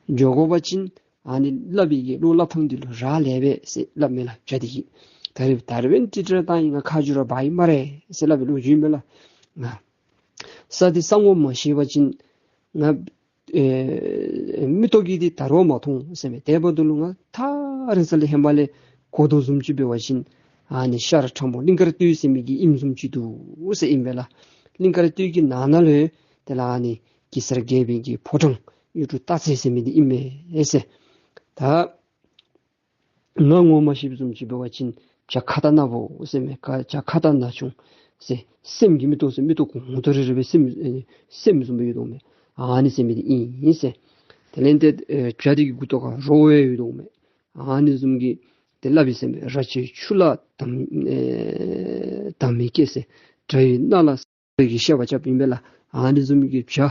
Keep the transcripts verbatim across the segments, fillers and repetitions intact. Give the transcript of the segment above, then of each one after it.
འགྱོ་དགོ་པ་ཅིན་ཨ་ནི་སླབ་པའི་གི་བློ་སླབ་ཐངས་འདི་ལུ་རག་ལས་པས་ཟེར་སླབ་མས་ལགས། བྱ་འདི་གིས་ད་རིས་ད་རིས་འབདན་ཏིག་ཏིག་ར་བཏང་ཡི། ང་ཁ་རྗེ་ར་འབག་ཡི་སྨ་རེ་ཟེར་སླབ་པའི་ལོ་རྒྱུས་ཨིན་མས་ལགས། ང་ས་འདི་ས་ངོ་མ་ཤེས་པ་ཅིན་ང་ཨེ་མིག་ཏོ་གིས་འདི་ད་རུང་མ་མཐོང་ཟེར་མས། དེ་འབདཝ་ད་ལུ་ང་ཐག་རིང་ས་ལས་ཧེ་མ་ལས་གོ་དོ་བཟུམ་ཅིག་འབད་བ་ཅིན་ཨ་ནི་ཤར་ཁྲ་མོ་གླིང་དཀར་སྟོད་ཟེར་མི་གི་ཨིནམ་བཟུམ་ཅིག་འདུག་ཟེར་ཨིན་པས་ལགས། གླིང་དཀར་སྟོད་ཀྱི་ནང་ན་ལུ་དེ་ལས་ཨ་ནི་གེ་སར་རྒྱལ་པོའི་གི་ཕོ་བྲང་གཡུ་འབྲུག་སྟག་རྩེ་ཟེར་མི་འདི་ཨིན་མས་ཟེར། ད་ང་ངོ་མ་ཤེས་བཟུམ་ཅིག་འབད་བ་ཅིན་བྱ་ཁྭ་ཏ་ནག་པོ་ཟེར་མས། ཁ་བྱ་ཁྭ་ཏ་ནག་ཆུང་ཟེར་སེམས་ཀྱི་མིག་ཏོ་ཟེར་མིག་ཏོ་གོང་དུ་རེ་རེ་སྦེ་སེམས་ཨེ་སེམས་བཟུམ་སྦེ་ཡོད་དོ་མས། ཨ་ནི་ཟེར་མི་འདི་ཨིན་ཟེར། དེ་ལས་ཏེ་ཨེ་བྱ་འདི་གི་མགུ་ཏོ་ཁར་རྭ་ཡོད་དོ་མས། ཨ་ནི་བཟུམ་གྱི་ཏེ་སླབ་ཨིན་ཟེར་མས། རྭ་ཅོའི་མཆུ་ལ་དམ་ཨེ་དམ་མི་སྐྱེས་ཟེར། དགྲ་ཡི་སྣ་ལ་ཟེར་གྱི་བཤད་པ་རྐྱབ་ཨིན་པས་ལགས། ཨ་ནི་བཟུམ་གྱི་བྱ་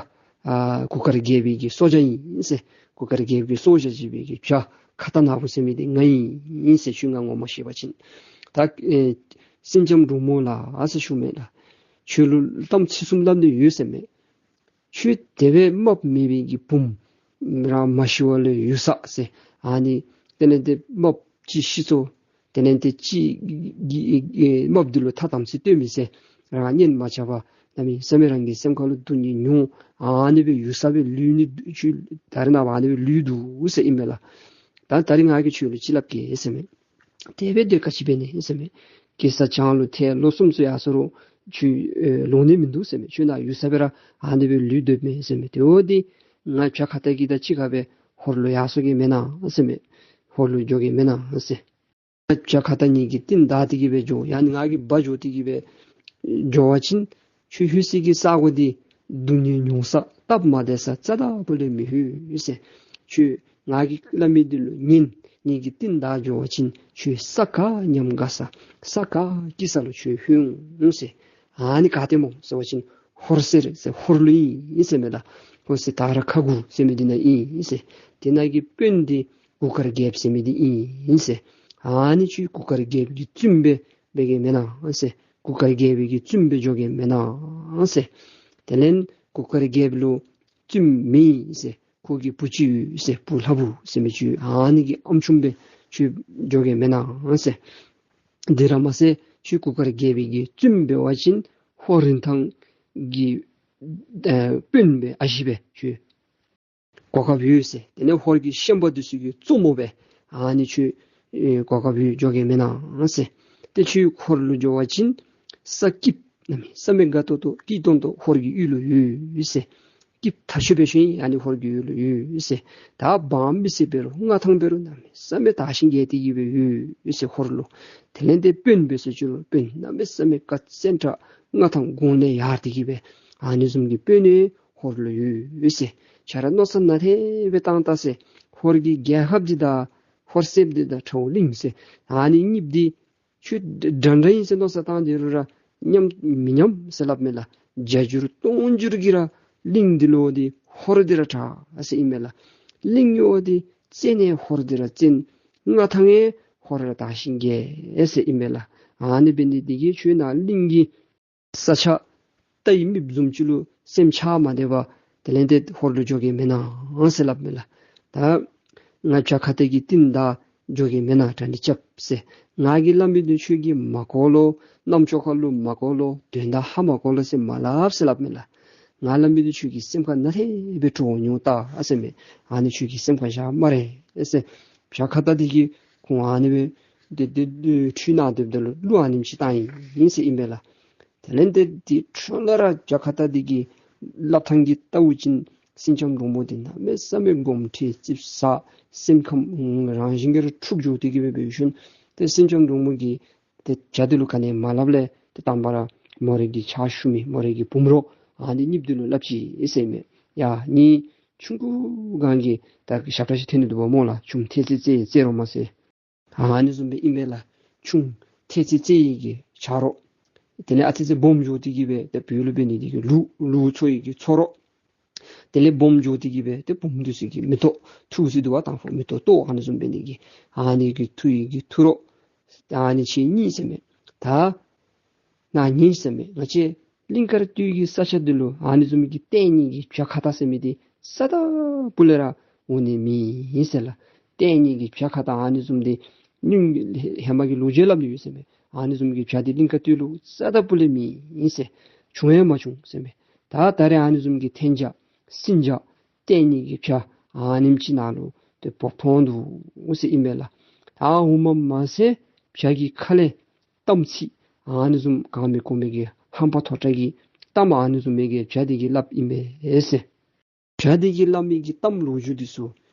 ཨ་གུར་དཀར་རྒྱལ་པོའི་གི་སྲོག་ཆགས་ཨིན་ཟེར། གུར་དཀར་རྒྱལ་པོའི་གི་སྲོག་ཆགས་ཅིག་འབད་གི་བྱ་ཁྭ་ཏ་ནག་པོ་ཟེར་མི་འདི་ང་ཨིན་ཟེར། ཁྱོད་ང་ངོ་མ་ཤེས་པ་ཅིན། ད་ཨེ་སེང་ལྕམ་འབྲུག་མོ་ལགས་ཟེར་ཞུ་མས་ལགས། ཁྱོད་ལུ་གཏམ་ཚིག་གསུམ་སླབ་ནི་ཡོད་ཟེར་མས། ཁྱོད་དེ་སྦེ་རྨགཔ་མེད་པའི་གི་བུམོ་ར་མ་ཤི་བར་ལུ་ཡུགས་ས་ཟེར། ཨ་ནི་དེ་ལས་ཏེ་རྨགཔ་ཅིག་ཤི་སོ། དེ་ལས་ཏེ་ཅིག་གིས་ཨེ་རྨགཔ་འདི་ལུ་ཐ་དམ་ཚིག་སྟོན་མི་ཟེར། རང་གཉེན་མ་རྐྱབ་པར་གནམ་མེད་ས་མེད་རང་གི་སེམས་ཁ་ལུ་སྡུག་བསྔལ་མྱོང་། ཨ་ནི་སྦེ་ཡུགས་ས་སྦེ་ལུས་ནི་ཁྱོད་ད་རེས་ནངས་པ་ཨ་ནི་སྦེ་ལུས་འདུག་ཟེར་ཨིན་མས་ལགས། ད་ད་རིས་ང་གིས་ཁྱོད་ལུ་ཅིག་སླབ་གེ་ཟེར་མས། དེ་སྦེ་སྡོད་ག་ཅི་འབད་ནི་ཟེར་མས། གེ་སར་བྱང་ལུ་ཐལ་ལོ་གསུམ་ཙམ་ཡར་སོང་རུང་ཁྱོད་ཨེ་ལོང་ནི་མིན་འདུག་ཟེར་མས། ཁྱོད་ནཱ་ཡུགས་ས་སྦེ་ར་ཨ་ནི་སྦེ་ལུས་སྡོདཔ་མས་ཟེར་མས། དེ་འབདཝ་ད་ང་བྱ་ཁྭ་ཏ་གི་དང་གཅིག་ཁར་སྦེ་ཧོར་ལུ་ཡར་སོང་གེ་མེན་ན་ཟེར་མས། ཧོར་ལུ་འགྱོ་གེ་མེན་ན་ཟེར། བྱ་ཁྭ་ཏ་ངེ་གི་རྟིང་བདའ་སྟེ་གི་སྦེ་འགྱོ། ཡང་ན་ང་གིས་འབག་འགྱོ་སྟེ་གི་སྦེ་འགྱོ་བ་ཅིན་ཁྱོད་ལྷོད་སའི་གི་ས་གོ་འདི་སྡུག་བསྔལ་མྱོང་ས་སྟབས་མ་བདེ་ས་རྩ་དང་པོ་ལས་མི་ལྷོད་ཟེར། ཁྱོད་ང་གིས་སླབ་མི་འདི་ལུ་ཉན། ངེ་གི་རྟིང་བདའ་འགྱོ་བ་ཅིན་ཁྱོད་ས་ག་ཉམས་དགའ་ས་ས་ག་སྐྱིད་ས་ལུ་ཁྱོད་ལྷོད་འོང་ཟེར། ཨ་ནི་ག་ཏེ་སྨོ་ཟེར་བ་ཅིན་ཧོར་སེར་ཟེར་ཧོར་ལུ་ཨིན་ཟེར་མས་ལགས། ཧོར་སེར་དར་ཁ་དགུ་ཟེར་མི་འདི་ནང་ཨིན་ཟེར། དེ་ནང་གི་དཔོན་འདི་གུར་དཀར་རྒྱལཔོ་ཟེར་མི་འདི་ཨིན་ཟེར། ཨ་ནི་ཁྱོད་གུར་དཀར་རྒྱལཔོ་གི་བཙུནམོ་སྦེ་འབད་གེ་མེན་ན་ཟེར། གུར་དཀར་རྒྱལཔོ་གི་བཙུནམོ་སྦེ་འགྱོ་གེ་མེན་ན་ཟེར། དེ་ལས་གུར་དཀར་རྒྱལཔོ་ལུ་བཙུནམོ་མེད་ཟེར། ཁོ་གི་བུ་ཅིག་ཡོད་ཟེར། བུ་ལྷ་བུ་ཟེར་མི་ཅིག་ཡོད། ཨ་ནི་གི་ཨམ་ཆུང་སྦེ་ཁྱོད་འགྱོ་གེ་མེན་ན་ཟེར། དེ་ར་མ་ཚད་ཁྱོད་གུར་དཀར་རྒྱལཔོ་གི་བཙུནམོ་འབད་བ་ཅིན་ཧོར་རིན་ཐང་གི་ཨེ་དཔོན་སྦེ་ཨ་ཞེ་སྦེ་ཁྱོད་གོ་སྐབས་ཡོད་ཟེར། དེ་ལས་ཧོར་གྱི་ཤན་པ་འདི་ཚུ་གི་གཙོ་མོ་སྦེ་ཨ་ནི་ཁྱོད་ཨེ་གོ་སྐབས་ཡོད། འགྱོ་གེ་མེན་ན་ཟེར། ཏེ་ཁྱོད་ཧོར་ལུ་འགྱོ་བ་ཅིན་ས་སྐྱིདཔ་གནམ་མེད་ས་མེད་དགའ་ཏོག་ཏོ་སྐྱིད་ཏོང་ཏོ་ཧོར་གྱི་ཡུལ་ལུ་ཡོད་ཟེར། སྐྱིདཔ་ཐ་ཤོས་སྦེ་ཤོར་ཡི། ཨ་ནི་ཧོར་གྱི་ཡུལ་ལུ་ཡོད་ཟེར། ད་འབངས་མི་སེར་འབད་རུང་མངའ་ཐང་འབད་རུང་གནམ་མེད་ས་མེད་དར་ཞིང་རྒྱས་ཏེ་གི་སྦེ་ཡོད་ཟེར་ཧོར་ལུ། དེ་ལས་ཏེ་དཔོན་འབད་ཟེར་ཅི་རུང་དཔོན་གནམ་མེད་ས་མེད་ཀ་བཙན་དྲག་མངའ་ཐང་གོང་ལས་ཡར་ཏེ་གི་སྦེ་ཨ་ནི་བཟུམ་གྱི་དཔོན་ཧོར་ལུ་ཡོད་ཟེར། ཁྱོད་ར་མནོ་བསམ་ནན་ཏན་སྦེ་བཏང་ད་ཟེར། ཧོར་གྱི་རྒྱལ་ཁབ་འདི་དང་ཧོར་སེརཔོ་འདི་དང་ཁྲ་བོ་གླིང་ཟེར་ཨ་ནི་གཉིསཔོ་འདི་ཁྱོད་འདྲ་འདྲ་ཨིན་ཟེར་མནོ་བསམ་བཏང་སྡོད་རུང་ར་མཉམ་མི་མཉམ་ཟེར་སླབ་མས་ལགས། བརྒྱ་འགྱུར་སྟོང་འགྱུར་གྱིས་ར་གླིང་འདི་ལུ་འདི་ཧོར་འདི་ར་དྲག་ཟེར་ཨིན་མས་ལགས། གླིང་ཡོད་འདི་བཙན་ཡང་ཧོར་འདི་ར་བཙན། མངའ་ཐང་ཡང་ཧོར་ར་དར་ཞིང་རྒྱས་ཟེར་ཨིན་མས་ལགས། ཨ་ནི་འབད་ནི་འདི་གིས་ཁྱོད་ནཱ་གླིང་གི་ས་ཆ་རྟ་ཡི་རྨིགཔ་བཟུམ་ཅིག་ལུ་སེམས་ཆགས་མ་སྡོད་པར་དེ་ལས་ཏེ་ཧོར་ལུ་འགྱོ་གེ་མེན་ན་ཟེར་སླབ་མས་ལགས། ད་ང་བྱ་ཁྭ་ཏ་གི་རྟིང་བདའ་འགྱོ་གེ་མེན་ན་དྲག་ནི་རྐྱབ་ཟེར། ང་གིས་སླབ་མི་འདི་ཁྱོད་ཀྱིས་མ་གོ་ལོ། རྣམ་ཅོ་ཁ་ལུ་མ་གོ་ལོ། དོན་དག་ཧ་མ་གོ་ལོ་ཟེར་མ་སླབ་ཟེར་སླབ་མས་ལགས། ང་སླབ་མི་འདི་ཁྱོད་ཀྱི་སེམས་ཁར་ནན་ཏན་སྦེ་སྤྲོ་བ་མྱོང་ད་ཟེར་མས། ཨ་ནི་ཁྱོད་ཀྱི་སེམས་ཁར་བཞག་སྨ་རེ་ཟེར། བྱ་ཁྭ་ཏ་འདི་གིས་ཁོང་ཨ་ནི་སྦེ་དེ་དེ་དེ་ཁྲུས་གནང་སྡོདཔ་ད་ལུ་གླུ་ཨ་ནེམ་ཅིག་བཏང་ཡི་ཟེར་ཨིན་པས་ལགས། དེ་ལས་ཏེ་དེ་འཕྲོ་ལས་ར་བྱ་ཁྭ་ཏ་འདི་གི་སླབ་ཐངས་ཀྱིས་བལྟ་བ་ཅིན་སེང་ལྕམ་འབྲུག་མོ་འདི་གནམ་མེད་ས་མེད་དགོངསམ་ཁྲེལ་ཙིགཔ་ཟ། སེམས་ཁམས་རང་བཞིན་གྱིས་ར་འཁྲུགས་འགྱོ་སྟེ་གི་སྦེ་འབད་ཞིནམ་ཏེ་སེང་ལྕམ་འབྲུག་མོ་གིས་ཏེ་བྱ་འདི་ལུ་ག་ནི་མ་སླབ་ལས་ཏེ་དང་པ་ར་མོ་རའི་གི་ཕྱག་ཞུ་མི་མོ་རའི་གི་བུམོ་རོགས་ཨ་ནི་གཉིསཔོ་འདི་ལུ་སླབ་ཅི་ཟེར་མས། ཡ་ངེའི་ཆུང་ཀུ་སྒང་གི་ད་ཞབས་ཁྲ་ཅིག་ཐོན་ནི་འདུག་པ་སྨོ་ལགས། ཆུང་ཐལ་ཙེ་རྩེ་ཡི་རྩེད་རོགས་མ་ཟེར། ཨ་ནི་བཟུམ་སྦེ་ཨིན་པས་ལགས། ཆུང་ཐལ་ཙེ་རྩེ་ཡི་གི་ཆ་རོགས། དེ་ལས་ཨ་ཙི་ཙི་སྦོམ་འགྱོ་སྟེ་གི་སྦེ་ཏེ་བོད་ལུ་འབད་ནི་འདི་གིས་ལུག་ལུག་འཚོ་ཡི་གི་འཚོ་རོགས། དེ་ལས་སྦོམ་འགྱོ་སྟེ་གི་སྦེ་ཏེ་བུམོ་འདི་ཚུ་གི་མེ་ཏོག་འཐུ་ཟེར་འདུག་པ། དང་ཕུ་མེ་ཏོག་ཏོ་ཨ་ནི་བཟུམ་འབད་ནི་གི་ཨ་ནི་གི་འཐུ་ཡི་གི་འཐུ་རོགས། ཨ་ནི་ཁྱེད་གཉིས་ཟེར་མས། ད་ནཱ་ཉན་ཟེར་མས། ང་བཅས་གླིང་དཀར་སྟོད་ཀྱི་ས་ཆ་འདི་ལུ་ཨ་ནི་བཟུམ་གྱི་ལྟས་ངན་གྱི་བྱ་ཁྭ་ཏ་ཟེར་མི་འདི་རྩ་དང་པོ་ལས་ར་ འོང་ནི་མེད་ཟེར་ལགས། ལྟས་ངན་གྱི་བྱ་ཁ་ད་ཨ་ནི་བཟུམ་འདི་སྔོན་ཧེ་མ་གི་ལོ་རྒྱུས་སླབ་ནི་ཡོད་ཟེར་མས། ཨ་ནི་བཟུམ་གྱི་བྱ་འདི་གླིང་དཀར་སྟོད་ལུ་རྩ་དང་སྤུ་ལས་མེད་ཟེར། བྱུང་ཡང་མ་བྱུང་ཟེར་མས། ད་ད་རེས་ཨ་ནི་བཟུམ་གྱི་ཐན་བྱ་སྲིན་བྱ་ལྟས་ངན་གྱི་བྱ་ཨ་ནེམ་ཅིག་ནང་ལུ་ཏེ་བབས་ཐོན་འདུག་ཟེར་ཨིན་པས་ལགས། ད་འོངམ་མ་ཚད་བྱ་གི་ཁ་ལས་གཏམ་ཚིག་ཨ་ནི་བཟུམ་གང་མི་གོ་མི་གི་ཧམ་པ་མཐོ་དྲགས་ཀྱི་གཏམ་ཨ་ནི་བཟུམ་མའི་གི་བྱ་འདི་གིས་སླབ་ཨིན་པས་ཟེར། བྱ་འདི་གིས་སླབ་མི་གི་གཏམ་ལོ་རྒྱུས་འདི་ཚུ་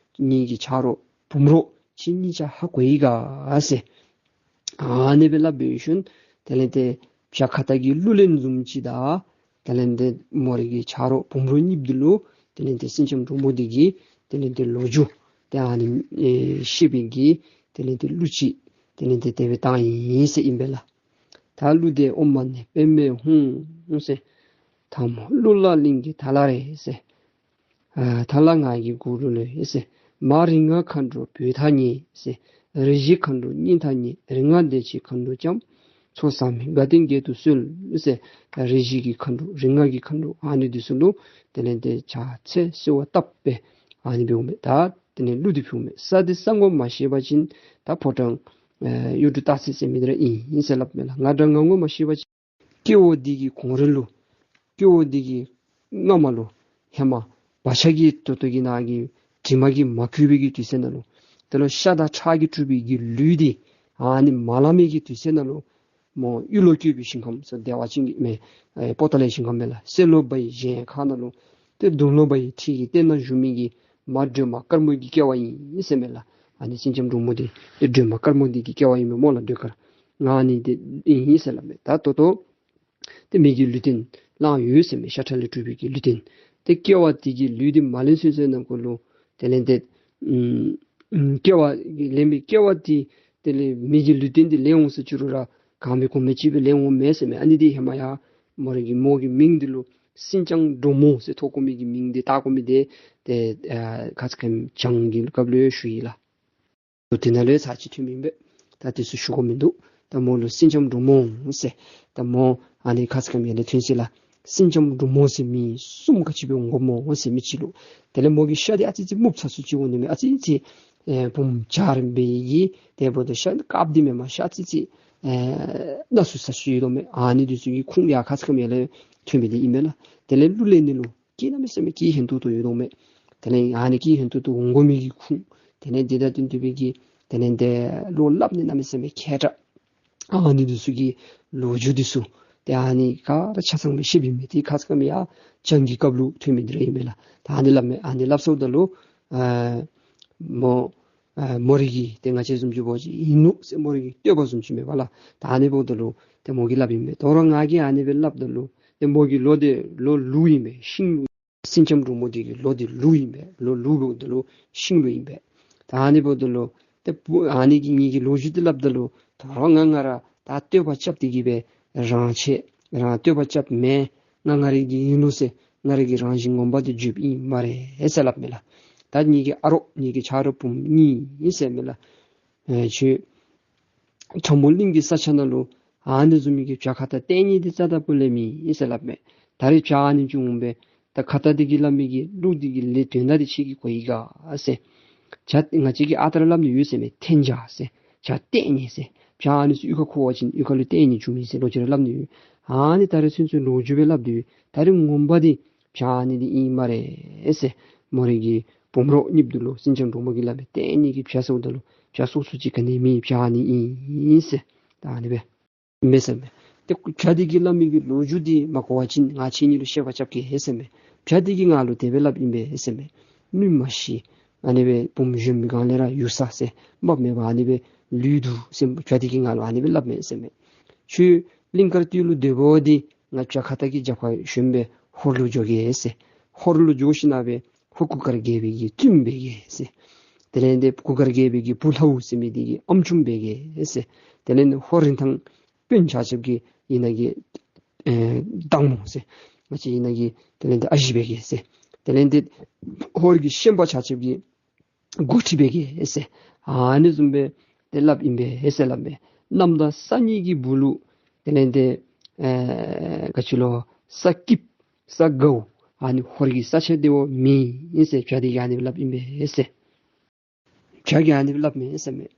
ངེ་གི་ཆ་རོགས་བུམ་རོགས་ཁྱེད་གཉིས་ཆ་ཧ་གོ་ཡི་ག་ཟེར། ཨ་ནི་སྦེ་སླབ་སྦེ་ཞིནམ་དེ་ལས་ཏེ་བྱ་ཁ་ད་གི་གླུ་ལེན་བཟུམ་ཅིག་དང་དེ་ལས་ཏེ་མོ་རའི་གི་ཆ་རོགས་བུམ་རོགས་གཉིས་འདི་ལུ་དེ་ལས་ཏེ་སེང་ལྕམ་འབྲུག་མོ་འདི་གིས་དེ་ལས་ཏེ་ལོ་རྒྱུས་ཏེ་ཨ་ནི་ཨེ་བཤད་པའི་གི་དེ་ལས་ཏེ་གླུ་ཅིག་དེ་ལས་ཏེ་དེ་སྦེ་བཏང་ཡི་ཟེར་ཨིན་པས་ལགས། ད་གླུ་དེ་ཨོཾ་མ་ཎི་པདྨེ་ཧཱུྃ་ཟེར། ཐ་མ་གླུ་ལ་གླིང་གི་ཐ་ལ་རེད་ཟེར། ཨ་ཐ་ལ་ང་གི་གུ་རུ་ལུ་ཡོད་ཟེར། མ་རིགས་ལྔ་མཁའ་འགྲོ་བོད་ཐ་སྙད་ཟེར། རིགས་བཞི་མཁའ་འགྲོ་གཉན་ཐ་སྙད། རིགས་ལྔ་བདེ་ཆེན་མཁའ་འགྲོ་ལྕམ། ཚོགས་བསགས་མི་དགའ་སྟོན་བརྒྱད་དུ་གསོལ་ཟེར། རིགས་བཞི་གི་མཁའ་འགྲོ་རིགས་ལྔ་གི་མཁའ་འགྲོ་ཨ་ནི་འདི་ཚུ་ལུ་དེ་ལས་ཏེ་ཕྱག་འཚལ་གསོལ་བ་བཏབ་སྦེ་ཨ་ནི་འབདཝ་མས། ད་དེ་ལས་གླུ་འདི་ཕུལཝ་མས། ས་འདི་ས་ངོ་མ་ཤེས་པ་ཅིན་ད་ཕོ་བྲང་ཨེ་གཡུ་འབྲུག་སྟག་རྩེ་ཟེར་མི་འདི་ར་ཨིན་ཨིན་ཟེར་སླབ་མས་ལགས། ང་འདྲ་ང་ངོ་མ་ཤེས་པ་ཅིན་སྐྱེ་བ་འདི་གི་གོང་རོལ་ལུ་སྐྱེ་བ་འདི་གི་སྔ་མ་ལུ་ཧེ་མ་བག་ཆགས་ཀྱི་ཏོ་ཏོ་གི་ནང་གི་དྲི་མ་གིས་མ་གོས་པའི་གི་དུས་ཚོད་ནང་ལུ་དེ་ལུ་ཤ་དང་ཁྲག་གིས་གྲུབ་པའི་གི་ལུས་འདི་ཨ་ནི་མ་ལང་མི་གི་དུས་ཚོད་ནང་ལུ་མོ་གཡུ་ལོ་བཀོད་པའི་ཞིང་ཁམས་ཟེར་བདེ་བ་ཅན་གྱི་མེ་ཨེ་པོ་ཏ་ལའི་ཞིང་ཁམས་མས་ལགས། སེར་ལོ་བའི་གཞལ་ཡས་ཁང་ནང་ལུ་ཏེ་དུང་ལོ་བའི་ཁྲི་གི་སྟེང་ན་བཞུགས་མི་གི་མ་སྒྲོལ་མ་དཀར་མོ་གི་སྐྱེ་བ་ཨིན་ཟེར་མས་ལགས། ཨ་ནི་སེང་ལྕམ་འབྲུག་མོ་འདི་ཏེ་སྒྲོལ་མ་དཀར་མོ་འདི་གི་སྐྱེ་བ་ཨིན་མས་སྨོ་ལགས། སྒྲོལ་དཀར་ང་ནི་འདི་ཨིན་ཟེར་སླབ་མས། ད་ད་ལྟོ་ཏེ་མི་གི་ལུས་རྟེན་བླངས་ཡོད་ཟེར་མས། ཤ་ཁྲག་ལས་གྲུབ་པའི་གི་ལུས་རྟེན། ཏེ་སྐྱེ་བ་འདི་གི་ལུས་འདི་མ་ལེན་ཚུན་ཚོད་ནང་འཁོད་ལུ་དེ་ལས་ཏེ་ཨམ་ཨམ་སྐྱེ་བ་ལེན་པའི་སྐྱེ་བ་འདི་དེ་ལས་མི་གི་ལུས་རྟེན་འདི་ལེན་འོང་ཟེར་ཅི་རུང་ར་གང་མི་གོ་མི་ཅིག་སྦེ་ལེན་འོང་མས་ཟེར་མས། ཨ་ནི་འདི་ཧེ་མ་ཡང་མོ་རའི་གི་མོ་གི་མིང་འདི་ལུ་སེང་ལྕམ་འབྲུག་མོ་ཟེར་ཐོབ་དགོ་མི་གི་མིང་འདི་བཏགས་དགོ་མི་འདི་ཏེ་ཨ་ཁ་ཙ་ཁ་ཉིནམ་གྱངས་ཀྱི་སྐབས་ལུ་ཡང་ཞུ་ཡི་ལགས། དེ་ནང་ལུ་ཚར་གཅིག་ཐོན་མི་ཨིན་པས། ད་དེ་ཚུ་ཞུ་དགོཔ་མིན་འདུག། ད་མོ་ལུ་སེང་ལྕམ་འབྲུག་མོ་ཟེར། ད་མོ་ཨ་ནི་ཁ་ཙ་ཁ་ཉིནམ་ཡར་ལས་ཐོན་ཅི་ལགས། སེང་ལྕམ་འབྲུག་མོ་ཟེར་མི་གསུམ་ག་ཅི་སྦེ་འོང་གོ་སྨོ་ཟེར་མི་ཅིག་ལུ། དེ་ལས་མོ་གི་ཤ་འདི་ཨ་ཙི་ཅིག་སྨུག་ཚ་སུ་ཅིག་འོང་ནི་མས། ཨ་ཙི་ཅིག་ཨེ་བུམོ་འཇའ་རིསམོ་སྦེ་གི་དེ་འབདཝ་ད་ཤ་དཀརཔོ་འདི་མེན་མས། ཤ་ཨ་ཙི་ཅིག་ཨེ་ནག་སུ་ཚ་སུ་ཡོད་དོ་མས། ཨ་ནི་འདི་ཚུ་གི་ཁུངས་ཡང་ཁ་ཙ་ཁ་ཉིནམ་ཡར་ལས་ཐོན་མི་འདི་ཨིན་མས་ལགས། དེ་ལས་གླུ་ལེན་ནི་ལུ་གི་གནམ་མེད་ས་མེད་གི་ཧན་ཏོང་ཏོ་ཡོད་དོ་མས། དེ་ལས་ཨ་ནི་གི་ཧན་ཏོང་ཏོ་འོང་དགོ་མི་གི་ཁུངས། དེ་ལས་འདི་དང་བསྟུན་ཏེ་སྦེ་གི་དེ་ལས་འདི་གླུ་སླབ་ནི་གནམ་མེད་ས་མེད་མཁས་དྲགས། ཨ་ནི་འདི་ཚུ་གི་ལོ་རྒྱུས་འདི་ཚུ་ཏེ་ཨ་ནི་ག་ར་ཆ་ཚང་སྦེ་བཤདཔ་ཨིན་མས། ཏེ་ཁ་ཙ་ཁ་ཉིནམ་ཡར་གྱངས་ཀྱི་སྐབས་ལུ་ཐོན་མི་འདི་ར་ཨིན་མས་ལགས། ད་ཨ་ནི་སླབ་མས། ཨ་ནི་སླབ་སོངམ་ད་ལུ་ཨ་མོ་ཨ་མོ་རའི་གི་ཏེ་ང་བཅས་བཟུམ་ཅིག་འབད་བ་ཅིན་ཨིན་ནུག་ཟེར་མོ་རའི་གི་བསྟོད་པ་བཟུམ་ཅིག་མས་པ་ལགས། ད་ཨ་ནི་འབདཝ་ད་ལུ་ཏེ་མོ་གིས་སླབ་ཨིན་མས། དོ་རུང་ང་གིས་ཨ་ནི་སྦེ་སླབ་ད་ལུ་ཏེ་མོ་གི་ལོ་འདི་ལོ་ལུག་ཨིན་མས། ཤིང་ལུག། སེང་ལྕམ་འབྲུག་མོ་འདི་གི་ལོ་འདི་ལུག་ཨིན་པས། ལོ་ལུག་འབདཝ་ད་ལུ་ཤིང་ལུག་ཨིན་པས། ད་ཨ་ནི་འབདཝ་ད་ལུ་ཏེ་བུ་ཨ་ནི་གི་ངེ་གི་ལོ་རྒྱུས་འདི་སླབ་ད་ལུ་དོ་རུང་ང་ང་ར་ད་བསྟོད་པ་རྐྱབ་སྟེ་གི་སྦེ་རང་ཆེ་རང་བསྟོད་པ་རྐྱབ་མེན། ང་ང་རའི་གི་ཨིན་ལོ་ཟེར་ང་རའི་གི་རང་བཞིན་ངོ་མ་འདི་བརྗོདཔ་ཨིན་སྨ་རེ་ཟེར་སླབ་མས་ལགས། ད་ངེ་གི་ཨ་རོགས་ངེ་གི་ཆ་རོགས་བུམོ་གཉིས་ཨིན་ཟེར་མས་ལགས། ཨེ་ཁྱོད་གྲམ་མོ་གླིང་གི་ས་ཆ་ནང་ལུ་ཨ་ནི་བཟུམ་མའི་གི་བྱ་ཁ་ད་ལྟས་ངན་འདི་རྩ་དང་སྤུ་ལས་མེད་ཟེར་སླབ་མས། ད་རེས་བྱ་ཨ་ནི་བྱུང་འོང་པས། ད་ཁ་ད་འདི་གིས་སླབ་མི་གི་གླུ་འདི་གི་ལས་དོན་དག་འདི་ཁྱེད་ཀྱིས་གོ་ཡི་ག་ཟེར། བྱ་ང་བཅས་ཀྱིས་ཨ་རྟག་ར་སླབ་ནི་ཡོད་ཟེར་མས། ཐན་བྱ་ཟེར། བྱ་ལྟས་ངན་ཟེར། བྱ་ཨ་ནི་ཚུ་གཡུས་ཁར་འཁོར་བ་ཅིན་གཡུས་ཁ་ལུ་ལྟས་ངན་བྱུངམ་ཨིན་ཟེར་ལོག་ཅི་ར་སླབ་ནི་ཡོད། ཨ་ནི་ད་རེས་ཚུན་ཚོད་ལོ་རྒྱུས་སྦེ་སླབ་སྟེ་ཡོད། ད་རེས་ངོ་མ་འདི་བྱ་ཨ་ནི་འདི་ཨིན་སྨ་རེ་ཟེར། མོ་རའི་གི་བུམོ་རོགས་གཉིསཔོ་འདི་ལུ་སེང་ལྕམ་འབྲུག་མོ་གིས་སླབ་མས། ལྟས་ངན་གྱི་བྱ་ཟེརཝ་ད་ལུ་བྱ་སོ་སོ་ཅིག་ག་ནི་མེད། བྱ་ཨ་ནི་ཨིན་ཟེར། ད་ཨ་ནི་སྦེ་མས་ཟེར་མས། ཏེ་བྱ་འདི་གིས་སླབ་མི་གི་ལོ་རྒྱུས་འདི་མ་གོ་བ་ཅིན་ང་ཁྱེད་གཉིས་ལུ་བཤད་པ་རྐྱབ་གེ་ཟེར་མས། བྱ་འདི་གིས་ང་ལུ་དེ་སྦེ་སླབ་ཨིན་པས་ཟེར་མས། མི་མ་ཤི་ཨ་ནི་སྦེ་བུམོ་གཞོནམ་གི་སྒང་ལས་ར་ཡུགས་ས་ཟེར་མ་མེད་པར་ཨ་ནི་སྦེ་ལུས་འདུག་ཟེར་བྱ་འདི་གིས་ང་ལུ་ཨ་ནི་སྦེ་སླབ་མས་ཟེར་མས། ཁྱོད་གླིང་དཀར་སྟོད་ལུ་སྡོད་པ་འདི་ང་བྱ་ཁ་ད་གི་རྒྱབ་ཁར་ཞོན་སྦེ་ཧོར་ལུ་འགྱོ་གེ་ཟེར། ཧོར་ལུ་འགྱོ་ཞིནམ་སྦེ་ཧོར་གུར་དཀར་རྒྱལ་པོའི་གི་བཙུནམོ་འབད་གེ་ཟེར། དེ་ལས་འདི་གུར་དཀར་རྒྱལ་པོའི་གི་བུ་ལྷ་བུ་ཟེར་མི་འདི་གི་ཨམ་ཅུང་འབད་གེ་ཟེར། དེ་ལས་འདི་ཧོར་རིན་ཐང་དཔོན་ཆ་ཁྱབ་ཀྱི་ཨིན་ན་གི་ཨེ་བདག་མོ་ཟེར། ང་བཅས་ཨིན་ན་གི་དེ་ལས་འདི་ཨ་ཞེ་འབད་གེ་ཟེར། དེ་ལས་འདི་ཧོར་གྱི་ཤན་པ་ཆ་ཁྱབ་ཀྱི་འགོ་ཁྲིདཔ་འབད་གེ་ཟེར། ཨ་ནི་བཟུམ་སྦེ་ཏེ་སླབ་ཨིན་པས་ཟེར་སླབ་མས། གནམ་དང་ས་གཉིས་ཀྱི་སྦུག་ལུ་དེ་ལས་འདི་ཨེ་ག་ཅི་ལོ་ས་སྐྱིདཔ་ས་དགའཝ་ ཨ་ནི་ཧོར་གྱི་ས་ཆ་དེ་བ་མེན་ཟེར་བྱ་དེ་གིས་ཨ་ནི་སླབ་ཨིན་པས་ཟེར། བྱ་གིས་ཨ་ནི་སླབ་མས་ཟེར་མས།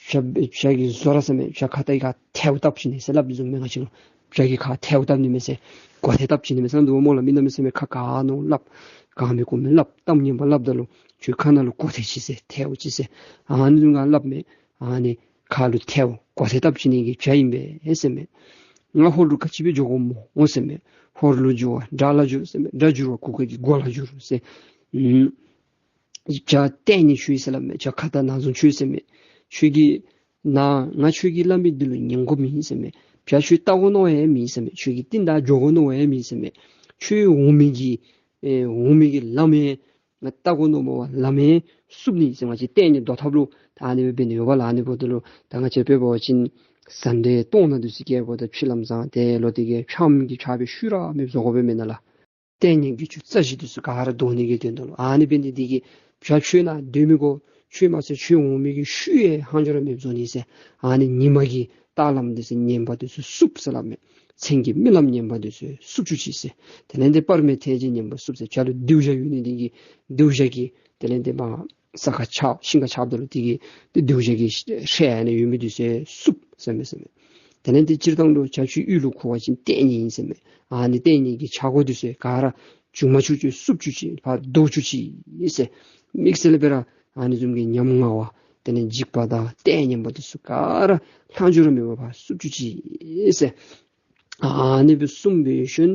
བྱ་བྱ་གིས་བཟོ་ར་ཟེར་མས། བྱ་ཁྭ་ཏ་གིས་ཁ་ཐལཝ་བཏབ་ཅི་ནི་ཟེར་སླབ་བཟུམ་མས། ང་བཅས་ལུ་བྱ་གིས་ཁ་ཐལཝ་བཏབ་ནི་མས་ཟེར། གོ་ཐལ་བཏབ་ཅི་ནི་མས་ཟེར་འདུག་སྨོ་ལགས། མི་གནམ་མེད་ས་མེད་ཁ་ག་ནོ་སླབ། ག་མི་གོ་མི་སླབ། གཏམ་ངན་པ་སླབ་ད་ལུ་ཁྱོད་ཁ་ནང་ལུ་གོ་ཐལ་ཅིག་ཟེར། ཐལཝ་ཅིག་ཟེར། ཨ་ནི་བཟུམ་ག་སླབ་མས། ཨ་ནི་ཁ་ལུ་ཐལཝ་གོ་ཐལ་བཏབ་ཅི་ནི་གི་བྱ་ཨིན་པས་ཟེར་མས། ང་ཧོར་ལུ་ག་ཅི་སྦེ་འགྱོ་དགོཔ་སྨོ་ཟེར་མས། ཧོར་ལུ་འགྱོ་བ་དགྲ་ལ་འགྱོ་ཟེར་མས། དགྲ་འགྱོ་བ་གུར་དཀར་གྱི་སྒོ་ལ་འགྱོ་ཟེར། ཨུམ། བྱ་ལྟས་ངན་ཁྱོད་ཟེར་སླབ་མས། བྱ་ཁྭ་ཏ་ནང་བཟུང་ཁྱོད་ཟེར་མས། ཁྱོད་ཀྱིས་ནཱ་ང་ཁྱོད་ཀྱིས་སླབ་མི་འདི་ལུ་ཉན་དགོཔ་མེད་ཟེར་མས། བྱ་ཁྱོད་བལྟ་དགོ་མནོ་ཡང་མེད་ཟེར་མས། ཁྱོད་ཀྱི་རྟིང་བདའ་འགྱོ་དགོ་མནོ་ཡང་མེད་ཟེར་མས། ཁྱོད་འོང་མི་གི་ཨེ་འོང་མི་གི་ལམ་ཡང་ང་བལྟ་དགོ་མནོ་མ་པ་ལམ་ཡང་བསུབ་ནི་ཟེར། ང་བཅས་ལྟས་ངན་བཟློག་ཐབས་ལུ་ད་ཨ་ནི་སྦེ་འབད་ནི་ཡོད་པ་ལགས། ཨ་ནི་འབདཝ་ད་ལུ་ད་ང་བཅས་དཔེ་འབད་བ་ཅིན་ཟ་འདྲེ་སྟོང་ནང་འདི་ཚུ་སྐྱེ་བ་ད་ཕྱི་ལམ་བཟང་དེ་ལུ་དེ་གིས་ཕྱག་མི་གི་ཕྱག་སྦེ་ཤུལ་ར་མེདཔ་བཟོ་དགོ་པས་མེན་ན་ལགས། ལྟས་ངན་གྱི་ཆུ་རྩ་བཞི་འདི་ཚུ་ག་ར་བཟློག་ནི་གི་དོན་དག་ལུ། ཨ་ནི་འབད་ནི་འདི་གིས་བྱ་ཁྱོད་ནཱ་སྡོད་མི་དགོ། ཁྱོད་མ་ཚད་ཁྱོད་འོང་མི་གི་ཤུལ་ཡང་ལྷག་འཕྲོ་ར་མེདཔ་བཟོ་ནི་ཟེར། ཨ་ནི་ཉི་མ་གི་རྟགས་ལམ་འདི་ཚུ་ངན་པ་འདི་ཚུ་བསུབ་ཟེར་སླབ་མས། མཚན་གྱི་རྨི་ལམ་ངན་པ་འདི་ཚུ་བསུབ་བཅུག་ཅིག་ཟེར། དེ་ལས་འདི་སྤར་སྨེ་ཐལ་བྱེད་ངན་པ་བསུབ་ཟེར། བྱ་ལུ་སྡེར་བཞག་ཡོད་ནི་འདི་གིས་སྡེར་བཞག་གིས་དེ་ལས་འདི་མར་ས་ཁར་ཆགས་ཤིང་ཁར་ཆགསཔ་ད་ལུ་དེ་གིས་འདི་སྡེར་བཞག་གིས་ཧྲལ་ནི་ཡོད་མི་འདི་ཚུ་བསུབ་ཟེར་མས་ཟེར་མས། དེ་ལས་འདི་སྤྱིར་བཏང་ལུ་བྱ་ཁྱོད་གཡུས་ལུ་འཁོར་བ་ཅིན་ལྟས་ངན་ཨིན་ཟེར་མས། ཨ་ནི་ལྟས་ངན་གྱི་ཆག་སྒོ་འདི་ཚུ་ག་ར་བྱུང་མ་བཅུག་ཅིག་བསུབ་བཅུག་ཅིག་ཕར་བཟློག་བཅུག་ཅིག་ཟེར། དམིགས་བསལ་སྦེ་ར་ཨ་ནི་བཟུམ་གྱི་ཉམ་ང་བ་དེ་ལས་འཇིགས་པ་དང་ལྟས་ངན་པ་འདི་ཚུ་ག་ར་ལྷག་འཕྲོ་ར་མེད་པར་ཕར་བསུབ་བཅུག་ཅིག་ཟེར། ཨ་ནི་སྦེ་གསུངས་འབད་ཞིནམ་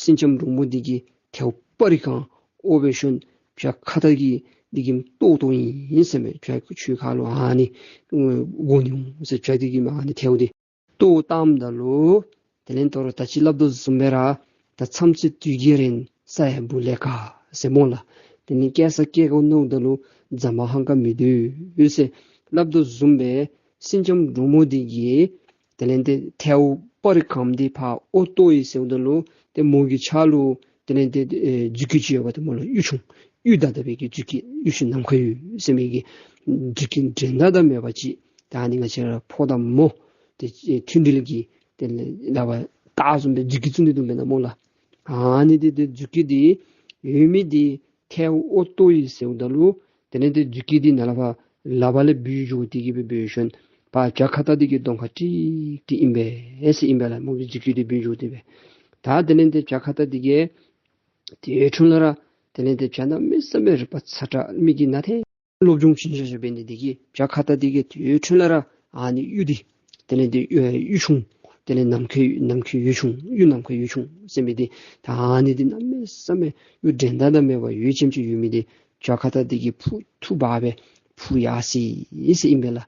སེང་ལྕམ་འབྲུག་མོ་འདི་གིས་ཐལཝ་སྤར་རི་བཀང་། ཨོ་འབད་ཞིནམ་བྱ་ཁྭ་ཏ་གིས་འདི་གིས་བཟློག་བཟློགཔ་ཨིན་ཟེར་མས། བྱ་ཁྱོད་ཁ་ལུ་ཨ་ནི་དགོ་ནི་འོང་ཟེར། བྱ་འདི་གིས་མར་ཨ་ནི་ཐལཝ་འདི་བཟློག་བཏངམ་ད་ལུ་དེ་ལས་དོ་རུང་ད་ཅི་སླབ་དོ་བཟུམ་སྦེ་ར་ད་མཚམས་ཚེ་དུས་ཀྱི་རན་ས་ཡ་བུ་ལས་ཀ་ཟེར་སྨོ་ལགས། དེ་ལས་སྐྱེ་ས་སྐྱེ་དགོ་མནོཝ་ད་ལུ་རྫ་མ་ཧང་ག་མི་སྡོད་ཟེར་སླབ་དོ་བཟུམ་སྦེ་སེང་ལྕམ་འབྲུག་མོ་འདི་གིས་དེ་ལས་འདི་ཐལཝ་སྤར་རི་བཀངམ་འདི་ཕར་ཨོ་བཟློག་ཡི་ཟེརཝ་ད་ལུ་ཏེ་མོ་གི་ཕྱག་ལུ་དེ་ལས་འདི་ཨེ་རྫུས་སྐུད་ཅིག་ཡོདཔ་ད་སྨོ་ལགས། གཡུ་ཆུང་གཡུ་དག་དག་པའི་གི་རྫུས་སྐུད་གཡུ་ཆུང་ནམ་མཁའི་གཡུ་ཟེར་མི་གི་རྫུས་སྐུད་འགྲན་ཟླ་དང་མེད་པ་ཅིག། ད་ཨ་ནི་ང་བཅས་ར་ཕོ་དང་མོ་དེ་མཐུན་སྒྲིལ་གྱི་དེ་ལས་ལག་པར་བཏགས་བཟུམ་སྦེ་རྫུས་སྐུད་བཙུགས་ནི་འདུག་མེན་ན་སྨོ་ལགས། ཨ་ནི་འདི་འདི་རྫུས་སྐུད་འདི་ཡོད་མི་འདི་ཐལཝ་ཨོ་བཟློག་ཡི་ཟེརཝ་ད་ལུ་དེ་ལས་འདི་རྫུས་སྐུད་འདི་ནཱ་ལས་ཕར་ལག་པ་ལས་བུད་འགྱོ་སྟེ་གི་སྦེ་འབད་ཞིནམ་ཕར་བྱ་ཁྭ་ཏ་འདི་གི་གདོང་ཁར་ཀྲིག་ཀྲི་ཨིན་པས་ཟེར་ཨིན་པས་ལགས། མོ་གི་རྫུས་སྐུད་འདི་བུད་འགྱོ་སྟེ་སྦེ། ད་དེ་ལས་འདི་བྱ་ཁྭ་ཏ་འདི་གིས་དེ་འཕྲོ་ལས་ར་དེ་ལས་འདི་བྱ་གནམ་མེད་ས་མེད་རིག་པ་ཚ་དྲགས་མི་གི་ནང་ཏེ་སློབ་སྦྱོང་བྱིན་ཤ་ཤ་འབད་ནི་འདི་གིས་བྱ་ཁྭ་ཏ་འདི་གིས་དེ་འཕྲོ་ལས་ར་ཨ་ནི་གཡུ་འདི་དེ་ལས་འདི་གཡུ་ཆུང་དེ་ལས་ནམ་མཁའི་ནམ་མཁའི་གཡུ་ཆུང་གཡུ་ནམ་མཁའི་གཡུ་ཆུང་ཟེར་མི་འདི་ད་ཨ་ནི་འདི་གནམ་མེད་ས་མེད་གཡུ་འགྲན་ཟླ་དང་མེད་པར་ཡོད་ཅིམ་ཅིག་ཡོད་མི་འདི་བྱ་ཁྭ་ཏ་འདི་གིས་འཕུར་འཐུ་འབག་སྦེ་འཕུར་ཡར་སོ་ཡི་ཟེར་ཨིན་པས་ལགས།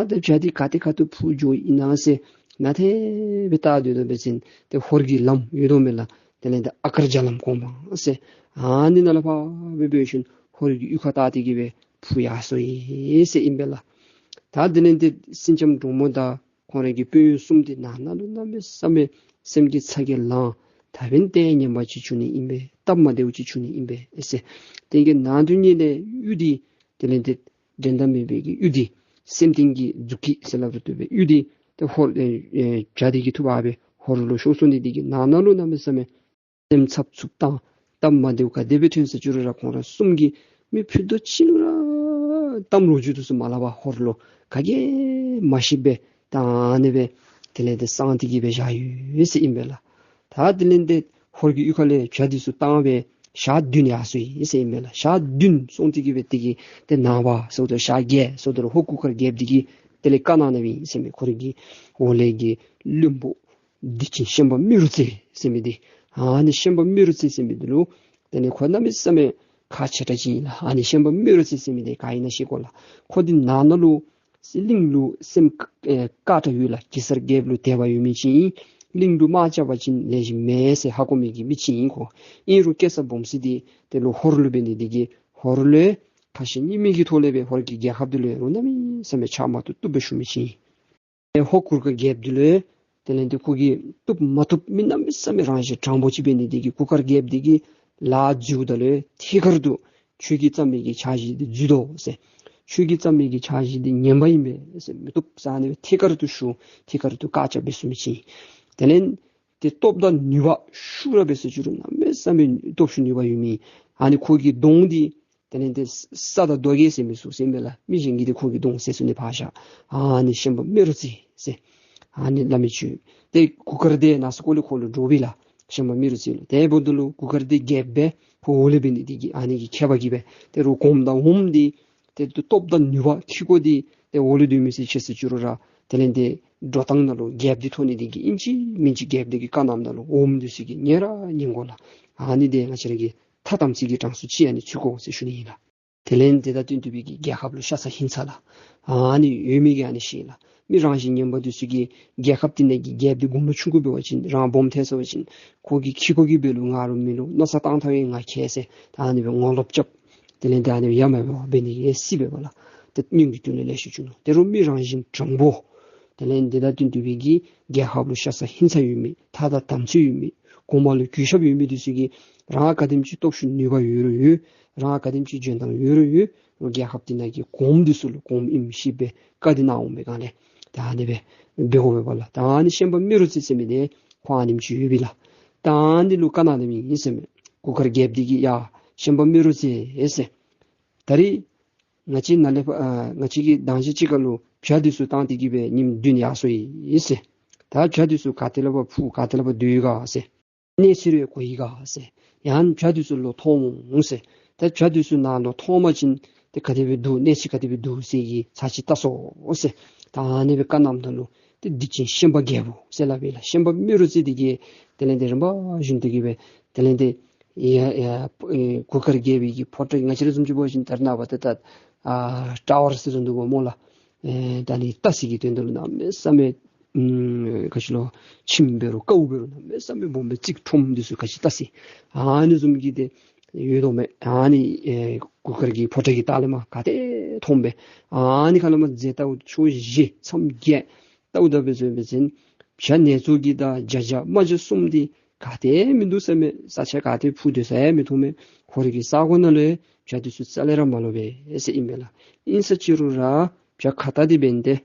ད་ད་བྱ་འདི་ག་ཏེ་ག་ཏེ་འཕུར་འགྱོ་ཨིན་ན་ཟེར་ནང་ཏེ་སྦེ་བལྟ་སྡོད་དོ་འབད་བ་ཅིན་ཏེ་ཧོར་གྱི་ལམ་ཡོད་དོ་མེན་ལགས། དེ་ལས་ད་ཨ་དཀར་རྒྱ་ལམ་གོང་མ་ཟེར་ཨ་ནི་ནང་ལས་ཕར་སྦེ་འབད་ཞིནམ་ཧོར་གྱི་གཡུས་ཁར་བལྟ་སྟེ་གི་སྦེ་འཕུར་ཡར་སོ་ཡི་ཟེར་ཨིན་པས་ལགས། ད་དེ་ལས་ཏེ་སེང་ལྕམ་འབྲུག་མོ་དང་ཁོང་རའི་གི་དཔོན་གཡོག་གསུམ་འདི་ནང་ན་ལུ་གནམ་མེད་ས་མེད་སེམས་ཀྱི་ཚ་གྱང་ལངས། ད་འབདན་ལྟས་ངན་པ་ཅིག་བྱུང་ནི་ཨིན་པས། སྟབས་མ་བདེཝ་ཅིག་བྱུང་ནི་ཨིན་པས་ཟེར། དེ་གི་ནང་དོན་ཉིད་ལས་གཡུ་འདི་དེ་ལས་ཏེ་འགྲན་ཟླ་མེད་པའི་གི་གཡུ་འདི་སེམས་ལྡན་གྱི་རྫུས་སྐུད་ཟེར་སླབ་རུང་བཏུབ་པས། གཡུ་འདི་ཏེ་ཧོར་ཨེ་ཨེ་བྱ་འདི་གིས་འཐུ་འབག་སྦེ་ཧོར་ལུ་ཤོར་སོ་ནི་འདི་གིས་ནང་ན་ལུ་གནམ་མེད་ས་མེད་སེམས་འཚབ་འཚུབ་བཏང་། སྟབས་མ་བདེཝ་ག་དེ་སྦེ་ཐོན་ས་ཅི་རུང་ར་ཁོང་ར་གསུམ་གྱིས་མི་ཕུད་རྡོག་གཅིག་ལུ་ར་གཏམ་ལོ་རྒྱུས་འདི་ཚུ་མ་སླབ་པར་ཧོར་ལུ་ག་གིས་མ་ཤེས་པར་ད་ཨ་ནི་སྦེ་དེ་ལས་ཏེ་གསང་སྟེ་གི་སྦེ་བཞག་ཡོད་ཟེར་ཨིན་པས་ལགས། ད་དེ་ལས་ཏེ་ཧོར་གྱི་གཡུས་ཁ་ལས་བྱ་འདི་ཚུ་བཏང་སྦེ་ཞག་བདུན་ཡར་སོ་ཡི་ཟེར་ཨིན་པས་ལགས། ཞག་བདུན་སོང་སྟེ་གི་སྦེ་དེ་གི་ཏེ་ནངས་པ་ཟེརཝ་ད་ཞག་བརྒྱད་སོངམ་ད་ལུ་ཧོར་གུར་དཀར་རྒྱལཔོ་འདི་གིས་དེ་ལས་བཀའ་གནང་གནངམ་ཨིན་ཟེར་མས། ཁོ་རའི་གི་འོག་ལས་ཀྱི་བློན་པོ་བདེ་ཆེན་ཤན་པ་རྨེ་རུ་རྩེ་ཟེར་མི་འདི། ཨ་ནི་ཤན་པ་རྨེ་རུ་རྩེ་ཟེར་མི་འདི་ལུ་དེ་ལས་ཁོ་གནམ་མེད་ས་མེད་ཁག་ཆེ་དྲགས་ཅིག་ཨིན་ལགས། ཨ་ནི་ཤན་པ་རྨེ་རུ་རྩེ་ཟེར་མི་འདི་ག་ཨིན་ན་ཤེས་དགོ་ལགས། ཁོ་འདི་ནང་ན་ལུ་གླིང་ལུ་སེམས་ཨེ་དཀར་དྲགས་ཡོད་ལགས། གེ་སར་རྒྱལཔོ་ལུ་དད་པ་ཡོད་མི་ཅིག་ཨིན། གླིང་ལུ་དམག་རྐྱབ་པ་ཅིན་ལེགས་ཤོམ་མེད་ཟེར་ཧ་གོ་མི་གི་མི་ཅིག་ཨིན་ཁོ། ཨིན་རུང་སྐྱེ་ས་སྦོམ་ས་འདི་དེ་ལུ་ཧོར་ལུ་འབད་ནི་འདི་གིས་ཧོར་ལུ་ཁ་ཞེ་གཉིས་མེད་ཀྱི་ཐོག་ལས་སྦེ་ཧོར་གྱི་རྒྱལ་ཁབ་འདི་ལུ་རུང་གནམ་མེད་ས་མེད་ཕྱག་མ་ཐུབ་ཐུབ་སྦེ་ཞུ་མི་ཅིག་ཨིན། ཨེ་ཧོར་གུར་དཀར་རྒྱལཔོ་འདི་ལུ་དེ་ལས་ཏེ་ཁོ་གིས་བཏུབ་མ་བཏུབ་མི་གནམ་མེད་ས་མེད་རང་བཞིན་དྲང་པོ་ཅིག་འབད་ནི་འདི་གིས་གུར་དཀར་རྒྱལཔོ་འདི་གིས་ལཱ་འཛོལཝ་ད་ལུ་ཐད་ཀར་དུ་ཁྱོད་ཀྱིས་བརྩམས་མི་གི་འཆར་གཞི་འདི་འཛོལ་དོ་ཟེར། ཁྱོད་ཀྱིས་བརྩམས་མི་གི་འཆར་གཞི་འདི་ངན་པ་ཨིན་པས་ཟེར། མི་བཏུབ་ཟེར་ཨ་ནི་སྦེ་ཐད་ཀར་དུ་ཞུ་ཐད་ཀར་དུ་བཀག་ཆ་འབད་ཚུགས་མི་ཅིག་ཨིན། དེ་ལས་ ཏེ་སྟོབས་དང་ནུས་པ་ཤུགས་ར་འབད་ཟེར་ཅི་རུང་གནམ་མེད་ས་མེད་སྟོབས་ཤུགས་ནུས་པ་ཡོད་མི། ཨ་ནི་ཁོ་གི་གདོང་འདི་དེ་ལས་ཏེ་ས་དང་རྡོ་གིས་བཟོ་མི་ཚུགས་ཟེར་མས་ལགས། མི་གཞན་གྱིས་ཏེ་ཁོ་གི་གདོང་བཟོ་ཚུགས་ནི་ཕར་བཞག། ཨ་ནི་ཤན་པ་མེ་རུ་རྩེ་ཟེར་ཨ་ནི་བླ་མའི་ཁྱོད། ཏེ་གུར་དཀར་སྡེ་ནང་སུ་ཀོ་ལི་ཁོ་ལུ་འདྲོག་པས་ལགས། ཤན་པ་མེ་རུ་རྩེ་ལུ། དེ་འབདཝ་ད་ལུ་གུར་དཀར་སྡེ་རྒྱལཔོ་སྦེ་ཁོ་འོག་ལུ་འབད་ནི་དེ་གིས་ཨ་ནི་གི་ཁྱད་པར་གྱིས་སྦེ་ཏེ་རུང་གོངམ་དང་འོགམ་འདི་ཏེ་སྟོབས་དང་ནུས་པ་ཁེ་ཀོ་འདི་ཏེ་འོག་ལུ་སྡོད་མི་ཚུ་ཆེ་ཟེར་ཅི་རུང་ར་དེ་ལས་ཏེ་འགྲོ་སྟངས་ནང་ལུ་རྒྱལཔོ་འདི་མཐོང་ནི་དེ་གིས་ཨིན་ཅི་མིན་ཅི་རྒྱལཔོ་འདི་གི་བཀའ་གནངམ་ད་ལུ་འོགམ་འདི་ཚུ་གིས་ཉན་ར་ཉན་དགོ་ལགས། ཨ་ནི་འདི་ང་བཅས་ར་གི་ཐ་དམ་ཚིག་གི་གྲངས་སུ་ཅིག་ཨ་ནི་ཚུད་དགོ་ཟེར་ཞུ་ནི་ཨིན་ལགས། དེ་ལས་དེ་དང་བསྟུན་ཏེ་སྦེ་གི་རྒྱལ་ཁབ་ལུ་ཤ་ཚ་ཧིང་ཚ་ལགས། ཨ་ནི་ཡོད་མི་གིས་ཨ་ནི་ཤེས་ལགས། མི་རང་བཞིན་ངན་པ་འདི་ཚུ་གིས་རྒྱལ་ཁབ་འདི་ནང་གི་རྒྱལཔོ་འདི་དགུང་ལོ་ཆུང་ཀུ་འབད་བ་ཅིན་རང་སྦོམ་ཐལ་སོང་བ་ཅིན་ཁོ་གིས་ཁེ་ཀོ་གིས་འབད་རུང་ང་རུང་མི་རུང་མནོ་བསམ་བཏང་ཐངས་ཡང་ང་མཁས་ཟེར་ད་ཨ་ནི་སྦེ་ངོ་ལོག་རྐྱབ། དེ་ལས་ད་ཨ་ནི་ཡ་མ་འབད་བར་འབད་ནི་གི་སྲིད་པས་པ་ལགས། ཏེ་སྔོན་གྱི་དུས་ལས་ལེ་ཤ་བྱུང་ནུག། དེ་རུང་མི་རང་བཞིན་དྲང་པོ། དེ་ལས་དེ་དང་བསྟུན་ཏེ་སྦེ་གི་རྒྱལ་ཁབ་ལུ་ཤ་ཚ་ཧིང་ཚ་ཡོད་མི་ཐ་དང་དམ་ཚིག་ཡོད་མི་གོང་མ་ལུ་གུས་ཞབས་ཡོད་མི་འདི་ཚུ་གིས་རང་ག་དེམ་ཅིག་སྟོབས་ཤུགས་ནུས་པ་ཡོད་རུང་ཡོད། རང་ག་དེམ་ཅིག་འཇོན་ཐང་ཡོད་རུང་ཡོད། རྒྱལ་ཁབ་འདི་ནང་གི་གོངམ་འདི་ཚུ་ལུ་གོངམ་ཨིནམ་ཤེས་པའི་བཀའ་འདི་གནང་འོང་པའི་སྒང་ལས་ད་ཨ་ནི་སྦེ་འབད་དགོ་པས་པ་ལགས། ད་ཨ་ནི་ཤན་པ་མེ་རུ་རྩེ་ཟེར་མི་འདི་ཁོ་ཨ་ནེམ་ཅིག་ཡོད་པས་ལགས། ད་ཨ་ནི་ལུ་བཀའ་གནང་ནི་ཨིན་ཟེར་མས། གུར་དཀར་རྒྱལཔོ་འདི་གིས་ཡ་ཤན་པ་མེ་རུ་རྩེ་ཟེར། ད་རིས་ང་བཅས་ནཱ་ལས་ཕར་ཨ་ང་བཅས་ཀྱིས་དང་ཅིག་ཅིག་ཁར་ལུ་བྱ་འདི་ཚུ་བཏང་སྟེ་གི་སྦེ་ཉིནམ་བདུན་ཡར་སོ་ཡི་ཟེར། ད་བྱ་འདི་ཚུ་ག་ཏེ་ལས་ཕར་འཕུར་ག་ཏེ་ལས་ཕར་སྡོད་ཡི་ག་ཟེར། གནས་ཚུལ་རེ་གོ་ཡི་ག་ཟེར། ཡང་བྱ་འདི་ཚུ་ལོག་ཐོན་འོང་ཟེར། ད་བྱ་འདི་ཚུ་ནཱ་ལོག་ཐོན་པ་ཅིན་ཏེ་ག་དེ་སྦེ་འདུག་གནས་ཚུལ་ག་དེ་སྦེ་འདུག་ཟེར་གྱི་ཚར་ཅིག་བལྟ་སོང་ཟེར། ད་ཨ་ནི་སྦེ་བཀའ་གནངམ་ད་ལུ་ཏེ་སྡིག་ཅན་ཤན་པ་རྒྱལ་པོ་ཟེར་སླབ་ཨིན་ལགས། ཤན་པ་མེ་རུ་རྩེ་འདི་གིས་དེ་ལས་ཏེ་རིམ་པ་བཞིན་དུ་གི་སྦེ་དེ་ལས་ཏེ་ཡ་ཡ་ཨེ་གུར་དཀར་རྒྱལ་པོའི་གི་ཕོ་བྲང་ང་བཅས་ར་བཟུམ་ཅིག་འབད་བ་ཅིན་ད་རེས་ནངས་པ་ཏེ་ད་ཨ་ཊ་ཝར་ཟེར་བཟུམ་འདུག་གོ་སྨོ་ལགས། ཨེ་ད་ནི་ལྟ་ས་གི་དོན་དག་ལུ་གནམ་མེད་ས་མེད་ཨམ་ག་ཅི་ལོ་ཁྱིམ་འབད་རུང་ཀཝ་འབད་རུང་གནམ་མེད་ས་མེད་སྦོམ་སྦེ་རྩིག་ཁྲོམ་འདི་ཚུ་ག་ཅི་ལྟ་ས་ཨ་ནི་བཟུམ་གྱི་ཏེ་ཡོད་དོ་མས། ཨ་ནི་ཨེ་གུར་དཀར་གྱི་ཕོ་བྲང་གི་ལྟག་ལས་མར་ག་ཏེ་མཐོངམ་སྦེ་ཨ་ནི་ཁ་ལས་མར་མཛེས་ལྟ་བུ་ཕྱོགས་བཞི་མཚམས་བརྒྱད་ལྟཝ་ད་འབད་ཟེར་བ་ཅིན་བྱ་ནེ་ཙོ་གི་དང་བྱ་བྱ་རྨ་བྱ་གསུམ་འདི་ག་ཏེ་མིན་འདུག་ཟེར་མས། ས་ཆ་ག་ཏེ་འཕུར་སྡོད་ས་ཡང་མི་མཐོང་མས། ཧོར་གྱི་ས་གོ་ནང་ལུ་བྱ་འདི་ཚུ་རྩ་ལས་ར་མ་ལོག་པས་ཟེར་ཨིན་མས་ལགས། ཨིན་ས་ཅི་རུང་ར་བྱ་ཁྭ་ཏ་འདི་འབད་ནི་དེ་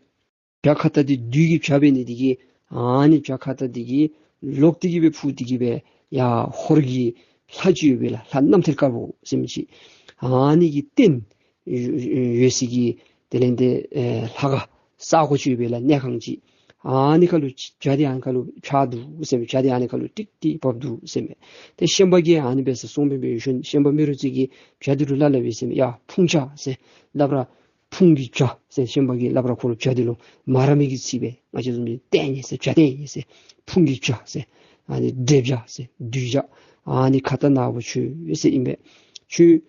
བྱ་ཁྭ་ཏ་འདི་བདུད་ཀྱི་བྱ་འབད་ནི་དེ་གིས་ཨ་ནི་བྱ་ཁྭ་ཏ་འདི་གིས་ལོག་སྟེ་གི་སྦེ་འཕུར་ཏེ་གི་སྦེ་ཡར་ཧོར་གྱི་ལྷ་ཅིག་ཡོད་པས་ལགས། ལྷ་རྣམ་ཐར་དཀར་པོ་ཟེར་མི་ཅིག་ཨ་ནི་གི་རྟེན་ཡོད་ཡོད་ས་གི་དེ་ལས་ཏེ་ཨེ་ལྷ་ཁང་ས་གོ་ཅིག་ཡོད་པས་ལགས། གནས་ཁང་ཅིག་ཨ་ནི་ཁར་ལུ་བྱ་འདི་ཨ་ནི་ཁར་ལུ་ཆགས་འདུག་ཟེར་མས། བྱ་འདི་ཨ་ནི་ཁར་ལུ་ཏིག་ཏིག་བབས་འདུག་ཟེར་མས། ཏེ་ཤན་པ་གིས་ཨ་ནི་སྦེ་ཟེར་གསུངས་སྦེ་འབད་ཞིནམ་ཤན་པ་མེ་རུ་རྩེ་གིས་བྱ་འདི་ལུ་སླབ་སླབ་ཨིན་ཟེར་མས། ཡ་ཕུང་བྱ་ཟེར་སླབ་ར་ཕུང་གི་བྱ་ཟེར་ཤན་པ་གིས་སླབ་ར་ཁོ་ལུ་བྱ་འདི་ལུ་མ་ར་མི་གི་ཚིག་སྦེ་ང་བཅས་བཟུམ་སྦེ་ལྟས་ངན་ཟེར་བྱ་ལྟས་ངན་ཟེར་ཕུང་གི་བྱ་ཟེར་ཨ་ནི་འདྲེ་བྱ་ཟེར་བདུད་བྱ་ཨ་ནི་ཁྭ་ཏ་ནག་པོ་ཁྱོད་ཟེར་ཨིན་པས། ཁྱོད་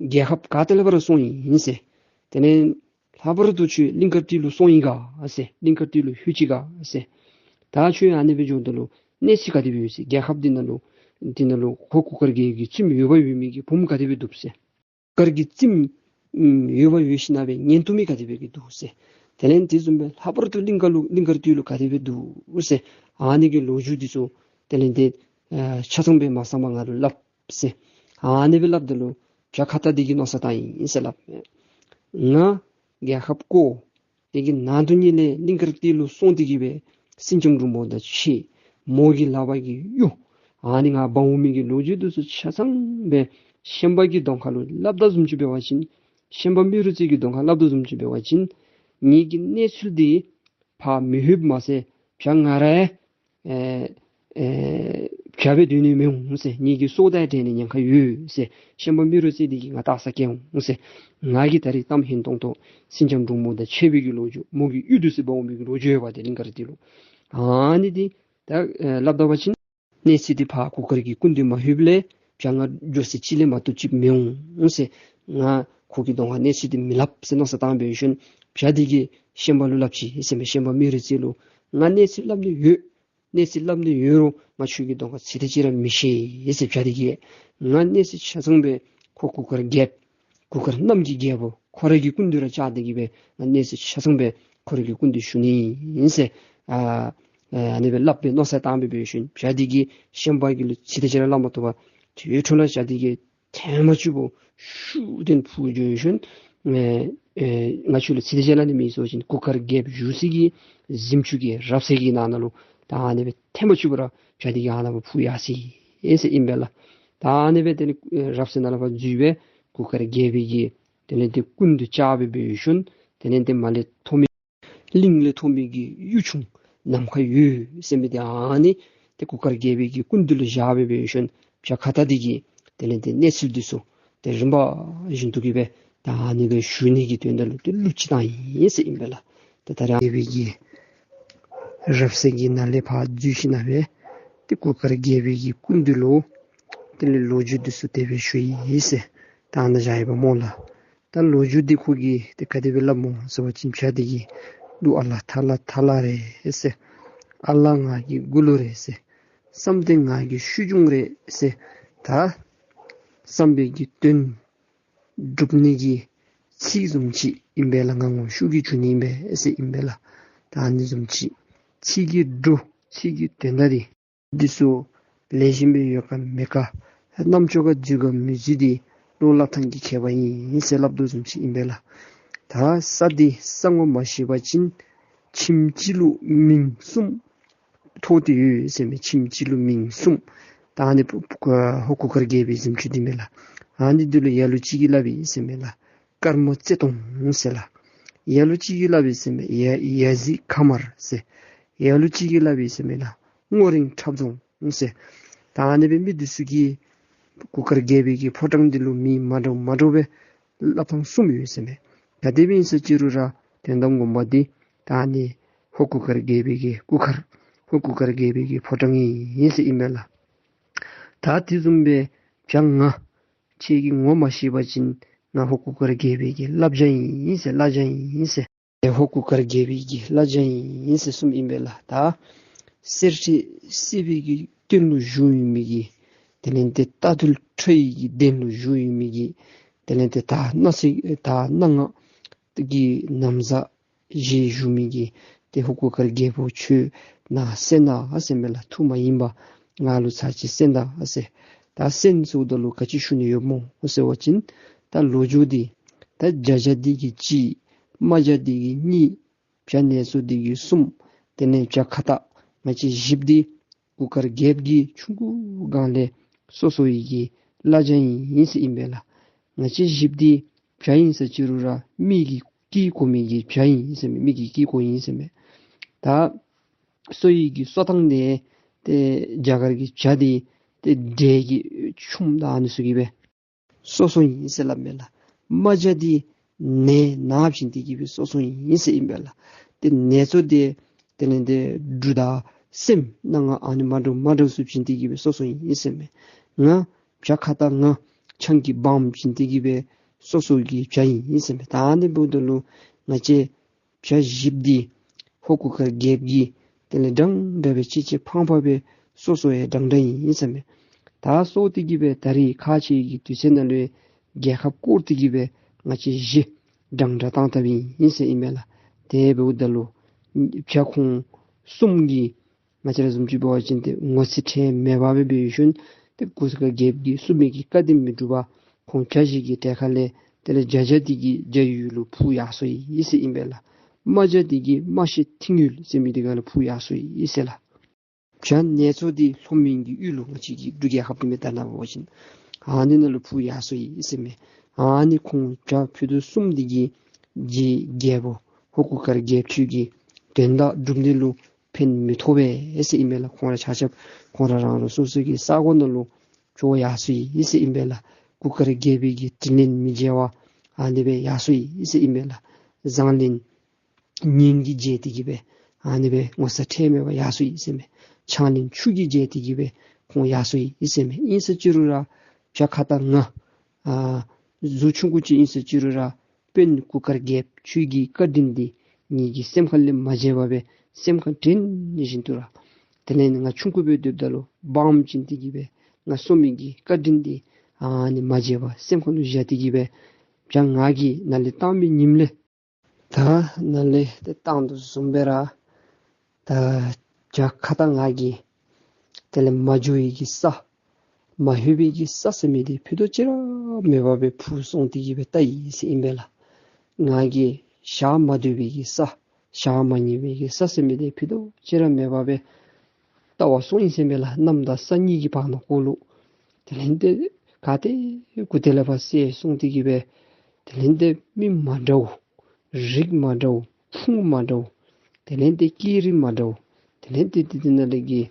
རྒྱལ་ཁབ་ག་ཏེ་ལས་ཕར་ར་སོང་ཡི་ཟེར། དེ་ལས་ལྷག་པར་དུ་ཁྱོད་གླིང་དཀར་སྟོད་ལུ་སོང་ཡི་ག་ཟེར། གླིང་དཀར་སྟོད་ལུ་ལྷོད་ཅི་ག་ཟེར། ད་ཁྱོད་ཨ་ནི་སྦེ་འགྱོཝ་ད་ལུ་གནས་ཚུལ་ག་དེ་སྦེ་ཡོད་ཟེར། རྒྱལ་ཁབ་འདི་ནང་ལུ་འདི་ནང་ལུ་ཁོ་གུར་དཀར་རྒྱལ་གྱི་བཙུནམོ་འོས་འབབ་ཡོད་མི་གི་བུམོ་ག་དེ་སྦེ་འདུག་ཟེར། གུར་དཀར་གྱི་བཙུནམོ་ཨམ་འོས་འབབ་ཡོད་ཞིན་ན་སྦེ་ཉན་བཏུབ་མི་ག་དེ་སྦེ་གི་འདུག་ཟེར། དེ་ལས་དེ་བཟུམ་སྦེ་ལྷག་པར་དུ་གླིང་དཀར་ལུ་གླིང་དཀར་སྟོད་ལུ་ག་དེ་སྦེ་འདུག་ཟེར། ཨ་ནི་གི་ལོ་རྒྱུས་འདི་ཚུ་དེ་ལས་དེ་ཨ་ཆ་ཚང་སྦེ་མ་གསང་པར་ང་ལུ་སླབ་ཟེར། ཨ་ནི་སྦེ་སླབ་ད་ལུ་བྱ་ཁྭ་ཏ་འདི་གིས་མནོ་བསམ་བཏང་ཡི་ཟེར་སླབ་མས། ང་རྒྱལ་ཁབ་བསྐོར་དེ་གི་ནང་དོན་ཉིད་ལས་གླིང་དཀར་སྟོད་ལུ་སོང་སྟེ་གི་སྦེ་སེང་ལྕམ་འབྲུག་མོ་དང་ཕྱད། མོ་གི་ལག་པ་གི་གཡུ་ཨ་ནི་ང་འབག་འོང་མི་གི་ལོ་རྒྱུས་འདི་ཚུ་ཆ་ཚང་སྦེ་ཤན་པ་གི་གདོང་ཁ་ལུ་སླབ་ད་བཟུམ་ཅིག་འབད་བ་ཅིན་ཤན་པ་མེ་རུ་རྩེ་གི་གདོང་ཁར་སླབ་ད་བཟུམ་ཅིག་འབད་བ་ཅིན་ངེ་གི་གནས་ཚུལ་འདི་ཕར་མི་ལྷོདཔ་མ་ཚད་བྱ་ང་ར་ཡང་ཨེ་ཨེ་བྱ་སྦེ་སྡོད་ནི་མི་འོང་ཟེར། ངེ་གི་སྲོག་དང་འབྲལ་ནི་ཉེན་ཁ་ཡོད་ཟེར། ཤན་པ་མེ་རུ་རྩེ་འདི་གིས་ང་བཏགས་ས་བཀལ་འོང་ཟེར། ང་གིས་ད་རིས་གཏམ་ཧན་ཏོང་ཏོ་སེང་ལྕམ་འབྲུག་མོ་དང་ཕྱད་པའི་གི་ལོ་རྒྱུས་མོ་གི་གཡུ་འདི་ཚུ་འབག་འོང་མི་གི་ལོ་རྒྱུས་ཡོདཔ་འདི་གླིང་དཀར་སྟོད་ལུ་ཨ་ནི་འདི་ད་ཨེ་སླབ་ད་པ་ཅིན་གནས་ཚུལ་འདི་ཕར་གུར་དཀར་གྱི་སྐུ་མདུན་མ་ལྷོདཔ་ལས་བྱ་ང་འགྱོ་ས་ཅིག་ལས་མ་གཏོགས་ཅིག་མི་འོང་ཟེར། ང་ཁོ་གི་གདོང་ཁར་གནས་ཚུལ་འདི་མི་སླབ་ཟེར་མནོ་བསམ་བཏང་སྦེ་ཞིནམ་བྱ་འདི་གིས་ཤན་པ་ལུ་སླབ་ཅི་ཟེར་མས། ཤན་པ་མེ་རུ་རྩེ་ལུ་ང་གནས་ཚུལ་སླབ་ནི་ཡོད། གནས་ཚུལ་སླབ་ནི་ཡོད་རུང་ང་ཁྱོད་ཀྱི་གདོང་ཁར་ཚིག་དེ་ཅིག་ར་མི་བཤད་ཟེར། བྱ་འདི་གིས་ང་གནས་ཚུལ་ཆ་ཚང་སྦེ་ཁོ་གུར་དཀར་རྒྱལཔོ་གུར་དཀར་གནམ་གྱི་རྒྱལ་པོ་ཁོ་ར་གི་སྐུ་མདུན་ར་བཅར་ཏེ་གི་སྦེ་ང་གནས་ཚུལ་ཆ་ཚང་སྦེ་ཁོ་ར་གི་སྐུ་མདུན་ཞུ་ནི་ཨིན་ཟེར། ཨ་ཨ་ཨ་ནི་སྦེ་སླབ་སྦེ་མནོ་བསམ་བཏང་སྦེ་འབད་ཞིནམ་བྱ་འདི་གིས་ཤན་པ་གི་ལུ་ཚིག་དེ་ཅིག་ར་སླབ་མ་བཏུབ་པར་དེ་འཕྲོ་ལས་བྱ་འདི་གིས་ཐེངས་མ་གཅིག་པོ་ཤུགས་ལྡན་འཕུར་འགྱོ་ཞིནམ་ཨེ་ཨེ་ང་ཁྱོད་ལུ་ཚིག་དེ་ཅིག་སླབ་ནི་མེད་ཟེར་བ་ཅིན་གུར་དཀར་རྒྱལཔོ་བཞུགས་ས་གི་གཟིམ་ཅུང་གི་རབ་གསལ་གྱི་ནང་ན་ལུ་ ད་ཨ་ནི་སྦེ་ཐེངས་མ་ཅིག་འབད་ར་བྱ་འདི་གིས་ཨ་ནཱ་ཕུ་ཡར་སོ་ཡི་ཟེར་ཨིན་པས་ལགས། ད་ཨ་ནི་སྦེ་དེ་ལས་རབ་གསལ་ནང་ལས་ཕར་འཛུལ་སྦེ་གུར་དཀར་རྒྱལ་པོ་གིས་དེ་ལས་དེ་སྐུ་མདུན་བཅར་སྦེ་འབད་ཞིནམ་དེ་ལས་དེ་མར་ལས་མཐོ་མི་གླིང་ལས་མཐོ་མི་གི་གཡུ་ཆུང་ནམ་མཁའ་འོད་ཟེར་མི་དེ་ཨ་ནི་དེ་གུར་དཀར་རྒྱལ་པོ་གི་སྐུ་མདུན་ལུ་བཞག་སྦེ་འབད་ཞིནམ་བྱ་ཁྭ་ཏ་འདི་གིས་དེ་ལས་དེ་གནས་ཚུལ་འདི་ཚུ་དེ་རིམ་པ་བཞིན་དུ་གི་སྦེ་ད་ཨ་ནི་སྦེ་ཞུ་ནི་གི་དོན་དག་ལུ་དེ་གླུ་ཅིག་བཏང་ཡི་ཟེར་ཨིན་པས་ལགས། ད་ད་རེས་རྒྱལ་པོ་གིས་རབ་གསལ་གྱི་ནང་ལས་ཕར་འཛུལ་ཞིནམ་སྦེ་དེ་གུར་དཀར་རྒྱལ་པོ་གི་སྐུ་མདུན་ལུ་དེ་ལས་ལོ་རྒྱུས་འདི་ཚུ་དེ་སྦེ་ཞུ་ཡི་ཟེར་ད་ཨ་ནཱ་བཞག་ཡི་པ་སྨོ་ལགས། ད་ལོ་རྒྱུས་འདི་ཁོ་གིས་དེ་ག་དེ་སྦེ་སླབ་སྨོ་ཟེར་བ་ཅིན་བྱ་འདི་གིས་གླུ་ཨ་ལ་ཐ་ལ་ཐ་ལ་རེད་ཟེར། ཨ་ལ་ང་གི་མགུ་ལུ་རེད་ཟེར། བསམ་དེ་ང་གི་ཤུལ་བྱུང་རེད་ཟེར། ད་བསམ་པའི་གི་དོན་སྒྲུབ་ནི་གི་ཚིག་བཟུམ་ཅིག་ཨིན་པས་ལགས། ང་ངོ་ཤུགས་ཀྱིས་འབྱུང་ནི་ཨིན་པས་ཟེར་ཨིན་པས་ལགས། ད་ཨ་ནི་བཟུམ་ཅིག་ཚིག་གི་འགྲོས་ཚིག་གི་དོན་དག་འདི་འདི་ཚུ་ལེགས་ཤོམ་སྦེ་ཡོད་ག་མེད་ག་རྣམ་ཅོག་ག་འཛུལ་ག་མི་འཛུལ་འདི་བློ་སླབ་ཐངས་ཀྱི་ཁྱད་པར་ཨིན་ཟེར་སླབ་དོ་བཟུམ་ཅིག་ཨིན་པས་ལགས། ད་ས་འདི་ས་ངོ་མ་ཤེས་པ་ཅིན་ཁྱིམ་གཅིག་ལུ་མིང་གསུམ་ཐོགས་ཏེ་ཡོད་ཟེར་མས། ཁྱིམ་གཅིག་ལུ་མིང་གསུམ། ད་ཨ་ནི་ཧོར་གུར་དཀར་རྒྱལ་པོའི་གཟིམ་ཅུང་འདི་མས་ལགས། ཨ་ནི་འདི་ལུ་ལ་ལུ་ཅིག་གིས་སླབ་ཨིན་ཟེར་མས་ལགས། དཀར་མོ་རྩེ་གདོང་ཟེར་ལགས། ལ་ལུ་ཅིག་གིས་སླབ་ཨིན་ཟེར་མས། ཡ་ཡ་གཟིག་ཁ་དམར་ཟེར། ལ་ལུ་ཅིག་གིས་སླབ་ཨིན་ཟེར་མས་ལགས། སྔོ་རིང་ཁྲབ་རྫོང་ཟེར། ད་ཨ་ནི་སྦེ་མི་འདི་ཚུ་གིས་གུར་དཀར་རྒྱལ་པོའི་གི་ཕོ་བྲང་འདི་ལུ་མིང་མ་འདྲཝ་མ་འདྲཝ་སྦེ་སླབ་ཐངས་གསུམ་ཡོད་ཟེར་མས། ག་དེ་སྦེ་ཨིན་ཟེར་ཅི་རུང་ར་དོན་དག་ངོ་མ་འདི་ད་ཨ་ནི་ཧོར་གུར་དཀར་རྒྱལ་པོའི་གི་གུར་དཀར་ཧོར་གུར་དཀར་རྒྱལ་པོའི་གི་ཕོ་བྲང་ཨིན་ཟེར་ཨིན་མས་ལགས། ད་དེ་བཟུམ་སྦེ་བྱ་ང་ཁྱེད་ཀྱིས་ངོ་མ་ཤེས་པ་ཅིན་ང་ཧོར་གུར་དཀར་རྒྱལ་པོའི་གི་བླ་བྱ་ཨིན་ཟེར། བླ་བྱ་ཨིན་ཟེར། ཧོར་གུར་དཀར་རྒྱལ་པོའི་གི་བླ་བྱ་ཨིན་ཟེར་གསུངམ་ཨིན་པས་ལགས། ད་གསེར་ཁྲི་སྲིད་པའི་གི་སྟེང་ལུ་བཞུགས་ཡོད་མི་གི་དེ་ལས་དེ་རྟ་ཐུལ་ཁྲོ་བོའི་གི་གདན་ལུ་བཞུགས་ཡོད་མི་གི་དེ་ལས་དེ་ད་སྣང་སྲིད་ད་སྣང་ངག་གི་ན་བཟའ་བཞེས་བཞུགས་མི་གི་དེ་ཧོར་གུར་དཀར་རྒྱལ་པོ་ཁྱོད་ནཱ་གསན་ད་ཟེར་མས་ལགས། ཐུགས་མ་ཡེངས་པར་ང་ལུ་ཚར་ཅིག་གསན་ད་ཟེར། ད་གསན་ཟེརཝ་ད་ལུ་ག་ཅི་ཞུ་ནི་ཡོདཔ་སྨོ་ཟེར་བ་ཅིན་ད་ལོ་རྒྱུས་འདི་ད་བྱ་བྱ་འདི་གིས་གཅིག། རྨ་བྱ་འདི་གིས་གཉིས། བྱ་ནེ་ཙོ་འདི་གིས་གསུམ། དེ་ལས་བྱ་ཁྭ་ཏ་ང་བཅས་བཞིཔོ་འདི་གུར་དཀར་རྒྱལཔོ་གིས་ཆུང་ཀུའི་སྒང་ལས་གསོ་གསོ་བའི་གི་བླ་བྱ་ཨིན་ཟེར་ཨིན་པས་ལགས། ང་བཅས་བཞིཔོ་འདི་བྱ་ཨིན་ཟེར་ཅི་རུང་ར་མི་གིས་སྐྱེས་གོ་མི་གི་བྱ་ཨིན་ཟེར་མས། མི་གིས་སྐྱེས་གོ་ཨིན་ཟེར་མས། ད་གསོ་བའི་གི་གསོ་སྟངས་འདི་ཏེ་རྒྱ་གར་གྱི་བྱ་འདི་ཏེ་འབྲས་ཀྱི་ཆུམ་དང་ཨ་ནི་ཚུ་གིས་སྦེ་གསོ་གསོཝ་ཨིན་ཟེར་སླབ་མས་ལགས། རྨ་བྱ་འདི་ནས་ནཱ་བྱིན་ཏེ་གིས་སྦེ་གསོ་གསོཝ་ཨིན་ཟེར་ཨིན་པས་ལགས། ཏེ་ནེ་ཙོ་འདི་དེ་ལས་དེ་འབྲུ་དང་སྲནམ་སྣ་ལྔ་ཨ་ནི་མ་འདྲཝ་མ་འདྲཝ་ཚུ་བྱིན་ཏེ་གིས་སྦེ་གསོ་གསོཝ་ཨིན་ཟེར་མས། ང་བྱ་ཁྭ་ཏ་ང་ཆང་གི་སྦངམ་བྱིན་ཏེ་གིས་སྦེ་གསོ་གསོ་བའི་གི་བྱ་ཨིན་ཟེར་མས། ད་ཨ་ནི་འབདཝ་ད་ལུ་ང་བཅས་བྱ་བཞིཔོ་འདི་ཧོར་གུར་དཀར་རྒྱལཔོ་གིས་དེ་ལས་འདྲན་འདྲ་སྦེ་གཅེས་གཅེས་ཕངས་ཕངས་སྦེ་གསོ་གསོཝ་ཡང་འདྲན་འདྲ་ཨིན་ཟེར་མས། ད་གསོ་སྟེ་གིས་སྦེ་ད་རིས་ཁ་ཆེ་གི་དུས་ཚོད་ནང་ལུ་རྒྱལ་ཁབ་བསྐོར་ཏེ་གིས་སྦེ་ང་བཅས་བཞི་འདྲན་འདྲ་བཏང་བཏངམ་ཨིན་ཟེར་ཨིན་མས་ལགས། དེ་འབདཝ་ད་ལུ་བྱ་ཁོང་གསུམ་གྱིས་ང་བཅས་ར་བཟུམ་ཅིག་འབད་བ་ཅིན་ཏེ་ངོ་ཚ་ཁྲེལ་མེད་པར་སྦེ་འབད་ཞིནམ་ཏེ་གུར་དཀར་རྒྱལཔོ་གིས་གསུངས་མི་གི་བཀའ་འདི་མི་སྒྲུབ་པར་ཁོང་བྱ་བཞི་གི་གྲལ་ཁ་ལས་དེ་ལས་བྱ་བྱ་འདི་གིས་བྱ་ཡུལ་ལུ་འཕུར་ཡར་སོ་ཡི་ཟེར་ཨིན་པས་ལགས། རྨ་བྱ་འདི་གིས་རྨ་ཤི་ཐིང་ཡུལ་ཟེར་མི་འདི་ཁ་ལུ་འཕུར་ཡར་སོ་ཡི་ཟེར་ལགས། བྱ་ནེ་ཙོ་འདི་ལྷོ་མོན་གྱི་ཡུལ་ལུ་ང་བཅས་ཀྱི་འབྲུག་རྒྱལ་ཁབ་འདི་མི་ད་ནཱ་འབད་བ་ཅིན་ཨ་ནི་ནང་ལུ་འཕུར་ཡར་སོ་ཡི་ཟེར་མས། ཨ་ནི་ཁོང་བྱ་ཕུད་རྡོག་གསུམ་འདི་གིས་རྗེ་རྒྱལ་པོ་ཧོར་གུར་དཀར་རྒྱལཔོ་ཁྱོད་ཀྱི་དོན་དག་སྒྲུབ་ནི་ལུ་ཕན་མི་ཐོགས་པས་ཟེར་ཨིན་པས་ལགས། ཁོང་ར་ཆ་ཁྱབ་ཁོང་ར་རང་རང་སོ་སོ་གི་ས་གོ་ནང་ལུ་བྱོག་ཡར་སོ་ཡི་ཟེར་ཨིན་པས་ལགས། གུར་དཀར་རྒྱལ་པོའི་གི་དྲིན་ལན་མི་འཇལ་བར་ཨ་ནི་སྦེ་ཡར་སོ་ཡི་ཟེར་ཨིན་པས་ལགས། བཟང་ལན་ཉིན་གྱིས་འཇལ་ཏེ་གིས་སྦེ་ཨ་ནི་སྦེ་ངོ་ཚ་ཁྲེལ་མེད་པར་ཡར་སོ་ཡི་ཟེར་མས། ཆང་ལན་ཆུ་གིས་འཇལ་ཏེ་གིས་སྦེ་ཁོང་ཡར་སོ་ཡི་ཟེར་མས། ཨིན་ཟེར་ཅི་རུང་ར་བྱ་ཁྭ་ཏ་ང་ཨ་གཟུགས་ཆུང་ཀུ་ཅིག་ཨིན་ཟེར་ཅི་རུང་ར་དཔོན་གུར་དཀར་རྒྱལཔོ་ཁྱོད་ཀྱི་བཀའ་དྲིན་འདི་ངེ་གི་སེམས་ཁ་ལས་མ་བརྗེད་པར་སྦེ་སེམས་ཁར་དྲན་བཞིན་དུ་ར་དེ་ལས་ང་ཆུང་ཀུ་སྦེ་སྡོདཔ་ད་ལུ་སྦངམ་བྱིན་ཏེ་གིས་སྦེ་ང་གསོ་མི་གི་བཀའ་དྲིན་འདི་ཨ་ནི་མ་བརྗེད་པར་སེམས་ཁ་ལུ་བཞག་སྟེ་གིས་སྦེ་བྱ་ང་གིས་ནཱ་ལས་བཏང་མི་ཉིནམ་ལས་ད་ནཱ་ལས་ཏེ་བཏང་དོ་བཟུམ་སྦེ་ར་ད་བྱ་ཁྭ་ཏ་ང་གིས་དེ་ལས་མ་འགྱོ་བའི་གི་ས་མ་ལྷོད་པའི་གི་ས་ཟེར་མི་འདི་ཕུད་རྡོག་ཅིག་ར་མེད་པར་སྦེ་འཕུར་སོང་སྟེ་གིས་སྦེ་ལྟ་ཡི་ཟེར་ཨིན་པས་ལགས། ང་གིས་ཞག་མ་སྡོད་པའི་གི་ས་ཞག་མ་ཉལ་བའི་གི་ས་ཟེར་མི་འདི་ཕུད་རྡོག་ཅིག་ར་མེད་པར་སྦེ་ ལྟ་བར་སོང་ཡི་ཟེར་མས་ལགས། གནམ་དང་ས་གཉིས་ཀྱི་བར་ན་ཁོ་ལུ། དེ་ལས་ཏེ་ག་ཏེ་གུ་ཏེ་ལས་ཕར་སྲས་སོང་སྟེ་གི་སྦེ་དེ་ལས་ཏེ་མི་མ་འདྲཝ་རིགས་མ་འདྲཝ་ཁུངས་མ་འདྲཝ་དེ་ལས་ཏེ་སྐད་རིགས་མ་འདྲཝ་དེ་ལས་ཏེ་དེ་དེ་ནང་ལས་ཀྱི་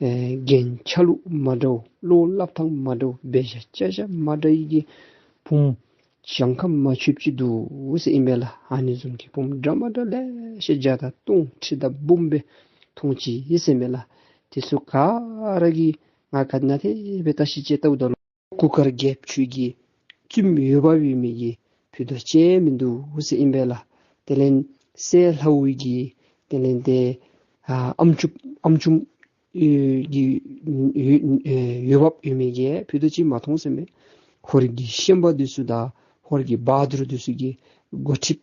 ཨེ་རྒྱན་ཆ་ལུགས་མ་འདྲཝ་བློ་སླབ་ཐངས་མ་འདྲཝ་འབད་བཞག་བྱ་བཞག་མ་འདྲ་བའི་གི་བུམོ་གྱངས་ཁ་མ་ཆོདཔ་ཅིག་འདུག་ཟེར་ཨིན་པས་ལགས། ཨ་ནི་བཟུམ་གྱི་བུམོ་འདྲ་མ་འདྲ་ལེ་ཤ་བརྒྱ་དང་སྟོང་ཁྲི་དང་འབུམ་སྦེ་མཐོང་ཅི་ཟེར་མས་ལགས། དེ་ཚུ་ག་ར་གིས་ང་ག་ནི་ན་དེ་སྦེ་བརྟག་ཞིབ་དཔྱད་བལྟཝ་ད་ལུ་གུར་དཀར་རྒྱལཔོ་ཁྱོད་ཀྱི་བཙུནམོ་འོས་འབབ་ཡོད་མི་གི་ཕུད་རྡོག་ཅིག་མིན་འདུག་ཟེར་ཨིན་པས་ལགས། དེ་ལས་སྲས་ལྷ་བུ་གི་དེ་ལས་ཏེ་ཨ་ཨམ་ཅུང་ཨམ་ཅུང་ཨེ་གི་ཨེ་ཨེ་འོས་འབབ་ཡོད་མི་གི་ཕུད་རྡོག་ཅིག་མ་མཐོང་ཟེར་མས། ཧོར་གྱི་ཤན་པ་འདི་ཚུ་དང་ཧོར་གྱི་བ་དུར་འདི་ཚུ་གི་འགོ་ཁྲིདཔ་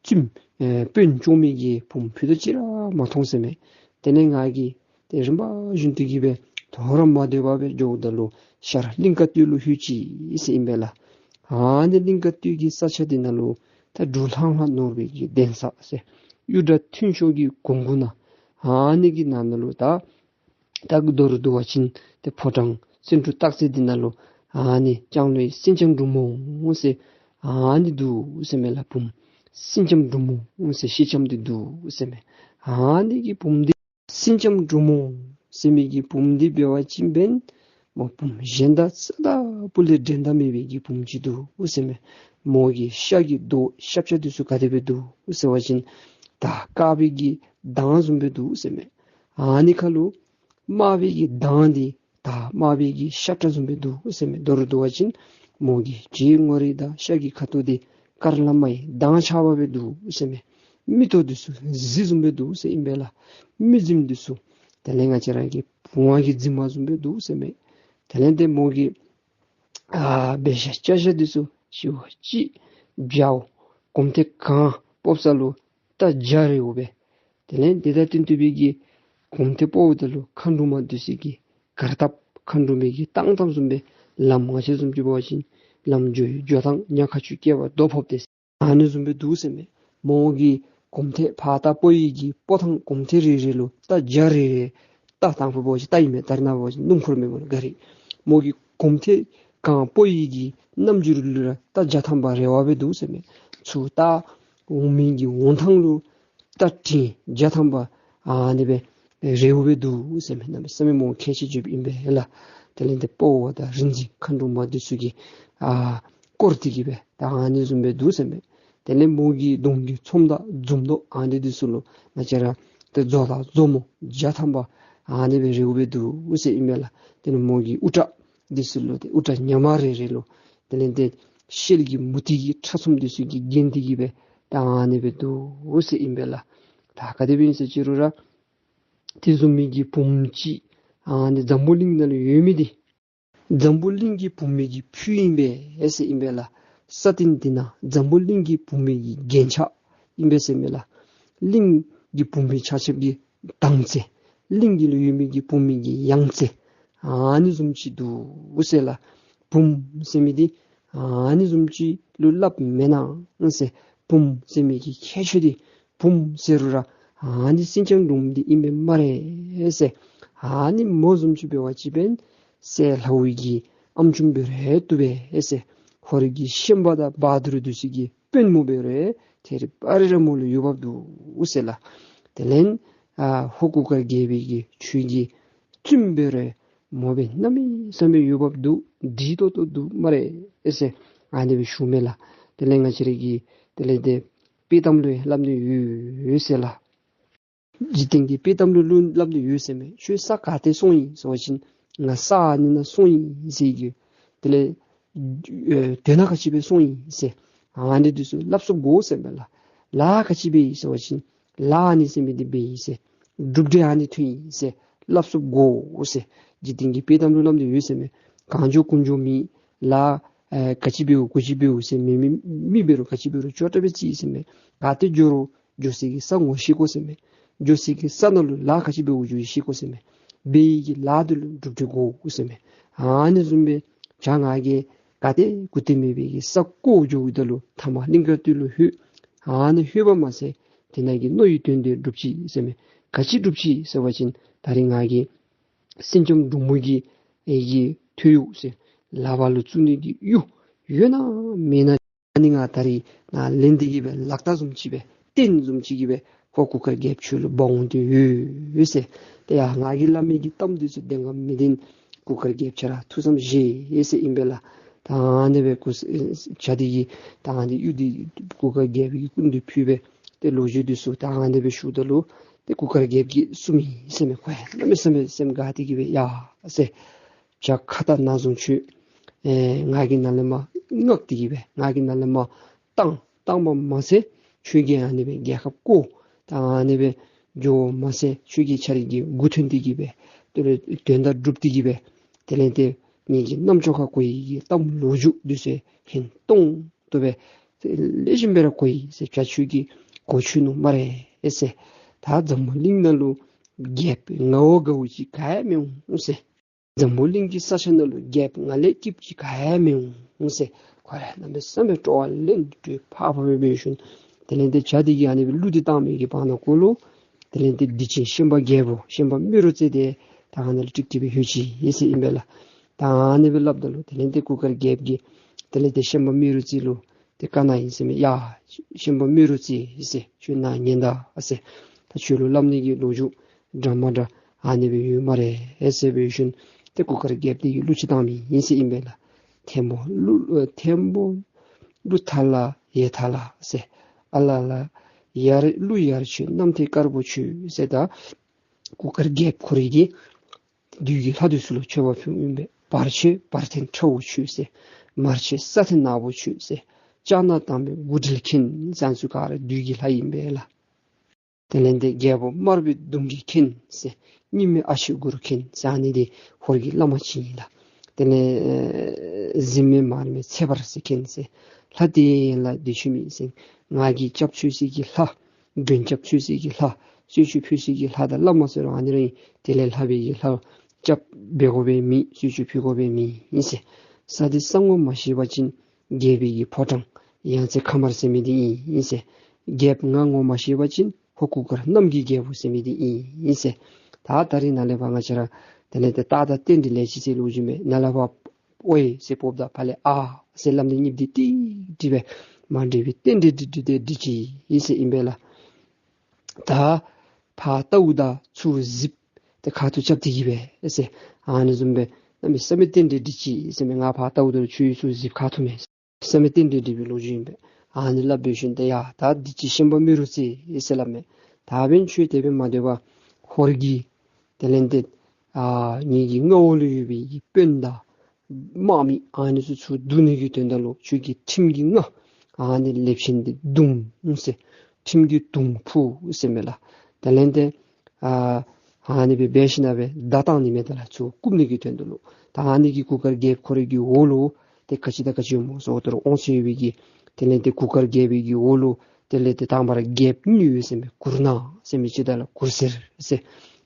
བཙུནམོ་ཨེ་དཔོན་སྐྱོང་མི་གི་བུམོ་ཕུད་རྡོག་ཅིག་ར་མ་མཐོང་ཟེར་མས། དེ་ལས་ང་གིས་ཏེ་རིམ་པ་བཞིན་དུ་གི་སྦེ་དོ་རུང་མ་སྡོད་པར་སྦེ་འགྱོཝ་ད་ལུ་ཤར་གླིང་དཀར་སྟོད་ལུ་ལྷོད་ཅི་ཟེར་ཨིན་པས་ལགས། ཨ་ནི་གླིང་དཀར་སྟོད་ཀྱི་ས་ཆ་འདི་ནང་ལུ་ད་འབྲུག་ལྷང་ལྷང་ནོར་བུ་གི་གདན་ས་ཟེར་གཡུ་སྒྲ་ཐོན་ཤོར་གྱི་གོང་གུ་ནང་ཨ་ནི་གི་ནང་ན་ལུ་ད་ད་མདོར་བསྡུ་བ་ཅིན་ཏེ་ཕོ་བྲང་སེང་འབྲུག་སྟག་རྩེ་འདི་ནང་ལུ་ཨ་ནི་ལྕང་ལོའི་སེང་ལྕམ་འབྲུག་མོ་ཟེར་ཨ་ནི་འདུག་ཟེར་མས་ལགས། བུམོ་སེང་ལྕམ་འབྲུག་མོ་ཟེར་སེང་ལྕམ་འདི་འདུག་ཟེར་མས། ཨ་ནི་གི་བུམོ་འདི་སེང་ལྕམ་འབྲུག་མོ་ཟེར་མི་གི་བུམོ་འདི་འབད་བ་ཅིན་འབདན་མོ་བུམོ་གཞན་དང་རྩ་དང་སྤུ་ལས་འགྲན་ཟླ་མེད་པའི་གི་བུམོ་ཅིག་འདུག་ཟེར་མས། མོ་གི་ཤ་གི་མདོག་ཤ་ཆ་འདི་ཚུ་ག་དེ་སྦེ་འདུག་ཟེར་བ་ཅིན་ད་དཀར་པོའི་གི་མདངས་བཟུམ་སྦེ་འདུག་ཟེར་མས། ཨ་ནི་ཁ་ལུ་དམར་པོའི་གི་མདངས་འདི་ད་དམར་པོའི་གི་ཤ་ཁྲག་བཟུམ་སྦེ་འདུག་ཟེར་མས། མདོར་བསྡུ་བ་ཅིན་མོ་གི་རྗེས་ངོ་རིས་དང་ཤ་གི་ཁ་དོག་འདི་དཀར་ལམ་མའི་མདངས་ཆགས་པ་སྦེ་འདུག་ཟེར་མས། མིག་ཏོ་འདི་ཚུ་གཟི་བཟུམ་སྦེ་འདུག་ཟེར་ཨིན་པས་ལགས། མིག་རྫིམ་འདི་ཚུ་དེ་ལས་ང་བཅས་ར་གི་བུང་བ་གི་རྫིང་མ་བཟུམ་སྦེ་འདུག་ཟེར་མས། དེ་ལས་ཏེ་མོ་གི་ཨ་འབད་བཞག་བྱ་བཞག་འདི་ཚུ་ཞི་བ་ཅིག་འཇའཝ། གོམ་ཐེངས་གང་སྤོབས་ས་ལུ་རྟ་བརྒྱ་རེཝ་སྦེ། དེ་ལས་དེ་དང་བསྟུན་ཏེ་སྦེ་གི་གོམ་ཐེངས་སྤོཝ་ད་ལུ་མཁའ་འགྲོ་མ་འདི་ཚུ་གིས་གར་སྟབས་མཁའ་འགྲོ་མའི་གི་བཏང་སྟངས་བཟུམ་སྦེ་ལམ་ང་བཅས་བཟུམ་ཅིག་འབད་བ་ཅིན་ལམ་འགྱོ་འགྱོ་ཐངས་ཉ་ཁ་ཆུ་སྐྱེལ་བར་རྡོ་ཕོག་སྟེ་ཨ་ནི་བཟུམ་སྦེ་འདུག་ཟེར་མས། མོ་གི་གོམ་ཐེངས་ཕར་རྟ་སྤོ་ཡི་གི་སྤོ་ཐངས་གོམ་ཐེངས་རེ་རེ་ལུ་རྟ་བརྒྱ་རེ་རེ་རྟ་དང་པོ་འབད་བ་ཅིན་རྟ་ཨིན་མས། ད་རེས་ནངས་པ་འབད་བ་ཅིན་སྣུམ་འཁོར་མེན་མས་ལགས། ག་རི། མོ་གི་གོམ་ཐེངས་གང་སྤོ་ཡི་གི་རྣམ་འགྱུར་ལུ་ར་རྟ་བརྒྱ་ཐམ་པ་རེ་བ་སྦེ་འདུག་ཟེར་མས། ཚུར་རྟ་འོང་མི་གི་འོང་ཐངས་ལུ་རྟ་འབྲིང་བརྒྱ་ཐམ་པ་ཨ་ནི་སྦེ་རེཝ་སྦེ་འདུག་ཟེར་མས། གནམ་མེད་ས་མེད་མོ་ཁས་ཆེ་བརྗོདཔ་ཨིན་པས་ལགས། དེ་ལས་ཏེ་དཔའ་བོ་དང་རིག་འཛིན་མཁའ་འགྲོ་མ་འདི་ཚུ་གིས་ཨ་བསྐོར་ཏེ་གི་སྦེ་ད་ཨ་ནི་བཟུམ་སྦེ་འདུག་ཟེར་མས། དེ་ལས་མོ་གི་གདོང་གི་ཚོམ་དང་འཛུམ་མདོག་ཨ་ནི་འདི་ཚུ་ལུ་ང་བཅས་ར་ཏེ་མཛོ་དང་མཛོ་མོ་བརྒྱ་ཐམ་པ་ཨ་ནི་སྦེ་རེཝ་སྦེ་འདུག་ཟེར་ཨིན་མས་ལགས། དེ་ལས་མོ་གི་དབུ་སྐྲ་འདི་ཚུ་ལུ་ཏེ་དབུ་སྐྲ་ཉག་མ་རེ་རེ་ལུ་དེ་ལས་ཏེ་ཤེལ་གྱི་མུ་ཏིག་གི་ཁྲ་ཚོམ་འདི་ཚུ་གིས་བརྒྱན་ཏེ་གི་སྦེ་ད་ཨ་ནི་སྦེ་འདུག་ཟེར་ཨིན་པས་ལགས། ད་ག་དེ་སྦེ་ཨིན་ཟེར་ཅི་རུང་ར་དེ་བཟུམ་མའི་གི་བུམོ་ཅིག་ཨ་ནི་འཛམ་བུ་གླིང་ནང་ལུ་ཡོད་མི་འདི་འཛམ་བུ་གླིང་གི་བུམོ་གི་ཕུད་ཨིན་པས་ཟེར་ཨིན་པས་ལགས། ས་སྟེང་འདི་ནང་འཛམ་བུ་གླིང་གི་བུམོ་གི་རྒྱན་ཆ་ཨིན་པས་ཟེར་མས་ལགས། གླིང་གི་བུམོ་ཆ་ཁྱབ་ཀྱི་དྭངས་རྩེ། གླིང་གི་ལུ་ཡོད་མི་གི་བུམོ་གི་ཡང་རྩེ་ཨ་ནི་བཟུམ་ཅིག་འདུག་ཟེར་ལགས། བུམོ་ཟེར་མི་འདི་ཨ་ནི་བཟུམ་ཅིག་ལུ་སླབ་མེན་ན་ཟེར། བུམོ་ཟེར་མི་གི་ཁྱད་ཆོས་འདི་བུམོ་ཟེར་རུང་ར་ཨ་ནི་སེང་ལྕམ་འབྲུག་མོ་འདི་ཨིན་པས་སྨ་རེ་ཟེར། ཨ་ནི་མོ་བཟུམ་ཅིག་འབད་བ་ཅིན་འབདན་སྲས་ལྷ་བུ་གི་ཨམ་ཅུང་འབད་རུང་བཏུབ་པས་ཟེར། ཧོར་གྱི་ཤན་པ་དང་བ་དུར་འདི་ཚུ་གི་དཔོན་མོ་འབད་རུང་ཐད་རི་བ་རི་ར་མོ་ལུ་འོས་འབབ་འདུག་ཟེར་ལགས། དེ་ལས་ཨ་ཧོར་གུར་དཀར་རྒྱལ་པོའི་གི་ཁྱོད་ཀྱི་བཙུནམོ་འབད་རུང་མོ་སྦེ་གནམ་མེད་ས་མེད་འོས་འབབ་འདུག། འདི་ཏོག་ཏོ་འདུག་སྨ་རེ་ཟེར་ཨ་ནི་སྦེ་ཞུཝ་མས་ལགས། དེ་ལས་ང་བཅས་ར་གི་དེ་ལས་ཏེ་དཔྱེ་གཏམ་ལུ་སླབ་ནི་ཡོད་ཟེར་ལགས། འཇིག་རྟེན་གྱི་དཔྱེ་གཏམ་ལུ་སླབ་ནི་ཡོད་ཟེར་མས། ཁྱོད་ས་ག་ཏེ་སོང་ཡི་ཟེར་བ་ཅིན་ང་ས་ཨ་ནི་ནང་སོང་ཡི་ཟེར་གི། དེ་ལས་ཨེ་དོན་ག་ཅི་སྦེ་སོང་ཡི་ཟེར་ཨ་ནི་འདི་ཚུ་སླབ་ཚུགས་དགོ་ཟེར་མས་ལགས། ལཱ་ག་ཅི་འབད་ཡི་ཟེར་བ་ཅིན་ལཱ་ཨ་ནི་ཟེར་མི་འདི་འབད་ཡི་ཟེར། གྲུབ་འབྲས་ཨ་ནི་ཐོན་ཡི་ཟེར་སླབ་ཚུགས་དགོ་ཟེར། འཇིག་རྟེན་གྱི་དཔྱེ་གཏམ་ལུ་སླབ་ནི་ཡོད་ཟེར་མས། གང་འགྱོ་ཀུན་འགྱོ་མེད། ལཱ་ཨེ་ག་ཅི་འབདཝ་ག་ཅི་འབདཝ་ཟེར་མི་མི་མི་འབད་རུང་ག་ཅི་འབད་རུང་ཅོག་འཐདཔ་སྦེ་རྩིས་ཟེར་མས། ག་ཏེ་འགྱོ་རུང་འགྱོ་སའི་གི་ས་ངོ་ཤེས་དགོ་ཟེར་མས། འགྱོ་སའི་གི་ས་ནང་ལུ་ལཱ་ག་ཅི་འབདཝ་འགྱོ་ཤེས་དགོ་ཟེར་མས། འབད་ཡི་གི་ལཱ་འདི་ལུ་གྲུབ་འབྲས་དགོ་ཟེར་མས། ཨ་ནི་བཟུམ་སྦེ་བྱ་ང་གིས་ག་ཏེ་གུ་ཏེ་མེད་པའི་གི་ས་བརྐོ་འགྱོཝ་ད་ལུ་ཐ་མ་གླིང་དཀར་སྟོད་ལུ་ལྷོད། ཨ་ནི་ལྷོད་པ་མ་ཚད་དེ་ནང་གི་མནོ་བའི་དོན་འདི་འགྲུབ་ཅི་ཟེར་མས། ག་ཅི་འགྲུབ་ཅི་ཟེར་བ་ཅིན་ད་རིས་ང་གིས་ སེང་ལྕམ་འབྲུག་མོ་གི་ཨེ་གི་ཐོད་གཡོག་ཟེར་ལག་པ་ལུ་བཙུགས་ནི་གི་གཡུ་ཡོད་ན་མེད་ན། ཨ་ནི་ང་ད་རིས་ནཱ་ལེན་ཏེ་གི་སྦེ་ལག་རྟགས་བཟུམ་ཅིག་སྦེ་རྟེན་བཟུམ་ཅིག་གི་སྦེ་ཁོ་གུར་དཀར་རྒྱལཔོ་ཁྱོད་ལུ་འབག་འོང་དོ་ཡོད་ཟེར། ཏེ་ཡ་ང་གིས་སླབ་མི་གི་གཏམ་འདི་ཚུ་བདེན་ག་མི་བདེན་གུར་དཀར་རྒྱལཔོ་ཁྱོད་ར་ཐུགས་བསམ་བཞེས་ཟེར་ཨིན་པས་ལགས། ད་ཨ་ནི་སྦེ་གུར་ཨེ་བྱ་འདི་གིས་ད་ཨ་ནི་གཡུ་འདི་གུར་དཀར་རྒྱལཔོ་གི་སྐུ་མདུན་ཕུལ་སྦེ་ཏེ་ལོ་རྒྱུས་འདི་ཚུ་ད་ཨ་ནི་སྦེ་ཞུཝ་ད་ལུ་ཏེ་གུར་དཀར་རྒྱལཔོ་གིས་བསུ་མི་ཟེར་མི་ཁོ་ཡང་གནམ་མེད་ས་མེད་སེམས་དགའ་སྟེ་གི་སྦེ་ཡ་ཟེར། བྱ་ཁྭ་ཏ་ནག་བཟུང་ཁྱོད་ཨེ་ང་གིས་ནཱ་ལས་མར་མངགས་ཏེ་གི་སྦེ་ང་གིས་ནཱ་ལས་མར་བཏང་བཏང་བ་མ་ཚད་ཁྱོད་ཀྱིས་ཨ་ནི་སྦེ་རྒྱལ་ཁབ་བསྐོར། ད་ཨ་ནི་སྦེ་འགྱོ་བ་མ་ཚད་ཁྱོད་ཀྱིས་ཁྱོད་རའི་གི་མགུ་ཐོན་ཏེ་གི་སྦེ་དེ་ལས་དོན་དག་སྒྲུབ་སྟེ་གི་སྦེ་དེ་ལས་ཏེ་ངེ་གི་རྣམ་ཅོ་ཁར་གོ་ཡི་གི་གཏམ་ལོ་རྒྱུས་འདི་ཚུ་ཧིང་སྟོང་དུ་སྦེ་ལེགས་ཤོམ་སྦེ་ར་གོ་ཡི་ཟེར། བྱ་ཁྱོད་ཀྱིས་གོ་ཆོད་ནུག་སྨ་རེ་ཟེར། ད་འཛམ་བུ་གླིང་ནང་ལུ་རྒྱལཔོ་ང་བ་དགའཝ་ཅིག་ག་ཡང་མི་འོང་ཟེར། འཛམ་བུ་གླིང་གི་ས་ཆ་ནང་ལུ་རྒྱལཔོ་ང་ལས་སྐྱིདཔ་ཅིག་ག་ཡང་མི་འོང་ཟེར། ཁོ་ར་གནམ་མེད་ས་མེད་སྤྲོ་བ་ལེན་ཏེ་ཕར་ཕར་སྦེ་འབད་ཞིནམ་དེ་ལས་ཏེ་བྱ་འདི་གིས་ཨ་ནི་སྦེ་གླུ་འདི་བཏང་མི་གི་བར་ན་གུ་ལུ་དེ་ལས་ཏེ་སྡིག་ཅན་ཤན་པ་རྒྱལ་པོ་ཤན་པ་རྨེ་རུ་རྩེ་འདི་ད་ཨ་ནཱ་ལུ་ཀྲིག་ཀྲི་སྦེ་ལྷོད་ཅི་ཟེར་ཨིན་པས་ལགས། ད་ཨ་ནི་སྦེ་སླབ་ད་ལུ་དེ་ལས་ཏེ་གུར་དཀར་རྒྱལཔོ་གིས་དེ་ལས་ཏེ་ཤན་པ་རྨེ་རུ་རྩེ་ལུ་ཏེ་བཀའ་གནང་ཡི་ཟེར་མས། ཡ་ཤན་པ་རྨེ་རུ་རྩེ་ཟེར་ཁྱོད་ནཱ་ཉན་ད་ཟེར། ད་ཁྱོད་ལུ་སླབ་ནི་གི་ལོ་རྒྱུས་འདྲ་མ་འདྲ་ཨ་ནི་སྦེ་ཡོད་སྨ་རེ་ཟེར་འབད་ཞིནམ་ཏེ་གུར་དཀར་རྒྱལཔོ་འདི་གིས་གླུ་ཅིག་བཏང་མི་ཨིན་ཟེར་ཨིན་པས་ལགས། ཐེམ་བུ་གླུ་ཨེ་ཐེམ་བུ་གླུ་ཐ་ལ་ཡེ་ཐ་ལ་ཟེར། ཨ་ལ་ལ་ཡར་གླུ་ཡར་མཆོད་གནམ་ཐེལ་དཀར་པོ་མཆོད་ཟེར། ད་གུར་དཀར་རྒྱལཔོ་ཁོ་རའི་གི་བདུད་ཀྱི་ལྷ་འདི་ཚུ་ལུ་མཆོད་པ་ཕུལཝ་ཨིན་པས། བར་མཆོད་བར་ཐེམ་ཁྲ་བོ་མཆོད་ཟེར། མར་མཆོད་ས་ཐེམ་ནག་པོ་མཆོད་ཟེར། ལྕགས་ནག་དམ་པའི་མགུ་འདྲིལ་མཁན་ཟེར་ཨ་ནི་ཚུ་ག་ར་བདུད་ཀྱི་ལྷ་ཨིན་པས་ལགས། དེ་ལས་ཏེ་རྒྱལ་པོ་དམར་པོའི་གདུང་རྒྱུད་མཁན་ཟེར། སྙིགས་མའི་ཨ་ཕྱི་གུར་མཁན་ཟེར་ཨ་ནི་འདི་ཧོར་གྱི་བླ་མ་ཅིག་ཨིན་ལགས། དེ་ལས་ཨེ་གཟིམ་མལ་མར་མེ་ཚེ་བར་ཟེར་མཁན་ཟེར། ལྷ་དེ་ཡན་ལག་འདི་ཆུད་མི་ཟེར། ང་གིས་སྐྱབས་བཅོལ་སའི་གི་ལྷ་མགྲོན་སྐྱབས་བཅོལ་སའི་གི་ལྷ་གསོལ་མཆོད་ཕུལ་སའི་གི་ལྷ་དང་བླ་མ་ཟེར་རུང་ཨ་ནི་ར་ཨིན། དེ་ལས་ལྷག་པའི་གི་ལྷ་སྐྱབས་འབད་དགོ་པའི་མེད། གསོལ་མཆོད་ཕུལ་དགོ་པའི་མེད་ཨིན་ཟེར། ས་འདི་ས་ངོ་མ་ཤེས་པ་ཅིན་རྒྱལ་པོའི་གི་ཕོ་བྲང་ཡང་རྩེ་ཁ་དམར་ཟེར་མི་འདི་ཨིན་ཨིན་ཟེར། རྒྱལཔོ་ང་ངོ་མ་ཤེས་པ་ཅིན་ཧོར་གུར་དཀར་གནམ་གྱི་རྒྱལ་པོ་ཟེར་མི་འདི་ཨིན་ཨིན་ཟེར། ད་ད་རིས་ནཱ་ལས་ཕར་ང་བཅས་ར་དེ་ལས་ཏེ་རྟ་དང་རྟེན་འབྲེལ་ལེགས་ཅི་ཟེར་ལོ་རྒྱུས་མས། ནཱ་ལས་ཕར་ཨོའེ་ཟེར་འབོཝ་ད་ཕར་ལས་ཨ་ཟེར་སླབ་ནི་གཉིསཔོ་འདི་ཏིག་ཏིག་སྦེ་མ་འགྲིག་པའི་རྟེན་འབྲེལ་འགྲིག་འགྲིག་འདི་འགྲིག་ཅི་ཨིན་ཟེར་ཨིན་པས་ལགས། ད་ཕར་ལྟཝ་ད་ཚུར་གཟིགས་ཏེ་ཁ་ཐུག་རྐྱབ་སྟེ་གི་སྦེ་ཨེ་ཟེར། ཨ་ནི་བཟུམ་སྦེ་གནམ་མེད་ས་མེད་རྟེན་འབྲེལ་འགྲིག་ཅི་ཟེར་མས། ང་ཕར་ལྟཝ་ད་ལུ་ཁྱོད་ཚུར་གཟིགས་ཁ་ཐུག་མས། ས་མེད་རྟེན་འབྲེལ་འགྲིག་པའི་ལོ་རྒྱུས་ཨིན་པས། ཨ་ནི་སླབ་འབད་ཞིནམ་ཏེ་ཡ་ད་འདི་ཅིག་ཤན་པ་རྨེ་རུ་རྩེ་ཨེ་ཟེར་སླབ་མས། ད་འབདན་ཁྱོད་དེ་སྦེ་མ་སྡོད་པར་ཧོར་གྱི་དེ་ལས་ཏེ་ཨ་ངེ་གི་མངའ་འོག་ལུ་ཡོད་པའི་གི་དཔོན་དང་དམག་མི་ཨ་ནི་ཚུ་ཚུར་བསྡུ་ནི་གི་དོན་དག་ལུ་ཁྱོད་ཀྱི་ཁྲིམས་ཀྱི་རྔ་ཨ་ནི་ལེབ་ཆེན་འདི་བརྡུང་ཟེར། ཁྲིམས་ཀྱི་དུང་ཕུ་ཟེར་མས་ལགས། དེ་ལས་ཏེ་ཨ་ཨ་ནི་སྦེ་འབད་ཞིནམ་སྦེ་བརྡ་བཏང་ནི་མས། ད་ལགས་ཚུར་བཀུག་ནི་གི་དོན་དག་ལུ་ད་ཨ་ནི་གི་གུར་དཀར་རྒྱལཔོ་ཁོ་རའི་གི་འོག་ལུ་ཏེ་ག་ཅི་དང་ག་ཅི་ཡོདཔ་སྨོ་ཟེརཝ་ད་ལུ་དབང་ཚད་ཡོད་པའི་གི་དེ་ལས་ཏེ་གུར་དཀར་རྒྱལ་པོའི་གི་འོག་ལུ་དེ་ལས་ཏེ་དང་པ་ར་རྒྱལཔོ་གཉིས་ཡོད་ཟེར་མས། གུར་ནག་ཟེར་མི་ཅིག་དང་ལགས་གུར་སེར་ཟེར།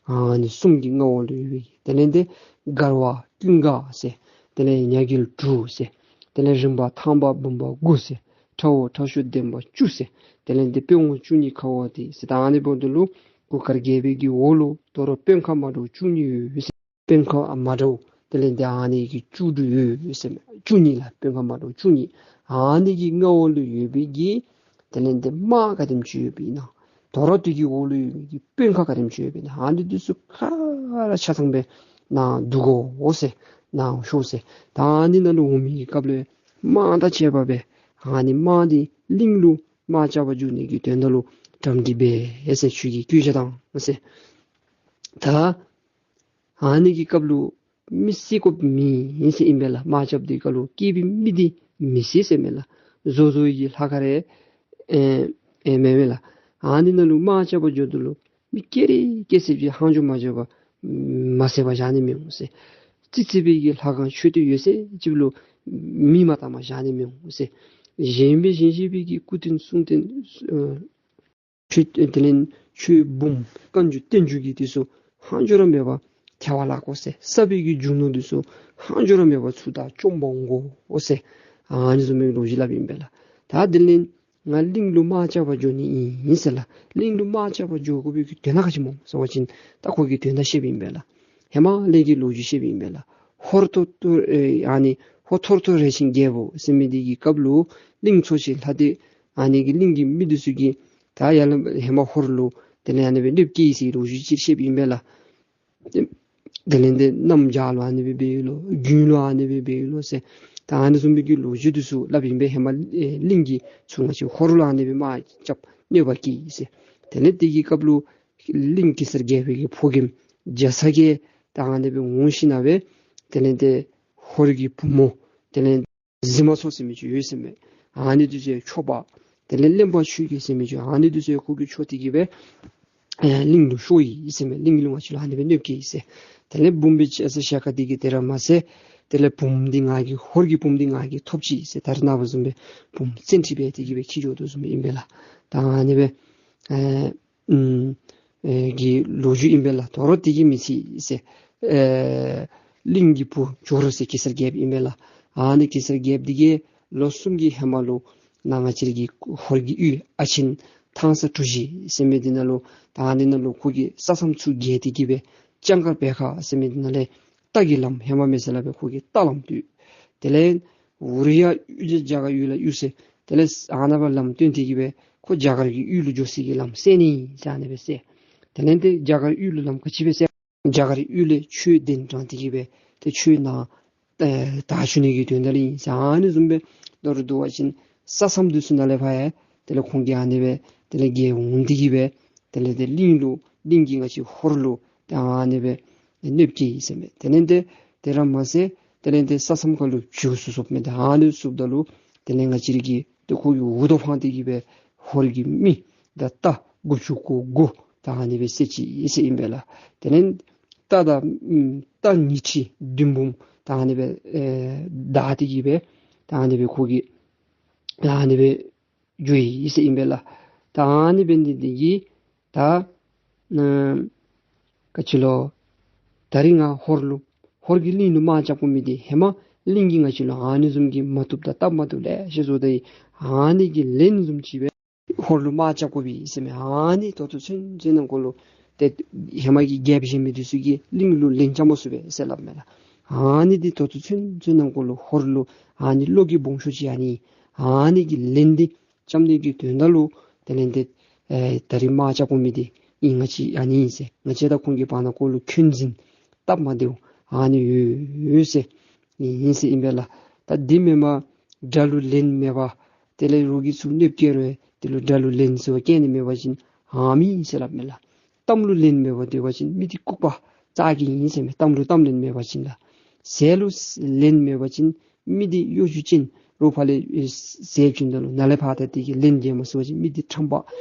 ཨ་ནི་གསུམ་གྱི་མངའ་འོག་ལུ་ཡོད་པའི་གི་དེ་ལས་ཏེ་མགར་བ་ཀུན་དགའ་ཟེར། དེ་ལས་ཉ་རྒྱལ་དྲུག་ཟེར། དེ་ལས་རིམ་པ་ཐང་པ་འབུམ་པ་དགུ་ཟེར། ཁྲ་བོ་ཁྲ་ཤོད་ལྡན་པ་བཅུ་ཟེར། དེ་ལས་ཏེ་དཔོན་ངོ་བཅུ་གཉིས་ཁ་བ་དེ་ཟེར། ད་ཨ་ནི་འབདཝ་ད་ལུ་གུར་དཀར་རྒྱལ་པོའི་གི་འོག་ལུ་དོ་རུང་དཔོན་ཁག་མ་འདྲཝ་བཅུ་གཉིས་ཡོད་ཟེར། དཔོན་ཁག་མ་འདྲཝ་དེ་ལས་ཏེ་ཨ་ནི་གི་བཅུ་དྲུག་ཡོད་ཟེར་མས། བཅུ་གཉིས་ལགས། དཔོན་ཁག་མ་འདྲཝ་བཅུ་གཉིས། ཨ་ནི་གི་མངའ་འོག་ལུ་ཡོད་པའི་གི་དེ་ལས་ཏེ་དམག་ག་དེམ་ཅིག་ཡོདཔ་ཨིན་ན། དོ་རུང་དེ་གི་འོག་ལུ་ཡོད་པའི་གི་དཔོན་ཁག་ག་དེམ་ཅིག་ཡོདཔ་ཨིན་ན། ཨ་ནི་འདི་ཚུ་ག་ར་ཆ་ཚང་སྦེ་ནཱ་བསྡུ་དགོ་ཟེར། ནཱ་ཤོག་ཟེར། ད་ཨ་ནི་ནང་ལུ་འོང་མི་གི་སྐབས་ལུ་དམག་དང་བཅས་པ་སྦེ་ཨ་ནི་དམག་འདི་གླིང་ལུ་དམག་རྐྱབ་པར་འགྱོ་ནི་གི་དོན་དག་ལུ་གྲ་སྒྲིག་འབད་ཟེར། ཁྱོད་ཀྱིས་བཀོད་རྒྱ་གཏང་ཟེར། ད་ཨ་ནི་གི་སྐབས་ལུ་མི་བསད་དགོཔ་མེད་ཟེར་ཨིན་པས་ལགས། དམག་རྐྱབ་སྟེ་སྐབས་ལུ་སྐྱེས་པའི་མི་འདི་མི་བསད་ཟེར་མས་ལགས། བཟོ་བཟོ་བའི་གི་ལྷ་ཁང་རེ་ཨེ་ཨེ་མེན་མས་ལགས། ཨ་ནི་ནང་ལུ་དམག་རྐྱབ་པར་འགྱོཝ་ད་ལུ་མི་སྐྱེ་རེ་སྐྱེ་ཚད་ཅིག་ལྷག་འཕྲོ་མ་འགྱོ་བར་མ་བསད་པར་བཞག་ནི་མི་འོང་ཟེར། རྩིག་རྩིག་པའི་གི་ལྷ་ཁང་མཆོད་རྟེན་ཡོད་ཚད་ཅིག་ལུ་མེ་མ་བཏང་པར་བཞག་ནི་མི་འོང་ཟེར། བཞེངས་པའི་བཞེངས་བཞེངས་པའི་གི་སྐུ་རྟེན་གསུང་རྟེན་ཨ་ཆོས་དེ་ལས་ཆོས་འབུམ་བཀའ་འགྱུར་བསྟན་འགྱུར་གྱི་འདི་ཚུ་ལྷག་འཕྲོ་ར་མེད་པར་ཐལ་བར་བརླག་དགོ་ཟེར། བསགས་པའི་གི་རྒྱུ་ནོར་འདི་ཚུ་ལྷག་འཕྲོ་ར་མེད་པར་ཚུར་ད་བཅོམ་པར་འོང་དགོ་ཟེར། ཨ་ནི་བཟུམ་མའི་ལོ་རྒྱུས་སླབ་ཨིན་པས་ལགས། ད་དེ་ལས་ང་གླིང་ལུ་དམག་རྐྱབ་པར་འགྱོ་ནི་ཨིན་ཟེར་ལགས། གླིང་ལུ་དམག་རྐྱབ་པར་འགྱོ་དགོ་པའི་གི་དོན་དག་ག་ཅི་སྨོ་ཟེར་བ་ཅིན་ད་ཁོ་གིས་དོན་དག་བཤདཔ་ཨིན་པས་ལགས། ཧེ་མ་ལས་ཀྱི་ལོ་རྒྱུས་བཤདཔ་ཨིན་པས་ལགས། ཧོར་ཐོར་ཐོར་ཨེ་ཨ་ནི་ཧོར་ཐོར་ཐོར་རས་ཆེན་རྒྱལ་པོ་ཟེར་མི་འདི་གི་སྐབས་ལུ་གླིང་ཚོ་ཆེན་ལྷ་སྡེ་ཨ་ནི་གི་གླིང་གི་མི་འདི་ཚུ་གིས་ད་ཡར་ལས་ཧེ་མ་ཧོར་ལུ་དེ་ལས་ཨ་ནི་སྦེ་གནོདཔ་བཀལ་ཡི་ཟེར་ལོ་རྒྱུས་ཅིག་བཤདཔ་ཨིན་པས་ལགས། དེ་ལས་དེ་གནམ་བྱཱར་ལུ་ཨ་ནི་སྦེ་འབད་ཡི་ལོ། དགུན་ལུ་ཨ་ནི་སྦེ་འབད་ཡི་ལོ་ཟེར། ད་ཨ་ནི་བཟུམ་སྦེ་གི་ལོ་རྒྱུས་འདི་ཚུ་སླབ་ཨིན་པས། ཧེ་མ་ཨེ་གླིང་གི་ཚུ་ང་བཅས་ཧོར་ལུ་ཨ་ནི་སྦེ་དམག་རྐྱབ་གནོད་པ་བཀལ་ཡི་ཟེར། དེ་ལས་དེ་གི་སྐབས་ལུ་གླིང་གེ་སར་རྒྱལ་པོའི་གི་ཕོ་རྒནམ་རྒྱ་ཚ་གིས་ད་ཨ་ནི་སྦེ་འོང་ཞིནམ་ལས་དེ་ལས་དེ་ཧོར་གྱི་བུ་མོ་དེ་ལས་གཟིགས་མ་ཚོགས་ཟེར་མི་ཅིག་ཡོད་ཟེར་མས། ཨ་ནི་འདི་ཚུ་ཁྱོ་པ་དེ་ལས་གླེན་པ་ཆོས་རྒྱལ་ཟེར་མི་ཅིག་ཨ་ནི་འདི་ཚུ་ཁོ་གིས་འཕྱོག་སྟེ་གི་སྦེ་ཨེ་གླིང་ལུ་ཤོར་ཡི་ཟེར་མས། གླིང་ལུ་ང་བཅས་ལུ་ཨ་ནི་སྦེ་གནོདཔ་བཀལ་ཡི་ཟེར། དེ་ལས་བུམོ་སྦེ་ཆགས་ས་ཤ་ཁ་འདི་གིས་དེ་ར་མ་ཚད་དེ་ལས་བུམོ་འདི་ང་གིས་ཧོར་གྱི་བུམོ་འདི་ང་གིས་ཐོབ་ཅི་ཟེར། ད་རེས་ནངས་པ་བཟུམ་སྦེ་བུམོ་བཙན་ཁྲིད་འབད་དེ་གི་སྦེ་འཁྱིད་འགྱོ་དོ་བཟུམ་སྦེ་ཨིན་པས་ལགས། ད་ཨ་ནི་སྦེ་ཨེ་ཨུམ་ཨེ་གི་ལོ་རྒྱུས་ཨིན་པས་ལགས། དོ་རུང་དེ་གིས་མི་ཚད་ཟེར་ཨེ་གླིང་གི་བུ་ཇོ་རུ་ཟེར་གེ་སར་རྒྱལཔོ་ཨིན་པས་ལགས། ཨ་ནི་གེ་སར་རྒྱལཔོ་འདི་གིས་ལོ་གསུམ་གྱི་ཧེ་མ་ལུ་ནཱ་ང་བཅས་ར་གི་ཧོར་གྱི་ཡུལ་ཨ་ཆེན་ཐང་ས་གྲུ་བཞི་ཟེར་མི་འདི་ནང་ལུ་ད་ཨ་ནི་ནང་ལུ་ཁོ་གིས་ས་མཚམས་ཚུ་བརྒལ་ཏེ་གི་སྦེ་ལྕང་དཀར་བེ་ཁ་ཟེར་མི་འདི་ནང་ལས་རྟ་གི་ལམ་ཧེ་མ་མེད་ས་ལས་སྦེ་ཁོ་གིས་རྟ་ལམ་བཏོད། དེ་ལས་འུ་རུ་ཡ་གཡུས་རྒྱ་གར་ཡུལ་ལ་གཡུས་ཟེར། དེ་ལས་ཨ་ནཱ་ཕར་ལམ་བཏོན་ཏེ་གི་སྦེ་ཁོ་རྒྱ་གར་གྱི་ཡུལ་ལུ་འགྱོ་སའི་གི་ལམ་བསལ་ནི་ཟེར་ཨ་ནི་སྦེ་བསལ། དེ་ལས་དེ་རྒྱ་གར་ཡུལ་ལུ་ལམ་ག་ཅི་སྦེ་བསལ། རྒྱ་གར་ཡུལ་ལས་ཆོས་གདན་དྲངས་ཏེ་གི་སྦེ་ཏེ་ཆོས་ནང་ཨེ་དར་ཞུ་ནི་གི་དོན་དག་ལུ་ཨིན་ཟེར། ཨ་ནི་བཟུམ་སྦེ་མདོར་བསྡུ་བ་ཅིན་ས་མཚམས་འདི་ཚུ་ནང་ལས་ཕར་ཡང་དེ་ལས་ཁོང་གིས་ཨ་ནི་སྦེ་དེ་ལས་རྒྱལ་འོང་སྟེ་གི་སྦེ་དེ་ལས་དེ་གླིང་ལུ་གླིང་གིས་ང་བཅས་ཧོར་ལུ་ཏེ་ཨ་ནི་སྦེ་གནོདཔ་བཀལ་ཡི་ཟེར་མས། དེ་ལས་དེ་དེ་ར་མ་ཚད་དེ་ལས་དེ་ས་མཚམས་ཁ་ལུ་བྱུག་སུ་སོཔ་མེད། ད་ཨ་ནི་སོཔ་ད་ལུ་དེ་ལས་ང་བཅས་ར་གི་ཏེ་ཁོ་གིས་འུར་རྡོ་འཕང་སྟེ་གི་སྦེ་ཧོར་གྱི་མི་དང་རྟ་དགུ་བཅུ་གོ་དགུ་ད་ཨ་ནི་སྦེ་བསད་ཅི་ཟེར་ཨིན་པས་ལགས། དེ་ལས་རྟ་དང་ཨམ་རྟ་ཉི་ཁྲི་བདུན་འབུམ་ད་ཨ་ནི་སྦེ་ཨེ་བདའ་སྟེ་གི་སྦེ་ད་ཨ་ནི་སྦེ་ཁོ་གིས་ད་ཨ་ནི་སྦེ་འགྱོ་ཡི་ཟེར་ཨིན་པས་ལགས། ད་ཨ་ནི་འབད་ནི་འདི་གིས་ད་ཨ་ག་ཅི་ལོ་ད་རིས་ང་ཧོར་ལུ་ཧོར་གྱི་གླིང་ལུ་དམག་རྐྱབ་དགོ་མི་འདི་ཧེ་མ་གླིང་གིས་ང་བཅས་ལུ་ཨ་ནི་བཟུམ་གྱི་མ་བཏུབ་དང་སྟབས་མ་བཏུབ་ལེ་ཤ་བཟོ་སྟེ་ཨ་ནི་གི་ལན་བཟུམ་ཅིག་སྦེ་ཧོར་ལུ་དམག་རྐྱབ་དགོ་པས་ཟེར་མས། ཨ་ནི་ད་ལྟོ་ཚུན་ཚོད་ནང་འཁོད་ལུ་ཏེ་ཧེ་མ་གི་རྒྱལཔོ་གཞན་མི་འདི་ཚུ་གིས་གླིང་ལུ་ལན་རྐྱབ་མ་ཚུགས་པས་ཟེར་སླབ་མས་ལགས། ཨ་ནི་འདི་ད་ལྟོ་ཚུན་ཚོད་ནང་འཁོད་ལུ་ཧོར་ལུ་ཨ་ནི་བློ་གི་སྦོམ་ཤོས་ཅིག་ཨ་ནི་ཨ་ནི་གི་ལན་འདི་རྐྱབ་ནི་གི་དོན་དག་ལུ་དེ་ལས་དེ་ཨེ་ད་རིས་དམག་རྐྱབ་དགོ་མི་འདི་ཨིན་ང་བཅས་ཨ་ནི་ཨིན་ཟེར། ང་བཅས་དང་ཁོང་གི་བར་ན་འཁོད་ལུ་འཁོན་འཛིན་སྟབས་མ་བདེཝ་ཨ་ནི་ཡོད་ཡོད་ཟེར་ཨིན་ཟེར་ཨིན་པས་ལགས། ད་འདི་མེན་པར་དགྲ་ལུ་ལན་མེད་པར་དེ་ལས་རོགས་ཀྱིས་ཚུར་གནོདཔ་བཀལ་རུང་དེ་ལུ་དགྲ་ལུ་ལན་ཟེར་བ་བཀལ་ནི་མེད་པ་ཅིན་ཨ་མི་ཨིན་ཟེར་སླབ་མས་ལགས། གཏམ་ལུ་ལན་མེད་པར་སྡོད་པ་ཅིན་མི་འདི་ལྐུགས་པ་ཙག་གི་ཨིན་ཟེར་མས། གཏམ་ལུ་གཏམ་ལན་མེད་པ་ཅིན་ལགས། ཟས་ལུ་ལན་མེད་པ་ཅིན་མི་འདི་གཡོ་སྒྱུ་ཅན། རོགས་ཕར་ལས་ཟས་བྱིན་ད་ལུ་ནཱ་ལས་ཕར་ད་འདི་གིས་ལན་འཇལ་མ་ཚུགས་པ་ཅིན་མི་འདི་ཁྲམ་པ་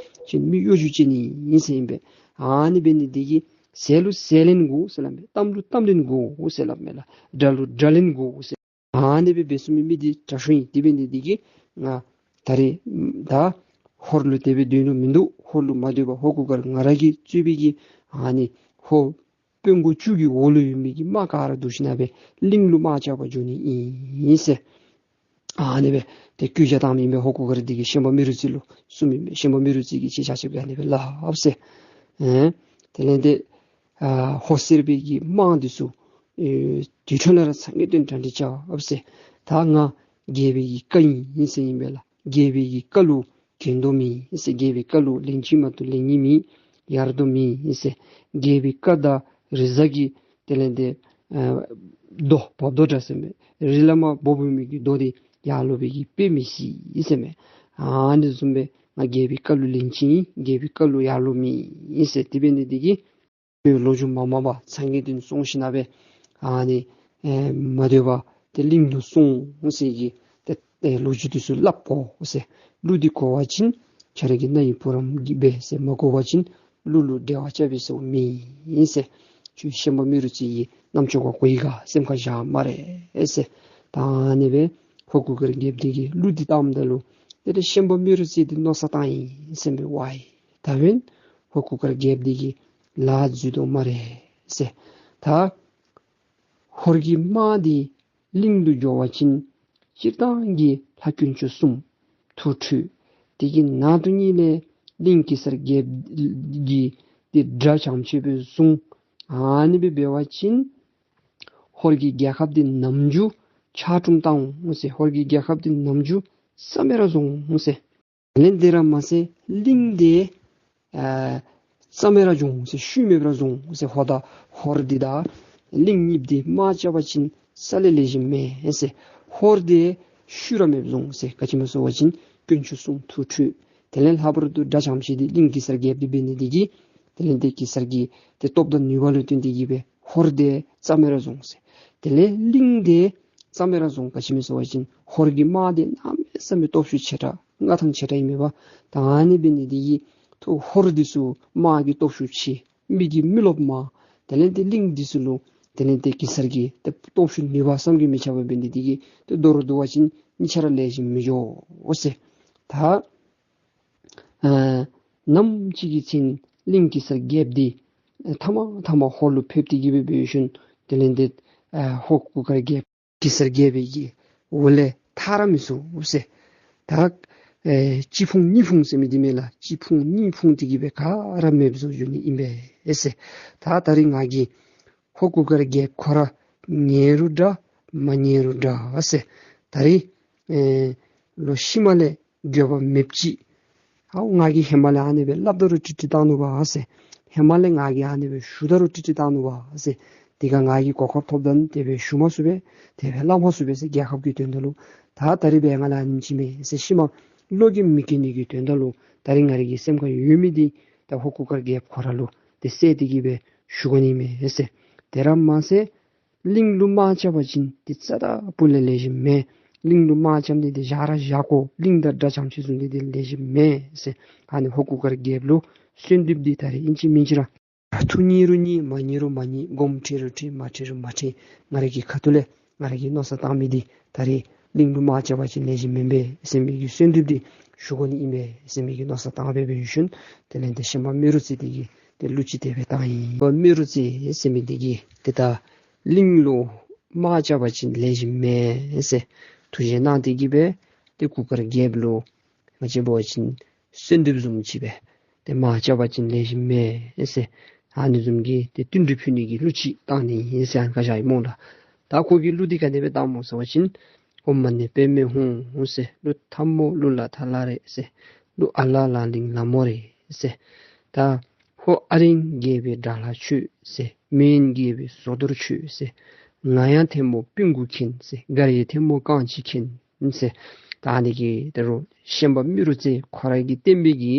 ཅིག་མི་གཡོ་སྒྱུ་ཅན་ཨིན་ཟེར་ཨིན་པས། ཨ་ནི་འབད་ནི་འདི་གིས་ཟས་ལུ་ཟས་ལེན་དགོ་ཟེར་སླབ་མས། གཏམ་ལུ་གཏམ་ལེན་དགོ་ཟེར་སླབ་མས་ལགས། དགྲ་ལུ་དགྲ་ལེན་དགོ་ཟེར། ཨ་ནི་སྦེ་འབད་ཚུགས་མི་མི་འདི་དྲག་ཤོས་ཨིན། དེ་འབད་ནི་འདི་གིས་ང་ད་རིས་ད་ཧོར་ལུ་དེ་སྦེ་སྡོད་ནི་མིན་འདུག། ཧོར་ལུ་མ་སྡོད་པར་ཧོར་གུར་དཀར་ང་ར་གིས་གཙོས་པའི་གི་ཨ་ནི་ཧོར་དཔོན་མགོ་བཅུ་གི་འོག་ལུ་ཡོད་མི་གི་དམག་ག་ར་བསྡུ་ཞིན་ན་སྦེ་གླིང་ལུ་དམག་རྐྱབ་པར་འགྱོ་ནི་ཨིན་ཟེར། ཨ་ནི་སྦེ་ཏེ་སྐུལ་ལྕག་བཏང་མི་ཨིན་པས། ཧོར་གུར་དཀར་འདི་གིས་ཤན་པ་རྨེ་རུ་རྩེ་ལུ་གསུངམ་ཨིན་པས། ཤན་པ་རྨེ་རུ་རྩེ་གིས་ཁྱེད་ཆ་ཁྱབ་ཀྱིས་ཨ་ནི་སྦེ་སླབ་ཟེར། ཨེ་དེ་ལས་དེ་ཨ་ཧོར་སེར་པོའི་གི་དམག་འདི་ཚུ་ཨེ་དུས་ཐུང་ལས་ར་ཚ་ངེས་དོན་གྲ་སྒྲིག་རྐྱབ་ཟེར། ད་ང་རྒྱལ་པོའི་གི་བཀའ་ཨིན་ཟེར་ཨིན་པས་ལགས། རྒྱལ་པོའི་གི་བཀའ་ལུ་འགལ་དོ་མེད་ཟེར། རྒྱལ་པོའི་བཀའ་ལུ་ལན་གཅིག་མ་གཏོགས་ལན་གཉིས་མེད། ཡར་དོ་མེད་ཟེར། རྒྱལ་པོའི་བཀའ་དང་རི་གཟར་གྱི་དེ་ལས་དེ་ཨ་རྡོ་བབས་རྡོ་འདྲ་ཟེར་མས། རི་ལས་མར་བབས་མི་གི་རྡོ་འདི་ཡར་ལོག་པའི་གི་དཔེ་མི་སྲིད་ཟེར་མས། ཨ་ནི་བཟུམ་སྦེ་ང་རྒྱལ་པོའི་བཀའ་ལུ་ལན་གཅིག་ཨིན། རྒྱལ་པོའི་བཀའ་ལུ་ཡར་ལོག་མེད་ཟེར། དེ་འབད་ནི་འདི་གིས་ལོ་རྒྱུས་མ་མང་པར་ཚ་ངེས་དོན་སོང་ཞིན་ན་སྦེ་ཨ་ནི་ཨེ་མ་སྡོད་པར་ཏེ་གླིང་ལུ་སོང་ཟེར་གི་ཏེ་ཨེ་ལོ་རྒྱུས་འདི་ཚུ་སླབ་དགོ་ཟེར། གླུ་འདི་གོ་བ་ཅིན་ཁྱེད་ར་གི་རྣ་ཡི་བུ་རམ་གྱིས་སྦེ་ཟེར། མ་གོ་བ་ཅིན་གླུ་ལུ་འགྲེལ་བ་རྐྱབ་པའི་ས་མེད་ཟེར། ཁྱོད་ཤན་པ་རྨེ་རུ་རྩེ་གི་རྣམ་ཅོ་ཁར་གོ་ཡི་ག་སེམས་ཁར་བཞག་སྨ་རེ་ཟེར། ད་ཨ་ནི་སྦེ་ཧོར་གུར་དཀར་རྒྱལཔོ་འདི་གིས་གླུ་འདི་བཏངམ་ད་ལུ་ཏེ་ཏེ་ཤན་པ་རྨེ་རུ་རྩེ་འདི་མནོ་བསམ་བཏང་ཡི་ཟེར་མས། ཝའི་ད་འབདན་ཧོར་གུར་དཀར་རྒྱལཔོ་འདི་གིས་ལཱ་འཛོལ་དོ་སྨ་རེ་ཟེར། ད་ཧོར་གྱི་དམག་འདི་གླིང་དུ་འགྱོ་བ་ཅིན་སྤྱིར་བཏང་གི་ལྷ་དཀོན་མཆོག་གསུམ་ཐུགས་ཁྲོས། དེ་གི་ནང་དུ་ཉིད་ལས་གླིང་གེ་སར་རྒྱལཔོ་གི་ཏེ་དགྲ་བྱམས་ཆེན་པོའི་གཟུངས་ ཨ་ནི་སྦེ་འབད་བ་ཅིན་ཧོར་གྱི་རྒྱལ་ཁབ་འདི་ནམ་རྒྱུན་ཆག་གྲུམ་བཏང་འོང་ཟེར། ཧོར་གྱི་རྒྱལ་ཁབ་འདི་ནམ་རྒྱུན་རྩ་མེད་ར་བཟོ་འོང་ཟེར། དེ་ལས་དེ་ར་མ་ཚད་གླིང་འདི་ཨ་རྩ་མེད་ར་བཟོ་འོང་ཟེར། ཤུལ་མེད་ར་བཟོ་འོང་ཟེར། ཧོར་དང་ཧོར་འདི་དང་གླིང་གཉིས་འདི་དམག་རྐྱབ་པ་ཅིན་རྩ་ལས་ལེགས་ཤོམ་མེད་ཟེར། ཧོར་འདི་ཤུལ་ར་མེདཔ་བཟོ་འོང་ཟེར། ག་ཅི་སྨོ་ཟེར་བ་ཅིན་དཀོན་མཆོག་གསུམ་ཐུགས་ཁྲོ། དེ་ལས་ལྷག་པར་དུ་དགྲ་འཇམ་ཤོས་འདི་གླིང་གེ་སར་རྒྱལཔོ་འདི་འབད་ནི་དེ་གིས་དེ་ལས་འདི་གེ་སར་གྱི་ཏེ་སྟོབས་དང་ནུས་པ་ལུ་བརྟེན་ཏེ་གིས་སྦེ་ཧོར་འདི་རྩ་མེད་ར་བཟོ་འོང་ཟེར། དེ་ལས་གླིང་འདི་རྩ་མེད་ར་བཟོ་འོང་། ག་ཅི་སྨོ་ཟེར་བ་ཅིན་ཧོར་གྱི་དམག་འདི་གནམ་མེད་ས་མེད་སྟོབས་ཤུགས་ཆེ་དྲགས་མངའ་ཐང་ཆེ་དྲགས་ཨིན་མས་པ། ད་ཨ་ནི་འབད་ནི་དེ་གིས་ཏེ་ཧོར་འདི་ཚུ་དམག་གི་སྟོབས་ཤུགས་ཆེ། མི་གིས་མི་རློབས་མས། དེ་ལས་འདི་གླིང་འདི་ཚུ་ལུ་དེ་ལས་འདི་གེ་སར་གྱི་ཏེ་སྟོབས་ཤུགས་ནུས་པ་བསམ་གྱིས་མི་ཁྱབ་པ་འབད་ནི་དེ་གིས་ཏེ་མདོར་བསྡུ་བ་ཅིན་གཉིས་ཆ་ར་ལེགས་ཤོམ་མི་འགྱོ་ཟེར། ད་ཨ་ནམ་ཅིག་གི་ཚེ་ནི་གླིང་གེ་སར་རྒྱལཔོ་འདི་ཨ་མཐའ་མ་མཐའ་མ་ཧོར་ལུ་ཕེབས་ཏེ་གིས་སྦེ་འབད་ཞིནམ་དེ་ལས་འདི་ཨ་ཧོར་གུར་དཀར་རྒྱལཔོ་གེ་སར་རྒྱལ་པོའི་གི་འོག་ལས་ཐར་ར་མི་ཚུགས་ཟེར། ད་ཨེ་གཅིག་ཕུང་གཉིས་ཕུང་ཟེར་མི་འདི་མས་ལགས། གཅིག་ཕུང་གཉིས་ཕུང་སྟེ་གིས་སྦེ་ག་ར་མེདཔ་བཟོ་འགྱོ་ནི་ཨིན་པས་ཟེར། ད་ད་རིས་ང་གིས་ཧོར་གུར་དཀར་རྒྱལཔོ་ཁོ་ར་ཉན་རུང་འདྲ་མ་ཉན་རུང་འདྲ་ཟེར། ད་རིས་ཨེ་ལོག་ཤུལ་མ་ལས་འགྱོད་པ་མེདཔ་ཅིག། ཨའོ་ང་གིས་ཧེ་མ་ལས་ཨ་ནི་སྦེ་སླབ་ད་རུང་ཀྲིག་ཀྲི་བཏང་ནུག་པ་ཟེར། ཧེ་མ་ལས་ང་གིས་ཨ་ནི་སྦེ་ཞུ་ད་རུང་ཀྲིག་ཀྲི་བཏང་ནུག་པ་ཟེར། དེ་ཁར་ང་གིས་གོ་སྐབས་ཐོབ་ད་ནི་དེ་སྦེ་ཞུ་མ་ཚུགས་པས། དེ་སྦེ་སླབ་མ་ཚུགས་པས་ཟེར། རྒྱལ་ཁབ་ཀྱི་དོན་དག་ལུ། ད་ད་རིས་སྦེ་ང་ལུ་ཨ་ནེམ་ཅིག་མས་ཟེར། ཤུལ་མ་བློ་འགྱོད་མི་སྐྱེ་ནི་གི་དོན་དག་ལུ་ད་རིས་ང་རའི་གི་སེམས་ཁར་ཡོད་མི་འདི་ད་ཧོར་གུར་དཀར་རྒྱལཔོ་ཁོ་ར་ལུ་ཏེ་བསལ་ཏེ་གིས་སྦེ་ཞུ་དགོ་ནི་མས་ཟེར། དེ་ར་མ་ཚད་གླིང་ལུ་དམག་རྐྱབ་པ་ཅིན་ཏེ་རྩ་དང་སྤུ་ལས་ལེགས་ཤོམ་མེད། གླིང་ལུ་དམག་རྐྱབ་ནི་འདི་བཞག་ར་བཞག་དགོ། གླིང་དང་དགྲ་འཇམ་ཤོས་བཟུང་ནི་འདི་ལེགས་ཤོམ་མེད་ཟེར། ཨ་ནི་ཧོར་གུར་དཀར་རྒྱལཔོ་ལུ་གསོལ་འདེབས་འདི་ད་རིས་ཨིན་ཅི་མིན་ཅི་ར་ཐུགས་མཉེས་རུང་མཉེས་མ་མཉེས་རུང་མ་མཉེས་སྒོམ་ཁྲིད་རུང་ཁྲིད་མ་ཁྲིད་རུང་མ་ཁྲིད་ང་རའི་གི་ཁ་ཐུག་ལས་ང་རའི་གི་མནོ་བསམ་བཏང་མི་འདི་ད་རིས་གླིང་ལུ་དམག་རྐྱབ་པ་ཅིན་ལེགས་ཤོམ་མེན་པས་ཟེར་མི་གི་གསོལ་འདེབས་འདི་ཞུ་དགོ་ནི་ཨིན་པས་ཟེར་མི་གི་མནོ་བསམ་བཏང་སྦེ་འབད་ཞིནམ་དེ་ལས་འདི་ཤན་པ་རྨེ་རུ་རྩེ་འདི་གིས་ཏེ་གླུ་ཅིག་དེ་སྦེ་བཏང་ཡི། རྨེ་རུ་རྩེ་ཟེར་མི་འདི་གིས་ཏེ་ད་གླིང་ལུ་དམག་རྐྱབ་པ་ཅིན་ལེགས་ཤོམ་མེད་ཟེར་ཐུགས་བཞེད་གནང་སྟེ་གིས་སྦེ་ཏེ་གུར་དཀར་རྒྱལཔོ་ལུ་ང་བཅས་འབད་བ་ཅིན་གསོལ་འདེབས་བཟུམ་ཅིག་སྦེ་ཏེ་དམག་རྐྱབ་པ་ཅིན་ལེགས་ཤོམ་མེད་ཟེར་ཨ་ནི་བཟུམ་གྱི་ཏེ་བསྟུན་གྲོས་ཕུལ་ནི་གི་གླུ་ཅིག་བཏང་ནི་ཨིན་ཟེར་ཨ་ནི་བཀའ་བཞག་ཡི་སྨོ་ལགས། ད་ཁོ་གིས་གླུ་འདི་ག་དེ་སྦེ་བཏངམ་སྨོ་ཟེར་བ་ཅིན་ཨོཾ་མ་ཎི་པདྨེ་ཧཱུྃ་ཟེར། གླུ་ཐ་མ་གླུ་ལ་ཐ་ལ་རེད་ཟེར། གླུ་ཨ་ལ་ལ་ལིང་ལ་མོ་རེད་ཟེར། ད་ཧོར་ཨ་རིང་རྒྱལ་པོའི་དགྲ་ལྷ་ཁྱོད་ཟེར། མེན་རྒྱལ་པོའི་ཟོ་དོར་ཁྱོད་ཟེར། ང་ཡང་ཐལ་མོ་སྤུན་དགུ་མཁྱེན་ཟེར། མགར་ཡང་ཐལ་མོ་རྐང་གཅིག་མཁྱེན་ཟེར། ད་ཨ་ནི་གི་ད་རུང་ཤན་པ་རྨེ་རུ་རྩེ་ཁོ་ར་གི་བསྟན་པའི་གི་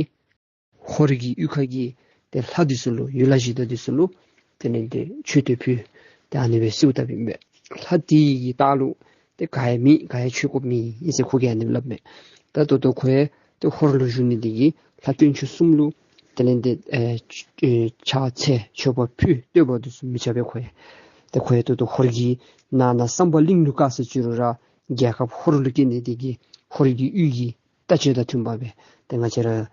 ཧོར་གྱི་གཡུས་ཁ་གི་ཏེ་ལྷ་འདི་ཚུ་ལུ་ཡུལ་ལྷ་གཞི་བདག་འདི་ཚུ་ལུ་དེ་ལས་ཏེ་མཆོད་བསྟོད་ཕུལ། ཏེ་ཨ་ནི་སྦེ་གསོལཝ་བཏབ་ཨིན་པས། ལྷ་འདི་གི་ལྟག་ལུ་ཏེ་ག་ཡང་མེད། ག་ཡང་མཆོད་དགོཔ་མེད་ཨིན་ཟེར་ཁོ་གིས་ཨ་ནི་སླབ་མས། ད་ད་ལྟོ་ཁོ་ཡང་ཏེ་ཧོར་ལུ་བཞུགས་ནི་འདི་གིས་ལྷ་དཀོན་མཆོག་གསུམ་ལུ་དེ་ལས་ཏེ་ཨེ་ཕྱག་འཚལ་མཆོད་པ་ཕུལ། བསྟོད་པ་འདི་ཚུ་མི་རྐྱབ་པས་ཁོ་ཡང་། ཏེ་ཁོ་ཡང་ད་ལྟོ་ཧོར་གྱི་ནང་ན་བསམ་པ་གླིང་ལུ་བཀག་ཟེར་ཅི་རུང་ར་རྒྱལ་ཁབ་ཧོར་ལུ་སྐྱེས་ནི་འདི་གིས་ཧོར་གྱི་གཡུས་ཀྱི་ལྟ་སྤྱོད་དང་མཐུན་པ་སྦེ་ཏེ་ང་བཅས་ར་ཨེ་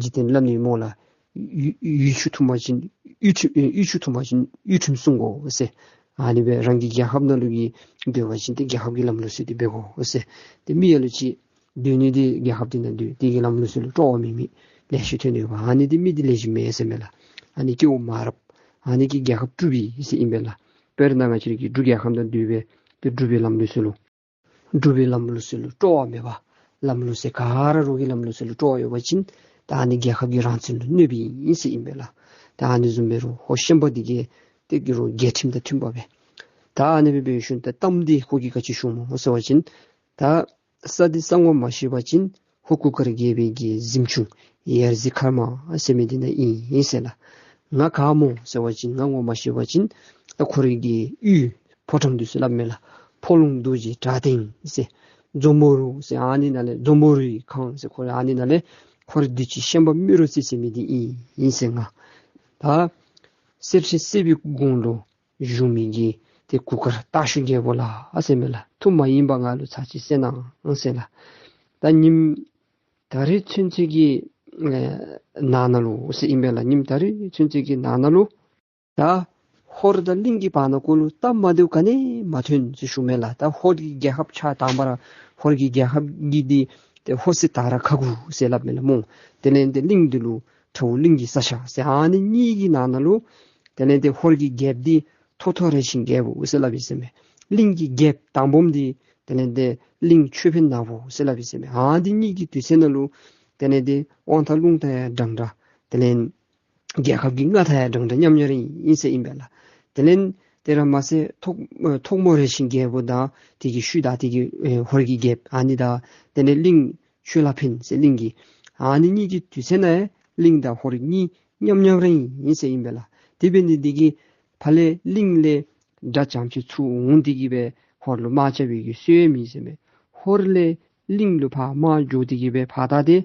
འཇིག་རྟེན་སླབ་ནི་སྨོ་ལགས། གཡུས་གཡུས་ཆུ་འཐུང་པ་ཅིན་གཡུས་ཁྲིམས་ཨེ་གཡུས་ཆུ་འཐུང་པ་ཅིན་གཡུས་ཁྲིམས་སྲུང་དགོ་ཟེར། ཨ་ནི་སྦེ་རང་གི་རྒྱལ་ཁབ་ནང་ལུ་གི་སྡོད་པ་ཅིན་ཏེ་རྒྱལ་ཁབ་ཀྱི་ལམ་ལུགས་སྲོལ་འདི་འབད་དགོ་ཟེར། ཏེ་མི་ལ་ལུ་ཅིག་སྡོད་ནི་འདི་རྒྱལ་ཁབ་འདི་ནང་སྡོད་དེ་གི་ལམ་ལུགས་སྲོལ་ལུ་སྤྲོ་བ་མེད་མི་ལེ་ཤ་ཐོན་ནི་ཡོདཔ། ཨ་ནི་འདི་མི་འདི་ལེགས་ཤོམ་མེད་ཟེར་མས་ལགས། ཨ་ནི་སྐྱེ་བོ་མ་རབས་ཨ་ནི་གིས་རྒྱལ་ཁབ་དཀྲུགཔ་ཨིན་ཟེར་ཨིན་པས་ལགས། དཔེར་ན་ང་བཅས་ར་གི་འབྲུག་རྒྱལ་ཁབ་ནང་སྡོད་པའི་ཏེ་འབྲུག་པའི་ལམ་ལུགས་སྲོལ་ལུ་འབྲུག་པའི་ལམ་ལུགས་སྲོལ་ལུ་སྤྲོ་བ་མེད་པ། ལམ་ལུགས་སྲོལ་ག་ར་རོགས་ཀྱི་ལམ་ལུགས་སྲོལ་ལུ་སྤྲོ་བ་ཡོད་པ་ཅིན་ད་ཨ་ནི་རྒྱལ་ཁབ་ཀྱི་རང་བཙན་ལུ་གནོདཔ་ཨིན་ཟེར་ཨིན་པས་ལགས། ད་ཨ་ནི་བཟུམ་འབད་རུང་ཧོར་ཤན་པ་འདི་གིས་ཏེ་གི་རུང་རྒྱལ་ཁྲིམས་དང་མཐུན་པ་སྦེ། ད་ཨ་ནི་སྦེ་འབད་ཞིནམ་ད་གཏམ་འདི་ཁོ་གིས་ག་ཅི་ཞུཝ་སྨོ་ཟེར་བ་ཅིན་ད་ས་འདི་ས་ངོ་མ་ཤེས་པ་ཅིན་ཧོར་གུར་དཀར་རྒྱལ་པོའི་གི་གཟིམ་ཆུང་ཡར་གཟིགས་མཁར་མ་ཟེར་མི་འདི་ནང་ཨིན་ཨིན་ཟེར་ལགས། ང་ག་སྨོ་ཟེར་བ་ཅིན་ང་ངོ་མ་ཤེས་པ་ཅིན་ད་ཁོ་རའི་གི་གཡུས་ཕོ་བྲང་འདི་ཚུ་སླབ་མས་ལགས། ཕོ་ལུང་རྡོ་རྗེ་བྲག་སྟེང་ཟེར། མཛོ་མོ་རུ་ཟེར་ཨ་ནི་ནང་ལས་མཛོ་མོ་རུའི་ཁང་ཟེར་ཁོ་ར་ཨ་ནི་ནང་ལས་ཁོ་རའི་འདི་ཅིག་ཤན་པ་རྨེ་རུ་རྩེ་ཟེར་མི་འདི་ཨིན་ཨིན་ཟེར། ང་ད་གསེར་ཕྲེང་གསེར་པའི་གོང་ལུ་བཞུགས་མི་གི་ཏེ་གུར་དཀར་སྟག་ཞོན་རྒྱལ་པོ་ལགས་ཟེར་མས་ལགས། ཐུགས་མ་ཡེངས་པར་ང་ལུ་ཚར་གཅིག་གསན་གནང་ཟེར་ལགས། ད་ཉིནམ་ད་རེས་ཚུན་ཚོད་ཀྱི་ཨེ་ནང་ན་ལུ་ཟེར་ཨིན་པས་ལགས། ཉིནམ་ད་རེས་ཚུན་ཚོད་ཀྱི་ནང་ན་ལུ་ད་ཧོར་དང་གླིང་གི་བར་ན་ཀོ་ལུ་སྟབས་མ་བདེཝ་ག་ནི་མ་ཐོན་ཟེར་ཞུ་མས་ལགས། ད་ཧོར་གྱི་རྒྱལ་ཁབ་ཆགས་དང་པ་ར་ཧོར་གྱི་རྒྱལ་ཁབ་ཀྱི་འདི་ཏེ་ཧོར་སེར་དར་ཁ་དགུ་ཟེར་སླབ་མས་ལགས་སྨོ། དེ་ལས་ཏེ་གླིང་འདི་ལུ་ཁྲ་བོ་གླིང་གི་ས་ཆ་ཟེར་ཨ་ནི་གཉིས་ཀྱི་ནང་ན་ལུ་ དེ་ལས་ཏེ་ཧོར་གྱི་རྒྱལཔོ་འདི་ཐོ་ཐོ་རས་ཆེན་རྒྱལ་པོ་ཟེར་སླབ་ཨིན་ཟེར་མས། གླིང་གི་རྒྱལཔོ་དང་པམ་འདི་དེ་ལས་ཏེ་གླིང་ཆོས་འཕེལ་ནག་པོ་ཟེར་སླབ་ཨིན་ཟེར་མས། ཨ་འདི་གཉིས་ཀྱི་དུས་ཚོད་ནང་ལུ་དེ་ལས་ཏེ་དབང་ཐང་རླུང་རྟ་ཡང་འདྲན་འདྲ། དེ་ལས་རྒྱལ་ཁབ་ཀྱི་མངའ་ཐང་ཡང་འདྲན་འདྲ་མཉམ་མཉམ་ར་ཨིན་ཟེར་ཨིན་པས་ལགས། དེ་ལས་དེ་ར་མ་ཚད་ཐོག་ཐོག་མོ་རས་ཆེན་རྒྱལ་པོ་དང་དེ་གི་ཤུལ་ད་དེ་གི་ཨེ་ཧོར་གྱི་རྒྱལཔོ་ཨ་ནི་དང་དེ་ལས་གླིང་ཆོས་ལ་ཕན་ཟེར་གླིང་གི་ཨ་ནི་གཉིས་ཀྱི་དུས་ཚོད་ནང་ཡང་གླིང་དང་ཧོར་གཉིས་མཉམ་མཉམ་ར་ཨིན་ཟེར་ཨིན་པས་ལགས། དེ་འབད་ནི་དེ་གིས་ཕར་ལས་གླིང་ལས་དགྲ་བྱམས་ཆེ་ཚུར་འོང་སྟེ་གི་སྦེ་ཧོར་ལུ་དམག་རྐྱབ་པའི་གི་སྲོལ་མེད་ཟེར་མས། ཧོར་ལས་གླིང་ལུ་ཕར་དམག་འགྱོ་སྟེ་གི་སྦེ་ཕར་ད་དེ་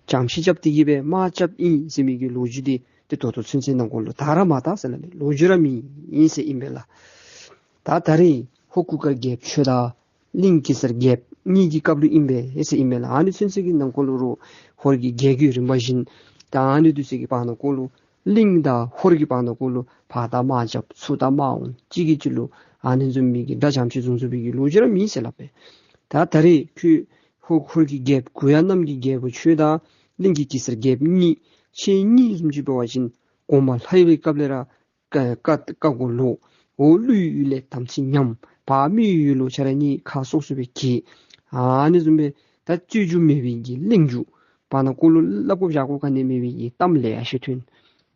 བྱམས་ཆེ་རྐྱབ་སྟེ་གི་སྦེ་དམག་རྐྱབ་ཨིན་ཟེར་མི་གི་ལོ་རྒྱུས་འདི་ཏེ་ད་ལྟོ་ཚུན་ཚོད་ནང་འཁོད་ལུ་དར་ར་མ་དར་ཟེར་སླབ་མས། ལོ་རྒྱུས་ར་མེད་ཨིན་ཟེར་ཨིན་པས་ལགས། ད་ད་རེས་ཧོར་གུར་དཀར་རྒྱལཔོ་ཁྱོད་དང་གླིང་གེ་སར་རྒྱལཔོ་གཉིས་ཀྱི་སྐབས་ལུ་ཨིན་པས་ཟེར་ཨིན་པས་ལགས། ཨ་ནི་ཚུན་ཚོད་ཀྱི་ནང་འཁོད་ལུ་རུང་ཧོར་གྱི་རྒྱལ་རྒྱུད་རིམ་པ་བཞིན་ད་ཨ་ནི་དུས་ཚོད་ཀྱི་བར་ན་འཁོད་ལུ་གླིང་དང་ཧོར་གྱི་བར་ན་འཁོད་ལུ་ཕར་ད་དམག་རྐྱབ་ཚུར་ད་དམག་འོང་གཅིག་གིས་གཅིག་ལུ་ཨ་ནི་བཟུམ་མའི་གི་དགྲ་བྱམས་ཆེ་བཟུང་བཟུང་བའི་གི་ལོ་རྒྱུས་ར་མེད་ཟེར་སླབ་མས། ད་ད་རེས་ཁྱོད་ཧོར་ཧོར་གྱི་རྒྱལཔོ་གུ་ཡངས་གནམ་གྱི་རྒྱལ་པོ་ཁྱོད་དང་གླིང་གི་གེ་སར་རྒྱལཔོ་གཉིས་ཁྱེད་གཉིས་བཟུམ་ཅིག་འབད་བ་ཅིན་གོང་མ་ལྷ་ཡུལ་གྱི་སྐབས་ལས་ར་ཀ་ཀ་ཀ་གོ་ལོ། འོག་ཀླུ་ཡུལ་ལས་དམ་ཚིག་ཉམས། བར་མི་ཡུལ་ལུ་ཁྱེད་ར་གཉིས་ཁ་སོ་སོ་སྦེ་གྱེས། ཨ་ནི་བཟུམ་སྦེ་ད་རྩོད་རྒྱུ་མེད་པའི་གི་གླེང་རྒྱུ་བར་ན་འཁོད་ལུ་སླབ་དགོཔ་བཞག་དགོཔ་ག་ནི་མེད་པའི་གི་གཏམ་ལེ་ཤ་ཐོན།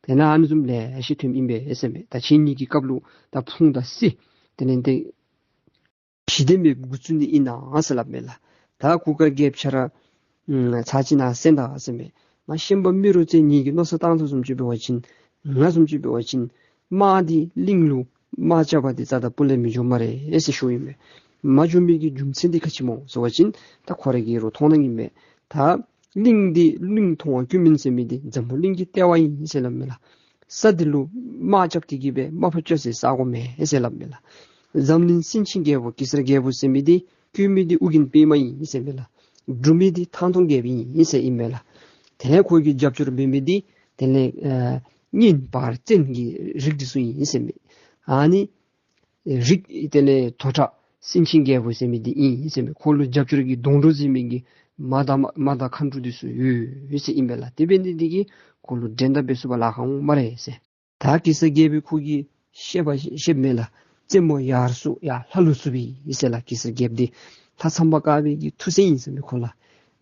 དེ་ནང་ཨ་ནི་བཟུམ་ལེ་ཤ་ཐོནམ་ཨིན་པས་ཟེར་མས། ད་ཁྱེད་གཉིས་ཀྱི་སྐབས་ལུ་ད་ཕུང་དང་བསེ་དེ་ལས་ཏེ་ཞི་བདེ་མེདཔ་འགོ་བཙུགས་ནི་ཨིན་ན་ཟེར་སླབ་མས་ལགས། ད་གུར་དཀར་རྒྱལཔོ་ཁྱོད་ར་ཨམ་ཚར་གཅིག་ནཱ་གསན་ད་ཟེར་མས། ང་ཤན་པ་རྨེ་རུ་རྩེ་ངེ་གི་མནོ་བསམ་བཏང་དོ་བཟུམ་ཅིག་འབད་བ་ཅིན་ང་བཟུམ་ཅིག་འབད་བ་ཅིན་དམག་འདི་གླིང་ལུ་དམག་རྐྱབ་པ་འདི་རྩ་དང་སྤུ་ལས་མི་འགྱོ་སྨ་རེ་ཟེར་ཞུཝ་ཨིན་མས། མ་འགྱོ་མི་གི་རྒྱུ་མཚན་འདི་ག་ཅི་སྨོ་ཟེར་བ་ཅིན་ད་ཁོ་ར་གིས་རུང་མཐོང་གནང་ཨིན་མས། ད་གླིང་འདི་གླིང་མཐོང་བ་ཀུན་སྨོན་ཟེར་མི་འདི་འཛམ་བུ་གླིང་གི་ལྟེ་བ་ཨིན་ཟེར་སླབ་མས་ལགས། ས་འདི་ལུ་དམག་རྐྱབ་སྟེ་གི་སྦེ་དམག་ཕོག་རྐྱབ་སའི་ས་གོ་མེད་ཟེར་སླབ་མས་ལགས། འཛམ་གླིང་སེང་ཆེན་རྒྱལ་པོ་གེ་སར་རྒྱལ་པོ་ཟེར་མི་འདི་བཀོད་མི་འདི་ཨོ་རྒྱན་པདྨ་ཨིན་ཟེར་མས་ལགས། སྒྲུབ་མི་འདི་ཐང་སྟོང་རྒྱལ་པོ་ཨིན་ཟེར་ཨིན་མས་ལགས། དེ་ལས་ཁོ་གི་རྒྱབ་སྐྱོར་འབད་མི་འདི་དེ་ལས་ཨ་གཉན་འབར་བཙན་གྱི་རིགས་འདི་ཚུ་ཨིན་ཟེར་མས། ཨ་ནི་རིགས་དེ་ལས་དོ་ཁྲ་སེང་ཆེན་རྒྱལ་པོ་ཟེར་མི་འདི་ཨིན་ཟེར་མས། ཁོ་ལུ་རྒྱབ་སྐྱོར་གྱི་སྡོང་གྲོགས་ཟེར་མི་གི་མ་དང་མ་མ་དང་མཁའ་འགྲོ་འདི་ཚུ་ཡོད་ཟེར་ཨིན་པས་ལགས། དེ་འབད་ནི་འདི་གིས་ཁོ་ལུ་འགྲན་ཟླ་འབད་ཚུགས་པར་ལཱ་ཁག་འོང་སྨ་རེ་ཟེར། ད་གེ་སར་རྒྱལ་པོ་ཁོ་གིས་བཤད་པ་བཤདཔ་མས་ལགས། རྩེ་མོ་ཡར་སོང་ཡར་ལྷ་ལུ་ཚུད་པའི་ཨིན་ཟེར་ལགས། གེ་སར་རྒྱལཔོ་འདི་ལྷ་ཚངས་པ་དཀར་པོའི་གི་ཐུགས་སྲས་ཨིན་ཟེར་མས་ཁོ་ལགས།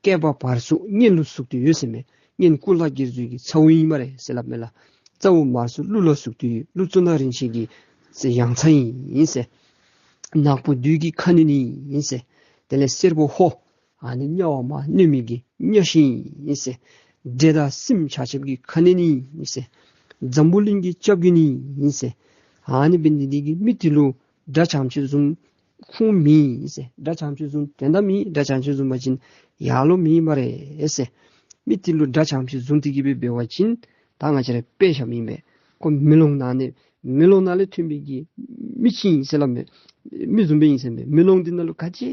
སྐེད་པ་བར་སོང་གཉན་ལུ་ཟུག་སྟེ་ཡོད་ཟེར་མས། གཉན་སྐུ་ལྷ་དགྱེས་རྫུ་གི་ཚ་བོ་ཨིན་སྨ་རེ་ཟེར་སླབ་མས་ལགས། རྩ་བོ་མར་སོང་ཀླུ་ལུ་ཟུག་སྟེ་ཡོད། ཀླུ་གཙུག་ན་རིན་ཆེན་གྱི་ཡང་ཚ་ཨིན་ཟེར། ནག་པོ་བདུད་ཀྱི་ཁ་གནོན་ཨིན་ཟེར། དེ་ལས་སེར་པོ་ཧོ་ཨ་ནི་དམྱལ་བ་མར་གནོན་མི་གི་དམྱལ་ཞིང་ཨིན་ཟེར། འདྲེ་དང་སྲིནམ་ཆ་ཁྱབ་ཀྱི་ཁ་གནོན་ཨིན་ཟེར། འཛམ་བུ་གླིང་གི་སྐྱབས་མགོན་ཨིན་ཟེར། ཨ་ནི་འབད་ནི་འདི་གིས་མི་འདི་ལུ་དགྲ་བྱམས་ཆེ་བཟུང་ཁུངས་མེད་ཟེར། དགྲ་བྱམས་ཆེ་བཟུང་དོན་དག་མེད། དགྲ་བྱམས་ཆེ་བཟུང་པ་ཅིན་ཡར་ལོང་མེད་སྨ་རེ་ཟེར། མི་འདི་ལུ་དགྲ་བྱམས་ཆེ་བཟུང་སྟེ་གི་སྦེ་འབད་བ་ཅིན་ད་ང་བཅས་ར་དཔེ་བཞགཔ་ཨིན་པས། ཁོ་མེ་ལོང་ནང་ནས་མེ་ལོང་ནང་ལས་ཐོན་པའི་གི་མི་ཅིག་ཨིན་ཟེར་སླབ་མས། མི་བཟུམ་སྦེ་ཨིན་ཟེར་མས། མེ་ལོང་འདི་ནང་ལུ་ག་ཅི་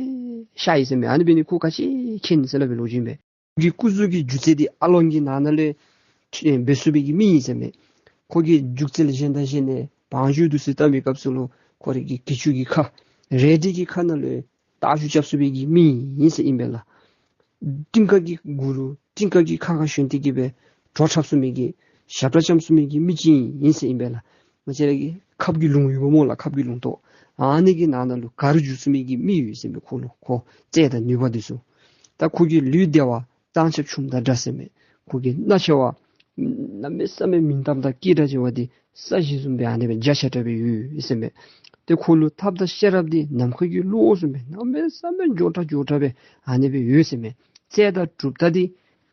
ཤར་ཡི་ཟེར་མས། ཨ་ནི་འབད་ནི་ཁོ་ག་ཅི་མཁྱེན་ཟེར་སླབ་པའི་ལོ་རྒྱུས་ཨིན་པས། ཁོ་གི་སྐུ་གཟུགས་ཀྱི་རྒྱུ་རྩལ་འདི་ཨ་ལོང་གི་ནང་ན་ལས་འབད་ཚུགས་པའི་གི་མི་ཨིན་ཟེར་མས། ཁོ་གི་རྒྱུ་རྩལ་གཞན་དང་གཞན་ནས་བང་རྒྱུག་འདི་ཚུ་བཏང་བའི་སྐབས་སུ་ལུ་ཁོ་རའི་གི་གྱི་ཅུང་གི་ཁ་རལ་གྲི་གི་ཁ་ནང་ལུ་རྟ་རྒྱུག་རྐྱབ་ཚུགས་པའི་གི་མི་ཨིན་ཟེར་ཨིན་པས་ལགས། སྤྲིན་དཀར་གྱི་མགུ་ལུ་སྤྲིན་དཀར་གྱི་ཁ་ཁར་ཞོན་ཏེ་གི་སྦེ་བྲོ་འཁྲབ་ཚུགས་མི་གི་ཞབས་ཁྲ་བཅམ་ཚུགས་མི་གི་མི་ཅིག་ཨིན་ཟེར་ཨིན་པས་ལགས། ང་བཅས་ར་གི་ཁབ་ཀྱི་ལུང་ཡོདཔ་སྨོ་ལགས། ཁབ་ཀྱི་ལུང་ཏོ་ཨ་ནི་གི་ནང་ན་ལུ་གར་རྒྱུག་ཚུགས་མི་གི་མི་ཡོད་ཟེར་མས། ཁོ་ལུ་ཁོ་རྩལ་དང་ནུས་པ་འདི་ཚུ། ད་ཁོ་གི་ལུས་བདེ་བ་གཙང་ཆབ་ཆུམ་དང་འདྲ་ཟེར་མས། ཁོ་གི་སྣ་ཆེ་བ་གནམ་མེད་ས་མེད་མིང་གཏམ་དང་སྐད་གྲགས་ཆེ་བ་འདི་ས་གཞི་བཟུམ་སྦེ་ཨ་ནི་སྦེ་རྒྱ་ཆེ་དྲགས་སྦེ་ཡོད་ཟེར་མས། ཏེ་ཁོ་ལུ་ཐབས་དང་ཤེས་རབ་འདི་ནམ་མཁའ་གི་གློག་བཟུམ་སྦེ་གནམ་མེད་ས་མེད་མགྱོགས་དྲགས་མགྱོགས་དྲགས་སྦེ་ཨ་ནི་སྦེ་ཡོད་ཟེར་མས། རྩལ་དང་གྲུབ་མཐའ་འདི་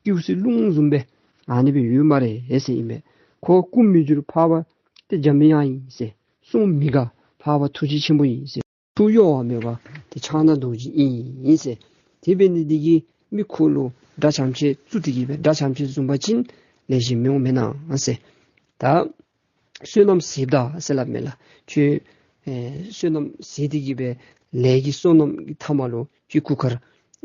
སྐྱེ་བོ་སའི་རླུང་བཟུམ་སྦེ་ཨ་ནི་སྦེ་ཡོད་སྨ་རེ་ཟེར་ཨིན་མས། ཁོ་སྐུ་མི་འགྱུར་འཕགས་པ་ཏེ་འཇམ་པའི་དབྱངས་ཨིན་ཟེར། གསུང་མི་འགག་འཕགས་པ་ཐུགས་རྗེ་ཆེན་པོ་ཨིན་ཟེར། ཐུགས་གཡོ་བ་མེད་པ་ཏེ་ཕྱག་ན་རྡོ་རྗེ་ཨིན་ཟེར། དེ་འབད་ནི་འདི་གིས་མི་ཁོ་ལུ་དགྲ་བྱམས་ཆེ་བཙུགས་ཏེ་གི་སྦེ་དགྲ་བྱམས་ཆེ་བཟུང་པ་ཅིན་ལེགས་ཤོམ་མི་འོང་མེན་ན་ཟེར། ད་བསོད་ནམས་ཟད་ད་ཟེར་སླབ་མས་ལགས། ཁྱོད་ཨེ་བསོད་ནམས་ཟད་དེ་གི་སྦེ་ལས་ཀྱི་བསོད་ནམས་ཀྱི་མཐའ་མ་ལུ་ཁྱོད་གུར་དཀར་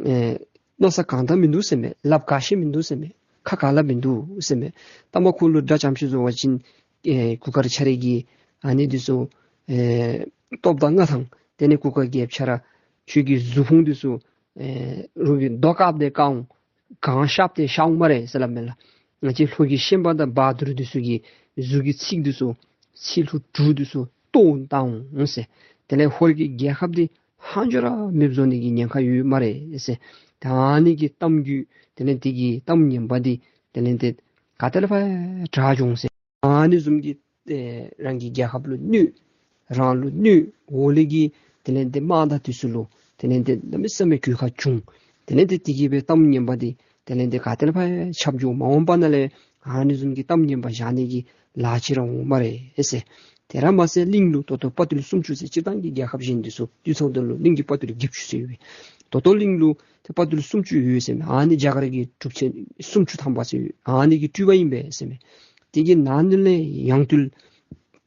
ཨེ་མནོ་བསམ་གང་དྲག་མིན་འདུག་ཟེར་མས། ལགཔ་ག་ཤེས་མིན་འདུག་ཟེར་མས། ཁ་ག་ལ་མིན་འདུག་ཟེར་མས། ད་མ་ཁོ་ལུ་དགྲ་བྱམས་ཆེ་བཟུང་བ་ཅིན་ཨེ་གུར་དཀར་ཁྱོད་རའི་གི་ཨ་ནི་འདི་ཚུ་ཨེ་སྟོབས་དང་མངའ་ཐང་དེ་ལས་གུར་དཀར་རྒྱལཔོ་ཁྱོད་ར་ཁྱོད་ཀྱི་གཟུགས་ཕུང་འདི་ཚུ་ཨེ་རོགས་ཀྱིས་རྡོ་བཀབ་སྟེ་བཀག་འོང་། གངས་བཤུབས་ཏེ་བཤུབ་འོང་སྨ་རེ་ཟེར་སླབ་མས་ལགས། ང་བཅས་ལྷོ་གི་ཤན་པ་དང་བ་དུར་འདི་ཚུ་གི་གཟུགས་ཀྱི་ཚིགས་འདི་ཚུ་ ཚིག་ལྷུག་དྲུག་འདི་ཚུ་བཏོན་བཏང་འོང་ཟེར། དེ་ལས་ཧོར་གྱི་རྒྱལ་ཁབ་འདི་ལྷག་འཕྲོ་ར་མེདཔ་བཟོ་ནི་གི་ཉེན་ཁ་ཡོད་སྨ་རེ་ཟེར། ད་ཨ་ནི་གི་གཏམ་རྒྱུད་དེ་ལས་དེ་གི་གཏམ་ངན་པ་འདི་དེ་ལས་དེ་ག་ཏེ་ལས་ཕར་གྲགས་འོང་ཟེར། ཨ་ནི་བཟུམ་གྱི་ཨེ་རང་གི་རྒྱལ་ཁབ་ལུ་གནོད། རང་ལུ་གནོད། འོག་ལས་ཀྱི་དེ་ལས་དེ་དམག་དང་དེ་ཚུ་ལུ་དེ་ལས་དེ་གནམ་མེད་ས་མེད་གྱོང་ཁ་བྱུང་། དེ་ལས་དེ་དེ་གི་སྦེ་གཏམ་ངན་པ་འདི་དེ་ལས་དེ་ག་ཏེ་ལས་ཕར་ཁྱབ་འགྱོ། མ་འོངས་པ་ནང་ལས་ཨ་ནི་བཟུམ་གྱི་གཏམ་ངན་པ་བཞག་ནི་གི་ལཱ་ཅིག་ར་འོང་སྨ་རེ་ཟེར། དེ་ར་མ་ཚད་གླིང་ལུ་ད་ལྟོ་དཔའ་རྟུལ་སུམ་ཅུ་ཟེར། སྤྱིར་བཏང་གི་རྒྱལ་ཁབ་གཞན་འདི་ཚུ་དུས་ཚོད་འདི་ལུ་གླིང་གི་དཔའ་རྟུལ་བརྒྱད་ཅུ་ཟེར་ཡོད་པས། ད་ལྟོ་གླིང་ལུ་ཏེ་དཔའ་རྟུལ་སུམ་ཅུ་ཡོད་ཟེར་མས། ཨ་ནི་རྒྱ་གར་གྱི་གྲུབ་ཆེན་སུམ་ཅུ་ཐམ་པ་ཟེར་ཡོད། ཨ་ནི་གི་སྤྲུལ་པ་ཨིན་པས་ཟེར་མས། དེ་གི་ནང་ན་ལས་ཡང་སྤྲུལ་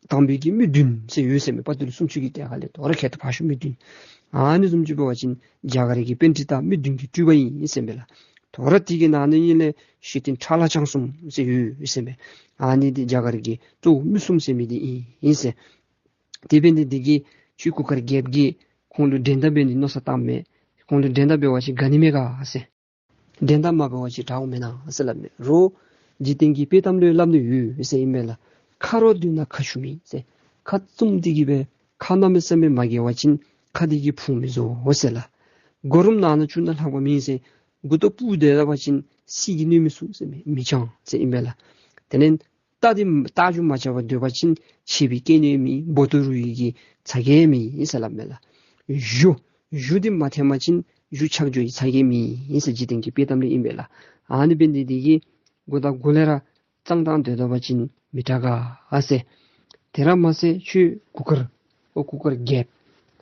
དམ་པའི་གི་མི་བདུན་ཟེར་ཡོད་ཟེར་མས། དཔའ་རྟུལ་སུམ་ཅུ་གི་གྲས་ཁ་ལས་དོ་རུང་ཁྱད་དུ་འཕགས་ཤོས་མི་བདུན། ཨ་ནི་བཟུམ་ཅིག་འབད་བ་ཅིན་རྒྱ་གར་གྱི་པཎྜི་ཏ་མི་བདུན་གྱི་སྤྲུལ་པ་ཨིན་ཟེར་མས་ལགས། དོ་རུང་དེ་གི་ནང་ན་ཨིན་ལས་ཤེས་ལྡན་ཁྲ་ལྷ་ལྕང་གསུམ་ཟེར་ཡོད་ཟེར་མས། ཨ་ནི་འདི་རྒྱ་གར་གྱི་གཙོ་བོ་མི་གསུམ་ཟེར་མི་འདི་ཨིན་ཟེར། དེ་འབད་ནི་འདི་གིས་ཁྱོད་གུར་དཀར་རྒྱལཔོ་གིས་ཁོང་ལུ་འགྲན་ཟླ་འབད་ནི་མནོ་བསམ་བཏངམ་མས། ཁོང་ལུ་འགྲན་ཟླ་འབད་བ་ཅིན་དགའ་ནི་མས་ག་ཟེར། འགྲན་ཟླ་མ་འབད་བ་ཅིན་དྲག་འོང་མེན་ན་ཟེར་སླབ་མས། རོགས་འཇིག་རྟེན་གྱི་དཔྱེ་གཏམ་ལུ་སླབ་ནི་ཡོད་ཟེར་ཨིན་མས་ལགས། ཁ་རོག་བསྡུས་ན་ཁ་ཤུགས་མེད་ཟེར། ཁ་བཙུམ་སྟེ་གི་སྦེ་ཁ་གནམ་མེད་ས་མེད་མ་གྱེས་པ་ཅིན་ཁ་འདི་གིས་ཕུང་མི་བཟོ་ཟེར་ལགས། སྒོ་རུམ་ནང་ན་བཅུག་ན་ལྷག་པ་མེད་ཟེར། མགུ་ཏོ་སྤུབས་སྡོད་པ་ཅིན་གསེར་གྱིས་གནོན་མི་ཚུགས་ཟེར་མི་མི་འཆང་ཟེར་ཨིན་པས་ལགས། དེ་ལས་རྟ་འདི་རྟ་རྒྱུག་མ་རྐྱབ་པར་སྡོད་པ་ཅིན་ཆད་པའི་སྐྱེས་གནས་མེད། སྦོ་ཏོ་རུལ་བའི་གི་ཚ་གྱང་མེད་ཟེར་སླབ་མས་ལགས། གཞུ་གཞུ་འདི་མ་འཐེན་པ་ཅིན་གཞུ་ཆག་འགྱོ་བའི་ཚ་གྱང་མེད་ཟེར་འཇིག་རྟེན་གྱི་དཔྱེ་གཏམ་ལས་ཨིན་པས་ལགས། ཨ་ནི་འབད་ནི་འདི་གིས་མགུ་དང་མགུ་ལས་ར་གཙང་དང་སྡོད་པ་ཅིན་མི་དྲག་ག་ཟེར། དེ་ར་མ་ཚད་ཁྱོད་གུར་དཀར་ཨོ་གུར་དཀར་རྒྱལཔོ་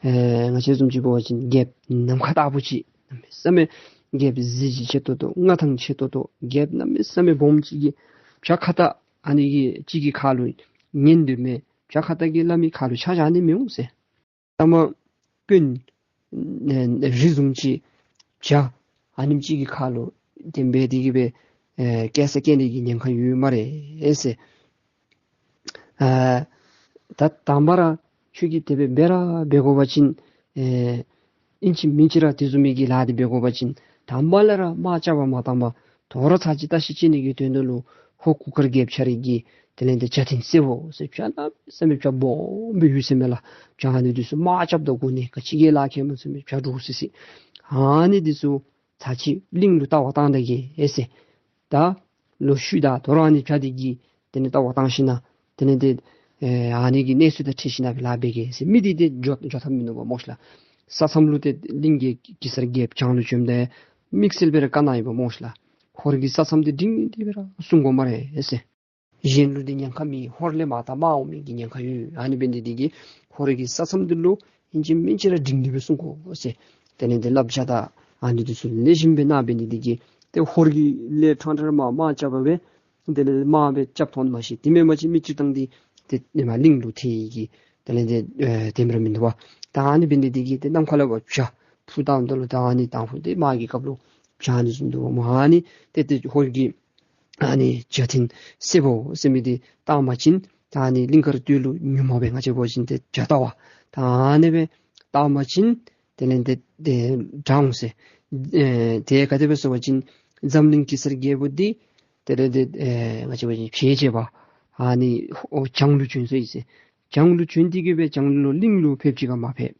ཨེ་ང་བཅས་བཟུམ་ཅིག་འབད་བ་ཅིན་རྒྱལཔོ་ནམ་མཁའ་ལྟ་བུ་ཅིག་གནམ་མེད་ས་མེད་རྒྱལཔོ་གཟི་བརྗིད་ཆེ་ཏོག་ཏོ་མངའ་ཐང་ཆེ་ཏོག་ཏོ་རྒྱལཔོ་གནམ་མེད་ས་མེད་སྦོམ་ཅིག་གིས་བྱ་ཁྭ་ཏ་ཨ་ནི་གི་གཅིག་གི་ཁ་ལུ་ཉན་སྡོད་མི་བྱ་ཁྭ་ཏ་གིས་སླབ་མི་ཁ་ལུ་ཆ་བཞག་ནི་མི་འོང་ཟེར། ཐ་མ་དཔོན་ཨེ་རི་བཟུམ་ཅིག་བྱ་ཨ་ནེམ་ཅིག་གི་ཁ་ལུ་དེ་སྦེ་དེ་གིས་སྦེ་ཨེ་སྐྱེ་ས་སྐྱེ་ནི་གི་ཉེན་ཁ་ཡོད་སྨ་རེ་ཟེར། ཨ་ད་དང་པ་ར་ཁྱོད་ཀྱིས་དེ་སྦེ་འབད་ར་འབད་དགོ་པ་ཅིན་ཨེ་ཨིན་ཅི་མིན་ཅི་ར་དེ་བཟུམ་མའི་གི་ལཱ་འདི་འབད་དགོ་པ་ཅིན་དང་པ་ལས་ར་དམག་རྐྱབ་པར་མ་བཏང་པར་དོ་རུང་ཚར་ཅིག་བརྟག་ཞིབ་བྱེད་ནི་གི་དོན་དག་ལུ་ཧོར་གུར་དཀར་རྒྱལཔོ་ཁྱོད་རའི་གི་དེ་ལས་དེ་བྱ་འཐེན་སེར་པོ་ཟེར་བྱ་གནམ་མེད་ས་མེད་བྱ་སྦོམ་སྦེ་ཡོད་ཟེར་མས་ལགས། བྱ་ཨ་ནི་འདི་ཚུ་དམག་རྐྱབ་ད་དགོ་ནི་ག་ཅི་གིས་ལཱ་ཁག་མེད་ཟེར་མས། བྱ་འདྲོག་སི་སི་ཨ་ནི་འདི་ཚུ་ཚར་ཅིག་གླིང་ལུ་བལྟ་བར་བཏང་ད་གེ་ཨེ་ཟེར། ད་ལོག་ཤུལ་ད་དོ་རུང་ཨ་ནི་བྱ་འདི་གི་དེ་ལས་བལྟ་བར་བཏང་ཞིན་ན་དེ་ལས་དེ་ཨེ་ཨ་ནི་གི་གནས་ཚུལ་དང་འཁྲིལ་ཞིན་ན་སྦེ་ལཱ་འབད་གེ་ཟེར། མི་འདི་དེ་འགྱོ་འགྱོ་ཐབས་མིན་ནུག་པ་སྨོ་ཤ་ལགས། ས་མཚམས་ལུ་ཏེ་གླིང་གི་གེ་སར་རྒྱལཔོ་བྱང་ལུ་བྱོནམ་ད་དམིགས་བསལ་སྦེ་ར་བཀའ་གནང་ཡི་པ་སྨོ་ཤ་ལགས། ཧོར་གྱི་ས་མཚམས་འདི་སྒྲིང་སྒྲིང་སྦེ་ར་སྲུང་དགོ་སྨ་རེ་ཨེ་ཟེར། གཞན་ལུ་འདི་ཉེན་ཁ་མེད། ཧོར་ལས་མར་ད་དམག་འོང་མི་གི་ཉེན་ཁ་ཡོད། ཨ་ནི་འབད་ནི་འདི་གིས་ཧོར་གྱི་ས་མཚམས་འདི་ལུ་ཨིན་ཅི་མིན་ཅི་ར་སྒྲིང་སྒྲིང་སྦེ་སྲུང་དགོ་ཟེར། དེ་ལས་དེ་བསླབ་བྱ་དང་ཨ་ནི་འདི་ཚུ་ལེགས་ཤོམ་སྦེ་གནང་འབད་ནི་འདི་གིས་ཏེ་ཧོར་གྱི་ལས་ཕྲང་ཕྲང་ར་མར་དམག་རྐྱབ་པ་སྦེ་དེ་ལས་དམག་སྦེ་རྐྱབ་ཐོན་མ་ཤེས། དེ་མེན་པ་ཅིན་མི་སྤྱིར་བཏང་འདི་ཏེ་ཨེ་མར་གླིང་ལུ་ཐལ་གྱི་དེ་ལས་དེ་ཨེ་དེ་མེན་ར་མིན་འདུག་པ། ད་ཨ་ནི་འབད་ནི་འདི་གིས་ཏེ་གནམ་ཁ་ལས་ཕར་བྱ་འཕུར་བཏངམ་ད་ལུ་ད་ཨ་ནི་དང་ཕུ་ཏེ་དམག་གི་སྐབས་ལུ་བྱ་ཨ་ནི་བཟུམ་འདུག་པ་སྨོ། ཨ་ནི་ཏེ་ཏེ་ཧོར་གྱི་ཨ་ནི་བྱ་འཐེན་སེར་པོ་ཟེར་མི་འདི་བཏང་པ་ཅིན་ད་ཨ་ནི་གླིང་དཀར་སྟོད་ལུ་ཉོན་མོངས་པའི་ང་བཅས་འབད་བ་ཅིན་ཏེ་བྱ་ལྟ་བ་ད་ཨ་ནི་སྦེ་བཏང་པ་ཅིན་དེ་ལས་དེ་དེ་དྲག་འོང་ཟེར། ཨེ་དེ་ག་དེ་སྦེ་ཟེར་བ་ཅིན་འཛམ་གླིང་གེ་སར་རྒྱལ་པོ་འདི་དེ་ལས་དེ་ཨེ་ང་བཅས་འབད་བ་ཅིན་བྱེས་བྱེས་པ་ཨ་ནི་ཨོ་བྱང་ལུ་བྱོན་སོ་ཡི་ཟེར། བྱང་ལུ་བྱོན་ཏེ་གི་སྦེ་བྱང་ལུ་གླིང་ལུ་ཕེབས་ཅི་ག་མ་ཕེབས།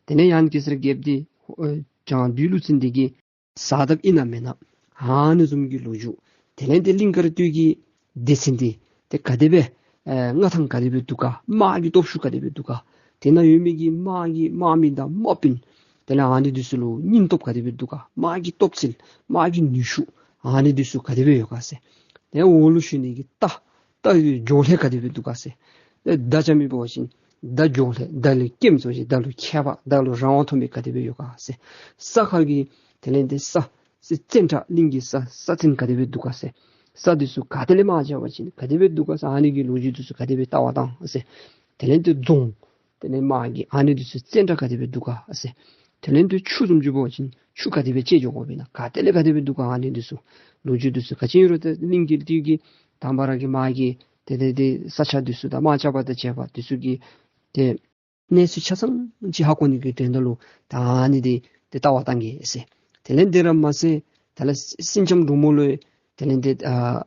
དེ་ལས་ཡང་གེ་སར་རྒྱལཔོ་འདི་ཨེ་བྱང་བདུད་ཀླུ་བཙན་འདི་གི་ས་བདག་ཨིན་ན་མེན་ན་ཨ་ནི་བཟུམ་གྱི་ལོ་རྒྱུས། དེ་ལས་དེ་གླིང་དཀར་སྟོད་ཀྱི་སྡེ་ཚན་འདི་ཏེ་ག་དེ་སྦེ་ཨེ་མངའ་ཐང་ག་དེ་སྦེ་འདུག་ག། དམག་གི་སྟོབས་ཤུགས་ག་དེ་སྦེ་འདུག་ག། དེ་ནང་ཡོད་མི་གི་དམག་གི་དམག་མི་དང་དམག་དཔོན་དེ་ལས་ཨ་ནི་འདི་ཚུ་ལུ་སྙིང་སྟོབས་ག་དེ་སྦེ་འདུག་ག། དམག་གི་སྟོབས་ཚད་དམག་གི་ནུས་ཤུགས་ཨ་ནི་འདི་ཚུ་ག་དེ་སྦེ་ཡོད་ག་ཟེར། དེ་འོག་ལུ་ཞོན་ནི་གི་རྟ་རྟ་གི་མགྱོགས་ལྷད་ག་དེ་སྦེ་འདུག་ག་ཟེར། ཏེ་མདའ་རྐྱབ་མི་འབད་བ་ཅིན་མདའ་མགྱོགས་ལྷད་མདའ་ལུ་སྐྱེམས་ཚུ་ཅིག་མདའ་ལུ་ཁྱད་པར་མདའ་ལུ་རང་དབང་ཐོབ་མི་ག་དེ་སྦེ་ཡོད་ག་ཟེར། ས་ཁ་གི་དེ་ལས་དེ་ས་ས་བཙན་དྲག་གླིང་གི་ས་ས་བཙན་ག་དེ་སྦེ་འདུག་ག་ཟེར། ས་འདི་ཚུ་ག་ཏེ་ལས་དམག་རྐྱབ་པ་ཅིན་ག་དེ་སྦེ་འདུག་ག་ཟེར། ཨ་ནི་གི་ལོ་རྒྱུས་འདི་ཚུ་ག་དེ་སྦེ་བལྟ་བར་བཏང་ཟེར། དེ་ལས་དེ་རྫོང་དེ་ལས་དམག་གི་ཨ་ནི་འདི་ཚུ་བཙན་དྲག་ག་དེ་སྦེ་འདུག་ག་ཟེར། དེ་ལས་དེ་ཆུ་བཟུམ་ཅིག་འབད་བ་ཅིན་ཆུ་ག་དེ་སྦེ་བཅད་འགྱོ་དགོ་པས་ན་ག་ཏེ་ལས་ག་དེ་སྦེ་འདུག་ག། ཨ་ནི་འདི་ཚུ་ལོ་རྒྱུས་འདི་ཚུ་ག་ཅི་ཨིན་རུང་ཏེ་གླིང་གི་དེ་གི་དང་པ་ར་གི་དམག་གི་དེ་དེ་དེ་ས་ཆ་འདི་ཚུ་དང་དམག་རྐྱབ་པ་དང་བཅས་པ་འདི་ཚུ་གི་ཏེ་གནས་ཚུལ་ཆ་ཚང་ཅིག་ཧ་གོ་ནི་གི་དོན་དག་ལུ་ད་ཨ་ནི་འདི་ཏེ་བལྟ་བར་བཏང་གེ་ཟེར། དེ་ལས་དེ་ར་མ་ཚད་དེ་ལས་སེང་ལྕམ་འབྲུག་མོ་ལུ་དེ་ལས་དེ་ཨ་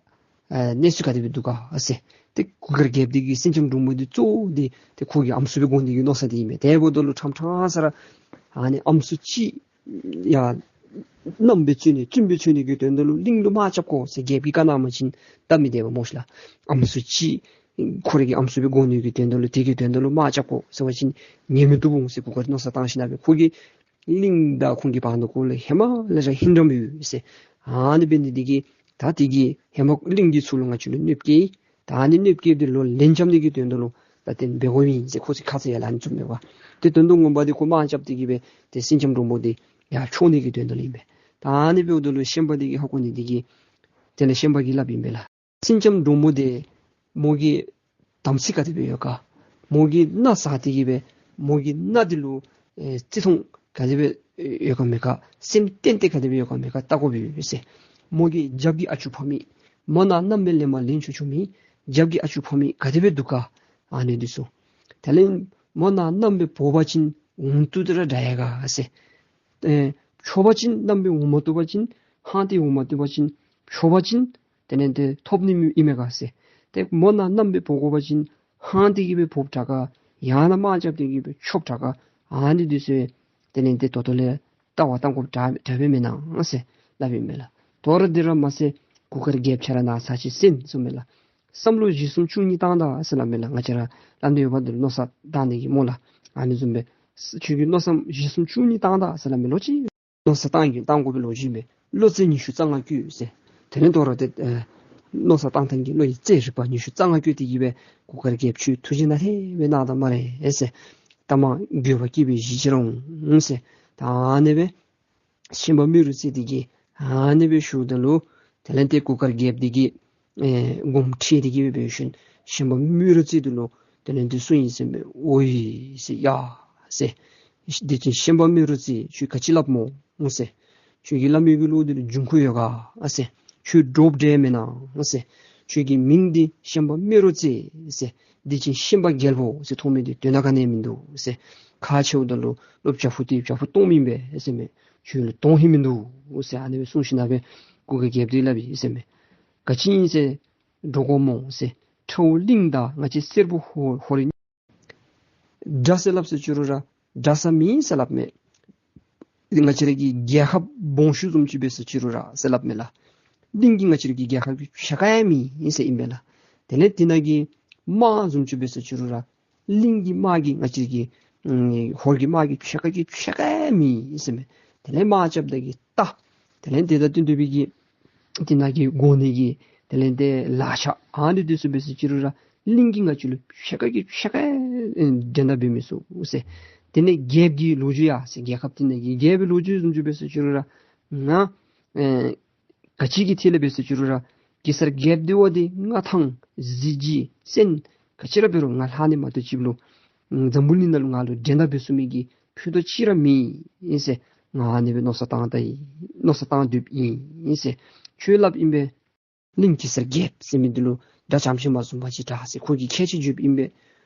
ཨ་གནས་ཚུལ་ག་དེ་སྦེ་འདུག་ག་ཟེར། ཏེ་གུར་དཀར་རྒྱལཔོ་འདི་གིས་སེང་ལྕམ་འབྲུག་མོ་འདི་གཙོ་བོ་འདི་ཏེ་ཁོ་གི་ཨམ་སྲུ་སྦེ་དགོ་ནི་གི་མནོ་བསམ་འདི་ཨིན་མས། དེ་འབདཝ་ད་ལུ་ཕྲང་ཕྲང་ས་ར་ཨ་ནི་ཨམ་སྲུ་ཅིག་ཡ་མནའམ་སྦེ་བཙུགས་ནི་བཙུནམོ་སྦེ་བཙུགས་ནི་གི་དོན་དག་ལུ་གླིང་ལུ་དམག་རྐྱབ་དགོ་ཟེར་རྒྱལཔོ་གིས་བཀའ་གནང་བ་ཅིན་སྟབས་མི་བདེ་བ་སྨོ་ཤི་ལགས། ཨམ་སྲུ་ཅིག་ཁོ་རའི་གི་ཨམ་སྲུ་སྦེ་དགོ་ནི་གི་དོན་དག་ལུ་དེ་གི་དོན་དག་ལུ་དམག་རྐྱབ་དགོ་ཟེར་བ་ཅིན་ཉན་མི་བཏུབ་འོང་ཟེར་གུར་དཀར་མནོ་བསམ་བཏང་ཞིནམ་ལས་ཁོ་གིས་གླིང་དང་ཁོང་གི་བར་ན་ཁོ་ལུ་ཧེ་མ་ལས་ར་ཧིང་འདྲ་མི་ཡོད་ཟེར། ཨ་ནི་འབད་ནི་འདི་གིས་ད་དེ་གི་ཧེ་མ་གླིང་གི་ཚུར་ལུ་ང་བཅས་ལུ་གནོདཔ་བཀལ། ད་ཨ་ནི་གནོདཔ་བཀལ་འདི་ལུ་ལན་རྐྱབ་ནི་གི་དོན་དག་ལུ་ད་དེ་འབད་དགོཔ་ཨིན་ཟེར་ཁོ་ཚུ་ཁ་ཙ་ཡར་ལས་ཨ་ནི་བཟུམ་འབད་བ། ཏེ་དོན་དག་ངོ་མ་འདི་ཁོ་དམག་རྐྱབ་སྟེ་གི་སྦེ་ཏེ་སེང་ལྕམ་འབྲུག་མོ་འདི་ཡར་འཕྱོག་ནི་གི་དོན་དག་ལུ་ཨིན་པས། ད་ཨ་ནི་འབདཝ་ད་ལུ་ཤན་པ་འདི་གིས་ཧ་གོ་ནི་འདི་གིས་དེ་ལས་ཤན་པ་གིས་སླབ་ཨིན་པས་ལགས། སེང་ལྕམ་འབྲུག་མོ་འདི་མོ་གི་དམ་ཚིག་ག་དེ་སྦེ་ཡོད་ག། མོ་གི་མནའ་ཟ་སྟེ་གི་སྦེ་མོ་གི་མནའ་འདི་ལུ་ཨེ་བརྩི་མཐོང་ག་དེ་སྦེ་ཡོད་ག་མེད་ག། སེམས་ཏན་ཏན་ག་དེ་སྦེ་ཡོད་ག་མེད་ག་བལྟ་དགོཔ་ཨིན་ཟེར། མོ་གི་རྒྱབ་ཀྱི་ཨ་ཅུ་ཕ་མེས། མོ་ནང་མནའམ་སྦེ་ལེན་མ་ལེན་ཆོག་ཆོག་མེད། རྒྱབ་ཀྱི་ཨ་ཅུ་ཕ་མེས་ག་དེ་སྦེ་འདུག་ག། ཨ་ནི་འདི་ཚུ། དེ་ལས་མོ་ནང་མནའམ་སྦེ་འབོ་བ་ཅིན་འོང་བཏུབ་སྟེ་ར་དྲག་ཡོད་ག་ཟེར། ཨེ་འཕྱོག་པ་ཅིན་མནའམ་སྦེ་འོང་མ་བཏུབ་པ་ཅིན་ཧང་སྟེ་འོང་མ་བཏུབ་པ་ཅིན་འཕྱོག་པ་ཅིན་དེ་ལས་ཏེ་ཐོབ་ནི་མེད་ཨིན་མས་ག་ཟེར། ཏེ་མོ་ནང་མནའམ་སྦེ་འབོ་དགོ་པ་ཅིན་ཧང་སྟེ་གི་སྦེ་འབོཝ་དྲག་ག། ཡང་ན་དམག་རྐྱབ་སྟེ་གི་སྦེ་འཕྱོགཔ་དྲག་ག། ཨ་ནི་འདི་ཚུ་དེ་ལས་ཏེ་ད་ལྟོ་ལས་བལྟ་བ་བཏང་དགོཔ་དྲག་དྲག་པས་མེན་ན་ཟེར་སླབ་ཨིན་མས་ལགས། དོ་རུང་འདི་ར་མ་ཚད་གུར་དཀར་རྒྱལཔོ་ཁྱོད་ར་ནཱ་ཚར་ཅིག་གསན་གསུངམ་མས་ལགས། བསམ་བློ་གཞི་གསུམ་བཅུ་གཉིས་བཏང་ད་ཟེར་སླབ་མས་ལགས། ང་བཅས་ར་སླབ་ནི་ཡོདཔ་འདི་མནོ་བསམ་བཏང་ནི་གི་སྨོ་ལགས། ཨ་ནི་བཟུམ་སྦེ་ཁྱོད་ཀྱིས་མནོ་བསམ་གཞི་གསུམ་བཅུ་གཉིས་བཏང་ད་ཟེར་སླབ་མས། ལོག་ཅིག་མནོ་བསམ་བཏང་གི་བཏང་དགོ་པའི་ལོ་རྒྱུས་མས། བློ་རྩེ་ཉི་ཤུ་རྩ་ལྔ་བསྐྱོད་ཟེར། དེ་ལས་དོ་རུང་ཏེ་ཨེ་མནོ་བསམ་བཏང་ཐངས་ཀྱི་བློ་ཡི་རྩེ་རིག་པ་ཉི་ཤུ་རྩ་ལྔ་བསྐྱོད་དེ་གི་སྦེ་གུར་དཀར་རྒྱལཔོ་ཁྱོད་ཐུགས་རྗེ་གནང་ལེ་སྦེ་གནང་ད་སྨ་རེ་ཟེར། ད་མ་འགྱོད་པ་སྐྱེས་པའི་གཞི་ཅིག་ར་འོང་ཟེར། ད་ཨ་ནི་སྦེ་ཤན་པ་རྨེ་རུ་རྩེ་འདི་གིས་ཨ་ནི་སྦེ་ཞུཝ་ད་ལུ་དེ་ལས་ཏེ་གུར་དཀར་རྒྱལཔོ་འདི་གིས་ཨེ་དགོངསམ་ཁྲེལ་ཏེ་གི་སྦེ་འབད་ཞིནམ་ཤན་པ་རྨེ་རུ་རྩེ་འདི་ལུ་དེ་ལས་ཏེ་གསུངས་ཡི་ཟེར་མས། ཨོ་ཡི་ཟེར། ཡ་ཟེར། དེ་ཅིག་ཤན་པ་རྨེ་རུ་རྩེ་ཁྱོད་ག་ཅི་སླབ་སྨོ་ཟེར། ཁྱོད་ཀྱིས་སླབ་མི་གི་བློ་འདི་ལུ་འབྱུང་ཁུངས་ཡོད་ག་ཟེར། ཁྱོད་འདྲོགཔ་འདྲས་མེན་ན་ཟེར། ཁྱོད་ཀྱི་མིང་འདི་ཤན་པ་རྨེ་རུ་རྩེ་ཟེར། དེ་ཅིག་ཤན་པ་རྒྱལ་པོ་ཟེར་ཐོབ་མི་འདི་དོན་དག་ག་ནི་མིན་འདུག་ཟེར། ཁག་ཆེཝ་ད་ལུ་ལོག་བྱག་ཕུག་འདི་བྱག་ཕུག་སྟོངམ་ཨིན་པས་ཟེར་མས། ཁྱོད་ལུ་དོན་ཧིང་མིན་འདུག་ཟེར། ཨ་ནི་སྦེ་གསུངས་ཞིནམ་ལས་གུར་དཀར་རྒྱལཔོ་འདི་སླབ་ཡི་ཟེར་མས། ག་ཅི་ཨིན་ཟེར། འདྲོག་དགོ་སྨོ་ཟེར། ཁྲ་བོ་གླིང་དང་ང་བཅས་སེར་པོ་ཧོར་ཧོར་དགྲ་ཟེར་སླབ་ཟེར་ཅི་རུང་ར་དགྲ་ཟེར་མེད་ཟེར་སླབ་མས། ང་བཅས་ར་གི་རྒྱལ་ཁབ་སྦོམ་ཤོས་བཟུམ་ཅིག་འབད་ཟེར་ཅི་རུང་ར་ཟེར་སླབ་མས་ལགས། གླིང་གིས་ང་བཅས་ར་གི་རྒྱལ་ཁབ་ཀྱི་ཕྱེད་ཀ་ཡང་མེན་ཟེར་ཨིན་པས་ལགས། དེ་ལས་དེ་ནང་གི་དམག་བཟུམ་ཅིག་འབད་ཟེར་ཅི་རུང་ར་གླིང་གི་དམག་གིས་ང་བཅས་ར་གི་ཨམ་ཧོར་གྱི་དམག་གི་ཕྱེད་ཀ་གི་ཕྱེད་ཀ་ཡང་མེན་ཟེར་མས། དེ་ལས་དམག་རྐྱབ་ད་གི་རྟ་དེ་ལས་དེ་དང་བསྟུན་ཏེ་སྦེ་གི་དེ་ནང་གི་དགོ་ནི་གི་དེ་ལས་ཏེ་ལག་ཆ་ཨ་ནི་འདི་ཚུ་འབད་ཟེར་ཅི་རུང་ར་གླིང་གིས་ང་བཅས་ལུ་ཕྱེད་ཀ་གི་ཕྱེད་ཀ་ཨེ་འགྲན་ཟླ་འབད་མི་ཚུགས་ཟེར། དེ་ལས་རྒྱལཔོ་གི་ལོ་རྒྱུས་ཡ་ཟེར། རྒྱལ་ཁབ་དེ་ནང་གི་རྒྱལཔོ་གི་ལོ་རྒྱུས་བཟུམ་ཅིག་འབད་ཟེར་ཅི་རུང་ར་ང་ཨེ་ག་ཅི་གི་ཐད་ལས་འབད་ཟེར་ཅི་རུང་ར་གེ་སར་རྒྱལཔོ་འདི་བ་འདི་མངའ་ཐང་གཟི་བརྗིད་བཙན་ག་ཅི་ར་འབད་རུང་ང་ལྷག་ནི་མ་གཏོགས་ཅིག་ལུ་འཛམ་བུ་གླིང་ནང་ལུ་ང་ལུ་འགྲན་ཟླ་འབད་ཚུགས་མི་གི་ཕུད་རྡོག་གཅིག་ར་མེད་ཟེར། ང་ཨ་ནི་སྦེ་མནོ་བསམ་བཏང་ད་ཡི། མནོ་བསམ་བཏང་སྡོདཔ་ཨིན་ཟེར། ཁྱོད་སླབ་ཨིན་པས། གླིང་གེ་སར་རྒྱལཔོ་ཟེར་མི་འདི་ལུ་དགྲ་བྱམས་ཤིང་མ་བཟུང་བ་ཅིག་དྲག་ཟེར་ཁོ་གིས་ཁས་ཅིག་བརྗོདཔ་ཨིན་པས།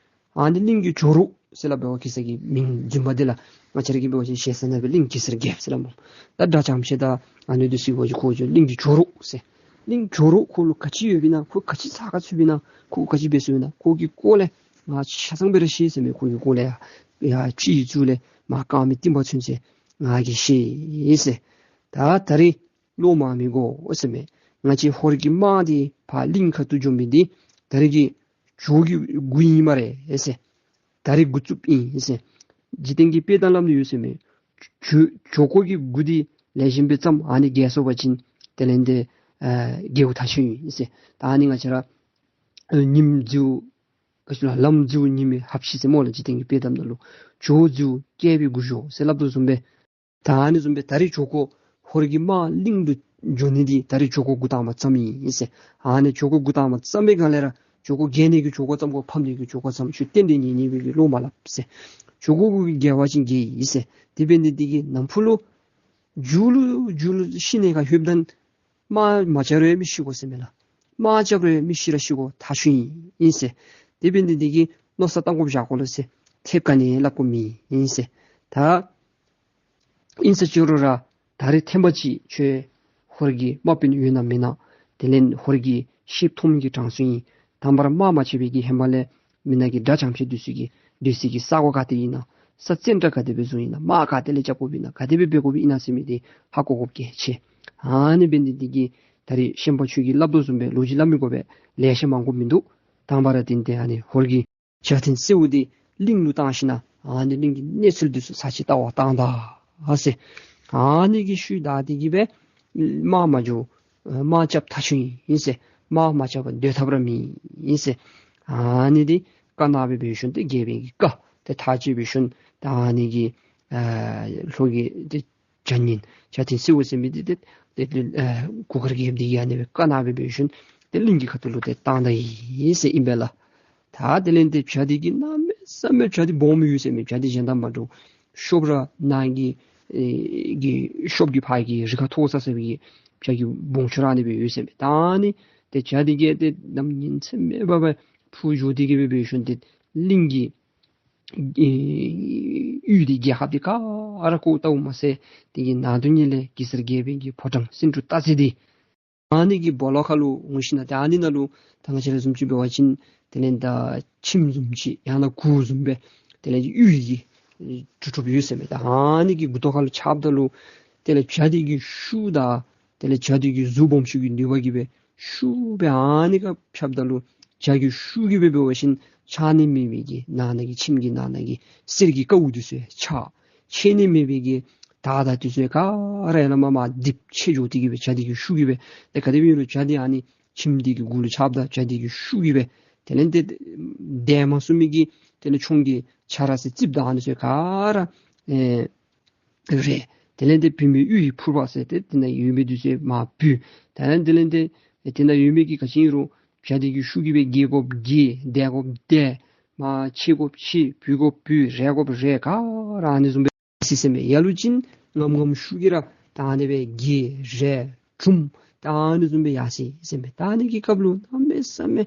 ཨ་ནི་གླིང་གི་ཇོ་རུ་ཟེར་སླབ་པའི་གེ་སར་གྱི་མིང་རྫུན་མ་འདི་ལགས། ང་བཅས་ར་གིས་འབད་བ་ཅིན་ཞེ་ས་ནང་སྦེ་གླིང་གེ་སར་རྒྱལཔོ་ཟེར་སླབ་སྨོ། ད་དགྲ་བྱམས་ཤིང་དང་ཨ་ནི་འདི་ཚུ་གིས་ཁོ་ཅིག་གླིང་གི་ཇོ་རུ་ཟེར། གླིང་ཇོ་རུ་ཁོ་ལུ་ག་ཅི་ཡོདཔ་ཨིན་ན་ཁོ་ག་ཅི་ཚགས་ཁར་ཚུདཔ་ཨིན་ན་ཁོ་ག་ཅི་འབད་ཚུགསཔ་ཨིན་ན་ཁོ་གི་སྐོར་ལས་ང་ཆ་ཚང་སྦེ་ར་ཤེས་ཟེར་མས། ཁོ་གི་སྐོར་ལས་ཡ་ཡ་སྤྱི་ཡི་གཙུག་ལས་མར་རྐངམའི་རྟིང་པ་ཚུན་ཚོད་ང་གིས་ཤེས་ཟེར། ད་ད་རིས་བློ་མང་མི་དགོ་ཟེར་མས། ང་བཅས་ཧོར་གྱི་དམག་འདི་ཕར་གླིང་ཁ་ཐུག་འགྱོ་མི་འདི་ད་རིས་ཀྱི་ཇོ་གི་འགོ་ཨིན་སྨ་རེ་ཟེར། ད་རིས་འགོ་བཙུགསཔ་ཨིན་ཟེར། འཇིག་རྟེན་གྱི་དཔེ་གཏམ་ལམ་ལུ་ཡོད་ཟེར་མས། ཇོ་ཇོ་ཁོ་གི་འགོ་འདི་ལེགས་ཤོམ་སྦེ་བརྩམས་ཨ་ནི་རྒྱལ་སོང་པ་ཅིན་དེ་ལས་ཏེ་ཨ་རྒྱལཔོ་ཐག་ཆོད་ཨིན་ཟེར། ད་ཨ་ནི་ང་བཅས་ར་ཨ་ཉིམ་རྫིའུ་ག་ཅི་ལོ་ལམ་རྫིའུ་ཉི་མའི་ཧབ་ཤིང་ཟེར་སྨོ་ལགས། འཇིག་རྟེན་གྱི་དཔེ་གཏམ་ནང་ལུ་ཇོ་རྫིའུ་རྒྱལ་པོའི་འགོ་ཞུགས་ཟེར་སླབ་དོ་བཟུམ་སྦེ། ད་ཨ་ནི་བཟུམ་སྦེ་ད་རིས་ཇོ་ཁོ་ཧོར་གྱི་དམག་གླིང་དུ་འགྱོ་ནི་འདི་ད་རིས་ཇོ་ཁོ་འགོ་དང་པ་བརྩམས་ཡི་ཟེར། ཨ་ནི་ཇོ་ཁོ་འགོ་དང་པ་བརྩམས་པའི་སྒང་ལས་ར་ཇོ་ཁོ་རྒྱལ་ནི་གི་ཇོ་ཁོ་བརྩམ་དགོ། ཕམ་ནི་གི་ཇོ་ཁོ་བརྩམ། ཁྱོད་རྟེན་འབྲེལ་ཉེ་ཉེ་བའི་གི་བློ་མ་སླབ་ཟེར། ཇོ་ཁོ་གུ་གི་རྒྱལ་བ་ཅིན་རྒྱལ་ཡི་ཟེར། དེ་འབད་ནི་འདི་གིས་ནམ་ཕུགས་ལུ་མཇུག་ལུ་མཇུག་ལུ་ཤི་ནི་ཁར་ལྷོདཔ་ད་དམག་མ་རྐྱབ་རུང་མི་ཤི་དགོ་ཟེར་མས་ལགས། དམག་རྐྱབ་རུང་མི་ཤི་ར་ཤི་དགོ་ཐག་ཆོད་ཨིན་ཟེར། དེ་འབད་ནི་འདི་གིས་མནོ་བསམ་བཏང་དགོཔ་བཞག་དགོ་ལགས་ཟེར། ཐེབས་ག་ནི་སླབ་དགོཔ་མེད་ཨིན་ཟེར། ད་ཨིན་ཟེར་ཅི་རུང་ར་ད་རིས་ཐེངས་མ་ཅིག་ཁྱོད་ཧོར་གྱི་དམག་དཔོན་ཡོད་ན་མེན་ན། དེ་ལས་ཧོར་གྱི་ཤེབ་ཐོམ་གྱི་གྲངས་སུ་ཨིན། དང་པ་ར་དམག་མ་རྐྱབ་པའི་གི་ཧེ་མ་ལས་མི་ནག་གི་དགྲ་བྱང་ཕྱད་འདི་ཚུ་གི་སྡོད་ས་གི་ས་གོ་ག་ཏེ་ཨིན་ན། ས་བཙན་དྲག་ག་དེ་སྦེ་བཟུང་ཨིན་ན། དམག་ག་ཏེ་ལས་རྐྱབ་དགོཔ་ཨིན་ན། ག་དེ་སྦེ་འབད་དགོཔ་ཨིན་ན་ཟེར་མི་འདི་ཧ་གོ་དགོཔ་གལ་ཆེ། ཨ་ནི་འབད་ནི་འདི་གིས་ད་རེས་ཤན་པ་ཁྱོད་ཀྱིས་སླབ་དོ་བཟུམ་སྦེ་ལོ་རྒྱུས་སླབ་མི་དགོ་པས། ལེ་ཤ་མང་པོ་མིན་འདུག། དང་པ་ར་འདི་ཏེ་ཨ་ནི་ཧོར་གྱི་བྱ་ཐེན་སེའུ་འདི་གླིང་ལུ་བཏང་ཞིན་ན་ཨ་ནི་གླིང་གི་གནས་ཚུལ་འདི་ཚུ་ཚར་གཅིག་བལྟ་བར་བཏང་ད་ཟེར། ཨ་ནི་གི་ཤུལ་ད་འདི་གིས་སྦེ་དམག་མ་འགྱོ། དམག་རྐྱབ་ཐག་ཆོད་ཨིན་ཟེར། དམག་མ་རྐྱབ་པར་སྡོད་ཐབས་ར་མེད་ཨིན་ཟེར། ཨ་ནི་འདི་བཀའ་གནང་སྦེ་འབད་ཞིནམ་ཏེ་རྒྱལ་པོའི་གི་བཀའ་དེ་ཐག་བཅད་འབད་ཞིནམ་ད་ཨ་ནི་གི་ཨ་ལྷོ་གི་ཏེ་བྱ་ངན་བྱ་ཐེན་སེའུ་ཟེར་མི་འདི་ཏེ་ཏེ་ཨ་གུར་དཀར་རྒྱལཔོ་འདི་གིས་ཨ་ནི་སྦེ་བཀའ་གནང་སྦེ་འབད་ཞིནམ་ཏེ་གླིང་གི་ཁ་ཐུག་ལུ་ཏེ་བཏང་ད་ཡི་ཟེར་ཨིན་པས་ལགས། ད་དེ་ལས་ཏེ་བྱ་འདི་གི་གནམ་མེད་ས་མེད་བྱ་འདི་སྦོམ་ཡོད་ཟེར་མས། བྱ་འདི་གཞན་དང་མ་འདྲཝ། གཤོགཔ་ར་ནང་གི་ཨེ་གི་གཤོགཔ་གི་ཕར་གྱི་རི་ཁ་མཐོ་ས་ཟེར་བའི་གི་བྱ་གི་སྦོམ་ཆུང་ར་ཨ་ནི་སྦེ་ཡོད་ཟེར་མས། ད་ཨ་ནི་ཏེ་བྱ་འདི་གིས་ཏེ་ནམ་ཉིན་མཚན་མེད་པར་སྦེ་འཕུར་འགྱོ་སྟེ་གི་སྦེ་འབད་ཞིནམ་ཏེ་གླིང་གི་ཨེ་ཡུལ་འདི་རྒྱལ་ཁབ་འདི་ག་ར་བསྐོར་བལྟཝ་མ་ཚད་དེ་གི་ནང་དོན་ཉིད་ལས་གེ་སར་རྒྱལ་པོའི་གི་ཕོ་བྲང་སེང་འབྲུག་སྟག་རྩེ་འདི་ཨ་ནི་གི་སྦོ་ལོགས་ཁ་ལུ་འོང་ཞིན་ན་ཏེ་ཨ་ནི་ནང་ལུ་ད་ང་བཅས་ར་བཟུམ་ཅིག་འབད་བ་ཅིན་དེ་ལས་ད་ཁྱིམ་བཟུམ་ཅིག་ཡང་ན་གུར་བཟུམ་སྦེ་དེ་ལས་གཡུས་ཀྱི་གྲུབ་གྲུབ་ཡོད་ཟེར་མས། ད་ཨ་ནི་གི་མགུ་ཏོ་ཁ་ལུ་ཆགསཔ་ད་ལུ་དེ་ལས་བྱ་འདི་གི་ཤུགས་དང་དེ་ལས་བྱ་འདི་གི་གཟུགས་སྦོམ་ཆུང་གི་ནུས་པ་གིས་སྦེ་ཤུགས་སྦེ་ཨ་ནི་ཁར་ཕྱདཔ་ད་ལུ་བྱ་གི་ཤུགས་ཀྱིས་སྦེ་འབད་བ་ཅིན་ཆགས་ནི་མེད་པའི་གི་ནང་ན་གི་ཁྱིམ་གྱི་ནང་ན་གི་གསེར་གྱི་ཀཝ་འདི་ཚུ་ཆག། ཆད་ནི་མེད་པའི་གི་དར་དང་འདི་ཚུ་ག་ར་ཡར་ལས་མར་མར་རྡིབ་ཆད་འགྱོ་སྟེ་གི་སྦེ་བྱ་འདི་གི་ཤུགས་ཀྱིས་སྦེ། ཏེ་ག་དེ་སྦེ་ཨིན་རུང་བྱ་འདི་ཨ་ནི་ཁྱིམ་འདི་གི་གུ་ལུ་ཆགསཔ་ད་བྱ་འདི་གི་ཤུགས་ཀྱིས་སྦེ་དེ་ལས་ཏེ་འདས་མ་ཚུགས་མི་གི་དེ་ལས་ཁྱུང་གི་ཆ་ར་ཟེར་རྩིགཔ་དང་ཨ་ནི་ཚུ་ག་ར་ཨེ་རེག། དེ་ལས་ཏེ་བུད་མེད་གཡུ་ཡི་ཕུར་པ་ཟེར་ཏེ་དེ་ནང་ཡོད་མི་འདི་ཚུ་མར་བུད། དེ་ལས་དེ་ལས་ཏེ་དེ་ནང་ཡོད་མི་གི་ག་ཅི་ཨིན་རུང་བྱ་འདི་གི་ཤུགས་ཀྱིས་སྦེ་འགྱེལ་དགོཔ་འགྱེལ། འདས་དགོཔ་འདས། མར་ཆད་དགོཔ་ཆད། བུད་དགོཔ་བུད། རེག་དགོཔ་རེག། ག་ར་ཨ་ནི་བཟུམ་སྦེ་ཟེར་མས། ཡ་ལུ་ཅིན་ངམ་ངམ་ཤུགས་ཀྱིས་ར་ད་ཨ་ནི་སྦེ་འགྱེལ་རེག་གྲུམ་ད་ཨ་ནི་བཟུམ་སྦེ་ཡར་སོ་ཡི་ཟེར་མས། ད་ཨ་ནི་གི་སྐབས་ལུ་གནམ་མེད་ས་མེད་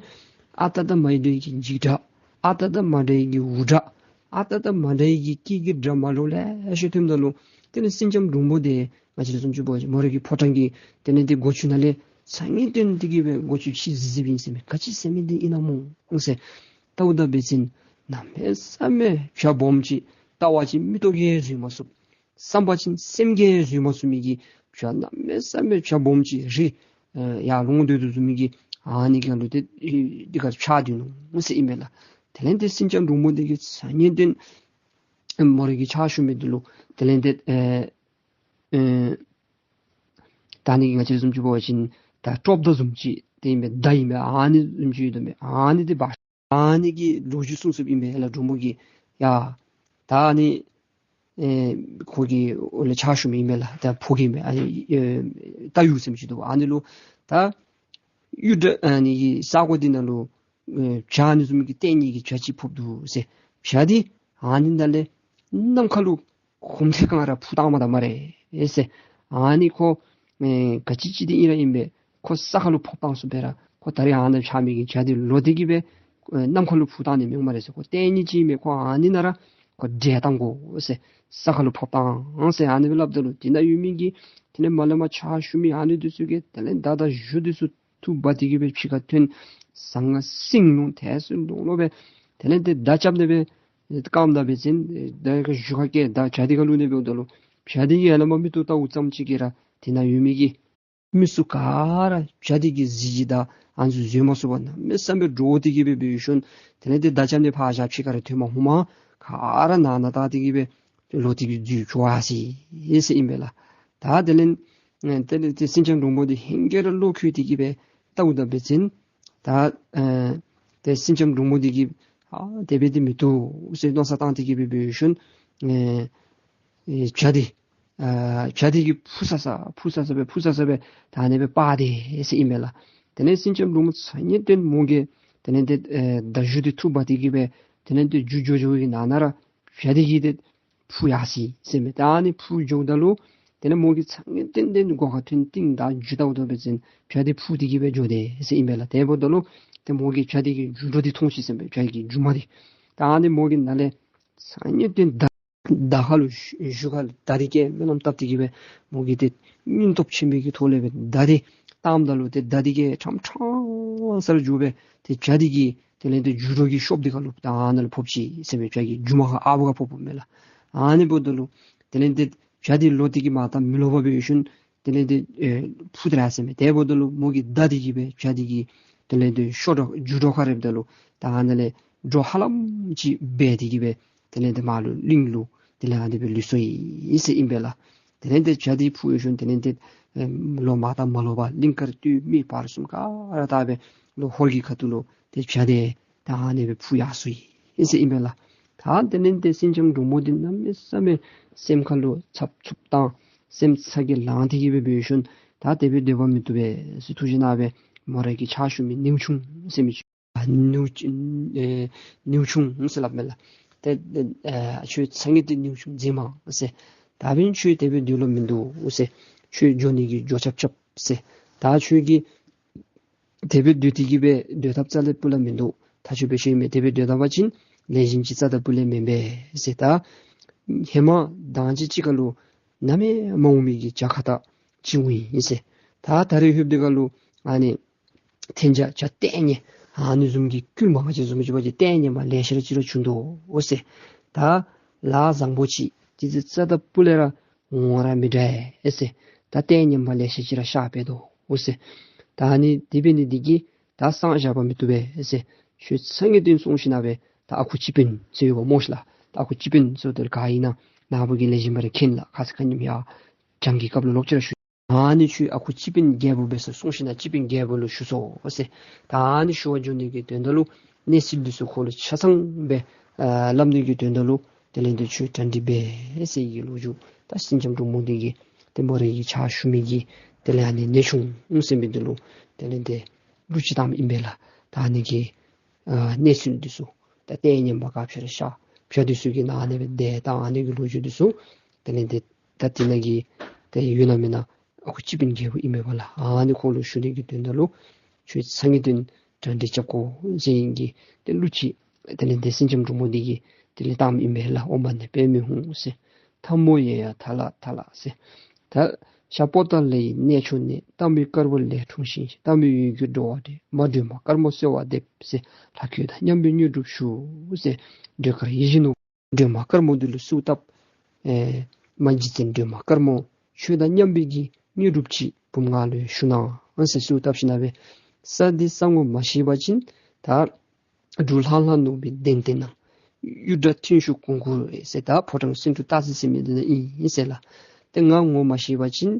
ཨ་རྟག་དང་མ་འདྲ་བའི་གི་འཇིགས་སྐྲག། ཨ་རྟག་དང་མ་འདྲ་བའི་གི་འུར་སྒྲ། ཨ་རྟག་དང་མ་འདྲ་བའི་གི་སྐད་ཀྱི་སྒྲ་མ་འདྲཝ་ལེ་ཤ་ཐོནམ་ད་ལུ་དེ་ལས་སེང་ལྕམ་འབྲུག་མོ་འདི་ང་བཅས་ར་བཟུམ་ཅིག་འབད་བ་ཅིན་མོ་རའི་གི་ཕོ་བྲང་གི་དེ་ལས་ཏེ་སྒོ་ཅུང་ནང་ལས་སང་ཉིན་བཏོན་ཏེ་གི་སྦེ་སྒོ་ཅུང་ཕྱེ་བཟི་བཟི་སྦེ་ཨིན་ཟེར་མས། ག་ཅི་ཟེར་མི་འདི་ཨིན་ན་སྨོ་ཟེར་བལྟཝ་ད་འབད་བ་ཅིན་གནམ་མེད་ས་མེད་བྱ་སྦོམ་ཅིག་བལྟ་བ་ཅིན་མིག་ཏོ་གིས་བཟོད་མ་ཚུགས། བསམ་པ་ཅིན་སེམས་ཀྱིས་བཟོད་མ་ཚུགས་མི་གི་བྱ་གནམ་མེད་ས་མེད་བྱ་སྦོམ་ཅིག་རི་ཨེ་ཡར་ལོང་སྡོད་དོ་བཟུམ་མའི་གི་ཨ་ནི་གི་ལུ་ཏེ་ཨེ་འདི་ཁར་ཆགས་སྡོད་ནུག་ཟེར་ཨིན་མས་ལགས། དེ་ལས་ཏེ་སེང་ལྕམ་འབྲུག་མོ་འདི་གིས་སང་ཉིན་བཏོན་མོ་རའི་གི་ཕྱག་ཞུ་མི་འདི་ལུ་དེ་ལས་ཏེ་ཨེ་ཨེ་ད་ཨ་ནི་གི་ང་བཅས་བཟུམ་ཅིག་འབད་བ་ཅིན་ད་ཀྲོབ་མདའ་བཟུམ་ཅིག་ཏེ་ཨིན་པས། མདའ་ཨིན་པས། ཨ་ནི་བཟུམ་ཅིག་ཡོད་དོ་མས། ཨ་ནི་འདི་འབག་ཨ་ནི་གི་ལོ་རྒྱུས་གསུངས་གསུངསམ་ཨིན་པས་ལགས། འབྲུག་མོ་གིས་ཡ་ད་ཨ་ནི་ཨེ་ཁོ་གི་འོག་ལས་ཕྱག་ཞུ་མི་ཨིན་པས་ལགས། ད་ཕོ་རྒནམ་ཨ་ནི་ཨེ་རྟ་ཡུ་ཟེར་མི་ཅིག་འདུག། ཨ་ནི་ལུ་ད་གཡུ་སྒྲ་ཨ་ནི་གི་ས་གོ་འདི་ནང་ལུ་ཨེ་བྱ་ཨ་ནི་བཟུམ་གྱི་ལྟས་ངན་གྱི་བྱ་ཅིག་ཕོགཔ་འདུག་ཟེར། བྱ་འདི་ཨ་ནི་ནང་ལས་ནམ་མཁའ་ལུ་གོམ་ཐེངས་གང་ར་འཕུར་བཏང་མ་ད་སྨ་རེ་ཟེར། ཨ་ནི་ཁོ་ཨེ་ག་ཅི་ཅིག་འདི་ཨིན་ར་ཨིན་པས། ཁོ་ས་ཁ་ལུ་ཕབ་བཏང་སོང་སྦེ་ར་ཁོ་ད་རེས་ཨ་ནཱ་ཆགས་མི་གི་བྱ་འདི་ལོག་སྟེ་གི་སྦེ་ཨེ་གནམ་མཁའ་ལུ་འཕུར་བཏང་ནི་མེད་སྨ་རེ་ཟེར། ཁོ་ལྟས་ངན་ཅིག་ཨིན་པས། ཁོ་ཨ་ནི་ནང་ར་ཁོ་བསྒྲལ་བཏང་དགོ་ཟེར། ས་ཁ་ལུ་ཕབ་བཏང་ཟེར་ཨ་ནི་སྦེ་སླབ་ད་ལུ་དེ་ནང་ཡོད་མི་གི་དེ་ལས་མར་ལས་མར་ཕྱག་ཞུ་མི་ཨ་ནི་འདི་ཚུ་གིས་དེ་ལས་མདའ་དང་གཞུ་འདི་ཚུ་འཐུ་འབག་སྟེ་གི་སྦེ་ཕྱི་ཁར་ཐོན། ཟང་ངེ་ཟིང་ལོང་ཐལ་སོ་ལོང་ལོང་སྦེ་དེ་ལས་ཏེ་མདའ་རྐྱབ་ནི་སྦེ་རྐངམ་དང་འབད་བ་ཅིན་མདའ་གཞུ་ཁར་བཀལ། མདའ་བྱ་འདི་ཁར་བླུག་ནི་འབདཝ་ད་ལུ་བྱ་འདི་གིས་ཡར་ལས་མར་མིག་ཏོ་བལྟཝ་ཙམ་ཅིག་གིས་ར་དེ་ནང་ཡོད་མི་གི་མི་སུ་ག་ར་བྱ་འདི་གི་གཟི་བརྗིད་དང་ཨ་ནི་ཚུ་བཟོད་མ་ཚུགས་པར་གནམ་མེད་ས་མེད་འདྲོག་སྟེ་གི་སྦེ་འབད་ཞིནམ་དེ་ལས་ཏེ་མདའ་རྐྱབ་ནི་ཕར་བཞག་ཕྱི་ཁར་ཐོན་མ་ནུམ་ག་ར་ནང་ན་བལྟ་སྟེ་གི་སྦེ་ལོག་སྟེ་གི་འཛུལ་བྱོག་ཡར་སོ་ཡི་ཟེར་ཨིན་པས་ལགས། ད་དེ་ལས་ཨེ་དེ་ལས་ཏེ་སེང་ལྕམ་འབྲུག་མོ་འདི་ཧེང་སྐལ་ར་བློ་འཁྱུད་དེ་གི་སྦེ་བལྟཝ་ད་འབད་བ་ཅིན་ད་ཨེ་ཏེ་སེང་ལྕམ་འབྲུག་མོ་འདི་གིས་ཨ་དེ་སྦེ་འདི་མི་བཏུབ་ཟེར་མནོ་བསམ་བཏང་སྟེ་གི་སྦེ་འབད་ཞིནམ་ཨེ་ཨེ་བྱ་འདི་ཨ་བྱ་འདི་གིས་འཕུར་ས་ས་འཕུར་ས་ས་སྦེ་འཕུར་ས་ས་སྦེ་ད་ཨ་ནི་སྦེ་སྤར་ཏེ་ཟེར་ཨིན་མས་ལགས། དེ་ལས་སེང་ལྕམ་འབྲུག་མོ་སང་ཉིན་བཏོན་མོ་གིས་དེ་ལས་ཏེ་ཨེ་མདའ་གཞུ་འདི་འཐུ་འབག་སྟེ་གི་སྦེ་དེ་ལས་ཏེ་འགྱོ་འགྱོ་འགྱོ་གི་ནང་ན་ར་བྱ་འདི་གིས་ཏེ་འཕུར་ཡར་སོ་ཡི་ཟེར་མས། ད་ཨ་ནི་འཕུར་འགྱོཝ་ད་ལུ་དེ་ལས་མོ་གིས་སང་ཉིན་བཏོན་བཏོན་སྒོ་ཁར་ཐོན་ཏིང་མདའ་གཞུ་བལྟཝ་ད་འབད་བ་ཅིན་བྱ་འདི་འཕུར་ཏེ་གི་སྦེ་འགྱོ་དེས་ཟེར་ཨིན་པས་ལགས། དེ་འབདཝ་ད་ལུ་ཏེ་མོ་གིས་བྱ་འདི་གི་རྒྱུ་འགྲོ་འདི་མཐོང་ཅི་ཟེར་མས། བྱ་གི་རྒྱུ་མ་འདི་ད་ཨ་ནི་མོ་གིས་ནཱ་ལས་སང་ཉིན་བཏོན་མདའ་མདའ་ཁ་ལུ་གཞུ་གཞུ་ཁ་ལུ་མདའ་འདི་བཀལ་སྨོན་ལམ་བཏབ་སྟེ་གི་སྦེ་མོ་གིས་ཏེ་སྙིང་སྟོབས་ཆེན་པོའི་གི་ཐོག་ལས་སྦེ་མདའ་འདི་ བཏངམ་ད་ལུ་ཏེ་མདའ་འདི་གིས་ཕྲང་ཕྲང་ས་ར་འགྱོ་སྦེ་ཏེ་བྱ་འདི་གི་དེ་ལས་ཏེ་མཇུག་སྒྲོ་གི་ཤོབ་འདི་ཁ་ལུ་ད་ཨ་ནཱ་ལུ་ཕོགཔ་ཅིག་ཟེར་མས། བྱ་གི་མཇུག་མ་ཁར་ཨ་བུ་ཁར་ཕོགཔ་མས་ལགས། ཨ་ནི་འབདཝ་ད་ལུ་དེ་ལས་ཏེ་བྱ་འདི་ལོག་སྟེ་གི་མར་ད་མི་ལོག་པར་འབད་ཞིནམ་དེ་ལས་ཏེ་ཨེ་ཕུ་དེ་ར་ཟེར་མས། དེ་འབདཝ་ད་ལུ་མོ་གི་མདའ་འདི་གིས་སྦེ་བྱ་འདི་གི་དེ་ལས་ཏེ་ཤོབ་སྒྲོ་མཇུག་སྒྲོ་ཁར་རེགཔ་ད་ལུ་ད་ཨ་ནཱ་ལས་སྒྲོ་ཧ་ལམ་ཅིག་འབལ་ཏེ་གི་སྦེ་དེ་ལས་ཏེ་མར་ལུ་གླིང་ལུ་དེ་ལས་ཨ་ནི་སྦེ་ལུས་སོ་ཡི་ཟེར་ཨིན་པས་ལགས། དེ་ལས་ཏེ་བྱ་འདི་ཕུ་ཞིནམ་དེ་ལས་ཏེ་ཨེ་ལོག་མར་ད་མ་ལོག་པར་གླིང་དཀར་སྟོད་སྨད་བར་གསུམ་ག་ར་བལྟ་སྦེ་ལོག་ཧོར་གྱི་ཁ་ཐུག་ལུ་ཏེ་བྱ་འདི་ད་ཨ་ནི་སྦེ་ཕུ་ཡར་སོ་ཡི་ཟེར་ཨིན་པས་ལགས། ད་དེ་ལས་ཏེ་སེང་ལྕམ་འབྲུག་མོ་འདི་གནམ་མེད་ས་མེད་སེམས་ཁ་ལུ་འཚབ་འཚུབ་དང་སེམས་ཚ་གྱང་ལང་སྟེ་གི་སྦེ་འབད་ཞིནམ་ད་དེ་སྦེ་སྡོད་པ་མི་བཏུབ་པས་ཟེར་ཐུགས་བཞེད་གནང་སྦེ་མོ་ར་གི་ཕྱག་ཞུ་མི་ནེའུ་ཆུང་ཟེར་མི་ཅིག་ཨ་ནེའུ་ཨེ་ནེའུ་ཆུང་ཟེར་སླབ་མས་ལགས། ཏེ་ཨེ་ཁྱོད་ཚ་ངེས་ཏེ་ནེའུ་ཆུང་མཛེས་མ་ཟེར། ད་འབདན་ཁྱོད་དེ་སྦེ་སྡོད་ལོང་མིན་འདུག་ཟེར། ཁྱོད་འགྱོ་ནི་གི་འགྱོ་རྐྱབ་རྐྱབ་ཟེར། ད་ཁྱོད་ཀྱིས་དེ་སྦེ་སྡོད་དེ་གི་སྦེ་སྡོད་ཐབས་རྩ་ལས་སྤུ་ལས་མིན་འདུག། ད་ཁྱོད་འབད་ཤེས་མས། དེ་སྦེ་སྡོད་ད་པ་ཅིན་ལེགས་ཤོམ་ཅིག་རྩ་དང་སྤུ་ལས་མེན་པས་ཟེར། ད་ཧེ་མ་དང་ཅིག་ཅིག་ཁ་ལུ་གནམ་མེད་མ་འོང་མི་གི་བྱ་ཁ་ཐུག་ཅིག་འོང་ཡི་ཟེར། ད་ད་རེས་ལྷོདཔ་འདི་ཁ་ལུ་ཨ་ནི་ཐན་བྱ་བྱ་ལྟས་ངན་ཨ་ནི་བཟུམ་གྱི་སྐུལ་མ་ང་བཅས་བཟུམ་ཅིག་འབད་བ་ཅིན་ལྟས་ངན་མ་ལེ་ཤ་ར་ཅིག་ར་བྱུང་དོ་འོ་ཟེར། ད་ལཱ་བཟང་པོ་ཅིག་ཅིག་རྩ་དང་སྤུ་ལས་ར་འོང་ར་མི་འདྲ་ཨེ་ཟེར། ད་ལྟས་ངན་མ་ལེ་ཤ་ཅིག་ར་ཤར་སྦེ་འདུག་འོ་ཟེར། ད་ཨ་ནི་དེ་འབད་ནི་འདི་གིས་ད་གསང་བཞག་པ་མི་བཏུབ་པས་ཟེར། ཁྱོད་ཚ་ངེས་ཏེ་སོང་ཞིནམ་སྦེ་ད་ཨ་ཁུ་སྤྱི་དཔོན་ཟེར་ཡོདཔ་སྨོ་ཤིག་ལགས། ད་ཨ་ཁུ་སྤྱི་དཔོན་ཟེརཝ་ད་ག་ཨིན་ན་ནཱ་བུ་གིས་ལེགས་ཤོམ་སྦེ་ར་མཁྱེན་ལགས། ཁ་ཙ་ཁ་ཉིནམ་ཡར་གྱང་གི་སྐབས་ལུ་ལོག་ཅི་ར་ཞུ། ཨ་ནི་ཁྱོད་ཨ་ཁུ་སྤྱི་དཔོན་རྒྱལ་པོ་འབད་སར་སོང་ཞིནམ་སྤྱི་དཔོན་རྒྱལ་པོ་ལུ་ཞུ་སོང་ཟེར། ད་ཨ་ནི་ཞུ་བར་འགྱོ་ནི་གི་དོན་དག་ལུ་གནས་ཚུལ་འདི་ཚུ་ཁོ་ལུ་ཆ་ཚང་སྦེ་ཨ་སླབ་ནི་གི་དོན་དག་ལུ་དེ་ལས་ཏེ་ཁྱོད་གྲ་སྒྲིག་འབད་ཟེར་གྱི་ལོ་རྒྱུས། ད་སེང་ལྕམ་འབྲུག་མོ་འདི་གིས་ཏེ་མོ་རའི་གི་ཕྱག་ཞུ་མི་གི་དེ་ལས་ཨ་ནི་ནེའུ་ཆུང་ཟེར་མི་འདི་ལུ་དེ་ལས་ཏེ་གླུ་ཅིག་བཏངམ་ཨིན་པས་ལགས། ད་ཨ་ནི་གི་ཨ་གནས་ཚུལ་འདི་ཚུ་ད་ལྟས་ངན་པ་ག་ཕྱིར་ཤར་བྱ་འདི་ཚུ་གི་ནང་ཨ་ནི་སྦེ་དེ་ད་ཨ་ནི་གི་ལོ་རྒྱུས་འདི་ཚུ་དེ་ལས་ཏེ་ད་དེ་ནང་གི་ཏེ་ཡོད་ན་མེད་ན་ཨ་ཁུ་སྤྱི་དཔོན་རྒྱལ་པོ་ཨིན་མས་པ་ལགས། ཨ་ནི་ཁོ་ལུ་ཞུ་ནི་གི་དོན་དག་ལུ་ཁྱོད་ཚ་ངེས་ཏེ་གྲ་སྒྲིག་རྐྱབ་དགོ་ཟེར་ཨིན་གྱི་ཏེ་གླུ་ཅིག་དེ་ལས་ཏེ་སེང་ལྕམ་འབྲུག་མོ་འདི་གིས་དེ་ལས་བཏངམ་ཨིན་པས་ལགས། ཨོཾ་མ་ཎི་པདྨེ་ཧཱུྃ་ཟེར། ཐལ་མོ་གཡས་གཡོན་ཐ་ལ་ཐ་ལ་ཟེར། ད་ཤར་པོ་ཏ་ལའི་གནས་མཆོག་ནས། རྟ་མགོའི་དཀར་པོ་ལས་འཁྲུངས་ཤིང་། རྟ་མགོའི་གཡོན་གྱི་འགྲོ་བ་འདྲེན། མ་སྒྲོལ་མ་དཀར་མོ་གསོལ་བ་འདེབས་ཟེར། ལྷ་ཁྱོད་དང་མཉམ་པའི་དངོས་གྲུབ་ཞུ་ཟེར། སྒྲོལ་དཀར་ཡིད་བཞིན་ནོར་བུ་སྒྲོལ་མ་དཀར་མོ་འདི་ལུ་གསོལཝ་བཏབ། ཨེ་མ་རྗེ་བཙུན་སྒྲོལ་མ་དཀར་མོ་ཁྱོད་དང་མཉམ་པའི་གི་དངོས་གྲུབ་ཅིག་བུམོ་ང་ལུ་ཞུ་གནང་ཟེར་གསོལཝ་བཏབ་ཞིནམ་སྦེ་ས་འདི་ས་ངོ་མ་ཤེས་པ་ཅིན་ད་འབྲུག་ལྷང་ལྷང་ནོར་བུའི་གདན་སྟེང་ན། གཡུ་སྒྲ་ཐོན་ཤུགས་གོང་བུར་ཟེར། ད་ཕོ་བྲང་སེང་འབྲུག་སྟག་རྩེ་ཟེར་མི་འདི་ནང་ཨིན་ཟེར་ལགས། ཏེ་ང་ངོ་མ་ཤེས་པ་ཅིན་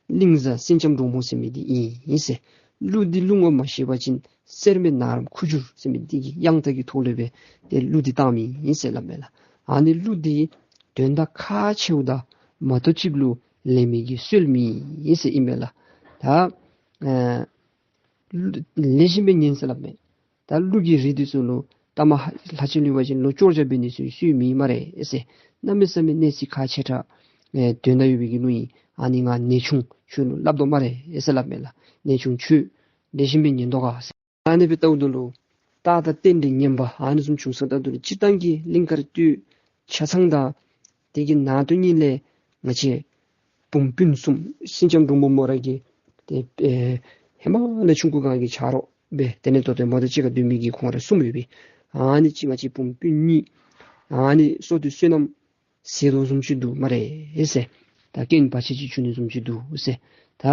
གླིང་བཟའ་སེང་ལྕམ་འབྲུག་མོ་ཟེར་མི་འདི་ཨིན་ཟེར། གླུ་འདི་གླུ་ངོ་མ་ཤེས་པ་ཅིན་གསེར་མའི་ནག་རམ་ཁུ་བྱུག་ཟེར་མི་འདི་གི་དབྱངས་རྟ་གི་ཐོག་ལས་སྦེ་ཏེ་གླུ་འདི་བཏངམ་ཨིན་ཟེར་སླབ་མས་ལགས། ཨ་ནི་གླུ་འདི་དོན་དག་ཁག་ཆེཝ་དང་མ་ཏོག་ཅིག་ལུ་ལེན་མི་གི་སྲོལ་མེད་ཟེར་ཨིན་མས་ལགས། ད་ཨེ་ལེགས་ཤོམ་སྦེ་ཉན་ཟེར་སླབ་མས། ད་གླུ་གི་རིགས་འདི་ཚུ་ལུ་ལྟ་མ་ལྷག་ཅིག་ལུས་པ་ཅིན་ལོག་སྐྱོར་རྐྱབ་འབད་ནི་ཚུ་སྲོལ་མེད་སྨ་རེ་ཟེར། གནམ་མེད་ས་མེད་གནས་ཚུལ་ཁག་ཆེ་དྲགས་ཨེ་དོན་དག་ཡོད་པའི་གི་གླུ་ཨིན། ཨ་ནི་ང་ནེའུ་ཆུང་ཁྱོད་ལུ་སླབ་དོ་སྨ་རེ་ཟེར་སླབ་མས་ལགས། ནེའུ་ཆུང་ཁྱོད་ལེགས་ཤོམ་སྦེ་ཉན་དོ་ག་ཟེར། ཨ་ནི་སྦེ་ལྟཝ་ད་ལུ་རྟགས་དང་རྟེན་འབྲེལ་ངན་པ་ཨ་ནི་བཟུམ་བྱུང་སོངམ་ད་ལུ་སྤྱིར་བཏང་གི་གླིང་དཀར་སྟོད་ཆ་ཚང་དང་དེ་གི་ནང་དོན་གཉིས་ལས་ང་བཅས་བུམོ་སྤུན་གསུམ་སེང་ལྕམ་འབྲུག་མོ་མོ་ར་གི་ཏེ་ཨེ་ཧེ་མ་ལས་ཆུང་ཀུ་སྒང་གི་ཆ་རོགས་སྦེ་དེ་ལས་ད་ལྟོ་མོ་དང་གཅིག་ཁར་སྡོད་མི་གི་ཁོང་ར་གསུམ་ཡོད་པས། ཨ་ནི་ཅིག་ང་བཅས་བུམོ་སྤུན་གཉིས་ཨ་ནི་བསོད་བདེ་བསོད་ནམས་ཟད་དོ་བཟུམ་ཅིག་འདུག་སྨ་རེ་ཟེར། ད་རྐྱེན་བར་ཆད་ཅིག་བྱུང་ནི་བཟུམ་ཅིག་འདུག་ཟེར། ད་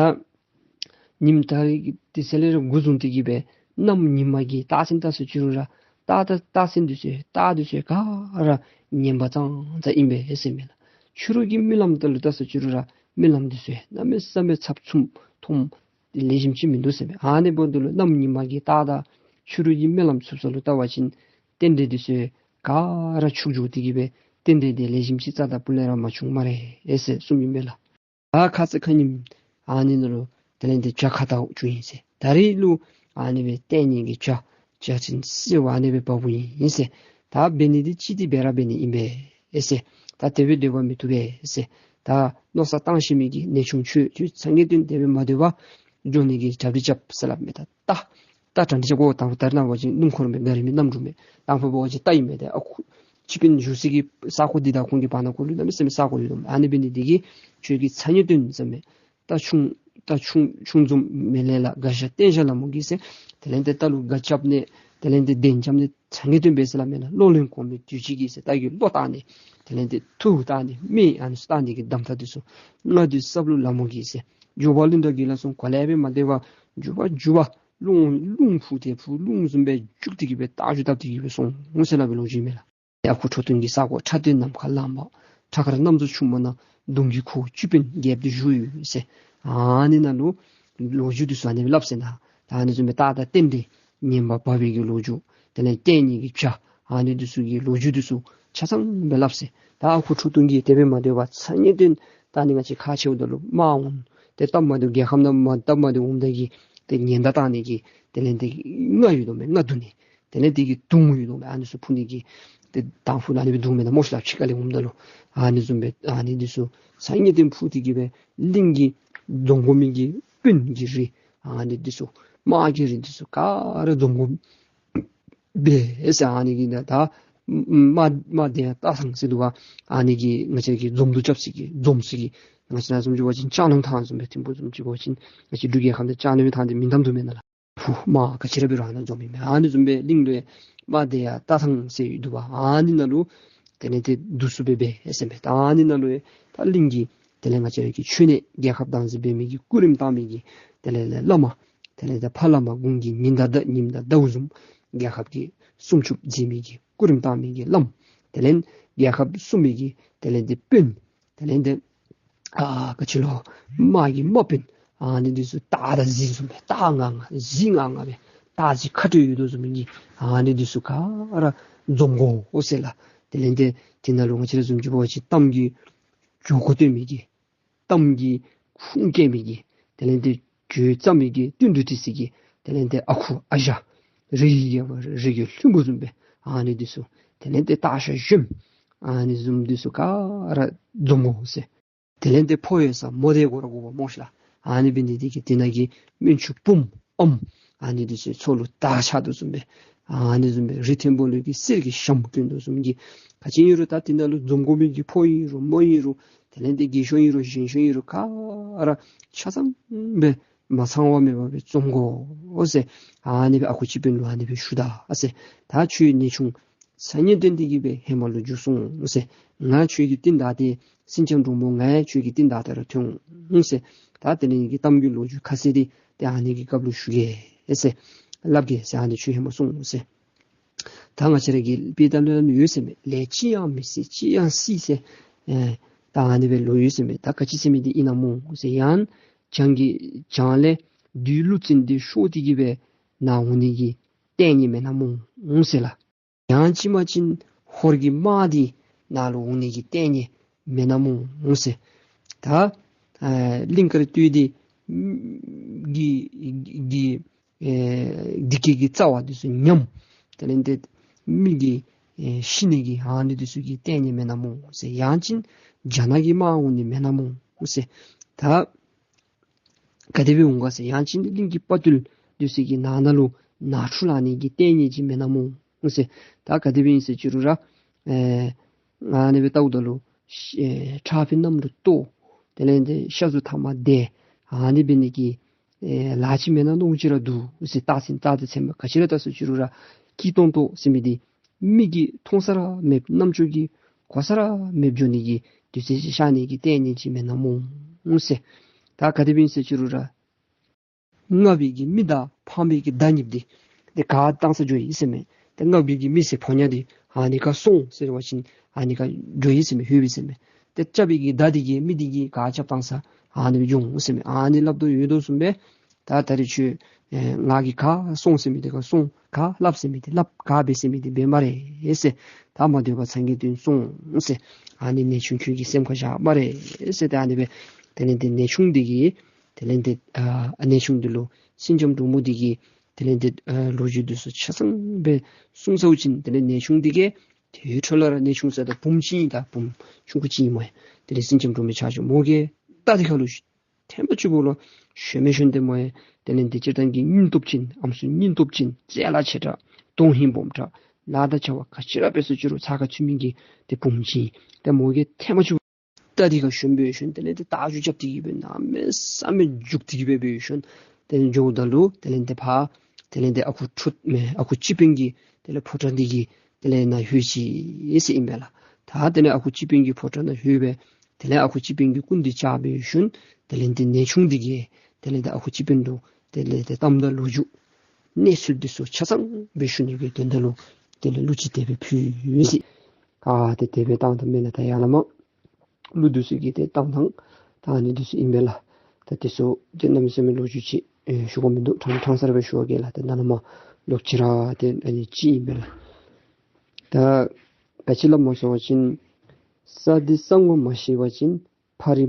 ཉིནམ་ད་རིས་ཀྱི་དུས་ཚོད་ལས་ར་འགོ་བཟུང་སྟེ་གི་སྦེ་གནམ་ཉི་མ་གི་རྟགས་མཚན་བལྟ་ས་ཅིག་རུང་ར་རྟགས་དང་རྟགས་མཚན་འདི་ཚུ་རྟགས་འདི་ཚུ་ག་ར་ངན་པ་ཙང་ཙང་ཨིན་པས་ཟེར་མས་ལགས། ཕྱི་རུ་གི་རྨི་ལམ་དེ་ལུ་བལྟ་ས་ཅིག་རུང་ར་རྨི་ལམ་འདི་ཚུ་གནམ་མེད་ས་མེད་ཚབ་ཚུབ་མཐོངམ་ལེགས་ཤོམ་ཅིག་མིན་འདུག་ཟེར་མས། ཨ་ནི་འབདཝ་ད་ལུ་གནམ་ཉི་མ་གི་རྟགས་དང་ཕྱི་རུ་གི་རྨི་ལམ་ཚུབ་ས་ལུ་བལྟ་བ་ཅིན་རྟེན་འབྲེལ་འདི་ཚུ་ག་ར་འཆུག་འགྱོ་སྟེ་གི་སྦེ་རྟེན་འབྲེལ་འདི་ལེགས་ཤོམ་ཅིག་རྩ་དང་སྤུ་ལས་ར་མ་བྱུང་སྨ་རེ་ཟེར་གསུངམ་ཨིན་པས་ལགས། ད་ཁ་ཙ་ཁ་ཉིནམ་ཨ་ནི་ནང་ལུ་དེ་ལས་ཏེ་བྱ་ཁ་ཐུག་བྱུང་ཡི་ཟེར། ད་རིས་ལུ་ཨ་ནི་སྦེ་ལྟས་ངན་གྱི་བྱ་བྱ་ཆེན་བསད་པ་ཨ་ནི་སྦེ་འབག་འོང་ཡི་ཟེར། ད་འབད་ནི་འདི་ཅི་སྟེ་འབད་ར་འབད་ནི་ཨིན་པས་ཟེར། ད་དེ་སྦེ་སྡོད་པ་མི་བཏུབ་པས་ཟེར། ད་མནོ་བསམ་བཏང་ཤེས་མི་གི་ནེའུ་ཆུང་ཁྱོད་ཁྱོད་ཚ་ངེས་ཏེ་དེ་སྦེ་མ་སྡོད་པར་འགྱོ་ནི་གི་གྲ་སྒྲིག་རྐྱབ་ཟེར་སླབ་མས། ད་ད་ད་གྲ་སྒྲིག་རྐྱབ་དགོ། དང་ཕུ་ད་རེས་ནངས་པ་ཅིན་སྣུམ་འཁོར་མེད། ག་རི་མེད། གནམ་གྲུ་མེད། དང་ཕུ་འབད་བ་ཅིན་རྟ་ཡང་མེད། ཏེ་ཨ་ཁུ་སྤྱི་དཔོན་བཞུགས་སའི་གི་ས་གོ་འདི་དང་ཁོང་གི་བར་ན་ཁོ་ལུ་གནམ་མེད་ས་མེད་ས་གོ་ཡོད་དོ། ཨ་ནི་འབད་ནི་འདི་གིས་ཁྱོད་ཀྱིས་ཚ་ངེས་ཏེ་ཟེར་མས། རྟ་ཆུང་ ད་ཆུང་ཆུང་འཛོམས་མེ་ལེན་ལ་དགའ་ཞག་བསྟན་ཞག་ལ་མོ་གིས་ཟེར། དེ་ལས་ཏེ་ད་ལུ་དགའ་རྐྱབ་ནི་དེ་ལས་ཏེ་བདེན་རྐྱབ་ནི་ཚ་ངེས་སྟོན་པས་ཟེར་སླབ་མེན་ན། ལོ་ལོན་གོང་མའི་དུས་ཅིག་གིས་ཟེར་ད་གི་ལོ་བཏང་ནི་དེ་ལས་ཏེ་ཐུགས་བཏང་ནི་མི་ཨ་ནི་བཏང་ནི་གི་གདམ་ཐག་འདི་ཚུ་ང་འདི་སླབ་ལུ་ལ་མོ་གིས་ཟེར། འགྱོ་བ་ལུ་འདྲ་གི་ལ་སོང་གོ་ལས་སྦེ་མ་སྡོད་པར་འགྱོ་བ་འགྱོ་བ་རླུང་རླུང་ཕུ་ཏེ་ཕུ་རླུང་བཟུམ་སྦེ་རྒྱུག་སྟེ་གི་སྦེ་རྟ་རྒྱུག་བཏབ་སྟེ་གི་སྦེ་སོང་ཟེར་སླབ་པའི་ལོ་རྒྱུས་མས་ལགས། ཨ་ཁུ་ཁྲོ་ཐུང་གི་ས་གོ་ཁྲ་སྟོད་ནམ་མཁའ་ལང་པ། ཁྲ་མཁར་གནམ་རྫོང་ཕྱུག་མོ་ན། གདོང་གི་ཁུ་བོ་ཅི་སྤུན་རྒྱལཔོ་འདི་བཞུགས་ཡོད་ཟེར། ཨ་ནི་ནང་ལུ་ལོ་རྒྱུས་འདི་ཚུ་ཨ་ནི་སྦེ་སླབ་ཟེར་ན། ད་ཨ་ནི་བཟུམ་སྦེ་རྟ་དང་རྟེན་འབྲེལ་ངན་པ་བབས་པའི་གི་ལོ་རྒྱུས། དེ་ལས་རྟེན་གཉིས་ཀྱི་བྱ་ཨ་ནི་འདི་ཚུ་གི་ལོ་རྒྱུས་འདི་ཚུ་ཆ་ཚང་སྦེ་སླབ་ཟེར། ད་ཨ་ཁུ་ཁྲོ་ཐུང་གིས་དེ་སྦེ་མ་སྡོད་པར་ཚ་ངེས་སྟོན་ད་ནི་ང་བཅས་ཁ་ཕྱེཝ་ད་ལུ་དམག་འོང་། ཏེ་སྟབས་མ་བདེཝ་རྒྱལ་ཁབ་ནང་མ་སྟབས་མ་བདེཝ་འོངམ་ད་གི་ཏེ་ཉེན་བརྡ་བཏང་ནི་གི་དེ་ལས་ཏེ་རྔ་ཡོད་དོ་མས། རྔ་བརྡུང་ནི། དེ་ལས་དེ་གི་དུང་ཡོད་དོ་མས། ཨ་ནི་ཚུ་ཕུ་ནི་གི་ཏེ་དང་ཕུ་ཨ་ནི་སྦེ་བརྡུངམ་མེན་ན་མོ་ཤིག་ལགས། ཕྱི་ཁ་ལས་འོངམ་ད་ལུ་ཨ་ནི་བཟུམ་སྦེ་ཨ་ནི་འདི་ཚུ་ཚ་ངེས་སྟོན་ཕུ་སྟེ་གི་སྦེ་གླིང་གི་འཛོམས་དགོ་མི་གི་སྤུན་གྱི་རིགས་ཨ་ནི་འདི་ཚུ་དམག་གི་རིགས་འདི་ཚུ་ག་ར་འཛོམས་དགོ་པས་ཟེར། ཨ་ནི་གི་ད་ད་དམག་དམག་སྡེ་ཡར་རྟ་ཐང་ཟེར་འདུག་པ། ཨ་ནི་གི་ང་བཅས་ཀྱི་འཛོམས་འདུ་རྐྱབ་ས་གི་འཛོམས་ས་གི་ང་བཅས་ནང་བཟུམ་ཅིག་འབད་བ་ཅིན་ལྕང་གླིང་ཐང་བཟུམ་སྦེ་ཐིམ་ཕུག་བཟུམ་ཅིག་འབད་བ་ཅིན་ང་བཅས་འབྲུག་རྒྱལ་ཁབ་འདི་ལྕང་གླིང་ཐང་འདི་མིང་གཏམ་འདུག་མེན་ན་ལགས། ཕུ་དམག་ག་ཅི་ར་འབད་རུང་ཨ་ནཱ་འཛོམས་ཨིན་མས། ཨ་ནི་བཟུམ་སྦེ་གླིང་ལུ་དམག་སྡེ་ཡར་རྟ་ཐང་ཟེར་ཡོད་འདུག་པ། ཨ་ནི་ནང་ལུ་དེ་ལས་ཏེ་འདུ་ཚུགས་སྦེ་འབད་ཟེར་མས། ད་ཨ་ནི་ནང་ལུ་ད་གླིང་གི་དེ་ལས་ང་བཅས་ར་གི་ཆོས་གནས་རྒྱལ་ཁབ་བདག་འཛིན་འབད་མི་གི་སྐུ་རིམ་བཏང་མི་གི་དེ་ལས་བླ་མ་དེ་ལས་ཏེ་ཕ་བླ་མ་དགུང་གི་ཉི་ཟླ་ཟླ་ཉིམ་ཟླ་ཟླཝ་བཟུམ་རྒྱལ་ཁབ་ཀྱི་སྲུང་སྐྱོབ་མཛད་མི་གི་སྐུ་རིམ་བཏང་མི་གི་བླམ། དེ་ལས་རྒྱལ་ཁབ་སྲུང་མི་གི་དེ་ལས་ཏེ་དཔོན། དེ་ལས་ཏེ་ཨ་ག་ཅི་ལོ་དམག་གི་དམག་དཔོན་ཨ་ནི་འདི་ཚུ་སྟག་དང་གཟིག་བཟུམ་སྦེ་སྟག་ང་ང་གཟིག་ང་ང་སྦེ་སྟག་གཟིག་ཁ་སྤྲོད་ཡོད་དོ་བཟུམ་གྱི་ཨ་ནི་འདི་ཚུ་ག་ར་འཛོམས་དགོ་ཟེར་ལགས། དེ་ལས་ཏེ་དེ་ནང་ལུ་ང་བཅས་ར་བཟུམ་ཅིག་འབད་བ་ཅིན་གཏམ་གྱི་འགྱུར་ཁུག་སྟོན་མི་གི་གཏམ་གྱི་ཁུངས་སྐྱེལ་མི་གི་དེ་ལས་ཏེ་གྱོད་བརྩམ་མི་གི་བསྟུན་གྲོས་འབྲི་ས་གི་དེ་ལས་ཏེ་ཨ་ཁུ་ཨ་ཞང་རིགས་ཀྱི་རྒྱལ་པོ་རིགས་ཀྱི་ལྷུན་པོ་བཟུམ་སྦེ་ཨ་ནི་འདི་ཚུ་དེ་ལས་ཏེ་སྟག་ཤར་གཞོནམ་ཨ་ནི་བཟུམ་འདི་ཚུ་ག་ར་འཛོམས་དགོ་ཟེར། དེ་ལས་ཏེ་ཕོ་ཡོད་ས་མོ་དེ་གོ་ར་དགོ་པ་མོ་ཤིག་ལགས། ཨ་ནི་འབད་ནི་འདི་གིས་དེ་ནང་གི་སྨན་ཆུང་བུམོ་ཨམ་ཨ་ནི་འདི་ཚུ་ཚོགས་ལུ་དར་ཆགས་དོ་བཟུམ་སྦེ་ཨ་ནི་བཟུམ་སྦེ་རི་ཐེམ་པོ་ལུ་གི་གསེར་གྱི་ཞྭམོ་གྱོན་དོ་བཟུམ་གྱི་ག་ཅི་ཨིན་རུང་ད་དེ་ནང་ལུ་འཛོམས་དགོ་མི་གི་ཕོ་ཨིན་རུང་མོ་ཨིན་རུང་དེ་ལས་ཏེ་རྒས་ཤོས་ཨིན་རུང་གཞོན་ཤོས་ཨིན་རུང་ག་ར་ཆ་ཚང་སྦེ་མ་ཚང་བ་མེད་པར་སྦེ་འཛོམས་དགོ་ཟེར། ཨ་ནི་སྦེ་ཨ་ཁུ་སྤྱི་དཔོན་ལུ་ཨ་ནི་སྦེ་ཞུ་ད་ཟེར། ད་ཁྱོད་ནེའུ་ཆུང་ཚ་ངེས་སྟོན་འདི་གིས་སྦེ་ཧེ་མ་ལུ་འགྱོ་སོང་ཟེར། ང་ཁྱོད་ཀྱི་རྟིང་བདའ་སྟེ་སེང་ལྕམ་འབྲུག་མོ་ང་ཁྱོད་ཀྱི་རྟིང་བདའ་སྟེ་ར་ཐོན་འོང་ཟེར། ད་དེ་ལས་ཀྱི་གཏམ་རྒྱུད་ལོ་རྒྱུས་ཁ་གསལ་འདི་ཏེ་ཨ་ནི་གི་སྐབས་ལུ་ཞུ་གེ་ཟེར་སླབ་གེ་ཟེར། ཨ་ནི་ཁྱོད་ཧེ་མ་སོང་ཟེར། ད་ང་བཅས་ར་གི་དཔྱེ་གཏམ་ལུ་ཡོད་ཟེར་མས། ལས་ཅི་ཡང་མི་སྲིད་ཅི་ཡང་སྲིད་ཟེར། ཨེ་ད་ཨ་ནི་སྦེ་ལོ་ཡོད་ཟེར་མས། ད་ག་ཅི་ཟེར་མི་འདི་ཨིན་ན་མོ་ཟེར། ཡང་བྱང་གི་བྱང་ལས་བདུད་ཀླུ་བཙན་འདི་ཤོར་ཏེ་གི་སྦེ་ནཱ་འོང་ནི་གི་ལྟས་ངན་མེན་ན་མོ་ཟེར་ལགས། ཡང་ཅིན་མ་ཅིན་ཧོར་གྱི་དམག་འདི་ནཱ་ལུ་འོང་ནི་གི་ལྟས་ངན་མེན་ན་མོ་ཟེར། ད་ཨེ་གླིང་དཀར་སྟོད་འདི་གི་གི་ཨེ་འདི་གི་གི་རྩ་བ་འདི་ཚུ་ཉམས། དེ་ལས་ཏེ་མི་གི་ཨེ་ཤི་ནི་གི་ཨ་ནི་འདི་ཚུ་གི་ལྟས་ངན་མེན་ན་མོ་ཟེར། ཡང་ཅིན་རྒྱ་ནག་གི་དམག་འོང་ནི་མེན་ན་མོ་ཟེར། ད་ག་དེ་སྦེ་འོང་ག་ཟེར། ཡང་ཅིན་གླིང་གི་དཔའ་རྟུལ་འདི་ཚུ་གི་ནང་ན་ལུ་ནང་འཁྲུག་ལང་ནི་གི་ལྟས་ངན་ཅིག་མེན་ན་མོ་ཟེར། ད་ག་དེ་སྦེ་ཨིན་ཟེར་ཅི་རུང་ར་ཨེ་ང་ཨ་ནི་སྦེ་བལྟཝ་ད་ལུ་ཨེ་ཁྲག་ཕུད་གནམ་ལུ་གཏོར། དེ་ལས་ཏེ་ཤ་ཟུར་ཐ་མ་འདེད། ཨ་ནི་འབད་ནི་གི་ཨེ་ལཱ་ཅིག་མེན་ན་མནོཝ་ཅིག་ར་འདུག་ཟེར། རྟགས་མཚན་རྟགས་དང་མཚན་མ་ག་ཅི་ར་བལྟ་ཟེར་ཅི་རུང་ར་སྐྱིད་ཏོང་ཏོ་ཟེར་མི་འདི་མིག་གིས་མཐོང་ས་ར་མེདཔ་རྣམ་ཅོ་གིས་གོ་ས་ར་མེདཔ་འགྱོ་ནི་གི་དུས་ཚོད་ཅིག་ཤར་ནི་གི་ལྟས་ངན་ཅིག་མེན་ན་མོ་ཟེར། ད་ག་དེ་སྦེ་ཨིན་ཟེར་ཅི་རུང་ར་རྔ་བའི་གི་མི་དང་ཕངས་པའི་གི་མདའ་གཉིསཔ་འདི་ཏེ་ག་བཏང་ས་འགྱོ་ཡི་ཟེར་མས། ཏེ་རྔ་བའི་གི་མི་ཟེར་ཕོ་ཉ་འདི་ཨ་ནི་ཁར་སོང་ཟེར་བ་ཅིན་ཨ་ནི་ཁར་འགྱོ་ཡི་ཟེར་མས། ལྷོད་པས་ཟེར་མས། ཏེ་རྐྱབ་པའི་གི་མདའ་འདི་གིས་མི་འདི་གིས་ག་རྐྱབ་བཏང་ས་ཨ་ནི་སྦེ་འགྱོ་འོང་ཟེར་མས། ཨ་ནི་སླབ་དོ་ཡོད་དོ་བཟུམ་སྦེ་ད་ད་རེས་ཁྱོད་ཨེ་ང་གིས་ག་སོང་ཟེར་མི་འདི་ཁར་སོང་། ག་སླབ་ཟེར་མི་འདི་སླབ། ག་འབད་ཟེར་མི་འདི་འབད་སྨ་རེ་ཟེར། ད་མ་སྡོད་པར་ཚང་གི་དོན་སོང་ཟེར། ཨ་ནི་ནེའུ་ཆུང་ཁྱོད་ཀྱིས་སེམས་ཁར་བཞག་སྨ་རེ་ཟེར། ཏེ་ཨ་ནི་སྦེ་དེ་ལས་ཏེ་ནེའུ་ཆུང་འདི་གིས་དེ་ལས་ཏེ་ཨ་ནེའུ་ཆུང་འདི་ལུ་སེང་ལྕམ་འབྲུག་མོ་འདི་གིས་དེ་ལས་ཏེ་ཨ་ལོ་རྒྱུས་འདི་ཚུ་ཆ་ཚང་སྦེ་གསུངས་ཚརཝ་ཅིག་དེ་ལས་ནེའུ་ཆུང་འདི་གིས་དེའི་འཕྲོ་ལས་ར་ནེའུ་ཆུང་ཟེརཝ་ད་བུམོ་ཅིག་ཨིན། ད་བུམོ་ཆུང་ཀུ་ཅིག་ཨིན་མས། དེ་ལས་སེང་ལྕམ་འབྲུག་མོའི་ཆ་ཆུང་མོ་གིས་རྟ་འདི་ཁར་ལུ་ཐེངས་མ་གཅིག་པོ་ལུ་ཞོན་མི་ཞོན་ཏེ་མོ་ཡང་དེ་ལས་ཏེ་སྤྱིར་བཏང་གི་སྙིང་སྟོབས་ཅན་ཨམ་སྲུ་སྙིང་སྟོབས་ཅན་རྩལ་ལ་ཆེ་དྲགས་གདོང་ཧིང་སྦོམ་དྲགས་ལཱ་དང་བྱ་བ་ག་ཅི་ར་འབད་ཟེར་ཅི་རུང་ཚགས་ཁར་ཚུད་མི་གི་ཏེ་བུམོ་ཅིག་ཨིན། ཏེ་མོ་གིས་ཐེངས་མ་གཅིག་ རྟ་འདི་ཁར་ཞོན་འབད་ཞིནམ་དེ་ལས་ཏེ་རྟ་རྒྱུག་རྐྱབ་སྟེ་གི་སྦེ་གནམ་མེད་ས་མེད་རྒྱུག་སྟེ་གི་སྦེ་འབད་ཞིནམ་དེ་ལས་འགྱོཝ་ད་ལུ་དེ་ལས་ཏེ་ཕར་དེ་ལས་ཏེ་ཨ་ཁུ་ཁྲོ་མེན་ཨ་ཁུ་སྤྱི་དཔོན་གྱི་དེ་ལས་ཕོ་བྲང་འདི་གི་དེ་ལས་ནང་ལྷོད་ཅི་ཟེར་ཨིན་པས་ལགས། ད་དེ་ལས་ཨ་ཁུ་སྤྱི་དཔོན་གྱི་ཕོ་བྲང་ནང་ལྷོད་སྦེ་དེ་ལས་ཨ་ཁུ་སྤྱི་དཔོན་གྱི་སྐུ་མདུན་བཅར་འབད་ཞིནམ་དེ་ལས་ཏེ་ནེའུ་ཆུང་འདི་གིས་དེ་ལས་ཏེ་ཨ་ཁུ་སྤྱི་དཔོན་ལུ་དེ་ལས་ཏེ་གཏམ་དང་ལོ་རྒྱུས་གནས་ཚུལ་འདི་ཚུ་ཆ་ཚང་སྦེ་ཞུ་ནི་གི་དོན་དག་ལུ་དེ་ལས་གླུ་ཅིག་དེ་སྦེ་ཕུལ་ཡི་ཟེར། ཨ་ཏེ་དེ་སྦེ་བཏང་ད་མེན་ན། ད་ཡར་ལས་མར་གླུ་འདི་ཚུ་གི་ཏེ་བཏང་ཐངས་ད་ཨ་ནི་འདི་ཚུ་ཨིན་པས་ལགས། ད་འདི་ཚུ་ཏེ་གནམ་མེད་ས་མེད་ལོ་རྒྱུས་ཅིག་ཨེ་ཞུ་དགོཔ་མིན་འདུག། ཕྲང་ཕྲང་ས་ར་སྦེ་ཞུ་བ་གི་ལགས། ཏེ་ནཱ་ལས་མར་ལོག་ཅི་ར་ཏེ་ཨ་ནི་ཅིག་ཨིན་པས་ལགས། ད་ག་ཅི་སླབ་སྨོ་ཟེར་བ་ཅིན་ས་འདི་ས་ངོ་མ་ཤེས་པ་ཅིན་ཕ་རི་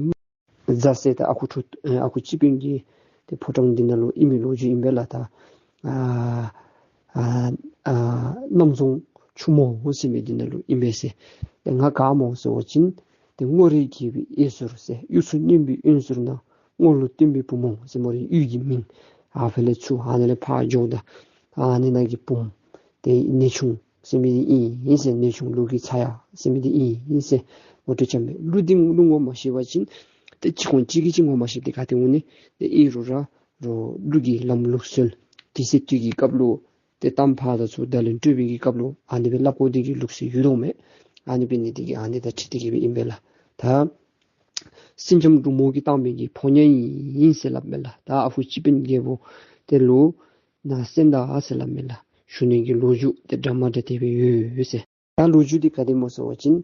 རྫ་ཟེར་ད་ཨ་ཁུ་ཁྲོ་ཨེ་ཨ་ཁུ་སྤྱི་དཔོན་གྱི་ཏེ་ཕོ་བྲང་འདི་ནང་ལུ་ཨིན་མི་ལོ་རྒྱུས་ཨིན་པས་ལགས། ད་ཨ་ཨ་ཨ་གནམ་རྫོང་ཆུ་མོ་ཟེར་མི་འདི་ནང་ལུ་ཨིན་པས་ཟེར། ཏེ་ང་ག་སྨོ་ཟེར་བ་ཅིན་ཏེ་སྔོ་རིས་རྒྱས་པའི་གཡས་ཟུར་ཟེར་གཡུ་མཚོ་སྙོམས་པའི་གཡོན་ཟུར་ན་སྔོ་ལུང་སྟོན་པའི་བུ་མོ་ཟེར་མོ་རའི་གཡུས་ཀྱི་མིང་། ཨ་ཕར་ལས་ཚུར་ཨ་ནཱ་ལས་ཕར་འགྱོཝ་ད་ཨ་ནི་ནང་གི་བུམོ་ཏེ་ནེའུ་ཆུང་ཟེར་མི་འདི་ཨིན་ཟེར། ནེའུ་ཆུང་ལུག་གི་ཚ་ཡ་ཟེར་མི་འདི་ཨིན་ཟེར། ངོ་སྤྲོད་རྐྱབ་མས། གླུ་འདི་གླུ་ངོ་མ་ཤེས་པ་ཅིན་ཏེ་གཅིག་ཁོང་གཅིག་གིས་གཅིག་ངོ་མ་ཤེསཔ་འདི་ག་ཏེ་འོང་ནི། ཏེ་ཨིན་རུང་ར་རོགས་གླུ་གི་ལམ་ལུགས་སྲོལ་དུས་ཚོད་དུས་ཀྱི་སྐབས་ལུ་ཏེ་གཏམ་ཕར་དང་ཚུར་བརྡ་ལན་སྤྲོད་པའི་གི་སྐབས་ལུ་ཨ་ནི་སྦེ་སླབ་དགོ་དེ་གི་ལུགས་སྲོལ་ཡོད་དོ་མས། ཨ་ནི་འབད་ནི་དེ་གིས་ཨ་ནི་དང་འཁྲིལ་ཏེ་གི་སྦེ་ཨིན་པས་ལགས། ད་སེང་ལྕམ་འབྲུག་མོ་གིས་བཏང་མི་གི་ཕོ་ཉ་ཨིན་ཟེར་སླབ་མས་ལགས། ད་ཨ་ཁུ་སྤྱི་དཔོན་རྒྱལ་པོ་དེ་ལུ་ནཱ་གསན་ད་ཟེར་སླབ་མས་ལགས། ཞུ་ནི་གི་ལོ་རྒྱུས་དེ་འདྲ་མ་འདྲ་དེ་སྦེ་ཡོད་ཟེར། ད་ལོ་རྒྱུས་འདི་ག་དེ་སྨོ་ཟེར་བ་ཅིན་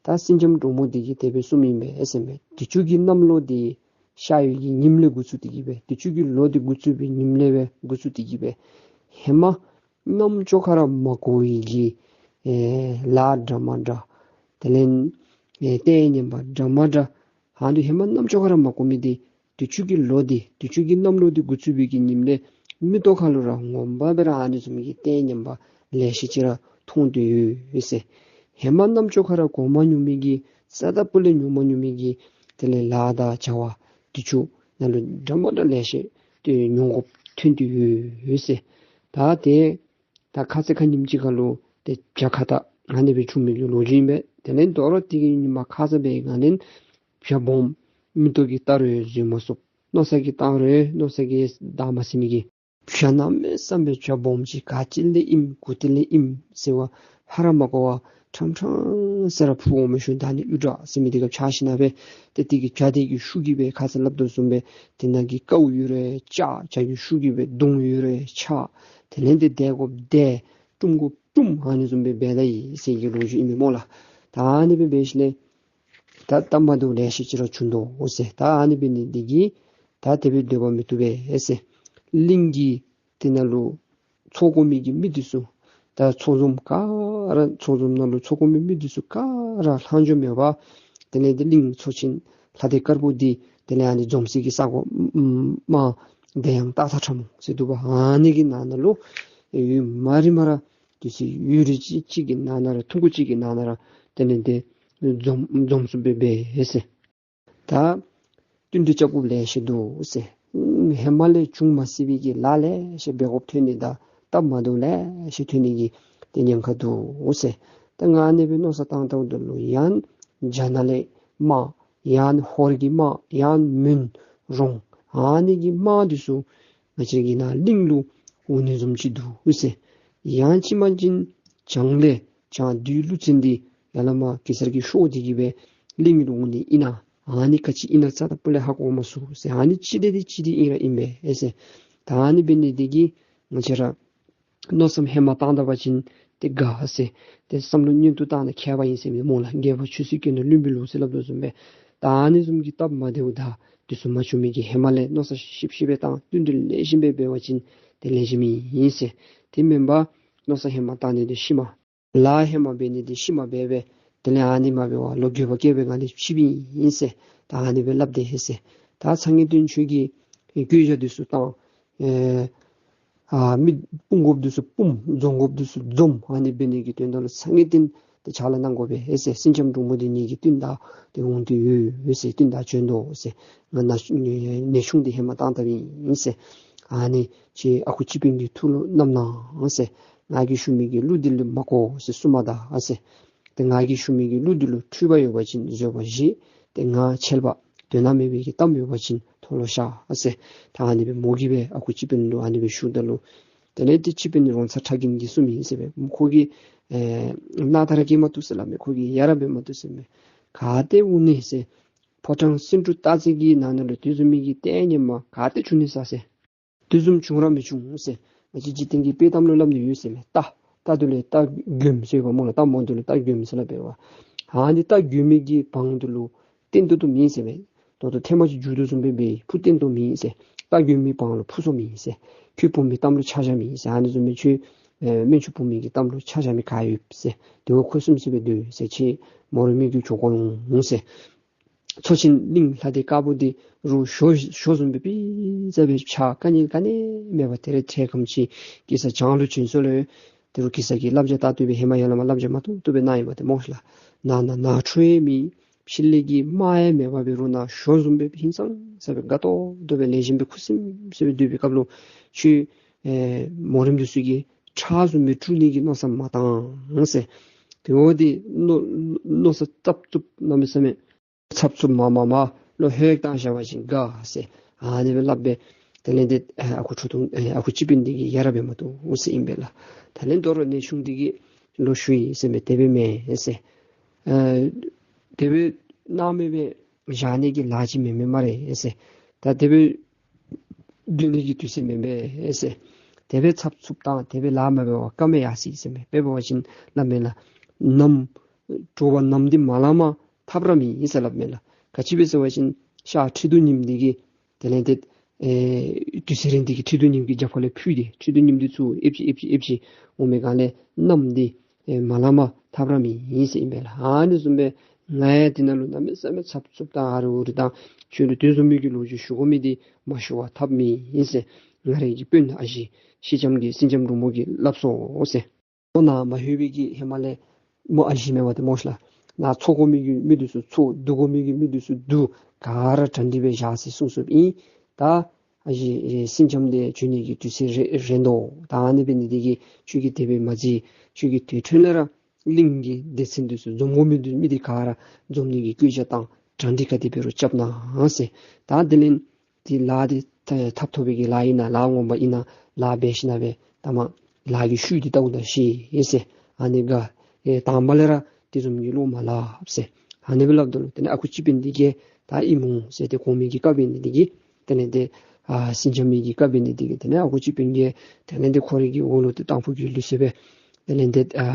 ད་སེང་ལྕམ་འབྲུག་མོ་འདི་གིས་དེ་སྦེ་གསུངམ་ཨིན་པས་ཟེར་མས། དུས་ཅི་གི་གནམ་ལོ་འདི་ཤར་ཡོས་ཀྱི་ཉིམ་ལས་འགོ་བཙུགས་ཏེ་གི་སྦེ་དུས་ཅི་གི་ལོ་འདི་འགོ་བཙུགས་པའི་ཉིམ་ལས་སྦེ་འགོ་བཙུགས་ཏེ་གི་སྦེ་ཧེ་མ་རྣམ་ཅོ་ཁར་མ་གོ་བའི་གི་ཨེ་ལཱ་འདྲ་མ་འདྲ་དེ་ལས་ཨེ་ལྟས་ངན་པ་འདྲ་མ་འདྲ་ཨ་ནི་ཧེ་མ་རྣམ་ཅོ་ཁར་མ་གོ་མི་འདི་དུས་ཅི་གི་ལོ་འདི་དུས་ཅི་གི་གནམ་ལོ་འདི་འགོ་བཙུགས་པའི་གི་ཉིམ་ལས་མིག་ཏོ་ཁ་ལུ་ར་ངོ་མ་སྦེ་ར་ཨ་ནི་བཟུམ་གྱི་ལྟས་ངན་པ་ལེ་ཤ་ཅིག་ར་མཐོང་སྟེ་ཡོད་ཟེར། ཧེ་མ་རྣམ་ཅོ་ཁར་གོ་མ་མྱོང་མི་གི་རྩ་དང་སྤུ་ལས་མྱོང་མ་མྱོང་མི་གི་དེ་ལས་ལཱ་དང་བྱ་བ་དུས་ཅི་ནང་ལུ་འདྲ་མ་འདྲ་ལེ་ཤ་ཏེ་མྱོང་དགོཔ་ཐོན་ཏེ་ཡོད་ཟེར། ད་དེ་ད་ཁ་ཙ་ཁ་ཉིནམ་ཅིག་ཁར་ལུ་ཏེ་བྱ་ཁྭ་ཏ་ཨ་ནི་སྦེ་བྱུང་མི་གི་ལོ་རྒྱུས་ཨིན་པས། དེ་ལས་དོ་རུང་དེ་གི་ཉིན་མ་ཁ་ཙ་སྦེ་ང་ལས་བྱ་སྦོམ་མིག་ཏོ་གིས་བལྟ་རུང་བཟོད་མ་ཚུགས། མནོ་བསམ་གྱིས་བཏང་རུང་མནོ་བསམ་གྱིས་བདག་མ་ཟིན་མི་གི་བྱ་གནམ་མེད་ས་མེད་བྱ་སྦོམ་ཅིག་ག་ཅི་ལས་ཨིནམ་གུ་ཏི་ལས་ཨིནམ་ཟེར་བ་ཧ་ར་མ་གོ་བར་ཕྲང་ཕྲང་ས་ར་འཕུར་འོང་མི་ཤུལ་ད་ཨ་ནི་གཡུ་བྲག་ཟེར་མི་འདི་ཁར་བྱ་ཞིནམ་སྦེ་ཏེ་དེ་གི་བྱ་དེ་གི་ཤུགས་ཀྱིས་སྦེ་ཁ་ཙ་སླབ་དོ་བཟུམ་སྦེ་དེ་ནང་གི་ཀཝ་ཡོད་རུང་བཅག། བྱ་གི་ཤུགས་ཀྱིས་སྦེ་མདུང་ཡོད་རུང་བཅག། དེ་ལས་ཏེ་བདས་དགོཔ་བདས། བཀྲུམ་དགོཔ་བཀྲུམ། ཨ་ནི་བཟུམ་སྦེ་འབད་ད་ཡི་ཟེར་གྱི་ལོ་རྒྱུས་ཨིན་མས་སྨོ་ལགས། ད་ཨ་ནི་སྦེ་འབད་ཞིནམ་ལས་ད་སྟབས་མ་བདེཝ་ལེ་ཤ་ཅིག་ར་བྱུང་དོ་ཟེར། ད་ཨ་ནི་འབད་ནི་འདི་གིས་ད་དེ་སྦེ་སྡོད་པ་མི་བཏུབ་པས་ཟེར། གླིང་གི་དེ་ནང་ལུ་ཚོགས་འགོ་མི་གི་མི་འདི་ཚུ་ད་ཚོགས་འཛོམས་ག་ར་ཚོགས་འཛོམས་ནང་ལུ་ཚོགས་འགོ་མི་མི་འདི་ཚུ་ག་ར་ལྷག་འཕྲོ་མེད་པར་དེ་ལས་ཏེ་གླིང་མཚོ་ཆེན་ལྷ་སྡེ་དཀར་པོ་འདི་དེ་ལས་ཨ་ནི་འཛོམས་སའི་གི་ས་གོ་ཨམ་མར་དེ་ཡང་སྟག་ཚང་ཁྲ་མོ་ཟེར་འདུག་པ། ཨ་ནི་གི་ནང་ན་ལུ་ཡུན་མ་རིངམ་ར་དུས་ཚོད་ཡུན་རིང་ཅིག་གཅིག་གི་ནང་ན་ར་ཐུང་ཀུ་ཅིག་གི་ནང་ན་ར་དེ་ལས་ཏེ་འཛོམས་འཛོམས་སུ་སྦེ་འབད་ཟེར། ད་བསྟུན་གྲོས་རྐྱབ་དགོཔ་ལེ་ཤ་འདུག་ཟེར། ཧེ་མ་ལས་བྱུང་མ་ཚུགས་པའི་གི་ལཱ་ལེ་ཤ་འབད་དགོཔ་ཐོན་ནི་དང་སྟབས་མ་བདེཝ་ལེ་ཤ་ཐོན་ནི་གི་ཏེ་ཉེན་ཁ་འདུག་ཟེར། ད་ང་ཨ་ནི་སྦེ་མནོ་བསམ་བཏང་བཏངམ་ད་ལུ་ཡང་རྒྱ་ནག་ལས་དམག་ཡང་ཧོར་གྱི་དམག་ཡང་མོན་རོང་ཨ་ནི་གི་དམག་འདི་ཚུ་ང་བཅས་ཀྱི་ནཱ་གླིང་ལུ་འོང་ནི་བཟུམ་ཅིག་འདུག་ཟེར། ཡང་ཅིན་མ་ཅིན་བྱང་ལས་བྱང་བདུད་ཀླུ་བཙན་འདི་ཡར་ལས་མར་གེ་སར་གྱི་ཤོག་འདི་གིས་སྦེ་གླིང་ལུ་འོང་ནི་ཨིན་ན་ཨ་ནི་ག་ཅི་ཨིན་ན་རྩ་དང་སྤུ་ལས་ཧ་གོ་མ་ཚུགས་ཟེར། ཨ་ནི་ཅི་འདྲ་འདི་ཅི་འདྲ་ཨིན་ར་ཨིན་པས་ཟེར། ད་ཨ་ནི་འབད་ནི་འདི་གིས་ང་བཅས་ར་མནོ་བསམ་ཧེ་མ་བཏང་ད་པ་ཅིན་ཏེ་དགའ་ཟེར། ཏེ་བསམ་བློ་མངོན་དུ་བཏང་ན་མཁས་པ་ཨིན་ཟེར་མི་སྨོ་ལགས། རྒས་པ་ཆོས་སྲིད་སྐྱོན་དང་བླུན་པོའི་ལུགས་ཟེར་སླབ་དོ་བཟུམ་སྦེ། ད་ཨ་ནི་བཟུམ་གྱི་སྟབས་མ་བདེཝ་དང་འདི་ཚུ་མ་བྱུང་མི་གི་ཧེ་མ་ལས་མནོ་བསམ་ཞིབ་ཞིབ་སྦེ་བཏང་བསྟུན་གྲོས་ལེགས་ཤོམ་སྦེ་འབད་བ་ཅིན་ཏེ་ལེགས་ཤོམ་ཨིན་ཟེར། དེ་མེན་པར་མནོ་བསམ་ཧེ་མ་བཏང་ནི་འདི་ཤུལ་མ་ལཱ་ཧེ་མ་འབད་ནི་འདི་ཤུལ་མ་འབད་སྦེ་དེ་ལས་ཨ་ནི་མ་འབད་བར་ལོག་འགྱོད་པ་སྐྱེ་སྦེ་ང་འདི་ཕྱི་པའི་ཨིན་ཟེར། ད་ཨ་ནི་སྦེ་སླབ་དེས་ཟེར། ད་ཚ་ངེས་དོན་ཆོས་ཀྱི་བཀོད་རྒྱ་འདི་ཚུ་བཏང་། ཨེ་ཨ་མི་སྤུང་དགོཔ་འདི་ཚུ་སྤུངམ་འཛོམས་དགོཔ་འདི་ཚུ་འཛོམས། ཨ་ནི་འབད་ནི་གི་དོན་དག་ལུ་ཚ་ངེས་དོན་ཏེ་ཕྱག་ལཱ་གནང་དགོ་པས་ཟེར། སེང་ལྕམ་འབྲུག་མོ་འདི་ངེ་གི་བསྟུན་བདའ་སྟེ་འོང་སྟེ་ཡོད་ཟེར། བསྟུན་བདའ་བྱོན་དོ་ཟེར། ང་ན་ནེའུ་ཆུང་འདི་ཧེ་མ་བཏང་ད་པའི་ཨིན་ཟེར། ཨ་ནི་ཁྱེད་ཨ་ཁུ་སྤྱི་དཔོན་གྱི་ཐུགས་ལུ་བསྣམས་གནང་ཟེར། ང་གིས་ཞུ་མི་གི་གླུ་འདི་ལུ་མ་གོ་ཟེར་གསུངས་མ་ད་ཟེར། ཏེ་ང་གིས་ཞུ་མི་གི་གླུ་འདི་ལུ་འཁྲུལ་པ་ཡོད་པ་ཅིན་བཟོད་པ་བཞེས། ཏེ་ང་འཆལ་པ་དོན་དག་མེད་པའི་གི་གཏམ་ཡོད་པ་ཅིན་མཐོལ་ལོ་བཤགས་ཟེར། ད་ཨ་ནི་སྦེ་མོ་གིས་སྦེ་ཨ་ཁུ་སྤྱི་དཔོན་ལུ་ཨ་ནི་སྦེ་ཞུཝ་ད་ལུ་དེ་ལས་ཏེ་སྤྱི་དཔོན་རོང་ཚ་ཁྲ་རྒན་གྱིས་གསུངམ་ཨིན་ཟེར་སྦེ། ཁོ་གིས་ཨེ་རྣག་ཐར་སྐྱེལ་མ་བཏུབ་ཟེར་སླབ་མས། ཁོ་གིས་ཡ་རབས་འབད་མ་བཏུབ་ཟེར་མས། ག་ཏེ་འོང་ནི་ཟེར། ཕོ་བྲང་སེང་འབྲུག་སྟག་རྩེ་གི་ནང་ན་ལུ་དེ་བཟུམ་མའི་གི་ལྟས་ངན་མ་ག་ཏེ་བྱུང་ནི་ས་ཟེར། དེ་བཟུམ་བྱུང་ར་མི་བྱུང་ཟེར། ང་བཅས་འཇིག་རྟེན་གྱི་དཔེ་གཏམ་ལུ་སླབ་ནི་ཡོད་ཟེར་མས། རྟ་རྟ་དེ་ལུ་རྟ་རྒོདམ་ཟེར་བ་སྨོ་ལགས། རྟ་མོ་དེ་ལུ་རྟ་རྒོདམ་ཟེར་སླབ་པས་པ། ཨ་ནི་རྟ་རྒོད་མའི་གི་བང་དེ་ལུ་བརྟེན་ཏོག་ཏོ་མེད་ཟེར་མས། ད་ལྟོ་ཐེངས་མ་ཅིག་མཇུག་བསྡུ་བཟུམ་སྦེ་འབད་ཕུ་བརྟེན་ཏོག་མེད་ཟེར། རྟ་རྒོད་མའི་བང་ལུ་ཕུ་སོང་མེད་ཟེར། ཁྱོད་བུ་མོའི་གཏམ་ལུ་ཆ་བཞག་མེད་ཟེར། ཨ་ནི་བཟུམ་སྦེ་ཁྱོད་ཨེ་སྨན་ཆུང་བུ་མོའི་གི་གཏམ་ལུ་ཆ་བཞག་མི་ག་ཡོད་ཟེར། དེ་བ་ཁོ་གསུམ་ཟེར་སྦེ་སྡོད་ཟེར། ཁྱོད་མོ་རེ་མི་རྒྱུག་ཆོག་གོ་འོང་ཟེར། མཚོ་ཆེན་གླིང་ལྷ་སྡེ་དཀར་པོ་འདི་རུ་ཞོ་ཞོ་བཟུམ་སྦེ་པི་ཙ་སྦེ་ཆགས། དཀའ་ངལ་ག་ནི་མེད་པར་དེ་རེ་ཐེ་ཁམ་ཅིག་གེ་སར་བྱང་ལུ་བྱོན་སོང་ལོ། དེ་རུ་གེ་སར་གྱིས་བསླབ་བྱ་ལྟ་སྟེ་སྦེ་ཧེ་མ་ཡར་ལས་མར་བསླབ་བྱ་མ་ཐུབ་ཐུབ་སྦེ་གནང་ཡི་པ་ཏེ་སྨོ་ལགས། ནང་ན་ནང་ཁྲོལ་མེད། ཕྱི་ལས་ཀྱི་དམག་ཡང་མེད་པར་འབད་རུང་ན་ཞོ་བཟུམ་སྦེ་ཧིང་སངས་ས་སྦེ་དགའ་ཏོག་ཏོ་སྦེ་ལེགས་ཤོམ་སྦེ་ཁུ་སིམ་སིམ་སྦེ་སྡོད་པའི་སྐབས་ལུ་ཁྱོད་ཨེ་མོ་རེ་འདི་ཚུ་གིས་ཁྲག་བཟུམ་སྦེ་བཀྲུ་ནི་གི་མནོ་བསམ་མ་བཏང་ཟེར། དེ་འོ་འདི་མནོ་མནོ་བསམ་རྩབ་རྩུབ་གནམ་མེད་ས་མེད་རྩབ་རྩུབ་མ་མ་མ་བློ་ཧེག་བཏང་བཞག་པ་ཅིན་དགའ་ཟེར། ཨ་ནི་སྦེ་སླབ་སྦེ་དེ་ལས་ཏེ་ཨ་ཁུ་ཁྲོ་ཐུང་ཨ་ཁུ་སྤྱི་དཔོན་འདི་གིས་ཡ་རབས་འབད་མ་བཏུབ་ཟེར་ཨིན་པས་ལགས། དེ་ལས་དོ་རུང་གནས་ཆུང་འདི་གིས་ལོག་ཞུ་ཡི་ཟེར་མས། དེ་སྦེ་མེན་ཟེར། ཨ་དེ་སྦེ་གནང་མི་སྦེ་བཞག་ནི་གི་ལཱ་ཅིག་མེན་མས་སྨ་རེ་ཟེར། ད་དེ་སྦེ་སྡོད་ནི་གི་དུས་ཚོད་མེན་པས་ཟེར། དེ་སྦེ་རྩབ་རྩུབ་དང་དེ་སྦེ་ལཱ་མ་འབད་བར་བཀའ་མོལ་ཡར་སོ་ཡི་ཟེར་མས། དཔེ་འབད་བ་ཅིན་སླབ་མས་ལགས། ནམ་དྲོ་པ་ནམ་འདི་མ་ལངམ་ཐབས་ར་མེད་ཟེར་སླབ་མས་ལགས། ག་ཅི་སྦེ་ཟེར་བ་ཅིན་ཤར་ཁྲི་གདུགས་ཉིམ་འདི་གིས་དེ་ལས་ཏེ་ཨེ་དུས་ཚོད་རན་འདི་གིས་ཁྲི་གདུགས་ཉིམ་གྱི་རྒྱབ་ཁ་ལས་ཕུད་དེ་ཁྲི་གདུགས་ཉིམ་འདི་ཚུར་ཨེབ་ཅིག་ཨེབ་ཅིག་ཨེབ་ཅིག་འོང་མི་སྒང་ལས་ནམ་འདི་ཨེ་མ་ལངམ་ཐབས་ར་མེད་ཟེར་ཨིན་པས་ལགས། ཨ་ནི་བཟུམ་སྦེ་ང་ཡང་འདི་ནང་ལུ་གནམ་མེད་ས་མེད་རྩབ་རྩུབ་དང་ཨ་རི་ཨུ་རི་དང་ཁྱོད་ལུ་དེ་བཟུམ་མའི་གི་ལོ་རྒྱུས་ཞུ་དགོ་མི་འདི་མ་ཞུ་བར་ཐབས་མེད་ཟེར། ང་རའི་གི་དཔོན་ཨ་ཞེ་སེང་ལྕམ་གྱིས་སེང་ལྕམ་འབྲུག་མོ་གིས་སླབ་སོང་ཟེར། ཁོ་ནཱ་མ་ལྷོད་པའི་གི་ཧེ་མ་ལས་མོ་ཨ་ཞེ་མེན་པ་ཏེ་སྨོ་ཤ་ལགས། ནཱ་འཚོ་དགོ་མི་གི་མི་འདི་ཚུ་འཚོ་བསྡུ་དགོ་མི་གི་མི་འདི་ཚུ་བསྡུ་ག་ར་གྲ་སྒྲིག་སྦེ་བཞག་ཟེར་གསུངས་གསུངསམ་ཨིན། ད་ཨ་ཞེ་སེང་ལྕམ་འདི་བྱོན་ནི་གི་དུས་ཚོད་རན་རན་དོ། ད་ཨ་ནི་འབད་ནི་འདི་གིས་ཁྱོད་ཀྱིས་དེ་སྦེ་མ་མཛད། ཁྱོད་ཀྱིས་དེ་འཕྲོ་ལས་ར་གླིང་གི་སྡེ་ཚན་འདི་ཚུ་འཛོམས་དགོ་མི་འདི་མི་འདི་ག་ར་འཛོམས་ནི་གི་བཀོད་རྒྱ་བཏང་གྲ་སྒྲིག་ག་དེ་འབད་རུང་རྐྱབ་གནང་ཟེར། ད་དེ་ལས་འདི་ལཱ་འདི་ཐ་ཐབ་ཐོབ་པའི་གི་ལཱ་ཨིན་ན་ལཱ་ངོ་མ་ཨིན་ན་ལཱ་འབད་ཞིན་ན་སྦེ་ད་མ་ལཱ་གི་ཤུལ་འདི་བལྟཝ་ད་ཤེས་ཟེར། ཨ་ནི་ག་ཨེ་དང་པ་ལས་ར་དེ་བཟུམ་གྱི་བློ་མ་སླབ་ཟེར། ཨ་ནི་སྦེ་སླབ་ད་ལུ་དེ་ལས་ཨ་ཁུ་སྤྱི་དཔོན་འདི་གིས་ད་ཨིན་མོ་ཟེར་ཏེ་གོང་མའི་གི་བཀའ་འབད་ནི་འདི་གིས་དེ་ལས་ཏེ་ཨ་སེང་ལྕམ་མའི་གི་བཀའ་འབད་ནི་འདི་གིས་དེ་ལས་ཨ་ཁུ་སྤྱི་དཔོན་གྱིས་དེ་ལས་ཏེ་ཁོ་རའི་གི་འོག་ལུ་ཏེ་དང་ཕུ་གི་ལུགས་སྲོལ་སྦེ་དེ་ལས་ཏེ་ཨ་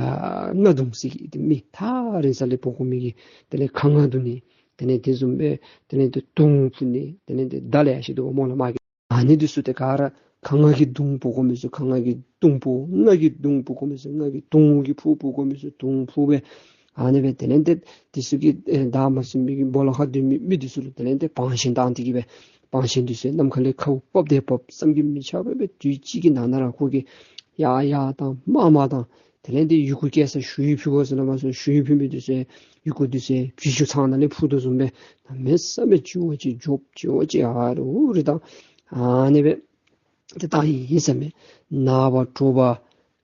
རྔ་བརྡུང་ཟེར་གི་ཏེ་མི་ཐག་རིང་ས་ལས་འབོ་དགོ་མི་གི་དེ་ལས་ཁ་རྔ་བརྡུང་ནི། དེ་ལས་དེ་བཟུམ་སྦེ་དེ་ལས་ཏེ་དུང་ཕུ་ནི། དེ་ལས་ཏེ་མདའ་ལས་ཡང་ཤེས་དོ་སྨོ་ལགས་མ་གི། ཨ་ནི་འདི་ཚུ་ཏེ་ག་ར་ཁ་རྔ་གི་དུང་འབོ་དགོ་མི་ཚུ་ཁ་རྔ་གི་དུང་འབོ། རྔ་གི་དུང་འབོ་དགོ་མི་ཚུ་རྔ་གི་དུང་གི་ཕུ་འབོ་དགོ་མི་ཚུ་དུང་ཕུ་སྦེ། ཨ་ནི་སྦེ་དེ་ལས་ཏེ་དེ་ཚུ་གི་ཨེ་བདག་མ་ཟིན་པའི་གི་སྦོ་ལོགས་ཁར་སྡོད་མི་མི་འདི་ཚུ་ལུ་དེ་ལས་ཏེ་བང་ཆེན་བཏང་སྟེ་གི་སྦེ་བང་ཆེན་འདི་ཚུ་ནམ་མཁའ་ལས་ཁཝ་བབས་ཏེ་བབས། བསམ་གྱིས་མི་ཁྱབ་པ་སྦེ་དུས་གཅིག་གི་ནང་ན་ར་ཁོ་གིས་ཡར་ཡར་བཏང་མར་མར་བཏང་། དེ་ལས་ཏེ་ཡི་གུ་བསྐྱལ་ས་ཞུ་ཡིག་ཕུལ་དགོ་ཟེར་ན་མ་གསུང་། ཞུ་ཡིག་ཕུལ་མི་འདི་ཚུ་ཡི་གུ་འདི་ཚུ་བྱི་ཅུང་ཚང་ནང་ལས་འཕུར་དོ་བཟུམ་སྦེ་གནམ་མེད་ས་མེད་ཅིག་འོ་ཅིག་འཇོབ་ཅིག་འོ་ཅིག་ཨ་རི་ཨུ་རི་བཏང་། ཨ་ནི་སྦེ་ཏེ་བཏང་ཡི་ཟེར་མས། ནངས་པ་དྲོ་པ་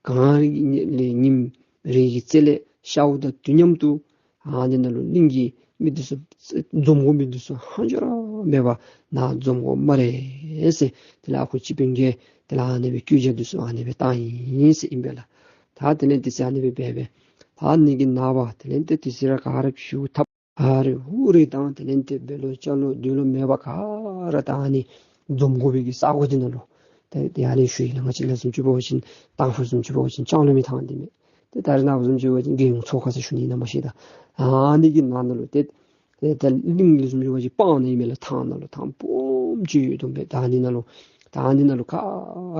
གངས་རི་ལས་ཉིམ་རེ་གི་རྩེ་ལས་ཤརཝ་དང་དུས་མཉམ་དུ་ཨ་ནི་ནང་ལུ་གླིང་གི་མི་འདི་ཚུ་འཛོམས་དགོ་མི་འདི་ཚུ་ཧང་ཅོ་ར་མེད་པར་ནཱ་འཛོམས་དགོ་སྨ་རེ་ཟེར། དེ་ལས་ཨ་ཁུ་སྤྱི་དཔོན་གྱིས་དེ་ལས་ཨ་ནི་སྦེ་བཀོད་རྒྱ་འདི་ཚུ་ཨ་ནི་སྦེ་བཏང་ཡི་ཟེར་ཨིན་པས་ལགས། ད་དེ་ལས་དེ་ཚེ་ཨ་ནི་སྦེ་འབད་སྦེ་ད་ཨ་ནི་གི་ནངས་པ་དེ་ལས་ཏེ་དེ་ཚེ་ར་ག་ར་བྱིའུ་ཐབ་ཨ་རི་ཨུ་རི་དང་དེ་ལས་ཏེ་བེ་ལོ་ཅ་ལོ་དུད་ལོ་མེད་པར་ག་ར་ད་ཨ་ནི་འཛོམས་དགོ་པའི་གི་ས་གོ་འདི་ནང་ལུ་ཏེ་ཏེ་ཨ་ནི་ཞུ་ཡི་ལགས། ང་བཅས་ལ་བཟུམ་ཅིག་འབད་བ་ཅིན་ཏང་ཕུ་བཟུམ་ཅིག་འབད་བ་ཅིན་ལྕང་གླིང་མི་ཐང་འདི་མས། ཏེ་ད་རེས་ནངས་པ་བཟུམ་ཅིག་འབད་བ་ཅིན་རྒྱལ་ཡོངས་ཚོགས་ཁང་ཟེར་ཞུ་ནི་ཨིན་ན་མ་ཤེས་ད། ཨ་ནི་གི་ནང་ན་ལུ་ཏེ་ཏེ་ད་གླིང་ལུ་བཟུམ་ཅིག་འབད་བ་ཅིན་སྤང་ནི་ཨིན་མས་ལགས། ཐང་ནང་ལུ་ཐང་སྦོམ་ཅིག་ཡོད་དོ་མས། ད་ཨ་ནི་ནང་ལུ་ད་ཨ་ནི་ནང་ལུ་ག་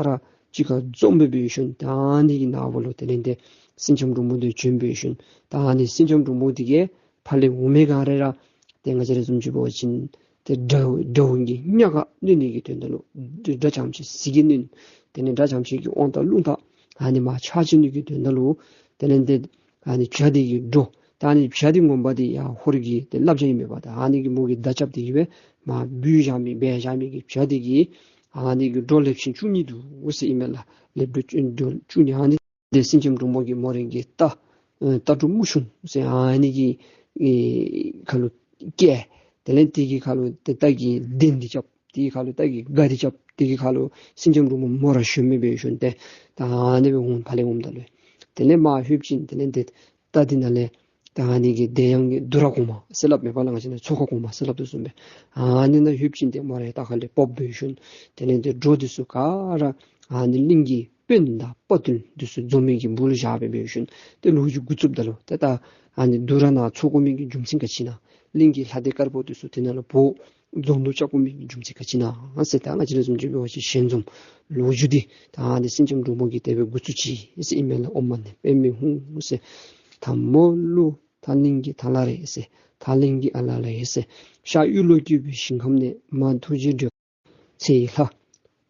ར་གཅིག་ཁར་འཛོམས་སྦེ་འབད་ཞིནམ་ད་ཨ་ནི་གི་ནངས་པ་ལུ་དེ་ལས་ཏེ་སེང་ལྕམ་འབྲུག་མོ་འདི་བྱོན་འབད་ཞིནམ་ད་ཨ་ནི་སེང་ལྕམ་འབྲུག་མོ་འདི་གིས་ཕར་ལས་འོང་མི་ག་ར་ར་ཏེ་ང་བཅས་ར་བཟུམ་ཅིག་འབད་བ་ཅིན་ཏེ་དགྲ་དགྲ་བོ་གི་གཉའ་ཁར་གནོན་ནི་གི་དོན་དག་ལུ་དགྲ་དགྲ་ཁྱམས་ཅིག་ཟིལ་གྱིས་གནོན། དེ་ལས་དགྲ་ཁྱམས་ཅིག་གི་དབང་ཐང་རླུང་རྟ་ཨ་ནི་མར་ཆག་བཅུག་ནི་གི་དོན་དག་ལུ་དེ་ལས་ཏེ་ཨ་ནི་བྱ་འདི་གི་སྒྲོ་ད་ཨ་ནི་བྱ་འདི་ངོ་མ་འདི་ཡར་ཧོར་གྱི་ཏེ་བླ་བྱ་ཨིན་མས་པ། ད་ཨ་ནི་གི་མོ་གིས་མདའ་རྐྱབ་སྟེ་གི་སྦེ་མར་འབུད་བཞག་མི་སྦེ་བཞག་མི་གི་བྱ་འདི་གི་ཨ་ནི་གི་སྒྲོ་ལེབ་ཆེན་བཅུ་གཉིས་འདུག་ཟེར་ཨིན་མས་ལགས། ལེབ་སྒྲོ་བཅུ་སྒྲོ་བཅུ་གཉིས་ཨ་ནི་ཏེ་སེང་ལྕམ་འབྲུག་མོ་གིས་མོ་རའི་གི་རྟ་ཨེ་རྟ་དྲེལ་དམུ་ཆུང་ཟེར་ཨ་ནི་གི་ཨེ་ཁ་ལུ་བཀལ། དེ་ལས་དེ་གི་ཁ་ལུ་ཏེ་རྟ་གི་གདན་འདི་རྐྱབ། དེ་གི་ཁ་ལུ་རྟ་གི་སྒ་འདི་རྐྱབ། དེ་གི་ཁ་ལུ་སེང་ལྕམ་འབྲུག་མོ་མོ་ར་ཞོན་མི་སྦེ་ཞོན་ཏེ་ད་ཨ་ནི་སྦེ་འོང་ཕར་ལས་འོངམ་ད་ལུ། དེ་ལས་མར་ལྷོདཔ་ཅིག་དེ་ལས་ཏེ་རྟ་འདི་ནང་ལས་ད་ཨ་ནི་གི་གདན་ཡང་གི་དུར་གོང་མ་ཟེར་སླབ་མས་པ་ལགས། ང་བཅས་ནང་ཚོགས་ཁང་གོང་མ་ཟེར་སླབ་དོ་བཟུམ་སྦེ། ཨ་ནི་ནང་ལྷོདཔ་ཅིག་ཏེ་མོ་ར་ཡར་ལྟག་ཁ་ལས་ཕོགཔ་སྦེ་ཞིནམ་དེ་ལས་ཏེ་སྒྲོ་འདི་ཚུ་ག་ར་ཨ་ནི་གླིང་གི་དཔོན་དང་དཔའ་བརྟུལ་འདི་ཚུ་འཛོམས་མི་གི་སྦུག་ལུ་བཞག་སྦེ་སྦེ་ཞིནམ་ཏེ་ལོ་རྒྱུས་འགོ་བཙུགསཔ་ད་ལུ་ཏེ་ད་ཨ་ནི་དུར་ནང་ཚོགས་དགོ་མི་གི་རྒྱུ་མཚན་ག་ཅི་ཨིན་ན། གླིང་གི་ལྷ་སྡེ་དཀར་པོ་འདི་ཚུ་དེ་ནང་ལུ་འབོ་འཛོམས་འདུ་རྐྱབ་དགོ་མི་གི་རྒྱུ་མཚན་ག་ཅི་ཨིན་ན་ཟེར། ད་ང་བཅས་ར་བཟུམ་ཅིག་འབད་བ་ཅིན་ཞལ་འཛོམས་ལོ་རྒྱུས་འདི་ད་ཨ་ནི་སེང་ལྕམ་འབྲུག་མོ་གིས་དེ་སྦེ་འགོ་བཙུགས་ཅི་ཟེར་ཨིན་མས་ལགས། ཨོཾ་མ་ཎི་པདྨེ་ཧཱུྃ་ཟེར། ཐལ་མོ་ལུ་ཐལ་གླིང་གི་ཐལ་ལ་རེད་ཟེར། ཐལ་གླིང་གི་ཨ་ལ་ལ་ཡེ་ཟེར། ཤར་གཡུ་ལོ་བཀོད་པའི་ཞིང་ཁམས་ནས། མར་ཐུགས་རྗེ་སྒྲོལ་ཚེ་ཡི་ལྷ།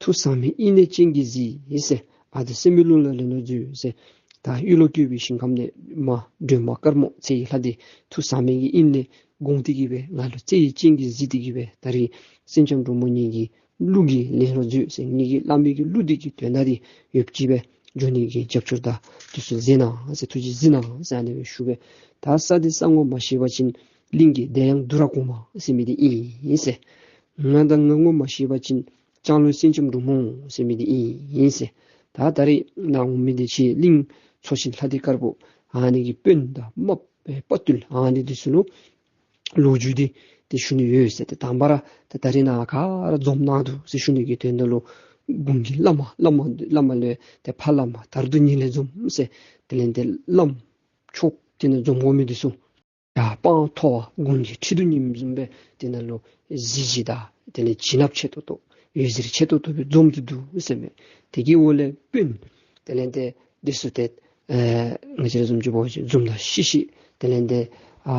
ཐུགས་ཟག་མེད་དབྱིངས་ནས་སྤྱན་གྱིས་གཟིགས་ཟེར། ཨ་ཏི་སེམས་དཔའི་གླུ་ལ་ལེན་ལོ་མཛོད་ཟེར། ད་གཡུ་ལོ་བཀོད་པའི་ཞིང་ཁམས་ནས་མར་སྒྲོལ་མ་དཀར་མོ་ཚེ་ཡི་ལྷ་འདི་ཐུགས་ཟག་མེད་ཀྱི་དབྱིངས་ལས་དགོངས་ཏེ་གི་སྦེ་ང་ལུ་ཚེ་ཡི་སྤྱན་གྱིས་གཟིགས་ཏེ་གི་སྦེ་ད་རིས་སེང་ལྕམ་འབྲུག་མོ་ངེ་གི་གླུ་གི་ལེན་ལོ་མཛོད་ཟེར། ངེ་གི་བླ་མའི་གི་གླུ་འདི་གི་དོན་དག་འདི་ཡོདཔ་ཅིག་སྦེ་འགྱོ་ནི་གི་རྒྱབ་སྐྱོར་དང་དུས་ཚོད་གཟིགས་གནང་ཟེར། ཐུགས་རྗེ་གཟིགས་གནང་ཟེར་ཨ་ནི་སྦེ་ཞུ་སྦེ། ད་ས་འདི་ས་ངོ་མ་ཤེས་པ་ཅིན་གླིང་གི་གདན་ཡང་དུར་གོང་མ་ཟེར་མི་འདི་ཨིན་ཟེར། ང་དང་ང་ངོ་མ་ཤེས་པ་ཅིན་ལྕང་ལོ་སེང་ལྕམ་འབྲུག་མོ་ཟེར་མི་འདི་ཨིན་ཟེར། ད་ད་རིས་ནཱ་འོང་མི་འདི་ཁྱེད་གླིང་ཚོ་ཆེན་ལྷ་སྡེ་དཀར་པོ་ཨ་ནི་གི་དཔོན་དང་དམག་དཔའ་བརྟུལ་ཨ་ནི་འདི་ཚུ་ལུ་ལོ་རྒྱུས་འདི་ཏེ་ཞུ་ནི་ཡོད་ཟེར། ཏེ་དང་པ་ར་ཏེ་ད་རིས་ནཱ་ག་ར་འཛོམས་གནང་འདུག་ཟེར་ཞུ་ནི་གི་དོན་དག་ལུ་དགུང་གི་བླ་མ་བླ་མ་བླ་མ་ལས་ཏེ་ཕ་བླ་མ་དར་རྡོ་ཉིད་ལས་འཛོམས་ཟེར། དེ་ལས་ཏེ་བླམ་ཆོསཔ་དེ་ནང་འཛོམས་དགོ་མི་འདི་ཚུ་ཡར་སྤང་མཐོ་བ་དགུང་གི་ཁྲི་གདུགས་ཉིམ་བཟུམ་སྦེ་དེ་ནང་ལུ་གཟི་བརྗིད་དང་དེ་ལས་བྱིན་རླབས་ཆེ་ཏོག་ཏོ་འོད་ཟེར་ཆེ་ཏོག་ཏོ་སྦེ་འཛོམས་ཏེ་འདུག་ཟེར་མས། དེ་གི་འོག་ལས་དཔོན་དེ་ལས་ཏེ་འདི་ཚུ་ཏེ་ཨེ་ང་བཅས་ར་བཟུམ་ཅིག་འབད་བ་ཅིན་འཛུམ་དང་ཤིག་ཤིག་དེ་ལས་ཏེ་ཨ་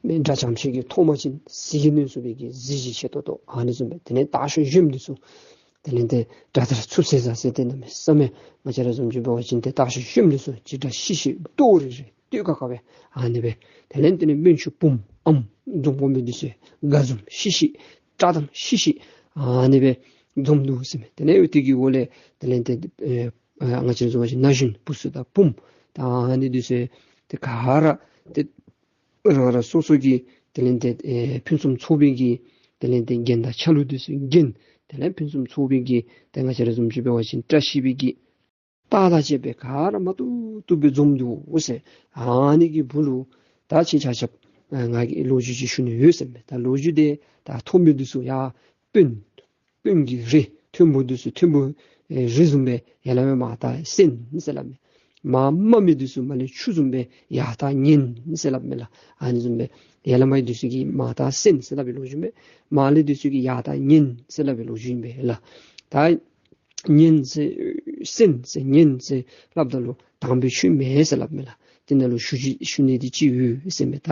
མི་དགྲ་འཇམ་ཤོས་ཀྱིས་མཐོང་པ་ཅིན་ཟིལ་གྱིས་གནོན་ཚུགས་པའི་གི་གཟི་བརྗིད་ཆེ་ཏོག་ཏོ་ཨ་ནི་བཟུམ་སྦེ། དེ་ལས་སྟག་ཤར་གཞོནམ་འདི་ཚུ་དེ་ལས་ཏེ་དགྲ་དར་ཚུབ་སེ་ཟ་སེ་ཏེ་གནམ་མེད་ས་མེད་ང་བཅས་ར་བཟུམ་ཅིག་འབད་བ་ཅིན་ཏེ་སྟག་ཤར་གཞོནམ་འདི་ཚུ་ཅིག་དགྲ་ཤིག་ཤིག་ལྟོ་རི་རི་ལྟོས་ཁ་ཁ་སྦེ་ཨ་ནི་སྦེ། དེ་ལས་ཏེ་ནི་སྨན་ཆུང་བུམོ་ཨམ་འཛོམས་དགོ་མི་འདི་ཚུ་དགའ་འཛུམ་ཤིག་ཤིག་བཀྲག་མདངས་ཤིག་ཤིག་ཨ་ནི་སྦེ་འཛོམས་འདུག་ཟེར་མས། དེ་ལས་དེ་གི་འོག་ལས་དེ་ལས་ཏེ་ཨེ་ཨ་ང་བཅས་ར་བཟུམ་ཅིག་ན་གཞོན་བུ་ཚུ་དང་བུམོ་ད་ཨ་ནི་འདི་ཚུ་ཏེ་ག་ར་ཏེ་རང་རང་སོ་སོ་གི་དེ་ལས་ཏེ་ཨེ་ཕུན་སུམ་ཚོགས་པའི་གི་དེ་ལས་ཏེ་རྒྱན་དང་ཆ་ལུགས་འདི་ཚུ་གྱོན། དེ་ལས་ཕུན་སུམ་ཚོགས་པའི་གི་ཏེ་ང་བཅས་ར་བཟུམ་ཅིག་འབད་བ་ཅིན་བཀྲ་ཤིས་པའི་གི་རྟགས་དང་བཅས་པའི་ག་ར་མ་བཏུབ་བཏུབ་སྦེ་འཛོམས་འདུག་ཟེར། ཨ་ནི་གི་སྦུག་ལུ་ད་ཁྱེད་ཆ་ཁྱབ་ཨ་ང་གིས་ལོ་རྒྱུས་ཅིག་ཞུ་ནི་ཡོད་ཟེར་མས། ད་ལོ་རྒྱུས་འདི་ད་མཐོ་དམན་འདི་ཚུ་ཡར་དཔོན་དཔོན་གྱི་རིགས་མཐོན་པོ་འདི་ཚུ་མཐོན་པོ་ཨེ་རི་བཟུམ་སྦེ་ཡར་ལས་མར་ད་སེང་ཟེར་སླབ་མས། མར་དམའ་མི་འདི་ཚུ་མར་ལས་ཆུ་བཟུམ་སྦེ་ཡར་ད་ཉེན་ཟེར་སླབ་མས་ལགས། ཨ་ནི་བཟུམ་སྦེ་ཡར་ལས་མར་འདི་ཚུ་གིས་མར་ད་སེང་ཟེར་སླབ་པའི་ལོ་རྒྱུས་མས། མར་ལས་འདི་ཚུ་གིས་ཡར་ད་ཉེན་ཟེར་སླབ་པའི་ལོ་རྒྱུས་ཨིན་པས་ལགས། ད་ཉེན་ཟེར་སེང་ཟེར་ཉེན་ཟེར་སླབ་ད་ལུ་དང་པའི་ཆོས་མེད་ཟེར་སླབ་མས་ལགས། དེ་ནང་ལུ་ཞུ་ཅིག་ཞུ་ནི་འདི་ཅིག་ཡོད་ཟེར་མས། ད་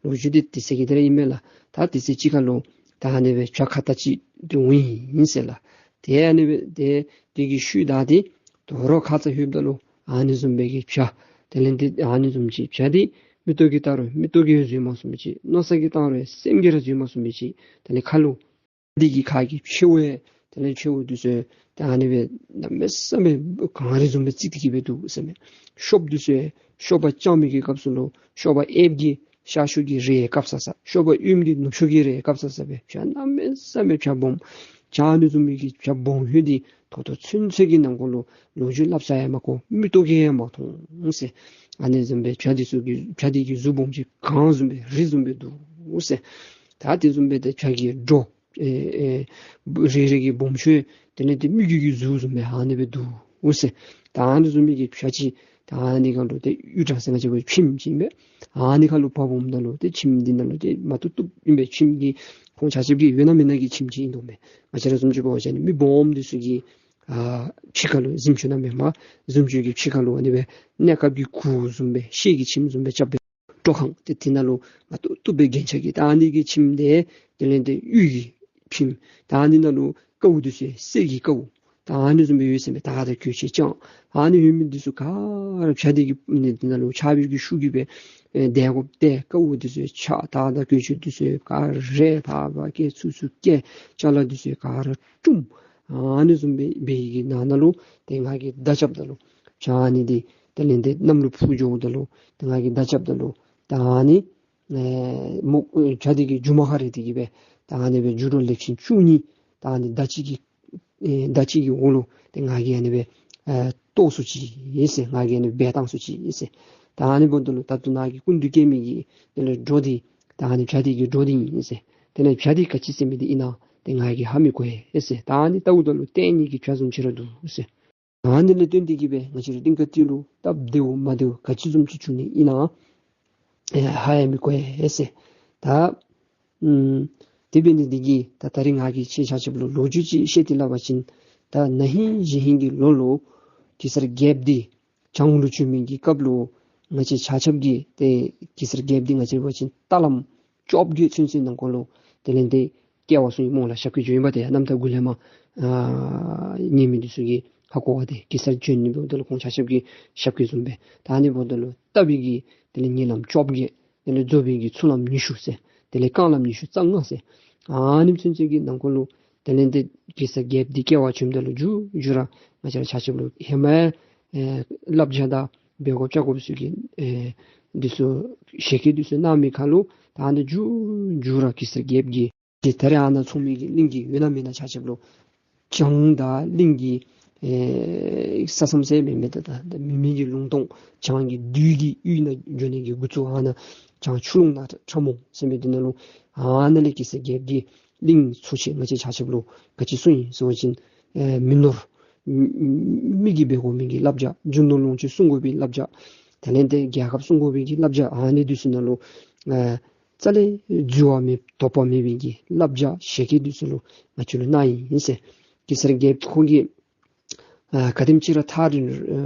ལོ་རྒྱུས་འདི་དེ་ཚེ་གི་དེ་ར་ཨིན་མས་ལགས། ད་དེ་ཚེ་ཅིག་ཁར་ལུ་ད་ཨ་ནི་སྦེ་བྱ་ཁ་ཏ་ཅིག་འདི་འོང་ཡི་ཟེར་ལགས། དེ་ཨ་ནི་སྦེ་དེ་དེ་གི་ཤུལ་ད་དེ་དོ་རུང་ཁ་ཙ་ལྷོདཔ་ད་ལུ་ཨ་ནི་བཟུམ་སྦེ་གི་བྱ་དེ་ལས་ཏེ་ཨ་ནི་བཟུམ་ཅིག་བྱ་འདི་མིག་ཏོ་གིས་བལྟ་རུང་མིག་ཏོ་གིས་བཟོད་མ་ཚུགས་མི་ཅིག། མནོ་བསམ་གྱིས་བཏང་རུང་སེམས་ཀྱིས་ར་བཟོད་མ་ཚུགས་མི་ཅིག། དེ་ལས་ཁ་ལུ་འདི་གི་ཁ་གི་མཆེ་བ་དེ་ལས་མཆེ་བ་འདི་ཚུ་ད་ཨ་ནི་སྦེ་གནམ་མེད་ས་མེད་གངས་རི་བཟུམ་སྦེ་བརྩིགས་ཏེ་གི་སྦེ་འདུག་ཟེར་མས། གཤོགཔ་འདི་ཚུ་གཤོག་པ་རྐྱང་མའི་གི་སྐབས་སུ་ལུ་གཤོག་པ་གཡསཔ་གིས་ཤར་ཕྱོགས་ཀྱི་རི་ཡང་བཀབ་ས་ས། གཤོག་པ་གཡོནམ་གིས་ནུབ་ཕྱོགས་ཀྱི་རི་ཡང་བཀབ་ས་ས་སྦེ་བྱ་གནམ་མེད་ས་མེད་བྱ་སྦོམ། བྱ་ཨ་ནི་བཟུམ་མའི་གི་བྱ་སྦོམ་ཧོད་འདི་ད་ལྟོ་ཚུན་ཚོད་ཀྱི་ནང་འཁོད་ལུ་ལོ་རྒྱུས་སླབ་ས་ཡང་མ་གོ། མིག་ཏོ་གིས་ཡང་མ་མཐོང་ཟེར། ཨ་ནི་བཟུམ་སྦེ་བྱ་འདི་ཚུ་གི་བྱ་འདི་གི་གཟུགས་སྦོམ་ཅིག་གངས་བཟུམ་སྦེ་རི་བཟུམ་སྦེ་འདུག་ཟེར། ད་དེ་བཟུམ་སྦེ་ཏེ་བྱ་གི་སྒྲོ་ཨེ་ཨེ་རེ་རེ་གི་སྦོམ་ཆུང་དེ་ལས་ཏེ་མི་རྒྱུད་ཀྱི་གཟུགས་བཟུམ་སྦེ་ཨ་ནི་སྦེ་འདུག་ཟེར། ད་ཨ་ནི་བཟུམ་མའི་གི་བྱ་ཅིག་ད་ཨ་ནི་གང་ལུ་ཏེ་གཡུ་བྲག་ཟེར་ང་བཅས་པའི་ཁྱིམ་ཅིག་ཨིན་པས། ཨ་ནི་ཁ་ལུ་བབས་འོངམ་ད་ལུ་ཏེ་ཁྱིམ་འདི་ནང་ལུ་ཏེ་མ་བཏུབ་བཏུབ་ཨིན་པས། ཁྱིམ་གྱི་ཁོང་ཆ་ཁྱབ་ཀྱི་ཡོད་ན་མེད་ན་གི་ཁྱིམ་ཅིག་ཨིན་དོ་མས། ང་བཅས་ར་བཟུམ་ཅིག་འབད་བ་ཅིན་མི་སྦོམ་འདི་ཚུ་གི་ཨ་ཕྱི་ཁ་ལུ་གཟིམ་ཅུང་ནང་མེན་མས། གཟིམ་ཅུང་གི་ཕྱི་ཁ་ལུ་ཨ་ནི་སྦེ་གནས་སྐབས་ཀྱི་གུར་བཟུམ་སྦེ་ཤེལ་གྱི་ཁྱིམ་བཟུམ་སྦེ་རྐྱབ་སྦེ་སྤྲོ་ཁང་ཏེ་དེ་ནང་ལུ་མ་བཏུབ་བཏུབ་སྦེ་རྒྱན་ཆ་གི་ད་ཨ་ནི་གི་ཁྱིམ་དེ་དེ་ལས་ཏེ་གཡུ་གི་ཁྱིམ་ད་ཨ་ནི་ནང་ལུ་ཀཝ་འདི་ཚུ་གསེར་གྱི་ཀཝ་ད་ཨ་ནི་བཟུམ་སྦེ་ཡོད་ཟེར་མས། དར་དང་གོས་ཆེན་བཅངས། ཨ་ནི་ཡོད་མི་འདི་ཚུ་ག་ར་བྱ་འདི་གི་ནི་དེ་ནང་ལུ་ཆགས་པའི་གི་ཤུགས་ཀྱིས་སྦེ་ཨེ་བདའ་དགོཔ་བདའ། ཀཝ་འདི་ཚུ་ཆག། དར་དང་གོས་ཆེན་འདི་ཚུ་ག་ར་ཕར་ཕར་བཀལ། ཚུར་ཚུར་བཀལ། ཅ་ལ་འདི་ཚུ་ག་ར་བཀྲུམ། ཨ་ནི་བཟུམ་སྦེ་སྦེ་གི་ནང་ན་ལུ་ཏེ་ང་གིས་བརྡ་རྐྱབ་ད་ལུ་བྱ་ཨ་ནི་འདི་དེ་ལས་ཏེ་གནམ་ལུ་འཕུར་འགྱོཝ་ད་ལུ་ཏེ་ང་གིས་བརྡ་རྐྱབ་ད་ལུ་ད་ཨ་ནི་ ཨེ་མོ་ཨེ་བྱ་དེ་གི་རྒྱུ་མ་ཧ་རེ་དེ་གི་སྦེ་ད་ཨ་ནི་སྦེ་རྒྱུ་རོ་ལེབ་ཤིང་བཅུ་གཉིས་ད་ཨ་ནི་མདའ་གཅིག་གི་ཨེ་མདའ་གཅིག་གི་འོག་ལུ་ཏེ་ང་གིས་ཨ་ནི་སྦེ་ཨེ་གཏོར་སོ་ཅི་ཨིན་ཟེར། ང་གིས་ཨ་ནི་སྦེ་བཏང་སོ་ཅི་ཨིན་ཟེར། ད་ཨ་ནི་འབདཝ་ད་ལུ་ད་ལྟོ་ནཱ་གི་སྐུ་མདུན་བསྐྱལ་མི་གི་དེ་ལས་སྒྲོ་འདི་ད་ཨ་ནི་བྱ་དེ་གི་སྒྲོ་འདི་ཨིན་ཟེར། དེ་ལས་བྱ་དེ་ག་ཅི་ཟེར་མི་འདི་ཨིན་ན་ཏེ་ང་གིས་ཧ་མི་གོ་ཡ་ཟེར། ད་ཨ་ནི་ལྟཝ་ད་ལུ་ལྟས་ངན་གྱི་བྱ་བཟུམ་ཅིག་ར་འདུག་ཟེར། ཨ་ནི་ལས་བརྟེན་ཏེ་གི་སྦེ་ང་བཅས་ར་གླིང་དཀར་སྟོད་ལུ་སྟབས་བདེཝ་མ་བདེཝ་ག་ཅི་བཟུམ་ཅིག་བྱུང་ནི་ཨིན་ན་ཨེ་ཧ་ཡང་མི་གོ་ཡ་ཟེར། ད་ཨམ་དེ་འབད་ནི་འདི་གིས་ད་ད་རིས་ང་གིས་ཁྱེད་ཆ་ཁྱབ་ལུ་ལོ་རྒྱུས་ཅིག་བཤད་དེ་སླབ་པ་ཅིན་ད་ན་ཧིང་གཞེས་ཧིང་གི་ལོ་ལུ་གེ་སར་རྒྱལཔོ་འདི་བྱང་ལུ་བྱོན་མི་གི་སྐབས་ལུ་ང་བཅས་ཆ་ཁྱབ་ཀྱིས་ཏེ་གེ་སར་རྒྱལཔོ་འདི་ང་བཅས་འབད་བ་ཅིན་རྟ་ལམ་བཅོ་བརྒྱད་ཚུན་ཚོད་ནང་འཁོད་ལུ་དེ་ལས་ཏེ་སྐྱེལ་བར་སོང་ཡི་སྨོ་ལགས། ཞབས་སྐྱེལ་བྱོན་པ་ཏེ་རྣམ་ཐར་གུ་ལས་མར་ཨ་ཉན་མི་འདི་ཚུ་གིས་ཧ་གོ་བ་ཏེ་གེ་སར་བྱོན་ནི་འབདཝ་ད་ལུ་ཁོང་ཆ་ཁྱབ་ཀྱིས་ཞབས་སྐྱེལ་བཟུམ་སྦེ་ད་ཨ་ནི་འབདཝ་ད་ལུ་རྟ་པའི་གི་དེ་ལས་ཉེ་ལམ་བཅོ་བརྒྱད་དེ་ལས་རྫོགས་པའི་གི་ཚུར་ལམ་ཉི་ཤུ་ཟེར། དེ་ལས་རྐང་ལམ་ཉི་ཤུ་རྩ་ལྔ་ཟེར། ཨ་ནི་ཚུན་ཚོད་ཀྱི་ནང་འཁོད་ལུ་དེ་ལས་ཏེ་གེ་སར་རྒྱལཔོ་འདི་སྐྱེལ་བར་བྱོནམ་ད་ལུ་མཇུག་མཇུག་ར་ང་བཅས་ར་ཆ་ཁྱབ་ལུ་ཧེ་མ་ཨེ་བསླབ་བྱ་དང་འབད་དགོཔ་བྱ་དགོཔ་ཚུ་གི་ཨེ་འདི་ཚུ་ཞལ་བཀོད་འདི་ཚུ་གནང་མི་ཁར་ལུ་ད་ཨ་ནི་མཇུག་མཇུག་ར་གེ་སར་རྒྱལཔོ་གིས་ཏེ་ད་རེས་ཨ་ནཱ་ཚོང་མི་གི་གླིང་གི་ཡོད་ན་མེད་ན་ཆ་ཁྱབ་ལུ་བྱང་དང་གླིང་གི་ཨེ་ས་མཚམས་ཟེར་མི་མེད། ད་ད་མི་མི་གི་ལུང་སྟོང་བྱང་གི་བདུད་ཀྱི་ཡུལ་ནང་འགྱོ་ནི་གི་འགོ་བཙུགས་ཨ་ནཱ་བྱང་ཆུ་ཀླུང་ནགས་ཁྲ་མོ་ཟེར་མི་འདི་ནང་ལུ་ཨ་ནཱ་ལས་གེ་སར་རྒྱལཔོ་གིས་གླིང་ཚུ་ཆེ་ང་བཅས་ཆ་ཁྱབ་ལུ་ག་ཅི་གསུངས་ཡི་ཟེར་བ་ཅིན་ཨེ་མི་ནོར་མི་མི་གིས་འབད་དགོ་མི་གི་བསླབ་བྱ་རྒྱུ་ནོར་ལོངས་སྤྱོད་སྲུང་དགོ་པའི་བསླབ་བྱ་དེ་ལས་ཏེ་རྒྱལ་ཁབ་སྲུང་དགོ་པའི་གི་བསླབ་བྱ་ཨ་ནི་འདི་ཚུ་ནང་ལུ་ཨེ་རྩ་ལས་འཛོལ་བ་མེད་དོགས་པ་མེད་པའི་གི་བསླབ་བྱ་ཞལ་བཀོད་འདི་ཚུ་ལུ་ང་བཅས་ལུ་གནང་ཡི་ཟེར། གེ་སར་རྒྱལཔོ་ཁོང་གིས་ཨ་ག་དེམ་ཅིག་ར་ཐག་རིང་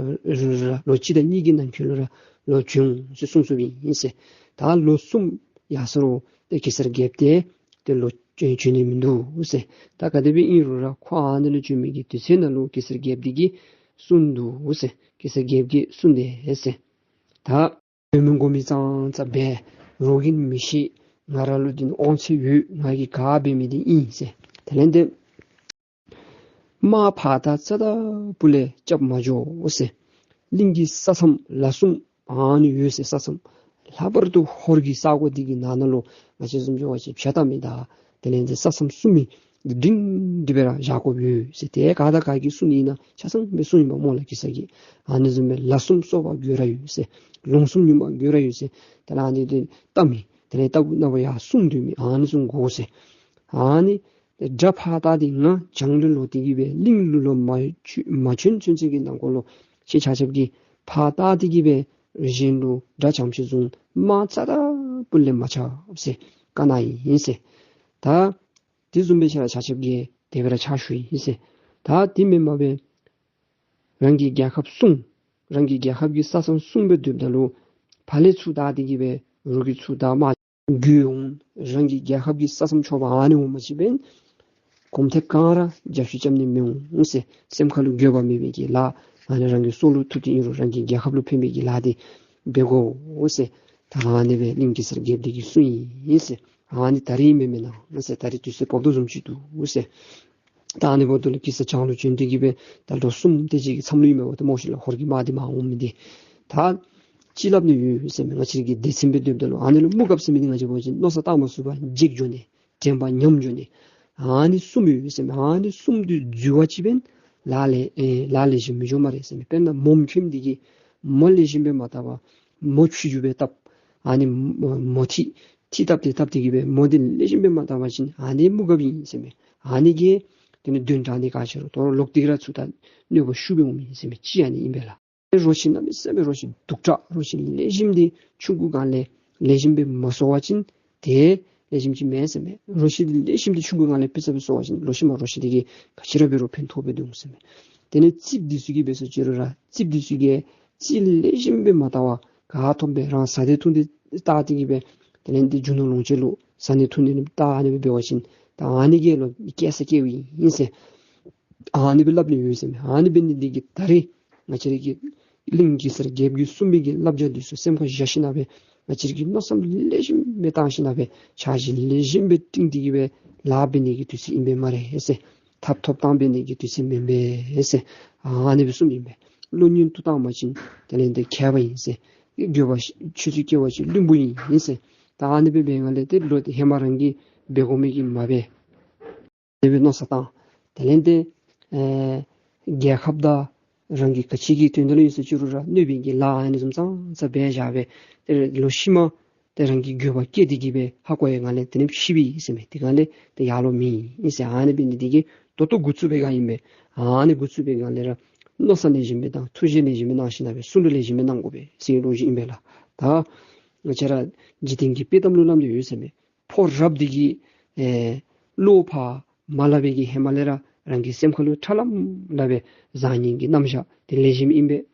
རུང་ར་ལོ་གཅིག་དང་གཉིས་ཀྱི་ནང་འཁོད་ལུ་ར་ལོག་བྱོན་ཟེར་གསུངས་གསུངསམ་ཨིན་ཟེར། ད་ལོ་གསུམ་ཡར་སོང་རུང་ཏེ་གེ་སར་རྒྱལཔོ་འདི་ཏེ་ལོག་བྱོན་བྱོན་ནི་མིན་འདུག་ཟེར། ད་ག་དེ་སྦེ་ཨིན་རུང་ར་ཁོ་ཨ་ནཱ་ལུ་བྱོན་མི་གི་དུས་ཚོད་ནང་ལུ་གེ་སར་རྒྱལཔོ་འདི་གིས་གསུངས་འདུག་ཟེར། གེ་སར་རྒྱལཔོ་གིས་གསུངས་དེས་ཟེར། ད་མི་མི་དགོ་མི་ཙང་ཙ་འབད་རོགས་ཀྱིས་མི་ཤེས། ང་ར་ལུ་འདི་ནི་དབང་ཚད་ཡོད། ང་གིས་ག་འབད་མི་འདི་ཨིན་ཟེར། དེ་ལས་ཏེ་དམག་ཕར་ད་རྩ་དང་སྤུ་ལས་རྐྱབ་མ་འགྱོ་ཟེར། གླིང་གི་ས་མཚམས་ལ་གསུམ་ཨ་ནི་ཡོད་ཟེར། ས་མཚམས་ལྷག་པར་དུ་ཧོར་གྱི་ས་གོ་འདི་གི་ནང་ན་ལུ་ང་བཅས་བཟུམ་ཅིག་འབད་བ་ཅིན་བྱ་བཏང་མི་དང་དེ་ལས་ཏེ་ས་མཚམས་སྲུང་མི་འདི་སྒྲིང་སྒྲི་སྦེ་ར་བཞག་དགོཔ་ཡོད་ཟེར། ཏེ་ག་དང་ག་གིས་གསུངས་ནི་ཨིན་ན་ཆ་ཚང་སྦེ་གསུངས་ཡི་སྨོ་ལགས་གེ་སར་གྱིས། ཨ་ནི་བཟུམ་སྦེ་ལ་གསུམ་སོ་པ་དགོད་ར་ཡོད་ཟེར། ལུང་གསུམ་ཉུལ་མ་དགོད་ར་ཡོད་ཟེར། དེ་ལས་ཨ་ནི་འདི་བཏང་མི་དེ་ལས་ལྟ་བུ་ན་བ་ཡར་སྲུང་སྡོད་མི་ཨ་ནི་གསུང་དགོ་ཟེར། ཨ་ནི་དགྲ་ཕར་བཏགས་ཏེ་ང་བྱང་ལུ་ལོག་སྟེ་གི་སྦེ་གླིང་ལུ་ལོག་མ་བྱོན་མ་བྱོན་ཚུན་ཚོད་ཀྱི་ནང་འཁོད་ལུ་ཁྱེད་ཆ་ཁྱབ་ཀྱིས་ཕར་བཏགས་ཏེ་གི་སྦེ་རིམ་བཞིན་དུ་དགྲ་བྱམས་ཤིང་བཟུང་དམག་རྩ་དང་སྤུ་ལས་མ་ཆག་ཟེར་བཀའ་གནང་ཡི་ཟེར། ད་དེ་བཟུམ་སྦེ་ཁྱེད་ར་ཆ་ཁྱབ་ཀྱིས་དེ་སྦེ་ར་ཕྱག་ཞུ་ཡི་ཟེར། ད་དེ་མེན་པར་སྦེ་རང་གི་རྒྱལ་ཁབ་སྲུང་། རང་གི་རྒྱལ་ཁབ་ཀྱི་ས་མཚམས་སྲུང་སྦེ་སྡོདཔ་ད་ལུ་ཕར་ལས་ཚུར་བདའ་སྟེ་གི་སྦེ་རོགས་ཀྱིས་ཚུར་བདའ་དམག་རྒྱུག་འོང་། རང་གི་རྒྱལ་ཁབ་ཀྱི་ས་མཚམས་ཕྱོགས་པ་ཨ་ནི་འོང་མ་ཅིག་འབདན་གོམ་ཐེངས་གང་ར་རྒྱབ་བཤུད་རྐྱབ་ནི་མི་འོང་ཟེར། སེམས་ཁ་ལུ་འགྱོད་པ་མེད་པའི་གི་ལཱ་ཨ་ནི་རང་གི་སྲོག་ལུ་ཐུག་སྟེ་ཨིན་རུང་རང་གི་རྒྱལ་ཁབ་ལུ་ཕན་པའི་གི་ལཱ་འདི་འབད་དགོ་ཟེར། ད་ཨ་ནི་སྦེ་གླིང་གེ་སར་རྒྱལཔོ་འདི་གིས་གསུངས་ཡི་ཟེར། ཨ་ནི་ད་རིས་མེན་མེན་ན་ཟེར། ད་རིས་དུས་ཚོད་སྦོམ་དོ་བཟུམ་ཅིག་འདུག་ཟེར། ད་ཨ་ནི་འབདཝ་ད་ལུ་གེ་སར་བྱང་ལུ་བྱོན་ཏེ་གི་སྦེ་ད་ལོ་གསུམ་དེ་ཅིག་གི་མཚམས་ལུ་ཨིན་མས་པ་ཏེ་སྨོ་ཤིག་ལགས། ཧོར་གྱི་དམག་འདི་མར་འོང་མི་འདི། ད་ཅིག་སླབ་ནི་ཡོད་ཟེར་མས། ང་བཅས་ཀྱི་སྡེ་ཚན་སྦེ་སྡོདཔ་ད་ལུ་ཨ་ནི་ལུ་དམུ་གབ་ཟེར་མི་འདི་ང་བཅས་འབད་བ་ཅིན་མནོ་བསམ་བཏང་མ་ཚུགས་པར་འཇིགས་འགྱོ་ནི་དྲན་པ་ཉམས་འགྱོ་ནི་ཨ་ནི་གསུམ་ཡོད་ཟེར་མས། ཨ་ནི་གསུམ་འདི་འཛོལ་བ་ཅིག་འབདན་ལཱ་ལེགས་ཨེ་ལཱ་ལེགས་ཤོམ་མི་འགྱོ་སྨ་རེ་ཟེར་མས། དཔེར་ན་མོ་མཁནམ་འདི་གིས་མོ་ལེགས་ཤོམ་སྦེ་མ་བཏབ་པར་མོ་ཆུང་ཀུ་སྦེ་བཏབ། ཨ་ནི་མོ་མོ་ཐིག་ཐིག་བཏབ་སྟེ་བཏབ་སྟེ་གི་སྦེ་མོ་འདི་ལེགས་ཤོམ་སྦེ་མ་བཏབ་པ་ཅིན་ཨ་ནི་དམུ་གབ་ཨིན་ཟེར་མས། ཨ་ནི་གིས་དེ་ནི་གདོན་དྲག་ནི་ག་ཅི་རུང་དོ་རུང་ལོག་སྟེ་ར་ཚུར་ད་གནོད་པ་ཤུགས་སྦེ་འོང་མི་ཨིན་ཟེར་མས། གཅིག་ཨ་ནི་ཨིན་པས་ལགས། རོ་ཁྱི་གནམ་མེད་ས་མེད་རོ་ཁྱི་སྡུག་དྲགས་རོ་ཁྱི་ལེགས་ཤོམ་འདི་ཆུང་ཀུ་སྒང་ལས་ལེགས་ཤོམ་སྦེ་མ་གསོ་བ་ཅིན་ཏེ་ལེགས་ཤོམ་ཅིག་མེན་ཟེར་མས། རོ་ཁྱི་འདི་ལེགས་ཤོམ་འདི་ཆུང་ཀུ་སྒང་ལས་ཕུད་ས་སྦེ་གསོ་བ་ཅིན་ལོག་ཤུལ་མ་རོ་ཁྱི་འདི་གིས་ག་ཅི་ར་འབད་རུང་ཕན་ཐོགས་སྦེ་འདུག་ཟེར་མས། དེ་ནི་རྩིགཔ་འདི་ཚུ་གིས་འབད་སོ་ཅི་རུང་ར་རྩིགཔ་འདི་ཚུ་གིས་རྩིགཔ་ལེགས་ཤོམ་སྦེ་མ་བཏབ་པར་ག་ཐོབ་སྦེ་རང་ཟ་ནི་འཐུང་ནི་བཏབ་སྟེ་གི་སྦེ་དེ་ལས་འདི་རྒྱུ་ནོར་ལོངས་སྤྱོད་ལུ་ཟ་ནི་འཐུང་ནི་བཏབ་ཨ་ནི་སྦེ་འབད་བ་ཅིན་ད་ཨ་ནི་གིས་ལོག་སྐྱེ་ས་སྐྱེཝ་ཨིན་ཟེར། ཨ་ནི་སྦེ་སླབ་ནི་ཡོད་ཟེར་མས། ཨ་ནི་འབད་ནི་འདི་གིས་ད་རིས་ང་བཅས་ར་གི་གླིང་གེ་སར་རྒྱལཔོ་གིས་གསུངས་མི་གི་བསླབ་བྱ་འདི་ཚུ་སེམས་ཁར་བཞག་ཞིན་ན་སྦེ་ང་བཅས་ར་གིས་མནོ་བསམ་ལེགས་ཤོམ་སྦེ་བཏང་ཞིན་ན་སྦེ་འཆར་གཞི་ལེགས་ཤོམ་སྦེ་བཏིང་སྟེ་གི་སྦེ་ལཱ་འབད་ནི་གི་དུས་ཚོད་ཨིན་པས་སྨ་རེ་ཟེར། ཐབ་ཐོབ་ཐང་འབད་ནི་གི་དུས་ཚོད་མེན་པས་ཟེར། ཨ་ནི་སྦེ་གསུངམ་ཨིན་པས། བློ་ཉུང་དུ་བཏང་པ་ཅིན་དེ་ལས་འདི་མཁས་པ་ཨིན་ཟེར། འགྱོད་པ་ཆུད་ཟོས་སྐྱེ་བ་ཅིན་བླུན་པོ་ཨིན་ཟེར། ད་ཨ་ནི་སྦེ་འབད་བའི་སྒང་ལས་ཏེ་ལོག་སྟེ་ཧེ་མ་རང་གིས་འབད་དགོ་མི་གི་མ་འབད། དེ་སྦེ་མནོ་བསམ་བཏང་། དེ་ལས་ཏེ་ཨེ་རྒྱལ་ཁབ་དང་རང་གི་ག་ཅི་གི་དོན་དག་ལུ་ཨིན་ཟེར་ཅི་རུང་ར་གནོད་པའི་གི་ལཱ་ཨ་ནི་བཟུམ་ཙང་ཙ་འབད་བཞག་སྦེ་ཏེ་ལོག་ཤུལ་མ་ཏེ་རང་གི་འགྱོད་པ་སྐྱེས་ཏེ་གི་སྦེ་ཧ་གོ་བའི་སྒང་ལས་དེ་ནི་ཤི་བའི་ཟེར་མས། དེ་སྒང་ལས་ཏེ་ཡར་ལོང་མི་ཨིན་ཟེར། ཨ་ནི་འབད་ནི་འདི་གིས་ད་ལྟོ་འགོ་བཙུགས་པའི་སྒང་ཨིན་པས། ཨ་ནི་འགོ་བཙུགས་པའི་སྒང་ལས་ར་མནོ་བསམ་ལེགས་ཤོམ་སྦེ་བཏང་། ཐུགས་བཞེད་ལེགས་ཤོམ་སྦེ་གནང་ཞིནམ་ལས་སྦེ་བསྲུང་བརྡ་ལེགས་ཤོམ་སྦེ་གནང་དགོ་པས་ཟེར་བའི་ལོ་རྒྱུས་ཨིན་པས་ལགས། ད་ང་བཅས་ར་འཇིག་རྟེན་གྱི་དཔྱེ་གཏམ་ལུ་སླབ་སྟེ་ཡོད་ཟེར་མས། ཕོ་རབ་འདི་གིས་ཨེ་བློ་ཕར་མ་སླབ་པའི་གི་ཧེ་མ་ལས་ར་རང་གི་སེམས་ཁ་ལུ་ཁྲ་ལམ་ལམ་སྦེ་བཟང་ངན་གྱི་རྣམ་གཞག་དེ་ལེགས་ཤོམ་ཨིན་པས།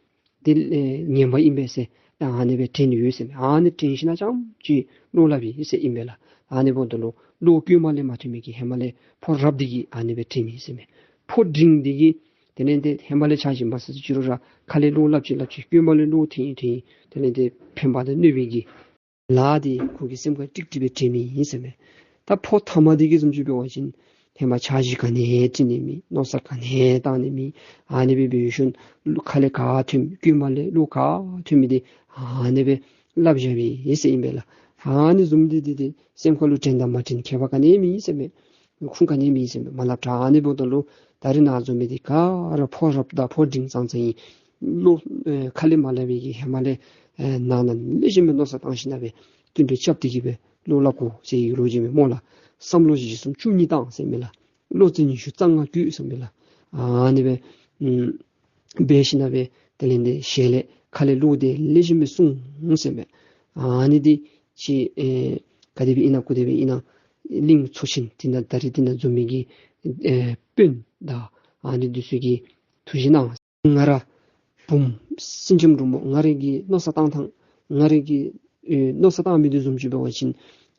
དེ་ཨེ་ངན་པ་ཨིན་པས་ཟེར་ད་ཨ་ནི་སྦེ་དྲན་ཡོད་ཟེར་མས། ཨ་ནི་དྲན་ཞིནམ་ལས་རྐྱངམ་ཅིག་བློ་སླབ་ཨིན་ཟེར་ཨིན་པས་ལགས། ཨ་ནི་འབདཝ་ད་ལུ་བློ་གོང་མ་ལས་མ་ཐོན་མི་གི་ཧེ་མ་ལས་ཕོ་རབ་འདི་གིས་ཨ་ནི་སྦེ་དྲན་ཡི་ཟེར་མས། ཕོ་འབྲིང་འདི་གིས་དེ་ལས་ཏེ་ཧེ་མ་ལས་ཆ་བཞག་མ་ཟེར་ཅི་རུང་ར་ཁ་ལས་བློ་སླབ་ཅི་སླབ་ཅི་གོང་མ་ལས་བློ་ཐོན་ཐོན་དེ་ལས་ཏེ་ཕན་པ་དང་གནོད་པའི་གི་ལཱ་འདི་ཁོ་གི་སེམས་ཁར་ཀྲིག་ཀྲི་སྦེ་དྲན་མི་ཨིན་ཟེར་མས། ད་ཕོ་ཐ་མ་འདི་གིས་བཟུམ་ཅིག་འབད་བ་ཅིན་ཧེ་མ་འཆར་གཞི་ག་ནི་ཡང་བྲིས་ནི་མེད། མནོ་བསམ་ག་ནི་ཡང་བཏང་ནི་མེད། ཨ་ནི་སྦེ་འབད་ཞིནམ་ཁ་ལས་ག་ཐོན་གོང་མ་ལས་བློ་ག་ཐོན་མི་འདི་ཨ་ནི་སྦེ་སླབ་བཞག་པའི་ཨིན་ཟེར་ཨིན་པས་ལགས། ཨ་ནི་བཟུམ་འདི་འདི་འདི་སེམས་ཁ་ལུ་དྲན་དང་མ་དྲན་ཁྱད་པར་ག་ནི་ཡང་མེད་ཟེར་མས། ཁུངས་ག་ནི་མེད་ཟེར་མས། མ་སླབ་དྲག། ཨ་ནི་འབདཝ་ད་ལུ་ད་རིས་ནཱ་འཛོམས་མི་འདི་ག་ར་ཕོ་རབ་དང་ཕོ་འབྲིང་ཙང་ཙང་ཨིན། བློ་ཨེ་ཁ་ལས་མ་སླབ་པའི་གི་ཧེ་མ་ལས་ཨེ་ནང་ན་ལེགས་ཤོམ་སྦེ་མནོ་བསམ་བཏང་ཞིནམ་ལས་སྦེ་བསྟུན་གྲོས་རྐྱབ་སྟེ་གི་སྦེ་བློ་སླབ་དགོ་ཟེར་བའི་ལོ་རྒྱུས་མས་སྨོ་ལགས། བསམ་བློ་བཞི་གསུམ་བཅུ་གཉིས་བཏང་ཟེར་མས་ལགས། བློ་རྩེ་ཉི་ཤུ་རྩ་ལྔ་བཀོད་ཟེར་མས་ལགས། ཨ་ནི་སྦེ་ཨམ་འབད་ཞིནམ་ལས་སྦེ་དེ་ལས་ཏེ་ཞལ་ལས་ཁ་ལས་བློ་འདི་ལེགས་ཤོམ་སྦེ་བསྲུང་ཟེར་མས། ཨ་ནི་འདི་ཅིག་ཨེ་ག་དེ་སྦེ་ཨིན་ན་གུ་དེ་སྦེ་ཨིན་ན་གླིང་ཚོ་ཆེན་འདི་ནང་ད་རིས་འདི་ནང་འཛོམས་མི་གི་ཨེ་དཔོན་དང་ཨ་ནི་འདི་ཚུ་གིས་ཐུགས་བཞེད་གནང་། ང་ར་བུམོ་སེང་ལྕམ་འབྲུག་མོ་ང་རའི་གི་མནོ་བསམ་བཏང་ཐངས་ང་རའི་གི་ཨེ་མནོ་བསམ་བཏང་མི་འདི་བཟུམ་ཅིག་འབད་བ་ཅིན་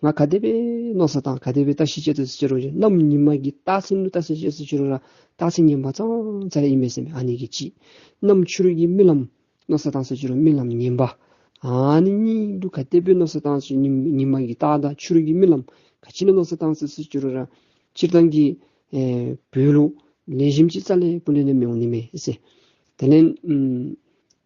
ང་ག་དེ་སྦེ་མནོ་བསམ་བཏང་ག་དེ་སྦེ་བརྟག་ཞིབ་རྐྱབ་སྟེ་ཟེར་ཅི་རུང་གནམ་ཉིན་མ་གི་རྟགས་མཚན་ལུ་བལྟ་ཟེར་ཅི་ཟེར་ཅི་རུང་ར་རྟགས་མཚན་ངན་པ་ཙང་ཙ་ར་ཨིན་མས་ཟེར་མས། ཨ་ནི་གི་གཅིག། གནམ་ཕྱི་རུ་གི་རྨི་ལམ་མནོ་བསམ་བཏང་ཟེར་ཅི་རུང་རྨི་ལམ་ངན་པ། ཨ་ནི་གཉིས་ལུ་ག་དེ་སྦེ་མནོ་བསམ་བཏང་ཟེར་ཉིན་ཉིན་མ་གི་རྟགས་དང་ཕྱི་རུ་གི་རྨི་ལམ་ག་ཅི་ལུ་མནོ་བསམ་བཏང་ཟེར་ཟེར་ཅི་རུང་ར་སྤྱིར་བཏང་གི་ཨེ་བོད་ལུ་ལེགས་ཤོམ་ཅིག་རྩ་ལས་སྤུ་ལས་ནི་མི་འོང་ནི་མས་ཟེར། དེ་ལས་ཨམ་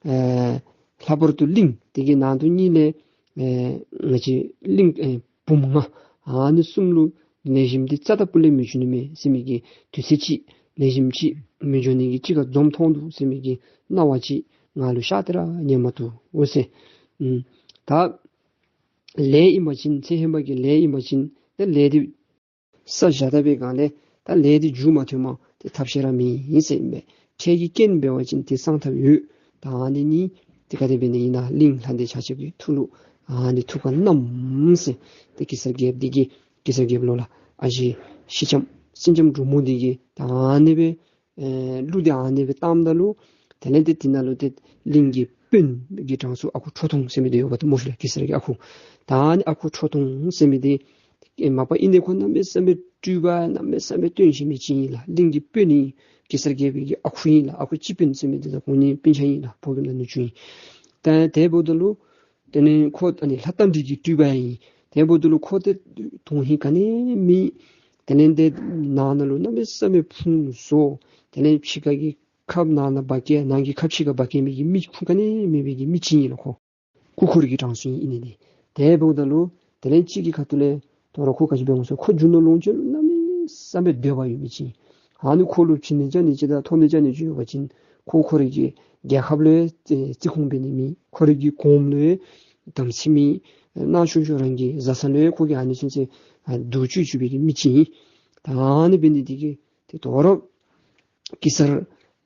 ཨེ་ལྷག་པར་དུ་གླིང་དེ་གི་ནང་དུ་གཉིས་ལས་ཨེ་ང་བཅས་གླིང་ཨེ་བུམོ་ང་ཨ་ནི་གསུམ་ལུ་ལེགས་ཤོམ་འདི་རྩ་དང་སྤུ་ལས་མི་འབྱུང་ནི་མས་ཟེར་མི་གི་དུས་ཚོད་ཅིག་ལེགས་ཤོམ་ཅིག་མི་འབྱུང་ནི་གི་ཅིག་ཁར་འཛོམས་ཐོན་འདུག་ཟེར་མི་གི་སྣང་བ་ཅིག་ང་ལུ་ཤར་ཏེ་ར་ཉན་མ་བཏུབ་འོང་ཟེར། ཨམ་ད་ལས་ཨིན་པ་ཅིན་ཚེ་ཧེ་མ་གི་ལས་ཨིན་པ་ཅིན་ད་ལས་འདི་བསགས་བཞག་ད་པའི་སྒང་ལས་ད་ལས་འདི་མཇུག་མ་ཐོནམ་ཏེ་ཐབས་ཤེས་ར་མེད་ཟེར་ཨིན་པས། འཕྲལ་གྱི་རྐྱེན་འབད་བ་ཅིན་ཏེ་སངས་ཐབས་ཡོད། ད་ཨ་ནི་གཉིས་ཏེ་ག་དེ་སྦེ་ནི་ཨིན་ན་གླིང་ལྷ་འདྲེ་ཆ་ཁྱབ་ཀྱི་ཐུགས་ལུ་ཨ་ནི་ཐུགས་ཁར་བསྣམས་ཟེར། ཏེ་གེ་སར་རྒྱལཔོ་འདི་གིས་གེ་སར་རྒྱལཔོ་ལོ་ལགས་ཨ་ཞེ་སེང་ལྕམ་སེང་ལྕམ་འབྲུག་མོ་འདི་གིས་ད་ཨ་ནི་སྦེ་ཨེ་གླུ་འདི་ཨ་ནི་སྦེ་བཏངམ་ད་ལུ་དེ་ལས་ཏེ་དེ་ནང་ལུ་ཏེ་གླིང་གི་དཔོན་གྱི་གྲངས་སུ་ཨ་ཁུ་ཁྲོ་ཐུང་ཟེར་མི་འདི་ཡོདཔ་ད་སྨོ་ཤིག་ལགས། གེ་སར་གྱི་ཨ་ཁུ། ད་ཨ་ནི་ཨ་ཁུ་ཁྲོ་ཐུང་ཟེར་མི་འདི་ཨེ་མ་པ་ཨིན་ཏེ་ཁོ་གནམ་མེད་ས་མེད་སྤྲུལ་པ་གནམ་མེད་ས་མེད་སྟོན་ཤེས་མི་ཅིག་ཨིན་ལགས། གླིང་གི་དཔོན་ཨིན། གེ་སར་རྒྱལ་པོའི་གི་ཨ་ཁུ་ཨིན་ལགས། ཨ་ཁུ་སྤྱི་དཔོན་ཟེར་མི་འདི་དང་ཁོང་གཉིས་སྤུན་ཆ་ཨིན་ལགས། ཕོ་རྒནམ་དང་ནུ་གཅུང་ཨིན། ད་དེ་འབདཝ་ད་ལུ་དེ་ལས་ཁོ་ཨ་ནི་ལྷ་རྟ་མགྲིན་གྱི་སྤྲུལ་པ་ཨིན། དེ་འབདཝ་ད་ལུ་ཁོ་ཏེ་དོན་ཧིང་ག་ནི་མེད། དེ་ལས་ཏེ་ནང་ན་ལུ་གནམ་མེད་ས་མེད་ཕུང་བཟོ། དེ་ལས་ཕྱི་ཁ་གི་ཁབ་ནང་ན་འབག་སྐྱེལ་ནང་གི་ཁབ་ཕྱི་ཁར་འབག་སྐྱེལ་མི་གི་མི་ཁུངས་ག་ནི་མེད་པའི་གི་མི་ཅིག་ཨིན་ལགས་ཁོ། སྐུ་འཁོར་གྱི་གྲངས་སུ་ཨིན་ནི་འདི། དེ་འབདཝ་ད་ལུ་དེ་ལས་གཅིག་གི་ཁ་ཐུག་ལས་དོ་རུང་ཁོ་ག་ཅི་འབད་འོང་ཟེར་ཁོ་རྒྱུ་ནོར་ལོངས་སྤྱོད་ལུ་གནམ་མེད་ས་མེད་འདོད་པ་ཡོད་མི་ཅིག་ཨིན། ཨ་ནི་ཁོ་ལུ་བྱིན་ནི་བྱིན་ནི་ཅིག་དང་ཐོབ་ནི་བྱིན་ནི་ཅིག་ཡོད་པ་ཅིན་ཁོ་ཁོ་རའི་གི་རྒྱལ་ཁབ་ལུ་ཡང་བརྩི་བརྩི་ཁུངས་འབད་ནི་མེད། ཁོ་རའི་གི་གོངམ་ལུ་ཡང་དམ་ཚིག་མེད། ནང་ཆུང་ཆུང་རང་གི་བཟའ་ཚང་ལུ་ཡང་ཁོ་གིས་ཨ་ནི་ཚུན་ཚོད་ཨ་སྡུག་བཅུག་བཅུག་པའི་གི་མི་ཅིག་ཨིན། ད་ཨ་ནི་འབད་ནི་འདི་གིས་ཏེ་དོ་རུང་གེ་སར་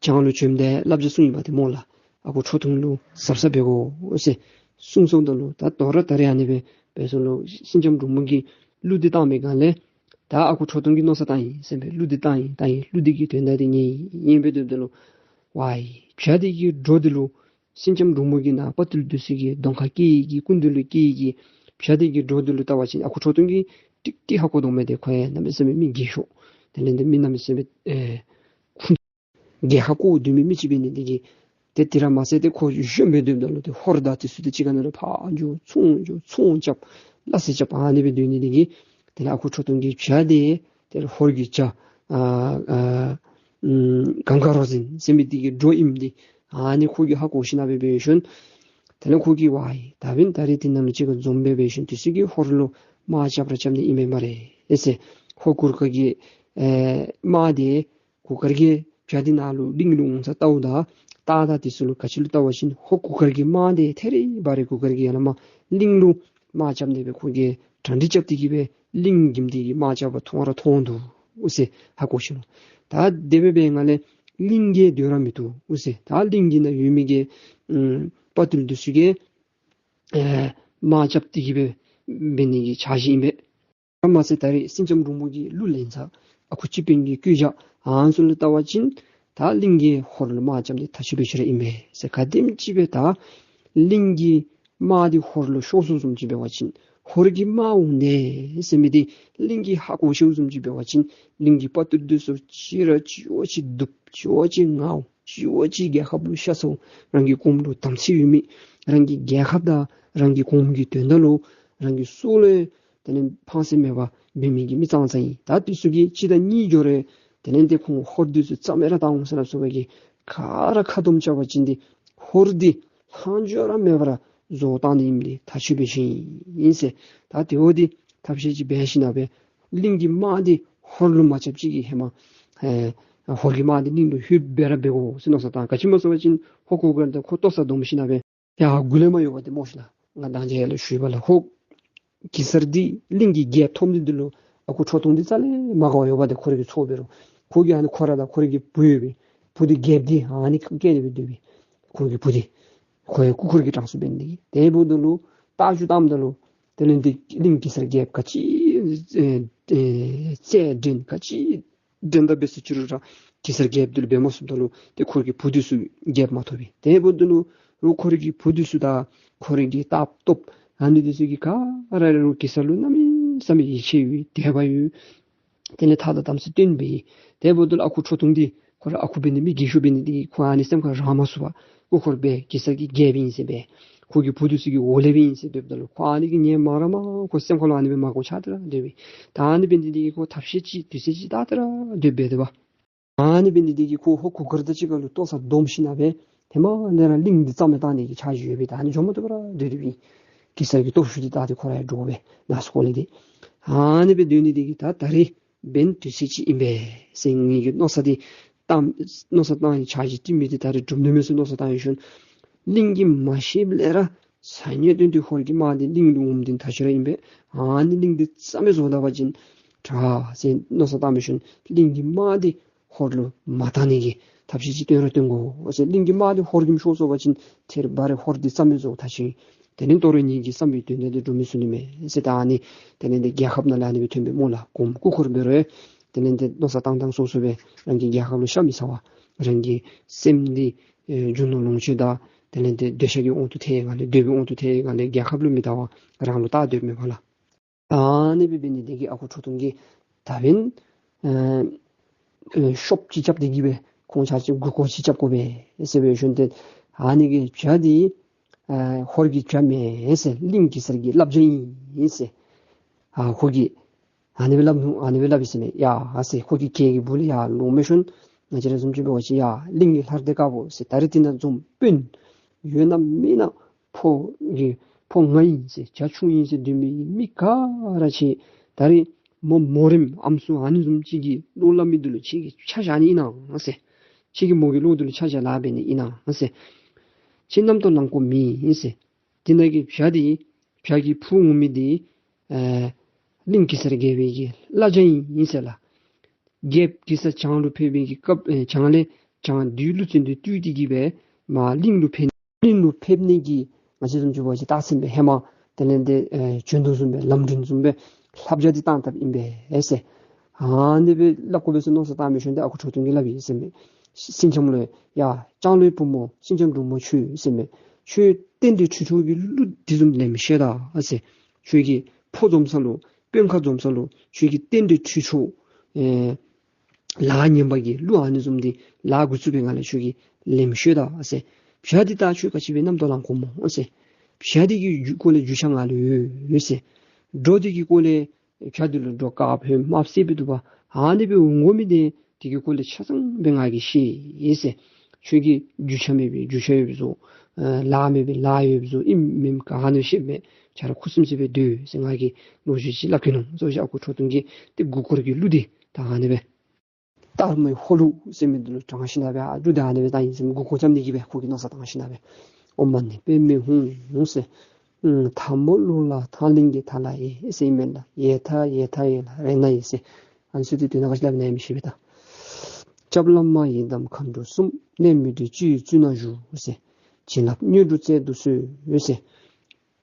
བྱང་ལུ་བྱོནམ་ད་བསླབ་བྱ་གསུངས་ཡི་པ་ཏེ་སྨོ་ལགས། ཨ་ཁུ་ཁྲོ་ཐུང་ལུ་གཟབ་གཟབ་འབད་དགོ་ཟེར་གསུངས་སོངམ་ད་ལུ་ད་དོ་རུང་ད་རིས་ཨ་ནི་སྦེ་འབད་སོང་ལོ། སེང་ལྕམ་འབྲུག་མོ་གིས་གླུ་འདི་བཏང་པའི་སྒང་ལས་ད་ཨ་ཁུ་ཁྲོ་ཐུང་གིས་མནོ་བསམ་བཏང་ཡི་ཟེར་སྦེ་གླུ་འདི་བཏང་ཡི་བཏང་ཡི་གླུ་འདི་གི་དོན་དག་འདི་ངེས་ཡིན་སྦེ་སྡོདཔ་ད་ལུ་ཝའི་བྱ་འདི་གི་སྒྲོ་འདི་ལུ་སེང་ལྕམ་འབྲུག་མོ་གིས་ནཱ་དཔའ་བརྟུལ་འདི་ཚུ་གི་གདོང་ཁར་བཀལ་ཡི་གི་སྐུ་མདུན་ལུ་བཀལ་ཡི་གི་བྱ་འདི་གི་སྒྲོ་འདི་ལུ་བལྟ་བ་ཅིན་ཨ་ཁུ་ཁྲོ་ཐུང་གིས་ཀྲིག་ཀྲི་ཧ་གོ་དོ་མས། ཏེ་ཁོ་ཡང་གནམ་མེད་ས་མེད་མི་རྒས་ཤོས། དེ་ལས་ཏེ་མི་གནམ་མེད་ས་མེད་ཨེ་ཁུངས་རྒྱལ་ཁ་བཀོ་སྡོད་མི་མི་ཅིག་འབད་ནི་འདི་གིས་ཏེ་དེ་ར་མ་ཚད་ཏེ་ཁོ་གཞོནམ་སྦེ་སྡོདཔ་ད་ལུ་ཏེ་ཧོར་དང་དེ་ཚུ་ཏེ་གཅིག་ཁར་ནང་ལུ་ཕར་འགྱོ་ཚུར་འགྱོ་ཚོང་རྐྱབ་སླ་བསྲེ་རྐྱབ་ཨ་ནི་སྦེ་སྡོད་ནི་འདི་གིས་དེ་ལས་ཨ་ཁུ་ཁྲོ་ཐུང་གི་བྱ་འདི་ཏེ་ཧོར་གྱི་བྱ་ཨ་ཨ་ཨམ་གངས་དཀར་རོ་འཛིན་ཟེར་མི་འདི་གི་སྒྲོ་ཨིནམ་འདི་ཨ་ནི་ཁོ་གིས་ཧ་གོ་ཞིན་ན་སྦེ་འབད་ཞིནམ་ དེ་ལས་ཁོ་གིས་ཝའི་ད་འབདན་ད་རིས་འདི་ནང་ལུ་ཅིག་ཁར་འཛོམས་སྦེ་འབད་ཞིནམ་དུས་ཅི་གི་ཧོར་ལུ་དམག་རྐྱབ་ར་རྐྱབ་ནི་ཨིན་མས་སྨ་རེ་ཟེར། ཧོར་གུར་དཀར་གྱི་ཨེ་དམག་འདི་གུར་དཀར་གྱིས་བྱ་འདི་ནང་ལུ་གླིང་ལུ་འོང་ས་བལྟཝ་ད་སྟག་དང་དེ་ཚུ་ལུ་ག་ཅི་ལུ་བལྟ་བ་ཅིན་ཧོར་གུར་དཀར་གྱི་དམག་འདི་ཐད་རི་བ་རི་གུར་དཀར་གྱིས་ཡར་ལས་མར་གླིང་ལུ་དམག་རྐྱབ་ནི་སྦེ་ཁོ་གིས་གྲ་སྒྲིག་རྐྱབ་སྟེ་གིས་སྦེ་གླིང་གི་མི་འདི་གིས་དམག་རྐྱབ་པ་མཐོང་ར་མཐོང་འདུག་ཟེར་ཧ་གོ་ཞིན་ལོ། ད་དེ་སྦེ་འབད་བའི་ངང་ལས་གླིང་གིས་སྡོད་ར་མི་བཏུབ་ཟེར། ད་གླིང་གི་ནང་ཡོད་མི་གི་ཨམ་དཔའ་རྟུལ་འདི་ཚུ་གིས་ཨེ་དམག་རྐྱབ་སྟེ་གིས་སྦེ་འབད་ནི་གི་འཆར་གཞི་ཨིན་པས། ཨ་མ་ཟེར་ད་རིས་སེང་ལྕམ་འབྲུག་མོ་གི་གླུ་ལེན་ས་ཨ་ཁུ་སྤྱི་དཔོན་གྱི་སྐུ་ཞབས་ཨ་ནི་ཚུ་ལུ་བལྟ་བ་ཅིན་ད་གླིང་གིས་ཧོར་ལུ་དམག་རྐྱབ་ནི་ཐག་ཆོད་པའི་ཕྱིར་ཨིན་པས་ཟེར། ག་དེམ་ཅིག་སྦེ་ད་གླིང་གི་དམག་འདི་ཧོར་ལུ་ཤོར་སོང་བཟུམ་ཅིག་འབད་བ་ཅིན་ཧོར་གྱི་དམག་འོང་ནི་ཟེར་མི་འདི་གླིང་གིས་ཧ་གོ་ཤེས་བཟུམ་ཅིག་འབད་བ་ཅིན་གླིང་གི་དཔའ་རྟུལ་འདི་ཚུ་གཅིག་ར་གཅིག་བ་གཅིག་རྡུབ། གཅིག་བ་གཅིག་ངརཝ། གཅིག་བ་གཅིག་རྒྱལ་ཁབ་ལུ་ཤ་ཚ། རང་གི་གོངམ་ལུ་དམ་ཚིག་ཡོད་མི་རང་གི་རྒྱལ་ཁབ་དང་རང་གི་གོངམ་གི་དོན་དག་ལུ་རང་གི་སྲོག་ལུ་དེ་ལས་ཕངས་སེམས་མེད་པར་འབད་མི་གི་མི་ཙང་ཙང་ཨིན། ད་དེ་ཚུ་གིས་གཅིག་དང་གཉིས་འགྱོ་རུང་དེ་ལས་འདི་ཁོང་ཧོར་འདི་ཚུ་རྩ་མེད་ར་བཏང་འོང་ཟེར་སླབ་སོང་བའི་གི་ག་ར་ཁ་སྡོམ་རྐྱབ་པ་ཅིན་འདི་ཧོར་འདི་ལྷག་འཕྲོ་ར་མེད་པར་ར་བཟོ་བཏང་ནི་ཨིནམ་འདི་ཐག་ཆོད་པའི་ཕྱིར་ཨིན་ཟེར། ད་དེ་འོ་འདི་ཐབས་ཤེས་ཅིག་འབད་ཞིན་ན་སྦེ་གླིང་གི་དམག་འདི་ཧོར་ལུ་མ་རྐྱབ་ཅིག་གི་ཧེ་མ་ཨེ་ཧོར་གྱི་དམག་འདི་གླིང་ལུ་ལྷོདཔ་སྦེ་ར་འབད་དགོ་ཟེར་མནོ་བསམ་བཏང་། ག་ཅི་སྨོ་ཟེར་བ་ཅིན་ཧོར་གུར་དཀར་དང་ཁོ་ལྟོ་ཚང་བསྡོམས་ཞིན་ན་སྦེ་ཡར་མགུ་ལས་མར་ཡོད་པ་འདི་སྨོ་ཤིག་ལགས། ང་མདང་ཅིག་ཡར་ལས་ཞུ་བ་ལགས། ཧོར་གེ་སར་འདི་གླིང་གི་རྒྱལཔོ་ཐོབ་ནི་འདི་ལུ་ཨ་ཁུ་ཁྲོ་ཐུང་འདི་རྩ་ལས་མ་དགའ་བར་ཡོདཔ་འདི་ཁོ་རའི་གི་ཚ་བོ་འབད་རུང་ཁོ་གིས་ཨ་ནི་ཁོ་ར་དང་ཁོ་རའི་གི་བུ་ཡོད་པའི་བུ་འདི་རྒྱལཔོ་འདི་ཨ་ནི་བཀལ་ཏེ་སྦེ་སྡོད་པའི་ཁོ་གི་བུ་འདི་ཁོ་ཡང་སྐུ་འཁོར་གྱི་གྲངས་སུ་འབད་ནི་འདི་གིས། དེ་འབདཝ་ད་ལུ་རྟ་རྒྱུག་བཏངམ་ད་ལུ་དེ་ལས་འདི་གླིང་གེ་སར་རྒྱལཔོ་ག་ཅི་ཨེ་ཨེ་རྩལ་འགྲན་ག་ཅི་འགྲན་ད་འབད་ཟེར་ཅི་རུང་ར་གེ་སར་རྒྱལཔོ་འདི་ལུ་འབད་མ་ཚུགསཔ་ད་ལུ་ཏེ་ཁོ་གི་བུ་འདི་ཚུ་རྒྱལཔོ་མ་ཐོབ་པས། དེ་འབདཝ་ད་ལུ་རུང་ཁོ་རའི་གི་བུ་འདི་ཚུ་དང་ཁོ་རའི་གི་ལྟ་སྟོབས་ཨ་ནི་འདི་ཚུ་གིས་ག་ར་རུང་གེ་སར་ལུ་གནམ་མེད་ས་མེད་ཡིད་ཆེས་ཡོད། དད་པ་ཡོད། དེ་ལས་ཐ་དང་དམ་ཚིག་བསྟེན་པས། དེ་འབདཝ་ད་ལུ་ཨ་ཁུ་ཁྲོ་ཐུང་འདི་ཁོ་ར་ཨ་ཁུ་འབད་ནི་མི་རྒས་ཤོས་འབད་ནི་འདི་གིས་ཁོ་ཨ་ནི་སེམས་ཁར་རང་མ་ཚུགས་པར་སྐུ་འཁོར་སྦེ་གེ་སར་གྱི་རྒྱལཔོ་ཨིན་ཟེར་སྦེ་ཁོ་གི་བུ་འདི་ཚུ་གི་འོག་ལས་སྦེ་ཨིན་ཟེར་སྡོདཔ་ད་ལུ་ཁོ་ཨ་ནི་གི་ཉན་མ་ར་མ་ཁོ་སེམས་ཁར་ལུ་ཨ་ནི་སྦེ་མ་དགའ་ཆགས་ཏེ་ར་སྡོད་པས། ད་ཨ་ནི་འབད་ནི་འདི་གིས་ཁོ་ཐབས་ཤེས་ཅིག་དུས་ཚོད་ཅིག་བལྟ་སྟེ་ར་སྡོད་པས་ཏེ་པ། ཨ་ནི་འབད་ནི་འདི་གིས་ཁོ་ཧོར་གུར་དཀར་དང་གཅིག་ཁར་ལུ་ལྟོ་ཚང་བསྡོམས་ཞིན་ན་སྦེ་ཧེ་མ་ལས་ར་གླིང་འདི་རྩ་མེད་བཏང་ནི་གི་འཆར་གཞི་ཡོད་པས། ད་ཨ་ནི་འགྱོ་མ་བཏུབ་པར་སྡོད་དེ་སྦེ་གེ་སར་གྱི་སྟོབས་ཤུགས་འདི་བལྟ་སྟེ་ཁོ་ར་ཡང་འདྲོག་པས། ནང་སོ་ཁོག་ལས་འདི་ཨ་ནི་སྦེ་སྡོད་ནི་འདི་གིས་ད་ད་རིས་འབདན་དུས་ཚོད་ཅིག་ཨིན་པས་ཟེར་ངེ་གི་མནོ་བསམ་འདི་བཏང་མནོ་བསམ་བཏང་ཡི། འཆར་གཞི་བཏིང་མི་འདི་ད་རིས་འགྲུབ་ནི་མས་ཟེར་མནོ་བསམ་བཏང་ཡོད་ཤུལ་གླིང་གིས་མ་ཤེསཔ་ལས་ར་ས་ཉེ་དོན་དུ་ཧོར་གྱི་དམག་འདི་གླིང་ལུ་འོངམ་འདི་ཐག་ཆོད་ར་ཨིན་པས། ཨ་ནི་གླིང་འདི་རྩ་མེད་བཟོ་ད་པ་ཅིན་དྲག་ཟེར་མནོ་བསམ་བཏང་མི་ཤུལ་གླིང་གི་དམག་འདི་ཧོར་ལུ་མ་བཏང་ནི་གི་ཐབས་ཤེས་ཅིག་སྟོན་ར་སྟོན་དགོ་ཟེར། གླིང་གི་དམག་འདི་ཧོར་གྱིས་ཤོར་སོང་པ་ཅིན་ཐད་རི་བ་རི་ཧོར་འདི་རྩ་མེད་བཟོ་ཐག་ཆོད། དེ་ནི་དོ་རུང་ངེ་གི་བསམ་པའི་དོན་དག་འདི་འགྲུབ་མི་ཚུགས་ནི་མས་ཟེར། ད་ཨ་ནི་དེ་ལས་འདི་རྒྱལ་ཁབ་ནང་ལས་ཨ་ནི་སྦེ་ཐོན་པས་སྨོ་ལགས། གོངམ་སྐུ་འཁོར་འབད་རུང་དེ་ལས་འདི་མནོ་བསམ་བཏང་བཏང་སོ་སོ་སྦེ་རང་གི་རྒྱལ་ཁབ་ལུ་ཤ་མི་ཚ་བར་རང་གི་སེམས་འདི་ཨེ་རྒྱུ་ནོར་ལོངས་སྤྱོད་དང་དེ་ལས་འདི་འདོད་ཆགས་ཀྱི་དབང་དུ་ཐལ་ག་ལས་འདོད་པའི་དབང་དུ་ཐལ་ག་ལས་རྒྱལ་ཁབ་ལུ་མི་བལྟ་བར་རང་ལུ་བལྟ་སྡོདཔ་མས་པ་ལགས། ཨ་ནི་སྦེ་འབད་ནི་འདི་གིས་ཨ་ཁུ་ཁྲོ་ཐུང་གིས་ད་འབདན་ཨེ་ཨེ་ཤོབ་ཅིག་རྐྱབ་སྟེ་གིས་སྦེ་ཁོང་ཆ་ཁྱབ་མགུ་སྐོར་ཅིག་རྐྱབ་དགོ་པས་ཟེར་སྦེ་ཞུ་ནི་འདི། ཨ་ནི་གི་བྱ་འདི་ཨེ་ཧོར་གྱི་བྱ་མེན་ཟེར། གླིང་གེ་སར་གྱི་བླ་བྱ་ཨིན་ཟེར། ཨ་ཁོ་གིས་ཨ་ནི་སྦེ་སླབ་ནུག། ཨ་ནི་སྦེ་སླབ་ཡི་ཟེར་མས། ཡ་ཨ་ཟེར་ཁོ་གིས་གྱལ་གྱི་སྦུག་ལས་ཡར་ལོང་མི་ཤུལ་ང་བཅས་ར་བཟུམ་ཅིག་འབད་བ་ཅིན་ཡ་གླིང་གི་ལྷ་སྡེ་དཀར་པོ་ཟེར་ད་རིས་འདི་ནང་འཛོམས་དཔོན་ཡོད་ན་མེད་ན་ཕོ་གི་ཕོ་ང་ཨིན་ཟེར་བྱ་ཁྱུང་ཨིན་ཟེར་སྡོད་མི་མི་ག་ར་ཁྱེད་ད་རིས་མོ་མོ་རེངམ་ཨམ་སྲུ་ཨ་ནི་བཟུམ་ཅིག་གི་བློ་སླབ་མི་འདི་ལུ་ཁྱེད་ཀྱིས་ཆ་བཞག་ནི་ཨིན་ན་ཟེར། ཁྱེད་ཀྱིས་མོ་གི་བློ་འདི་ལུ་ཆ་བཞག་ལཱ་འབད་ནི་ཨིན་ན་ཟེར། ཁྱེད་རྣམ་རྟོག་ལང་ཁོམ་མེད་ཨིན་ཟེར། འདི་ནང་གི་བྱ་འདི་བྱ་གི་ཕུག་འོང་མི་འདི་ཨེ་གླིང་གེ་སར་རྒྱལ་པོའི་གི་བླ་བྱ་ཨིན་ཟེར་ལགས། རྒྱལཔོ་གེ་སར་བྱང་ལུ་ཕེབས་པའི་གི་སྐབས་ཨེ་བྱང་ལས་བྱང་བདུད་ཀླུ་བཙན་འདི་བཏུལ་ཏེ་གིས་སྦེ་མར་གླིང་ལུ་ཕེབས་གླིང་ལུ་ཕེབས་ནི་གི་ང་བཅས་བཟུམ་ཅིག་འབད་བ་ཅིན་རྟགས་མཚན་སྦེ་ཧེ་མ་དེ་ལས་འདི་ཨེ་བྱོན་དོ་བཟུམ་སྦེ་ལམ་རིམ་བཟུམ་སྦེ་བསླབ་བྱ་འདི་བཏང་བཏངམ་ཨིན་པས་ཟེར། ཨ་ནི་སྦེ་སླབ་དགོ་པས་ཟེར་མནོ་བསམ་བཏང་མི་ཤུལ་འདི་ཨ་ཁུ་ཁྲོ་ཐུང་གིས་སླབ་ཡི་ཟེར་མས། སེང་ལྕམ་ལུ་ཡ་ལྕང་ལོའི་བུ་མོ་སེང་ལྕམ་འབྲུག་མོ་ཁྱོད་ཟེར་མས། ཁྱོད་རྟེན་འབྲེལ་འཁྲུལ་ཕྱོགས་ཀྱི་གླུ་འདི་བཟུམ་ལེན་མི་ཤེས་ད་ཟེར། ཁྱོད་ཀྱིས་ཕོ་འཛོམས་ས་ལུ་དཔོན་ཁག་འཛོམས་ས་ལུ་ཁྱོད་ཀྱིས་རྟེན་འབྲེལ་འཁྲུལ་ཕྱོགས་ཨེ་ལཱ་ངན་པ་གི་གླུ་ཨ་ནི་བཟུམ་འདི་ལཱ་འགོ་བཙུགས་པའི་ངང་ལས་ཁྱོད་ཀྱིས་ལེན་མི་ཤེས་ད་ཟེར། བྱ་འདི་ད་ཁྱོད་ག་ཅི་སྦེ་རྣམ་རྟོག་ལང་ཁོམ་སྨོ་ཟེར། བྱ་འདི་གི་རྒྱུ་སྐོར་ལས་རྒྱུས་ཆ་ང་ལུ་ཡོད་ཟེར། འགྲོ་འདི་གི་སྐོར་ལས་བྱ་འདི་ལུ་འགྲོ་དཀརཔོ་དམརཔོ་སེརཔོ་འདུག་པ། ཨ་ནི་སྦེ་འོང་དགོ་མི་འདི་འདི་གི་སྐོར་ལས་ཆ་ཚང་སྦེ་ང་གིས་ཤེས་ཟེར། ཁྱོད་ཀྱིས་རྒྱུས་ཆ་མེད་པའི་རྒྱུས་ཆ་ཡོད་པའི་བཟོ་ ཨ་ལཱ་མེད་པའི་ལཱ་ཡོདཔ་བཟོ་ཨིནམ་མེནམ་ག་ནི་ཤེས་མེད། ཁྱོད་ར་ཁུ་སིམ་སི་སྦེ་སྡོད་ཟེར་ང་གིས་ལོ་རྒྱུས་ཅིག་སླབ་གེ་མནོ་ཟེར་ཞུ་ཡི། ཨ་ཁུ་ཁྲོ་ཐུང་གིས་ཏེ་མགུ་སྐོར་གྱི་གླུ་འདི་ད་ཨ་ནི་སྦེ། སྟག་མོའི་ཧོ་ལུག་ཟེར་མི་འདི་ལུ་དྲངས་ཞིནམ་སྦེ་ཨ་གླུ་འདི་ཨ་ནི་སྦེ་བཏང་ཡི་ཟེར་མི་མགུ་སྐོར་རྐྱབ་ནི་གི་སྦེ་ཁོ་གིས་མནོ་བསམ་བཏང་ཞིནམ་སྦེ། ཨོཾ་མ་ཎི་པདྨེ་ཧཱུྃ་ཟེར། ཨུམ་ཐལ་མོ་སྦྱར་ལ་ཐང་རློན་གྱི་མཐའ་ལ་ཡེ་ཟེར་ཨིན་མས་ལགས། ཡེ་ཐ་ཡེ་ཐ་ཡེ་ལ་རེ་ན་ཡེ་ཟེར། ཨ་ནི་ཚུ་འདི་དོན་དག་ག་ཅི་སླབ་ནི་ཨིནམ་ཤེས་པས་ད། སྐྱབས་བླ་མ་ཡི་དམ་མཁའ་འགྲོ་གསུམ། གནད་མི་འགྲོ་སྤྱི་བོའི་གཙུག་ན་བཞུགས་ཟེར། བྱིན་རླབས་དངོས་གྲུབ་སྩལ་དུ་གསོལ་ཟེར།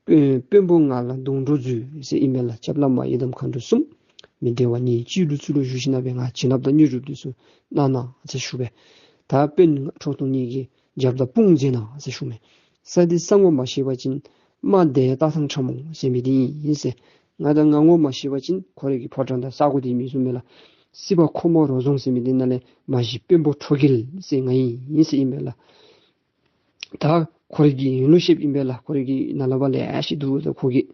དཔོན་དཔོན་པོ་ང་ལ་སྡོང་གྲོགས་མཛོད་ཟེར་ཨིན་མས་ལགས། སྐྱབས་བླ་མ་ཡི་དམ་མཁའ་འགྲོ་གསུམ། མི་འབྲལ་བ་གཉིས་སྤྱི་བོའི་གཙུག་ལུ་བཞུགས་ཞིནམ་སྦེ་ང་བྱིན་རླབས་དང་དངོས་གྲུབ་འདི་ཚུ་གནང་གནང་ཟེར་ཞུ་སྦེ། ད་དཔོན་ཁྲོ་ཐུང་གཉིས་ཀྱི་རྒྱབ་དང་དཔུང་མཛད་གནང་ཟེར་ཞུ་མས། ས་འདི་ས་ངོ་མ་ཤེས་པ་ཅིན་རྨ་དེ་སྟག་ཐང་ཁྲ་མོ་ཟེར་མི་འདི་ཨིན་ཟེར། ང་དང་ང་ངོ་མ་ཤེས་པ་ཅིན་ཁོ་རའི་གི་ཕོ་བྲང་དང་ས་གོ་འདི་མི་བཟུམ་མས་ལགས། སྲིད་པ་ཁོ་མོ་རོ་རྫོང་ཟེར་མི་འདི་ནང་ལས་མ་གཞི་དཔོན་པོ་ཁྲོ་རྒྱལ་ཟེར་ང་ཨིན་ཟེར་ཨིན་མས་ལགས། ད་ཁོ་རའི་གི་ཡིན་ལུགས་ཤེསཔ་ཨིན་པས་ལགས། ཁོ་རའི་གི་ནཱ་ལས་ཕར་ལེ་ཤ་འདུག། ད་ཁོ་གིས་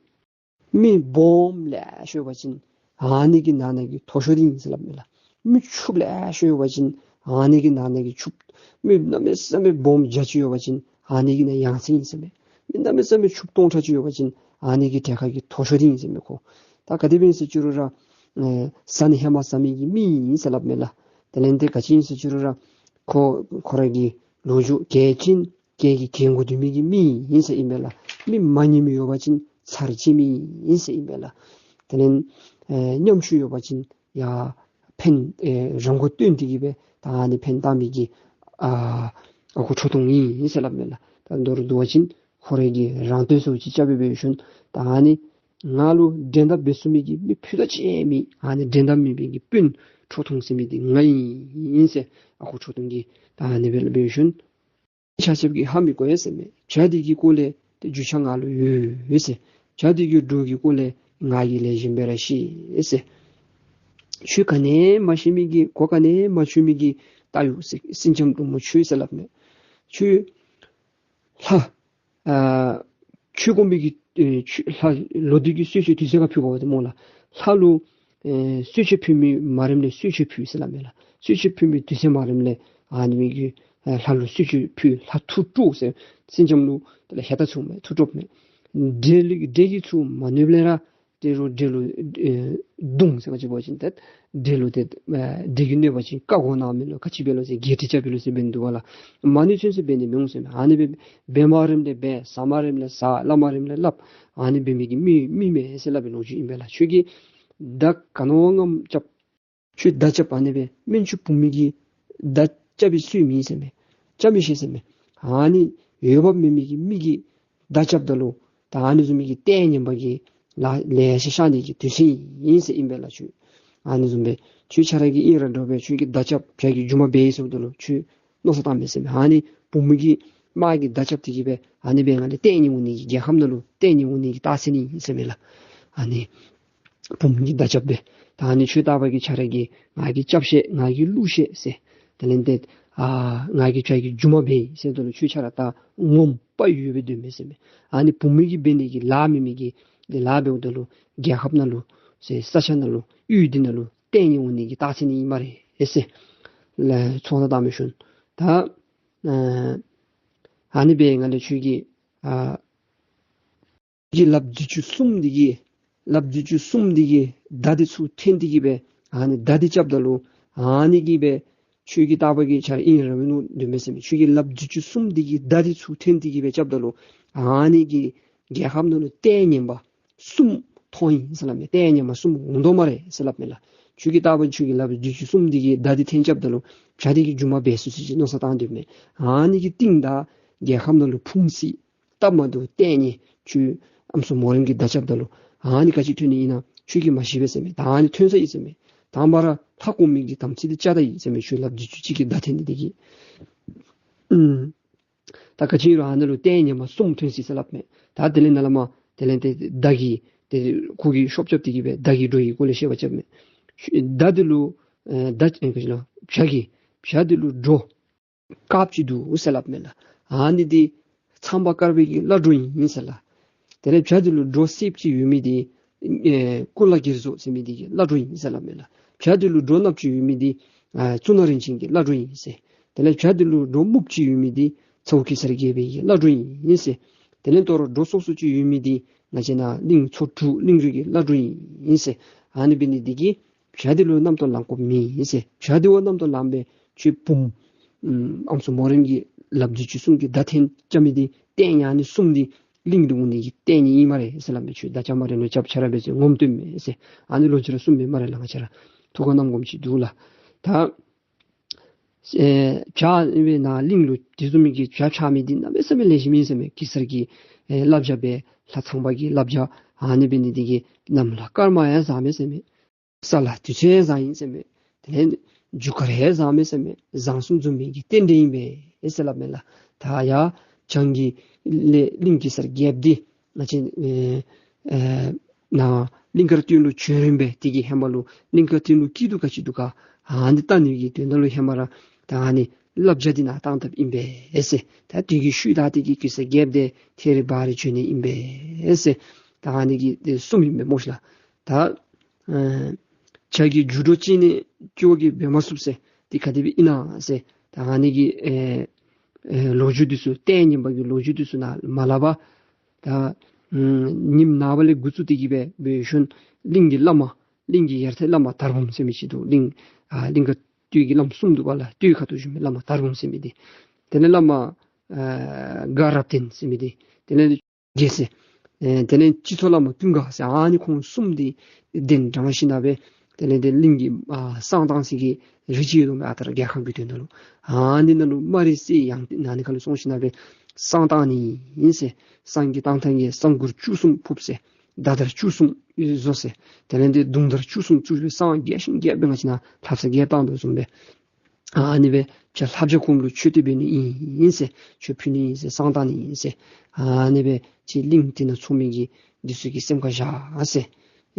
མི་སྦོམ་ལེ་ཤ་ཡོད་པ་ཅིན་ཨ་ནི་གི་ནང་ན་གི་མཐོ་ཤོས་འདི་ཨིན་ཟེར་སླབ་མས་ལགས། མི་ཕྱུགཔོ་ལེ་ཤ་ཡོད་པ་ཅིན་ཨ་ནི་གི་ནང་ན་གི་ཕྱུགཔོ། མི་གནམ་མེད་ས་མེད་སྦོམ་བརྒྱ་ཅིག་ཡོད་པ་ཅིན་ཨ་ནི་གི་ནང་ན་ཡང་སེ་ཨིན་ཟེར་མས། མི་གནམ་མེད་ས་མེད་ཕྱུགཔོ་སྟོང་ཕྲག་ཅིག་ཡོད་པ་ཅིན་ཨ་ནི་གི་གྲལ་ཁ་གི་མཐོ་ཤོས་འདི་ཨིན་ཟེར་མས་ཁོ། ད་ག་དེ་སྦེ་ཨིན་ཟེར་ཅི་རུང་ར་ཨེ་ཟ་ནི་ཧེ་མ་ཟ་མི་གི་མི་ཨིན་ཟེར་སླབ་མས་ལགས། དེ་ལས་འདི་ག་ཅི་ཨིན་ཟེར་ཅི་རུང་ར་ཁོ་ཁོ་ར་གི་ལོ་རྒྱུས་གལ་ཅན་གལ་གི་གལ་མགུ་འདུས་མི་གི་མི་ཨིན་ཟེར་ཨིན་པས་ལགས། མི་མ་ཉན་མི་ཡོད་པ་ཅིན་ཚར་བཅད་མི་ཨིན་ཟེར་ཨིན་པས་ལགས། དེ་ལས་ཨེ་ཉམ་ཆུང་ཡོད་པ་ཅིན་ཡར་ཕན་ཨེ་རང་མགོ་བཏོན་ཏེ་གི་སྦེ་ད་ཨ་ནི་ཕན་བཏགས་མི་གི་ཨ་ཨ་ཁུ་ཁྲོ་ཐུང་ཨིན་ཟེར་སླབ་མས་ལགས། ད་མདོར་བསྡུ་བ་ཅིན་ཁོ་རའི་གི་རང་དོན་སོ་ཅིག་རྐྱབ་སྦེ་འབད་ཞིནམ་ད་ཨ་ནི་ང་ལུ་འགྲན་ཟླ་འབད་ཚུགས་མི་གི་མི་ཕུད་རྡོག་གཅིག་མེད། ཨ་ནི་འགྲན་ཟླ་མེད་པའི་གི་དཔོན་ཁྲོ་ཐུང་ཟེར་མི་འདི་ང་ཨིན་ཟེར་ཨ་ཁུ་ཁྲོ་ཐུང་གིས་ད་ཨ་ནི་སྦེ་སླབ་སྦེ་ཞིནམ་ཆ་ཁྱབ་ཀྱིས་ཧ་མི་གོ་ཡི་ཟེར་མས། བྱ་འདི་གི་སྐོར་ལས་ཏེ་རྒྱུས་ཆ་ང་ལུ་ཡོད་ཟེར། བྱ་འདི་གི་འགྲོས་ཀྱི་སྐོར་ལས་ང་གིས་ལེགས་ཤོམ་སྦེ་ར་ཤེས་ཟེར། ཁྱོད་ག་ནི་མ་ཤེས་མི་གི་གོ་ག་ནི་མ་ཆོད་མི་གི་རྟ་ཡོད་ཟེར། སེང་ལྕམ་འབྲུག་མོ་ཁྱོད་ཟེར་སླབ་མས། ཁྱོད་ལྷ་ཨ་ཆོས་སྒོམ་པའི་གི་ཨེ་ཆོས་ལྷ་ལོ་དུས་ཀྱི་གསོལ་མཆོད་དུས་ཚོད་ཁར་ཕུལ་དགོཔ་འདི་སྨོ་ལགས། ལྷ་ལུ་ཨེ་གསོལ་མཆོད་ཕུལ་མི་མ་རནམ་ལས་གསོལ་མཆོད་ཕུལ་ཟེར་སླབ་མས་ལགས། གསོལ་མཆོད་ཕུལ་མི་དུས་ཚོད་མ་རནམ་ལས་ཨ་ནི་མི་གིས་ཨེ་ལྷ་ལུ་གསོལ་མཆོད་ཕུལ། ལྷ་ཐུགས་སྤྲོ་ཟེར། སེང་ལྕམ་ལུ་དེ་ལས་ཧེ་ད་ཚུགས་མས། ཐུགས་སྤྲོ་མས། འདྲེ་ལུ་འདྲེ་གིས་ཚུར་མ་གནོདཔ་ལས་ར་དེ་རུང་འདྲེ་ལུ་ཨེ་བརྡུང་ཟེར་ག་ཅི་འབད་བ་ཅིན་ཏེ་འདྲེ་ལུ་ཏེ་ཨེ་འདྲེ་གིས་གནོད་པ་ཅིན་བཀའ་བསྒོ་གནང་མི་ལུ་ག་ཅི་འབད་ལོ་ཟེར་བརྒྱལ་ཁྲི་རྐྱབ་པའི་ལོ་ཟེར་འབད་ནི་འདུག་པ་ལགས། མ་ཎི་ཚུན་ཚོད་འབད་ནི་མི་འོང་ཟེར་མས། ཨ་ནི་སྦེ་འབད་མ་རནམ་ལས་འབད་ཟ་མ་རནམ་ལས་ཟ་སླབ་མ་རནམ་ལས་སླབ་ཨ་ནི་འབད་མི་གི་མི་མི་མེན་ཟེར་སླབ་པའི་ལོ་རྒྱུས་ཨིན་པས་ལགས། ཁྱོད་ཀྱིས་མདའ་ག་ནི་བ་ངམ་རྐྱབ། ཁྱོད་མདའ་རྐྱབ་ཨ་ནི་སྦེ་སྨན་ཆུང་བུམོ་གིས་མདའ་རྐྱབ་པའི་སྲོལ་མེད་ཟེར་མས། རྐྱབ་མི་ཤེས་ཟེར་མས། ཨ་ནི་འོས་འབབ་མེད་མི་གི་མི་གིས་མདའ་རྐྱབ་ད་ལུ་ད་ཨ་ནི་བཟུམ་མའི་གི་ལྟས་ངན་པ་གི་ལཱ་ལེ་ཤ་ཤར་ནི་གི་དུས་ཚོད་ཨིན་ཟེར་ཨིན་པས་ལགས། ཁྱོད་ཨ་ནི་བཟུམ་སྦེ་ཁྱོད་ཆ་ར་གིས་ཨིན་ར་འདྲཝ་སྦེ་ཁྱོད་ཀྱིས་མདའ་རྐྱབ་བྱ་གི་རྒྱུ་མ་འབད་ཡི་ཟེརཝ་ད་ལུ་ཁྱོད་མནོ་བསམ་བཏང་མས་ཟེར་མས། ཨ་ནི་བུམོ་གིས་དམག་གི་མདའ་རྐྱབ་སྟེ་གི་སྦེ་ཨ་ནི་སྦེ་ང་ལས་ལྟས་ངན་འོང་ནི་གི་རྒྱལ་ཁབ་ནང་ལུ་ལྟས་ངན་འོང་ནི་གི་རྟགས་མཚན་ཨིན་ཟེར་མས་ལགས། ཨ་ནི་བུམོ་གིས་མདའ་རྐྱབ་སྦེ་ད་ཨ་ནི་ཁྱོད་ལྟ་བུ་གི་ཆ་ར་གིས་ང་གིས་རྐྱབ་ཤེས་ང་གིས་བླུག་ཤེས་ཟེར། དེ་ལས་ཏེ་ཨ་ང་གིས་བྱ་གི་རྒྱུ་མ་འབད་ཡི་ཟེརཝ་ད་ལུ་ཁྱོད་ཆ་ར་ད་ངོམ་པ་ཡོད་པའི་དོན་མེད་ཟེར་མས། ཨ་ནི་བུམོ་གིས་འབད་ནི་གི་ལཱ་མེད་མི་གི་དེ་ལཱ་འབདཝ་ད་ལུ་རྒྱལ་ཁབ་ནང་ལུ་ཟེར་ས་ཆ་ནང་ལུ་ཡུལ་འདི་ནང་ལུ་ལྟས་ངན་འོང་ནི་གི་རྟགས་མཚན་ཨིན་སྨ་རེ་ཟེར། ལགས་ཚོགས་གནང་བཏང་མི་ཤོང་ད་ཨ་ཨ་ནི་སྦེ་ང་ལས་ཁྱོད་ཀྱིས་ཨ་གི་ལགཔ་རྫུས་ཅུང་གསུམ་འདི་གིས་ལགཔ་རྫུས་ཅུང་གསུམ་འདི་གིས་མདའ་འདི་ཚུར་འཐེན་ཏེ་གི་སྦེ་ཨ་ནི་མདའ་འདི་རྐྱབ་ད་ལུ་ཨ་ནི་གིས་སྦེ་ཁྱོད་ཀྱིས་ལྟ་བུ་གི་ཆ་ར་ཨིན་ར་མིན་འདུག་མས་ཟེར་མས། ཁྱོད་ཀྱིས་ལགཔ་རྫུས་ཅུང་གསུམ་འདི་གིས་མདའ་འདི་ཚུར་འཐེན་ཏེ་གི་སྦེ་རྐྱབ་ད་ལུ་ཨ་ནི་གིས་རྒྱལ་ཁབ་ནང་ལུ་ལྟས་ངན་པ་གསུམ་མཐོང་ཡི་ཟེར་སླབ་མས། ལྟས་ངན་པ་གསུམ་འོང་དོ་སྨ་རེ་ཟེར་སླབ་མས་ལགས། ཁྱོད་ཀྱིས་ལྟ་བུ་ཁྱོད་ཀྱི་ལགཔ་རྫུས་ཅུང་གསུམ་འདི་གིས་མདའ་འདི་འཐེན་རྐྱབ་ད་ལུ་བྱ་འདི་གིས་རྒྱུ་མ་འབད་ཚུགས་ཚུགས་ཅིག་མནོ་བསམ་བཏང་སྡོདཔ་མས། ཨ་ནི་གི་རྟིང་བདའ་རྒྱལ་ཁབ་ནང་ལུ་ཕུང་སྲི་སྟབས་མ་བདེཝ་ལྟས་ངན་ཁྱོད་ཨམ་སྲུ་མོ་རེངས་ཀྱིས་མདའ་རྐྱབ་ད་ལུ་ཨ་ནི་ག་ཅི་ཐོན་ནི་ཨིན་ན་ཁྱོད་ཀྱིས་མ་ཤེས་པས་ཟེར་མས། ད་ཨ་ནི་ཐོན་ས་ཨིན་ཟེར་མས། དང་པ་ར་ལྷ་སྐུ་མི་གི་དམ་ཚིག་འདི་བཅག་ད་ཡི་ཟེར་མས། ཁྱོད་ལགཔ་རྫུས་ཅུང་གཅིག་གིས་མདའ་འཐེན་ནི་འདི་གིས། ཨུམ། ད་ག་ཅི་རུང་ཨ་ནི་ལུ་ལྟས་ངན་པ་གསུམ་ཐོན་སྲིད་ཟེར་སླབ་མས། ད་དེ་ལས་ནཱ་ལས་མར་དེ་ལས་ཏེ་མདའ་གི་ཏེ་ཁོ་གིས་ཤོབ་རྐྱབ་སྟེ་གི་སྦེ་མདའ་གི་འགྲོས་ཀྱི་སྐོར་ལས་བཤད་པ་རྐྱབ་མས། མདའ་འདི་ལུ་ཨེ་མདའ་ཨེ་ག་ཅི་ལོ་བྱ་གི་བྱ་འདི་ལུ་འགྲོ་དཀརཔོ་ཅིག་འདུག་ཟེར་སླབ་མས་ལགས། ཨ་ནི་འདི་ཚངས་པ་དཀར་པོའི་གི་བླ་འགྲོ་ཨིན་ཟེར་ལགས། དེ་ལས་བྱ་འདི་ལུ་འགྲོ་སེརཔོ་ཅིག་ཡོད་མི་འདི་ཨེ་ཀུ་ལ་གེར་མཛོ་ཟེར་མི་འདི་གི་བླ་འགྲོ་ཨིན་ཟེར་སླབ་མས་ལགས། བྱ་འདི་ལུ་འགྲོ་གནགཔོ་ཅིག་ཡོད་མི་འདི་ཨ་གཙུག་ན་རིན་ཆེན་གྱི་བླ་འགྲོ་ཨིན་ཟེར། དེ་ལས་བྱ་འདི་ལུ་འགྲོ་སྨུགཔོ་ཅིག་ཡོད་མི་འདི་ ཚ་བོ་གེ་སར་རྒྱལ་པོའི་གི་བླ་སྒྲུབ་ཨིན་ཟེར། དེ་ལས་དོ་རུང་འགྲོ་སོ་སོ་ཅིག་ཡོད་མི་འདི་ང་བཅས་ནཱ་གླིང་ཚོ་དྲུག་གླིང་རུ་གི་བླ་སྒྲུབ་ཨིན་ཟེར། ཨ་ནི་འབད་ནི་འདི་གིས་བྱ་འདི་ལུ་རྣམ་རྟོག་ལང་དགོཔ་མེད་ཟེར། བྱ་འདི་བ་རྣམ་རྟོག་ལངམ་སྦེ་ཁྱོད་བུམོ་ཨམ་སྲུ་མོ་རེངམ་གི་ལགཔ་བརྒྱད་ཅུ་གསུམ་གྱི་བརྡ་འཕྲིན་རྐྱབ་མི་འདི་ལྟས་ངན་ཨ་ནི་གསུམ་འདི་གླིང་འདི་འོང་ནི་གི་ལྟས་ངན་ཨིན་སྨ་རེ་ཟེར་སླབ་མས། ཁྱོད་བརྡ་རྐྱབ་སྨ་རེ་ལོ་རྐྱབ་ཁྱོད་ར་འབད་ཟེར་ངོམ་སྟོནམ་མས་ཟེར། ཨ་ནི་ལོ་ཅིག་ར་གསུངམ་མས་སྨ་རེ་ལགས། ང་བཅས་ར་ཐུགས་ཁར་བསྣམ་དགོཔ་ཅིག་འདུག་ལགས། ད་ཨེ་བྱ་ཨིན་པས་ན་གླིང་ལུ་དེ་བཟུམ་མའི་གི་བྱ་འཕྱག་མི་འདི་གནམ་མེད་ས་མེད་ལེགས་ཤོམ་ཨིན་ཟེར་མས། གེ་སར་གྱི་ཨེ་བསླབ་བྱ་སྦེ་ལྷ་ཚངས་པ་གི་བསླབ་བྱ་ཨ་ནི་འབད་ནི་འདི་གིས་གནམ་ལ་སྐར་མ་ཡང་བཟང་མས་ཟེར་མས། ས་ལ་དུས་ཚོད་ཡང་བཟང་ཨིན་ཟེར་མས། དེ་ལས་རྒྱུ་སྐར་ཡང་བཟང་མས་ཟེར་མས། བཟང་གསུམ་འཛོམས་མི་གི་རྟེན་འབྲེལ་ཨིན་པས་ཨེ་ཟེར་སླབ་མས་ལགས། ད་ཡ་བྱང་གི་ལས་གླིང་གེ་སར་རྒྱལཔོ་འདི་ང་བཅས་ཨེ་ཨེ་ནཱ་གླིང་དཀར་སྟོད་ལུ་བྱོན་རན་པས། དེ་གི་ཧེ་མ་ལུ་གླིང་དཀར་སྟོད་ལུ་སྐྱིད་སྡུག་ག་ཅི་འདུག་ག་ཨ་ནི་བལྟ་ནི་གི་དོན་དག་ལུ་ཧེ་མ་ར་ད་ཨ་ནི་བསླབ་བྱ་འདི་ནཱ་བཏང་བཏངམ་ཨིན་པས་ཟེར། ད་དེ་གི་ཤུལ་ད་དེ་གི་གེ་སར་རྒྱལཔོ་འདི་ཐད་རི་བ་རི་བྱོན་ནི་ཨིན་པས་ཟེར། ད་ཨ་ནི་གི་དེ་གསུངམ་ཨིན་པས་སྨོ་ཤིག་ལགས། ད་ཨེ་བྱ་གི་རྒྱུ་འགྲོ་ཅིག་ནི་སྐྱེ་བ་གི་འབད་མ་ཚུགས་ཟེར། དེ་ག་དེ་སྦེ་ཨིན་ན་ཟེར། ད་ཨ་ནི་གི་ཨེ་ཨེ་ལོ་རྒྱུས་འདི་ཚུ་ལྟས་ངན་པ་གི་ལོ་རྒྱུས་འདི་ཚུ་ནཱ་མ་སླབ་པར་ད་ཨམ་ཉིནམ་ནངས་པ་ལས་འགོ་བཙུགས་ཏེ་གི་སྦེ་འབད་ཞིནམ་གླིང་གི་བླ་མ་གླིང་གི་ཡར་ཐེག་བླ་མ་དར་འབུམ་ཟེར་མི་ཅིག་འདུག། གླིང་ཨ་གླིང་ག་སྟོད་ཀྱི་བླམ་གསུམ་འདུག་པ་ལགས། སྟོད་ཁ་ཐུག་བཞུགས་མི་བླ་མ་དར་འབུམ་ཟེར་མི་འདི། དེ་ལས་བླ་མ་ཨ་དགའ་རབ་བརྟན་ཟེར་མི་འདི། དེ་ལས་རྒྱལ་སྲས་ཨེ་དེ་ལས་སྤྱི་ཚོགས་བླ་མ་ཀུན་དགའ་ཟེར་ཨ་ནི་ཁོང་གསུམ་འདི་གདན་འདྲེན་ཞིནམ་ལས་དེ་ལས་དེ་གླིང་གི་ཨ་བསང་བཏང་ས་གི་རི་ཅིག་ཡོདཔ་མས། ཨ་རྟ་ར་རྒྱལ་ཁབ་ཀྱི་དོན་དག་ལུ་ཨ་ནི་ནང་ལུ་སྨ་རི་སེ་ཡང་ཏེ་ཨ་ནི་ཁ་ལུ་སོང་ཞིནམ་ལས་བསང་བཏང་ནི་ཨིན་ཟེར། བསང་གི་བཏང་ཐངས་ཀྱི་བསང་གུར་བཅུ་གསུམ་ཕུབ་ཟེར། མདའ་དར་བཅུ་གསུམ་བཟོ་ཟེར། དེ་ལས་དེ་མདུང་དར་བཅུ་གསུམ་བཙུགས་སྦེ་བསང་རྒྱས་ཤིང་རྒྱས་པའི་ང་བཅས་ནཱ་ལྷ་བསང་རྒྱས་བཏང་དོ་བཟུམ་སྦེ། ཨ་ནི་སྦེ་བྱ་ལྷ་བྱ་ཁོངམ་ལུ་མཆོད་རྟེན་འབད་ནི་ཨིན་ཟེར། མཆོད་ཕུལ་ནི་ཨིན་ཟེར། བསང་བཏང་ནི་ཨིན་ཟེར། ཨ་ནི་སྦེ་ཅིག་གླིང་དེ་ནང་ཚོགས་མི་གི་འདི་ཚུ་གི་སེམས་ཁར་བཞག་ཟེར།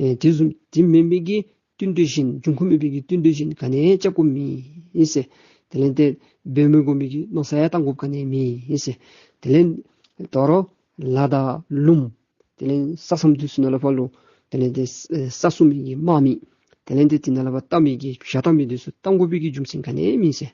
ཨེ་དེ་བཟུམ་དེ་མེན་པའི་གི་བསྟུན་གྲོས་གཞན་འབྱུང་ཁུངས་མེད་པའི་གི་བསྟུན་གྲོས་གཞན་ག་ནི་རྐྱབ་དགོཔ་མེད་ཟེར། དེ་ལས་དེ་འབད་མི་དགོ་མི་གི་མནོ་བསམ་ཡང་བཏང་དགོཔ་ག་ནི་མེད་ཟེར། དེ་ལས་དོ་རུང་ལ་དང་ལུངམ་དེ་ལས་ས་མཚམས་འདི་ཚུ་ནང་ལུ་ཕར་ལུ་དེ་ལས་དེ་ས་སྲུང་མི་གི་དམག་མི་དེ་ལས་དེ་དེ་ནང་ལུ་ཕར་བལྟ་མི་གི་བྱ་བལྟ་མི་འདི་ཚུ་བཏང་དགོ་པའི་གི་རྒྱུ་མཚན་ག་ནི་མེད་ཟེར།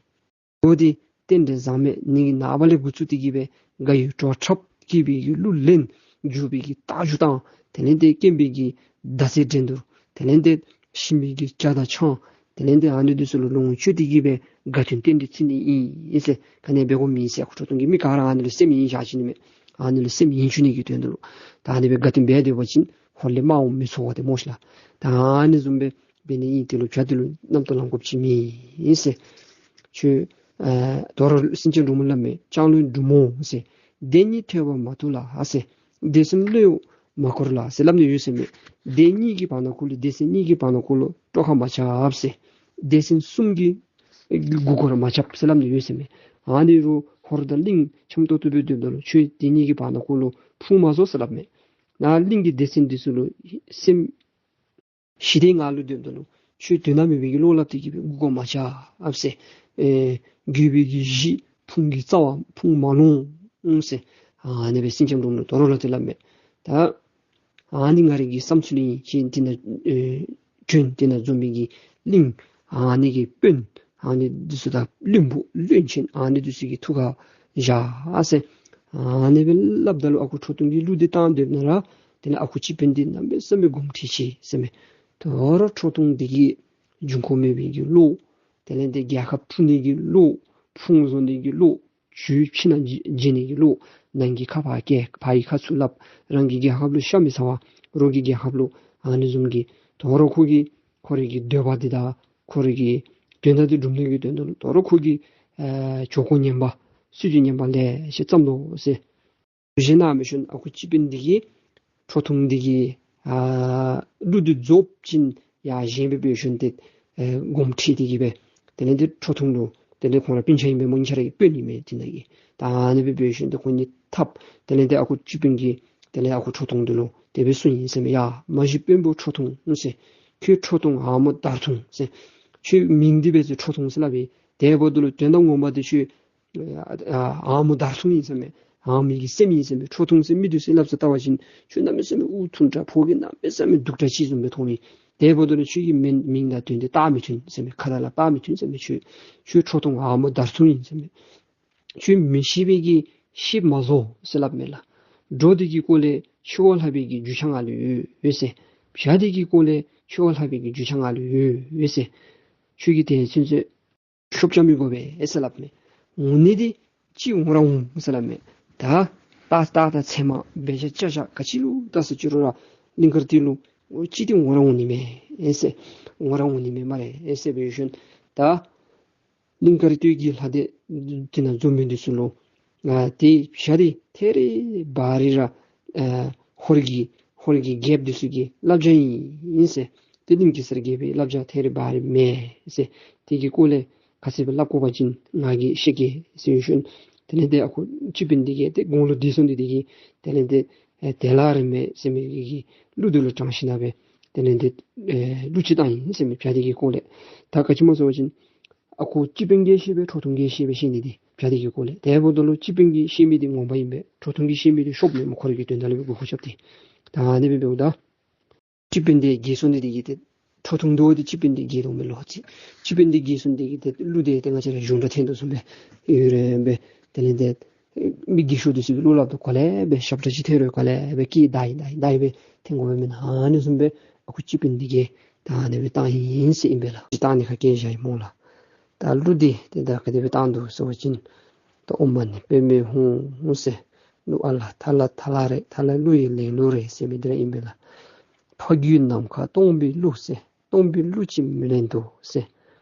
འོ་དེ་རྟེན་འབྲེལ་བཟང་མས། ནི་གི་ནངས་པ་ལས་འགོ་བཙུགས་ཏེ་གི་སྦེ་དགའ་བའི་བྲོ་འཁྲབ་སྐྱིད་པའི་གི་གླུ་ལེན་རྒྱུག་པའི་གི་རྟ་རྒྱུག་བཏང་དེ་ལས་དེ་སྐྱེམས་པའི་གི་མདའ་རྩེད་འགྲན་བསྡུར་དེ་ལས་དེ་ཞིམ་པའི་གི་ཇ་དང་ཆང་དེ་ལས་དེ་ཨ་ནི་འདི་ཚུ་ལུ་ལོངས་སྤྱོད་དེ་གི་སྦེ་དགའ་སྟོན་རྟེན་འབྲེལ་བརྩི་ནི་ཨིན་ཟེར། ག་ནི་འབད་དགོཔ་མེད་ཟེར། ཁྲོ་ཐུང་གི་མི་ག་ར་ཨ་ནི་ལུ་སེམས་ཡེངས་བཞག་བཅུག་ནི་མས། ཨ་ནི་ལུ་སེམས་ཡེངས་བཅུག་ནི་གི་དོན་དུ་ལུ་ད་ཨ་ནི་སྦེ་དགའ་སྟོན་འབད་སྡོད་པ་ཅིན་ཧོར་ལས་དམག་འོང་མི་ཚུགས་པས་ཏེ་སྨོ་ཤིག་ལགས། ད་ཨ་ནི་བཟུམ་སྦེ་འབད་ནི་ཨིན། དེ་ལུ་བྱ་དེ་ལུ་རྣམ་རྟོག་ལང་དགོཔ་ཅིག་མེད་ཟེར། ཁྱོད་ཨ་དོ་རུང་སེང་ཆེན་འབྲུག་མོ་སླབ་མས། ལྕང་ལོའི་འབྲུག་མོ་ཟེར། སྡེ་གཉིས་ཐལ་བར་མ་ཐུག་ལ་ཟེར། སྡེ་སྲིན་བློས་མ་བཀུར་ལ་ཟེར་སླབ་ནི་ཡོད་ཟེར་མས། སྡེ་གཉིས་ཀྱི་བར་ན་ཁུག་ལུ་སྡེ་སྲིན་གཉིས་ཀྱི་བར་ན་ཁུག་ལུ་སྤྲོ་ཁ་མ་རྐྱབ་ཟེར། སྡེ་སྲིན་གསུམ་གྱི་མགུ་སྐོར་མ་རྐྱབ་ཟེར་སླབ་ནི་ཡོད་ཟེར་མས། ཨ་ནི་རུང་ཧོར་དང་གླིང་འཆམ་ཏོག་ཏོ་སྦེ་སྡོདཔ་ད་ལུ་ཁྱོད་སྡེ་གཉིས་ཀྱི་བར་ན་ཁུག་ལུ་ཕུང་མ་བཟོ་ཟེར་སླབ་མས། ནཱ་གླིང་གི་སྡེ་སྲིན་འདི་ཚུ་ལུ་སེམས་ཞི་བདེའི་ངང་ལུ་སྡོདཔ་ད་ལུ་ཁྱོད་དོན་དག་མེད་པའི་གི་བློ་སླབ་སྟེ་གི་སྦེ་མགུ་སྐོར་མ་རྐྱབ་ཟེར། ཨེ་རྒྱུ་པའི་གི་གཞི་ཕུང་གི་རྩ་བ་ཕུང་མ་ལོང་ཟེར། ཨ་ནི་སྦེ་སེང་ཆེན་འབྲུག་མོ་ལུ་དོ་རུང་ལོག་སྟེ་སླབ་མས། ད་ཨ་ནི་ང་རའི་གི་བསམ་ཚུལ་ཨིན། ཁྱེད་དེ་ནང་ཨེ་བྱོན་དེ་ནང་འཛོམས་མི་གི་གླིང་ཨ་ནི་གི་དཔོན་ཨ་ནི་འདི་ཚུ་དང་བློན་པོ་བློན་ཆེན་ཨ་ནི་འདི་ཚུ་གི་ཐུགས་ཁར་བཞག་ཟེར། ཨ་ནི་སྦེ་སླབ་ད་ལུ་ཨ་ཁུ་ཁྲོ་ཐུང་གིས་གླུ་འདི་བཏང་སྡོདཔ་ན་ར་དེ་ལས་ཨ་ཁུ་སྤྱི་དཔོན་འདི་གནམ་མེད་ས་མེད་དགོངསམ་ཁྲེལ་ཆེ་ཟེར་མས། དོ་རུང་ཁྲོ་ཐུང་འདི་གིས་འབྱུང་ཁུངས་མེད་པའི་གི་བློ་དེ་ལས་དེ་རྒྱལ་ཁབ་དཀྲུག་ནི་གི་བློ་ཕུང་བཟོ་ནི་གི་བློ་ཆོས་ཕྱི་ནང་འབྱེད་ནི་གི་བློ། ནང་གི་ཁ་ཕར་བཀལ་ཕར་གྱི་ཁ་ཚུར་སླབ། རང་གི་རྒྱལ་ཁབ་ལུ་ཤ་མི་ཚ་བར་རོགས་ཀྱི་རྒྱལ་ཁབ་ལུ་ཨ་ནི་བཟུམ་གྱི་དོ་རུང་ཁོ་གི་ཁོ་རའི་གི་འདོད་པ་འདི་དང་ཁོ་རའི་གི་དོན་དག་འདི་སྒྲུབ་ནི་གི་དོན་དུ་ལུ་དོ་རུང་ཁོ་གིས་ཨེ་ཇོ་ཁོ་ངན་པ་སྲིད་ཇུས་ངན་པ་ལེ་ཤ་བརྩམས་དོ་ཟེར། གཞན་ན་མི་ཤོན་ཨ་ཁུ་སྤྱི་དཔོན་འདི་གིས་ཁྲོ་ཐུང་འདི་གི་ཨ་གླུ་འདི་རྫོགས་ཞིནམ་ཡར་བཞེངས་སྦེ་འབད་ཞིནམ་ཏེ་ཨེ་དགོངསམ་ཁྲེལ་ཏེ་གི་སྦེ་དེ་ལས་ཏེ་ཁྲོ་ཐུང་ལུ་དེ་ལས་ཁོང་ར་སྤུན་ཆ་ཨིན་པས་སྨོ། གཉིས་ཆ་ར་གི་དཔོན་ཨིན་མས་དེ་ནང་གི། ད་ཨ་ནི་སྦེ་འབད་ཞིནམ་ཏེ་ཁོང་གཉིས་འཐབ། དེ་ལས་ཏེ་ཨ་ཁུ་སྤྱི་དཔོན་གྱིས་དེ་ལས་ཨ་ཁུ་ཁྲོ་ཐུང་འདི་ལུ་དེ་སྦེ་གསུངས་ཡི་ཟེར་མས། ཡ་མ་གཞི་དཔོན་པོ་ཁྲོ་ཐུང་ཟེར། ཁྱོད་ཁྲོ་ཐུང་ཨ་མོ་དར་ཐུང་ཟེར། ཁྱོད་མིང་འདི་སྦེ་ཟེར་ཁྲོ་ཐུང་ཟེར་སླབ་ཨིན། དེ་འབདཝ་ད་ལུ་དོན་དག་ངོ་མ་འདི་ཁྱོད་ཨ་ཨ་མོ་དར་ཐུང་ཨིན་ཟེར་མས། ཨ་མི་གི་སེམས་ཨིན་ཟེར་མས། ཁྲོ་ཐུང་ཟེར་མི་འདི་ཚུ་སླབ་ས་བལྟ་བ་ཅིན་ཁྱོད་གནམ་མེད་ས་མེད་དབུགས་ཐུང་དྲགས་ཕོ་རྒྱས་གནམ་མེད་ས་མེད་སྡུག་དྲགས་ཅིག་བཟུམ་སྦེ་མཐོང་མི། དེ་འབདཝ་ད་ལུ་ཁྱོད་ཀྱི་མིང་མིང་དང་དོན་འདི་བཏགས་མི་མཐུན་ཟེར་མས། ཁ་དར་ལ་བཏགས་མི་མཐུན་ཟེར་མས། ཁྱོད་ཁྱོད་ཁྲོ་ཐུང་ཨ་མོ་དར་ཐུང་ཨིན་ཟེར་མས། ཁྱོད་མི་ཤེས་པའི་གི་ཤེསཔ་མ་བཟོ་ཟེར་སླབ་མས་ལགས། འགྲོ་འདི་གི་སྐོར་ལས་འཆི་བ་ལྷག་པའི་གི་རྒྱུས་ཆ་ང་ལུ་ཡོད་ཟེར། བྱ་འདི་གི་སྐོར་ལས་འཆི་བ་ལྷག་པའི་གི་རྒྱུས་ཆ་ང་ལུ་ཡོད་ཟེར། ཁྱོད་ཀྱིས་དེ་ཚུན་ཚོད་ཤོབ་རྐྱབ་མི་དགོ་པས་ཟེར་སླབ་མས། འོང་ནི་འདི་ཅིག་འོང་ར་འོང་ཟེར་སླབ་མས། ད་ད་ད་ད་ཚེར་མ་འབད་བཞག་བཅའ་བཞག་ག་ཅི་ལུ་བལྟ་ཟེར་ཅི་རུང་ར་གླིང་དཀར་སྟོད་ལུ་ཅིག་འདི་འོང་ར་འོང་ནི་མས་ཟེར། འོང་ར་འོང་ནི་མས་སྨ་རེ་ཟེར་འབད་ཞིནམ་ད་གླིང་དཀར་སྟོད་ཀྱི་ལྷ་སྡེ་དེ་ནང་འཛོམས་མི་འདི་ཚུ་ལུ་ང་དེ་བྱ་འདི་ཐད་རི་བ་རི་ར་ཨ་ཧོར་གྱི་ཧོར་གྱི་རྒྱལཔོ་འདི་ཚུ་གི་བླ་བྱ་ཨིན་ཟེར། དེ་གླིང་གེ་སར་རྒྱལ་པོའི་བླ་བྱ་ཐད་རི་བ་རི་མས་ཟེར། དེ་གི་སྐོར་ལས་ག་ཅི་སྦེ་སླབ་དགོ་པ་ཅིན་ང་གིས་ཤེས་གེ་ཟེར་ཞིནམ་དེ་ལས་དེ་ཨ་ཁུ་སྤྱི་དཔོན་འདི་གིས་དེ་དགུང་ལོ་བགྲེས་སོང་སྟེ་དེ་གིས་དེ་ལས་དེ་ཨེ་དེ་ལ་རེ་མེད་ཟེར་མི་གི་གི་གླུ་འདི་ལུ་དྲངས་ཞིནམ་སྦེ་དེ་ལས་དེ་ཨེ་གླུ་ཅིག་བཏང་ཡི་ཟེར་མས་བྱ་འདི་གི་སྐོར་ལས། ད་ག་ཅི་སྨོ་ཟེར་བ་ཅིན་ཨ་ཁུ་སྤྱི་དཔོན་གྱིས་ཤེས་པས། ཁྲོ་ཐུང་གིས་ཤེས་པས། ཤེས་ནི་འདི་བྱ་འདི་གི་སྐོར་ལས། དེ་འབདཝ་ད་ལུ་སྤྱི་དཔོན་གྱིས་ཤེས་མི་འདི་ངོ་མ་ཨིན་པས། ཁྲོ་ཐུང་གིས་ཤེས་མི་འདི་ཤོབ་མས་སྨོ། ཁོ་རའི་གི་དོན་དག་ལུ་སྦེ་མགུ་སྐོར་རྐྱབ་སྟེ། ད་ཨ་ནི་སྦེ་འབདཝ་ད་སྤྱི་དཔོན་འདི་རྒས་སོང་ནི་འདི་གིས་ཏེ་ཁྲོ་ཐུང་འདི་འདི་སྤྱི་དཔོན་འདི་རྒས་དོ་མས་ལོ་ཅིག། སྤྱི་དཔོན་འདི་རྒས་སོང་ནི་འདི་གིས་ཏེ་གླུ་འདི་ཏེ་ང་བཅས་ར་གཞུང་སྒྲ་འཐེན་དོ་བཟུམ་སྦེ་ཡོད་རེ་སྦེ། དེ་ལས་ཏེ་མི་རྒས་ཤོས་འདི་ཚུ་གིས་གླུ་སླབ་དོ། གོ་ལེ་སྦེ་ཞབས་ཁྲ་ཅིག་འཐེན་རུང་གོ་ལེ་སྦེ་སྐད་བརྡ་ཡི་བརྡ་ཡི་བརྡ་ཡི་སྦེ་འཐེན་དགོ་པས་མེན་ན། ཨ་ནི་བཟུམ་སྦེ་ཨ་ཁུ་སྤྱི་དཔོན་འདི་གིས་ད་ཨ་ནི་སྦེ་བཏང་ཡི་ཟེར་ཨིན་པས་ལགས། ཅིག་བཏང་ནི་ཁ་སྐད་བཞག་ཡི་སྨོ་ལགས། ད་གླུ་འདི་ཏེ་ད་ག་དེ་སྦེ་བཏང་དོ་ཟེར་བ་ཅིན། ད་ཨོཾ་མ་ཎི་པདྨེ་ཧཱུྃ་ཧཱུྃ་ཟེར། གླུ་ཨ་ལ་ཐ་ལ་ཐ་ལ་རེད། ཐ་ལ་གླུ་ཡི་ལེན་ལུགས་རེད་ཟེར་མི་འདི་ར་ཨིན་པས་ལགས། ཕ་རྒྱུད་ནམ་མཁའ་སྟོང་པའི་གླུ་ཟེར། སྟོང་པའི་གླུ་ཅིས་མི་ལེན་དོ་ཟེར།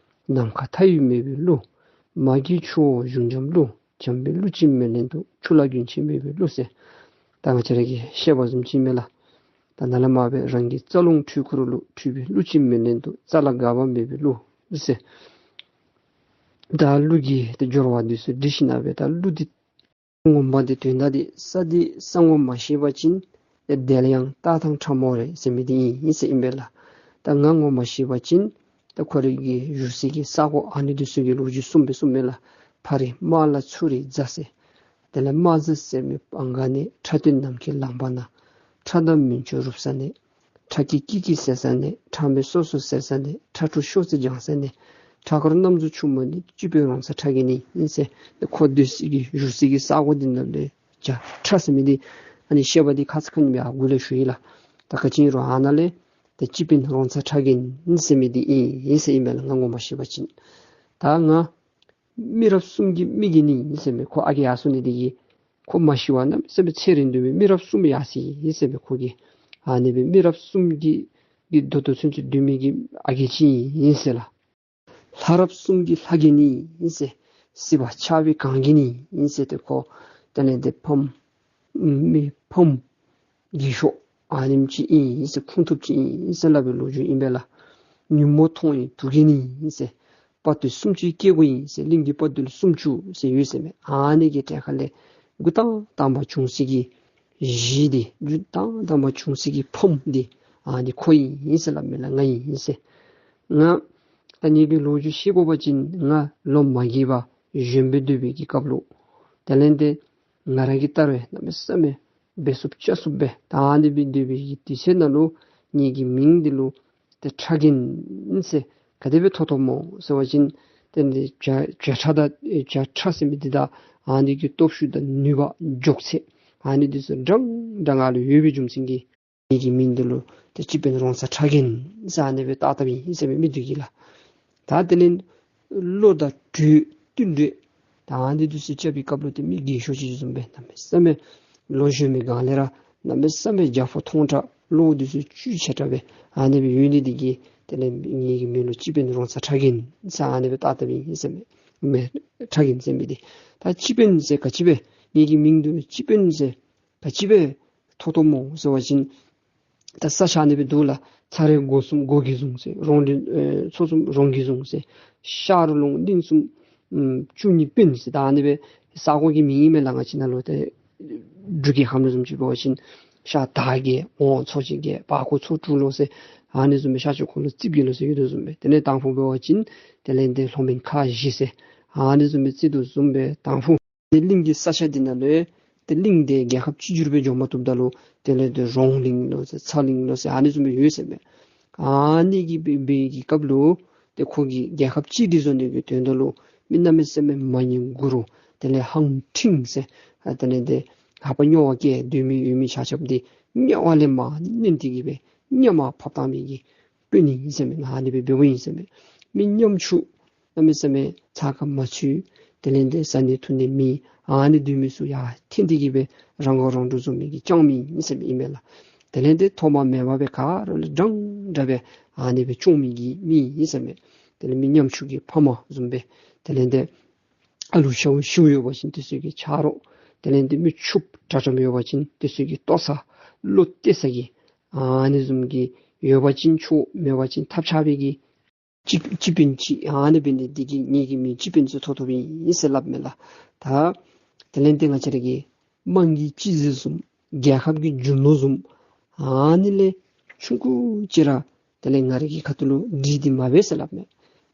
ནམ་མཁའ་མཐའ་ཡས་མེད་པའི་གླུ། མ་གི་ཆུ་བོ་གཞུང་འཇམ་གླུ། འཇམ་པའི་གླུ་ཅིས་མི་ལེན་དོ། ཆུ་ལ་རྒྱུན་ཆད་མེད་པའི་གླུ་ཟེར། ད་ང་བཅས་ར་གིས་ཤེས་པ་བཟུམ་ཅིག་མས་ལགས། ད་ནཱ་ལས་མར་སྦེ་རང་གི་རྩ་རླུང་འཁྲུལ་འཁོར་ལུ་འཁྲུལ་པའི་གླུ་ཅིས་མི་ལེན་དོ། རྩ་ལ་འགག་པ་མེད་པའི་གླུ་ཟེར། ད་གླུ་གི་ཏེ་སྦྱོར་བ་འདི་ཚུ་འབྲི་ཞིནམ་སྦེ་ད་གླུ་འདི་ངོ་མ་འདི་དོན་དག་འདི་ས་འདི་ས་ངོ་མ་ཤེས་པ་ཅིན་ཏེ་དེ་ལ་ཡང་རྟགས་དང་ཕྲ་མོ་རེད་ཟེར་མི་འདི་ཨིན་ཟེར་ཨིན་པས་ལགས། ད་ངག་ངོ་མ་ཤེས་པ་ཅིན་ད་ཁོ་རའི་གི་བཞུགས་སའི་གི་ས་གོ་ཨ་ནི་འདི་ཚུ་གི་ལོ་རྒྱུས་གསུངས་པས་གསུངས་མས་ལགས། ཕ་རི་རྨ་ལ་ཚུ་རི་རྫ་ཟེར། དེ་ལས་རྨ་རྫ་ཟེར་མི་སྤང་ཁ་ནས། ཁྲ་སྟོད་ནམ་མཁའི་ལང་པ་ན། ཁྲ་མདའ་མུན་ཆུ་རུབ་ས་ནས། ཁྲ་སྐྱིད་སྐྱིད་སྐྱིད་ཟེར་ས་ནས། ཁྲ་མེད་སོ་སོ་ཟེར་ས་ནས། ཁྲ་ཕྲུག་ཤོག་རྩེ་ལྗང་ས་ནས། ཁྲ་མཁར་གནམ་རྫོང་ཆུ་མོ་ནས། སྤྱི་དཔོན་རོང་ཚ་ཁྲ་རྒན་ཨིན་ཟེར། ཁོ་སྡོད་སའི་གི་བཞུགས་སའི་གི་ས་གོ་འདི་ནང་ལས་བྱ་ཁྲ་ཟེར་མི་འདི་ཨ་ནི་བཤད་པ་འདི་ཁ་ཙ་ཁ་ཉིནམ་ཨ་གུ་ལས་ཞུ་ཡི་ལགས། ད་ག་ཅི་ཨིན་རུང་ཨ་ནཱ་ལས་ཏེ་སྤྱི་དཔོན་རོང་ཚ་ཁྲ་རྒན་ཟེར་མི་འདི་ཨིན་ཟེར་ཨིན་པས་ལགས། ངག་ངོ་མ་ཤེས་པ་ཅིན། ད་ང་མི་རབས་གསུམ་གྱི་མི་རྒན་ཨིན་ཟེར་མས། ཁོ་ཨ་རྒས་ཡར་སོང་ནི་འདི་གིས་ཁོ་མ་ཤི་བར་གནམ་མེད་ས་མེད་ཚེ་རིང་སྡོད་མི་མི་རབས་གསུམ་ཡར་སོང་ཡི་ཟེར་མས། ཁོ་གིས་ཨ་ནི་སྦེ་མི་རབས་གསུམ་གྱི་གི་ད་ལྟོ་ཚུན་ཚོད་སྡོད་མི་གི་ཨ་རྒས་ཅིག་ཨིན་ཟེར་ལགས། ལྷ་རབས་གསུམ་གྱི་ལྷ་རྒན་ཨིན་ཟེར། སྲིད་པ་ཆགས་པའི་གངས་རྒན་ཨིན་ཟེར། ཏེ་ཁོ་དེ་ལས་ཏེ་ཕམ་མི་ཕམ་རྒས་ཤོས་ཨ་ནེམ་ཅིག་ཨིན་ཟེར། ཁུངས་ཐུབ་ཅིག་ཨིན་ཟེར་སླབ་པའི་ལོ་རྒྱུས་ཨིན་པས་ལགས། ཉོན་མོངས་མཐོང་བའི་དུག་རྒན་ཨིན་ཟེར། དཔའ་བརྟུལ་སུམ་ཅུའི་སྐྱེ་བོ་ཨིན་ཟེར། གླིང་གི་དཔའ་བརྟུལ་སུམ་ཅུ་ཟེར་ཡོད་ཟེར་མས། ཨ་ནི་གི་གྲས་ཁ་ལས་འགོ་དང་དང་པ་བྱུང་སའི་གི་གཞི་འདི་འགོ་དང་དང་པ་བྱུང་སའི་གི་ཕམ་འདི་ཨ་ནི་ཁོ་ཨིན་ཟེར་སླབ་མས་ལགས། ང་ཨིན་ཟེར། ང་ད་ངེ་གི་ལོ་རྒྱུས་བཤད་དགོ་པ་ཅིན་ང་ལོ་མ་རྒས་པར་གཞོན་པའི་སྡོད་པའི་གི་སྐབས་ལུ་དེ་ལས་ཏེ་ང་ར་གིས་ལྟ་རུང་གནམ་མེད་ས་མེད་འབད་ཚུགསཔ་བྱ་ཚུགསཔ་སྦེ་ད་ཨ་ནི་སྦེ་སྡོད་པའི་གི་དུས་ཚོད་ནང་ལུ་ངེ་གི་མིང་འདི་ལུ་ཏེ་ཁྲ་རྒན་ཟེར་ག་དེ་སྦེ་ཐོབ་ཐོབ་སྨོ་ཟེར་བ་ཅིན་ཏེ་འདི་བྱ་བྱ་ཁྲ་དང་བྱ་ཁྲ་ཟེར་མི་འདི་དང་ཨ་ནི་གི་སྟོབས་ཤུགས་དང་ནུས་པ་མགྱོགས་ཚད་ཨ་ནི་འདི་ཚུ་འདྲན་འདྲ་ང་ལུ་ཡོད་པའི་རྒྱུ་མཚན་གྱིས་ངེ་གི་མིང་འདི་ལུ་ཏེ་སྤྱི་དཔོན་རོང་ཚ་ཁྲ་རྒན་ཟེར་ཨ་ནི་སྦེ་བཏགས་བཏགསཔ་ཨིན་ཟེར་མི་མི་འདི་གིས་ལགས། ད་དེ་ལས་བློ་དང་གྲོས་བསྟུན་གྲོས་ད་ཨ་ནི་འདི་ཚུ་རྐྱབ་པའི་སྐབས་ལུ་ཏེ་མི་རྒས་ཤོས་ཅིག་བཟུམ་སྦེ་གནམ་མེད་ས་མེད་ལོ་གཞོན་མི་སྒང་ལས་ར་གནམ་མེད་ས་མེད་རྒྱ་ཕོ་མཐོང་དྲགས་བློ་འདི་ཚུ་བཅུད་ཆེ་དྲགས་སྦེ་ཨ་ནི་སྦེ་ཡོད་ནི་འདི་གིས་དེ་ལས་ངེ་གི་མིང་ལུ་སྤྱི་དཔོན་རོང་ཚ་ཁྲ་རྒན་ཟེར་ཨ་ནི་སྦེ་བཏགས་བཏགསཔ་ཨིན་ཟེར་མས། མེན་ཁྲ་རྒན་ཟེར་མི་འདི་ད་སྤྱི་དཔོན་ཟེར་ག་ཅི་སྦེ་ངེ་གི་མིང་འདི་སྤྱི་དཔོན་ཟེར་ག་ཅི་སྦེ་ཐོབ་ཐོབ་སྨོ་ཟེར་བ་ཅིན་ད་ས་ཆ་ཨ་ནི་སྦེ་འདུག་ལགས། ཚ་རོང་སྒོ་གསུམ་སྒོ་གི་ཟུང་ཟེར། རོང་གླིང་ཨེ་མཚོ་གསུམ་རོང་གི་ཟུང་ཟེར། ཤར་ལུང་གླིང་གསུམ་ཨམ་བཅུ་གཉིས་དཔོན་ཟེར། ད་ཨ་ནི་སྦེ་ས་གོ་གི་མིང་ཨིན་མས་ལགས། ང་བཅས་ནཱ་ལུ་ཏེ་འབྲུག་གི་ཁམས་ལུ་བཟུམ་ཅིག་འབད་བ་ཅིན་ཤར་དར་བརྒྱད་ཝང་ཚོ་ཆེན་བརྒྱད་བར་སྐོར་ཚོ་དྲུག་ལོ་ཟེར། ཨ་ནི་བཟུམ་སྦེ་ཤར་ཕྱོགས་འཁོར་ལོ་རྩིབས་བརྒྱད་ལོ་ཟེར་ཡོད་དོ་བཟུམ་སྦེ། དེ་ལས་དང་ཕུ་འབད་བ་ཅིན་དེ་ལས་ཏེ་ལྷོ་མོན་ཁ་བཞི་ཟེར་ཨ་ནི་བཟུམ་སྦེ་རྩིས་དོ་བཟུམ་སྦེ་དང་ཕུ་ནི་གླིང་གི་ས་ཆ་འདི་ནང་ལུ་ཏེ་གླིང་འདི་རྒྱལ་ཁབ་གཅིག་གྱུར་སྦེ་འགྱོ་མ་བཏུབ་ད་ལུ་དེ་ལས་ཏེ་རོང་གླིང་ལོ་ཟེར་ཚ་གླིང་ལོ་ཟེར་ཨ་ནི་བཟུམ་སྦེ་ཡོད་ཟེར་མས། ཨ་ནི་གི་འབད་འབད་གི་སྐབས་ལུ་ཏེ་ཁོ་གིས་རྒྱལ་ཁབ་གཅིག་སྒྲིལ་བཟོ་ནི་གི་དོན་དག་ལུ་མི་གནམ་མེད་ས་མེད་མ་ཉན་དགུ་རུ་ དེ་ལས་ཧང་ཁྲིང་ཟེར་ཨ་དེ་ལས་འདི་ལྷ་པ་སྨྱོ་བ་སྐྱེ་སྡོད་མི་ཡོད་མི་ཆ་ཁྱབ་འདི་དམྱལ་བ་ལས་མར་མནན་ཏེ་གི་སྦེ་དམྱལ་བར་ཕབ་བཏང་མི་གི་དཔོན་ཨིན་ཟེར་མས། ཨ་ནི་སྦེ་འབདཝ་ཨིན་ཟེར་མས། མི་ཉམ་ཆུང་གནམ་མེད་ས་མེད་ཚ་ཁ་མ་ཚུད་དེ་ལས་འདི་བཟའ་ནི་འཐུང་ནི་མེད། ཨ་ནི་སྡོད་མི་ཚུ་ཡར་འཐེན་ཏེ་གི་སྦེ་རང་མགོ་རང་འདྲོངས་བཟོ་མི་གི་ཅང་མི་ཨིན་ཟེར་མས་ཨིན་མས་ལགས། དེ་ལས་འདི་ཐོག་མ་མེད་པ་སྦེ་ག་ར་ལས་འདྲན་འདྲ་སྦེ་ཨ་ནི་སྦེ་སྐྱོང་མི་གི་མི་ཨིན་ཟེར་མས། དེ་ལས་མི་ཉམ་ཆུང་གི་ཕ་མ་བཟུམ་སྦེ་དེ་ལས་འདི་ཨ་ལུ་ཤཝ་ཤིཝ་ཡོད་པ་ཅིན་དེ་ཚུ་གི་ཆ་རོགས། དེ་ལས་འདི་མི་ཕྱུགཔོ་དྲག་དྲག་ཡོད་པ་ཅིན་དེ་ཚུ་གི་ལྟོ་ཟ་བློ་གཏད་ས་གི་ཨ་ནི་བཟུམ་གྱི་ཡོད་པ་ཅིན་ཆོག། མེད་པ་ཅིན་ཐབས་ཆག་པའི་གི་སྤྱི་སྤྱི་དཔོན་ཅིག་ཨ་ནི་འབད་ནི་འདི་གིས་ངེ་གི་མིང་སྤྱི་དཔོན་ཟེར་ཐོབ་ཐོབ་ཨིན་ཟེར་སླབ་མས་ལགས། ད་དེ་ལས་འདི་ང་བཅས་ར་གི་དམངས་ཀྱི་སྤྱི་གཟིགས་བཟུམ་རྒྱལ་ཁབ་ཀྱི་རྒྱུ་ནོར་བཟུམ་ཨ་ནི་ལས་ཆུང་ཀུ་ཅིག་ར་དེ་ལས་ང་ར་གི་ཁ་ཐུག་ལུ་འདྲིས་ཏེ་མ་འབད་ཟེར་སླབ་མས།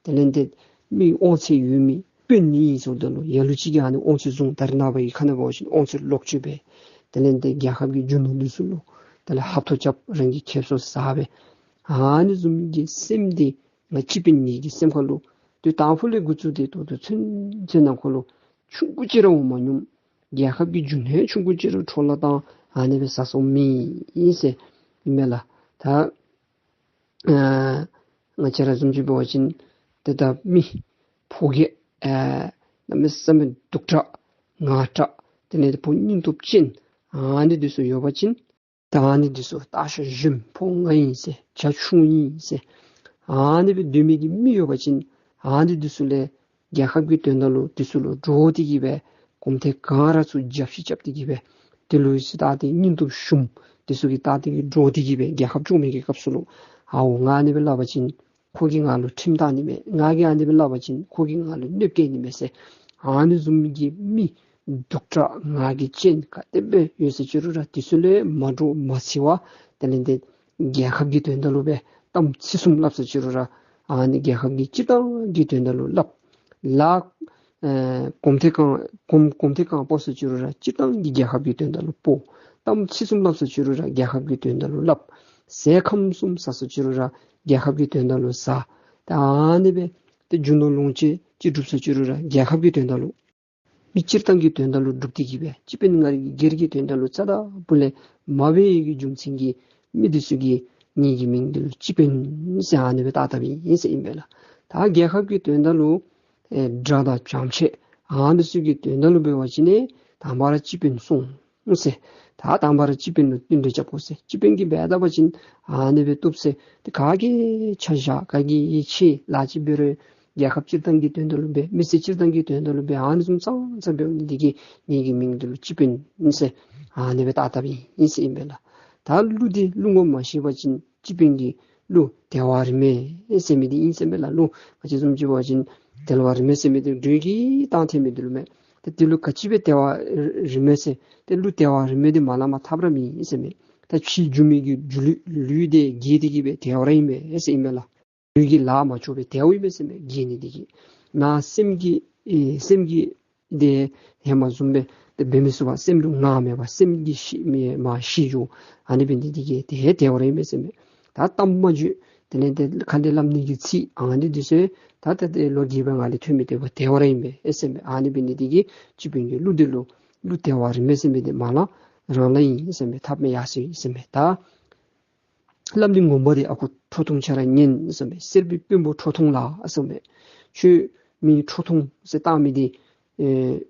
དེ་ལས་འདི་མི་དབང་ཚད་ཡོད་མི་དཔོན་ཨིན་ཟེརཝ་ད་ལུ་ལ་ལུ་ཅིག་གིས་ཨ་ནི་དབང་ཚད་བཟུང་། ད་རེས་ནངས་པ་གི་ཁ་ནང་འབད་བ་ཅིན་དབང་ཚད་ལོག་སྤྱོད་འབད། དེ་ལས་འདི་རྒྱལ་ཁབ་ཀྱི་རྒྱུ་ནོར་འདི་ཚུ་ལུ་དེ་ལས་ཧབ་ཐོབ་རྐྱབ། རང་གིས་ཁེབ་སང་ཟ་འབད། ཨ་ནི་བཟུམ་གྱི་སེམས་འདི་ང་སྤྱི་དཔོན་ངེ་གི་སེམས་ཁ་ལུ་དུས་དང་ཕུ་ལས་འགོ་བཙུགས་ཏེ་ད་ལྟོ་ཚུན་ཚོད་ནང་འཁོད་ལུ་ཆུང་ཀུ་ཅིག་ར་འོང་མ་མྱོང་། རྒྱལ་ཁབ་ཀྱི་རྒྱུ་ནོར་ཆུང་ཀུ་ཅིག་ར་འཕྲོ་བརླག་བཏང་ཨ་ནི་སྦེ་ཟ་སོང་མི་ཨིན་ཟེར་ཨིན་མས་ལགས། ད་ཨ་ང་བཅས་ར་བཟུམ་ཅིག་འབད་བ་ཅིན་ཏེ་ད་མི་ཕོ་རྒྱས་ཨ་གནམ་མེད་ས་མེད་སྡུག་དྲགས་ངར་དྲགས་དེ་ལས་ཕོ་སྙིང་སྟོབས་ཅན་ཨ་ནི་འདི་ཚུ་ཡོད་པ་ཅིན་ད་ཨ་ནི་འདི་ཚུ་སྟག་ཤར་གཞོནམ་ཕོ་ང་ཨིན་ཟེར་བྱ་ཁྱུང་ཨིན་ཟེར་ཨ་ནི་སྦེ་སྡོད་མི་གི་མི་ཡོད་པ་ཅིན་ཨ་ནི་འདི་ཚུ་ལས་རྒྱལ་ཁབ་ཀྱི་དོན་དག་ལུ་འདི་ཚུ་ལུ་འདྲོགས་ཏེ་གི་སྦེ་གོམ་ཐེངས་གང་ར་ཚུར་རྒྱབ་བཤུད་རྐྱབ་སྟེ་གི་སྦེ་དེ་ལུ་ཡི་སི་ད་ཏེ་སྙིང་སྟོབས་ཞུམ། དེ་ཚུ་གིས་ད་ཏེ་གི་འདྲོགས་ཏེ་གི་སྦེ་རྒྱལ་ཁབ་སྐྱོང་མི་གི་སྐབས་སུ་ལུ་ཨའོ་ང་ཨ་ནི་སྦེ་སླབ་པ་ཅིན་ཁོ་གིས་ང་ལུ་ཁྲིམས་བཏང་ནི་མས། ང་གིས་ཨ་ནི་སྦེ་སླབ་པ་ཅིན་ཁོ་གིས་ང་ལུ་གནོདཔ་བཀལ་ནི་མས་ཟེར་ཨ་ནི་བཟུམ་གྱི་མི་སྡུག་དྲགས་ངར་གྱི་ཅན་ག་དེ་སྦེ་ཡོད་ཟེར་ཅི་རུང་ར་དེ་ཚུ་ལུ་མ་འདྲོགས་མ་འཚེར་བར་དེ་ལས་འདི་རྒྱལ་ཁབ་ཀྱི་དོན་དག་ལུ་སྦེ་གཏམ་ཚིག་གསུམ་སླབ་ཟེར་ཅི་རུང་ར་ཨ་ནི་རྒྱལ་ཁབ་ཀྱི་སྤྱིར་བཏང་གི་དོན་དག་ལུ་སླབ། ལཱ་ཨེ་གོམ་ཐེངས་གང་གོམ་གོམ་ཐེངས་གང་སྤོ་ཟེར་ཅི་རུང་ར་སྤྱིར་བཏང་གི་རྒྱལ་ཁབ་ཀྱི་དོན་དག་ལུ་སྤོ། གཏམ་ཚིག་གསུམ་སླབ་ཟེར་ཅི་རུང་ར་རྒྱལ་ཁབ་ཀྱི་དོན་དག་ལུ་སླབ། ཟས་ཁམ་གསུམ་ཟ་ཟེར་ཅི་རུང་ར་རྒྱལ་ཁབ་ཀྱི་དོན་དག་ལུ་ཟ། ད་ཨ་ནི་སྦེ་ཏེ་རྒྱུ་ནོར་ལོངས་སྤྱོད་ཅིག་སྒྲུབ་ཟེར་ཅི་རུང་ར་རྒྱལ་ཁབ་ཀྱི་དོན་དག་ལུ། མི་སྤྱིར་བཏང་གི་དོན་དག་ལུ་སྒྲུབ་སྟེ་གི་སྦེ་སྤྱི་དཔོན་ང་རའི་སྒེར་གྱི་དོན་དག་ལུ་རྩ་དང་པོ་ལས་མ་འབད་བའི་གི་རྒྱུ་མཚན་གྱིས་མི་འདི་ཚུ་གིས་ངེ་གི་མིང་འདི་ལུ་སྤྱི་དཔོན་ཟེར་ཨ་ནི་སྦེ་བཏགས་བཏགསཔ་ཨིན་ཟེར་ཨིན་པས་ལགས། ད་རྒྱལ་ཁབ་ཀྱི་དོན་དག་ལུ་ཨེ་དགྲ་དང་བྱམས་ཆེ་ཨ་ནི་ཚུ་གི་དོན་དག་ལུ་འབད་བ་ཅིན་ནི་དང་པ་ར་སྤྱི་དཔོན་སོང་ཟེར། ད་དང་པ་ར་སྤྱི་དཔོན་ལུ་བསྟུན་གྲོས་རྐྱབ་དགོ་ཟེར། སྤྱི་དཔོན་གྱིས་འབད་ད་པ་ཅིན་ཨ་ནི་སྦེ་བཏུབ་ཟེར། ཏེ་ག་གིས་ཆ་བཞག་ག་གིས་ཡིད་ཆེས་ལཱ་ཅིག་འབད་རུང་རྒྱལ་ཁབ་སྤྱིར་བཏང་གི་དོན་དག་ལུ་འབད། མི་སེར་སྤྱིར་བཏང་གི་དོན་དག་ལུ་འབད། ཨ་ནི་བཟུམ་ཙང་ཙང་འབད་ནི་འདི་གིས་ངེ་གི་མིང་འདི་ལུ་སྤྱི་དཔོན་ཟེར་ཨ་ནི་སྦེ་བཏགས་བཏགསཔ་ཨིན་ཟེར་ཨིན་པས་ལགས། ད་གླུ་འདི་གླུ་ངོ་མ་ཤེས་པ་ཅིན་སྤྱི་དཔོན་གྱི་གླུ་དལ་བ་རིས་མེད་ཟེར་མི་འདི་ཨིན་ཟེར་མས་ལགས། གླུ་ང་བཅས་བཟུམ་ཅིག་འབད་བ་ཅིན་དལ་བ་རིས་མེད་ཟེར་མི་འདི་འགྲོས་ཀྱིས་བཏང་ཐལ་མི་འདི་ལུ་མས། ཏེ་འདི་ལུ་ག་ཅི་སྦེ་དལ་བ་རིས་མེད་ཟེར། ཏེ་གླུ་དལ་བ་རིས་མེད་འདི་མ་ལངམ་ཐབས་ར་མེད་ཨིན་ཟེར་མས། ད་ཕྱི་འགྱོ་མི་གི་འགྱོ་ལུགས་ལུས་འདི་རྒས་ཏེ་གི་སྦེ་དལ་བ་ར་ཨིན་པས་ཟེར་ཨིན་མས་ལགས། ལུས་ཀྱི་ལཱ་མ་ལྕོགས་པའི་དལཝ་ཨིན་པས་ཟེར་མས། རྒས་ནི་འདི་གིས། ནང་སེམས་ཀྱི་ཨེ་སེམས་ཀྱི་འདི་ཧེ་མ་བཟུམ་སྦེ་འདི་འབད་མི་ཚུགས་པར་སེམས་ལུ་ངལ་མེད་པར་སེམས་ཀྱི་ཤི་མི་མ་ཤི་འགྱོ། ཨ་ནི་འབད་ནི་འདི་གིས་ཏེ་དལཝ་ར་ཨིན་པས་ཟེར་མས། ད་གཏམ་མ་བརྗོད་དེ་ལས་ཏེ་ཁ་ལས་སླབ་ནི་གི་ཚིག་ཨ་ནི་འདི་ཚུ་ད་ད་ཏེ་ལོ་རྒས་པའི་ངང་ལས་ཐོན་མི་དེ་བ་དལཝ་ར་ཨིན་པས་ཟེར་མས། ཨ་ནི་འབད་ནི་འདི་གིས་སྤྱི་དཔོན་གྱི་གླུ་འདི་ལུ་གླུ་དལ་བ་རིས་མེད་ཟེར་མི་འདི་མ་ལང་རང་ལ་ཨིན་ཟེར་མས། ཐབས་མེད་ཡར་སོ་ཡི་ཟེར་མས། ད་སླབ་ནི་ངོ་མ་འདི་ཨ་ཁུ་ཁྲོ་ཐུང་ཁྱེད་ར་ཉན་ཟེར་མས། གསེར་པའི་དཔོན་པོ་ཁྲོ་ཐུང་ལགས་ཟེར་མས། ཁྱོད་མིང་ཁྲོ་ཐུང་ཟེར་བཏགས་མི་འདི་ཨེ་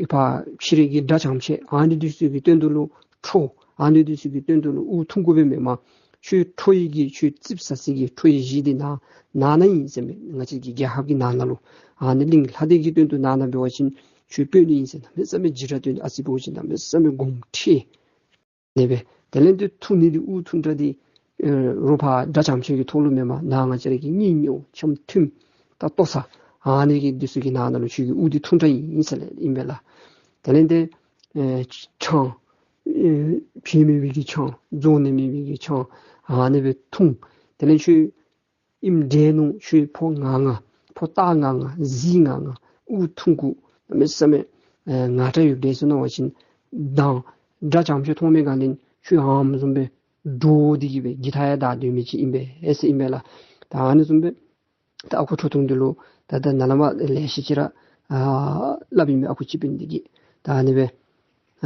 ཨེ་ཕར་ཕྱི་རོལ་གྱི་དགྲ་བྱམས་ཆེ་ཨ་ནི་འདི་ཚུ་གི་དོན་དུ་ལུ་ཁྲོ་ཨ་ནི་འདི་ཚུ་གི་དོན་དུ་ལུ་དབུགས་ཐུང་ཀུ་སྦེ་མེན་མས། ཁྱོད་ཁྲོ་ཡི་གི་ཁྱོད་ཙིགཔ་ཟ་སའི་གི་ཁྲོ་ཡི་གཞི་འདི་ནཱ་ནཱ་ན་ཨིན་ཟེར་མས། ང་བཅས་ཀྱི་རྒྱལ་ཁབ་ཀྱི་ནང་ན་ལུ་ཨ་ནི་གླིང་ལྷ་སྡེ་གི་དོན་དུ་ནཱ་ན་འབད་བ་ཅིན་ཁྱོད་དཔོན་ཨིན་ཟེར་གནམ་མེད་ས་མེད་འཇིགས་ར་སྟོན། ཨ་ཙི་འབད་བ་ཅིན་གནམ་མེད་ས་མེད་དགོངསམ་ཁྲེལ་ནི་སྦེ། དེ་ལས་འདི་ཐུང་ནི་འདི་དབུགས་ཐུང་དྲགས་འདི་ཨེ་རོགས་ཕར་དགྲ་བྱམས་ཆེ་གི་ཐོག་ལུ་མེན་མས། ནཱ་ང་བཅས་ར་གི་གཉེན་ཉེཝ་འཆམ་མཐུན་ད་ལྟོ་ཚང་ཨ་ནི་གི་འདི་ཚུ་གི་ནང་ན་ལུ་ཁྱོད་ཀྱི་དབུགས་འདི་ཐུང་དྲགས་ཨིན་ཟེར་ལས་ཨིན་པས་ལགས། དེ་ལས་འདི་ཨེ་ཆང་ཨེ་བྱིན་མི་མི་གི་ཆང་རྫོང་ནི་མི་མི་གི་ཆང་ཨ་ནི་སྦེ་འཐུང་། དེ་ལས་ཁྱོད་ཨིནམ་འདྲས་ནུག། ཁྱོད་ཕོ་ངར་ངར་ཕོ་སྟག་ངར་ངར་གཟིག་ངར་ངར་དབུགས་ཐུང་ཀུ་གནམ་མེད་ས་མེད་ཨེ་ངར་དྲགས་ཡོདཔ་འདྲས་སོང་ནུག་པ་ཅིན་མདང་དགྲ་བྱམས་ཆེ་མཐོང་མི་ག་ལས་ཁྱོད་ཨམ་བཟུམ་སྦེ་འདྲོགས་ཏེ་གི་སྦེ་གི་ཐ་ཡ་བདའ་སྡོད་མི་ཅིག་ཨིན་པས་ཟེར་ཨིན་པས་ལགས། ད་ཨ་ནི་བཟུམ་སྦེ་ད་ཨ་ཁུ་ཁྲོ་ཐུང་འདི་ལུ་ད་ད་ནཱ་ལས་མར་ལེ་ཤ་ཅིག་ར་ ཨ་སླབ་ཨིན་མས། ཨ་ཁུ་སྤྱི་དཔོན་འདི་གིས། ད་ཨ་ནི་སྦེ་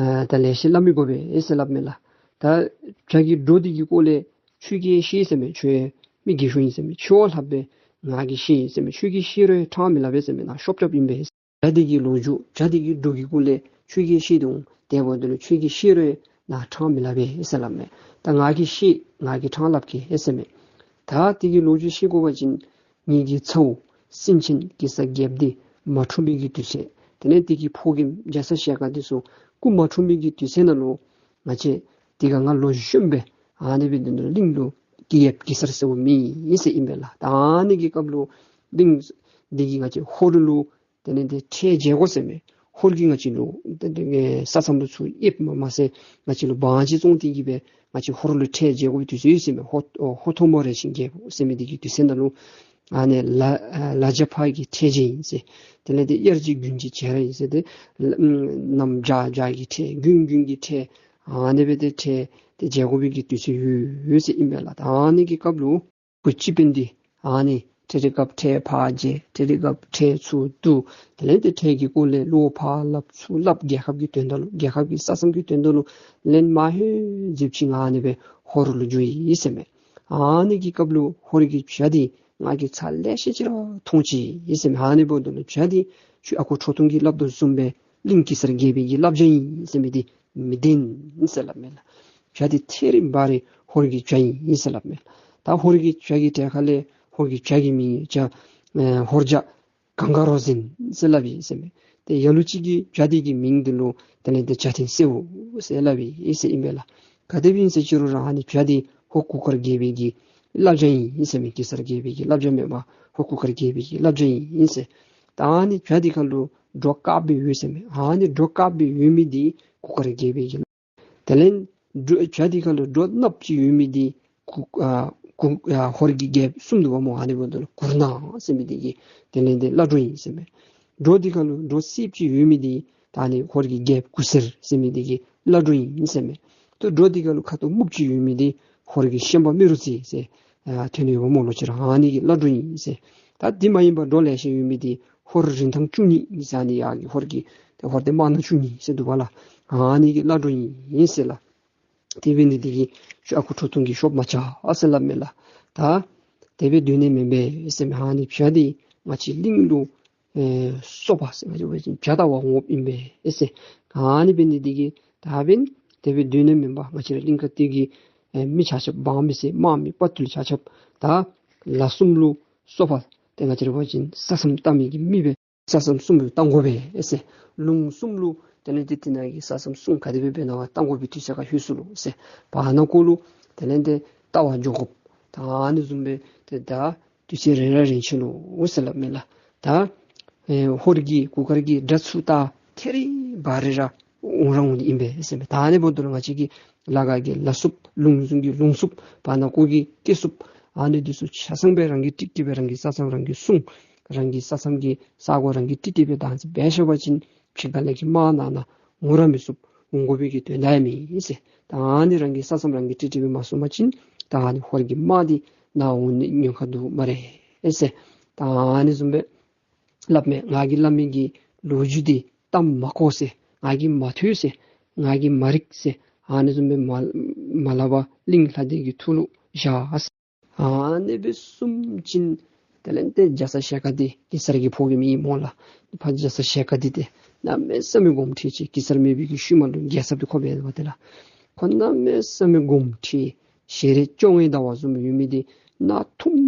ཨ་ད་ལེ་ཤ་སླབ་མི་དགོ་པས་ཨེ་ཟེར་སླབ་མས་ལགས། ད་བྱ་གི་འགྲོ་འདི་གི་སྐོར་ལས་ཁྱོད་ཀྱིས་ཤེས་ཟེར་མས། ཁྱོད་མི་རྒས་ཤོས་ཨིན་ཟེར་མས། ཁྱོད་ལྷག་པས་ང་གིས་ཤེས་ཟེར་མས། ཁྱོད་ཀྱིས་ཤེས་རུང་ཕྲང་མི་ལགས་པས་ཟེར་མས། ནཱ་ཤོབ་རྐྱབ་ཨིན་པས། བྱ་འདི་གི་ལོ་རྒྱུས་བྱ་འདི་གི་འགྲོ་གི་སྐོར་ལས་ཁྱོད་ཀྱིས་ཤེས་དོ། དེ་འབདཝ་ད་ལུ་ཁྱོད་ཀྱིས་ཤེས་རུང་ནཱ་ཕྲང་མི་ལགས་པས་ཨེ་ཟེར་སླབ་མས། ད་ང་གིས་ཤེས། ང་གིས་ཕྲང་སླབ་གེ་ཨེ་ཟེར་མས། ད་དེ་གི་ལོ་རྒྱུས་ཤེས་དགོ་པ་ཅིན་ངེ་གི་ཚ་བོ་སེང་ཆེན་གེ་སར་རྒྱལཔོ་འདི་མ་འཁྲུངས་པའི་གི་དུས་ཚོད། དེ་ལས་དེ་གི་ཕོ་རྒནམ་རྒྱ་ཚ་ཞལ་དཀར་འདི་ཚུ་སྐུ་མ་འཁྲུངས་པའི་གི་དུས་ཚོད་ནང་ལུ་ང་བཅས་དེ་ཁར་ང་ལོ་གཞོནམ་སྦེ་ཨ་ནི་སྦེ་འདི་ནང་གླིང་ལུ་རྒྱལཔོ་གེ་སར་ཟེར་བ་མེད་ཟེར་ཨིན་པས་ལགས། ད་ཨ་ནི་གི་སྐབས་ལུ་གླིང་འདི་གི་ང་བཅས་ཧོར་ལུ་དེ་ལས་དེ་ཁྲལ་འཇལ་དགོ་ཟེར་མས། ཧོར་གྱིས་ང་བཅས་ལུ་དེ་ལས་ས་མཚམས་ལུ་ཚུར་ཡིབ་མ་མ་ཚད་ང་བཅས་ལུ་དབང་ཅིག་བཙོང་སྟེ་གི་སྦེ་ང་བཅས་ཧོར་ལུ་ཁྲལ་འཇལ་དགོ་པའི་དུས་ཚོད་ཡོད་ཟེར་མས། ཧོར་ཧོར་ཐོག་མོ་རས་ཆེན་རྒྱལཔོ་ཟེར་མི་འདི་གི་དུས་ཚོད་ནང་ལུ་ཨ་ནི་ལ་ལ་རྒྱ་ཕར་གྱི་ཁྲལ་འཇལ་ཨིན་ཟེར། དེ་ལས་དེ་དབྱར་གྱི་དགུན་གྱི་བྱ་ར་ཨིན་ཟེར། དེ་གནམ་བྱ་བྱ་གི་ཁྲལ་དགུན་དགུན་གྱི་ཁྲལ་ཨ་ནི་སྦེ་དེ་ཁྲལ་དེ་འཇལ་དགོ་པའི་གི་དུས་ཚོད་ཡོད་ཡོད་ཟེར་ཨིན་པས་ལགས། ད་ཨ་ནི་གི་སྐབས་ལུ་ཁུ་སྤྱི་དཔོན་འདི་ཨ་ནི་ཏེ་རེ་སྐབས་ཁྲལ་ཕར་འཇལ། ཏེ་རེ་སྐབས་ཁྲལ་ཚུར་བསྡུ། དེ་ལས་དེ་ཁྲལ་གྱི་སྐོར་ལས་བློ་ཕར་སླབ་ཚུར་སླབ། རྒྱལ་ཁབ་ཀྱི་དོན་དག་ལུ་རྒྱལ་ཁབ་ཀྱི་ས་མཚམས་ཀྱི་དོན་དག་ལུ་ལན་མ་ལྷོད་ཟེརཝ་ཅིག་ཨ་ནི་སྦེ་ཧོར་ལུ་འགྱོ་ཡི་ཟེར་མས། ཨ་ནི་གི་སྐབས་ལུ་ཧོར་གྱི་བྱ་འདི་ང་གིས་ཚར་ལེ་ཤ་ཅིག་ར་མཐོང་ཅི་ཟེར་མས། ཨ་ནི་འབདཝ་ད་ལུ་བྱ་འདི་ཁྱོད་ཨ་ཁུ་ཁྲོ་ཐུང་གིས་སླབ་དོ་བཟུམ་སྦེ་གླིང་གེ་སར་རྒྱལ་པོའི་གི་བླ་བྱ་ཨིན་ཟེར་མི་འདི་མི་བདེན་ཟེར་སླབ་མས་ལགས། བྱ་འདི་ཐད་རི་བ་རི་ཧོར་གྱི་བྱ་ཨིན་ཟེར་སླབ་མས། ད་ཧོར་གྱི་བྱ་གི་གྲས་ཁ་ལས་ཧོར་གྱི་བྱ་གི་མིང་བྱ་ཨེ་ཧོར་བྱ་གངྒཱ་རོ་ཟན་ཟེར་སླབ་ཨིན་ཟེར་མས། ཏེ་ལ་ལུ་ཅིག་གིས་བྱ་འདི་གི་མིང་འདི་ལུ་དེ་ལས་དེ་བྱ་ཐེན་སེརཝ་ཟེར་སླབ་ཨིན་ཟེར་ཨིན་པས་ལགས། ག་དེ་སྦེ་ཨིན་ཟེར་ཅི་རུང་ར་ཨ་ནི་བྱ་འདི་ཧོར་གུར་དཀར་རྒྱལ་པོའི་གི་བླ་བྱ་ཨིན་ཟེར་མས། གེ་སར་རྒྱལ་པོའི་གི་བླ་བྱ་མེན་པར་ཧོར་གུར་དཀར་རྒྱལ་པོའི་གི་བླ་བྱ་ཨིན་ཟེར། ད་ཨ་ནི་བྱ་འདི་ཁ་ལུ་སྒྲོ་དཀརཔོ་སྦེ་ཡོད་ཟེར་མས། ཨ་ནི་སྒྲོ་དཀརཔོ་སྦེ་ཡོད་མི་འདི་གུར་དཀར་རྒྱལ་པོའི་གི། དེ་ལས་སྒྲོ་བྱ་འདི་ཁ་ལུ་སྒྲོ་གནགཔོ་ཅིག་ཡོད་མི་འདི་གུ་ཨ་གུ་ཨ་ཧོར་གྱི་རྒྱལཔོ་གསུམ་འདུག་པ་སྨོ། ཨ་ནི་འབདཝ་ད་ལུ་གུར་ནག་ཟེར་མི་འདི་གི་དེ་ལས་དེ་བླ་སྒྲོ་ཨིན་ཟེར་མས། སྒྲོ་འདི་ཁ་ལུ་སྒྲོ་སེརཔོ་ཅིག་ཡོད་མི་འདི་ད་ཨ་ནི་ཧོར་གྱི་རྒྱལཔོ་གུར་སེར་ཟེར་མི་འདི་གི་བླ་སྒྲོ་ཨིན་ཟེར་མས། ཏེ་སྒྲོ་འདི་ཁ་ལུ་ཁ་དོག་སྨུགཔོ་ཅིག་ཡོད་མི་འདི་ཧོར་གྱི་ཤན་པ་རྨེ་རུ་རྩེ་ཟེར་ཨ་ཐོན་ཡོདཔ་སྨོ་ལོ་ཅིག་ར། ཨ་ནི་གི་བླ་སྒྲོ་ཨིན་ཟེར། ད་འདི་མ་ཡིན་པར་སྒྲོ་ལེ་ཤ་ཡོད་མི་འདི་ཧོར་རིན་ཐང་བཅུ་གཉིས་ཟེར་ཨ་ནི་ཡ་གི་ཧོར་གྱི་ཏེ་ཧོར་ཏེ་དམག་སྣ་བཅུ་གཉིས་ཟེར་འདུག་པ་ལགས། ཨ་ནི་གི་བླ་སྒྲོ་ཨིན་ཟེར་ལགས། དེ་འབད་ནི་འདི་གིས་ཁྱོད་ཨ་ཁུ་ཁྲོ་ཐུང་གིས་ཤོབ་མ་རྐྱབ་ཨ་ཟེར་སླབ་མས་ལགས། ད་དེ་སྦེ་སྡོད་ནི་མེན་པས་ཟེར་མས། ཨ་ནི་བྱ་འདི་ང་བཅས་གླིང་ལུ་ཨེ་སོ་པ་ཟེར་ང་བཅས་བྱ་ལྟ་བུ་འོངམ་ཨིན་པས་ཟེར། ཨ་ནི་འབད་ནི་འདི་གིས་ད་འབདན་དེ་སྦེ་སྡོད་ནི་མེན་པར་ང་བཅས་ར་གླིང་དཀར་སྟོད་ཀྱི་ཨེ་མི་ཆ་ཁྱབ་འབངས་མི་སེར་དམག་མི་དཔའ་ཐུལ་ཆ་ཁྱབ་ད་ལ་གསུམ་ལུ་སོ་པ་ཏེ་ང་བཅས་ར་འབད་བ་ཅིན་ས་མཚམས་བལྟ་མི་གི་མི་སྦེ་ས་མཚམས་གསུམ་ལུ་བལྟ་དགོ་པས་ཟེར། ལུང་གསུམ་ལུ་དེ་ལས་དེ་དེ་ནང་གི་ས་མཚམས་གསུམ་ག་དེ་སྦེ་འབད་ནི་བ་བལྟ་དགོ་པའི་དུས་ཚོད་ཁར་ལྷོད་སོ་ལོ་ཟེར། བར་ན་ཀོ་ལུ་དེ་ལས་དེ་བལྟ་བར་འགྱོ་དགོ། ད་ཨ་ནི་བཟུམ་སྦེ་ཏེ་ད་དུས་ཚོད་རན་ར་རན་ཆི་ལོ་ཟེར་སླབ་མས་ལགས། ད་ཨེ་ཧོར་གྱི་གུར་དཀར་གྱི་དགྲ་ཚུ་ད་ཐད་རི་བ་རི་ར་འོང་ར་འོང་ནི་ཨིན་པས་ཟེར་མས། ད་ཨ་ནི་འབདཝ་ད་ལུ་ང་བཅས་ཀྱི་ལ་ཁ་གི་ལ་སུབ་ལུང་གསུམ་གྱི་ལུང་སུབ་བར་ན་ཀོ་གི་སྐེད་སུབ་ཨ་ནི་འདི་ཚུ་ཆ་ཚང་སྦེ་རང་གིས་ཀྲིག་ཀྲི་སྦེ་རང་གི་ས་མཚམས་རང་གིས་སྲུང་། རང་གི་ས་མཚམས་ཀྱི་ས་གོ་རང་གིས་ཀྲིག་ཀྲི་སྦེ་བདག་འཛིན་འབད་ཤེས་པ་ཅིན་ཕྱི་ཁ་ལས་ཀྱི་དམག་ནང་ན་འོང་ར་མི་ཚུགས། འོང་དགོ་པའི་གི་དོན་དག་ཡང་མེད་ཟེར། ད་ཨ་ནི་རང་གི་ས་མཚམས་རང་གིས་ཀྲིག་ཀྲི་སྦེ་མ་སྲུང་པ་ཅིན་ད་ཨ་ནི་ཧོར་གྱི་དམག་འདི་ནཱ་འོང་ནི་ཉེན་ཁ་འདུག་སྨ་རེ་ཟེར། ད་ཨ་ནི་བཟུམ་སྦེ་སླབ་མས། ང་གིས་སླབ་མི་གི་ལོ་རྒྱུས་འདི་གཏམ་མ་གོ་ཟེར། ང་གིས་མ་ཐོས་ཟེར། ང་གིས་མ་རིག་ཟེར། ཨ་ནི་བཟུམ་སྦེ་མ་མ་སླབ་པར་གླིང་ལྷ་སྡེ་གི་ཐུགས་ལུ་བཞག་ཟེར། ཨ་ནི་སྦེ་གསུངམ་ཅིག་དེ་ལས་དེ་རྒྱ་ཚ་ཞལ་དཀར་འདི་གེ་སར་གྱི་ཕོ་རྒནམ་ཨིན་སྨོ་ལགས། ཕར་རྒྱ་ཚ་ཞལ་དཀར་འདི་ཏེ་གནམ་མེད་ས་མེད་དགོངསམ་ཁྲེལ་ཅིག། གེ་སར་མེད་པའི་གི་ཤུལ་མ་ལུ་རྒྱལ་ཚབ་འདི་ཁོ་འབད་བ་ཏེ་ལགས། ཁོ་གནམ་མེད་ས་མེད་དགོངསམ་ཁྲེལ། ཞལ་རས་བཅོ་ལྔའི་ཟླ་བ་བཟུམ་ཡོད་མི་འདི་སྣ་ཐུང་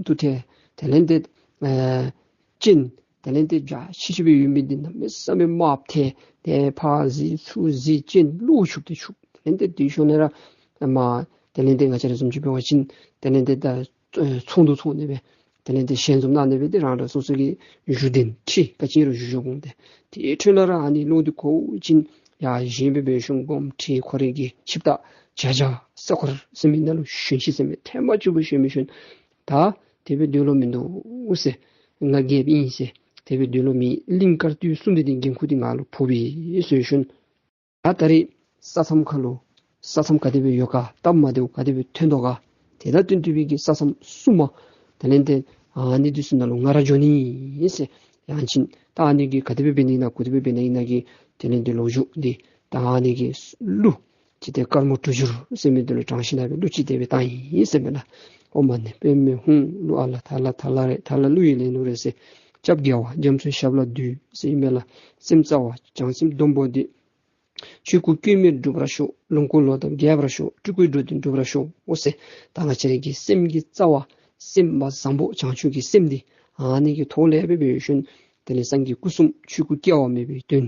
དུ་ཐལ། དེ་ལས་དེ་ཨེ་སྤྱན་དེ་ལས་དེ་འཇའ་ཆི་ཆི་སྦེ་ཡོད་མི་འདི་གནམ་མེད་ས་མེད་དམརཔོ་ཐལ། ཏེ་ཕར་གཟིགས་ཚུར་གཟིགས་སྤྱན་བློ་འཆུག་སྟེ་འཆུག། དེ་ལས་དེ་དེ་ཤུལ་ནང་ར་མ་དེ་ལས་དེ་ང་བཅས་ར་བཟུམ་ཅིག་འབད་བ་ཅིན་དེ་ལས་དེ་ད་ཨེ་ཚོང་དུ་ཚོང་ནི་སྦེ་དེ་ལས་དེ་ཞལ་འཛོམས་གནང་ནི་སྦེ་དེ་རང་རང་སོ་སོ་གི་བཞུགས་གདན་ཁྲི་ག་ཅི་རུང་བཞུགས་བཞུགས་འོང་། ཏེ་དེ་འཕྲོ་ལས་ར་ཨ་ནི་ལོག་སྟེ་གོ་བ་ཅིན་ཡར་བཞེངས་སྦེ་འབད་ཞིནམ་དགོངསམ་ཁྲེལ། ཁོ་རའི་གི་ཆིབས་རྟ་བྱ་བྱ་ས་འཁོར་ཟེར་མི་ནང་ལུ་ཞོན་ཤིག་ཟེར་མས། ཐེངས་མ་གཅིག་སྦེ་ཞོན་མི་ཞོན། ད་དེ་སྦེ་སྡོད་ལོང་མིན་འདུག་ཟེར། ང་རྒྱལཔོ་ཨིན་ཟེར། དེ་སྦེ་སྡོད་ལོང་མེད། གླིང་དཀར་སྟོད་གསུམ་འདི་འདི་འགན་ཁུར་འདི་ང་ལུ་ཕོག་པས་ཟེར་ཞིནམ་ད་ད་རེས་ས་མཚམས་ཁ་ལུ་ས་མཚམས་ག་དེ་སྦེ་ཡོད་ག། སྟབས་མ་བདེཝ་ག་དེ་སྦེ་ཐོན་དོ་ག། དེ་དང་བསྟུན་ཏེ་སྦེ་གི་ས་མཚམས་སྲུང་མ་དེ་ལས་དེ་ཨ་ནི་འདི་ཚུ་ནང་ལུ་ང་ར་འགྱོ་ནི་ཨིན་ཟེར། ཡང་ཅིན་ད་ཨ་ནི་གི་ག་དེ་སྦེ་འབད་ནི་ཨིན་ན་གུ་དེ་སྦེ་འབད་ནི་ཨིན་ན་གི་དེ་ལས་འདི་ལོ་རྒྱུས་འདི་ད་ཨ་ནི་གི་གླུ་ཅིག་ཏེ་དཀར་མོ་གྲུ་བཞུར་ཟེར་མི་འདི་ལུ་དྲངས་ཞིནམ་ལས་གླུ་ཅིག་དེ་སྦེ་བཏང་ཡི་ཟེར་མས་ལགས། ཨོཾ་མ་ཎི་པདྨེ་ཧཱུྃ། གླུ་ཨ་ལ་ཐ་ལ་ཐ་ལ་རེད། ཐ་ལ་གླུ་ཡི་ལེན་ལུགས་རེད་ཟེར། སྐྱབས་རྒྱལ་བ་རྒྱ་མཚོའི་ཞབས་ལ་འདུད་ཟེར་ཨིན་མས་ལགས། སེམས་རྩ་བ་བྱང་སེམས་སྡོང་པོ་འདི། ཆོས་སྐུ་དཀྱུས་མས་འགྲུབ་པར་ཤོག། ལོངས་སྐུ་ལོ་འདབ་རྒྱས་པར་ཤོག། སྤྲུལ་སྐུའི་འགྲོ་དོན་འགྲུབ་པར་ཤོག་ཨོ་ཟེར། ད་ང་བཅས་ར་གི་སེམས་ཀྱི་རྩ་བ་སེམས་པ་བཟང་པོ་བྱང་ཆུབ་ཀྱི་སེམས་འདི་ཨ་ནི་གི་ཐོག་ལས་སྦེ་འབད་ཞིནམ་དེ་ལས་སངས་རྒྱས་སྐུ་གསུམ་ཆོས་སྐུ་སྐྱེ་བ་མེད་པའི་དོན་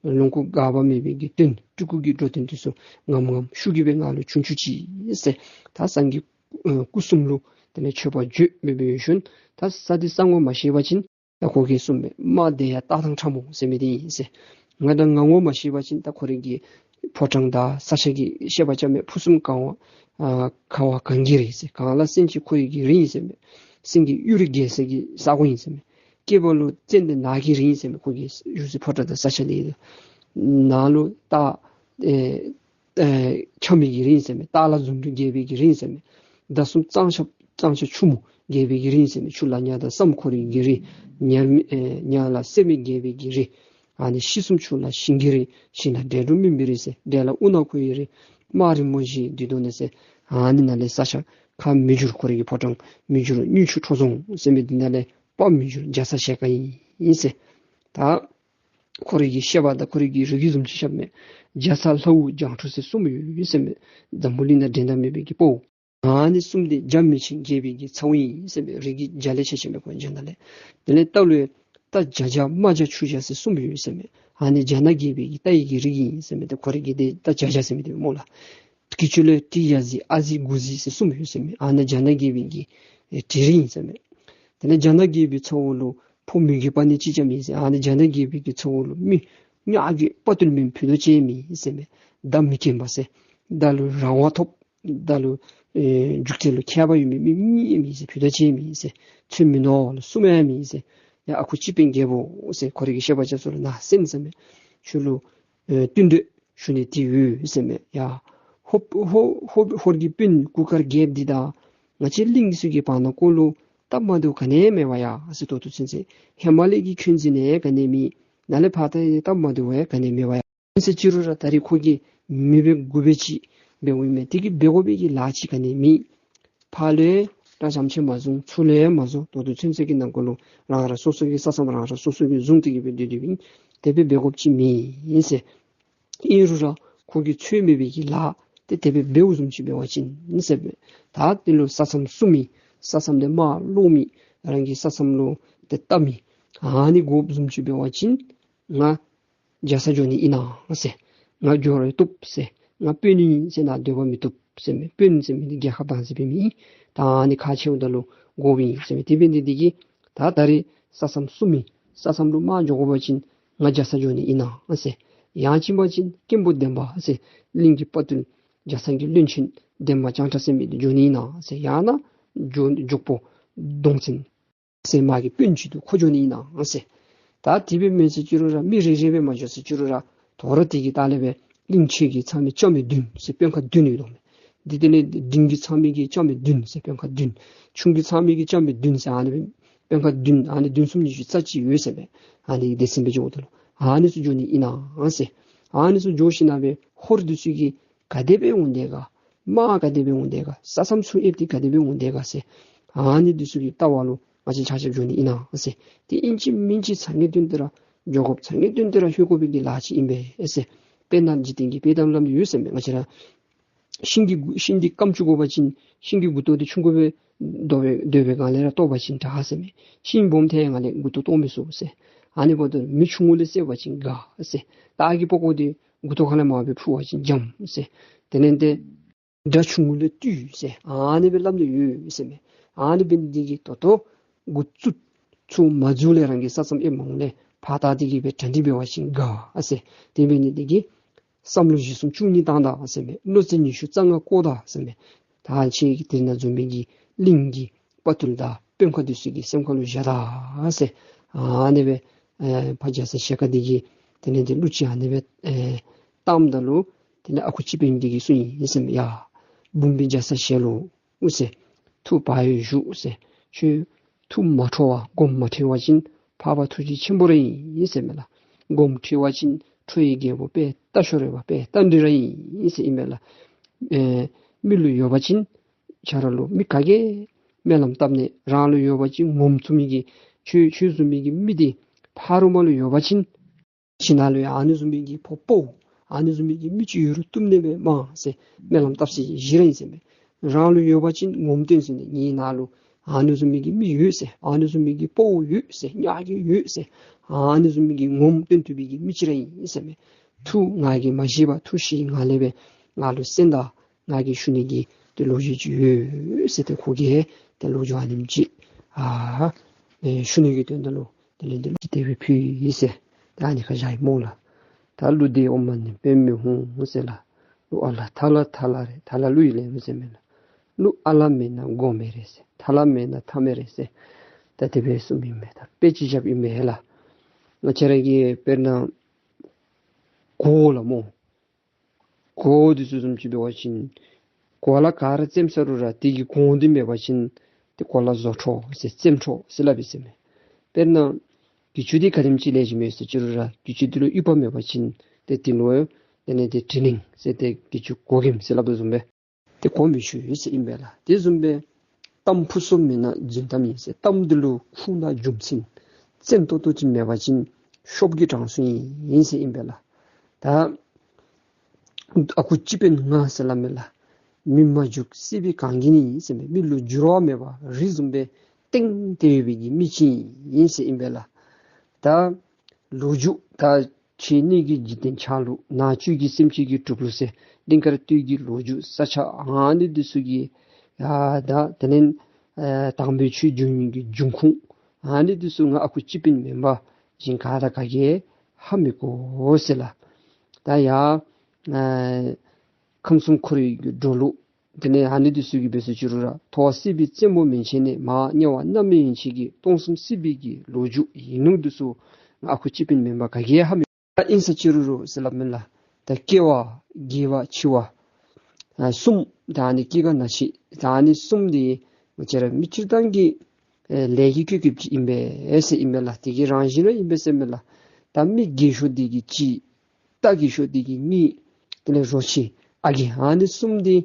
ལོངས་སྐུ་འགག་པ་མེད་པའི་གི་དོན་སྤྲུལ་སྐུ་གི་འགྲོ་དོན་འདི་ཚུ་ངམ་ངམ་ཤུགས་ཀྱིས་སྦེ་ང་ལུ་བྱུང་བཅུག་ཅིག་ཟེར། ད་སངས་རྒྱས་ཨ་སྐུ་གསུམ་ལུ་དེ་ལས་མཆོད་པ་བརྗོད་སྦེ་འབད་ཞིནམ་ད་ས་འདི་ས་ངོ་མ་ཤེས་པ་ཅིན་ད་ཁོ་གིས་གསུངས་པས། རྨ་དེ་ཡང་རྟ་དང་ཕྲ་མོ་ཟེར་མི་འདི་ཨིན་ཟེར། ང་དང་ང་ངོ་མ་ཤེས་པ་ཅིན་ད་ཁོ་རའི་གི་ཕོ་བྲང་དང་ས་ཆ་གི་བཤད་པ་རྐྱབ་མས། ཕུན་སུམ་གང་བ་ཨ་གང་བ་གངས་ཀྱི་རི་ཟེར། གངས་ལ་སེང་ཆེན་ཁོ་རའི་གི་རི་ཨིན་ཟེར་མས། སེང་གེ་གཡུ་རལ་རྒྱས་སའི་གི་ས་གོ་ཨིན་ཟེར་མས། སྐེད་པ་ལུ་ཙན་དན་ནགས་ཀྱི་རི་ཨིན་ཟེར་མས། ཁོ་གི་བཞུགས་སའི་ཕོ་བྲང་དང་ས་ཆ་འདི་ནང་ལུ་ད་ཨེ་ཨེ་འཁྱམས་མི་གི་རི་ཨིན་ཟེར་མས། སྟག་ལ་འཛུམ་དྲུག་རྒྱས་པའི་གི་རི་ཨིན་ཟེར་མས། མདའ་གསུམ་གཙང་ཆབ་གཙང་ཆབ་ཆུ་མོ་རྒྱས་པའི་གི་རི་ཨིན་ཟེར་མས། ཆུ་ལ་ཉ་དང་སྲམ་ཁོ་རའི་གི་རི། ཉ་མི་ཨེ་ཉ་ལ་སེར་མོ་རྒྱས་པའི་གི་རི། ཨ་ནི་ཤིང་གསུམ་ཆུ་ལ་ཞིང་གི་རི། ཞིང་ལ་འབྲས་འབྲུ་སྨིན་པའི་རི་ཟེར། འབྲས་ལ་དབུ་ནག་ཁོ་ཡི་རི། རྨ་རིང་མོ་བཞིའི་མདུན་ཐོག་ནས་ཟེར། ཨ་ནི་ནང་ལས་ས་ཆ་ཁ་མི་འགྱུར་ཁོ་རའི་གི་ཕོ་བྲང་མི་འགྱུར་དངུལ་ཆུ་ཁྲོ་རྫོང་ཟེར་མི་འདི་ནང་ལས་དཔའ་མི་འགྱུར་རྒྱ་ཚ་ཞལ་དཀར་ཨིན་ཟེར། ད་ཁོ་རའི་གི་བཤད་པ་དང་ཁོ་རའི་གི་རིགས་རྒྱུད་བཟུམ་ཅིག་བཤདཔ་མས། རྒྱ་ཚ་ལྷ་དབུ་རྒྱང་འཕྲོག་ཟེར་གསུམ་ཡོད་ཟེར་མས། འཛམ་བུ་གླིང་ནང་འགྲན་ཟླ་མེད་པའི་གི་དཔའ་བོ། ཨ་ནི་གསུམ་འདི་རྒྱ་མི་ཆེན་རྒྱལ་པོའི་གི་ཚ་བོ་ཨིན་ཟེར་མས། རིགས་ཀྱི་རྒྱ་ལས་ཆེ་ཆེ་མས་ཁོ་རྒྱ་ནག་ལས། དེ་ལས་རྟ་ལུ་རྟ་རྒྱ་རྒྱ་རྨ་རྒྱ་ཆུ་རྒྱ་ཟེར་གསུམ་ཡོད་ཟེར་མས། ཨ་ནི་རྒྱ་ནག་རྒྱལ་པོའི་གི་རྟ་ཡི་གི་རིགས་ཨིན་ཟེར་མས། ད་ཁོ་རའི་གི་དེ་རྟ་རྒྱ་རྒྱ་ཟེར་མི་དེ་སྨོ་ལགས། དཀྱིལ་ཆོག་ལས་ཏི་ཡ་ཟི་ཨ་ཟི་གུ་ཟི་ཟེར་གསུམ་ཡོད་ཟེར་མས། ཨ་ནི་རྒྱ་ནག་རྒྱལ་པོའི་གི་ཨེ་དེ་རིགས་ཨིན་ཟེར་མས། དེ་ལས་རྒྱ་ནག་རྒྱལ་པོའི་ཚ་བོ་ལུ་ཕོ་མི་རྒས་པ་ནི་གཅིག་ཀྱང་མེད་ཟེར། ཨ་ནི་རྒྱ་ནག་རྒྱལ་པོའི་གི་ཚ་བོ་ལུ་མི་ཉག་གི་དཔའ་རྟུལ་མེན་ཕུད་རྡོག་གཅིག་མེད་ཟེར་མས། མདའ་མི་འགེངས་པ་ཟེར། མདའ་ལུ་རང་དབང་ཐོབ། མདའ་ལུ་ཨེ་འཇུག་ཐེ་ལུ་མཁས་པ་ཡོད་མི་མི་གཉིས་མེད་ཟེར། ཕུད་རྡོག་གཅིག་མེད་ཟེར། ཚོད་མི་ནོར་བ་ལུ་གསུམ་ཡང་མེད་ཟེར། ཡ་ཨ་ཁུ་སྤྱི་དཔོན་རྒྱལ་པོ་ཟེར། ཁོ་རའི་གི་བཤད་པ་རྐྱབ་ས་ལུ་ན་སེམས་ཟེར་མས། ཁྱོད་ལུ་ཨེ་བསྟུན་གྲོས་ཞུ་ནི་འདི་ཡོད་ཟེར་མས། ཡ་ཧོར་ཧོར་ཧོར་ཧོར་གྱི་དཔོན་གུར་དཀར་རྒྱལཔོ་འདི་དང་ང་བཅས་གླིང་འདི་ཚུ་གི་བར་ན་ཀོ་ལུ་སྟབས་མ་བདེཝ་ག་ནི་ཡང་མེད་པ་ཡ་ཟེར། ད་ལྟོ་ཚུན་ཚོད་ཧེ་མ་ལས་ཀྱི་འཁོན་འཛིན་ཡང་ག་ནི་མེད། ནཱ་ལས་ཕར་ད་ཡང་སྟབས་མ་བདེཝ་ཡང་ག་ནི་མེད་པ་ཡ། ཨིན་ཟེར་ཅི་རུང་ར་ད་རེས་ཁོ་གིས་མི་འབད་དགུ་འབད་ཅིག་འབདཝ་ཨིན་མས། དེ་གིས་འབད་དགོ་པའི་གི་ལཱ་ཅིག་ག་ནི་མེད། ཕར་ལུ་ཡང་བྱམས་ཆེན་མ་བཟུང་ཚུར་ལུ་ཡང་མ་བཟུང་། ད་ལྟོ་ཚུན་ཚོད་ཀྱི་ནང་འཁོད་ལུ་རང་རང་སོ་སོ་གི་ས་མཚམས་རང་རང་སོ་སོ་གིས་བཟུང་སྟེ་གི་སྦེ་སྡོད་སྡོདཔ་ཨིན། དེ་སྦེ་འབད་དགོཔ་ཅིག་མེད་ཨིན་ཟེར། ཨིན་རུང་ར་ཁོ་གིས་ཚོད་མེད་པའི་གི་ལཱ་དེ་དེ་སྦེ་འབདཝ་བཟུམ་ཅིག་འབད་བ་ཅིན་ཟེར་སྦེ། ད་དེ་ལུ་ས་མཚམས་སྲུང་མི་ས་མཚམས་དེ་མར་སློག་མི་རང་གི་ས་མཚམས་ལུ་དེ་བལྟ་མི་ཨ་ནི་དགོཔ་བཟུམ་ཅིག་འབད་བ་ཅིན་ང་རྒྱ་ཚ་འགྱོ་ནི་ཨིན་ན་ཟེར། ང་འགྱོ་རུང་བཏུབ་ཟེར། ང་དཔོན་ཨིན་ཟེར་ནཱ་སྡོད་པ་མི་བཏུབ་ཟེར་མས། དཔོན་ཟེར་མི་འདི་རྒྱལ་ཁབ་དང་ཟེར་བའི་མི་ཨིན། ད་ཨ་ནི་ཁག་ཆེཝ་ད་ལུ་དགོཔ་ཨིན་ཟེར་མས། དེ་འབད་ནི་འདི་གིས་ད་ད་རེས་ས་མཚམས་སྲུང་མི་ས་མཚམས་ལུ་མར་འགྱོ་དགོ་པ་ཅིན་ང་རྒྱ་ཚ་འགྱོ་ནི་ཨིན་ན་ཟེར། ཡང་ཅིན་པ་ཅིན་མཁན་པོ་འདན་མ་ཟེར་གླིང་གི་དཔའ་རྟུལ་རྒྱ་ཚ་གི་བློན་ཆེན་འདན་མ་ལྕང་ཁྲ་ཟེར་མི་འདི་འགྱོ་ནི་ཨིན་ན་ཟེར། ཡང་ན་འགྱོ་འགྱོགས་པོ་གདོང་བཙན་ཟེར་མ་གི་དཔོན་ཅིག་འདུག། ཁོ་འགྱོ་ནི་ཨིན་ན་ཟེར། ད་དེ་སྦེ་མེན་ཟེར་ཅི་རུང་ར་མི་རེ་རེ་སྦེ་མ་འགྱོ་ཟེར་ཅི་རུང་ར་དོ་རུང་དེ་གི་ལྟག་ལས་སྦེ་གླིང་ཆེ་གི་ཚང་མི་ལྕམ་མི་བདུན་ཟེར་དཔོན་ཁག་བདུན་ཡོད་དོ་མས། དེ་དེ་ལས་འབྲིང་གི་ཚང་མི་གི་ལྕམ་མི་བདུན་ཟེར་དཔོན་ཁག་བདུན། ཆུང་གི་ཚང་མི་གི་ལྕམ་མི་བདུན་ཟེར་ཨ་ནི་སྦེ་དཔོན་ཁག་བདུན་ཨ་ནི་བདུན་གསུམ་ཉི་ཤུ་རྩ་གཅིག་ཡོད་ཟེར་མས། ཨ་ནི་སྡེ་ཚན་སྦེ་འགྱོཝ་ད་ལུ་ཨ་ནི་ཚུ་འགྱོ་ནི་ཨིན་ན་ཟེར། ཨ་ནི་ཚུ་འགྱོ་ཞིནམ་སྦེ་ཧོར་འདི་ཚུ་གིས་ག་དེ་སྦེ་འོང་དེས་ག། དམག་ག་དེ་སྦེ་འོང་དེས་ག། ས་མཚམས་ཚུར་ཨེབ་སྟེ་ག་དེ་སྦེ་འོང་དེས་ག་ཟེར། ཨ་ནི་འདི་ཚུ་གི་ལྟ་བ་ལུ་ང་བཅས་ཆ་ཁྱབ་འགྱོ་ནི་ཨིན་ན་ཟེར། དེ་ཨིན་ཅི་མིན་ཅི་ཚ་ངེས་དོན་དེ་ར་འགྱོ་དགོཔ་ཚ་ངེས་དོན་དེ་ར་ལྷོད་དགོ་པའི་གི་ལཱ་ཅིག་ཨིན་པས་ཟེར། དཔེར་ན་འཇིག་རྟེན་གྱི་དཔེ་གཏམ་ལམ་འདི་ཡོད་ཟེར་མས། ང་བཅས་ར་ཤིང་གི་མགུ་ཤིང་འདི་སྐམ་བཅུག་དགོ་པ་ཅིན་ཤིང་གི་མགུ་ཏོ་འདི་ཆུང་ཀུ་སྦེ་རྡོ་སྦེ་རྡོ་སྦེ་སྒང་ལས་ར་བཏོག་པ་ཅིན་དྲག་ཟེར་མས། ཤིང་སྦོམ་ཐལ་ཡང་ལས་མགུ་ཏོ་བཏོག་མི་ཚུགས་ཟེར། ཨ་ནི་འབདཝ་ད་མེ་ཆུང་ཀུ་ལས་བསད་པ་ཅིན་དགའ་ཟེར། སྟག་གི་པགས་ཀོ་འདི་མགུ་ཏོ་ཁ་ལས་མར་སྦེ་འཕུར་བ་ཅིན་འཇམ་ཟེར། དེ་ལས་འདི་དགྲ་ཆུང་ཀུ་ལས་བཏུལ་ཟེར། ཨ་ནི་སྦེ་སླབ་ནི་ཡོད་ཟེར་མས། ཨ་ནི་འབད་ནི་འདི་གིས་ད་ལྟོ་འགོ་བཙུགས་ཚུགས་མ་བཙུགས་ལས་རང་གི་ས་མཚམས་ཨེབ་མ་འོང་ལས་ཕར་བལྟ་སྟེ་གི་སྦེ་གྲ་སྒྲིག་འབད་བ་ཅིན་དགའ་ཟེར། དེ་འབད་ནི་འདི་གིས་བསམ་བློ་གཞི་བཟུང་བཅུ་གཉིས་བཏང་ད་ཟེར་མས། བློ་རྩེ་ཉི་ཤུ་རྩ་ལྔ་བཀོག་ད་ཟེར་མས། ད་ཁྱེད་ཀྱི་དེ་ན་འཛོམས་པའི་གི་གླིང་གི་དཔའ་རྟུལ་དང་དཔོན་ཁག་འདི་ཚུ་གི་སེམས་ཁ་ལུ་བཞག་ད་ཟེར། ཨ་ནི་སྦེ་ཨེ་ཕ་རྒྱ་ཚ་ཞལ་དཀར་འདི་གིས་དེ་ལས་འདི་གླུ་ཅིག་ཨ་ནི་སྦེ་ཨེ་བཏངམ་ད་ལུ་དེ་ལས་ཨ་ཁུ་སྤྱི་དཔོན་འདི་གིས་གསུངས་ཡི་ཟེར་མས། ཡ་འབུམ་པའི་རྒྱ་ཚ་ཞལ་ལུ་ཨུ་ཟེར། ཐུགས་བག་ཡོད་བཞུགས་ཟེར། ཁྱོད་ཐུགས་མ་ཁྲོ་བར་དགོངས་མ་ཁྲེལ་བ་ཅིན་ འཕགས་པ་ཐུགས་རྗེ་ཆེན་པོ་ར་ཨིན་ཟེར་མས་ལགས། སྒོམ་ཁྲིད་པ་ཅིན་ཁྲོ་བོའི་རྒྱལ་པོ་དཔལ་རྟ་མཆོག་རོལ་པ་དཔལ་རྟ་མགྲིན་ར་ཨིན་ཟེར་ཨིན་མས་ལགས། ཨེ་མི་ལུ་ཡོད་པ་ཅིན་ཆ་ར་ལུ་མི་ག་གིས་སྨོན་ལམ་བཏབ་ནི། རང་ལུ་ཡོད་པ་ཅིན་ངོམ་ཚུགས་མི་གི་ཁྱོད་ཁྱོད་བཟུམ་མའི་གི་མི་འདི་ཕ་རོལ་མ་ལུ་ཡོད་པ་ཅིན་ཁྱིམ་ནང་ལུ་ཡང་ཨ་ནི་བཟུམ་མའི་གི་ཕོ་དཔའ་བོ་ཨ་ནི་བཟུམ་མའི་གི་མི་ཅིག་ཡོད་རུང་བཏུབ་ནི་མས་མ་ཟེར་སྨོན་ལམ་བཏབ་ས་ཅིག་ར་ཨིན་ཟེར་མས། རང་ལུ་ཡོད་པ་ཅིན་ངོམ་སྟོན་ཟེར་ནི། ངེའི་ནང་ལུ་ཨ་ནི་བཟུམ་མའི་གི་མི་ཡོད་ཟེར། ཨ་ནི་བཟུམ་མའི་གི་དཔའ་བོ་ཡོད་ཟེར། ཉག་གི་ཡོད་ཟེར། ཨ་ནི་བཟུམ་མའི་གི་ངོམ་སྟོན་བཏུབ་པའི་གི་མི་ཅིག་ར་ཨིན་ཟེར་མས། ཐུགས་ང་གིས་མ་ཤེས་པར་ཐུགས་ཤེས་ང་ལས་སྦེ་ང་ལུ་གསན་ད། ང་གིས་ཞུ་ནི་གི་ཏེ་ལོ་རྒྱུས་ཅིག་ཡོད་ཟེར། ཏེ་ཁོ་གིས་ཏེ་ལོ་རྒྱུས་ཨ་ནེམ་ཅིག་ཨ་ཨེ་ཞུ་ནི་གི་དོན་དག་ལུ་དེ་ལས་འདི་ལུ་ཅིག་དེ་སྦེ་ཕུལ་ཡི་ཟེར། ད་ཨ་ནི་ཁར་བཞག་ཡི་སྨོ་ལགས། ད་གླུ་འདི་ཨོཾ་མ་ཎི་པདྨེ་ཧཱུྃ་ཟེར་ལགས། གླུ་ཨ་ལ་ཐ་ལ་ཐ་ལ་རེད། ཐ་ལ་གླུ་ཡི་ལེན་ལུགས་ཟེར་མས་ལགས། གླུ་ཨ་ལ་མེད་ན་གོ་མེད་རེད་ཟེར། ཐ་ལ་མེད་ན་ཐ་མེད་རེད་ཟེར། ད་དེ་སྦེ་གསུངམ་ཨིན་མས། ད་དཔེ་ཅིག་བཞགཔ་ཨིན་མས་ལགས། ང་བཅས་ར་གི་དཔེར་ན་གོ་ལ་སྨོ། གོ་འདི་ཚུ་བཟུམ་ཅིག་འབད་བ་ཅིན་གོ་ལ་ག་ར་བཙེམ་ས་རུང་ར་དེ་གི་གོང་འདི་མེད་པ་ཅིན་ཏེ་གོ་ལ་བཟོ་འཕྲོ་ཟེར་བཙེམ་འཕྲོ་ཟེར་སླབ་ཨིན་ཟེར་མས། དཔེར་ན་གྱི་ཅུ་འདི་ག་དེམ་ཅིག་ལེགས་ཤོམ་ཡོད་ཟེར་ཅི་རུང་ར་གྱི་ཅུ་འདི་ལུ་དབྱུག་པ་མེད་པ་ཅིན་ཏེ་དེ་ལུ་དེ་ནས་ཏེ་དྲི་ལིང་ཟེར་ཏེ་གྱི་ཅུ་གོ་གེམ་ཟེར་སླབ་དོ་བཟུམ་སྦེ་ཏེ་གོ་མི་ཆོད་ཟེར་ཨིན་པས་ལགས། དེ་བཟུམ་སྦེ་གཏམ་ཕུན་སུམ་མེད་ན་རྫུན་གཏམ་ཡིན་ཟེར། གཏམ་འདི་ལུ་ཁུངས་དང་རྒྱུ་མཚན་བཙན་ཏོག་ཏོ་ཅིག་མེད་པ་ཅིན་ཤོབ་ཀྱི་གྲངས་སུ་ཨིན་ཟེར་ཨིན་པས་ལགས། ད་ཨ་ཁུ་སྤྱི་དཔོན་ང་ཟེར་སླབ་མས་ལགས། མི་མ་རྒྱུག་སྲིད་པའི་གངས་རྒྱན་ཡིན་ཟེར་མས། མི་ལུ་འགྱུར་བ་མེད་པ་རི་བཟུམ་སྦེ་ཏེང་སྟེ་ཡོད་པའི་གི་མི་ཅིག་ཨིན་ཟེར་ཨིན་པས་ལགས། ད་ལོ་རྒྱུས་ད་ཁྱེད་གཉིས་ཀྱི་འཇིག་རྟེན་ཆ་ལུགས་ནང་བཅུད་ཀྱི་སེམས་ཅན་གྱི་གྲུབ་ལུགས་ཟེར་གླིང་དཀར་སྟོད་ཀྱི་ལོ་རྒྱུས་ས་ཆ་ཨ་ནི་འདི་ཚུ་གི་ཡ་ད་དེ་ལས་ཨེ་དམ་པའི་ཆོས་འབྱུང་ནི་གི་འབྱུང་ཁུངས་ཨ་ནི་འདི་ཚུ་ང་ཨ་ཁུ་སྤྱི་དཔོན་མེན་པ་གཞན་ག་དང་ག་གིས་ཧ་མི་གོ་ཟེར་ལགས། ད་ཡ་ཨེ་ཁམས་གསུམ་འཁོར་བའི་གི་འགྲོ་ལུགས་དེ་ལས་ཨ་ནི་འདི་ཚུ་གི་སྦེ་ཟེར་ཅི་རུང་ར་ཐོ་བ་སྲིད་པའི་རྩེ་མོ་མན་ཆད་ནས་མར་དམྱལ་བ་རྣམ་སྨིན་ཡན་ཆད་ཀྱི་སྟོང་གསུམ་སྲིད་པའི་གི་ལོ་རྒྱུས་ཡིན་ལུགས་འདི་ཚུ་ང་ཨ་ཁུ་སྤྱི་དཔོན་མེན་པ་ག་གིས་ཧ་མི་གོ། ད་ཨིན་ས་ཅི་རུང་རུང་ཟེར་སླབ་མས་ལགས། ད་སྐྱེ་བ་རྒས་པ་འཆི་བ་ཨ་གསུམ་ད་ཨ་ནི་སྐྱེ་རྒ་ན་འཆི་ད་ཨ་ནི་གསུམ་འདི་ང་བཅས་ར་མི་སྤྱིར་བཏང་གི་ཨེ་ལས་ཀྱི་བཀོད་བཀོདཔ་ཅིག་ཨིན་པས་ཟེར་ཨིན་པས་ལགས། དེ་གི་རང་བཞིན་ར་ཨིན་པས་ཟེར་མས་ལགས། ད་མི་རྒས་ཤོས་འདི་གིས་གཅིག་རྟ་རྒས་ཤོས་འདི་གིས་གཉིས། དེ་ལས་རོ་ཁྱི་ཨ་རྒས་ཨ་ནི་གསུམ་འདི་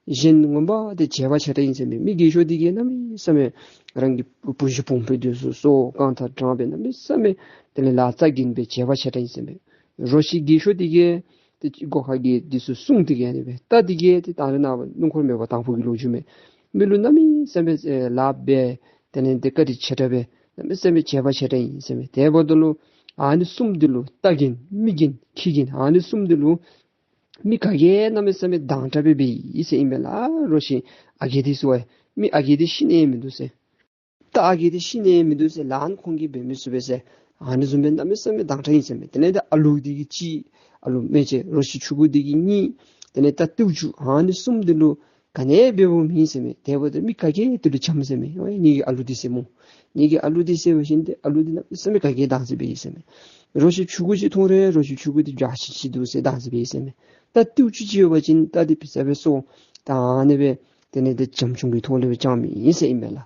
གཞན་ངོ་མ་འདི་བྱེད་པ་ཆེ་དྲགས་ཨིན་ཟེར་མས། མི་རྒས་ཤོས་འདི་གིས་གནམ་མེད་ས་མེད་རང་གི་བུ་གཞི་བུམོ་སྦེ་འདི་ཚུ་གསོ་རྐང་ཐང་དྲང་སྦེ་གནམ་མེད་ས་མེད་དེ་ལས་ལཱ་རྩ་འགེངས་སྦེ་བྱེད་པ་ཆེ་དྲགས་ཨིན་ཟེར་མས། རོ་ཁྱི་རྒས་ཤོས་འདི་གིས་ཏེ་སྒོ་ཁ་གི་འདི་ཚུ་སྲུང་སྟེ་གི་ཨ་ནི་སྦེ། རྟ་འདི་གིས་ཏེ་དང་རི་ནང་སྣུམ་འཁོར་མེད་པ་དང་ཕུ་གི་ལོ་རྒྱུས་མས། མི་ལུ་གནམ་མེད་ས་མེད་ཨེ་ལཱ་འབད་དེ་ལས་འདི་བཀའ་དྲིན་ཆེ་དྲགས་སྦེ་གནམ་མེད་ས་མེད་བྱེད་པ་ཆེ་དྲགས་ཨིན་ཟེར་མས། དེ་འབདཝ་ད་ལུ་ཨ་ནི་གསུམ་འདི་ལུ་རྟ་རྒན་མི་རྒན་ཁྱི་རྒན་ཨ་ནི་གསུམ་འདི་ལུ་མི་ག་གིས་གནམ་མེད་ས་མེད་སྡང་དྲགས་སྦེ་འབད་ཡི་ཟེར་ཨིན་མས་ལགས། རོ་ཁྱི་ཨ་རྒས་འདི་ཚུ་བ་མི་ཨ་རྒས་འདི་ཤི་ནི་མིན་འདུག་ཟེར། རྟ་ཨ་རྒས་འདི་ཤི་ནི་མིན་འདུག་ཟེར། ལཱ་ཁོང་གིས་འབད་མི་ཚུགས་པས་ཟེར། ཨ་ནི་བཟུམ་སྦེ་གནམ་མེད་ས་མེད་སྡང་དྲགས་ཨིན་ཟེར་མས། དེ་ལས་ད་ཨ་ལུ་འདི་གིས་གཅིག་ཨ་ལུ་མེ་ལྕེ་རོ་ཁྱི་ཕྲུ་གུ་འདི་གིས་གཉིས། དེ་ལས་རྟ་རྟུག་ཅུ་ཨ་ནི་གསུམ་འདི་ལུ་ག་ནི་འབདཝ་མེད་ཟེར་མས། དེ་འབདཝ་ད་མི་ག་གིས་དེ་ལུ་འཆམ་ཟེར་མས། ཨོ་ངེ་གི་ཨ་ལུ་འདི་ཟེར་སྨོ། ངེ་གི་ཨ་ལུ་འདི་ཟེར་བ་ཅིན་ཏེ་ཨ་ལུ་འདི་གནམ་མེད་ས་མེད་ག་གིས་སྡང་ཟེར་འབད་ཡི་ཟེར་མས། རོ་ཁྱི་ཕྲུ་གུ་ཅིག་མཐོང་རུང་རོ་ཁྱི་ཕྲུ་གུ་འདི་འཇའ་ཆི་ཆི་འདུག་ཟེར་སྡང་ཟེར་འབད་ཡི་ཟེར་མས། རྟ་རྟུག་ཅུ་ཅིག་ཡོད་པ་ཅིན་རྟ་འདི་ཕི་ས་སྦེ་གསོ་ད་ཨ་ནི་སྦེ་དེ་ལས་འདི་བྱམས་སྐྱོང་གི་ཐོག་ལས་སྦེ་བྱམས་ཡི་ཟེར་ཨིན་མས་ལགས།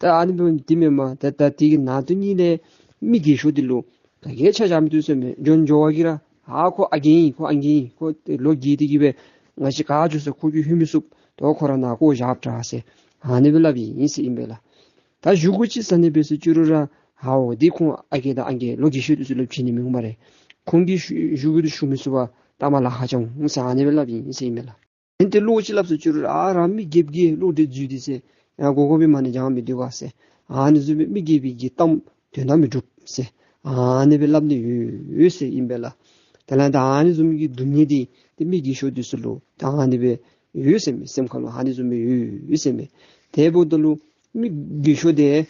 ད་ཨ་ནི་འབདཝ་འདི་མེན་མས། ད་ད་དེ་གི་ནང་དོན་ཉིད་ལས་མི་རྒས་ཤོས་འདི་ལུ་ག་གིས་ཆ་བཞག་མི་བཏུབ་ཟེར་མས། འགྱོ་འགྱོ་བ་གིས་ར་ཨ་ཁོ་ཨ་རྒས་ཨིན་ཁོ་ཨ་རྒས་ཨིན་ཁོ་ཏེ་ལོ་རྒས་ཏེ་གི་སྦེ་ང་བཅས་ག་འགྱོ་ས་ཁོ་གིས་ལྷོད་མི་ཚུགས། ད་ཁོ་ར་ནཱ་བཀོ་བཞག་དྲགས་ཟེར་ཨ་ནི་སྦེ་སླབ་ཡི་ཟེར་ཨིན་མས་ལགས། ད་གཞུག་གུ་ཅིག་ཟ་ནི་འབད་ཟེར་ཅི་རུང་ར་ཨའོ་འདི་ཁོང་ཨ་རྒས་དང་ཨང་རྒས་ལོ་རྒས་ཤོས་འདི་ཚུ་ལུ་བྱིན་ནི་མི་འོང་སྨ་རེ། ཁོང་གིས་ཞུ་གཞུག་གུ་འདི་ཞུ་མི་ཚུགས་པར་ལྟ་མ་ལཱ་ཁག་འགྱོ་འོང་ཟེར་ཨ་ནི་སྦེ་སླབ་ཡི་ཟེར་ཨིན་མས་ལགས། ཨིན་ཏེ་ལོག་ཅིག་སླབ་ཟེར་ཅི་རུང་ར་ཨ་རང་མི་རྒསཔ་གིས་ལོག་སྟེ་འཛུལ་ཏེ་ཟེར་ཡང་དགོ་དགོ་པའི་མ་ཎི་བགྱང་མི་སྡོད་ག་ཟེར་ཨ་ནི་བཟུམ་སྦེ་མི་རྒསཔ་གི་གཏམ་དོན་དག་མི་འགྲུབ་ཟེར་ཨ་ནི་སྦེ་སླབ་ནི་ཡོད་ཡོད་ཟེར་ཨིན་པས་ལགས། དེ་ལས་ད་ཨ་ནི་བཟུམ་གྱི་སྡུག་བསྔལ་འདི་ཏེ་མི་རྒས་ཤོས་འདི་ཚུ་ལུ་ད་ཨ་ནི་སྦེ་ཡོད་ཟེར་མས། སེམས་ཁ་ལུ་ཨ་ནི་བཟུམ་སྦེ་ཡོད་ཡོད་ཟེར་མས། དེ་འབདཝ་ད་ལུ་མི་རྒས་ཤོས་འདི་ཨེ་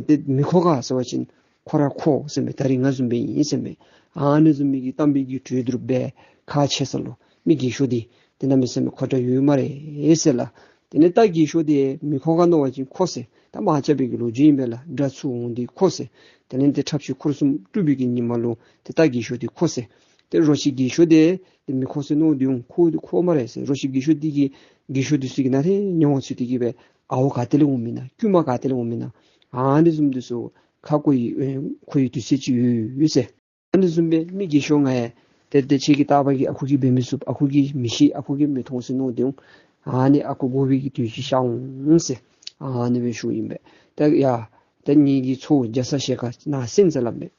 ཏེ་མི་ཁོ་ག་ཟེར་བ་ཅིན་ཁོ་ར་ཁོ་ཟེར་མས། ད་རིས་ང་བཟུམ་སྦེ་ཨིན་ཟེར་མས། ཨ་ནི་བཟུམ་མའི་གི་གཏམ་དཔེ་གི་གྲོས་བསྡུར་འབད་ཁག་ཆེ་ས་ལུ་མི་རྒས་ཤོས་འདི་ཏེ་གནམ་མེད་ས་མེད་ཁོ་ཐག་ཡོད་སྨ་རེ་ཟེར་ལགས། དེ་ལས་རྟ་རྒས་ཤོས་འདི་མི་ཁོ་ག་མནོ་བ་ཅིན་ཁོ་ཟེར། ད་མ་ཆགས་པའི་གི་ལོ་རྒྱུས་ཨིན་པས་ལགས། དགྲ་ཚུར་འོང་སྟེ་ཁོ་ཟེར། དེ་ལས་ཏེ་འཁྲབ་ཆུ་འཁོར་གསུམ་དཀྲུགས་པའི་གི་ཉིན་མ་ལུ་ཏེ་རྟ་རྒས་ཤོས་འདི་ཁོ་ཟེར། ཏེ་རོ་ཁྱི་རྒས་ཤོས་འདི་ཏེ་མི་ཁོ་ཟེར་མནོ་སྟེ་འོང་ཁོ་འདི་ཁོ་སྨ་རེ་ཟེར། རོ་ཁྱི་རྒས་ཤོས་འདི་གིས་རྒས་ཤོས་འདི་ཚུ་གི་ནང་ཏེ་ཉེ་བར་ཚུད་དེ་གི་སྦེ་ཨའོ་ག་ཏེ་ལས་འོང་མི་ན་རྐུན་མ་ག་ཏེ་ལས་འོང་མི་ན་ཨ་ནི་བཟུམ་འདི་ཚུ་ ཁ་བསྐོར་ཡི་ཨེ་འཁོར་ཡི་དུས་ཚོད་ཅིག་ཡོད་ཡོད་ཟེར། ཨ་ནི་བཟུམ་སྦེ་མི་རྒས་ཤོས་ང་ཡང་ཏེ་ཏེ་ཁྱེད་ཀྱི་རྟག་པར་གྱི་ཨ་ཁུ་གིས་འབད་མི་ཚུགས། ཨ་ཁུ་གིས་མི་ཤེས། ཨ་ཁུ་གིས་མི་མཐོང་ཟེར་མནོ་སྟེ་འོང་། ཨ་ནི་ཨ་ཁུ་དགོ་པའི་གི་དུས་ཅིག་ཤར་འོང་ཟེར། ཨ་ནི་སྦེ་ཞུཝ་ཨིན་པས། ཏེ་ཡ་ཏེ་ངེ་གི་ཚའོ་རྒྱ་ཚ་ཞལ་དཀར་ནཱ་གསན་ཟེར་སླབ་མས།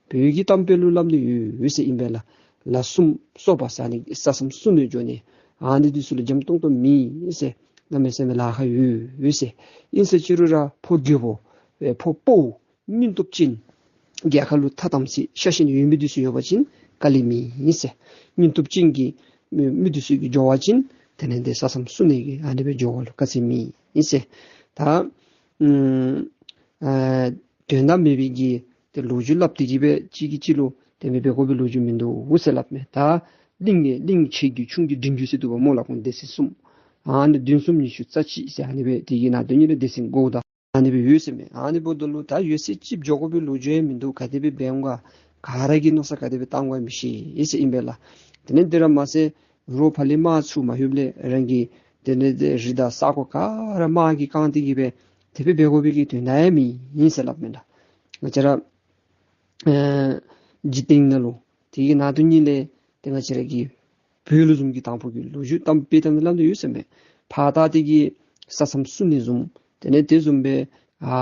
བོད་ཀྱི་གཏམ་དཔེ་ལུ་སླབ་ནི་ཡོད་ཡོད་ཟེར་ཨིན་པས་ལགས། ལ་གསུམ་སོ་པ་ཟེར་ནི་ས་མཚམས་སྲུང་ནི་འགྱོ་ནི་ཨ་ནི་འདི་ཚུ་ལུ་འཇམ་ཏོང་ཏོ་མེད་ཟེར། གནམ་མེད་ས་མེད་ལཱ་ཁག་ཡོད་ཡོད་ཟེར། ཨིན་ཟེར་ཅི་རུང་ར་ཕོ་རྒོད་པོ་ཨེ་ཕོ་དཔའ་བོ་སྙིང་སྟོབས་ཅན་རྒྱལ་ཁ་ལུ་ཐ་དམ་ཚིག་ཤ་ཞེན་ཡོད་མི་འདི་ཚུ་ཡོད་པ་ཅིན་དཀའ་ལས་མེད་ཟེར། སྙིང་སྟོབས་ཅན་གྱི་མི་མི་འདི་ཚུ་གིས་འགྱོ་བ་ཅིན་དེ་ལས་ཏེ་ས་མཚམས་སྲུང་ནི་གི་ཨ་ནི་སྦེ་འགྱོ་བ་ལུ་དཀའ་ཚེགས་མེད་ཟེར། ད་ཨམ་ཨ་དོན་དག་མེད་པའི་གི་ཏེ་ལོ་རྒྱུས་སླབ་སྟེ་གི་སྦེ་གཅིག་གིས་གཅིག་ལུ་དེ་སྦེ་འབད་དགོ་པའི་ལོ་རྒྱུས་མིན་འདུག་ཟེར་སླབ་མས། ད་གླིང་ནས་གླིང་ཆེ་རྒྱུད་ཆུང་རྒྱུད་འབྲིང་རྒྱུད་ཟེར་འདུག་པ་སྨོ་ལགས། ཁོང་སྡེ་ཚན་གསུམ། ཨ་ནི་བདུན་གསུམ་ཉི་ཤུ་རྩ་གཅིག་ཟེར་ཨ་ནི་སྦེ་དེ་གི་ནང་དོན་ཉིད་ལས་སྡེ་ཚན་དགུ་དང་ཨ་ནི་སྦེ་ཡོད་ཟེར་མས། ཨ་ནི་འབདཝ་ད་ལུ་ད་ཡོད་ཚད་ཅིག་འགྱོ་དགོ་པའི་ལོ་རྒྱུས་ཡང་མིན་འདུག། ག་དེ་སྦེ་འབད་འོང་ག་ག་ར་གིས་མནོ་བསམ་ག་དེ་སྦེ་བཏང་དགོ་མི་ཤེས་ཟེར་ཨིན་པས་ལགས། དེ་ལས་དེ་ར་མ་ཚད་རོགས་ཕར་ལས་དམག་ཚུར་མ་ལྷོདཔ་ལས་རང་གི་དེ་ལས་དེ་རི་དང་ས་གོ་ག་ར་དམག་གིས་བཀང་སྟེ་གི་སྦེ་དེ་སྦེ་འབད་དགོ་པའི་གི་དོན་དག་ཡང་མེད་ཟེར་སླབ་མས་ལགས། ང་བཅས་ར་ཨེ་འཇིག་རྟེན་ནང་ལུ་དེ་གི་ནང་དོན་ཉིད་ལས་ཏེ་ང་བཅས་ར་གི་བོད་ལུ་བཟུམ་གྱི་དང་ཕུ་གི་ལོ་རྒྱུས་གཏམ་དཔེ་གཏམ་སླབ་ནི་ཡོད་ཟེར་མས། ཕར་ད་དེ་གི་ས་མཚམས་སྲུང་ནི་བཟུམ་དེ་ལས་དེ་བཟུམ་སྦེ་ཨ་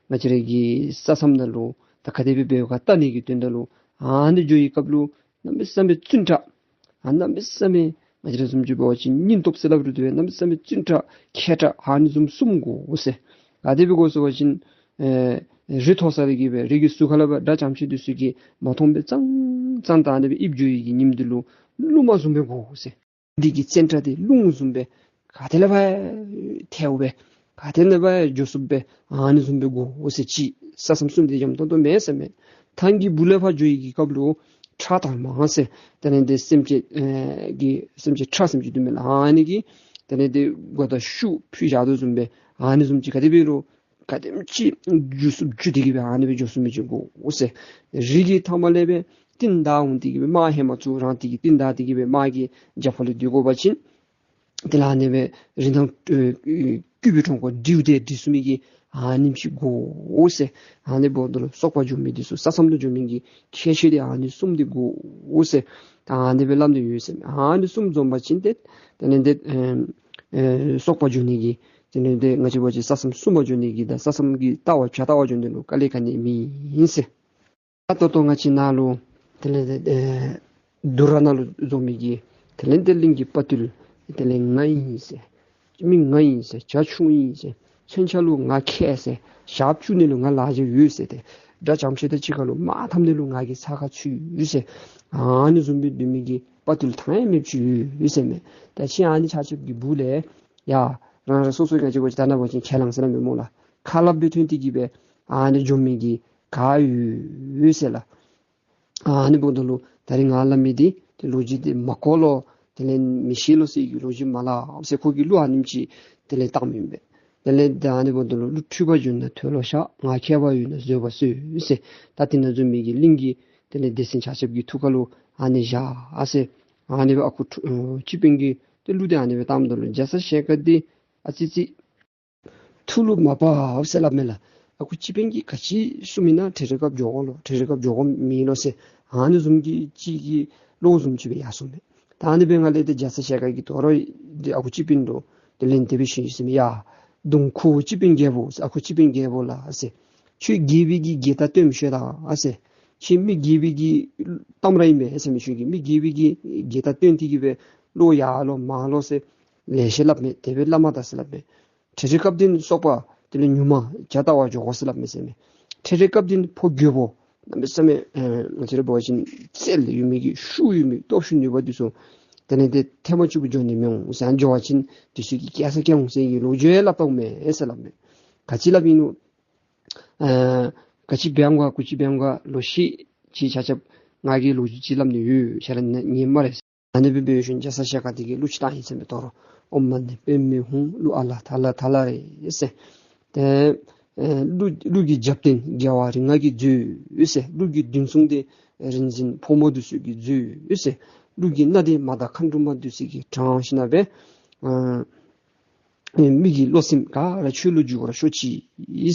ང་བཅས་ར་གི་ས་མཚམས་ནང་ལུ་ད་ག་དེ་སྦེ་འབད་ག་ལྟ་ནི་གི་དོན་དག་ལུ་ཨ་ནི་འགྱོ་བའི་སྐབས་ལུ་གནམ་མེད་ས་མེད་བཙུན་དྲག། ཨ་གནམ་མེད་ས་མེད་ང་བཅས་ར་བཟུམ་ཅིག་འབད་བ་ཅིན་སྙིང་སྟོབས་ཟེར་སླབ་རུང་དེ་སྦེ་གནམ་མེད་ས་མེད་བཙུན་དྲག་མཁས་དྲག་ཨ་ནི་བཟུམ་གསུམ་དགོ་ཟེར། ག་དེ་སྦེ་དགོ་ཟེར་བ་ཅིན་ཨེ་རི་མཐོ་ས་ལས་ཀྱི་སྦེ་རི་གི་ཟུར་ཁ་ལས་སྦེ་དགྲ་རྐྱངམ་ཅིག་འདི་ཚུ་གིས་མ་མཐོང་སྦེ་ཙང་ཙང་ད་ཨ་ནི་སྦེ་ཡིབ་འགྱོ་ཡི་གི་ཉིནམ་འདི་ལུ་རླུང་མ་བཟུམ་སྦེ་དགོ་ཟེར། འདི་གི་བཙན་དྲག་འདི་རླུང་བཟུམ་སྦེ་ག་ཏེ་ལས་ཕར་ཐལཝ་སྦེ་ག་ཏེ་ལས་ཕར་འགྱོ་ཚུགསཔ་སྦེ་ཨ་ནི་བཟུམ་སྦེ་དགོ་ཟེར། ཅིག་ས་མཚམས་སྲུང་ནི་འདི་འཇམ་ཏོང་ཏོ་མེད་ཟེར་མས། ཐང་གི་སྦུག་ལས་ཕར་འགྱོ་ཡི་གི་སྐབས་ལུ་ཁྲག་དྭངས་མ་ཟེར་དེ་ལས་དེ་སེམས་ཅན་ཨེ་གི་སེམས་ཅན་ཁྲག་སེམས་ཅན་འདུག་མས་ལགས། ཨ་ནི་གིས་དེ་ལས་དེ་མགུ་དང་ཤུགས་ཕུད་བཞག་དོ་བཟུམ་སྦེ་ཨ་ནི་བཟུམ་ཅིག་ག་དེ་སྦེ་རུང་ག་དེམ་ཅིག་འགྱོ་ཚུགསཔ་འགྱོ་སྟེ་གི་སྦེ་ཨ་ནི་སྦེ་འགྱོ་ཚུགས་མི་ཅིག་དགོ་ཟེར། རི་གི་མཐའམ་ལས་སྦེ་རྟིང་བདའ་འོང་སྟེ་གི་སྦེ་དམག་ཧེ་མ་ཚུར་རང་སྟེ་གི་རྟིང་བདའ་སྟེ་གི་སྦེ་དམག་གི་རྒྱབ་ཁ་ལུ་སྡོད་དགོ་པ་ཅིན་དེ་ལས་ཨ་ནི་སྦེ་རིན་ཐང་ཨེ་ཨེ་རྐུབ་པའི་གྲོང་ཁོག་འདྲིཝ་དེ་འདྲིས་ཚུགས་མི་གི་ཨ་ནེམ་ཅིག་དགོ་ཟེར། ཨ་ནི་འབདཝ་ད་ལུ་སོག་པ་འགྱོ་མི་འདི་ཚུ་ས་མཚམས་ལུ་འགྱོ་མི་གི་ཁྱད་ཆོས་འདི་ཨ་ནི་གསུམ་འདི་དགོ་ཟེར། ད་ཨ་ནི་སྦེ་སླབ་ནི་ཡོད་ཟེར་མས། ཨ་ནི་གསུམ་འཛོམས་པ་ཅིན་ཏེ་དེ་ལས་དེ་ཨེ་ཨེ་སོག་པ་འགྱོ་ནི་གི་དེ་ལས་དེ་ང་བཅས་འབད་བ་ཅིན་ས་མཚམས་སྲུང་པ་འགྱོ་ནི་གི་དང་ས་མཚམས་ཀྱི་ལྟ་བ་བྱ་ལྟ་བ་འགྱོ་ནི་ལུ་དཀའ་ལས་ག་ནི་མེད་ཟེར། ད་ལྟོ་ལྟོ་ང་བཅས་ནཱ་ལུ་དེ་ལས་ཨེ་དུར་ནང་ལུ་འཛོམས་མི་གི་དེ་ལས་དེ་གླིང་གི་དཔའ་རྟུལ་དེ་ལས་ང་ཨིན་ཟེར། མི་ང་ཨིན་ཟེར། བྱ་ཁྱུང་ཨིན་ཟེར། མཚོན་ཆ་ལུ་ང་མཁས་ཟེར། ཞགསཔ་བཙུགས་ནི་ལུ་ང་ལག་རྗེས་ཡོད་ཟེར། ཏེ་དགྲ་རྐྱངམ་ཅིག་དང་གཅིག་ཁར་ལུ་དམག་འཐབ་ནི་ལུ་ང་གིས་ཚ་ཁ་ཚུད་ཡོད་ཟེར། ཨ་ནི་བཟུམ་སྦེ་སྡོད་མི་གི་དཔའ་རྟུལ་ཐང་ཡང་མེདཔ་ཅིག་ཡོད་ཟེར་མས། ད་ཅི་ཨ་ནི་ཆ་ཁྱབ་ཀྱི་སྦུག་ལས་ཡ་རང་རང་སོ་སོ་ང་བཅས་འབད་བ་ཅིན་ད་ནཱ་འབད་བ་ཅིན་ཁས་བླངས་ཟེར་སླབ་མས་སྨོ་ལགས། ཁ་སླབ་སྦེ་ཐོན་ཏེ་གི་སྦེ་ཨ་ནི་འཛོམས་མི་གི་ག་ཡོད་ཟེར་ལགས། ཨ་ནི་འབདཝ་ད་ལུ་ད་རིས་ང་སླབ་མི་འདི་ཏེ་ལོ་རྒྱུས་འདི་མ་གོ་ལོ་དེ་ལས་མི་ཤེས་ལོ་ཟེར་གྱི་ལོ་རྒྱུས་མ་སླབ་ཟེར། ཁོ་གིས་གླུ་ཨ་ནེམ་ཅིག་དེ་ལས་བཏངམ་ཨིན་པས། དེ་ལས་ད་ཨ་ནི་འབདཝ་ད་ལུ་གླུ་འཁྲུལ་པ་བྱུང་ན་མཐོལ་ལོ་བཤགས། ངག་འཁྱལ་པ་ཡོད་ན་བཟོད་པ་གསོལ་ཟེར། ད་དེ་ནང་འཛོམས་མི་གི་གླིང་གི་དེ་ལས་སྡེ་ཚན་ཆ་ཁྱབ་ཀྱི་ཐུགས་ཁ་ལུ་ཨ་ནི་བཞག་ཟེར། ཨ་ནི་སྦེ་ཨ་ཁུ་ཁྲོ་ཨེ་སྤྱི་དཔོན་གྱིས་ཏེ་གླུ་འདི་ཨ་ནི་སྦེ་བཏངམ་ད་ལུ་རྒྱ་ཚ་ཞལ་དཀར་འདི་ཨ་ཙི་ཙི་ཐུགས་ལུ་མ་བབ་ཟེར་སླབ་མས་ལགས། ཨ་ཁུ་སྤྱི་དཔོན་གྱིས་ག་ཅི་གསུངམ་ཨིན་ན་འཕྲལ་འཕྲལ་སྐབས་འགྱོ་དགོ་ལོ། འཕྲལ་འཕྲལ་སྐབས་འགྱོ་དགོཔ་མེད་ལོ་ཟེར། ཨ་ནི་བཟུམ་གྱི་གཅིག་གི་བློ་བཟུམ་ཅིག་སྦེ་ཡར་སོང་མས། ད་ཨ་ནི་སྦེ་ང་ལས་ཏེ་རྒྱ་ཚ་ཞལ་དཀར་གྱིས་དོ་རུང་ཏེ་ཨ་ཁུ་སྤྱི་དཔོན་ལུ་དེ་ལས་དེ་སྦེ་ཞུ་ཡི་ཟེར་མས། ཡ་གདུང་ཁུ་བོ་སྤྱི་དཔོན་རྒྱལ་པོ་ཟེར། ཨ་ཁུ་སྤྱི་དཔོན་རྒྱལ་པོ་ལགས་ཟེར། ཁྱོད་རྒྱལ་པོའི་གི་རྒྱལ་རྟགས་སྟོནམ་ཤེས་ད་ཟེར། ཁྱོད་མི་རྒྱལ་པོའི་གི་གཏམ་ར་ཨིན་པས་ཟེར་མི་ཁྱོད་ཀྱིས་མི་རྒྱལ་པོའི་གི་རྒྱལ་རྟགས་སྟོན་ཏེ་གི་སྦེ་བློ་ཡར་ལོ་མར་ལོ་ཟེར་ལེ་ཤ་སླབ་མས། དེ་སྦེ་སླབ་མ་ད་ཟེར་སླབ་མས། འཕྲལ་འཕྲལ་སྐབས་འདི་ནི་སོག་པ་དེ་ལས་ཉུང་མ་བྱ་ལྟ་བར་འགྱོ་དགོ་ཟེར་སླབ་མས་ཟེར་མས། འཕྲལ་འཕྲལ་སྐབས་འདི་ནི་ཕོ་རྒོད་པོ་གནམ་མེད་ས་མེད་ཨེ་ང་བཅས་ར་འབད་བ་ཅིན་རྩལ་ཡོད་མི་གི་ཤུགས་ཡོད་མི་སྟོབས་ཤུགས་ནུས་པ་འདི་ཚུ་དེ་ལས་དེ་ཐེངས་མ་གཅིག་པུ་འགྱོ་ནི་མི་འོང་ཟེར། ཨ་ནི་འགྱོ་བ་ཅིན་འདི་ཚུ་གིས་སྐྱེལ་ས་སྐྱེལ་འོང་ཟེར་གྱི་ལོ་རྒྱུས་ཡང་སླབ་བཏངམ་མས་ཟེར་སླབ་མས། ག་ཅི་སླབ་ཨིན་ནོ། ཨེ་ག་ཅི་འབད་འོང་ག་གུ་ཅི་འབད་འོང་ག་ལོ་ཤེས་ཅིག་ཆ་ཁྱབ་ང་གིས་ལོ་རྒྱུས་ཅིག་སླབ་ནི་ཡོད། ཁྱེད་ར་ཉན་སྨ་རེ། ཨ་ནི་སྦེ་འབད་ཞིནམ་རྒྱ་ཚ་ཞལ་དཀར་འདི་གིས་གླུ་ཅིག་བཏང་ཡི་ཟེར་མས། དོ་རུང་ཨོཾ་མ་ཎི་པདྨེ་ཧཱུྃ། གླུ་ཨ་ལ་ཐ་ལ་ཐ་ལ་རེད་ཟེར། ཏེ་ཨེ་གླུ་གླུ་གི་རྒྱབ་རྟེན་རྒྱལ་བ་རིགས་ལྔ་གིས་མཛོད་ཟེར། གླུ་གི་མདུན་སྲུང་འདི་རིག་འཛིན་ཕོ་མོ་འདི་ཚུ་གིས་མཛོད་ཟེར། གླུ་གི་སྣ་འདི་མ་དང་མཁའ་འགྲོ་མ་འདི་ཚུ་གིས་དྲངས་ཞིནམ་སྦེ་ཨ་ མི་གི་བློ་སེམས་ག་ར་ཆོས་ལུ་འཇུག་པར་ཤོག་ཅིག་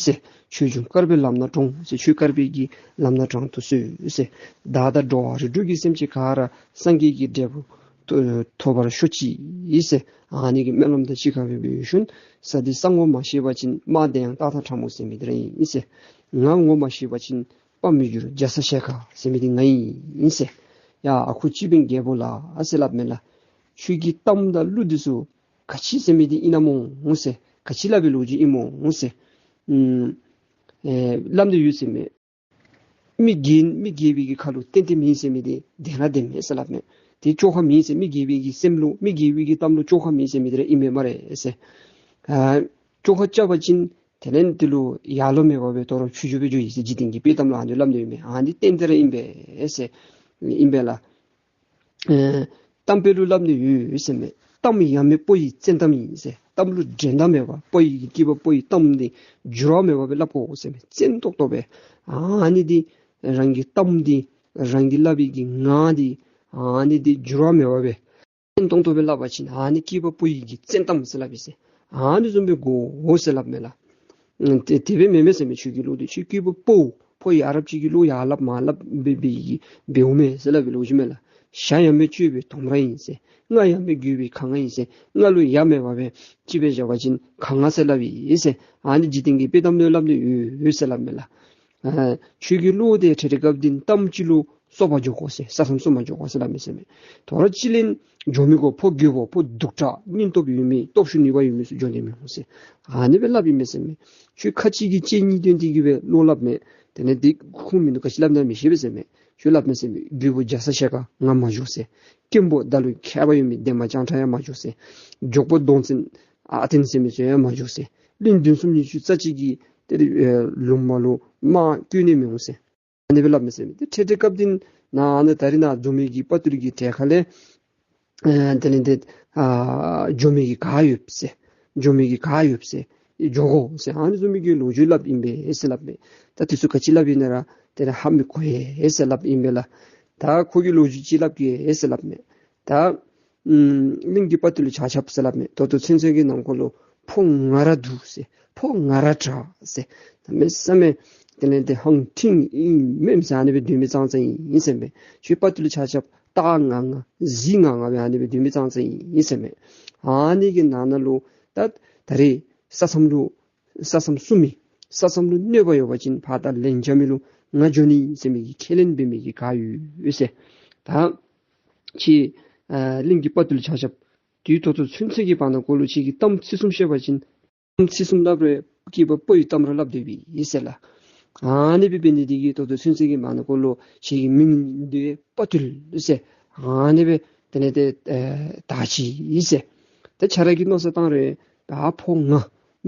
ཟེར། ཆོས་འབྱུང་དཀར་པོའི་ལམ་སྣ་དྲོངས་ཟེར། ཆོས་དཀར་པོའི་གི་ལམ་སྣ་དྲང་དུ་གསོལ་ཟེར། བདག་དང་འགྲོ་བ་རིགས་དྲུག་གི་སེམས་ཅན་ག་ར་སངས་རྒྱས་ཀྱི་འབྲས་བུ་ཐོབ་པར་ཤོག་ཅིག་ཟེར། ཨ་ནི་གི་སྨོན་ལམ་དང་གཅིག་ཁར་སྦེ་འབད་ཞིནམ་ས་འདི་ས་ངོ་མ་ཤེས་པ་ཅིན་རྨ་དེ་ཡང་སྟག་དང་ཁྲ་མོ་ཟེར་མི་འདི་ར་ཨིན་ཟེར། ང་ངོ་མ་ཤེས་པ་ཅིན་དཔའ་མི་འགྱུར་རྒྱ་ཚ་ཞལ་དཀར་ཟེར་མི་འདི་ང་ཨིན་ཟེར། ཡ་ཨ་ཁུ་སྤྱི་དཔོན་རྒྱལ་པོ་ལགས་ཟེར་སླབ་མས་ལགས། ཁྱོད་ཀྱི་གཏམ་དང་གླུ་འདི་ཚུ་ག་ཅི་ཟེར་མི་འདི་ཨིན་ན་སྨོ་ཟེར། ག་ཅི་སླབ་པའི་ལོ་རྒྱུས་ཨིན་སྨོ་ཟེར། ཨུམ་ཨེ་སླབ་སྟེ་ཡོད་ཟེར་མས། མི་རྒས་མི་རྒས་པའི་གི་ཁ་ལུ་བརྟན་བརྟན་མེད་ཟེར་མི་འདི་བདེན་ར་བདེན་མས་ཟེར་སླབ་མས། དེ་བཅོས་ཁ་མེད་ཟེར། མི་རྒས་པའི་གི་སེམས་ལུ་མི་རྒས་པའི་གི་གཏམ་ལུ་བཅོས་ཁ་མེད་ཟེར་མི་འདི་ར་ཨིན་མས་སྨ་རེ་ཟེར། ཨ་བཅོས་ཁ་རྐྱབ་པ་ཅིན་དེ་ལས་དེ་ལུ་ཡར་ལོང་མེད་པར་སྦེ་དོ་རུང་ཕྱི་འགྱོ་སྦེ་འགྱོ་ཡི་ཟེར། འཇིག་རྟེན་གྱི་དཔྱེ་གཏམ་ལུ་ཨ་ནི་སླབ་སྟེ་ཡོད་མས། ཨ་ནི་བདེན་བདེན་ར་ཨིན་པས་ཟེར། ཨིན་པས་ལགས། ཨེ་གཏམ་དཔེ་ལུ་སླབ་སྟེ་ཡོད་ཟེར་མས། གཏམ་ཡ་མེད་སྤོ་ཡི་བཙན་གཏམ་ཡིན་ཟེར། གཏམ་ལུ་འགྲན་ཟླ་མེད་པར་སྤོ་ཡི་གི་སྐྱེས་པ་སྤོ་ཡི་གཏམ་འདི་འགྱུར་བ་མེད་པར་སྦེ་སླབ་དགོ་ཟེར་མས། བཙན་ཏོག་ཏོ་སྦེ། ཨ་ནི་འདི་རང་གི་གཏམ་འདི་རང་གི་སླབ་པའི་གི་ངག་འདི་ཨ་ནི་འདི་འགྱུར་བ་མེད་པར་སྦེ་བཙན་ཏོང་ཏོ་སྦེ་སླབ་པ་ཅིན་ཨ་ནི་སྐྱེས་པ་སྤོ་ཡི་གི་བཙན་གཏམ་ཟེར་སླབ་ཨིན་ཟེར། ཨ་ནི་བཟུམ་སྦེ་དགོ་ཟེར་སླབ་མས་ལགས། ཨ་དེ་དེ་སྦེ་མེན་མས་ཟེར་མས། ཁྱོད་ཀྱི་བློ་འདི་ཁྱོད་སྐྱེས་པ་སྤོ་སྤོ་ཡི་ཨ་རབ་ཅིག་གི་བློ་ཡར་སླབ་མར་སླབ་སྦེ་སྦེ་གི་འབདཝ་མས་ཟེར་སླབ་པའི་ལོ་རྒྱུས་མས་ལགས། ཞྭ་ཡ་མེད་གཅོད་པའི་དོམ་ར་ཡིན་ཟེར། རྔ་ཡ་མེད་རྒོད་པའི་གངྒཱ་ཡིན་ཟེར། རྔ་ལུ་ཡ་མེད་པར་སྦེ་ཅིག་སྦེ་བཞག་པ་ཅིན་གངྒཱ་ཟེར་སླབ་ཨིན་ཟེར། ཨ་ནི་འཇིག་རྟེན་གྱི་དཔྱེ་གཏམ་ལུ་སླབ་སྟེ་ཡོད་ཟེར་སླབ་མས་ལགས། ཨ་ཁྱོད་ཀྱི་བློ་འདི་འཕྲལ་འཕྲལ་སྐབས་འདི་གཏམ་ཅིག་ལུ་སོ་པ་འགྱོ་དགོ་ཟེར། ས་མཚམས་སྲུང་པར་འགྱོ་དགོ་ཟེར་སླབ་མས་ཟེར་མས། དོ་རུང་ཅིག་ལས་འགྱོ་མི་གུ་ཕོ་རྒོད་པོ་ཕོ་སྡུག་དྲགས་སྙིང་སྟོབས་ཡོད་མི་སྟོབས་ཤུགས་ནུས་པ་ཡོད་མི་ཚུ་འགྱོ་ནི་མི་འོང་ཟེར། ཨ་ནི་སྦེ་སླབ་ཨིན་མས་ཟེར་མས། ཁྱོད་ཁ་ཅིག་གིས་གཅེས་ཉིད་སྟོན་ཏེ་གི་སྦེ་བློ་སླབ་མས། དེ་ལས་འདི་ཁུངས་མིན་འདུག། ག་ཅི་སླབ་ན་མི་ཤེས་པས་ཟེར་མས། ཁྱོད་སླབ་མས་ཟེར་མས། རྒོད་པོ་རྒྱ་ཚ་ཞལ་དཀར་ང་མ་འགྱོ་ཟེར། སྐྱེན་པོ་ད་ལུ་མཁས་པ་ཡོད་མི་འདན་མ་བྱང་ཁྲ་ཡང་མ་འགྱོ་ཟེར། འཇོག་པོ་གདོང་བཙན་ཨ་བརྟན་ཟེར་མི་ཚུ་ཡང་མ་འགྱོ་ཟེར། བློན་བདུན་གསུམ་ཉི་ཤུ་རྩ་གཅིག་གིས་དེ་ལུ་ཨེ་ལུང་མ་ལུ་དམག་བསྐྱོད་ནི་མི་འོང་ཟེར། ཨ་ནི་སྦེ་སླབ་མས་ཟེར་མས། ཏེ་འཕྲལ་འཕྲལ་སྐབས་འདི་ནཱ་ཨ་ནི་ད་རིས་ནཱ་འཛོམས་མི་གི་དཔའ་བརྟུལ་གྱི་གྲལ་ཁ་ལས་ཨ་དེ་ལས་འདི་ཨ་འགྱོ་མི་གི་ག་ཡོད་ཟེར། འགྱོ་མི་གི་ག་ཡོད་ཟེར། འགྱོ་དགོ་ཟེར། ཨ་ནི་བཟུམ་མའི་གི་ལོ་རྒྱུས་སླབ་ཨིན་པས་ཟེར་སླབ་མས། ད་དེ་ཚུ་ག་ཅི་སླབ་ཨིན་ན་ར་དེ་ལས་ཧ་མི་གོ་ཡི་ཟེར་སླབ་ཨིན་པས་ལགས། ད་ཁོ་གིས་ལོ་རྒྱུས་ཅིག་སླབ་གེ་ཟེར་སླབ་མས། ད་ཨམ་གླིང་གི་དཔའ་བརྟུལ་ཆ་ཁྱབ་ཟེར་སླབ་མས། ད་ལྟོ་ཚུན་ཚོད་ཀྱི་ནང་འཁོད་ལུ་ཕོ་ང་ར་སྡུག་ཟེར། ཕོ་ང་ར་དྲག་ཟེར། གནམ་མེད་ས་མེད་དེ་ལས་འདི་ཧང་ཐིང་ཨིན་མས་ཟེར། ཨ་ནི་སྦེ་སྡོད་མི་ཙང་ཙང་ཨིན་ཟེར་མས། ཁྱོད་དཔའ་བརྟུལ་ཆ་ཁྱབ་སྟག་ང་ང་གཟིག་ང་ང་སྦེ་ཨ་ནི་སྦེ་སྡོད་མི་ཙང་ཙང་ཨིན་ཟེར་མས། ཨ་ནི་གི་ནང་ན་ལུ་ད་ད་རེས་ས་མཚམས་ལུ་ས་མཚམས་སྲུང་མི་ས་མཚམས་ལུ་གནོད་པ་ཡོད་པ་ཅིན་ཕར་ད་ལན་རྐྱབ་མི་ལུ་ང་འགྱོ་ནི་ཟེར་མི་གི་ཁས་ལེན་འབད་མི་གི་ག་ཡོད་ཟེར། ད་ཁྱེད་ཨ་གླིང་གི་དཔའ་བརྟུལ་ཆ་ཁྱབ་དུས་ད་ལྟོ་ཚུན་ཚོད་ཀྱི་བར་ན་འཁོད་ལུ་ཁྱེད་ཀྱིས་གཏམ་ཚིག་གསུམ་བཤད་པ་ཅིན་གཏམ་ཚིག་གསུམ་སླབ་རུང་སྐྱེས་པ་ཕོ་ཡི་གཏམ་ར་སླབ་སྡོད་པས་ཟེར་ལགས། ཨ་ནི་སྦེ་འབད་ནི་དེ་གིས་ད་ལྟོ་ཚུན་ཚོད་ཀྱི་བར་ན་འཁོད་ལུ་ཁྱེད་ཀྱི་མིང་འདི་དཔའ་བརྟུལ་ཟེར་ཨ་ནི་སྦེ་དེ་ལས་དེ་ཨེ་དར་ཅི་ཟེར། ད་ཁྱེད་ར་གིས་མནོ་བསམ་བཏང་རུང་ད་ཕོ་ང་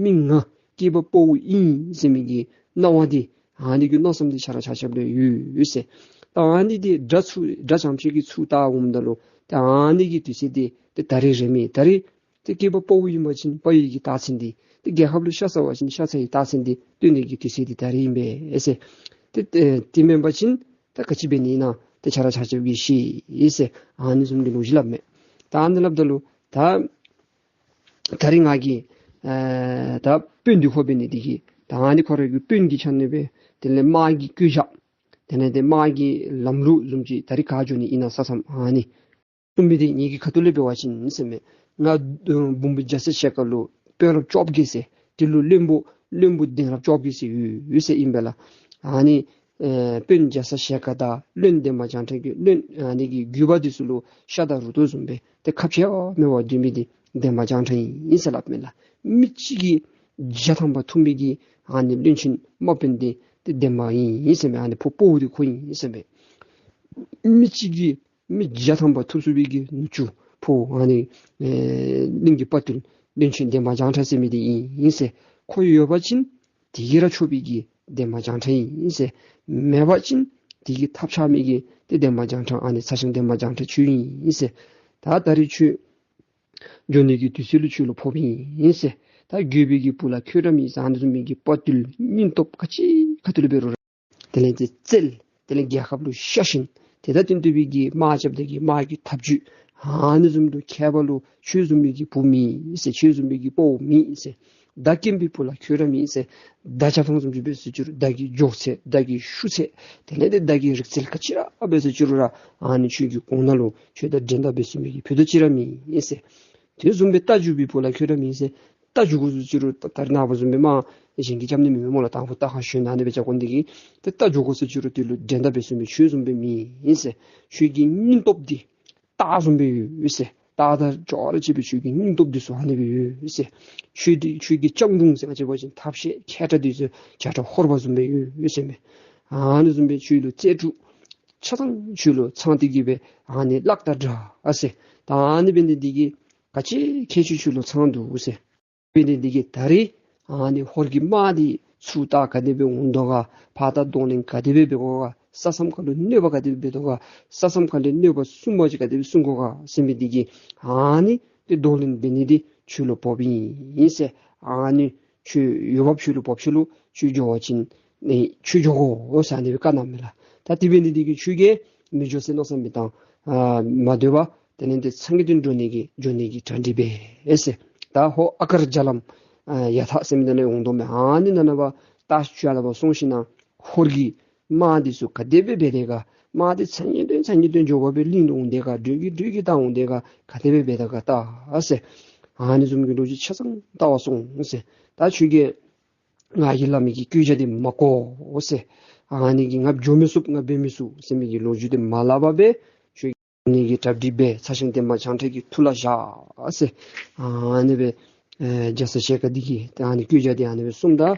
མི་ང་སྐྱེས་པ་ཕོ་ཨིན་ཟེར་མི་གི་སྣང་བ་འདི་ཨ་ནི་གི་མནོ་བསམ་འདི་ཁྱེད་ར་ཆ་ཁྱབ་ལུ་ཡོད་ཟེར། ད་ཨ་ནི་འདི་དགྲ་ཚུ་དགྲ་བྱམས་ཆེ་གི་ཚུར་བལྟ་འོངམ་ད་ལུ་ད་ཨ་ནི་གི་དུས་ཚོད་འདི་ད་ད་རེས་རེད་མི་ད་རེས་ཏེ་སྐྱེས་པ་དཔའ་བོ་ཨིན་པ་ཅིན་དཔའ་བོའི་གི་རྟགས་མཚན་འདི་ཏེ་རྒྱལ་ཁབ་ལུ་ཤ་ཚ་བ་ཅིན་ཤ་ཚའི་རྟགས་མཚན་འདི་སྟོན་ནི་གི་དུས་ཚོད་འདི་ད་རེས་ཨིན་པས་ཟེར། ཏེ་ཏེ་དེ་མེན་པ་ཅིན་ད་ག་ཅི་འབད་ནི་ཨིན་ན་ཏེ་ཁྱེད་ར་ཆ་ཁྱབ་ཀྱིས་ཤེས་ཡི་ཟེར། ཨ་ནི་བཟུམ་གྱི་ལོ་རྒྱུས་སླབ་མས། ད་ཨ་ནི་སླབ་ད་ལུ་ད་ད་རེས་ང་གིས་ཨ་ད་དཔོན་འདི་ཁོ་འབད་ནི་འདི་གིས་ད་ཨ་ནི་ཁོ་ར་གི་དཔོན་གྱི་ཆ་ནས་སྦེ་དེ་ལས་དམག་གི་བཀོད་རྒྱ་དེ་ལས་དེ་དམག་གི་ལམ་ལུགས་བཟུམ་ཅིག་ད་རེས་ག་འགྱོ་ནི་ཨིན་ན་ས་མཚམས་ཨ་ནི་གསུངས་མི་འདི་ངེ་གི་ཁ་ཐུག་ལས་འབད་བ་ཅིན་ཟེར་མས། ང་འབུམ་པོ་རྒྱ་ཚ་ཞལ་དཀར་ལུ་དཔོན་རབས་བཅོ་བརྒྱད་ཟེར་དེ་ལུ་བློན་པོ་བློན་པོ་གདན་རབས་བཅོ་བརྒྱད་ཟེར་ཡོད་ཡོད་ཟེར་ཨིན་པས་ལགས། ཨ་ནི་ཨེ་དཔོན་རྒྱ་ཚ་ཞལ་དཀར་དང་བློན་འདན་མ་བྱང་ཁྲ་གི་བློན་ཨ་ནི་གི་རྒྱུད་པ་འདི་ཚུ་ལུ་ཤ་དང་རུ་ཏོ་བཟུམ་སྦེ་ཏེ་ཁ་ཕྱེ་མེད་པར་སྡོད་མི་འདི་འདན་མ་བྱང་ཁྲ་ཨིན་ཟེར་སླབ་མས་ལགས། མི་གཅིག་གིས་བརྒྱ་ཐམ་པ་ཐུབ་མི་གི་ཨ་ནི་བློན་ཆེན་དམག་དཔོན་འདི་ཏེ་འདན་མ་ཨིན་ཟེར་མས། ཨ་ནི་ཕོ་དཔའ་བོ་འདི་ཁོ་ཨིན་ཟེར་མས། མི་གཅིག་གིས་མི་བརྒྱ་ཐམ་པ་ཐུབ་ཚུགས་པའི་གི་ནུ་གཅུང་ཕོ་ཨ་ནི་ཨེ་གླིང་གི་དཔའ་བརྟུལ་བློན་ཆེན་འདན་མ་བྱང་ཁྲ་ཟེར་མི་འདི་ཨིན་ཟེར། ཁོ་ཡོད་པ་ཅིན་དེ་གིས་ར་ཆོག་པའི་གི་འདན་མ་བྱང་ཁྲ་ཨིན་ཟེར། མེད་པ་ཅིན་དེ་གིས་ཐབས་ཆག་མི་གི་ཏེ་འདན་མ་བྱང་ཁྲ་ཨ་ནི་ཚ་ཞང་འདན་མ་བྱང་ཁྲ་ཁྱོད་ཨིན་ཟེར། ད་ད་རེས་ཁྱོད་འགྱོ་ནི་གི་དུས་ཚོད་ལུ་ཁྱོད་ལུ་ཕོགཔ་ཨིན་ཟེར། ད་རྒོད་པོའི་གི་བུ་ལ་ཁྱོད་ར་མེད་ཟེར། ཨ་ནི་བཟུམ་མའི་གི་དཔའ་བརྟུལ་སྙིང་སྟོབས་ག་ཅི་ག་ཏེ་ལུ་འབད་རུང་ར་དེ་ལས་ཏེ་རྩལ་དེ་ལས་རྒྱལ་ཁབ་ལུ་ཤ་ཞེན་དེ་དང་བསྟུན་ཏེ་སྦེ་གི་དམག་རྐྱབ་སྟེ་གི་དམག་གི་ཐབས་ཇུས་ ཨ་ནི་བཟུམ་དུ་མཁས་པ་ལུ་ཁྱོད་བཟུམ་མའི་གི་བུ་མེད་ཟེར། ཁྱོད་བཟུམ་མའི་གི་དཔའ་བོ་མེད་ཟེར། མདའ་རྐྱེན་པའི་བུ་ལ་ཁྱོད་ར་མེད་ཟེར། མདའ་རྐྱབ་ཐངས་བཟུམ་ཅིག་འབད་ཟེར་ཅི་རུང་མདའ་གི་འཇོག་ཚད་མདའ་གི་ཤུགས་ཚད་དེ་ལས་ཏེ་མདའ་གི་རིག་རྩལ་ག་ཅི་ར་འབད་ཟེར་ཅི་རུང་ར་ཨ་ནི་ཁྱོད་ཀྱི་གོང་ན་ལུ་ཁྱོད་དང་འགྲན་ཟླ་འབད་ཚུགས་མི་གི་བུ་དང་གཅིག་ར་མེད་ཟེར། དེ་བཟུམ་སྦེ་རྟ་རྒྱུག་པའི་བུ་ལ་ཁྱོད་ར་མེད་ཟེར། རྟ་རྒྱུག་དགོ་ཟེར་ཅི་རུང་ད་རེས་ནངས་པ་བཟུམ་སྦེ་མ་གཞན་གྱིས་རྐྱབ་ནི་མེད་མས་སྨོ་ལགས། དང་ཕུ་རྟ་ཁར་ཞོན་ཨ་ནི་སྦེ་རྐྱབ་དགོ་ནི་དེ་གིས་ཏེ་རྟ་རྒྱུག་དགོ་ཟེར་ཅི་རུང་དེ་ལུ་འགྲན་ཟླ་འབད་ཚུགས་མི་ཁྱོད་བཟུམ་སྦེ་མེད་ཟེར། ཁྱོད་ཀྱི་སྙིང་སྟོབས་འདི་སྟག་བཟུམ་སྦེ་ཡོད་ཟེར། སྟག་དང་ཅོག་ར་གཅིག་པའི་ཁྱོད་ཀྱི་སྙིང་སྟོབས་འདི་ཚུ་ཨ་ནི་སྦེ་ཡོད་ཟེར། ཁྱོད་འདི་ཁྱོད་ཀྱི་སྤྱང་གྲུང་ཟེར་ང་བཅས་འབད་བ་ཅིན་ཐབས་ཤེས་མཁས་དྲགས་འདི་ཚུ་བྱ་ཁྲ་ཧོར་བ་བཟུམ་སྦེ་ཡོད་ཟེར་མས། ཨ་ནི་བཟུམ་སྦེ་ཁྱོད་ལུ་རྩལ་སྤྲུགས་ཆ་ཚང་ཁྱོད་ལུ་ཚང་སྟེ་གི་སྦེ་ཨ་ནི་གླགས་དང་འདྲ་ཟེར། ད་ཨ་ནི་འབད་ནི་དེ་གིས་ག་ཅི་ཁྱད་ཆོས་ཁྱོད་ལུ་ཚང་འདུག་ཟེར། འབད་ནི་དེ་གིས་ད་རེས་ཨ་ནི་ཧོར་གྱི་དམག་འདི་ཚུར་ལྟ་ག་དེ་སྦེ་འོང་དོ་ག། ཕར་ལྟ་གདོང་ལེན་ག་དེ་སྦེ་འབད་དགོ་ག། ས་མཚམས་ཁ་ལུ་གནོད་པ་ག་དེ་སྦེ་འབད་དོ་ག། ས་མཚམས་ཁ་ལས་གནོད་པ་སྲུང་མ་ཅིག་ག་དེ་སྦེ་སྲུང་དགོ་ག་ཟེར་མི་འདི་གིས་ཨ་ནི་ཏེ་གདོང་ལེན་འབད་ནི་འདི་ཁྱོད་ལུ་བབས་ཨིན་ཟེར། ཨ་ནི་ཁྱོད་འོས་འབབ་ཁྱོད་ལུ་བབས་ཤུལ་ལུ་ཁྱོད་འགྱོ་བ་ཅིན་ནི་ཁྱོད་འགྱོ་དགོ་ཟེར་ཨ་ནི་སྦེ་བཀའ་གནངམ་མས་ལགས། ད་དེ་འབད་ནི་འདི་གིས་ཁྱོད་ཀྱིས་མི་འགྱོ་ཟེར་མནོ་བསམ་མི་བཏང་། ཨ་མ་སྡོད་པར་དེ་ལས་ཏེ་ཚང་གི་དོན་འགྲོ་ནི་གི་འགྱོ་ནི་གི་གྲ་སྒྲིག་འབད་ཟེར། ད་ཧོར་ཨ་དཀར་རྒྱ་ལམ་ཨ་ཡ་ཐག་ཟེར་མི་ནང་ལས་འོང་དོ་མས། ཨ་ནི་ནང་ན་བ་ད་ཁྱོད་ཨ་ལ་བ་སོང་ཞིན་ན་ཧོར་གྱི་དམག་འདི་ཚུ་ག་དེ་སྦེ་འབད་དེ་ག། དམག་འདི་ཚ་ཉེ་དོན་ཚ་ཉེ་དོན་འགྱོ་བ་སྦེ་གླིང་དུ་འོང་དེ་ག། འགྲོས་ཀྱིས་འགྲོས་ཀྱིས་ད་འོང་དེ་ག། ག་དེ་སྦེ་འབད་དེ་ག་ད་ཟེར། ཨ་ནི་བཟུམ་གྱི་ལོ་རྒྱུས་ཆ་ཚང་བལྟ་བར་སོང་ཟེར། ད་ཁྱོད་ཀྱིས་ང་གིས་སླབ་མི་གི་བཀོད་རྒྱ་འདི་མ་གོ་ཟེར། ཨ་ནི་གིས་ང་འགྱོ་མི་ཚུགས་ང་འབད་མི་ཚུགས་ཟེར་མི་གི་ལོ་རྒྱུས་འདི་མ་སླབ་པར་སྦེ་ཁྱོད་ནི་གི་གྲ་སྒྲིག་འབད་ཚ་ཞང་འདན་མ་བྱང་ཁྲ་གི་ཐུགས་ལ་བཞག་ཟེར། ཨ་ནི་སྦེ་ཨེ་རྒྱ་ཚ་ཞལ་དཀར་འདི་གིས་ད་ཨ་ནི་བཀོད་རྒྱ་འདི་ཨ་ནི་སྦེ་གསུངམ་ད།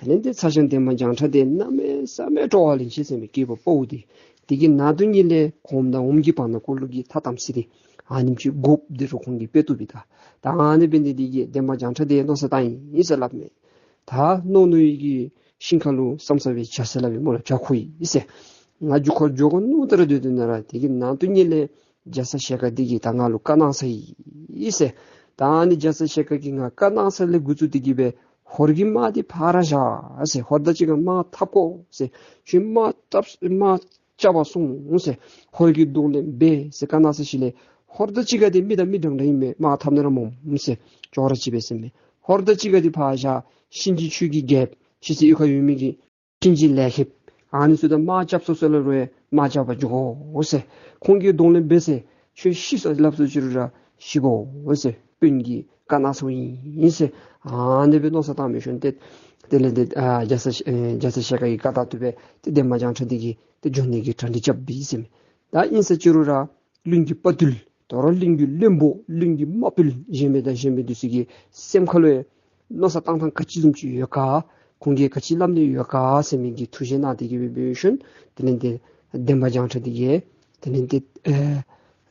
དེ་ལས་ཏེ་ཚ་ཞང་འདན་མ་བྱང་ཁྲ་འདི་གནམ་མེད་ས་མེད་སྤྲོ་བ་ལེན་ཅི་ཟེར་མས། སྐྱེས་པ་དཔའ་བོ་འདི་དེ་གི་ནང་དོན་ཉིད་ལས་གོངམ་དང་འོགམ་གྱི་བར་ན་ཀོ་ལུ་གི་ཐ་དམ་ཚིག་འདི་ཨ་ནེམ་ཅིག་དགོཔ་འདི་རུ་ཁོང་གིས་དཔེ་བཏུབ་པས་ད། ད་ཨ་ནི་འབད་ནི་འདི་གིས་འདན་མ་བྱང་ཁྲ་འདི་མནོ་བསམ་བཏང་ཡི་ཟེར་སླབ་མས། ད་མནོ་མནོ་ཡི་གི་ཤིང་ཁ་ལུ་བསམ་ས་སྦེ་བྱ་ཟེར་སླབ་པས་སྨོ་ལགས། བྱ་ཁོ་ཡི་ཟེར། ང་རྒྱུ་ཁར་འགྱོ་དགོ་མནོ་སྟེ་ར་སྡོད་དེ་ན་ར་དེ་གི་ནང་དོན་ཉིད་ལས་རྒྱ་ཚ་ཞལ་དཀར་འདི་གིས་ད་ང་ལུ་བཀའ་གནང་ས་ཡི་ཟེར། ད་ཨ་ནི་རྒྱ་ཚ་ཞལ་དཀར་གྱིས་ང་བཀའ་གནང་ས་ལས་འགོ་བཙུགས་ཏེ་གི་སྦེ་ཧོར་གྱི་དམག་འདི་ཕར་བཞག་ཟེར། ཧོར་དང་གཅིག་ཁར་དམག་འཐབ་དགོ་ཟེར། ཁྱོད་དམག་འཐབ་དམག་རྐྱབ་པར་སོང་ཟེར། ཧོར་གྱི་གདོང་ལེན་འབད་ཟེར་བཀའ་གནང་ས་ཅིག་ལས་ཧོར་དང་གཅིག་ཁར་འདི་མི་དང་མི་འདྲན་འདྲ་ཨིན་མས། དམག་འཐབ་ནི་ར་སྨོ་ཟེར། ཅོག་ར་གཅིག་པས་ཟེར་མས། ཧོར་དང་གཅིག་ཁར་འདི་ཕར་བཞག། གཤིན་རྗེ་ཆོས་ཀྱི་རྒྱལཔོ་ཁྱེད་ཚུ་གཡུས་ཁར་ཡོད་མི་གི་གཤིན་རྗེ་ལས་མཁན་ཨ་ནི་ཚུ་དང་དམག་རྐྱབ་སོང་ཟེར་ལ་རུང་དམག་རྐྱབ་པར་འགྱོ་དགོ་ཟེར། ཁོང་གི་གདོང་ལེན་འབད་ཟེར། ཁྱོད་ཤི་སོང་སླབ་སོང་ཅི་རུང་ར་ཤི་དགོ་ཟེར། དཔོན་གྱིས་བཀའ་གནང་སོང་ཡི་ཟེར། ཨ་ནི་སྦེ་མནོ་བསམ་བཏང་མི་ཤོང་སྟེ། དེ་ལས་ཏེ་ཨ་རྒྱ་ཚ་ཨེ་རྒྱ་ཚ་ཞལ་དཀར་གྱི་བཀའ་ལྟར་དུ་སྦེ་ཏེ་འདན་མ་བྱང་ཁྲ་འདི་གིས་ཏེ་འགྱོ་ནི་གི་གྲ་སྒྲིག་རྐྱབ་ཡི་ཟེར་མས། ད་ཨིན་ས་ཅི་རུང་ར་གླིང་གི་དཔའ་བརྟུལ་དོ་རུང་གླིང་གི་བློན་པོ་གླིང་གི་དམག་དཔོན་གཞན་མི་དང་གཞན་མི་འདི་ཚུ་གི་སེམས་ཁ་ལུ་ཡང་མནོ་བསམ་བཏང་ཐངས་ག་ཅི་བཟུམ་ཅིག་ཡོད་ག། ཁོང་གིས་ག་ཅི་སླབ་ནི་ཡོད་ག་ཟེར་མི་གི་ཐུགས་བཞེད་གནང་སྟེ་གི་སྦེ་འབད་ཤུལ་དེ་ལས་ཏེ་འདན་མ་བྱང་ཁྲ་འདི་གིས་དེ་ལས་ཏེ་ཨེ་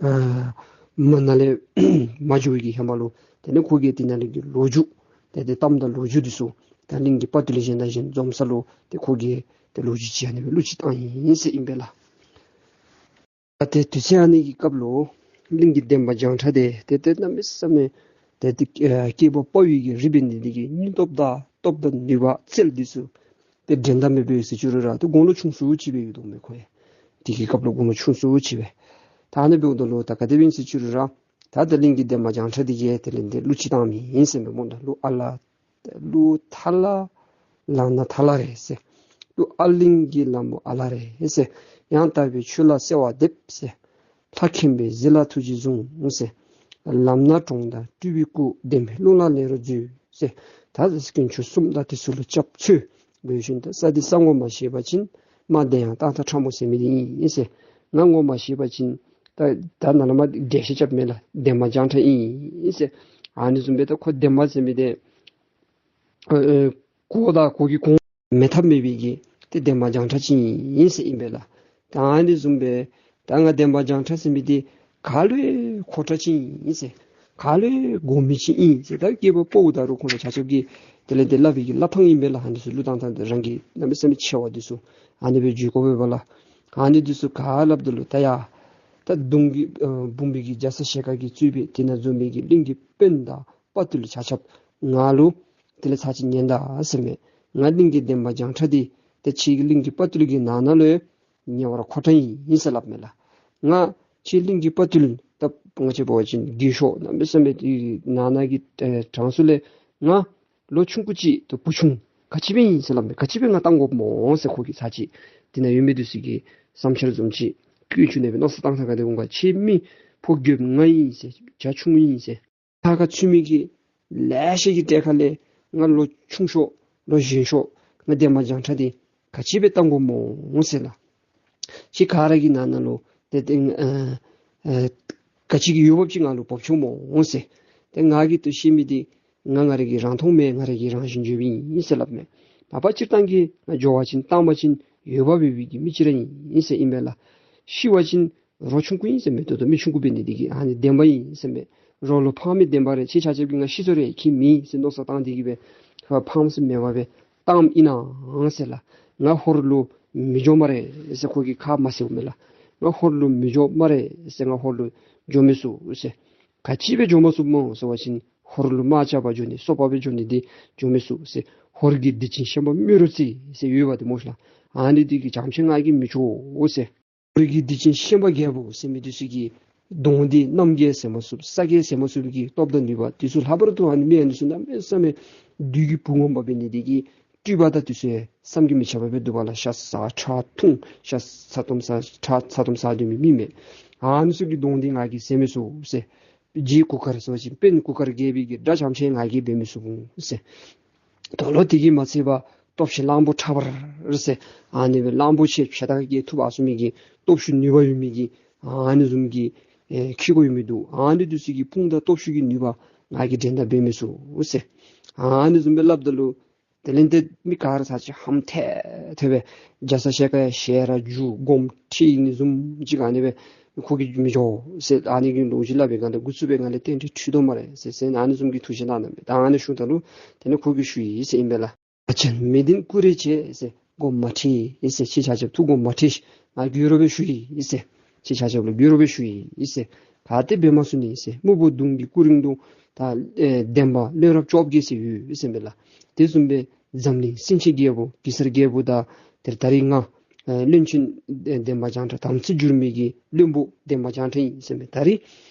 ཨ་མ་ནཱ་ལས་མ་འགྱོ་བའི་གི་ཧེ་མ་ལུ་དེ་ལས་ཁོ་གིས་དེ་ནང་ལས་ཀྱི་ལོ་རྒྱུས་ཏེ་ཏེ་གཏམ་དང་ལོ་རྒྱུས་འདི་ཚུ་ད་གླིང་གི་དཔའ་བརྟུལ་གཞན་དང་གཞན་འཛོམས་ས་ལུ་ཏེ་ཁོ་གིས་ཏེ་ལོ་རྒྱུས་ཅིག་ཨ་ནི་སྦེ་གླུ་ཅིག་བཏང་ཡི་ཟེར་ཨིན་པས་ལགས། ད་ཏེ་དུས་ཚོད་ཨ་ནི་གི་སྐབས་ལུ་གླིང་གི་འདན་མ་བྱང་ཁྲ་འདི་ཏེ་ཏེ་གནམ་མེད་ས་མེད་ཏེ་ཏེ་ཨ་སྐྱེས་པ་དཔའ་བོའི་གི་རིགས་འབད་ནི་འདི་གིས་སྙིང་སྟོབས་དང་སྟོབས་དང་ནུས་པ་རྩལ་འདི་ཚུ་ཏེ་འགྲན་ཟླ་མེད་པས་ཟེར་ཅི་རུང་ར་ཏེ་དགུང་ལོ་ཆུང་སུ་ཅིག་སྦེ་ཡོད་དོ་མས་ཁོ་ཡང་། དེ་གི་སྐབས་ལུ་དགུང་ལོ་ཆུང་སུ་ཅིག་སྦེ། ད་ཨ་ནི་འབདཝ་ད་ལུ་ད་ག་དེ་སྦེ་ཨིན་ཟེར་ཅི་རུང་ར་ད་ཏེ་གླིང་གི་འདན་མ་བྱང་ཁྲ་འདི་གིས་དེ་ལས་ཏེ་གླུ་ཅིག་བཏངམ་ཨིན་ཟེར་མས་སྨོ། ད་གླུ་ཨ་ལ་གླུ་ཐ་ལ་ལག་ན་ཐ་ལ་རེད་ཟེར། གླུ་ཨ་གླིང་གི་ལ་མོ་ཨ་ལ་རེད་ཟེར། ཡང་དག་པའི་ཆོས་ལ་གསོལ་བ་འདེབས་ཟེར། ལྷ་མཁྱེན་པའི་གཟི་ལ་ཐུགས་རྗེས་བཟུང་ཟེར། ལམ་སྣ་དྲོངས་དང་སྤྲུལ་པའི་སྐུ། བདེན་པའི་ཀླུ་ལ་ལེགས་པར་མཛོད་ཟེར། ད་དཀོན་མཆོག་གསུམ་དང་དེ་ཚུ་ལུ་སྐྱབས་འཚོལ། འབད་ཞིནམ་ད་ས་འདི་ས་ངོ་མ་ཤེས་པ་ཅིན་མ་བདེན་ཡང་རྟགས་དང་ཕྲ་མོ་ཟེར་མི་འདི་ཨིན་ཟེར། ང་ངོ་མ་ཤེས་པ་ཅིན་ད་ད་ནཱ་ལས་མར་འགྲེལ་བཤད་རྐྱབ་མས་ལགས། འདན་མ་བྱང་ཁྲ་ཨིན་ཟེར། ཨ་ནི་བཟུམ་སྦེ་ད་ཁོ་འདན་མ་ཟེར་མི་འདི་ཨ་ཨ་ཁོ་དང་ཁོ་གི་གོང་མེད་ཐབས་མེད་པའི་གི་ཏེ་འདན་མ་བྱང་ཁྲ་ཅིག་ཨིན་ཟེར་ཨིན་པས་ལགས། ད་ཨ་ནི་བཟུམ་སྦེ་ད་ང་འདན་མ་བྱང་ཁྲ་ཟེར་མི་འདི་ག་ལུ་ཡང་མཁོ་དྲགས་ཅིག་ཨིན་ཟེར། ག་ལུ་ཡང་དགོ་མི་ཅིག་ཨིན་ཟེར། ད་སྐྱེས་པ་དཔའ་བོ་ད་རུང་ཁོང་ཆ་ཁྱབ་ཀྱིས་དེ་ལས་ཏེ་སླབ་པའི་གི་སླབ་ཐངས་ཨིན་པས་ལགས། ཨ་ནི་ཚུ་གླུ་བཏང་ཐངས་དེ་རང་གི་གནམ་མེད་ས་མེད་ཆེ་བ་འདི་ཚུ་ཨ་ནི་སྦེ་བརྗོད་དགོ་པས་པ་ལགས། ཨ་ནི་འདི་ཚུ་ག་སླབ་ད་ལུ་ད་ཡ་ད་གདུང་གི་ཨ་འབུམ་པའི་གི་རྒྱ་ཚ་ཞལ་དཀར་གྱིས་གཙོས་པའི་དེ་ནང་འཛོམས་མི་གི་གླིང་གི་དཔོན་དང་དཔའ་བརྟུལ་ཆ་ཁྱབ་ང་ལུ་དེ་ལས་ཚར་གཅིག་ཉན་ད་ཟེར་མས། ང་གླིང་གི་འདན་མ་བྱང་ཁྲ་འདི་ཏེ་ཁྱེད་ཀྱི་གླིང་གི་དཔའ་བརྟུལ་གྱི་ནང་ན་ལུ་ཉེ་བར་མཁོ་དྲགས་ཨིན་ཟེར་སླབ་མས་ལགས། ང་ཁྱེད་གླིང་གི་དཔའ་བརྟུལ་ ད་ང་བཅས་འབད་བ་ཅིན་རྒས་ཤོས་གནམ་མེད་ས་མེད་དེ་ནང་ན་གི་ཨེ་གྲངས་སུ་ལས་ང་ལོ་ཆུང་ཀུ་ཅིག་ཏེ་བུ་ཆུང་ག་ཅི་འབད་ཨིན་ཟེར་སླབ་མས། ག་ཅི་འབད་ང་བཏང་དགོཔ་སྨོ་ཟེར་ཁོ་གིས་ཚར་ཅིག་དེ་ནང་ཡོད་མི་འདི་ཚུ་གི་བསམ་འཆར་བཟུམ་ཅིག་ཀུན་སྤྱོད་ནང་སྦེ་མནོ་བསམ་བཏང་ས་ག་དེ་འོང་ག། ཁྱེད་མི་ཕོ་རྒསཔ་ང་ཨིན་ཟེར། བྱ་ཆུང་ཀུ་ཨིན་ཟེར། ཐ་ཁ་ཚུད་མི་གི་ལེ་ཤ་གི་གྲལ་ཁ་ལས་ང་ལོ་ཆུང་ཤོས་ལོ་གཞོན་ཤོས་ང་འདན་མ་བྱང་ཁྲ་འདི་ག་ཅི་འབད་བཏང་དགོཔ་སྨོ་ཟེར་ལགས། ཁྱེད་ག་ར་གི་ནང་ན་ལུ་ཏེ་ཏེ་ཨ་ཨ་ག་ཅི་གི་འོས་འབབ་ཅིག་ང་ལུ་འབབ་ཆོག་སྨོ་ཟེར། ཏེ་ང་གིས་ཏེ་ཤེས་མི་འདི་ང་ང་ར་གིས་རང་མཐོང་མེད། ང་ར་གིས་རང་བཞིན་བརྗོད་པའི་ཨིན་ཟེར་སླབ་མས། མ་པ་སྤྱིར་བཏང་གི་ང་འགྱོ་བ་ཅིན་བཏང་པ་ཅིན་འོས་འབབ་ཡོད་པའི་གི་མི་ཅིག་ར་ཨིན་ཟེར་ཨིན་པས་ལགས། ཤི་བ་ཅིན་རོ་ཆུང་ཀུ་ཨིན་ཟེར་མས། ད་ལྟོ་མི་ཆུང་ཀུ་འབད་ནི་འདི་གིས་ཨ་ནི་འདན་མ་ཨིན་ཟེར་མས། རོགས་ལུ་ཕངམ་མི་འདན་མ་རེ། ཁྱེད་ཆ་ཁྱབ་ཀྱིས་ང་ཤི་སོང་རུང་ཁྱད་མེད་ཟེར་མནོ་བསམ་བཏང་སྟེ་གི་སྦེ་ཕངམ་ཟེར་མེད་པར་སྦེ་བཏངམ་ཨིན་ན་ཟེར་ལགས། ང་ཧོར་ལུ་མི་འགྱོ་སྨ་རེ་ཟེར་ཁོ་གིས་ཁ་མ་བཟེད་མས་ལགས། ང་ཧོར་ལུ་མི་འགྱོ་སྨ་རེ་ཟེར། ང་ཧོར་ལུ་འགྱོ་མི་ཚུགས་ཟེར། ག་ཅི་འབད་འགྱོ་མ་ཚུགསཔ་སྨོ་ཟེར་བ་ཅིན་ཧོར་ལུ་དམག་རྐྱབ་པར་འགྱོ་ནི་སོ་པ་སྦེ་འགྱོ་ནི་འདི་འགྱོ་མི་ཚུགས་ཟེར། ཧོར་གྱི་སྡིག་ཅན་ཤན་པ་རྨེ་རུ་རྩེ་ཟེར་ཡོདཔ་འདི་སྨོ་ལགས། ཨ་ནི་འདི་གིས་བྱམས་ཆེན་ང་གིས་མི་འགྱོ་ཟེར། ཧོར་གྱི་སྡིག་ཅན་ཤན་པ་རྒྱལ་པོ་ཟེར་མི་འདི་ཚུ་གི་གདོང་འདི་གནམ་རྒྱལ་ཟེར་མ་ཚུགས། ས་རྒྱལ་ཟེར་མ་ཚུགས་པའི་གི་སྟོབས་དང་ནུས་པ། དེ་ཚུ་ལྷག་པར་དུ་ཨ་ནི་མི་ཨ་ནི་ཚུ་གནམ་མེད་ས་མེད་བདུད་ཀྱི་བུ་ངོ་མ་འབད་ནི་འདི་གིས་སྤྲུལ་པ་དང་དེ་ཚུ་བསམ་གྱིས་མི་ཁྱབ་པ་སྦེ་འདུག་པ་ལགས། ཤ་ཟ་ཁྲག་འཐུང་ཤ་ཚ་ཏོམ་ཟ་ཁྲག་ཚ་ཏོམ་ཟ་སྡོད་མི་མི་མས། ཨ་ནི་ཚུ་གི་གདོང་འདི་ང་གིས་བཟེད་མི་ཚུགས་ཟེར། རྗེ་གུར་དཀར་ཟེར་བ་ཅིན་དཔོན་གུར་དཀར་རྒྱལ་པོའི་གི་དགྲ་བྱམས་ཆེན་ང་གིས་འབད་མི་ཚུགས་ཟེར། དོ་ལོ་དེ་གིས་མ་ཚད་པར་སྟོབས་ཆེན་གླང་པོ་ཁྲ་འབར་ཟེར་ཨ་ནི་སྦེ་གླང་པོ་ཆེ་ཕྱེད་དང་བརྒྱད་ཐུབ་པ་ཚུགས་མི་གི་སྟོབས་ཤུགས་ནུས་པ་ཡོད་མི་གི་ཨ་ནི་བཟུམ་གྱི་ཨེ་ཁྱི་གུ་ཡོད་མི་འདུག། ཨ་ནི་འདི་ཚུ་གི་དཔུང་དང་སྟོབས་ཤུགས་ཀྱི་ནུས་པ་ང་གིས་འགྲན་ཟླ་འབད་མི་ཚུགས་ཟེར། ཨ་ནི་བཟུམ་སྦེ་སླབ་ད་ལུ་དེ་ལས་ཏེ་མི་ག་ར་ཚར་ཅིག་ཧམ་ཐལ་ཐལ་སྦེ་རྒྱ་ཚ་ཞལ་དཀར་ཡང་ཞལ་ར་འགྱུར་དགོངསམ་ཁྲེལ་ནི་བཟུམ་ཅིག་ཨ་ནི་སྦེ་ཁོ་གིས་མི་འགྱོ་ཟེར། ཨ་ནི་གི་ལོ་རྒྱུས་སླབ་པའི་སྒང་ལས་འགོ་བཙུགས་པའི་སྒང་ལས་རྟེན་འབྲེལ་འཁྲུལ་དོ་སྨ་རེ་ཟེར་ཟེར་ཨ་ནི་བཟུམ་གྱི་ཐུགས་བཞེད་གནང་གནངམ་མས། ད་ཨ་ནི་ཞུཝ་ད་ལུ་དེ་ལས་ཁོ་གིས་ཞུ་ཡི་ཟེར་ཨིན་པས་ལགས། ཨ་ཅང་མི་བདེན་ཀུ་རེ་བྱས་ཟེར་དགོངསམ་མ་ཁྲེལ་ཟེར། ཁྱེད་ཆ་ཁྱབ་ཐུགས་དགོངསམ་མ་ཁྲེལ། ང་དགོད་བྲོ་སྦེ་ཞུ་ཡི་ཟེར། ཁྱེད་ཆ་ཁྱབ་ལུ་དགོད་བྲོ་སྦེ་ཞུ་ཡི་ཟེར། ག་ཏེ་འབད་མ་ཚུགས་ནི་ཟེར། སྨུག་པོ་གདོང་གི་སྐུ་རིང་དུ་ད་ཨེ་འདན་མ་བློན་རབས་བཅོ་བརྒྱད་ཟེར་ཡོད་ཟེར་མས་ལགས། དེ་བཟུམ་སྦེ་འཛམ་གླིང་སེང་ཆེན་རྒྱལ་པོ་གེ་སར་རྒྱལ་པོ་དང་དེ་ད་རིས་ང་ཨེ་བློན་ཆེན་ཨེ་འདན་མ་བྱང་ཁྲ་དམ་ཚིག་འགྱུར་མི་གི་བློན་པོ་འདན་མ་བྱང་ཁྲ་ཨིན་ཟེར་མས། ད་རིས་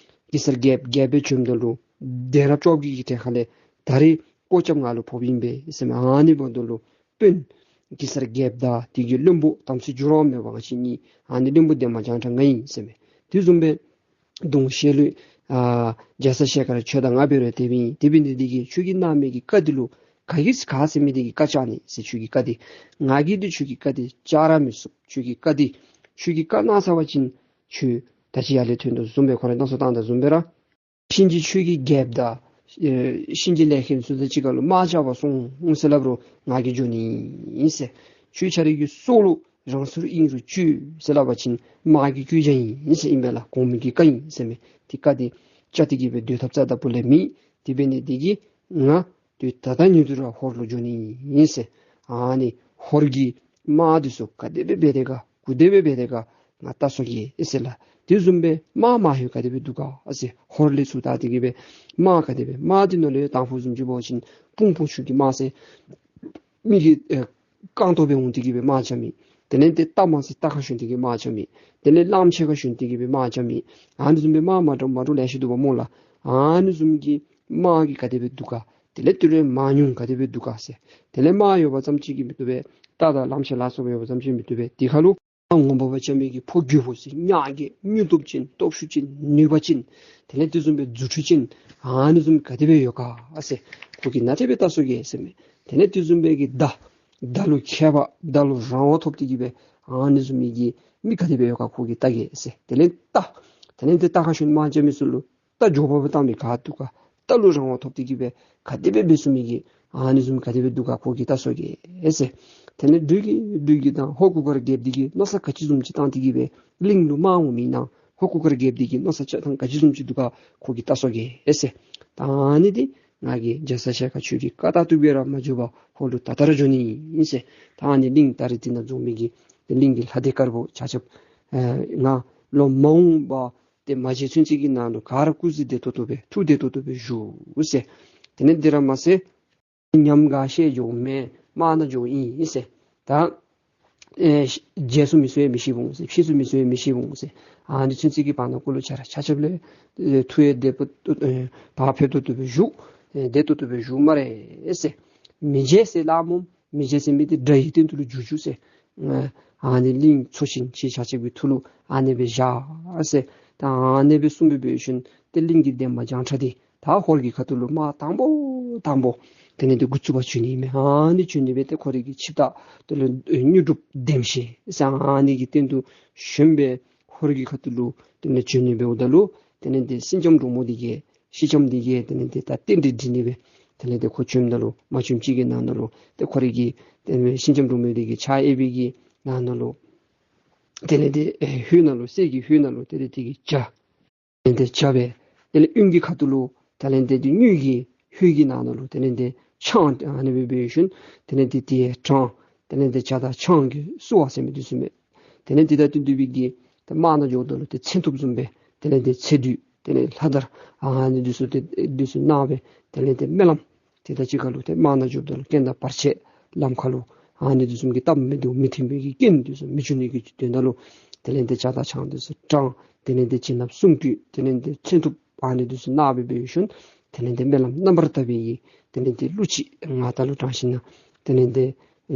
གེ་སར་རྒྱལཔོ་རྒྱལཔོ་སྦེ་བྱོནམ་ད་ལུ་འདན་རབས་བཅོ་བརྒྱད་ཀྱི་གྲལ་ཁ་ལས་ད་རིས་སྐུ་ཚབ་ང་ལུ་ཕོགཔ་ཨིན་པས་ཟེར་མས། ཨ་ནི་འབདཝ་ད་ལུ་དཔོན་གེ་སར་རྒྱལཔོ་དང་དེ་གི་བློན་པོ་དམ་ཚིག་འགྱུར་བ་མེད་པ་ང་བཅས་གཉིས། ཨ་ནི་བློན་པོ་འདན་མ་བྱང་ཁྲ་ང་ཨིན་ཟེར་མས། དེ་བཟུམ་སྦེ་གདོང་ཤལ་ལུ་ཨ་རྒྱ་ཚ་ཞལ་དཀར་ཁྱོད་དང་ང་འབད་རུང་དེ་སྦེ་ཨིན། དེ་འབད་ནི་འདི་གིས་ཁྱོད་ཀྱིས་གནང་མི་གི་བཀའ་འདི་ལུ་ག་གིས་ག་ཟེར་མི་འདི་གི་བཀའ་བཅག་ནི་ཟེར། ཁྱོད་ཀྱི་བཀའ་འདི་ང་གིས་འདི་ཁྱོད་ཀྱི་བཀའ་འདི་བཅག་ར་མི་ཚུགས། ཁྱོད་ཀྱི་བཀའ་འདི་ཁྱོད་ཀྱིས་བཀའ་གནང་ཚར་བ་ཅིན་ཁྱོད་ད་ཅི་ཡར་ལས་ཐོན་དོ་བཟུམ་སྦེ་ཁོ་ར་མནོ་བསམ་བཏང་དོ་བཟུམ་སྦེ་ར་གཤིན་རྗེ་ཆོས་ཀྱི་རྒྱལཔོ་དང་ཨེ་གཤིན་རྗེ་ལས་མཁན་ཚུ་དང་གཅིག་ཁར་ལུ་དམག་རྐྱབ་པར་སོང་ཟེར་སླབ་རུང་ང་གིས་འགྱོ་ནི་ཨིན་ཟེར། ཁྱོད་ཁྱོད་རའི་གི་སྲོག་ལུ་རང་སོར་ཨིན་རུང་གཅོད་ཟེར་སླབ་པ་ཅིན་དམག་གི་བཀོད་རྒྱ་ཨིན་ཟེར་ཨིན་པས་ལགས། གོང་མའི་གི་བཀའ་ཨིན་ཟེར་མས། དེ་བཀའ་འདི་བཅག་སྟེ་གི་སྦེ་སྡོད་ཐབས་རྩ་དང་པོ་ལས་མེད། དེ་འབད་ནི་འདི་གིས་ང་དུས་ད་ལྟ་ཉིད་དུ་ར་ཧོར་ལུ་འགྱོ་ནི་ཨིན་ཟེར། ཨ་ནི་ཧོར་གྱི་དམག་འདི་ཚུ་ག་དེ་སྦེ་འབད་དེ་ག་གུ་དེ་སྦེ་འབད་དེ་ག་ང་བལྟ་སོང་གེ་ཨེ་ཟེར་ལགས། དེ་བཟུམ་སྦེ་དམག་མ་ཧེ་ག་དེ་སྦེ་འདུག་ག་ཨ་ཟེར། ཧོར་ལས་ཚུར་བལྟ་སྟེ་གི་སྦེ་དམག་ག་དེ་སྦེ། དམག་འདི་ནང་ལས་དང་ཕུ་བཟུམ་ཅིག་འབད་བ་ཅིན་སྤུངས་སྤུངས་ཆུ་གི་དམག་ཟེར་མི་གི་ཨེ་རྐང་སྟོང་སྦེ་འོང་སྟེ་གི་སྦེ་དམག་རྐྱབ་མི། དེ་ལས་ཏེ་རྟ་མ་ཟེར་རྟ་ཁར་ཞོན་ཏེ་གི་དམག་རྐྱབ་མི། དེ་ལས་གླངམོ་ཆེ་ཁར་ཞོན་ཏེ་གི་སྦེ་དམག་རྐྱབ་མི། ཨ་ནི་བཟུམ་སྦེ་དམག་མ་འདྲཝ་མ་འདྲཝ་ལེ་ཤ་འདུག་པ་སྨོ་ལགས། ཨ་ནི་བཟུམ་གྱི་དམག་གི་ག་དེ་སྦེ་འདུག་ག། དེ་ལས་དེ་ལས་དམག་ཉུང་ག་དེ་སྦེ་འདུག་ག་ཟེར། དེ་ལས་དམག་ཡོད་པ་ཙམ་ཅིག་གིས་མི་བཏུབ་པས། རྟ་དང་གླངམོ་ཆེ་ལ་སོགས་པ་ཡོད་པ་ཙམ་ཅིག་མི་བཏུབ་པས། དེ་ཁར་ལུ་ངོ་མ་འབད་བ་ཅིན་མི་གི་ཕོ་རྒོད་པོ་ཟེར་མྱི་གི་མྱུར་སྟོབས་ཅན་སྟོབས་ཤུགས་ཅན་ནུས་པ་ཅན། དེ་ལས་དེ་བཟུམ་སྦེ་རྫུ་འཕྲུལ་ཅན། ཨ་ནི་བཟུམ་ག་དེ་སྦེ་ཡོད་ག་ཨ་ཟེར། ཁོ་གིས་ནཱ་དེ་སྦེ་བལྟ་སོང་གེ་ཟེར་མས། དེ་ལས་དེ་བཟུམ་སྦེ་གི་མདའ་མདའ་ལུ་མཁས་པ་མདའ་ལུ་རང་དབང་ཐོབ་སྟེ་གི་སྦེ་ཨ་ནི་བཟུམ་མི་གི་མི་ག་དེ་སྦེ་ཡོད་ག་ཁོ་གིས་བལྟ་གེ་ཟེར། དེ་ལས་རྟ་དེ་ལས་ཏེ་རྟ་ཁར་ཞོན་དམག་རྐྱབ་མི་ཚུ་ལུ་རྟ་མགྱོགས་པ་སྦེ་བཏང་མི་ག་འདུག་ག། རྟ་ལུ་རང་དབང་ཐོབ་སྟེ་གི་སྦེ་ག་དེ་སྦེ་འབད་ཚུགས་མི་གི་ཨ་ནི་བཟུམ་ག་དེ་སྦེ་འདུག་ག་ཁོ་གིས་བལྟ་སོང་གེ་ཨེ་ཟེར། དེ་ལས་སྦྲུལ་གྱི་སྦྲུལ་གྱི་དང་ཧོར་གུར་དཀར་རྒྱལཔོ་འདི་གིས་མནོ་བསམ་ག་ཅི་བཟུམ་ཅིག་བཏང་སྟེ་གི་སྦེ་གླིང་ལུ་དམག་འོང་མི་ཨིན་ན། ཧོར་གུར་དཀར་རྒྱལཔོ་འདི་གིས་མནོ་བསམ་ཆ་ཐང་ག་ཅི་བཟུམ་ཅིག་འདུག་ག་ཁོ་གིས་བལྟ་སོང་གེ་ཨེ་ཟེར། ད་ཨ་ནི་འདི་ང་གིས་རྒྱ་ཚ་ཞལ་དཀར་ཁྱོད་ཀྱི་བཀའ་ལྟར་དུ་སྦེ་ར་མ་འགྱོ་བར་ཧོར་ལུ་ད་ལྟོ་ར་འགྱོ་ནི་ཨིན་ཟེར། ད་ཨ་ནི་གླིང་ད་རིས་འདི་ནང་འཛོམས་མི་གི་ཏེ་གླིང་གི་ལྷ་སྡེ་དཀར་པོ་ཆ་ཁྱབ་ཨེ་ང་ལོ་མ་འོངས་པ་ཏེ་མ་མཇལ་ཚུན་ཚོད་ཀྱི་ནང་ལུ་ག་ར་སྐུ་གཟུགས་བདེ་ཏོག་ཏོ་སྦེ་ཐུགས་བདེ་ཏོག་ཏོ་སྦེ་བཞུགས་ཟེར། དེ་ལས་འདི་ར་མ་ཚད་ཉམས་ག་ཤེས་འགྱོཝ་མེད། དམག་ནང་འགྱོཝ་ཨིན་ཟེར། ད་ ཨེ་རྗེས་སུ་མི་སོང་ཡང་མི་ཤེས་འོང་ཟེར། ཕྱིས་སུ་མི་སོང་ཡང་མི་ཤེས་འོང་ཟེར། ཨ་ནི་ཚུན་ཚོད་ཀྱི་བར་ན་ཀོ་ལུ་ཆ་ར་ཆ་ཁྱབ་ལས་ཨེ་ཐུ་ཡང་བདེ་པོ་ཨེ་བག་ཕེབས་ཏོག་ཏོ་སྦེ་བཞུགས། ཨེ་བདེ་ཏོག་ཏོ་སྦེ་བཞུགས་སྨ་རེ་ཟེར། མི་བརྗེད་ཟེར་སླབ་སྨོ། མི་བརྗེད་ཟེར་མི་འདི་དགྲ་ཡི་སྟེང་དུ་ལུ་འགྱུར་འགྱུར་ཟེར། ཨ་ནི་གླིང་ཚོ་ཆེན་ཁྱེད་ཆ་ཁྱབ་ཀྱི་ཐུགས་ལུ་ཨ་ནི་སྦེ་བཞག་ཟེར། ད་ཨ་ནི་སྦེ་གསུངས་སྦེ་འབད་ཞིནམ་ཏེ་གླིང་གི་འདན་མ་བྱང་ཁྲ་འདི་ད་ཧོར་གྱི་ཁ་ཐུག་ལུ་དམག་དང་པོ་དང་པོ་དེ་ལས་ཏེ་འགོ་བཙུགས་པར་བྱོན་ནི་ཨིན་མས། ཨ་ནི་བྱོན་ནི་སྦེ་ཏེ་ཁོ་རའི་གི་ཆིབས་རྟ་དེ་ལས་དངོས་གྲུབ་ལྡེམ་ཤིང་ཟེར་ཨ་ནི་གི་སྟེང་དུ་ཞོན་སྦེ་ཧོར་གྱི་ཁ་ཐུག་ལུ་དེ་ལས་བྱོན་ནི་འབདཝ་ད་ལུ་དེ་ལས་ཏེ་སེང་ལྕམ་འབྲུག་མོ་འདི་གིས་སེང་ལྕམ་འདི་གིས་དེ་ལས་ཏེ་ད་རྟེན་འབྲེལ་འགྲིག་ནི་སྦེ་དེ་ལས་ཏེ་ཁོ་བྱོནམ་ད་ལུ་མ་བྱོན་ཅིག་གི་ནང་ན་ལུ་ཏེ་ཁོ་རའི་གི་དེ་ལས་སེང་ལྕམ་འབྲུག་མོ་འདི་གི་ཕྱག་གཡས་པའི་གི་ནང་ན་ལུ་དེ་ལས་ཏེ་ཨེ་ཧོད་ནང་ལུ་གསེར་གྱི་ཧོད་ནང་ལུ་དེ་ལས་དེ་གི་ཇ་དེ་ལས་ཏེ་ཇ་སྦེ་དེ་ལས་གཡོན་གྱི་ཁ་ཐུག་ལུ་དེ་ལས་ཏེ་དེ་དངུལ་གྱི་ཧོད་ཀྱི་ནང་ན་ལུ་དེ་ལས་ཏེ་ཆང་ཨ་ནི་སྦེ་འབད་ཞིནམ་དེ་ལས་ཏེ་དེ་དྲངས། དེ་ལས་ཏེ་ཇ་དང་ཆང་གི་བསུ་བ་ཟེར་མི་འདི་ཚུ་མས། དེ་ལས་ཏེ་ད་དེ་འདུས་པའི་གི་ཏེ་དམག་ནང་འགྱོཝ་ད་ལུ་ཏེ་མཚོན་ཐུབ་བཟུམ་སྦེ་དེ་ལས་ཏེ་ཚེ་མདུད་དེ་ལས་ལྷ་དར་ཨ་ནི་འདི་ཚུ་ཏེ་འདི་ཚུ་གནང་སྦེ་དེ་ལས་ཏེ་སྨོན་ལམ་ཏེ་ད་ཅི་ཁ་ལུ་ཏེ་དམག་ནང་འགྱོཝ་ད་ལུ་རྐྱེན་དང་བར་ཆད་ལམ་ཁ་ལུ་ཨ་ནི་འདི་ཚུ་གི་སྟབས་མི་བདེཝ་མི་མཐུན་པའི་གི་རྐྱེན་འདི་ཚུ་མི་འབྱུང་ནི་གི་དོན་དག་ལུ་དེ་ལས་ཏེ་ཇ་དང་ཆང་འདི་ཚུ་དྲངས། དེ་ལས་ཏེ་བྱིན་རླབས་གསུང་སྤྲུལ་དེ་ལས་ཏེ་མཚོན་ཐུབ་ཨ་ནི་འདི་ཚུ་གནང་སྦེ་འབད་ཞིནམ་དེ་ལས་ཏེ་སྨོན་ལམ་རྣམ་པར་དག་པའི་གི་དེ་ལས་ཏེ་གླུ་ཅིག་ང་ད་ལུ་དྲངས་ཞིནམ་ན་དེ་ལས་ཏེ་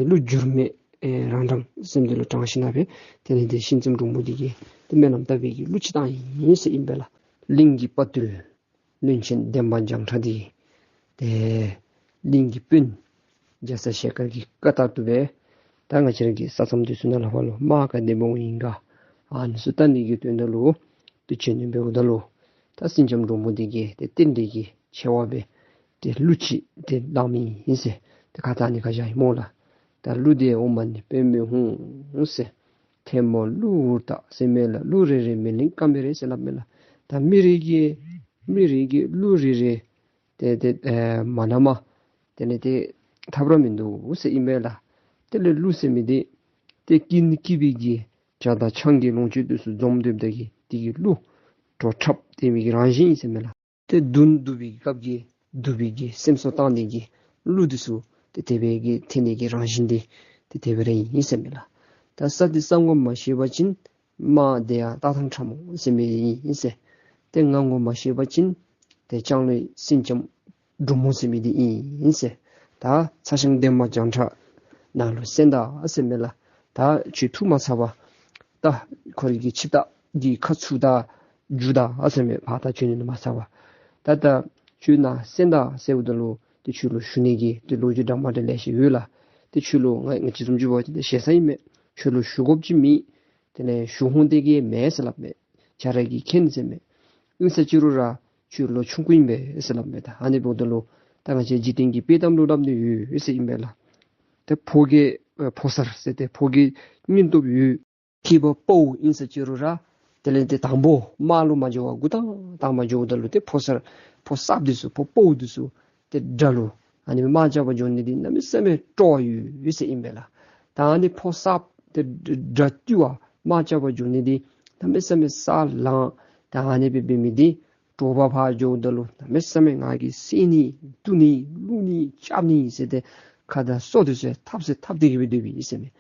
གླུ་འགྱུར་མེད་ཨེ་རང་དྲང་སེམས་འདི་ལུ་དྲངས་ཞིནམ་ན་སྦེ་དེ་ལས་ཏེ་སེང་ལྕམ་འབྲུག་མོ་འདི་གིས་ཏེ་སྨོན་ལམ་བཏབ་པའི་གི་གླུ་ཅིག་བཏང་ཡི་ཟེར་ཨིན་པས་ལགས། གླིང་གི་དཔའ་བརྟུལ་བློན་ཆེན་འདན་མ་བྱང་ཁྲ་འདི་ཏེ་གླིང་གི་དཔོན་རྒྱ་ཚ་ཞལ་དཀར་གྱི་བཀའ་ལྟར་དུ་སྦེ་ད་ང་བཅས་ར་གི་ས་མཚམས་འདི་ཚུ་ནང་ལུ་ཕར་ལུ་དམག་ག་དེ་སྦེ་འོང་ཡི་ག་ཨ་ནི་ཚུ་བལྟ་ནི་གི་དོན་དག་ལུ་ཏེ་བྱོན་ནི་འབདཝ་ད་ལུ་ད་སེང་ལྕམ་འབྲུག་མོ་འདི་གིས་ཏེ་རྟེན་འབྲེལ་གྱི་ཆེ་བ་སྦེ་ཏེ་གླུ་ཅིག་ཏེ་བླངས་མི་ཨིན་ཟེར། ཏེ་ཁ་ཐུག་ནི་ཁ་བཞག་ཨིན་སྨོ་ལགས། ད་གླུ་འདི་འོ་མ་ནི་དཔེ་མི་ཧུང་ཟེར། ཐལ་མོ་གླུ་བུར་དག་ཟེར་མས་ལགས། གླུ་རེ་རེ་མེ་ལེན་སྐམ་པས་རེད་ཟེར་སླབ་མས་ལགས། ད་མི་རེ་གི་མི་རེ་གི་གླུ་རེ་རེ་ཏེ་ཏེ་ཨེ་མ་ན་མ་དེ་ལས་ཏེ་ཐབས་ར་མིན་འདུག་ཟེར་ཨིན་པས་ལགས། དེ་ལས་གླུ་ཟེར་མི་འདི་ཏེ་སྐྱིད་ནི་སྐྱིད་པའི་གི་ཇ་དང་ཆང་གི་ལོངས་སྤྱོད་འདི་ཚུ་འཛོམས་སྡོདཔ་ད་གི་དེ་གི་གླུ་བྲོ་འཁྲབ་སྟེ་མི་གི་རང་བཞིན་ཨིན་ཟེར་མས་ལགས། ཏེ་གདུང་སྡུག་པའི་སྐབས་ཀྱི་སྡུག་པའི་གི་སེམས་གསོ་བཏང་ནི་གི་གླུ་འདི་ཚུ་ཏེ་དེ་སྦེ་གི་འཐེན་ནི་གི་རང་བཞིན་འདི་ཏེ་དེ་སྦེ་ར་ཨིན་ཟེར་མས་ལགས། ད་ས་འདི་ས་ངོ་མ་ཤེས་པ་ཅིན་དམག་འདི་ཡང་སྟག་ཐང་ཁྲ་མོ་ཟེར་མི་ཨིན་ཟེར། ཏེ་ང་ངོ་མ་ཤེས་པ་ཅིན་ཏེ་ལྕང་ལོའི་སེང་ལྕམ་འབྲུག་མོ་ཟེར་མི་འདི་ཨིན་ཟེར། ད་ཚ་ཞང་འདན་མ་བྱང་ཁྲ་ནང་ལུ་གསན་ད་ཟེར་མས་ལགས། ད་ཁྱོད་ཐུགས་མ་ཚ་བར་ད་ཁོ་རའི་གི་ཆིབས་རྟ་འདི་ཁ་ཚུར་ད་འགྱོ་ད་ཟེར་མས། ཕར་ད་བྱོན་ནི་མ་ཚར་བར་ད་ད་ཁྱོད་ནཱ་གསན་ད་ཟེརཝ་ད་ལུ་ཏེ་ཁྱོད་ལུ་ཞུ་ནི་གི་ཏེ་ལོ་རྒྱུས་འདྲ་མ་འདྲ་ལེ་ཤ་ཡོད་ལགས། ཏེ་ཁྱོད་ལུ་ང་ང་བཅས་བཟུམ་ཅིག་འབད་བ་ཅིན་ཏེ་ཞེ་ས་ཨིན་མས། ཁྱོད་ལུ་ཞུ་དགོཔ་ཅིག་མེད། དེ་ལས་ཞུ་ཧོང་དེ་གིས་མེད་ཟེར་སླབ་མས། ཁྱོད་ར་གིས་མཁྱེན་ཟེར་མས། ཨིན་ས་ཅི་རུང་ར་ཁྱོད་ལོ་ཆུང་ཀུ་ཨིན་པས་ཟེར་སླབ་མས། ད་ཨ་ནི་འབདཝ་ད་ལུ་ད་ང་བཅས་འཇིག་རྟེན་གྱི་དཔྱེ་གཏམ་ལུ་སླབ་ནི་ཡོད་ཟེར་ཨིན་པས་ལགས། ཏེ་ཕོ་རྒྱས་ཨེ་ཕོ་གསར་ཟེར་ཏེ་ཕོ་རྒྱས་སྙིང་སྟོབས་ཡོད། སྐྱེས་པ་ཕོ་ཨིན་ས་ཅི་རུང་ར་དེ་ལས་ཏེ་དང་པོ་དམག་ལུ་མ་འགྱོ་བར་འགོ་དང་དང་པ་འགྱོཝ་ད་ལུ་ཏེ་ཕོ་གསར་ཕོ་གསརཔ་འདི་ཚུ་ཕོ་ཕོ་འདི་ཚུ་ཏེ་དགྲ་ལུ་ཨ་ནི་དམག་རྐྱབ་པར་འགྱོ་ནི་འདི་གནམ་མེད་ས་མེད་སྤྲོ་བ་ཡོད་ཡོད་ཟེར་ཨིན་པས་ལགས། ད་ཨ་ནི་ཕོ་གསརཔ་ཏེ་དགྲ་བཏུལ་བར་དམག་རྐྱབ་པར་འགྱོ་ནི་འདི་གནམ་མེད་ས་མེད་ས་ལངས། ད་ཨ་ནི་སྦེ་འབད་མི་འདི་དྲོ་པ་ཕར་འགྱོཝ་ད་ལུ་གནམ་མེད་ས་མེད་ང་གིས་བསད་ནི་བཏུལ་ནི་བླུག་ནི་རྐྱབ་ནི་ཟེར་ཏེ་ཁ་དང་སོ་འདི་ཚུ་འཐབ་ས་འཐབ་སྟེ་གི་སྦེ་སྡོདཔ་ཨིན་ཟེར་མས།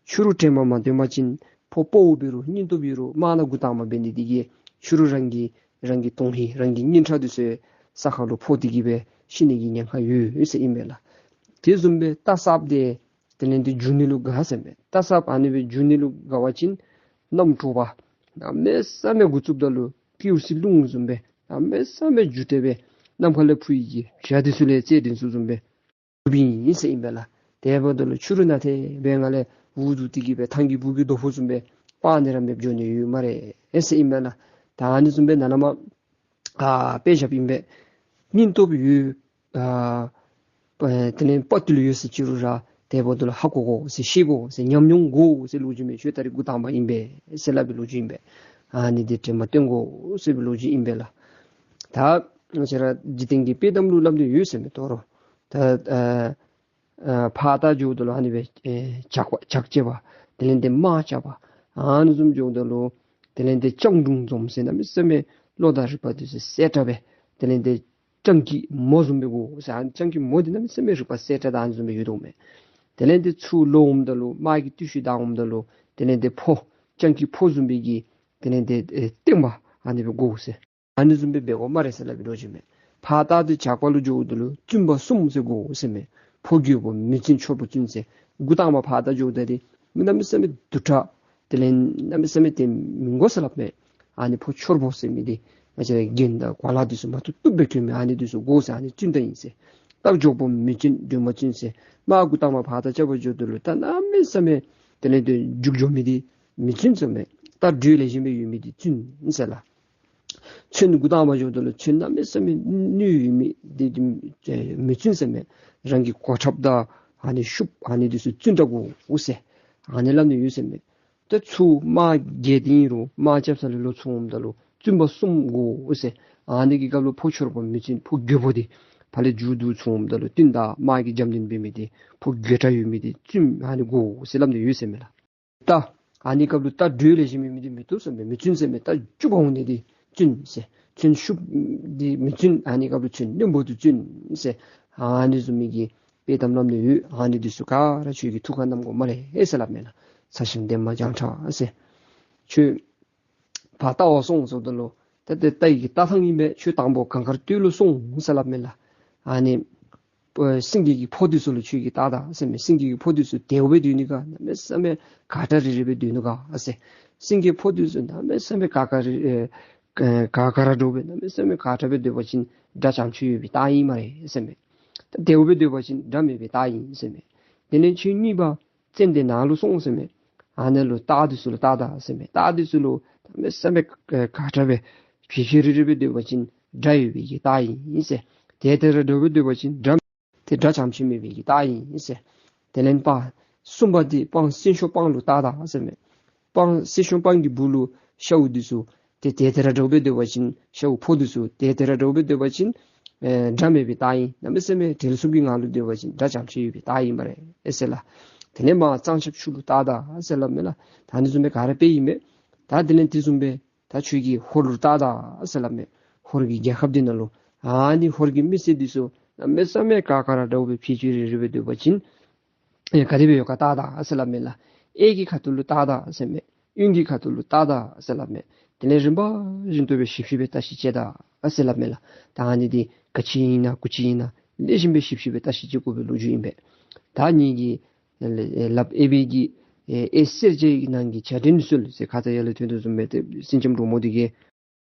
ཕྱི་རུ་དྲན་པ་མ་བཏོན་པ་ཅིན་ཕོ་ཕོ་འབད་རུང་སྙིང་སྟོབས་ཡོད་རུང་དམག་ནང་འགོ་དང་པ་འབད་ནི་འདི་གིས་ཕྱི་རུ་རང་གི་རང་གི་དོན་ཧིང་རང་གི་སྙིང་ཁྲག་འདི་ཚུ་ས་ཁ་ལུ་ཕོག་སྟེ་གི་སྦེ་ཤི་ནི་གི་ཉེན་ཁ་ཡོད་ཟེར་ཨིན་པས་ལགས། དེ་བཟུམ་སྦེ་རྟ་གསརཔ་འདི་དེ་ལས་འདི་རྒྱུག་ནི་ལུ་དགའ་ཟེར་མས། རྟ་གསརཔ་ཨ་ནི་སྦེ་རྒྱུག་ནི་ལུ་དགའ་བ་ཅིན་གནམ་དྲོ་པ་གནམ་མེད་ས་མེད་འགོ་བཙུགསཔ་ད་ལུ་ཀེའུ་སི་རླུང་བཟུམ་སྦེ་གནམ་མེད་ས་མེད་རྒྱུག་སྟེ་སྦེ་གནམ་ཁ་ལས་འཕུ་ཡི་གི་བྱ་འདི་ཚུ་ལས་རྩེ་འདི་ཚུ་བཟུམ་སྦེ་རྒྱུགཔ་ཨིན་ཟེར་ཨིན་པས་ལགས། དེ་འབདཝ་ད་ལུ་ཕྱི་རུ་ནང་ཏེ་སྦེ་ང་ལས་འུ་སྡུག་སྟེ་གི་སྦེ་ཐང་གི་སྦུག་གི་རྡོ་ཕོག་བཟུམ་སྦེ་སྤང་ནི་ར་མེདཔ་འགྱོ་ནི་ཡོད་སྨ་རེ་ཟེར་ཨིན་པས་ལགས། ད་ཨ་ནི་བཟུམ་སྦེ་ནཱ་ལས་མར་ཨ་དཔེ་བཞགཔ་ཨིན་པས། སྙིང་སྟོབས་ཡོད་ཨ་དེ་ལས་དཔའ་བརྟུལ་ཡོད་ས་ཅི་རུང་ར་དེ་འབདཝ་ད་ལུ་ཧ་གོ་དགོ་ཟེར་ཤེས་དགོ་ཟེར་ཉམས་མྱོང་དགོ་ཟེར་ལོ་རྒྱུས་མས། ཁྱོད་ད་རིས་འགོ་དང་པ་ཨིན་པས་ཟེར་སླབ་པའི་ལོ་རྒྱུས་ཨིན་པས། ཨ་ནི་འདི་དྲན་པ་བཏོན་དགོ་ཟེར་བའི་ལོ་རྒྱུས་ཨིན་པས་ལགས། ད་ང་བཅས་ར་འཇིག་རྟེན་གྱི་དཔྱེ་གཏམ་ལུ་སླབ་ནི་ཡོད་ཟེར་མས། དོ་རུང་ད་ཨ་ཨ་ཕར་ད་འགྱོཝ་ད་ལུ་ཨ་ནི་སྦེ་ཨེ་ཇག་པ་ཇག་བྱེད་པ་དེ་ལས་འདི་དམག་རྐྱབ་པ་ཨ་ནི་བཟུམ་འགྱོཝ་ད་ལུ་དེ་ལས་འདི་སྤྱང་གྲུང་འཛོམས་ཟེར་གནམ་མེད་ས་མེད་བློ་དང་རིག་པ་འདི་ཚུ་གསལ་དྲགས་སྦེ་དེ་ལས་འདི་སྤྱང་ཀི་མོ་བཟུམ་སྦེ་དགོ་ཟེར། ཨ་ནི་སྤྱང་ཀི་མོ་འདི་གནམ་མེད་ས་མེད་རིག་པ་གསལ་དྲགས་དང་ཨ་ནི་བཟུམ་སྦེ་ཡོད་དོ་མས། དེ་ལས་འདི་ཚུར་ལོག་འོངམ་ད་ལུ་དམག་གི་རྟུལ་ཞུགས་བཏང་འོངམ་ད་ལུ་དེ་ལས་འདི་ཕོ་སྤྱང་ཀི་ཕོ་བཟུམ་སྦེ་གི་དེ་ལས་འདི་ཨེ་སྟོན་པ་ཨ་ནི་སྦེ་དགོ་ཟེར། ཨ་ནི་བཟུམ་སྦེ་འབད་དགོ་སྨ་རེ་ཟེར་སླབ་པའི་ལོ་རྒྱུས་མས། ཕར་ད་འདི་ཇག་པ་ལུ་འགྱོཝ་ད་ལུ་བཙུན་པ་གསུམ་ཟེར་དགོ་ཟེར་མས། ཕོ་རྒོད་པོ་མི་བཙུན་ཆོར་པོ་བཙུན་ཟེར། འགོ་དང་པ་ཕར་ད་འགྱོཝ་ད་འདི་མི་གནམ་མེད་ས་མེད་དུད་ཁྲག་དེ་ལས་གནམ་མེད་ས་མེད་དེ་མི་དགོ་ཟེར་སླབ་མས། ཨ་ནི་ཕོ་ཆོར་པོ་ཟེར་མི་འདི་ང་བཅས་ར་རྒྱན་དང་གོ་ལ་འདི་ཚུ་མ་བཏུབ་བཏུབ་སྦེ་གྱོན་མི་ཨ་ནི་འདི་ཚུ་དགོ་ཟེར། ཨ་ནི་བཙུན་ད་ཨིན་ཟེར། རྟ་མགྱོགས་པོ་མི་བཙུན་སྒྲོལ་མ་བཙུན་ཟེར། མར་འགོ་དང་པ་ཕར་ད་རྐྱབ་པར་འགྱོཝ་ད་ལུ་རྟ་གནམ་མེད་ས་མེད་དེ་ལས་འདི་རྒྱུག་འགྱོ་མི་འདི་མི་བཙུན་ཟེར་མས། རྟ་འགྲོས་ལེགས་ཤོམ་སྦེ་ཡོད་མི་འདི་བཙུན་ཟེར་ལགས། ཚོན་འགོ་དང་པ་འགྱོཝ་ད་ལུ་ཚོན་གནམ་མེད་ས་མེད་ནུས་ཡོད་མི་འདི་མི་བཙུན་ཟེར་མས། རང་གི་གོ་ཁྲབ་དང་ཨ་ནི་ཤུབས་ཨ་ནི་འདི་ཚུ་བཙུན་དྲགས་དགོ་ཟེར། ཨ་ནི་སླབ་ནི་ཡོད་ཟེར་མས། ད་ཚུར་དམག་རྒྱལ་ཏེ་ཨིན་རུང་དམག་རྐྱབ་ས་ལས་ལོག་ཚུར་འོངམ་ད་ལུ་བཙུན་པ་གསུམ་དགོ་ཟེར། ཨ་ནི་གི་སྐབས་ལུ་ཕོ་ཆོར་པོ་མི་བཙུན་ཕོ་རྒོད་པོ་འདི་ཕར་ལས་མཇུག་བསྡུ་ཚུར་འོངམ་ད་ལུ་བཙུན་དང་དམག་གི་འཇམ་འདི་འབད་མི་འདི་ཕོ་རྒོད་དྲགས་ཡོད་མི་འདི་བཙུན་ཨ་ནི་དགོ་ཟེར་སླབ་ནི་ཡོད་ཟེར་མས་ལགས། རྟ་ཨ་ནི་སྐབས་ལུ་རྟ་འགྲོས་ལེགས་ཤོམ་ཡོད་མི་འདི་མི་བཏུབ་ཟེར་མས། མི་བཙུན་ཟེར་མས། རྟ་རྒྱུག་པར་འོང་ནི་འདི་བཙུན་ཟེར། ཚོན་ཤུབས་འདི་མི་བཙུན། ཨ་ནི་སྐབས་ལུ་ཚོན་རྣོན་པོ་འདི་བཙུན་ཟེར། ཨ་ནི་བཟུམ་མའི་གི་དཔེ་གཏམ་སླབ་ནི་ཡོད། ཨ་ནི་འདི་ཚུ་ག་ར་ཁྱོད་ཀྱིས་ཐུགས་ཁར་བསྣམ་དགོ་སྨ་རེ་ཟེར་སླབ་མས་ལགས། ཚ་ཞང་འདན་མ་བྱང་ཁྲ་ཟེར། ཁྱོད་ཕར་རྟ་བ་སོང་ཟེརཝ་ད་ལུ་ད་དེ་རྟ་ཡི་གི་རྟ་ཐང་ཨིན་པས། ཁྱོད་དང་པོ་གངས་དཀར་སྟོད་ལུ་སོང་ཟེར་སླབ་མས་ལགས། ཨ་ནི་ཨེ་སེང་གེ་གི་ཕོ་འདི་ཚུ་ལུ་ཁྱོད་ཀྱིས་བལྟ་ད་ཟེར་མས། སེང་གེ་གི་ཕོ་འདི་ཚུ་བདེཝ་སྦེ་སྡོད་ནི་ག་གནམ་མེད་ས་མེད་དགའ་དྲགས་རི་རི་སྦེ་སྡོད་ནུག་ག་ཟེར། སེང་གེ་ཕོ་འདི་ཚུ་གནམ་མེད་ས་མེད་དགའ་དགའ་རི་ཨེ་དགའ་དགའ་ར་འདྲཝ་སྦེ་གནམ་མེད་ས་མེད་དགའ་དྲགས་སྦེ་སྡོད་པ་ཅིན་དགྲ་བྱམས་ཆུ་ཡོད་པའི་རྟགས་ཨིན་སྨ་རེ་ཟེར་མས། ད་བདེཝ་སྦེ་སྡོད་པ་ཅིན་དགྲ་མེད་པའི་རྟགས་ཨིན་ཟེར་མས། དེ་ལས་ཁྱོད་གཉིས་པ་ཙན་དན་ནང་ལུ་སོང་ཟེར་མས། ཨ་ནི་ལུ་སྟག་འདི་ཚུ་ལུ་བལྟ་ད་ཟེར་མས། སྟག་འདི་ཚུ་ལུ་གནམ་མེད་ས་མེད་དགའ་དྲགས་སྦེ་ཕི་ཕི་རི་རི་སྦེ་སྡོད་པ་ཅིན་དགྲ་ཡོད་པའི་གི་རྟགས་ཨིན་ཟེར། དེ་དེ་ར་འདྲཝ་སྦེ་སྡོད་པ་ཅིན་དགྲ་དེ་དགྲ་བྱམས་ཆུ་མེད་པའི་གི་རྟགས་ཨིན་ཟེར། དེ་ལས་པ་གསུམ་པ་འདི་སྤང་སེང་ཤོག་སྤང་ལུ་བལྟ་ད་ཟེར་མས། སྤང་སེང་ཤོག་སྤང་གི་སྦུག་ལུ་ཤཝ་འདི་ཚུ་དེ་དེ་དེ་ར་འདྲཝ་སྦེ་སྡོད་པ་ཅིན་ཤཝ་ཕོ་འདི་ཚུ་དེ་དེ་ར་འདྲཝ་སྦེ་སྡོད་པ་ཅིན་ཨེ་དགྲ་མེད་པའི་རྟགས་ཨིན། གནམ་མེད་ས་མེད་བྲེལ་ཟུང་གི་ངང་ལུ་སྡོད་པ་ཅིན་དགྲ་བྱམས་ཆུ་ཡོད་པའི་རྟགས་ཨིན་སྨ་རེ་ཨེ་ཟེར་ལགས། དེ་ལས་མར་གཙང་ཆབ་ཆུ་ལུ་བལྟ་ད་ཟེར་སླབ་མས་ལགས། ད་ཨ་ནི་བཟུམ་སྦེ་ག་ར་དཔེ་ཨིན་མས། ད་དེ་ལས་དེ་བཟུམ་སྦེ་ད་ཁྱོད་ཀྱིས་ཧོར་ལུ་བལྟ་ད་ཟེར་སླབ་མས། ཧོར་གྱི་རྒྱལ་ཁབ་འདི་ནང་ལུ་ཨ་ནི་ཧོར་གྱི་མི་སེར་འདི་ཚུ་གནམ་མེད་ས་མེད་དགའ་དགའ་ར་འདྲཝ་སྦེ་ཕི་ཕི་རི་རི་སྦེ་སྡོད་པ་ཅིན་ཨེ་ག་དེ་སྦེ་ཡོད་ག་བལྟ་ད་ཟེར་སླབ་མས་ལགས། གཡས་ཀྱི་ཁ་ཐུག་ལུ་བལྟ་ད་ཟེར་མས། གཡོན་གྱི་ཁ་ཐུག་ལུ་བལྟ་ད་ཟེར་སླབ་མས། དེ་ལས་རིམ་པ་བཞིན་དུ་སྦེ་ཞིབ་ཞིབ་སྦེ་བརྟག་ཞིབ་བྱེད་ད་ཟེར་སླབ་མས་ལགས། ད་ཨ་ནི་འདི་ག་ཅི་ཨིན་ན་གུ་ཅི་ཨིན་ན་ལེགས་ཤོམ་སྦེ་ཞིབ་ཞིབ་སྦེ་བརྟག་ཞིབ་བྱེད་དགོ་པའི་ལོ་རྒྱུས་ཨིན་པས། ད་ངེ་གི་ལགཔ་གཡས་པའི་གི་ཨེ་གཡས་གསེར་སྦྱངས་ནང་གི་བྱ་མགྲིན་གསོལ་ཟེར་ཁ་ཙ་ཡར་ལས་ཐོན་དོ་བཟུམ་སྦེ་ཏེ་སེང་ལྕམ་འབྲུག་མོ་འདི་གིས་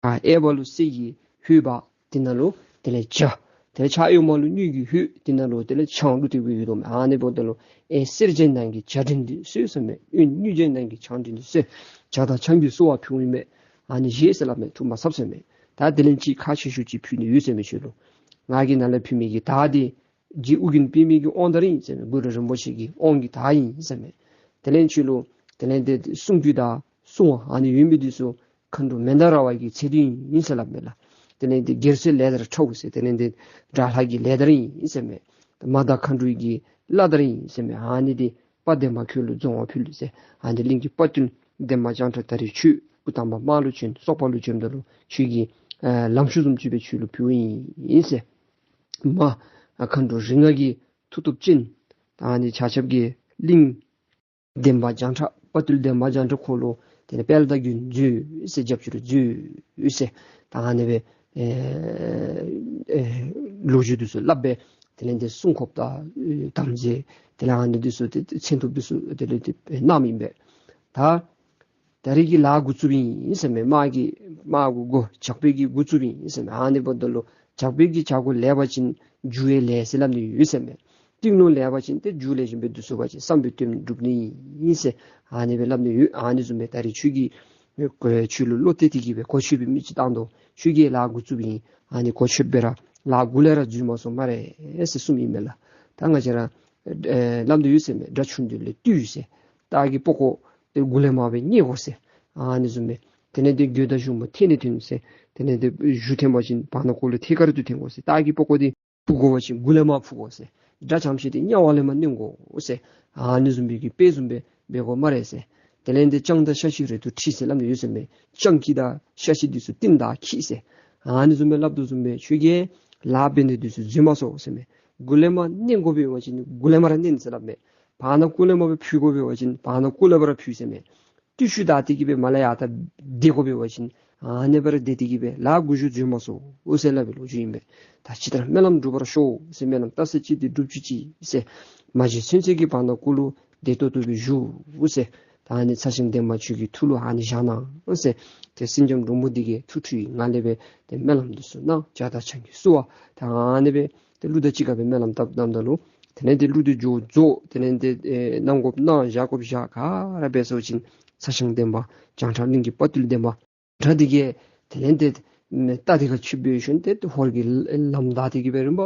ཨ་གཡས་པ་ལུ་གསེར་གྱི་ཧོད་འབག། དེ་ནང་ལུ་དེ་ལས་བྱ། དེ་ལས་ཕྱག་གཡོན་མ་ལུ་དངུལ་གྱི་ཧོད། དེ་ནང་ལུ་དེ་ལས་ཆང་བླུགས་ཏེ་སྦེ་ཡོད་དོ་མས། ཨ་ནི་འབདཝ་ད་ལུ་གཡས་གསེར་སྦྱངས་ནང་གི་བྱ་མགྲིན་འདི་གསོལ་ཟེར་མས། གཡོན་དངུལ་སྦྱངས་ནང་གི་ཆང་མགྲིན་འདི་གསོལ། བྱ་དང་ཆང་གི་གསོལ་བ་ཕུལཝ་ཨིན་མས། ཨ་ནི་བཞེས་ཟེར་སླབ་མས། ཐུགས་མ་ཚབ་ཟེར་མས། ད་དེ་ལས་ཅིག་ཁག་ཆེ་ཤོས་ཅིག་ཕུལ་ནི་ཡོད་ཟེར་མས་ཁྱོད་ལུ། ང་གིས་ནཱ་ལས་ཕུལ་མི་གི་དར་འདི་རྗེ་ཨོ་རྒྱན་པདྨའི་གི་དབང་དར་ཨིན་ཟེར་མས། གུ་རུ་རིན་པོ་ཆེ་གི་དབང་གི་དར་ཨིན་ཟེར་མས། དེ་ལས་ཁྱོད་ལུ་དེ་ལས་འདི་སྲུང་སྐུད་དང་སྲུང་བ་ཨ་ནི་ཡོད་མི་འདི་ཚུ་མཁའ་འགྲོ་མནྡ་ར་བ་གི་ཚེ་འདི་ཨིན་ཟེར་སླབ་མས་ལགས། དེ་ལས་འདི་རྒྱལ་སྲས་ལས་དར་ཁྲཝ་ཟེར་དེ་ལས་འདི་དགྲ་ལྷ་གི་ལས་དར་ཨིན་ཟེར་མས། མ་དང་མཁའ་འགྲོའི་གི་བླ་དར་ཨིན་ཟེར་མས། ཨ་ནི་འདི་དཔལ་ལྡན་མ་ཁྱོད་ལུ་རྫོང་བ་ཕུལ་ཟེར། ཨ་ནི་གླིང་གི་དཔའ་བརྟུལ་འདན་མ་བྱང་ཁྲ་ད་རིས་ཁྱོད་སྐུ་དམ་པ་དམག་ལུ་བྱོན་སོག་པོ་ལུ་བྱོནམ་ད་ལུ་ཁྱོད་ཀྱི་ཨ་ལམ་ཤུལ་བཟུམ་ཅིག་སྦེ་ཁྱོད་ལུ་ཕུལཝ་ཨིན་ཟེར། མ་མཁའ་འགྲོ་རིགས་ལྔ་གི་མཐུ་སྟོབས་ཅན་ད་ཨ་ནི་ཆ་ཁྱབ་ཀྱིས་གླིང་འདན་མ་བྱང་ཁྲ་དཔའ་བརྟུལ་འདན་མ་བྱང་ཁྲ་ཁོ་ལུ་དེ་ལས་དཔལ་དང་མགོན་མཛོད་ཟེར་རྒྱབ་སྐྱོར་མཛོད་ཟེར་ད་ཨ་ནི་སྦེ་ཨེ་ཨེ་ལོ་རྒྱུས་འདི་ཚུ་སླབ་སྦེ་དེ་ལས་འདི་སྲུང་སྐྱོབ་དང་དམ་རྫས་དེ་ལས་ཨ་ནི་འདི་ཚུ་ཏེ་མཚན་ཐོབ་འདི་ཚུ་དེ་ལས་འདི་གནངམ་ཨིན་པས། ད་ད་རིས་ཀྱི་ལཱ་འགོ་བཙུགསཔ་ཨིན་ཟེར་མས། དམག་གི་དམག་གུ་འགོ་ཇག་པའི་གི་འགོ་བཙུགསཔ་ཨིན་ཟེར་མས། ཨ་ནི་འབདཝ་ད་ལུ་ཇག་པའི་གི་ཇ་གུ་ལེགས་པ་ཅིན་རྒྱུ་ཡང་ལེགས་ཟེར་སླབ་ནི་ཡོད་ཟེར་མས། ཏིང་ལོ་ལེགས་པ་ཅིན་ཏེ་རྒྱུ་ལེགས་ཤོམ་སྦེ་བསྡུ་ཚུགས་པ་ཅིན་བསམ་པའི་དོན་འགྲུབ་ནི་ཨིན་ཟེར་ཨ་ནི་སྦེ་སླབ་ནི་ཡོད། ཨ་ནི་བཟུམ་སྦེ་ད་རིས་ཁྱོད་ཀྱི་ཁྱོད་ལུ་བློ་གཏད་དེ་གིས་སྦེ་གོ་ཆོད་པའི་མི་ཅིག་བཏང་དོ། ཁྱོད་ཀྱིས་ལཱ་འགོ་བཙུགསཔ་ཨིན། ཨ་ནི་གོ་ཆོད་སྦེ་ར་ལཱ་འགོ་ལས་ར་འཛུལ་མ་སོང་སྨ་རེ་ཟེར་གསུངམ་ཨིན་མས་ལགས། ད་ང་བཅས་ར་ཨེ་སླབ་ནི་ཡོད་ཟེར་མས། དགྲ་ཆུང་དུས་ལས་བཏུལ་ཟེར། སྟག་གི་པགས་ཀོ་འདི་མགུ་ལས་མར་སྦེ་མནན་དགོ་ཟེར། ཨ་ནི་བཟུམ་སྦེ་དེ་ལས་འདི་རྒོད་དང་གཞུ་མོ་འཐེན་ནི་འཐེན་ཟེར། དེ་ལས་འདི་གཞུ་འཐེན་པ་ཅིན་བར་ན་ཁོག་ལུ་ཐད་ཀར་དུ་འཐེན་དགོ་ཟེར། སྟག་གི་པགས་ཀོ་འདི་འཕུར་དགོ་པ་ཅིན་མགུ་ལས་མར་འཕུར་དགོ་ཟེར། དགྲ་བྱམས་ཆེ་འདི་གཉའ་བ་ལས་མར་མནན་དགོ་ཟེར། ཨ་ནི་བཟུམ་སྦེ་གི་དཔེ་བཟུམ་སྦེ་འབད་དགོ་སྨ་རེ་ཟེར། དེ་ལས་འདི་སྤྱང་དང་ཤ་ཤི་རེ་ཏོག་ཁྲིད་ཟེར་སླབ་ནི་ཡོད་ཟེར་མས། སྤྱང་ཀི་དང་ཤ་ཤི་འདི་ཚུ་རྟིང་བདའ་ཁྱིད་ཟེར། ཨ་ནི་བཟུམ་སྦེ་སླབ་དོ་བཟུམ་སྦེ་ཁྱོད་ཀྱིས་ལཱ་འབད་ནི་འདི་ཚུ་འཛོལ་མ་སོང་ཟེར་མས། མགུ་ལས་མར་མནན་དགོ་པའི་འབད་བ་ཅིན་མགུ་ལས་མར་ར་མནན་ཟེར་སླབ་མས། བར་ན་ཀུ་ལས་མར་སྦེ་འཕུལ་དགོ་པས་པ་ཅིན་བར་ན་ཀུ་ལས་ཕར་འཕུལ་ཟེར་མས། ཏེ་ཤུལ་བདའ་སྟེ་གི་སྦེ་མར་ལས་ཡར་ད་སྡོད་དགོ་པས་པ་ཅིན་ཨ་ནི་སྦེ་ར་སྡོད་དེ་གི་སྦེ་ལཱ་འགོ་བཙུགས་འགྱོ་མ་ཚུགས་ཟེར་སླབ་པའི་ལོ་རྒྱུས་ཨིན་པས། ད་ཅི་ལྟར་སྨོན་ལམ་འགྲུབ་པར་ཤོག་ཟེར། སྨོན་ལམ་བཏབ་ས་ཅིག་འདི་འགྲུབ་བཅུག་ཅིག་ཟེར། མ་བཞེས་ཚུན་ཚོད་ཀྱི་བར་ན་ཀུ་ལུ་བདེ་ཏོག་ཏོ་སྦེ་བཞུགས་ཟེར། ད་ཨ་ནི་ཚ་ཞང་འདན་མ་ཁྱོད་ཀྱི་ཐུགས་ལུ་ཨ་ནི་བཞག་གནང་ཟེར། ཏེ་སེང་ལྕམ་འབྲུག་མོ་འདི་གིས་ཐུགས་ཁྲོའི་ངང་ལས་སྦེ་ཏེ་སྨོན་ལམ་འདི་ཚུ་གནང་། ཇ་དང་ཆང་གིས་བསུ་བ། ད་ཨ་ནི་སྦེ་ཏེ་ཀླུ་དང་གཅིག་ཁར་སྦེ་སྨོན་ལམ་བཏབ་བཏབ་ད་ལུ་དེ་ལས་ཏེ་ཀླུ་འདི་འགྱོ་རྫོགས། དེ་ལས་ཏེ་ཨེ་གནང་དགོཔ་གནང་བཞག་དགོཔ་བཞག་ག་ར་འབད་སོ་ཅིན་ཚ་ཞང་འདན་མ་བྱང་ཁྲ་གླིང་གི་དཔའ་བརྟུལ་འདན་མ་བྱང་ཁྲ་འདི་གིས་དེ་ལས་ཏེ་རྟ་འདི་ཁར་ཆིབས་སྦེ་ཞོན་ཏེ་ཧོར་གྱི་ལམ་བདའ་སྟེ་གི་སྦེ་རིམ་པ་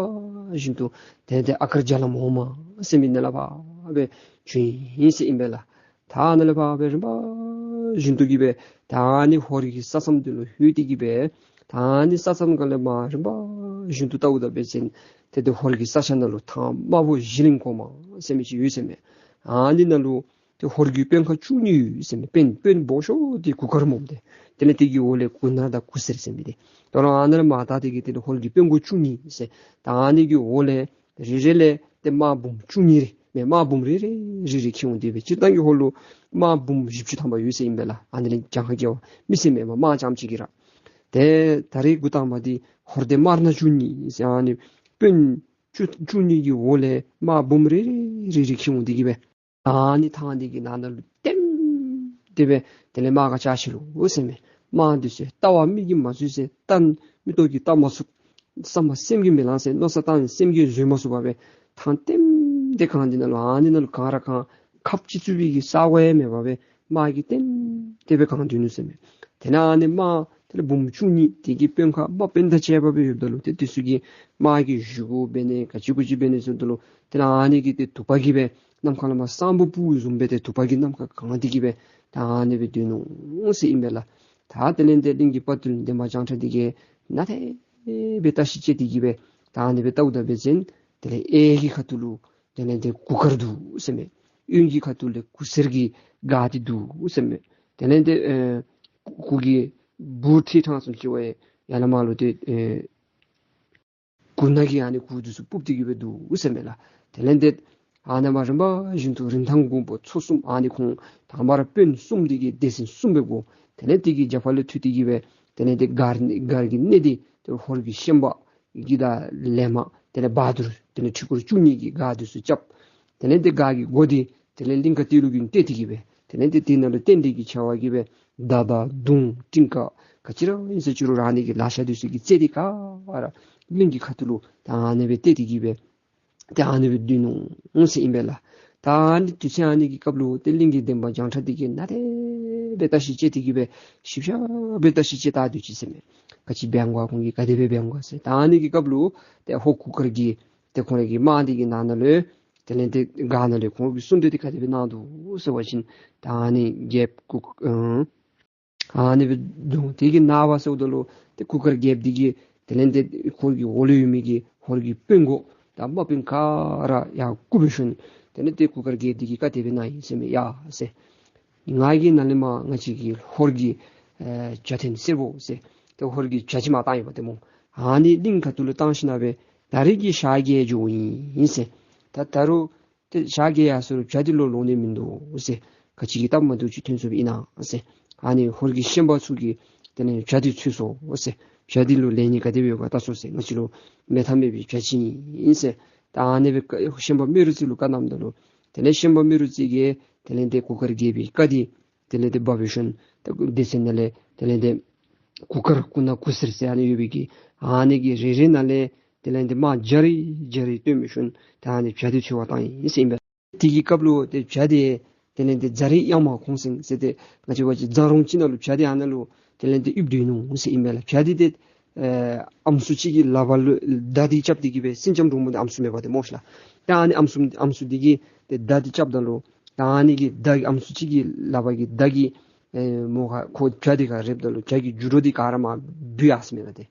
བཞིན་དུ་དེ་ལས་ཏེ་ཨ་དཀར་རྒྱ་ལམ་འོག་མ་ཟེར་མི་ནང་ལས་ཕར་སྦེ་བྱོན་ཡི་ཟེར་ཨིན་པས་ལགས། ད་ནཱ་ལས་ཕར་སྦེ་རིམ་པ་བཞིན་དུ་གི་སྦེ་ད་ཨ་ནི་ཧོར་གྱི་ས་མཚམས་འདི་ལུ་ལྷོད་དེ་གི་སྦེ་ད་ཨ་ནི་ས་མཚམས་ཁ་ལས་མར་རིམ་པ་བཞིན་དུ་བལྟཝ་ད་འབད་བ་ཅིན་ཏེ་ཏེ་ཧོར་གྱི་ས་ཆ་ནང་ལུ་ཐང་དམར་པོ་གཞི་གླིང་གོང་མ་ཟེར་མི་ཅིག་ཡོད་ཟེར་མས། ཨ་ནི་ནང་ལུ་ཏེ་ཧོར་གྱི་དཔོན་ཁག་བཅུ་གཉིས་ཡོད་ཟེར་མས། དཔོན་དཔོན་སྦོམ་ཤོས་འདི་གུར་དཀར་མོ་འདི། དེ་ལས་དེ་གི་འོག་ལས་གུར་ནག་དང་གུར་སེར་ཟེར་མི་འདི། ད་རུང་ཨ་ནཱ་ལས་མར་བལྟ་སྟེ་གི་ཏེ་ཧོར་གྱི་དཔོན་སྒོར་བཅུ་གཉིས་ཟེར། ད་ཨ་ནི་གི་འོག་ལས་རེ་རེ་ལས་ཏེ་དམག་འབུམ་བཅུ་གཉིས་རེ་མས། དམག་འབུམ་རེ་རེ་རེ་རེ་ཁྱིད་འོང་སྟེ་སྦེ་སྤྱིར་བཏང་གི་ཧོར་ལུ་དམག་འབུམ་བཞི་བཅུ་ཐམ་པ་ཡོད་ཟེར་ཨིན་པས་ལགས། ཨ་ནི་ལས་གྱངས་ཁ་རྒྱས་པ་མི་ཟེར་མེད་པར་དམག་རྐྱངམ་ཅིག་གིས་ར། ཏེ་ད་རེས་འགོ་དང་པ་འདི་ཧོར་སྡེ་དམར་ནག་བཅུ་གཉིས་ཟེར། ཨ་ནི་དཔོན་བཅུ་བཅུ་གཉིས་ཀྱི་འོག་ལས་དམག་འབུམ་རེ་རེ་རེ་རེ་ཁྱིད་འོང་སྟེ་གི་སྦེ་ཨ་ནི་ཐང་འདི་གི་ནང་ན་ལུ་ལྟེམ་སྟེ་སྦེ་དེ་ལས་དམག་ཁ་ཆ་ཤི་ལོ་ཟེར་མས། དམག་འདི་ཚུ་ལྟ་བ་མིག་གིས་མ་ཚུད་ཟེར། ལྟ་མིག་ཏོ་གིས་ལྟ་མ་ཚུགས། བསམ་པ་སེམས་ཀྱིས་མི་ལང་ཟེར། མནོ་བསམ་བཏང་སེམས་ཀྱིས་བཟོད་མ་ཚུགས་པར་སྦེ་ཐང་ལྟེམ་སྟེ་གང་འདི་ནང་ལུ་ཨ་ནི་ནང་ལུ་གང་ར་གང་ཁབ་ཅིག་བཙུགས་པའི་གི་ས་གོ་ཡང་མེད་པར་སྦེ་དམག་གིས་ལྟེམ་སྟེ་སྦེ་གང་སྡོད་ནུག་ཟེར་མས། དེ་ནང་ཨ་ནི་དམག་དེ་ལས་འབུམ་བཅུ་གཉིས་དེ་གི་དཔོན་ཁག་དམག་དཔོན་དང་བཅས་པ་སྦེ་ཡོདཔ་ད་ལུ་ཏེ་དེ་ཚུ་གིས་དམག་གི་གཞུག་གུ་འབད་ནི་ག་ཅི་གུ་ཅི་འབད་ནི་ཟེརཝ་ད་ལུ་དེ་ལས་ཨ་ནི་གི་ཏེ་དུ་པ་གིས་སྦེ་ནམ་མཁའ་ལས་མར་ས་སྨུག་སྤུབས་བཟུམ་སྦེ་ཏེ་དུ་པ་གིས་ནམ་མཁའ་གང་སྟེ་གི་སྦེ་ད་ཨ་ནི་སྦེ་སྡོད་ནུག་ཟེར་ཨིན་པས་ལགས། ད་དེ་ལས་ཏེ་གླིང་གི་དཔའ་བརྟུལ་འདན་མ་བྱང་ཁྲ་འདི་གིས་ནཱ་དེ་སྦེ་བརྟག་ཞིབ་དཔྱད་དེ་གི་སྦེ་ད་ཨ་ནི་སྦེ་བལྟཝ་ད་འབད་བ་ཅིན་དེ་ལས་གཡས་ཀྱི་ཁ་ཐུག་ལུ་དེ་ལས་ཏེ་གུར་དཀར་འདུག་ཟེར་མས། གཡོན་གྱི་ཁ་ཐུག་ལས་གུར་སེར་གྱི་སྒར་འདི་འདུག་ཟེར་མས། དེ་ལས་ཏེ་ཨེ་གུར་གྱི་སྦུག་ཁྲི་ཕྲག་གསུམ་ཅིག་བ་ཡར་ལས་མར་ལུ་ཏེ་ཨེ་གུར་ནག་གི་ཨ་ནི་གུར་འདི་ཚུ་སྤུབས་ཏེ་གི་སྦེ་འདུག་ཟེར་མས་ལགས། དེ་ལས་ཏེ་ཨ་ནཱ་མར་རིམ་པ་བཞིན་དུ་རིན་ཐང་དགོན་པ་ཚོ་གསུམ་ཨ་ནི་ཁོང་དང་པ་ར་དཔོན་གསུམ་འདི་གིས་སྡེ་ཚན་གསུམ་སྦེ་བགོ། དེ་ལས་དེ་གི་རྒྱབ་ཁ་ལས་ཐུག་སྟེ་གི་སྦེ་དེ་ལས་ཏེ་སྒར་སྒར་གྱི་གནས་འདི་ཏེ་ཧོར་གྱི་ཤན་པ་གི་དང་ལས་མ་དེ་ལས་བ་དུར་དེ་ལས་ཁྲི་སྐོར་བཅུ་གཉིས་ཀྱི་སྒར་འདི་ཚུ་རྐྱབ། དེ་ལས་ཏེ་སྒར་གྱི་སྒོ་འདི་དེ་ལས་གླིང་དཀར་སྟོད་ལུང་གིས་བཏེག་སྟེ་གི་སྦེ་དེ་ལས་ཏེ་དེ་ནང་ལུ་རྟེན་འབྲེལ་གྱི་ཆེ་བ་གིས་སྦེ་མདའ་དང་མདུང་སྤྲིན་ཁ་ག་ཅི་ར་ཨིན་ཟེར་ཅི་རུང་ར་ཨ་ནི་གི་ལག་ཆ་འདི་ཚུ་གིས་རྩེ་འདི་ག་ར་གླིང་གི་ཁ་ཐུག་ལུ་ད་ཨ་ནི་སྦེ་བཏེག་སྟེ་གི་སྦེ་ཏེ་ཨ་ནི་སྦེ་སྡོད་ནུག་ཟེར་ཨིན་པས་ལགས། ད་ཨ་ནི་དུས་ཚོད་ཨ་ནི་གི་སྐབས་ལུ་ཏེ་གླིང་གི་འདན་མ་བྱང་ཁྲ་འདི་གིས་ནཱ་དེ་སྦེ་བརྟག་ཞིབ་དཔྱད་དེ་གི་སྦེ་ཞིབ་ཆ་སྦེ་བརྟག་ཞིབ་དཔྱད་བལྟ་སྡོད་ཅི་ཟེར་མས། ག་ཅི་འབད་འོང་ག་ཁོང་གིས་ག་དེ་སྦེ་འབད་འོང་ག་ཟེར། ད་ཨ་ནི་གི་སྐབས་ལུ་ཏེ་ཧོར་གུར་དཀར་གྱི་ཏེ་ཁོང་རའི་གི་དམག་འདི་གི་ནང་ན་ལུ་དེ་ལས་ཏེ་སྒར་ནང་ལུ་ཁོང་གི་གསུང་གྲོས་འདི་ག་དེ་སྦེ་གནང་འདུག་ཟེར་བ་ཅིན་ད་ཨ་ནི་རྒྱལཔོ་གུར་ཨ་ཨ་ནི་སྦེ་འདུག། དེ་གི་ནངས་པ་ཟེརཝ་ད་ལུ་ཏེ་གུར་དཀར་རྒྱལཔོ་འདི་གིས་དེ་ལས་ཏེ་ཁོ་གི་འོག་ལུ་ཡོད་མི་གི་ཧོར་གྱི་དཔོན་གོ་དང་དམག་དཔོན་ག་ར་ཡར་བཀུག་སྦེ་ཞིནམ་དེ་ལས་ཏེ་གུར་དཀར་རྒྱལཔོ་འདི་གིས་བཀའ་དེ་སྦེ་གནང་ཡི་ཟེར་མས། ཡ་ཟེར། ང་གིས་ནཱ་ལས་མར་ང་བཅས་ཀྱི་ཧོར་གྱི་ཨེ་བྱ་ཐེངས་སེར་པོ་ཟེར་ཏེ་ཧོར་གྱི་བྱ་ཅིག་མར་བཏང་ཡོདཔ་ཏེ་སྨོ། ཨ་ནི་གླིང་ཁ་ཐུག་ལུ་བཏང་ཞིནམ་སྦེ་ད་རེས་ཀྱི་ཞག་བརྒྱད་འགྱོཝ་ཨིན་ཟེར། ད་ད་རུང་ཏེ་ཞག་བརྒྱད་ཡར་སོང་རུང་བྱ་འདི་ལོག་ལོག་ནི་མིན་འདུག་ཟེར། ག་ཅི་གི་སྟབས་མ་བདེཝ་ཅིག་ཐོན་སོངམ་ཨིན་ན་ཟེར། ཨ་ནི་ཧོར་གྱི་ཤན་པ་ཚུ་གིས་དེ་ལས་བྱ་འདི་འཚོལ་སོང་ཟེར། བྱ་འདི་ལུ་ལེན་ནི་ག་དེ་སྦེ་ཡོད་ག་བལྟ་སོང་ཟེར། ང་བཅས་ལུ་མེད་ཐབས་མེད་པའི་བྱ་ཅིག་ཨིན་ཟེར། ད་ཨ་ནི་སྦེ་ཤན་པ་རྨེ་རུ་རྩེ་ལུ་བཀའ་གནངམ་ད་ལུ་དེ་ལས་ཤན་པ་རྨེ་རུ་རྩེ་གིས་དེ་ལས་ཏེ་གུར་དཀར་རྒྱལ་པོའི་བཀའ་འདི་དེ་ལས་ཏེ་འབག་སྦེ་ཞིནམ་ཏེ་སྡེ་ཚན་ནང་ལས་དེ་ལས་ཏེ་གུར་དཀར་གུར་ནག་གུར་སེར་ཟེར་ཨ་ནི་ཡོད་པའི་གི་ཨ་ནི་གི་རེ་རེ་ནང་ལས་དེ་ལས་ཏེ་དམག་བརྒྱ་རེ་བརྒྱ་རེ་བཏོན་སྦེ་ཞིནམ་ད་ཨ་ནི་བྱ་འདི་འཚོལ་བར་བཏང་ཡི་ཟེར་ཨིན་པས། དེ་གི་སྐབས་ལུ་ཏེ་བྱ་འདི་དེ་ལས་ཏེ་རྫ་རི་གཡང་མ་གུང་སེང་ཟེར་ཏེ་ང་བཅས་བ་ཅིན་རྫ་རོང་ཅིག་ནང་ལུ་བྱ་འདི་ཨ་ནཱ་ལུ་དེ་ལས་ཏེ་ཡུདཔ་སྡོད་ནུག་ཟེར་ཨིན་པས་ལགས། བྱ་འདི་ཏེ་ཨེ་ཨམ་སྲུ་ཅིག་གི་ལག་པར་ལུ་མདའ་འདི་རྐྱབ་སྟེ་གི་སྦེ་སེང་ལྕམ་འབྲུག་མོ་འདི་ཨམ་སྲུ་མེན་པ་ཏེ་སྨོ་ཤ་ལགས། ཏེ་ཨ་ནི་ཨམ་སྲུ་ཨམ་སྲུ་འདི་གིས་ཏེ་མདའ་འདི་རྐྱབ་ད་ལུ་ད་ཨ་ནི་གི་མདའ་གི་ཨམ་སྲུ་ཅིག་གི་ལག་པ་གི་མདའ་གིས་ཨེ་མོ་ཁ་ཁོ་བྱ་འདི་ཁར་རེགཔ་ད་ལུ་བྱ་གི་རྒྱུ་རོ་འདི་ག་ར་མར་བུད་ཡར་སོང་མས་ལགས་ཏེ།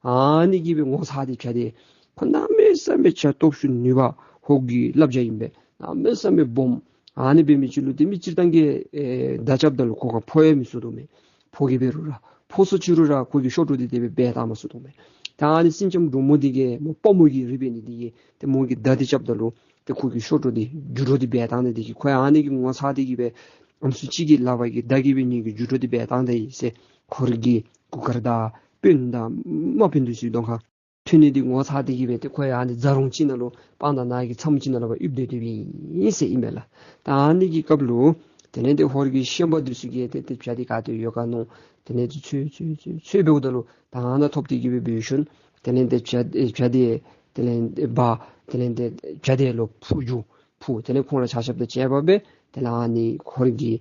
ཨ་ནི་གིས་སྦེ་ངོ་ཚ་སྟེ་བྱ་འདི་ཁོ་གནམ་མེད་ས་མེད་བྱ་སྟོབས་ཤུགས་ནུས་པ་ཧོར་གྱི་བླ་བྱ་ཨིན་པས། གནམ་མེད་ས་མེད་སྦོམ། ཨ་ནི་འབད་མི་ཅིག་ལུ་ཏེ་མི་སྤྱིར་བཏང་གིས་ཨེ་མདའ་རྐྱབ་ད་ལུ་ཁོ་ཁར་ཕོ་ཡང་མི་བཟོ་དོ་མས། ཕོ་རྒྱས་འབད་རུང་ར་ཕོ་སོ་ཅི་རུང་ར་ཁོ་གི་ཤོ་དྲོ་འདི་དེ་སྦེ་འབད་བཏང་མ་ཚུགས་དོ་མས། ད་ཨ་ནི་སེང་ལྕམ་འབྲུག་མོ་འདི་གིས་མོ་དཔའ་མོ་གི་རིགས་འབད་ནི་འདི་གིས་ཏེ་མོ་གིས་མདའ་འདི་རྐྱབ་ད་ལུ་ཏེ་ཁོ་གི་གཤོག་སྒྲོ་འདི་འགྱུར་སྒྲོ་འདི་འབད་བཏང་ནི་འདི་གིས་ཁོ་ཡང་ཨ་ནི་གི་ངོ་ཚ་སྟེ་གིས་སྦེ་ཨམ་སྲུ་ཅིག་གི་ལག་པར་གྱི་མདའ་གིས་སྦེ་ངེ་གི་འགྱུར་སྒྲོ་འདི་འབད་བཏང་ད་ཡི་ཟེར། ཧོར་གྱི་གུར་དཀར་དང་དཔོན་དང་དམག་དཔོན་འདི་ཚུ་གདོང་ཁར་ཐོན་ནི་འདི་ངོ་ཚ་སྟེ་གིས་སྦེ་ཏེ་ཁོ་ཡང་ཨ་ནི་རྫ་རོང་ཅིག་ནང་ལུ་སྤང་དང་ནགས་ཀྱི་མཚམས་ཅིག་ནང་ལུ་སྦེ་ཡིབ་སྡོད་སྡོདཔ་ཨིན་ཟེར་ཨིན་པས་ལགས། ད་ཨ་ནི་གི་སྐབས་ལུ་དེ་ལས་ཏེ་ཧོར་གྱི་ཤན་པ་འདི་ཚུ་གིས་ཏེ་ཏེ་བྱ་འདི་ག་ཏེ་ཡོད་ག་མནོ། དེ་ལས་ཏེ་འཚོལ་འཚོལ་འཚོལ་འཚོལ་འབདཝ་ད་ལུ་ད་ཨ་ནཱ་ཐོབ་སྟེ་གིས་སྦེ་འབད་ཞིནམ་དེ་ལས་ཏེ་བྱ་བྱ་འདི་དེ་ལས་ཏེ་འབག། དེ་ལས་ཏེ་བྱ་འདི་ལོག་འཕུར་འགྱོ། འཕུར། དེ་ལས་ཁོང་ར་ཆ་ཁྱབ་དང་བཅས་པ་སྦེ་དེ་ལས་ཨ་ནི་ཧོར་གྱི་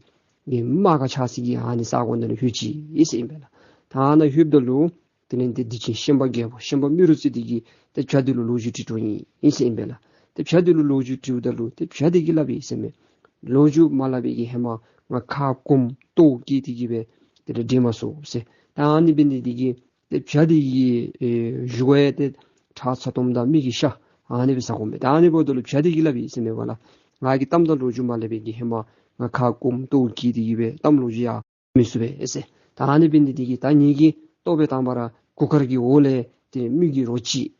གི་དམག་ག་ཆགས་སའི་གི་ཨ་ནི་ས་གོ་ནང་ལུ་ལྷོད་ཅི་ཨིན་ཟེར་ཨིན་པས་ལགས། ད་ཨ་ནཱ་ལྷོདཔ་ད་ལུ་དེ་ལས་ཏེ་སྡིག་ཅན་ཤན་པ་རྒྱལ་པོ་ཤན་པ་རྨེ་རུ་རྩེ་འདི་གིས་ཏེ་བྱ་འདི་ལུ་ལོ་རྒྱུས་དྲི་དོ་ཨིན་ཨིན་ཟེར་ཨིན་པས་ལགས། ཏེ་བྱ་འདི་ལུ་ལོ་རྒྱུས་དྲིཝ་ད་ལུ་ཏེ་བྱ་འདི་གིས་སླབ་ཨིན་ཟེར་མས། ལོ་རྒྱུས་མ་སླབ་པའི་གི་ཧེ་མ་ང་ཁ་སྐོམ་ལྟོཝ་བཀྱེས་ཏེ་གིས་སྦེ་དེ་ལས་འདྲེས་མ་སོང་ཟེར། ད་ཨ་ནི་འབད་ནི་འདི་གིས་ཏེ་བྱ་འདི་གི་ཨེ་བཞུགས་ཡ་ཏེ་ཁྲག་ཚ་ཏོམ་དང་མི་གི་ཤ་ཨ་ནི་སྦེ་ཟ་དགོ་མས། ད་ཨ་ནི་འབདཝ་ད་ལུ་བྱ་འདི་གིས་སླབ་ཨིན་ཟེར་མས་པ་ལགས། ང་གིས་གཏམ་དང་ལོ་རྒྱུས་མ་སླབ་པའི་གི་ཧེ་མ་ང་ཁ་སྐོམ་ལྟོཝ་བཀྱེས་ཏེ་གིས་སྦེ་གཏམ་ལོ་རྒྱུས་ཡང་མི་ཚུགས་པས་ཟེར། ད་ཨ་ནི་འབད་ནི་འདི་གིས་ད་ངེ་གི་ལྟོ་སྦེ་བཏང་བ་ར་གུར་དཀར་གྱི་འོག་ལས་ཏེ་མི་གི་རོ་ཅིག།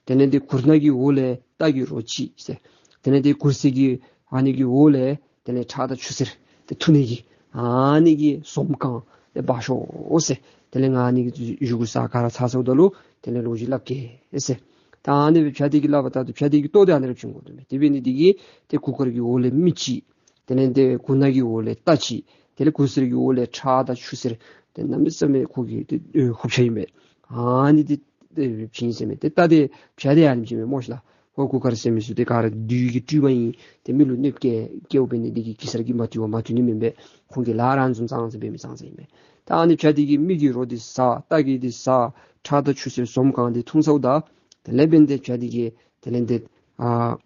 དེ་ལས་ཏེ་གུར་ནག་གི་འོག་ལས་རྟ་གི་རོ་ཅིག་ཟེར། དེ་ལས་ཏེ་གུར་སེར་གྱི་ཨ་ནི་གི་འོག་ལས་དེ་ལས་ཁྲག་དང་ཆུ་སེར་ཏེ་འཐུང་ནི་གི་ཨ་ནི་གི་ཟོམ་གང་ཏེ་འབག་ཤོག་ཟེར། དེ་ལས་ང་ཨ་ནི་གི་བཞེས་སྒོ་ས་ག་ར་ཚར་སོངམ་ད་ལུ་དེ་ལས་ལོ་རྒྱུས་སླབ་གེ་ཟེར། ད་ཨ་ནི་སྦེ་བྱ་འདི་གིས་སླབ་པ་ད་བྱ་འདི་གི་ལྟོ་འདི་ཨ་ནི་ར་བྱིན་དགོ་དོ་མས། དེ་འབད་ནི་འདི་གིས་ཏེ་གུར་དཀར་གྱི་འོག་ལས་མི་ཅིག། དེ་ལས་ཏེ་གུར་ནག་གི་འོག་ལས་རྟ་ཅིག། དེ་ལས་གུར་སེར་གྱི་འོག་ལས་ཁྲག་དང་ཆུ་སེར་ཏེ་གནམ་མེད་ས་མེད་ཁོ་གི་ཏེ་ཨེ་ཧུབ་ཆ་ཨིན་པས། ཨ་ནི་འདི་ཏེ་བྱིན་ཟེར་མས། ཏེ་རྟ་འདི་བྱ་འདི་ཨ་ནེམ་ཅིག་མས་སྨོ་ཤི་ལགས། ཧོར་གུར་དཀར་ཟེར་མི་ཚུ་ཏེ་ག་ར་བདུད་ཀྱི་སྤྲུལ་པ་ཨིན། ཏེ་མི་ལུ་གནོདཔ་བཀལ་བཀལཝ་འབད་ནི་འདི་གིས་གེ་སར་གྱིས་མ་བཏུལ་བར་མ་བཏུལ་ནི་མེན་པས། ཁོང་གིས་ལག་རང་བཟུང་ཙང་ཙ་འབད་མི་ཙང་ཙ་ཨིན་མས། ད་ཨ་ནི་བྱ་འདི་གིས་མི་གི་རོ་འདི་ཟ། རྟ་གི་འདི་ཟ། ཁྲག་དང་ཆུ་སེར་ཟོམ་གང་འདི་འཐུང་ཚརཝ་ད་དེ་ལས་འབདན་ཏེ་བྱ་འདི་གིས་དེ་ལས་ཏེ་ཨ་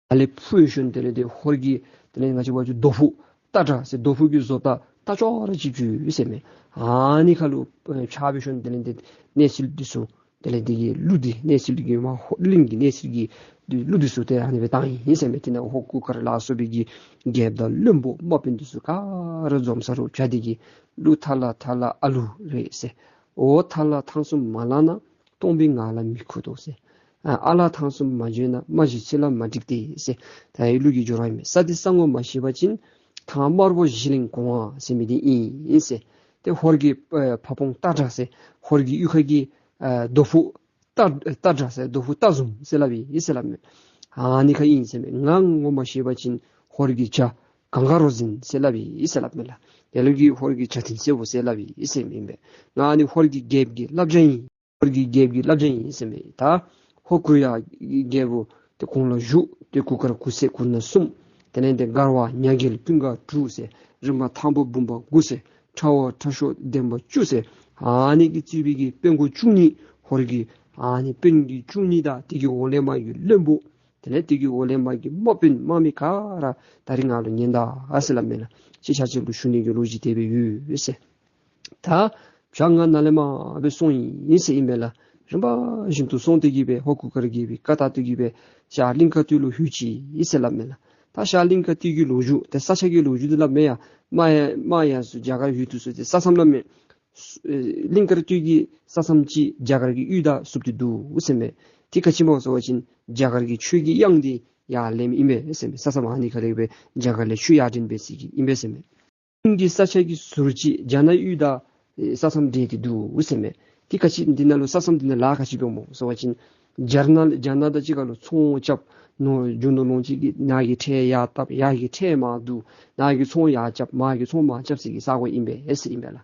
ཨ་ལས་འཕུར་ཞིནམ་དེ་ལས་ཏེ་ཧོར་གྱི་དེ་ལས་ང་བཅས་འབད་བ་ཅིན་རྡོ་ཕུག་རྟ་དྲག་ཟེར་རྡོ་ཕུག་གི་བཟོ་ལྟ་རྟ་ཅོག་ར་ཅིག་བྱུང་ཡི་ཟེར་མས། ཨ་ནི་ཁར་ལུ་ཨེ་ཕྱག་འབད་ཞིནམ་དེ་ལས་ཏེ་གནས་ཚུལ་འདི་ཚུ་དེ་ལས་འདི་གི་གླུ་འདི་གནས་ཚུལ་གྱི་མ་ཧོ་གླིང་གི་གནས་ཚུལ་གྱི་འདི་གླུ་འདི་ཚུ་ཏེ་ཨ་ནི་སྦེ་བཏང་ཡི་ཟེར་མས། དེ་ནང་ཧོར་གུར་དཀར་ལ་སོགས་པའི་གི་རྒྱལཔོ་དང་བློན་པོ་དམག་དཔོན་འདི་ཚུ་ག་ར་འཛོམས་ས་རུ་བྱ་འདི་གིས་གླུ་ཐ་ལ་ཐ་ལ་ཨ་ལུ་རེད་ཟེར། འོ་ཐ་ལ་ཐང་གསུམ་མ་ལང་ན། སྟོང་པའི་ངང་ལ་མི་ཁུག་དོ་ཟེར། ཨ་ཨ་ལ་ཐང་གསུམ་མ་བྱོན་ན། མ་བྱོན་ཚེ་ལ་མ་འགྲིག་སྟེ་ཟེར། ད་ཨེ་གླུ་གི་སྦྱོར་བ་ཨིན་མས། ས་འདི་ས་ངོ་མ་ཤེས་པ་ཅིན། ཐང་དམར་པོ་གཞི་གླིང་གོང་བ་ཟེར་མི་འདི་ཨིན་ཟེར། ཏེ་ཧོར་གྱི་ཨེ་ཕ་བོང་རྟ་དྲག་ཟེར། ཧོར་གྱི་གཡུས་ཁ་གི་ཨེ་རྡོ་ཕུག་རྟ་རྟ་དྲག་ཟེར། རྡོ་ཕུག་རྟ་བཟུམ་ཟེར་སླབ་ཨིན་ཟེར་སླབ་མས། ཨ་ནི་ཁར་ཨིན་ཟེར་མས། ང་ངོ་མ་ཤེས་པ་ཅིན་ཧོར་གྱི་བྱ་གངྒཱ་རོ་འཛིན་ཟེར་སླབ་ཨིན་ཟེར་སླབ་མས་ལགས། དེ་ལུ་གིས་ཧོར་གྱི་བྱ་ཐེན་སེར་པོ་ཟེར་སླབ་ཨིན་ཟེར་མས་པས། ང་ནི་ཧོར་གྱི་རྒྱལཔོ་གི་བླ་བྱ་ཨིན། ཧོར་གྱི་རྒྱལཔོ་གི་བླ་བྱ་ཨིན་ཟེར་མས། ད་ཧོར་གུར་ཡང་རྒྱལ་པོ་ཏེ་གོང་ལུ་བཞུགས། ཏེ་གུར་དཀར་གུར་སེར་གུར་ནག་གསུམ། དེ་ལས་ཏེ་མགར་བ་ཉ་རྒྱལ་ཀུན་དགའ་དྲུག་ཟེར། རིམ་པ་ཐང་པོ་འབུམ་པ་དགུ་ཟེར། ཁྲ་བོ་ཁྲ་ཤོག་ལྡན་པ་བཅུ་ཟེར། ཨ་ནི་གིས་གཙོས་པའི་གི་དཔོན་གོང་བཅུ་གཉིས། ཧོར་གྱི་ཨ་ནི་དཔོན་གྱི་བཅུ་གཉིས་དང་དེ་གི་འོག་ལས་མར་གྱི་བློན་པོ། དེ་ལས་དེ་གི་འོག་ལས་མར་གྱི་དམག་དཔོན་དམག་མི་ག་ར་ད་རིས་ང་ལུ་ཉན་ད་ཟེར་སླབ་མས་ལགས། ཁྱེད་ཆ་ཁྱབ་ལུ་ཞུ་ནི་གི་ལོ་རྒྱུས་དེ་སྦེ་ཡོད་ཟེར། ད་བྱ་ང་ནཱ་ལས་མར་སྦེ་སོང་ཡི་ཟེར་ཨིན་པས་ལགས། རིམ་པ་བཞིན་དུ་སོང་སྟེ་གིས་སྦེ་ཧོར་གུར་དཀར་རྒྱལ་པོའི་བཀའ་ལྟར་དུ་གིས་སྦེ་ཤར་གླིང་དཀར་སྟོད་ལུ་ལྷོད་ཅི་ཟེར་སླབ་མས་ལགས། ད་ཤར་གླིང་དཀར་སྟོད་ཀྱི་ལོ་རྒྱུས་ཏེ་ས་ཆ་གི་ལོ་རྒྱུས་འདི་སླབ་མེན་ཡ། མར་ཡ་མར་ཡ་སུ་རྒྱ་གར་ཡུལ་དུ་སོང་སྟེ་ས་མཚམས་སླབ་མས། ཨེ་གླིང་དཀར་སྟོད་ཀྱི་ས་མཚམས་ཅིག་རྒྱ་གར་གྱི་ཡུལ་དང་སུབ་སྟེ་འདུག་ཟེར་མས། དེ་ག་ཅི་སྨོ་ཟེར་བ་ཅིན་རྒྱ་གར་གྱི་ཆོས་ཀྱི་དབྱངས་འདི་ཡར་ལེནམ་ཨིན་པས་ཟེར་མས། ས་མཚམས་ཨ་ནི་ཁ་ལས་སྦེ་རྒྱ་གར་ལས་ཆོས་ཡར་འདྲེན་འབད་ས་གི་ཨིན་པས་ཟེར་མས། གླིང་གི་ས་ཆ་གི་ཟུར་ཅིག་རྒྱ་ནག་ཡུལ་དང་ཨེ་ས་མཚམས་འབྲེལ་ཏེ་འདུག་ཟེར་མས། དེ་ག་ཅི་འདི་ནང་ལུ་ས་མཚམས་འདི་ནང་ལཱ་ག་ཅི་འབདཝ་སྨོ་ཟེར་བ་ཅིན་རྒྱ་ནག་རྒྱ་ནག་དང་གཅིག་ཁར་ལུ་ཚོང་རྐྱབ། ནོར་རྒྱུ་ནོར་ལོངས་སྤྱོད་ཀྱི་ནཱ་གི་ཁྲལ་ཡར་བཏབ། ཡར་གྱི་ཁྲལ་མར་བསྡུ། ནཱ་གི་ཚོང་ཡར་རྐྱབ་མར་གྱི་ཚོང་མར་རྐྱབ་ཟེར་གྱི་ས་གོ་ཨིན་པས་ཟེར་ཨིན་པས་ལགས།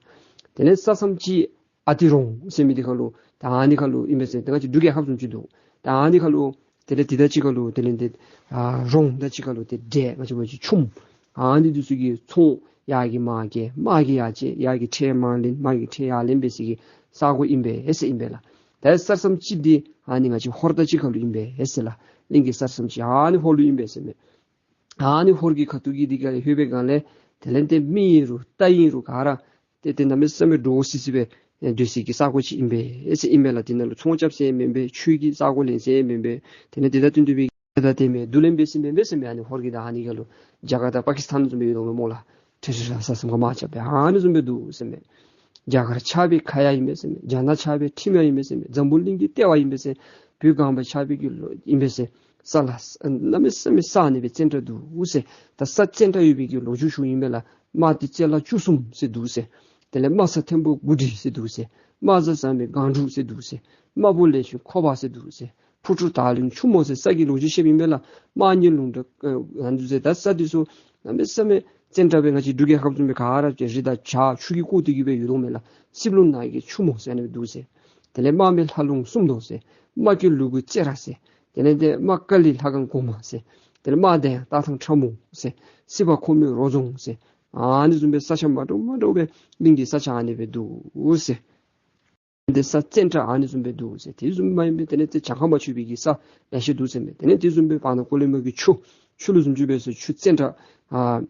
དེ་ལས་ས་མཚམས་ཅིག་ཨ་ཏི་རོང་ཟེར་མི་འདི་ཁར་ལུ་ད་ཨ་ནི་ཁར་ལུ་ཨིན་པས་ཟེར། ད་ང་བཅས་འབྲུག་རྒྱལ་ཁབ་བཟུམ་ཅིག་འདུག། ད་ཨ་ནི་ཁར་ལུ་དེ་ལས་དེ་དང་གཅིག་ཁར་ལུ་དེ་ལས་འདི་ཨ་རོང་དང་གཅིག་ཁར་ལུ་ཏེ་འབྲས་ང་བཅས་འབད་བ་ཅིན་ཆུམ། ཨ་ནི་འདི་ཚུ་གི་ཚོང་ཡར་གྱི་མར་བཀལ་མར་གྱི་ཡར་བཅད། ཡར་གྱི་ཁྲལ་མར་ལེན་མར་གྱི་ཁྲལ་ཡར་ལེན་འབད་ས་གི་ས་གོ་ཨིན་པས་ཟེར་ཨིན་པས་ལགས། ད་ས་མཚམས་ཅིག་འདི་ཨ་ནི་ང་བཅས་ཧོར་དང་གཅིག་ཁར་ལུ་ཨིན་པས་ཟེར་ལགས། གླིང་གི་ས་མཚམས་ཅིག་ཨ་ནི་ཧོར་ལུ་ཨིན་པས་ཟེར་མས། ཨ་ནི་ཧོར་གྱི་ཁ་ཐུག་གི་འདི་ཁར་ལྷོད་པའི་སྒང་ལས་དེ་ལས་ཏེ་མི་ཨིན་རུང་རྟ་ཨིན་རུང་ག་ར་ཏེ་ཏེ་གནམ་མེད་ས་མེད་འདྲོག་སི་སི་སྦེ་ཨེ་སྡོད་ས་གི་ས་གོ་ཅིག་ཨིན་པས་ཟེར་ཨིན་པས་ལགས། དེ་ནང་ལུ་ཚོང་རྐྱབ་ས་ཡང་མེན་པས། ཆོས་ཀྱི་ས་གོ་ལེན་ས་ཡང་མེན་པས། དེ་ལས་དེ་དང་བསྟུན་ཏེ་སྦེ་ད་དེ་མེད་དུ་ལེན་འབད་ས་མེན་པས་ཟེར་མས། ཨ་ནི་ཧོར་གྱི་ད་ཨ་ནི་ཁར་ལུ་རྒྱ་གར་དང་པ་ཀི་སི་ཐན་བཟུམ་སྦེ་ཡོད་དོ་སྨོ་ལགས། ཁྲལ་ཚུ་ས་མཚམས་ཁར་མར་རྐྱབ་སྦེ་ཨ་ནི་བཟུམ་སྦེ་འདུག་ཟེར་མས། རྒྱ་གར་ཆགས་པའི་ཁ་ཡ་ཨིན་པས་ཟེར་མས། རྒྱ་ནག་ཆགས་པའི་ཁྲིམས་ཡ་ཨིན་པས་ཟེར་མས། འཛམ་བུ་གླིང་གི་ལྟེ་བ་ཨིན་པས་ཟེར། བོད་ཁམས་པ་ཆགས་པའི་གི་ལོ་ཨིན་པས་ཟེར། ས་ལ་ས་གནམ་མེད་ས་མེད་ས་ཨ་ནི་སྦེ་བཙན་དྲག་འདུག་ཟེར། ད་ས་བཙན་དྲག་ཡོད་པའི་གི་ལོ་རྒྱུས་ཞུཝ་ཨིན་པས་ལགས། དམག་སྡེ་རྩེ་ལ་བཅུ་གསུམ་ཟེར་འདུག་ཟེར། དེ་ལས་དམག་ས་ཐེམ་པོ་དགུ་སྒྲིལ་ཟེར་འདུག་ཟེར། དམག་བཟའ་ཟེར་མི་སྒང་དྲུག་ཟེར་འདུག་ཟེར། དམག་དཔོན་ལས་ཆུང་ཁོ་པ་ཟེར་འདུག་ཟེར། ཕུ་ཁྲུ་དར་ལིང་ཆུ་མོ་ཟེར་ས་གི་ལོ་རྒྱུས་བཤདཔ་ཨིན་པས་ལགས། དམག་གཉེར་ལུང་འདྲ་ཨ་འདུག་ཟེར། ད་ས་འདི་ཚུ་གནམ་མེད་ས་མེད་བཙན་དྲག་སྦེ་ང་བཅས་འབྲུག་རྒྱལ་ཁབ་བཟུམ་སྦེ་ག་ར་རི་དང་བྱག་ཆུ་གིས་བསྐོར་ཏེ་གི་སྦེ་ཡོད་དོ་མས་ལགས། སྲིབ་ལུང་ནགས་ཀྱི་ཆུ་མོ་ཟེར་ཨ་ནི་སྦེ་འདུག་ཟེར། དེ་ལས་དམག་མི་ལྷ་ལུང་སུམ་མདོ་ཟེར། དམག་སྐྱིད་ལུ་གུ་རྩེ་ར་ཟེར། དེ་ལས་ཏེ་དམག་ཀ་ལི་ལྷ་ཁང་གོང་མ་ཟེར། དེ་ལས་དམག་སྡེ་སྟག་ཐང་ཁྲ་མོ་ཟེར། སྲིད་པ་ཁོ་མོའི་རོ་རྫོང་ཟེར། ཨ་ནི་བཟུམ་སྦེ་ས་ཆ་མ་འདྲཝ་མ་འདྲཝ་སྦེ་གླིང་གི་ས་ཆ་ཨ་ནི་སྦེ་འདུག་ཟེར། དེ་ས་བཙན་དྲག་ཨ་ནི་བཟུམ་སྦེ་འདུག་ཟེར། དེ་བཟུམ་མ་ཡིན་པའི་དེ་ལས་ཏེ་བྱང་ཁ་མ་ཆུ་པའི་གི་ས་ལེ་ཤ་འདུག་ཟེར་མས། དེ་ལས་དེ་བཟུམ་སྦེ་བར་ན་ཀོ་ལི་མ་གི་ཆུ་ཆུ་ལུ་བཟུམ་ཅིག་སྦེ་ཟེར་ཆུ་བཙན་དྲག་ཨ་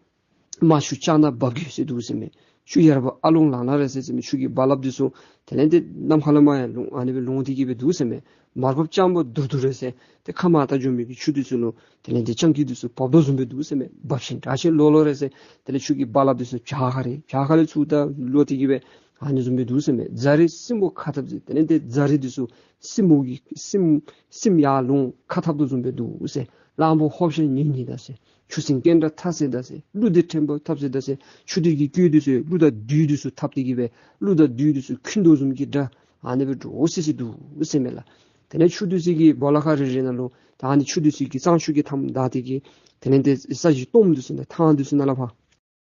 རྨ་ཆུ་ལྕགས་ནག་འབབ་རྒྱུད་ཟེར་འདུག་ཟེར་མས། ཆུ་ཡར་བ་ཨ་ལོང་ལང་ལང་རེ་ཟེར་ཟེར་མས། ཆུ་གི་རྦ་རླབས་འདི་ཚུ་དེ་ལས་ཏེ་ནམ་མཁའ་ལས་མར་ཡང་ལོང་ཨ་ནི་སྦེ་ལོང་སྟེ་གི་སྦེ་འདུག་ཟེར་མས། མར་བབས་སྤྱང་པོ་དུར་དུར་རེ་ཟེར་ཏེ་ཁ་མར་ད་འགྱོ་མི་གི་ཆུ་འདི་ཚུ་ལུ་དེ་ལས་ཏེ་སྤྱང་ཀི་འདི་ཚུ་བབས་དོ་བཟུམ་སྦེ་འདུག་ཟེར་མས། འབབ་ཤིང་དྲག་ཤིང་ལོ་ལོ་རེ་ཟེར། དེ་ལས་ཆུ་གི་རྦ་རླབས་འདི་ཚུ་བྱག་ཁ་རེ་བྱག་ཁ་ལས་ཚུར་ད་ལོག་སྟེ་གི་སྦེ་ཨ་ནི་བཟུམ་སྦེ་འདུག་ཟེར་མས། རྫ་རི་སྲིན་མོ་ཁ་འཐབ་ཟེར། དེ་ལས་ཏེ་རྫ་རི་འདི་ཚུ་སྲིན་མོ་གི་སྲིན་སྲིན་ཡར་ལོང་ཁ་འཐབ་དོ་བཟུམ་སྦེ་འདུག་ཟེར། གླང་པོ་ཧོབ་ཤ་ཉིལ་ཉིལ་ད་ཟེར། ཆུ་སྲིན་སྐད་འདྲ་ཐ་ཟེར་ད་ཟེར། ཀླུ་འདི་ཕྲན་བུ་འཐབ་ཟེར་ད་ཟེར། ཆུ་འདི་གི་སྐད་འདི་ཚུ་ཀླུ་དང་བདུད་འདི་ཚུ་འཐབ་སྟེ་གི་སྦེ་ཀླུ་དང་བདུད་འདི་ཚུ་འཁྱུད་དོ་བཟུམ་གྱི་སྒྲ་ཨ་ནི་སྦེ་འདྲོག་སི་སི་འདུག་ཟེར་མས་ལགས། དེ་ལས་ཆུ་འདི་ཚུ་གི་སྦོ་ལོགས་ཁ་རེ་རེ་ནང་ལུ་ད་ཨ་ནི་ཆུ་འདི་ཚུ་གི་གཙང་ཆུ་གི་མཐའམ་བདའ་སྟེ་གི་དེ་ལས་ཏེ་ས་གཞི་སྟོངམ་འདི་ཚུ་ནང་ཐང་འདི་ཚུ་ནང་ལས་ཕར་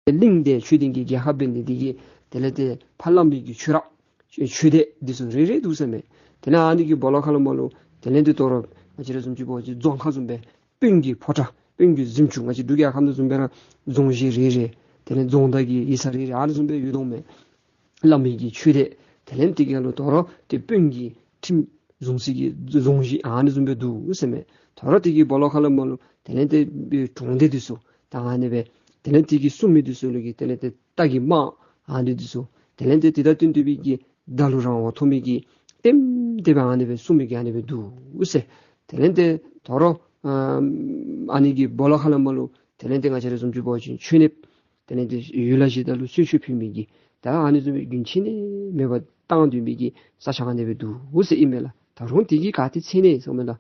གླིང་སྡེ་ཆོས་ལྡན་གྱི་རྒྱལ་ཁབ་འབད་ནི་འདི་གིས་དེ་ལས་ཏེ་ཕར་བླམ་པའི་གི་ཆོས་ར་ཆོས་སྡེ་འདི་ཚུ་རེ་རེ་འདུག་ཟེར་མས། དེ་ལས་ཨ་ནི་གི་སྦོ་ལོགས་ཁ་ལས་མར་ལུ་དེ་ལས་ཏེ་དོ་རུང་ང་བཅས་ར་བཟུམ་ཅིག་འབད་བ་ཅིན་རྫོང་ཁག་བཟུམ་སྦེ་དཔོན་གྱི་ཕོ་བྲང་དཔོན་གྱི་གཟིམ་ཅུང་ང་བཅས་འབྲུག་རྒྱལ་ཁབ་ནང་བཟུམ་སྦེ་ར་རྫོང་གཞི་རེ་རེ་དེ་ལས་རྫོང་བདག་གི་ཡིག་ཚང་རེ་རེ་ཨ་ནི་བཟུམ་སྦེ་ཡོད་དོ་མས། བླམ་གི་ཆོས་སྡེ་དེ་ལས་དེ་གི་ལུ་དོ་རུང་ཏེ་དཔོན་གྱི་ཁྲིམས་བཟུང་སའི་གི་རྫོང་གཞི་ཨ་ནི་བཟུམ་སྦེ་འདུག་ཟེར་མས། དོ་རུང་དེ་གི་སྦོ་ལོགས་ཁ་ལས་མར་ལུ་དེ་ལས་ཏེ་གྲོང་སྡེ་འདི་ཚུ་ད་ཨ་ནི་སྦེ་དེ་ལས་དེ་གི་སྲུང་མི་འདི་ཚུ་ལུ་གི་དེ་ལས་ཏེ་རྟ་གི་དམག་ཨ་ནི་འདི་ཚུ་དེ་ལས་ཏེ་དེ་དང་བསྟུན་ཏེ་སྦེ་གི་བདག་ལུ་རང་དབང་ཐོབ་མི་གི་ལྟདམོ་དེ་སྦེ་ཨ་ནི་སྦེ་སྲུང་མི་གི་ཨ་ནི་སྦེ་འདུག་ཟེར། དེ་ལས་ཏེ་དོ་རུང་ཨ་ཨ་ནི་གི་སྦོ་ལོགས་ཁ་ལས་མར་ལུ་དེ་ལས་ཏེ་ང་བཅས་ར་བཟུམ་ཅིག་འབད་བ་ཅིན་མཆོད་གནས་དེ་ལས་ཏེ་ཡུལ་ལྷ་གཞི་བདག་ལུ་གསོལ་མཆོད་ཕུལ་མི་གི་ད་ཨ་ནི་བཟུམ་སྦེ་རྒྱུན་ཆད་ནི་མེད་པར་བཏང་སྡོད་མི་གི་ས་ཆ་ཨ་ནི་སྦེ་འདུག་ཟེར་ཨིན་མས་ལགས། ད་རུང་དེ་གི་ག་ཏེ་ཚེ་ནི་ཟེར་མས་ལགས།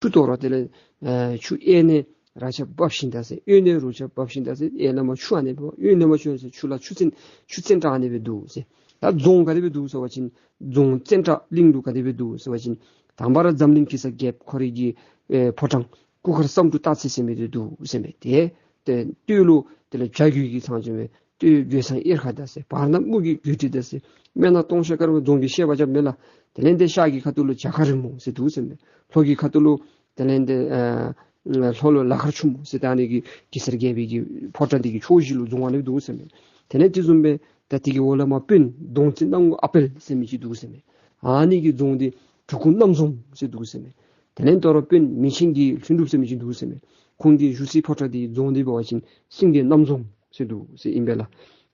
ཆུ་དོ་རུང་དེ་ལས་ཨེ་ཆུ་གཡས་ནས་ར་ཆ་འབབ་ཤིང་ད་ཟེར། གཡོན་ནས་རུ་ཆ་འབབ་ཤིང་ད་ཟེར། གཡས་ལས་མར་ཆུ་ཨ་ནི་སྦེ་གཡོན་ལས་མར་ཆུ་ཨ་ནི་ཟེར། ཆུ་ལ་ཆུ་བཙན་ཆུ་བཙན་དྲག་ཨ་ནི་སྦེ་འདུག་ཟེར། ད་རྫོང་ག་དེ་སྦེ་འདུག་ཟེར་བ་ཅིན་རྫོང་བཙན་དྲག་གླིང་ལུ་ག་དེ་སྦེ་འདུག་ཟེར་བ་ཅིན་དང་པ་ར་འཛམ་གླིང་གེ་སར་རྒྱལཔོ་ཁོ་རའི་གི་ཨེ་ཕོ་བྲང་སྐུ་མཁར་བསམ་འགྲུབ་སྟག་རྩེ་ཟེར་མི་འདི་འདུག་ཟེར་མས། དེ་དེ་སྟོད་ལུ་དེ་ལས་བྱ་རྒོད་ཀྱི་ཚང་ཅིག་མས། སྟོད་རྒོད་ཚང་གཡེར་ཁ་ད་ཟེར། བར་ན་དམུ་གི་རྒོད་ཁྲི་ད་ཟེར། སྨན་སྣ་སྟོང་བཤད་དཀར་མོ་རྫོང་གི་བཤད་པ་རྐྱབ་མས་ལགས། དེ་ལས་ཏེ་ཤར་གྱི་ཁ་ཐུག་ལུ་བྱ་ཁ་རི་མོ་ཟེར་འདུག་ཟེར་མས། ལྷོ་གི་ཁ་ཐུག་ལུ་དེ་ལས་ཏེ་ཨ་ལྷོ་ལུ་ལ་མཁར་ཆུ་མོ་ཟེར། ད་ཨ་ནི་གི་གེ་སར་རྒྱལ་པོའི་གི་ཕོ་བྲང་འདི་གི་ཕྱོགས་བཞི་ལུ་རྫོང་ཨ་ནི་འདུག་ཟེར་མས། དེ་ལས་དེ་བཟུམ་སྦེ་ད་དེ་གི་འོག་ལས་མར་དཔོན་གདོང་རྩེ་སྣང་ངུ་ཨ་དཔལ་ཟེར་མི་ཅིག་འདུག་ཟེར་མས། ཨ་ནི་གི་རྫོང་འདི་གྲུ་ཁུང་རྣམ་རྫོང་ཟེར་འདུག་ཟེར་མས། དེ་ལས་དོ་རུང་དཔོན་མི་ཆེན་གྱི་ལྷུན་གྲུབ་ཟེར་མི་ཅིག་འདུག་ཟེར་མས། ཁོང་གི་བཞུགས་སའི་ཕོ་བྲང་འདི་གི་རྫོང་འདི་འབད་བ་ཅིན་སེང་གེ་རྣམ་རྫོང་ཟེར་འདུག་ཟེར་ཨིན་པས་ལགས།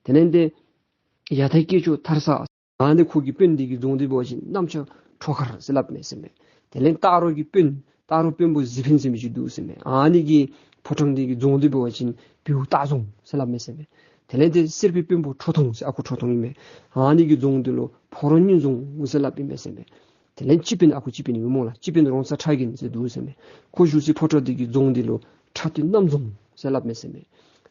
དེ་ལས་ཏེ་ཡར་ཐང་སྐྱེས་མཆོག་མཐར་ས། ཨ་ནི་ཁོ་གི་དཔོན་འདི་གི་རྫོང་འདི་འབད་བ་ཅིན་གནམ་ལྕགས་ཁྲོ་མཁར་ཟེར་སླབ་མས་ཟེར་མས། དེ་ལས་སྟག་རོང་གི་དཔོན་སྟག་རོང་དཔོན་པོ་གཟིག་འཕེན་ཟེར་མི་ཅིག་འདུག་ཟེར་མས། ཨ་ནི་གི་ཕོ་བྲང་འདི་གི་རྫོང་འདི་འབད་བ་ཅིན་བེའུ་སྟག་རྫོང་ཟེར་སླབ་མས་ཟེར་མས། དེ་ལས་ཏེ་གསེར་པའི་དཔོན་པོ་ཁྲོ་ཐུང་ཟེར་ཨ་ཁུ་ཁྲོ་ཐུང་ཨིན་མས། ཨ་ནི་གི་རྫོང་འདི་ལུ་ཕོ་རོང་སྙིང་རྫོང་ཟེར་སླབ་ཨིན་མས་ཟེར་མས། དེ་ལས་སྤྱི་དཔོན་ཨ་ཁུ་སྤྱི་དཔོན་ཨིན་མས་སྨོ་ལགས། སྤྱི་དཔོན་རོང་ཚ་ཁྲ་རྒན་ཟེར་འདུག་ཟེར་མས། ཁོ་བཞུགས་སའི་ཕོ་བྲང་འདི་གི་རྫོང་འདི་ལུ་ཁྲ་སྟོད་རྣམ་རྫོང་ཟེར་སླབ་མས་ཟེར་མས།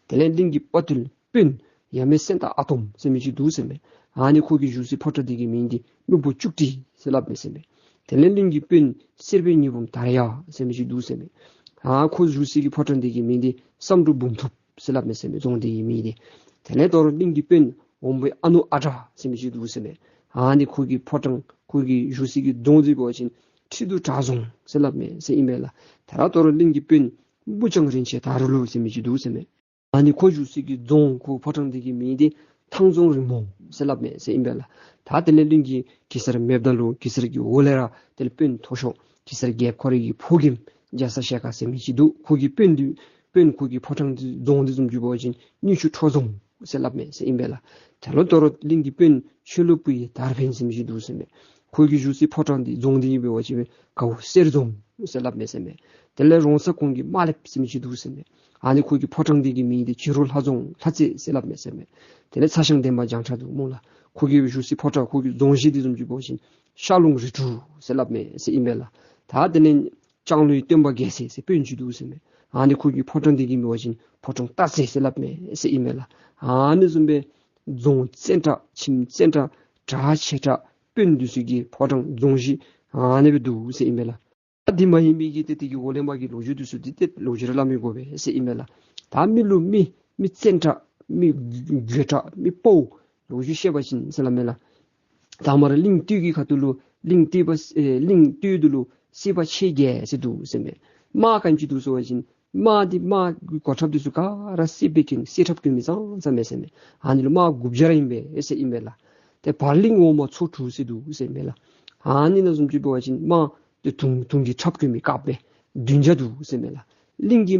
དེ་ལས་གླིང་གི་དཔའ་བརྟུལ་དཔོན་ཡ་མེད་སེང་སྟག་ཨ་དོམ་ཟེར་མི་ཅིག་འདུག་ཟེར་མས། ཨ་ནི་ཁོ་གི་བཞུགས་སའི་ཕོ་བྲང་འདི་གི་མིང་འདི་སྨུག་པོ་ལྕུག་ཁྲི་ཟེར་སླབ་མས་ཟེར་མས། དེ་ལས་གླིང་གི་དཔོན་གསེར་པའི་ཉི་འབུམ་དར་ཡག་ཟེར་མི་ཅིག་འདུག་ཟེར་མས། ཨ་ཁོ་བཞུགས་སའི་གི་ཕོ་བྲང་འདི་གི་མིང་འདི་བསམ་འགྲུབ་འབུམ་ཐུབ་ཟེར་སླབ་མས་ཟེར་མས། རྫོང་འདི་གི་མིང་འདི། དེ་ལས་དོ་རུང་གླིང་གི་དཔོན་འོམ་བུའི་ཨ་ནུ་ཨ་གྲགས་ཟེར་མི་ཅིག་འདུག་ཟེར་མས། ཨ་ནི་ཁོ་གི་ཕོ་བྲང་ཁོ་གི་བཞུགས་སའི་གི་རྫོང་འདི་འབད་བ་ཅིན་ཁྲི་གདུགས་གྲགས་རྫོང་ཟེར་སླབ་མས་ཟེར་ཨིན་པས་ལགས། དེ་ར་དོ་རུང་གླིང་གི་དཔོན་སྤུ་རྐྱང་རིན་ཆེན་དར་ལུ་ཟེར་མི་ཅིག་འདུག་ཟེར་མས། ཨ་ནི་ཁོ་བཞུགས་སའི་གི་རྫོང་ཁོ་ཕོ་བྲང་འདི་གི་མིང་འདི་ཐང་རྫོང་རིང་མོ་ཟེར་སླབ་མས་ཟེར་ཨིན་པས་ལགས། ད་དེ་ལས་གླིང་གི་གེ་སར་མེདཔ་ད་ལུ་གེ་སར་གྱི་འོག་ལས་ར་དེ་ལས་དཔོན་མཐོ་ཤོས་གེ་སར་རྒྱལཔོ་ཁོ་རའི་གི་ཕོ་རྒནམ་རྒྱ་ཚ་ཞལ་དཀར་ཟེར་མི་ཅིག་འདུག། ཁོ་གི་དཔོན་འདི་དཔོན་ཁོ་གི་ཕོ་བྲང་འདི་རྫོང་འདི་བཟུམ་ཅིག་འབད་བ་ཅིན་སྙིང་ཆུ་ཁྲོ་རྫོང་ཟེར་སླབ་མས་ཟེར་ཨིན་པས་ལགས། དེ་ལས་དོ་རུང་གླིང་གི་དཔོན་ཆོས་ལུ་བུ་ཡི་དར་འཕེན་ཟེར་མི་ཅིག་འདུག་ཟེར་མས། ཁོ་གི་བཞུགས་སའི་ཕོ་བྲང་འདི་རྫོང་འདི་འབད་བ་ཅིན་གའུ་གསེར་རྫོང་ཟེར་སླབ་མས་ཟེར་མས། དེ་ལས་རོང་ཚ་གུང་གི་དམར་ལེབ་ཟེར་མི་ཅིག་འདུག་ཟེར་མས། ཨ་ནི་ཁོ་གི་ཕོ་བྲང་འདི་གི་མིང་འདི་བྱི་རུ་ལྷ་རྫོང་ལྷ་རྩེ་ཟེར་སླབ་མས་ཟེར་མས། དེ་ལས་ཚ་ཞང་འདན་མ་བྱང་ཁྲ་འདུག་སྨོ་ལགས། ཁོ་གི་བཞུགས་སའི་ཕོ་བྲང་ཁོ་གི་རྫོང་གཞི་འདི་བཟུམ་ཅིག་འབད་བ་ཅིན་ཤར་ལུང་རི་གྲུ་ཟེར་སླབ་མས་ཟེར་ཨིན་མས་ལགས། ད་དེ་ལས་ལྕང་ལོའི་སྟོན་པ་རྒྱལ་མཚན་ཟེར་དཔོན་ཅིག་འདུག་ཟེར་མས། ཨ་ནི་ཁོ་གི་ཕོ་བྲང་འདི་གི་མིང་འབད་བ་ཅིན་ཕོ་བྲང་སྟག་རྩེ་ཟེར་སླབ་མས་ཟེར་ཨིན་མས་ལགས། ཨ་ནི་བཟུམ་སྦེ་རྫོང་བཙན་དྲགས་ཁྱིམ་བཙན་དྲགས་གྲགས་ཆེ་དྲགས་དཔོན་འདི་ཚུ་གི་ཕོ་བྲང་རྫོང་གཞི་ཨ་ནི་སྦེ་འདུག་ཟེར་ཨིན་མས་ལགས། ད་འདི་མ་ཡིན་མི་གི་ཏེ་དེ་གི་འོག་ལས་མར་གྱི་ལོ་རྒྱུས་འདི་ཚུ་འདི་ཏེ་ལོ་རྒྱུས་ར་སླབ་མི་དགོ་པས་ཟེར་ཨིན་མས་ལགས། ད་མི་ལུ་མི་མི་བཙན་དྲགས་མི་རྒོད་དྲགས་མི་དཔའ་བོ་ལོ་རྒྱུས་བཤད་པ་ཅིན་ཟེར་སླབ་མས་ལགས། ད་མར་གླིང་སྟོད་ཀྱི་ཁ་ཐུག་ལུ་གླིང་སྟོད་པ་ཨེ་གླིང་སྟོད་དུ་ལུ་སྲིད་པ་ཆེ་རྒྱས་ཟེར་འདུག་ཟེར་མས། དམག་ག་ཅི་འདུག་ཟེར་བ་ཅིན་དམག་འདི་དམག་གི་གོ་ཁྲབ་འདི་ཚུ་ག་ར་སྲིད་པའི་གིང་སྲིད་ཁྲབ་གྱོན་མི་ཙང་ཙང་མས་ཟེར་མས། ཨ་ནི་ལུ་དམག་དགུ་བརྒྱ་ར་ཨིན་པས་ཟེར་ཨིན་མས་ལགས། ཏེ་བར་གླིང་འོག་མ་མཚོ་དྲུག་ཟེར་འདུག་ཟེར་མས་ལགས། ཨ་ནི་ནང་བཟུམ་ཅིག་འབད་བ་ཅིན་དམག་ཏེ་དུང་དུང་གི་ཁྲབ་གྱོན་མི་དཀརཔོ་སྦེ་བདུན་བརྒྱ་འདུག་ཟེར་མས་ལགས། གླིང་གི་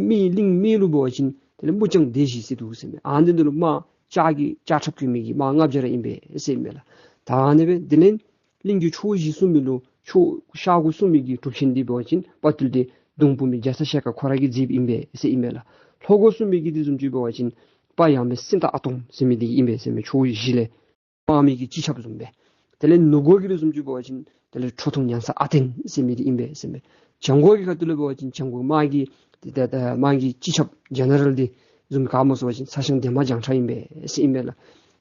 མི་གླིང་སྨད་ལུ་འབད་བ་ཅིན་དེ་ལས་མུ་སྤྱང་སྡེ་བཞི་ཟེར་འདུག་ཟེར་མས། ཨ་ནི་འདི་ལུ་དམག་ལྕགས་ཀྱི་ལྕགས་ཁྲབ་གྱོན་མི་གི་དམག་ལྔ་བརྒྱ་ར་ཨིན་པས་ཟེར་མས་ལགས། ད་ཨ་ནི་སྦེ་དེ་ལས་གླིང་གི་ཕྱོགས་བཞི་སྲུང་མི་ལུ་ཕྱོགས་ཤར་སྒོ་སྲུང་མི་གི་གྲུབ་ཆེན་འདི་འབད་བ་ཅིན་དཔའ་བརྟུལ་ཏེ་གདུང་ཕུ་མི་རྒྱ་ཚ་ཞལ་དཀར་ཁོ་ར་གིས་མཛདཔ་ཨིན་པས་ཟེར་ཨིན་མས་ལགས། ལྷོ་སྒོ་སྲུང་མི་གི་འདི་བཟུམ་ཅིག་འབད་བ་ཅིན་དཔའ་ཡང་མེད་སེང་སྟག་ཨ་སྟོང་ཟེར་མི་འདི་ཨིན་པས་ཟེར་མས། ཕྱོགས་བཞི་ལས་དམག་མི་གི་སྤྱི་ཁྱབ་བཟུམ་སྦེ། དེ་ལས་ནུབ་སྒོ་གི་འདི་བཟུམ་ཅིག་འབད་བ་ཅིན་དེ་ལས་ཁྲོ་ཐུང་ཉང་ས་ཨ་བརྟན་ཟེར་མི་འདི་ཨིན་པས་ཟེར་མས། བྱང་སྒོ་གི་ཁ་ཐུག་ལུ་འབད་བ་ཅིན་བྱང་སྒོ་དམག་གི་ཏེ་ད་ད་དམག་གི་སྤྱི་ཁྱབ་ཇེ་ནེ་རལ་འདི་བཟུམ་ག་སྨོ་ཟེར་བ་ཅིན་ཚ་ཞང་འདན་མ་བྱང་ཁྲ་ཨིན་པས་ཟེར་ཨིན་མས་ལགས།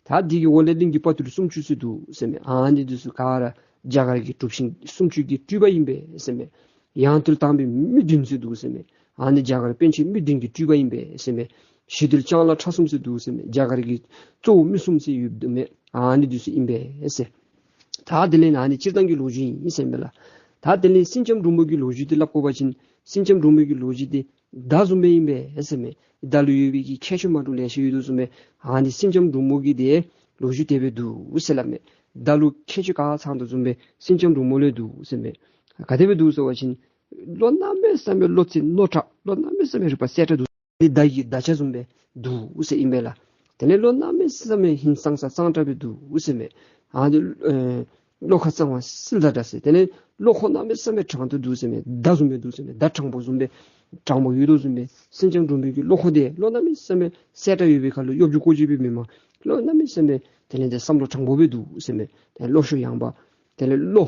ད་འདི་གི་འོག་ལས་གླིང་གི་དཔའ་བརྟུལ་སུམ་ཅུ་ཟེར་འདུག་ཟེར་མས། ཨ་ནི་འདི་ཚུ་ག་ར་རྒྱ་གར་གྱི་གྲུབ་ཆེན་སུམ་ཅུ་གི་སྤྲུལ་པ་ཨིན་པས་ཟེར་མས། ཡང་བརྟུལ་དང་པའི་མི་བདུན་ཟེར་འདུག་ཟེར་མས། ཨ་ནི་རྒྱ་གར་པཎ་ཆེན་མི་བདུན་གྱི་སྤྲུལ་པ་ཨིན་པས་ཟེར་མས། ཞི་དུལ་ལྕང་ལ་ཁྲ་གསུམ་ཟེར་འདུག་ཟེར་མས། རྒྱ་གར་གྱི་གཙོ་བོ་མི་གསུམ་ཟེར་ཡོདཔ་འདུག་མས། ཨ་ནི་འདི་ཚུ་ཨིན་པས་ཟེར། ད་དེ་ལས་ཨ་ནི་སྤྱིར་བཏང་གི་ལོ་རྒྱུས་ཨིན་ཟེར་མས་ལགས། ད་དེ་ལས་སེང་ལྕམ་འབྲུག་མོ་གི་ལོ་རྒྱུས་འདི་སླབ་དགོ་པ་ཅིན་སེང་ལྕམ་འབྲུག་མོ་གི་ལོ་རྒྱུས་འདི་མདའ་བཟུམ་སྦེ་ཨིན་པས་ཟེར་མས། མདའ་ལུ་ཡོད་པའི་གི་ཁྱད་ཆོས་མ་འདྲཝ་ལེ་ཤ་ཡོད་དོ་བཟུམ་སྦེ། ཨ་ནི་སེང་ལྕམ་འབྲུག་མོ་གི་འདི་ལོ་རྒྱུས་དེ་སྦེ་འདུག་ཟེར་སླབ་མས། མདའ་ལུ་ཁྱད་ཆོས་ག་ཚང་དོ་བཟུམ་སྦེ་སེང་ལྕམ་འབྲུག་མོ་ལུ་འདུག་ཟེར་མས། ག་དེ་སྦེ་འདུག་ཟེར་བ་ཅིན་བློ་གནམ་མེད་ས་མེད་བློ་རྩེ་རྣོ་དྲགས་བློ་གནམ་མེད་ས་མེད་རིག་པ་གསལ་དྲགས་འདུག། ནི་མདའ་གི་མདའ་ཆ་བཟུམ་སྦེ་འདུག་ཟེར་ཨིན་པས་ལགས། དེ་ལས་བློ་གནམ་མེད་ས་མེད་ཧིང་སངས་ས་གཙང་དྲགས་སྦེ་འདུག་ཟེར་མས། ཨ་ནི་ཨེ་བློ་ཁ་གཙང་བ་བསིལ་དྲགས་དྲགས་ཟེར། དེ་ལས་བློ་ཁོག་གནམ་མེད་ས་མེད་དྲང་དུ་འདུག་ཟེར་མས། མདའ་བཟུམ་སྦེ་འདུག་ཟེར་མས། མདའ་དྲང་པོ་བཟུམ་སྦེ་དྲང་པོ་ཡོད་དོ་བཟུམ་སྦེ་སེང་ལྕམ་འབྲུག་མོ་གི་བློ་ཁོག་འདི་བློ་གནམ་མེད་ས་མེད་གསལ་དྲགས་ཡོད་པའི་ཁར་ལུ་གཡོ་སྒྱུ་ཀོ་སྒྱུ་སྦེ་མེན་པར་བློ་གནམ་མེད་ས་མེད་དེ་ལས་འདི་བསམ་བློ་དྲང་པོ་སྦེ་འདུག་ཟེར་མས། དེ་བློ་གཤོས་ཡངས་པ་དེ་ལས་བློ་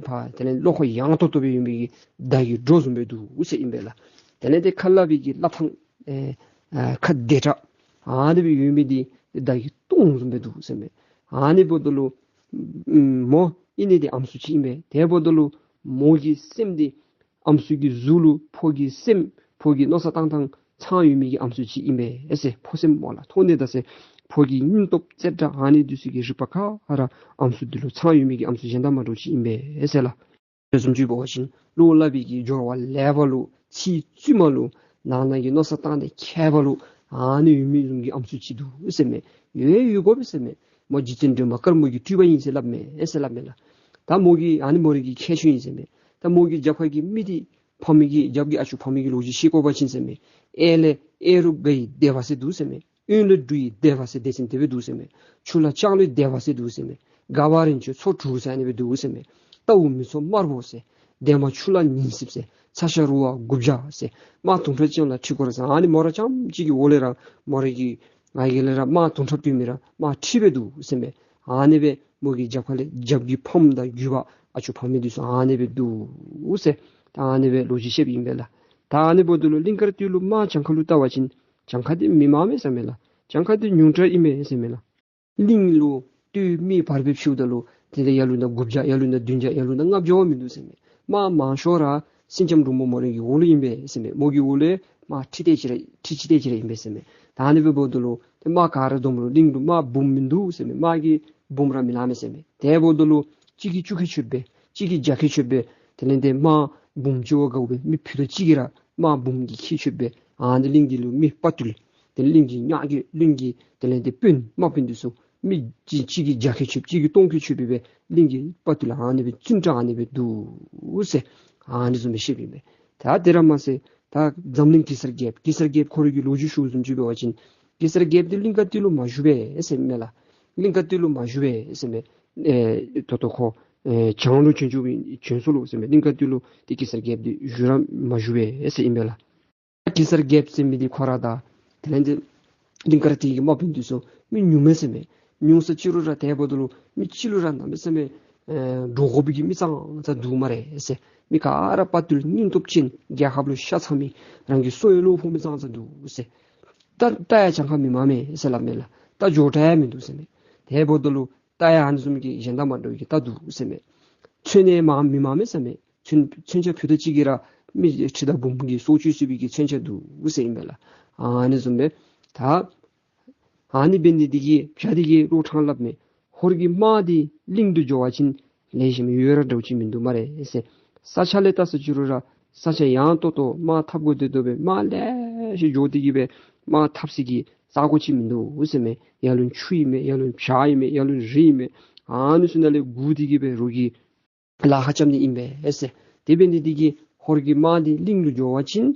ཕར་དེ་ལས་བློ་ཁོག་ཡངས་ཏོག་ཏོ་སྦེ་ཡོད་མི་གི་མདའ་གི་སྒྲོ་བཟུམ་སྦེ་འདུག་ཟེར་ཨིན་པས་ལགས། དེ་ལས་འདི་ཁ་སླབ་པའི་གི་སླབ་ཐངས་ཨེ་ཨ་ཁ་བདེ་དྲགས་ཨ་ནི་སྦེ་ཡོད་མི་འདི་མདའ་གི་ལྟོང་བཟུམ་སྦེ་འདུག་ཟེར་མས། ཨ་ནི་འབདཝ་ད་ལུ་ཨམ་མོ་ཨིན་ནི་འདི་ཨམ་སྲུ་ཅིག་ཨིན་པས། དེ་འབདཝ་ད་ལུ་མོ་གི་སེམས་འདི་ཨམ་སྲུ་གི་གཟུགས་ལུ་ཕོ་གི་སེམས་ཕོ་གི་མནོ་བསམ་གཏང་ཐངས་ཚང་ཡོད་མི་གི་ཨམ་སྲུ་ཅིག་ཨིན་པས་ཟེར། ཕོ་སེམས་མོ་ལ་ཐོགས་ནི་དང་ཟེར་ཕོ་གི་སྙིང་སྟོབས་རྩལ་དྲགས་ཨ་ནི་འདི་ཚུ་གི་རིག་པ་ག་ར་ཨམ་སྲུ་འདི་ལུ་ཚང་ཡོད་མི་གི་ཨམ་སྲུ་གཞན་དང་མ་འདྲཝ་ཅིག་ཨིན་པས་ཟེར་ལགས། དེ་བཟུམ་ཅིག་འབད་བ་ཅིན་བློ་སླབ་པའི་གི་སྦྱོར་བ་ལེགས་པ་ལུ་ཚིག་བཙུན་མ་ལུ་ནང་ན་གི་མནོ་བསམ་གཏང་ནི་མཁས་པ་ལུ་ཨ་ནི་ཡོད་མི་བཟུམ་གྱི་ཨམ་སྲུ་ཅིག་འདུག་ཟེར་མས། ཡོད་ཡོད་དགོ་པས་ཟེར་མས། མོ་རྗེ་བཙུན་སྒྲོལ་མ་དཀར་མོ་གི་སྤྲུལ་པ་ཨིན་ཟེར་སླབ་མས་ཟེར་སླབ་མས་ལགས། ད་མོ་གི་ཨ་ནི་མོ་རའི་གི་ཁྱད་ཆོས་ཨིན་ཟེར་མས། ད་མོ་གི་རྒྱབ་ཁ་གི་མི་འདི་ཕམ་མི་གི་རྒྱབ་ཀྱི་ཨ་ཅོ་ཕམ་མི་གི་ལོ་རྒྱུས་བཤད་དགོ་པ་ཅིན་ཟེར་མས། གཡས་ལས་གཡས་རུ་དགའ་བའི་སྡེ་པ་ཟེར་འདུག་ཟེར་མས། གཡོན་ལས་འབྲུག་གི་སྡེ་པ་ཟེར་སྡེ་ཚན་དེ་སྦེ་འདུག་ཟེར་མས། ཕྱོགས་ལས་ལྕང་ལོའི་སྡེ་པ་ཟེར་འདུག་ཟེར་མས། དགའ་བ་རིན་ཆེན་མཚོ་དྲུག་ཟེར་ཨ་ནི་སྦེ་འདུག་ཟེར་མས། རྟའུ་མི་ཚོ་དམར་པོ་ཟེར། འདན་མ་ཆུ་ལ་ཉིན་སྲིབ་ཟེར། ཚ་ཞང་རུ་བ་དགུ་བརྒྱ་ཟེར། དམག་དུང་ཁྲག་ཅན་ལ་ཁྲི་སྐོར་ཟེར། ཨ་ནི་མོ་ར་རྐྱངམ་གཅིག་གི་འོག་ལས་ར་མོ་རའི་གི་ང་གི་ལས་ར་དམག་དུང་ཁྲག་སྟོན་མི་ར་དམག་ཁྲི་སྦེ་འདུག་ཟེར་མས། ཨ་ནི་སྦེ་མོ་གི་རྒྱབ་ཁ་ལས་རྒྱབ་ཀྱི་ཕམ་དང་རྒྱུད་པ་ཨ་ཅོ་ཕམ་མི་འདི་ཚུ་ཨ་ནི་སྦེ་འདུག་ཟེར། ད་ཨ་ནི་སྦེ་ལོ་རྒྱུས་བཤདཔ་ཨིན་པས་ལགས། ད་ཨ་ནི་འབདཝ་ད་ལུ་གླིང་དཀར་སྟོད་ལུ་དམག་གྱངས་ཁ་ལུ་བལྟ་བ་ཅིན་གྱངས་ཁ་འདི་མི་མང་མས་ཟེར་མས་ལགས། གྱངས་ཁ་འདི་ཉུང་དྲགས་ཨིན་མས་ཟེར་མས་ལགས། གླིང་ལུ་སྟོད་སྨད་བར་སྦེ་ཕྱེཝ་ད་ལུ་དེ་ལས་ཡར་ལུང་ན་དགུ་བརྒྱ་ཡར་ལུང་ན་བདུན་བརྒྱ་ཡར་ལུང་ན་ལྔ་བརྒྱ་བ་མིན་འདུག་ཟེར་མས། དམག་མང་ཤོས་ར་སེང་ལྕམ་འབྲུག་མོ་མོ་རའི་གི་འོག་ལུ་ཨིན་པས་ཟེར་མས། མོ་གི་འོག་ལུ་དམག་ཁྲི་ཏེ་ཅིག་ར་ཁྲི་ཅིག་ཏེ་ཅིག་ར་ཨིན་པས་ཟེར་མས། ད་ཨ་ནི་སྦེ་འབདཝ་ད་ལུ་ཏེ་དམག་ག་ར་བསྡོམས་རུང་གླིང་ལུ་དམག་འབུམ་མིན་འདུག་ཟེར་མས། དམག་གི་འབུམ་ར་མི་ལང་མས་ཟེར་མས། དེ་འབདཝ་ད་ལུ་གཅིག་གིས་བཅུ་ཁལ་ཆོད་པས། གཅིག་གིས་བརྒྱ་ཁལ་ཆོད་པས། དེ་ལས་ཏེ་དམག་འབུམ་ཅིག་བ་དགའཝ་སྦེ་མི་ཕུད་རྡོག་གཅིག་གིས་ར་དམག་འབུམ་གྱི་ཁལ་ཆོད་པས། ཨ་ནི་གླིང་གི་ལུ་མི་དཔའ་བརྟུལ་དེ་གླིང་གི་ཉག་གི་གླིང་གི་དེ་ལས་ཏེ་དཔོན་དམག་དཔོན་འདི་ཚུ་མི་གཅིག་གཅིག་གིས་བརྒྱ་ཁལ་ཆོད་གཅིག་གིས་སྟོང་ཁལ་ཆོད་པས་སྦེ་གླིང་གི་དཔའ་བརྟུལ་ཨ་ནི་སྦེ་བཙུན་དྲགས་ཨ་ནི་སྦེ་འདུག་ཟེར་ཨ་ནི་བཟུམ་སྦེ་བཤདཔ་ཨིན་པས། ད་དེ་ར་མ་ཚད་ད་འཛམ་གླིང་གེ་སར་རྒྱལཔོ་གེ་སར་རྒྱལཔོ་ཁོ་རའི་གི་ལོ་རྒྱུས་ཞུཝ་བཟུམ་ཅིག་འབད་བ་ཅིན་གེ་སར་རྒྱལཔོ་འདི་གླིང་དཀར་སྟོད་ལུ་མ་བཞུགས་པས་ཟེར་མས་ལགས། གླིང་དཀར་སྟོད་ལུ་མ་བཞུགས་པས་ཟེར་མས། ཨེ་ད་ལྟོ་ཁོ་ ཨེ་བྱང་ལུ་བྱོན་བྱོན་བྱོན་སོ་ལོ་ཟེར་མས། གླིང་དཀར་སྟོད་ལུ་ཏེ་གེ་སར་རྒྱལཔོ་འདི་བཞུགས་ར་མ་བཞུགས་པས་ཟེར་ཨིན་པས་ལགས། གེ་སར་རྒྱལཔོ་ཟེར་མི་འདི་ཁོ་ར་དང་དེ་ལས་འདི་གླིང་དཀར་སྟོད་ཀྱི་དམག་དཔོན་འདི་ཚུ་མི་ཉུང་མས་ཟེར་མས། ཉུང་ས་ཅི་རུང་ར་དེ་འབདཝ་ད་ལུ་མི་གཅིག་ལུ་ར་གནམ་མེད་ས་མེད་ཨེ་འདྲོག་དགོ་པའི་གི་མི་ཙང་ཙང་འདུག་སྨ་རེ་ཟེར། མི་ག་ར་དཔའ་རྟུལ་སྙིང་སྟོབས་ཅན་རྒྱལ་ཁབ་ལུ་ཤ་ཚ་མི་རང་གི་སྲོག་ཡང་བློ་ཕོག་མི་ཙང་ཙང་འདུག་ཟེར། རྟ་རྟ་ཡང་གྱངས་ཁ་མི་མང་མས་ཟེར་སླབ་མས་ལགས། རྟ་མགྱོགས་དྲགས་ཡང་མིན་འདུག་ཟེར་མས། དེ་འབདཝ་ད་ལུ་རྟ་ཡང་ཨ་ནི་བཟུམ་གྱི་གཞན་དང་མ་འདྲ་བའི་གི་རྟ་འདུག་ཟེར་མས། མཚོན་ནི་མང་མི་མང་མས་ཟེར་མས། མཚོན་མཚོན་ཆ་ཕུད་རྡོག་གཅིག་གིས་ར་མི་ཁྲི་དང་འབུམ་གྱི་སྲོག་གཅོད་ཚུགས་པའི་གི་མཚོན་ཆ་འདུག་ཟེར་ཨིན་པས་ལགས། ཨ་ནི་བཟུམ་སྦེ་ད་ཨ་ནི་འབད་ནི་འདི་གིས་བྱ་འདི་གིས་བློ་ཕྲང་སླབ་མས། ཧོར་གྱི་དམག་འདི་གླིང་དུ་འགྱོ་བ་ཅིན་ལེགས་ཤོམ་ཡོད་ར་འདྲཝ་ཅིག་མིན་འདུག་སྨ་རེ་ཟེར། ས་ཆ་ལས་བལྟ་ས་ཅི་རུང་ར་ས་ཆ་ཡངས་ཏོག་ཏོ་དམག་འཐབ་དགོ་དེ་དོ་སྦེ་དམག་ལེ་ཤ་འགྱོ་སྟེ་གི་སྦེ་དམག་འཐབ་ས་གི་ས་གོ་ཅིག་མིན་འདུག་ཟེར་མས། ཡར་ལུ་ཆུ་ཨིན་མས། ཡར་ལུ་བྱག་ཨིན་མས། ཡར་ལུ་རི་ཨིན་མས། ཨ་ནི་ཚུ་ནང་ལས་སྒུག་སྟེ་གི་སྦེ་རོགས་ཀྱི་ལཱ་ཁག་རྐྱབ་ནི་ཨིན་པས་ཟེར། དེ་འབད་ནི་འདི་གིས་ཧོར་གྱི་དམག་འདི་གླིང་ལུ་འགྱོ་བ་ཅིན་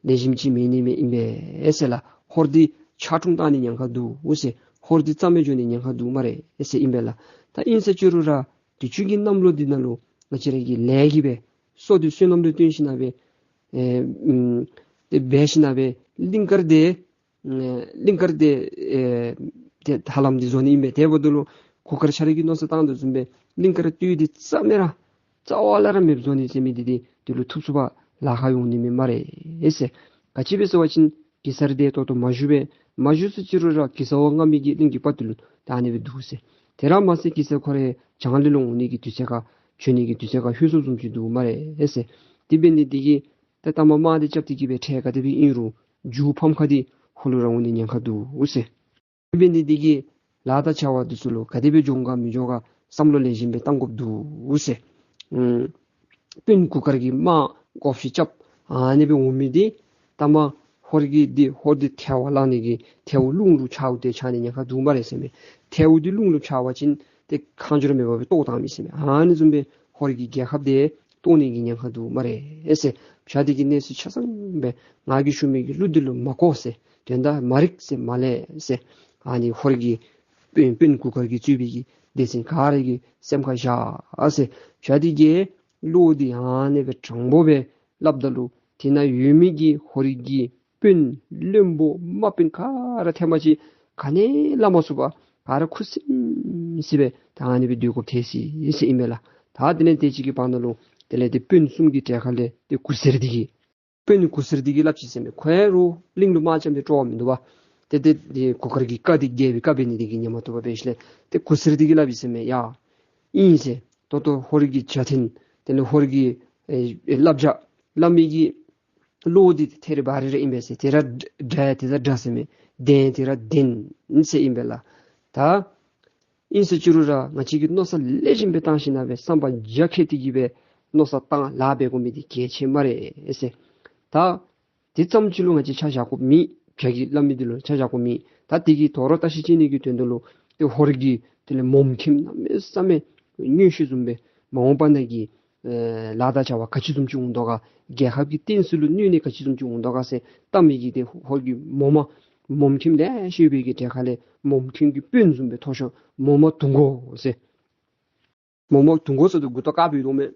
ལེགས་ཤོམ་ཅིག་མེད་ནི་མས་ཨིན་པས་ཟེར་ལགས། ཧོར་འདི་ཆག་གྲུམ་བཏང་ནི་ཉེན་ཁ་འདུག་ཟེར། ཧོར་འདི་རྩ་མེད་འགྱོ་ནི་ཉེན་ཁ་འདུག་སྨ་རེ་ཟེར་ཨིན་པས་ལགས། ད་ཨིན་ས་ཅི་རུང་ར་དུས་ཅི་གི་གནམ་ལོ་འདི་ནང་ལུ་ང་བཅས་ར་གི་ལས་ཀྱི་སྦེ་སོ་འདི་སོ་ནམ་ལུ་བཏོན་ཞིནམ་སྦེ་ཨེ་ཨམ་དེ་འབད་ཞིནམ་སྦེ་གླིང་དཀར་འདི་ཨེ་གླིང་དཀར་འདི་ཨེ་དེ་ཧ་ལམ་འདི་བཟོ་ནི་ཨིན་པས། དེ་འབདཝ་ད་ལུ་གུར་དཀར་ཆ་ར་གིས་མནོ་བསམ་བཏང་དོ་བཟུམ་སྦེ་གླིང་དཀར་སྟོད་འདི་རྩ་མེད་ར་རྩ་བ་ལས་ར་མེདཔ་བཟོ་ནི་ཟེར་མི་འདི་འདི་འདི་ལུ་ཐུགས་སུ་བ་ལཱ་ཁག་འོང་ནི་མས་སྨ་རེ་ཟེར། ག་ཅི་སྦེ་ཟེར་བ་ཅིན་གེ་སར་འདི་ཏོག་ཏོ་མ་བཞུགས་པས། མ་བཞུགས་ས་ཅི་རུང་ར་གེ་སར་བ་མངའ་མི་གི་གླིང་གི་དཔའ་རྟུལ་ད་ཨ་ནི་སྦེ་འདུག་ཟེར། དེ་ར་མ་ཚད་གེ་སར་ཁོ་ར་བྱང་ལས་ལོག་འོང་ནི་གི་དུས་ཚོད་ཁར་བྱོན་ནི་གི་དུས་ཚོད་ཁར་ལྷོད་སོངམ་བཟུམ་ཅིག་འདུག་སྨ་རེ་ཟེར། དེ་འབད་ནི་འདི་གིས་ད་ལྟ་མ་དམག་འདི་རྐྱབ་སྟེ་གི་སྦེ་འཕྲལ་ག་དེ་སྦེ་ཨིན་རུང་མཇུག་ཕམ་ཁ་འདི་ཧོར་ལུ་ར་འོང་ནི་ཉེན་ཁ་འདུག་ཟེར། དེ་འབད་ནི་འདི་གིས་ལཱ་དང་བྱ་བ་འདི་ཚུ་ལུ་ག་དེ་སྦེ་འགྱོ་ག་མི་འགྱོ་ག་བསམ་བློ་ལེགས་ཤོམ་སྦེ་བཏང་དགོཔ་འདུག་ཟེར། ཨམ་དཔོན་གུར་དཀར་གྱི་དམག་བགོ་བཤའ་རྐྱབ་ཨ་ནི་སྦེ་འོང་མི་འདི་ད་མ་ཧོར་གྱི་འདི་ཧོར་འདི་ཐལ་བ་བླངས་ནི་གི་ཐལཝ་རླུང་ལུ་འཕྱརཝ་དེ་འཕྱར་ནི་ཉེན་ཁ་འདུག་སྨ་རེ་ཟེར་མས། ཐལཝ་འདི་རླུང་ལུ་འཕྱར་བ་ཅིན་ཏེ་ཁ་འགྱུར་མེད་པར་སྦེ་གཏོར་བཏང་མི་ཟེར་མས། ཨ་ནི་བཟུམ་སྦེ་ཧོར་གྱི་རྒྱལ་ཁབ་འདི་གཏོར་ནི་གི་ཉེན་ཁ་འདུག་སྨ་རེ་ཟེར། བྱ་འདི་གི་གནས་ཚུལ་ཆ་ཚང་སྦེ་ང་གིས་ཞུ་མི་གི་གླུ་འདི་ལུ་མ་གོ་ཟེར། དོན་དག་མ་རིག་ཟེར། མ་ལས་ཟེར། ཨ་ནི་ཧོར་གྱི་དཔོན་དཔོན་གུར་དཀར་གྱིས་གཙོས་པའི་གི་སྡེ་ཚན་ག་ར་གིས་སེམས་ཁར་བཞག་ཟེར། བྱ་འདི་གིས་གླུ་འདི་ཨ་ནི་སྦེ་དྲང་པོ་སྦེ་སླབ་ད་ལུ་དེ་ནང་ཡོད་མི་གི་ཧོར་གྱི་དཔོན་བློན་པོ་དམག་དཔོན་ག་ར་ཐེངས་མ་ཅིག་ག་ནི་སླབ་མ་ཚུགས་པར་ག་ར་ཁུ་སིམ་སི་སྦེ་ད་ཨ་ནི་སྦེ་སྡོད་དགོཔ་ཐལ་སོ་ཡི་ཟེར་ཨིན་མས་ལགས། ད་དེ་ལས་དེ་ཅིག་གི་བར་ན་ལུ་དེ་ལས་དེ་དཔོན་གསུམ་གྱི་གྲལ་ཁ་ལས་དེ་གུར་སེར་འདི་གིས་དཔོན་གུར་སེར་འདི་གིས་སླབ་ཅི་ཟེར་མས། ཁོ་ཡང་རུང་གླིང་ལུ་དམག་རྐྱབ་སྟེ་སྤྲོ་བ་མིན་འདུག་པ། ཏེ་ཏེ་དེ་གུར་དཀར་གྱི་བཀའ་འདི་རྒྱལ་པོའི་བཀའ་འབད་ནི་འདི་གིས་ཉན་མ་བཏུབ་པར་འབད་ཞིནམ་ལས་ཏེ་གུར་སེར་འདི་གིས་སླབ་ཡི་ཟེར་མས། ཡ་ཨིན་ཟེར། ད་ལྟོ་ཧོར་གྱི་བྱ་འཐེན་དེ་ལས་ཧོར་གྱི་ཨེ་ཨེ་བསླབ་བྱ་སླབ་མི་གི་བློ་འདི་ཐད་རི་བ་རི་ར་ཨིན་པས་ཟེར། དེ་ར་དྲག་དེ་ར་དྲག་ཟེར་མས། བདེན་དེ་ར་བདེན་ཟེར་ཨིན་པས་ལགས། ད་ཨིན་ཟེར་ཅི་རུང་ར་ང་བཅས་ཀྱིས་མནོ་བསམ་ལེགས་ཤོམ་སྦེ་བཏང་ཞིནམ་སྦེ་བསམ་པ་རྒྱ་བསྐྱེད་དེ་གི་སྦེ་མནོ་བསམ་བཏང་ལཱ་འབད་དགོ་མི་འདི་གལ་ཆེ་སྨ་རེ་ཟེར། ད་དེ་ཙམ་ཅིག་ལུ་ང་བཅས་ཆ་བཞག་དགོཔ་མེད། བྱ་གིས་སླབ་མི་འདི་ལུ་ཆ་བཞག་དགོཔ་མེད། ད་དེ་གི་དོ་རུང་བརྟག་ཞིབ་བྱེད་ནི་གི་དོན་དུ་ལུ་ཏེ་ཧོར་གྱི་དེ་ལས་མོམ་མཁནམ་གནམ་མེད་ས་མེད་མངོན་ཤེས་བཟུམ་སྦེ་མ་འོངས་པ་ནང་གི་ཨེ་ལཱ་དང་བྱ་བ་ག་ཅི་བཟུམ་ཅིག་འོང་དོ་ག། རྒྱལ་ཁབ་ཀྱི་བསྟན་སྲིད་ལུ་གནོད་ནི་ག་ཅི་བཟུམ་ཅིག་འོང་དོ་ག་ཟེར་བལྟ་མི་གི་ཏེ་ཧོར་གྱི་མོ་མ་མོམ་མཁནམ་ལེ་ཤ་ཡོད་པའི་གི་གྲལ་ཁ་ལས་མོམ་མཁན་གྱི་དཔོན་བཟུམ་སྦེ་མཐོ་ཤོས་མོ་མ་དུང་མགོ་ཟེར། མོ་མ་དུང་མགོ་ཟེར་དོ་མགུ་ཏོ་དཀརཔོ་ཡོད་དོ་མས།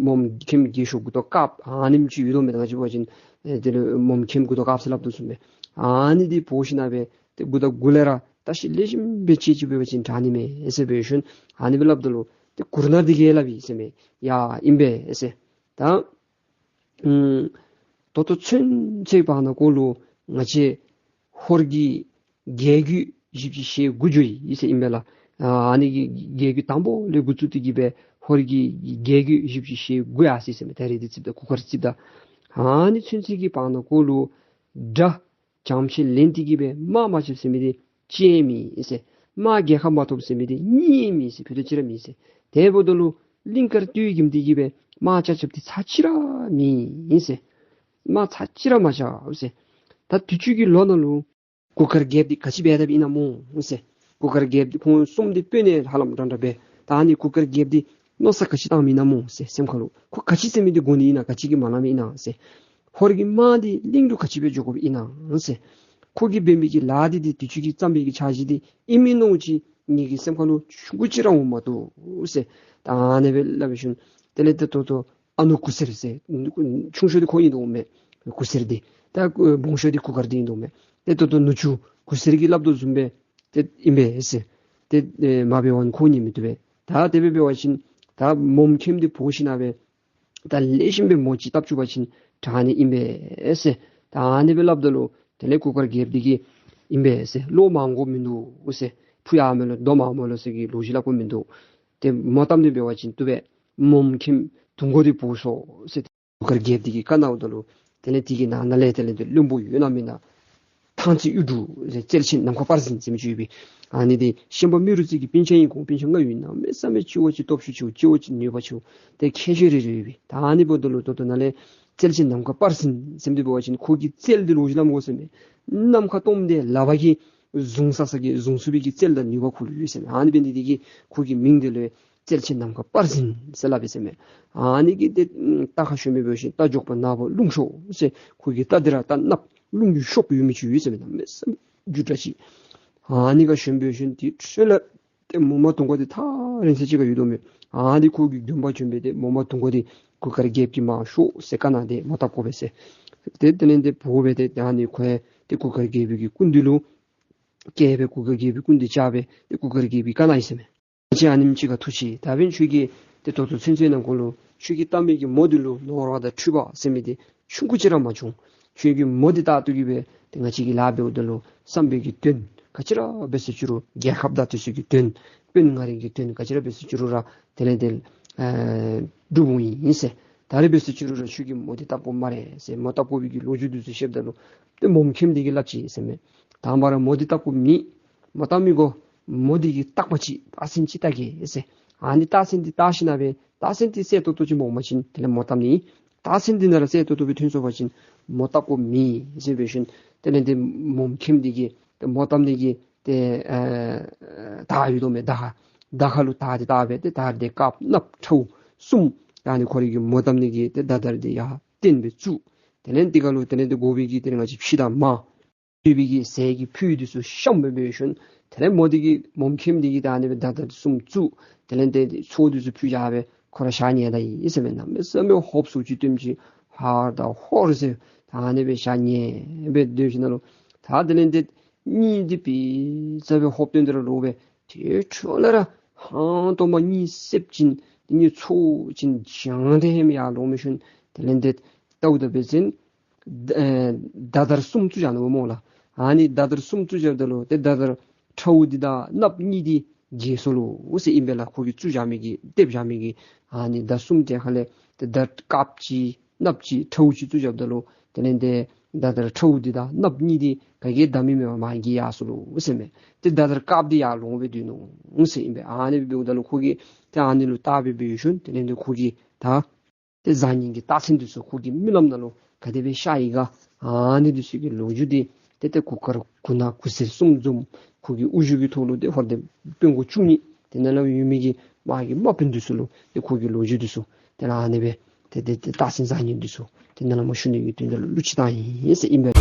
མོམ་མཁན་རྒས་ཤོས་མགུ་ཏོ་དཀརཔོ་ཨ་ནེམ་ཅིག་ཡོད་དོ་མས། ད་ང་བཅས་འབད་བ་ཅིན་ཨེ་དེ་ལས་མོམ་མཁན་མགུ་ཏོ་དཀརཔོ་ཟེར་སླབ་དོ་བཟུམ་སྦེ། ཨ་ནི་འདི་འབོ་ཞིནམ་སྦེ་ཏེ་མགུ་ཏོ་མགུ་ལས་ར་བརྟག་ཞིབ་ལེགས་ཤོམ་སྦེ་དཔྱད་དཔྱད་འབད་བ་ཅིན་དྲག་ནི་མས་ཟེར་སྦེ་ཞུ་ནི། ཨ་ནི་སྦེ་སླབ་ད་ལུ་ཏེ་གུར་ནག་འདི་གིས་སླབ་ཡི་ཟེར་མས། ཡ་ཨིན་པས་ཟེར། ད་ཨམ་ད་ལྟོ་ཚུན་ཚོད་བར་ན་ཀོ་ལུ་ང་བཅས་ཧོར་གྱི་རྒྱལ་རྒྱུད་བཞི་བཅུ་ཞེ་དགུ་འགྱོ་ཡི་ཟེར་ཨིན་པས་ལགས། ཨ་ནི་གི་རྒྱལ་རྒྱུད་དང་པོ་ལས་འགོ་བཙུགས་ཏེ་གི་སྦེ་ཧོར་གྱི་རྒྱལ་རྒྱུད་བཞི་བཅུ་ཞེ་དགུ་ཡར་སོ་ཡི་ཟེར་མས། ད་རེས་འདི་རྩིསཔ་ད་གུར་དཀར་རྩིསཔ་ད། ཨ་ནི་ཚུན་ཚོད་ཀྱི་བར་ན་ཀོ་ལུ་དགྲ་བྱང་ཕྱི་ལེན་ཏེ་གི་སྦེ་དམག་མ་རྐྱབ་ཟེར་མི་འདི་གཅིག་མེད་ཟེར། དམག་རྒྱལ་ཁ་མ་ཐོབ་ཟེར་མི་འདི་གཉིས་མེད་ཟེར། ཕུད་རྡོག་གཅིག་ར་མེད་ཟེར། དེ་འབདཝ་ད་ལུ་གླིང་དཀར་སྟོད་ཀྱིམ་འདི་གིས་སྦེ་དམག་རྐྱབ་རྐྱབ་འདི་ཚར་གཅིག་ར་མེད་ཟེར། དམག་ཚར་གཅིག་ར་མ་རྐྱབ་ཟེར། ད་དུས་ཅི་གི་ལོ་ནང་ལུ་གུར་དཀར་རྒྱལཔོ་འདི་ག་ཅི་འབད་དཔ་ཨིན་ན་སྨོ་ཟེར། གུར་དཀར་རྒྱལཔོ་འདི་ཕུང་གསུམ་འདི་དཔོན་ནི་ཧ་ལམ་འདྲན་འདྲ་འབད། ད་ཨ་ནི་གུར་དཀར་རྒྱལཔོ་འདི་མནོ་བསམ་ག་ཅི་བཏངམ་ཨིན་ན་སྨོ་ཟེར། སེམས་ཁ་ལུ་ཁོ་ག་ཅི་ཟེར་མི་འདི་དགོ་ནི་ཨིན་ན། ག་ཅི་གིས་མ་གནངམ་ཨིན་ན་ཟེར། ཧོར་གྱི་དམག་འདི་གླིང་ལུ་ག་ཅི་འབད་འགྱོ་དགོཔ་ཨིན་ན་ཟེར། ཁོ་གིས་འབད་མི་གི་ལཱ་འདི་འདི་དུས་ཅི་གི་བརྩམས་པའི་གི་འཆར་གཞི་འདི་ཨིན་མི་ནོར་ཅིག་ ངེ་གི་སེམས་ཁ་ལུ་ཆུང་ཀུ་ཅིག་ར་འོང་མ་བཏུབ་ཟེར། ད་ཨ་ནི་སྦེ་སླབ་སྦེ་ཞིནམ་དེ་ལས་ཏེ་ད་ལྟོ་ཨ་ནུ་གུ་སེར་ཟེར་ཆུང་ཤོས་འདི་ཁོ་ཨིན་དོ་མས། གུ་སེར་འདི་ད་སྦོམ་ཤོས་འདི་གུར་དཀར་འདི་ཨིན་དོ་མས། ཏེ་ད་ལྟོ་ནུ་གཅུང་གུ་སེར་གྱིས་སླབ་དོ་བཟུམ་སྦེ་ཏེ་ཨིན་པས་ཟེར། ཏེ་ཨེ་མ་འབད་བ་ཁོ་ཉན་མི་བཏུབ་པས། ད་དེ་སྦེ་འབད་བ་ཅིན་ད་མོམ་ཁེམ་འདི་འབོ་ཞིན་ན་སྦེ་ད་ལེགས་ཤོམ་སྦེ་མོ་ཅིག་བཏབ་བཅུག་པ་ཅིན་དྲག་ནི་ཨིན་པས་ཟེར། ད་ཨ་ནི་སྦེ་སླབ་ད་ལུ་དེ་ལས་གུར་དཀར་རྒྱལཔོ་འདི་གིས་ཨིན་པས་ཟེར། བློ་མང་དགོཔ་མིན་འདུག་ཟེར། ཕུ་ཡར་མི་ལོ་རྡོ་མར་མི་ལོ་ཟེར་གྱི་ལོ་རྒྱུས་སླབ་དགོཔ་མིན་འདུག། ཏེ་མོ་བཏབ་ནི་འབད་བ་ཅིན་བཏུབ་པས། མོམ་ཁེམ་དུང་མགོ་འདི་འབོ་ཤོག་ཟེར། གུར་དཀར་རྒྱལཔོ་འདི་གིས་བཀའ་གནང་ད་ལུ་དེ་ལས་དེ་གི་ནང་ན་ལས་དེ་ལས་ཏེ་བློན་པོ་ཡོད་ན་མེད་ན་ཐང་རྩེ་གཡུ་འབྲུག་ཟེར་རྩལ་ཆེན་ནམ་མཁའ་དཔལ་འཛིན་ཟེར་མི་ཅིག་ཡོད་པས། ཨ་ནི་འདི་ཤན་པ་རྨེ་རུ་རྩེ་གི་སྤུན་ཆ་ཨིན། ཁོང་སྤུན་ཆ་ལྔ་ཡོད། གནམ་མེད་ས་མེད་སྤྱོད་པ་ཅིག་སྟོབས་ཤུགས་ཆེ་བོ་སྤྱོད་པ་ཅིག་ནུས་པ་ཆེ་བོ་ཏེ་མཁས་མཆོག་རེ་རེ་ཡོད་པས། ད་ཨ་ནི་འབདཝ་ད་ལུ་ད་ལྟོ་ནཱ་ལས་རྩལ་ཆེན་ནམ་མཁའ་དཔལ་འཛིན་ཟེར་མི་འདི་འབད་བ་ཅིན་ཁོ་གི་རྩལ་འདི་ལོག་ཅི་སླབ་དགོ་ཟེར་མས། ནམ་མཁའ་སྟོངམ་འདི་ལག་པ་གིས་བཟུང་ས་ས་གི་བཟུང་ཚུགས་པའི་གི་རྩལ་དང་ནུས་པ་ཁོ་ལུ་ཡོད་ཟེར་མས། ཨ་ནི་འབད་ནི་འདི་གིས་ཁོ་གི་མིང་འདི་ལུ་རྩལ་ཆེན་ནམ་མཁའ་དཔལ་འཛིན་ཟེར་སླབ་པས་ཟེར་མས། ཨ་ནི་གི་ཏེ་རྟ་ཁར་ཞོན་སྦེ་འབད་ཞིནམ་རྟ་མགྱོགས་པ་ནག་པོ་རླུང་གཤོག་ཟེར། ཁོ་གི་རྟ་འདི་ར་རྟ་གནགཔོ་རླུང་གི་གཤོགཔ་ཡོད་མི་ཅིག་ཡོད་ཟེར་མས། གནམ་མེད་ས་མེད་རྒྱུ་དྲགས་ཅིག། ཨ་ནི་ཁར་ཞོན་སྦེ་ཞིནམ་དེ་འཕྲོ་ལས་ཏེ་མོ་མ་དུང་དཀར་འདི་ཐག་རིང་ས་ཅིག་ཁར་ཡོད་དོ་མས། ཨ་ནི་ཁོ་གི་མགྲོན་པོ་བྱོན་སྦེ་ཏེ་མོ་མ་དུང་དཀར་འདི་གུར་དཀར་རྒྱལཔོ་གིས་མར་ཤོག་ཟེར་བཀའ་གནང་སྟེ་མོ་བཏབ་དགོ་པས་ཟེར། ཏེ་དེ་ལས་ཏེ་འབོ་སྦེ་ཏེ་ཨ་ནི་ཁོ་ཡང་ཏེ་གུར་དཀར་རྒྱལཔོ་གི་སྐུ་མདུན་ལུ་བསྐྱལ་སྦེ་གུར་དཀར་རྒྱལ་པོའི་སྐུ་མདུན་བཅར་སྦེ་ཏེ་གུར་དཀར་རྒྱལ་པོ་གིས་བཀའ་གནང་ཡི་ཟེར་མས། ཁྱེད་ཨ་ནེམ་ཅིག་ཁར་ཐུགས་ཆེ། ད་འབདན་ཁྱོད་ཀྱིས་ཏེ་ད་ལྟོ་ཚུན་ཚོད་ནང་འཁོད་ལུ་ཁྱོད་ཀྱིས་བཏབ་མི་གི་མོ་འདི་ལུ་ནོར་བ་དང་འཁྲུལ་པ་ཟེར་མི་འདི་ཆུང་ཀུ་ཅིག་ར་མ་བྱུང་། ཁྱོད་ཀྱིས་མོ་འདི་བཏགས་ཏེ་གི་སྦེ་ཏེ་ང་བཅས་ཀྱིས་ལཱ་འབདཝ་ད་ལུ་བསམ་པའི་གི་དོན་ག་ཅི་ར་འབད་ཟེར་ཅི་རུང་རྒྱལ་ཁབ་དང་དེ་ཚུ་གི་དོན་དཔོན་ངན་རིགས་ཀྱི་དོན་ག་ཅི་ར་འབད་ཟེར་ཅི་རུང་ར་དེ་ལས་ཏེ་ཨེ་འགྲུབ་འོང་ཡི་ཟེར། ད་རེས་འབད་ཟེར་ཅི་རུང་ར་ཁྱོད་ཀྱིས་མོ་འདི་བཏབ་དགོ་སྨ་རེ་ཟེར། མོ་བཏབ་དགོ་པའི་གི་ལོ་རྒྱུས་འདི་ཚུ་བཤདཔ་ད་ལུ་ཏེ་མོམ་ཁེམ་འདི་གིས་སླབ་ཅི་ཟེར་མས། དང་པ་ར་མོ་འདི་བཏབ་དགོཔ་མེད། མོ་བཏབ་མི་དགོ། མོ་འདི་གི་རྟག་པ་ཅིག་རྟགས་མཚན་ཅིག་བལྟ་གེ་ཟེར། ཨ་ནི་རྟགས་མཚན་འདི་བལྟ་ཞིན་ན་སྦེ་རྟགས་མཚན་འདི་གསལ་ཏོག་ཏོ་ཅིག་འོང་པ་ཅིན་དེ་ལས་མོ་བཏབ་ནི། རྟགས་མཚན་འདི་ནང་ར་གསལ་ཏོག་ཏོ་སྦེ་ཐོན་སོང་པ་ཅིན་མོ་བཏབ་དགོཔ་མེད་ཟེར་འབད་ཞིནམ་དེ་ལས་ཏེ་མོམ་ཁེམ་འདི་གིས་ཏེ་མོ་བཏབ་ནི་གི་ཏེ་ཨེ་དར་ཡོད་དོ་མས། དར་དར་ཁ་ལུ་དར་འདི་བཏགས་སྦེ་ཏེ་དར་འདི་དཀརཔོ་གནགཔོ་ཁྲ་བོ་གསུམ་ད་ཨ་ནི་ཁོ་རའི་གི་མོ་བཏབ་ནི་གི་ཏེ་མདའ་དར་འདི་ཡར་བཏོན་སྦེ་བཙུགས། དེ་ལས་འདི་ཁ་ལུ་དེ་ལས་ཏེ་དགོ་པའི་གི་དེ་ལས་ང་བཅས་ཕྱེ་དང་མར་ཡོད་པའི་གི་ཟས་ཀྱི་ཕུད་འདི་ཚུ་བཤམས་སྦེ་འབད་ཞིནམ་དེ་ལས་མོ་འདི་གིས་མོམ་ཁེམ་འདི་གིས་ད་ཨ་ནི་སྦེ་མདའ་དར་གསུམ་བཙུགས། དེ་ལས་ཏེ་ཚོགས་འདི་ཚུ་ཕུལ་བཞག་སྦེ་ཁོ་ར་ཞག་ཉལ་ད་ཡི་ཟེར་མས། གནམ་མེད་ས་མེད་ཧོབ་སུ་ཅིག་སྟོནམ་ཅིག་ཧར་དང་ཧོར་ཟེར་ད་ཨ་ནི་སྦེ་ཞག་ཉལ་སྦེ་སྡོད་ཞིནམ་ལས་ད་དེ་ལས་ཏེ་གཉིད་འདི་ཕྱི་ཙམ་སྦེ་ཧོབ་སྟོན་ཏེ་ར་ལོག་སྦེ་དེ་འཕྲོ་ལས་ར་ཧང་སྟོང་པ་གཉིད་སད་ཅིན་གཉིད་ཚོར་ཅིག་བྱང་སྟེ་ཧེ་མ་ཡར་ལོང་སྦེ་ཞིནམ་དེ་ལས་ཏེ་ལྟཝ་ད་འབད་བ་ཅིན་ཨེ་མདའ་དར་གསུམ་བཙུགས་བཞག་ནུག་སྨོ་ལགས། ཨ་ནི་མདའ་དར་གསུམ་བཙུགས་བཞགཔ་ད་ལུ་ཏེ་མདའ་དར་ཁྲ་བོ་འདི་དང་གནགཔོ་གཉིས་འདི་རྒས་སོ་ལོ་ཟེར་ཨིན་པས་ལགས། ཁོ་གིས་བཙུགས་བཞག་མི་གི་རྡེབ་བཞག་མི་གི་ཨ་ནི་མདའ་གསུམ་དེ་ཁ་ལས་ཏེ་མདའ་དཀརཔོ་ཅིག་གནགཔོ་ཅིག་ཁྲ་བོ་ཅིག་བཙུགས་བཞགཔ་ད་ལུ་དེ་ལས་ཏེ་མདའ་དར་ཁྲ་བོ་འདི་དང་གནགཔོ་གཉིས་འདི་ག་གིས་བདའ་མི་མེད་པར་མར་རྒས་ཡར་སོ་ལོ་ཟེར་མས། ཏེ་མདའ་དར་དཀརཔོ་འདི་ཡར་ལོང་སྦེ་སྡོད་ནུག་ཟེར་ཨིན་པས། ཨ་ནི་སྦེ་འབདཝ་ད་ལུ་ཁོ་གིས་ཏེ་ཨ་ནི་ལུ་བལྟ་སྦེ་འབད་ཞིནམ་དེ་ལས་ཏེ་ཁོ་གིས་ད་ཏེ་བཟང་ངན་གྱི་རྟགས་མཚན་འདི་ཚུ་ཁོ་གི་རྨི་ལམ་ནང་ལུ་ག་དེ་སྦེ་ཤར་ཡི་ག། ཨ་ནི་འདི་ཚུ་གི་ལོ་རྒྱུས་འདི་ཏེ་ཏེ་གུར་དཀར་གུར་ནག་གུར་སེར་གསུམ་འཛོམས་ཁོ་གི་དབུ་བཞུགས་ཀྱི་ཐོག་ལུ་ཏེ་ཧོར་སྡེ་དཔོན་གོང་བཅུ་གཉིས་དེ་ནང་ལུ་ཡོད་མི་གི་དམག་གི་དམག་དཔོན་འདི་ཚུ་ལུ་ཏེ་ཁོ་གི་ལོ་རྒྱུས་འདི་ཚུ་ཏེ་ཨ་ནི་སྦེ་ཏེ་ཏེ་ཏེ་རྟགས་མཚན་བཟང་ངན་འདི་ཚུ་ཏེ་ནཱ་ལས་མར་ཞུ་ནི་གི་དོན་དག་ལུ་གླུ་ཅིག་བཏང་ཡི་ཟེར་ཨིན་པས།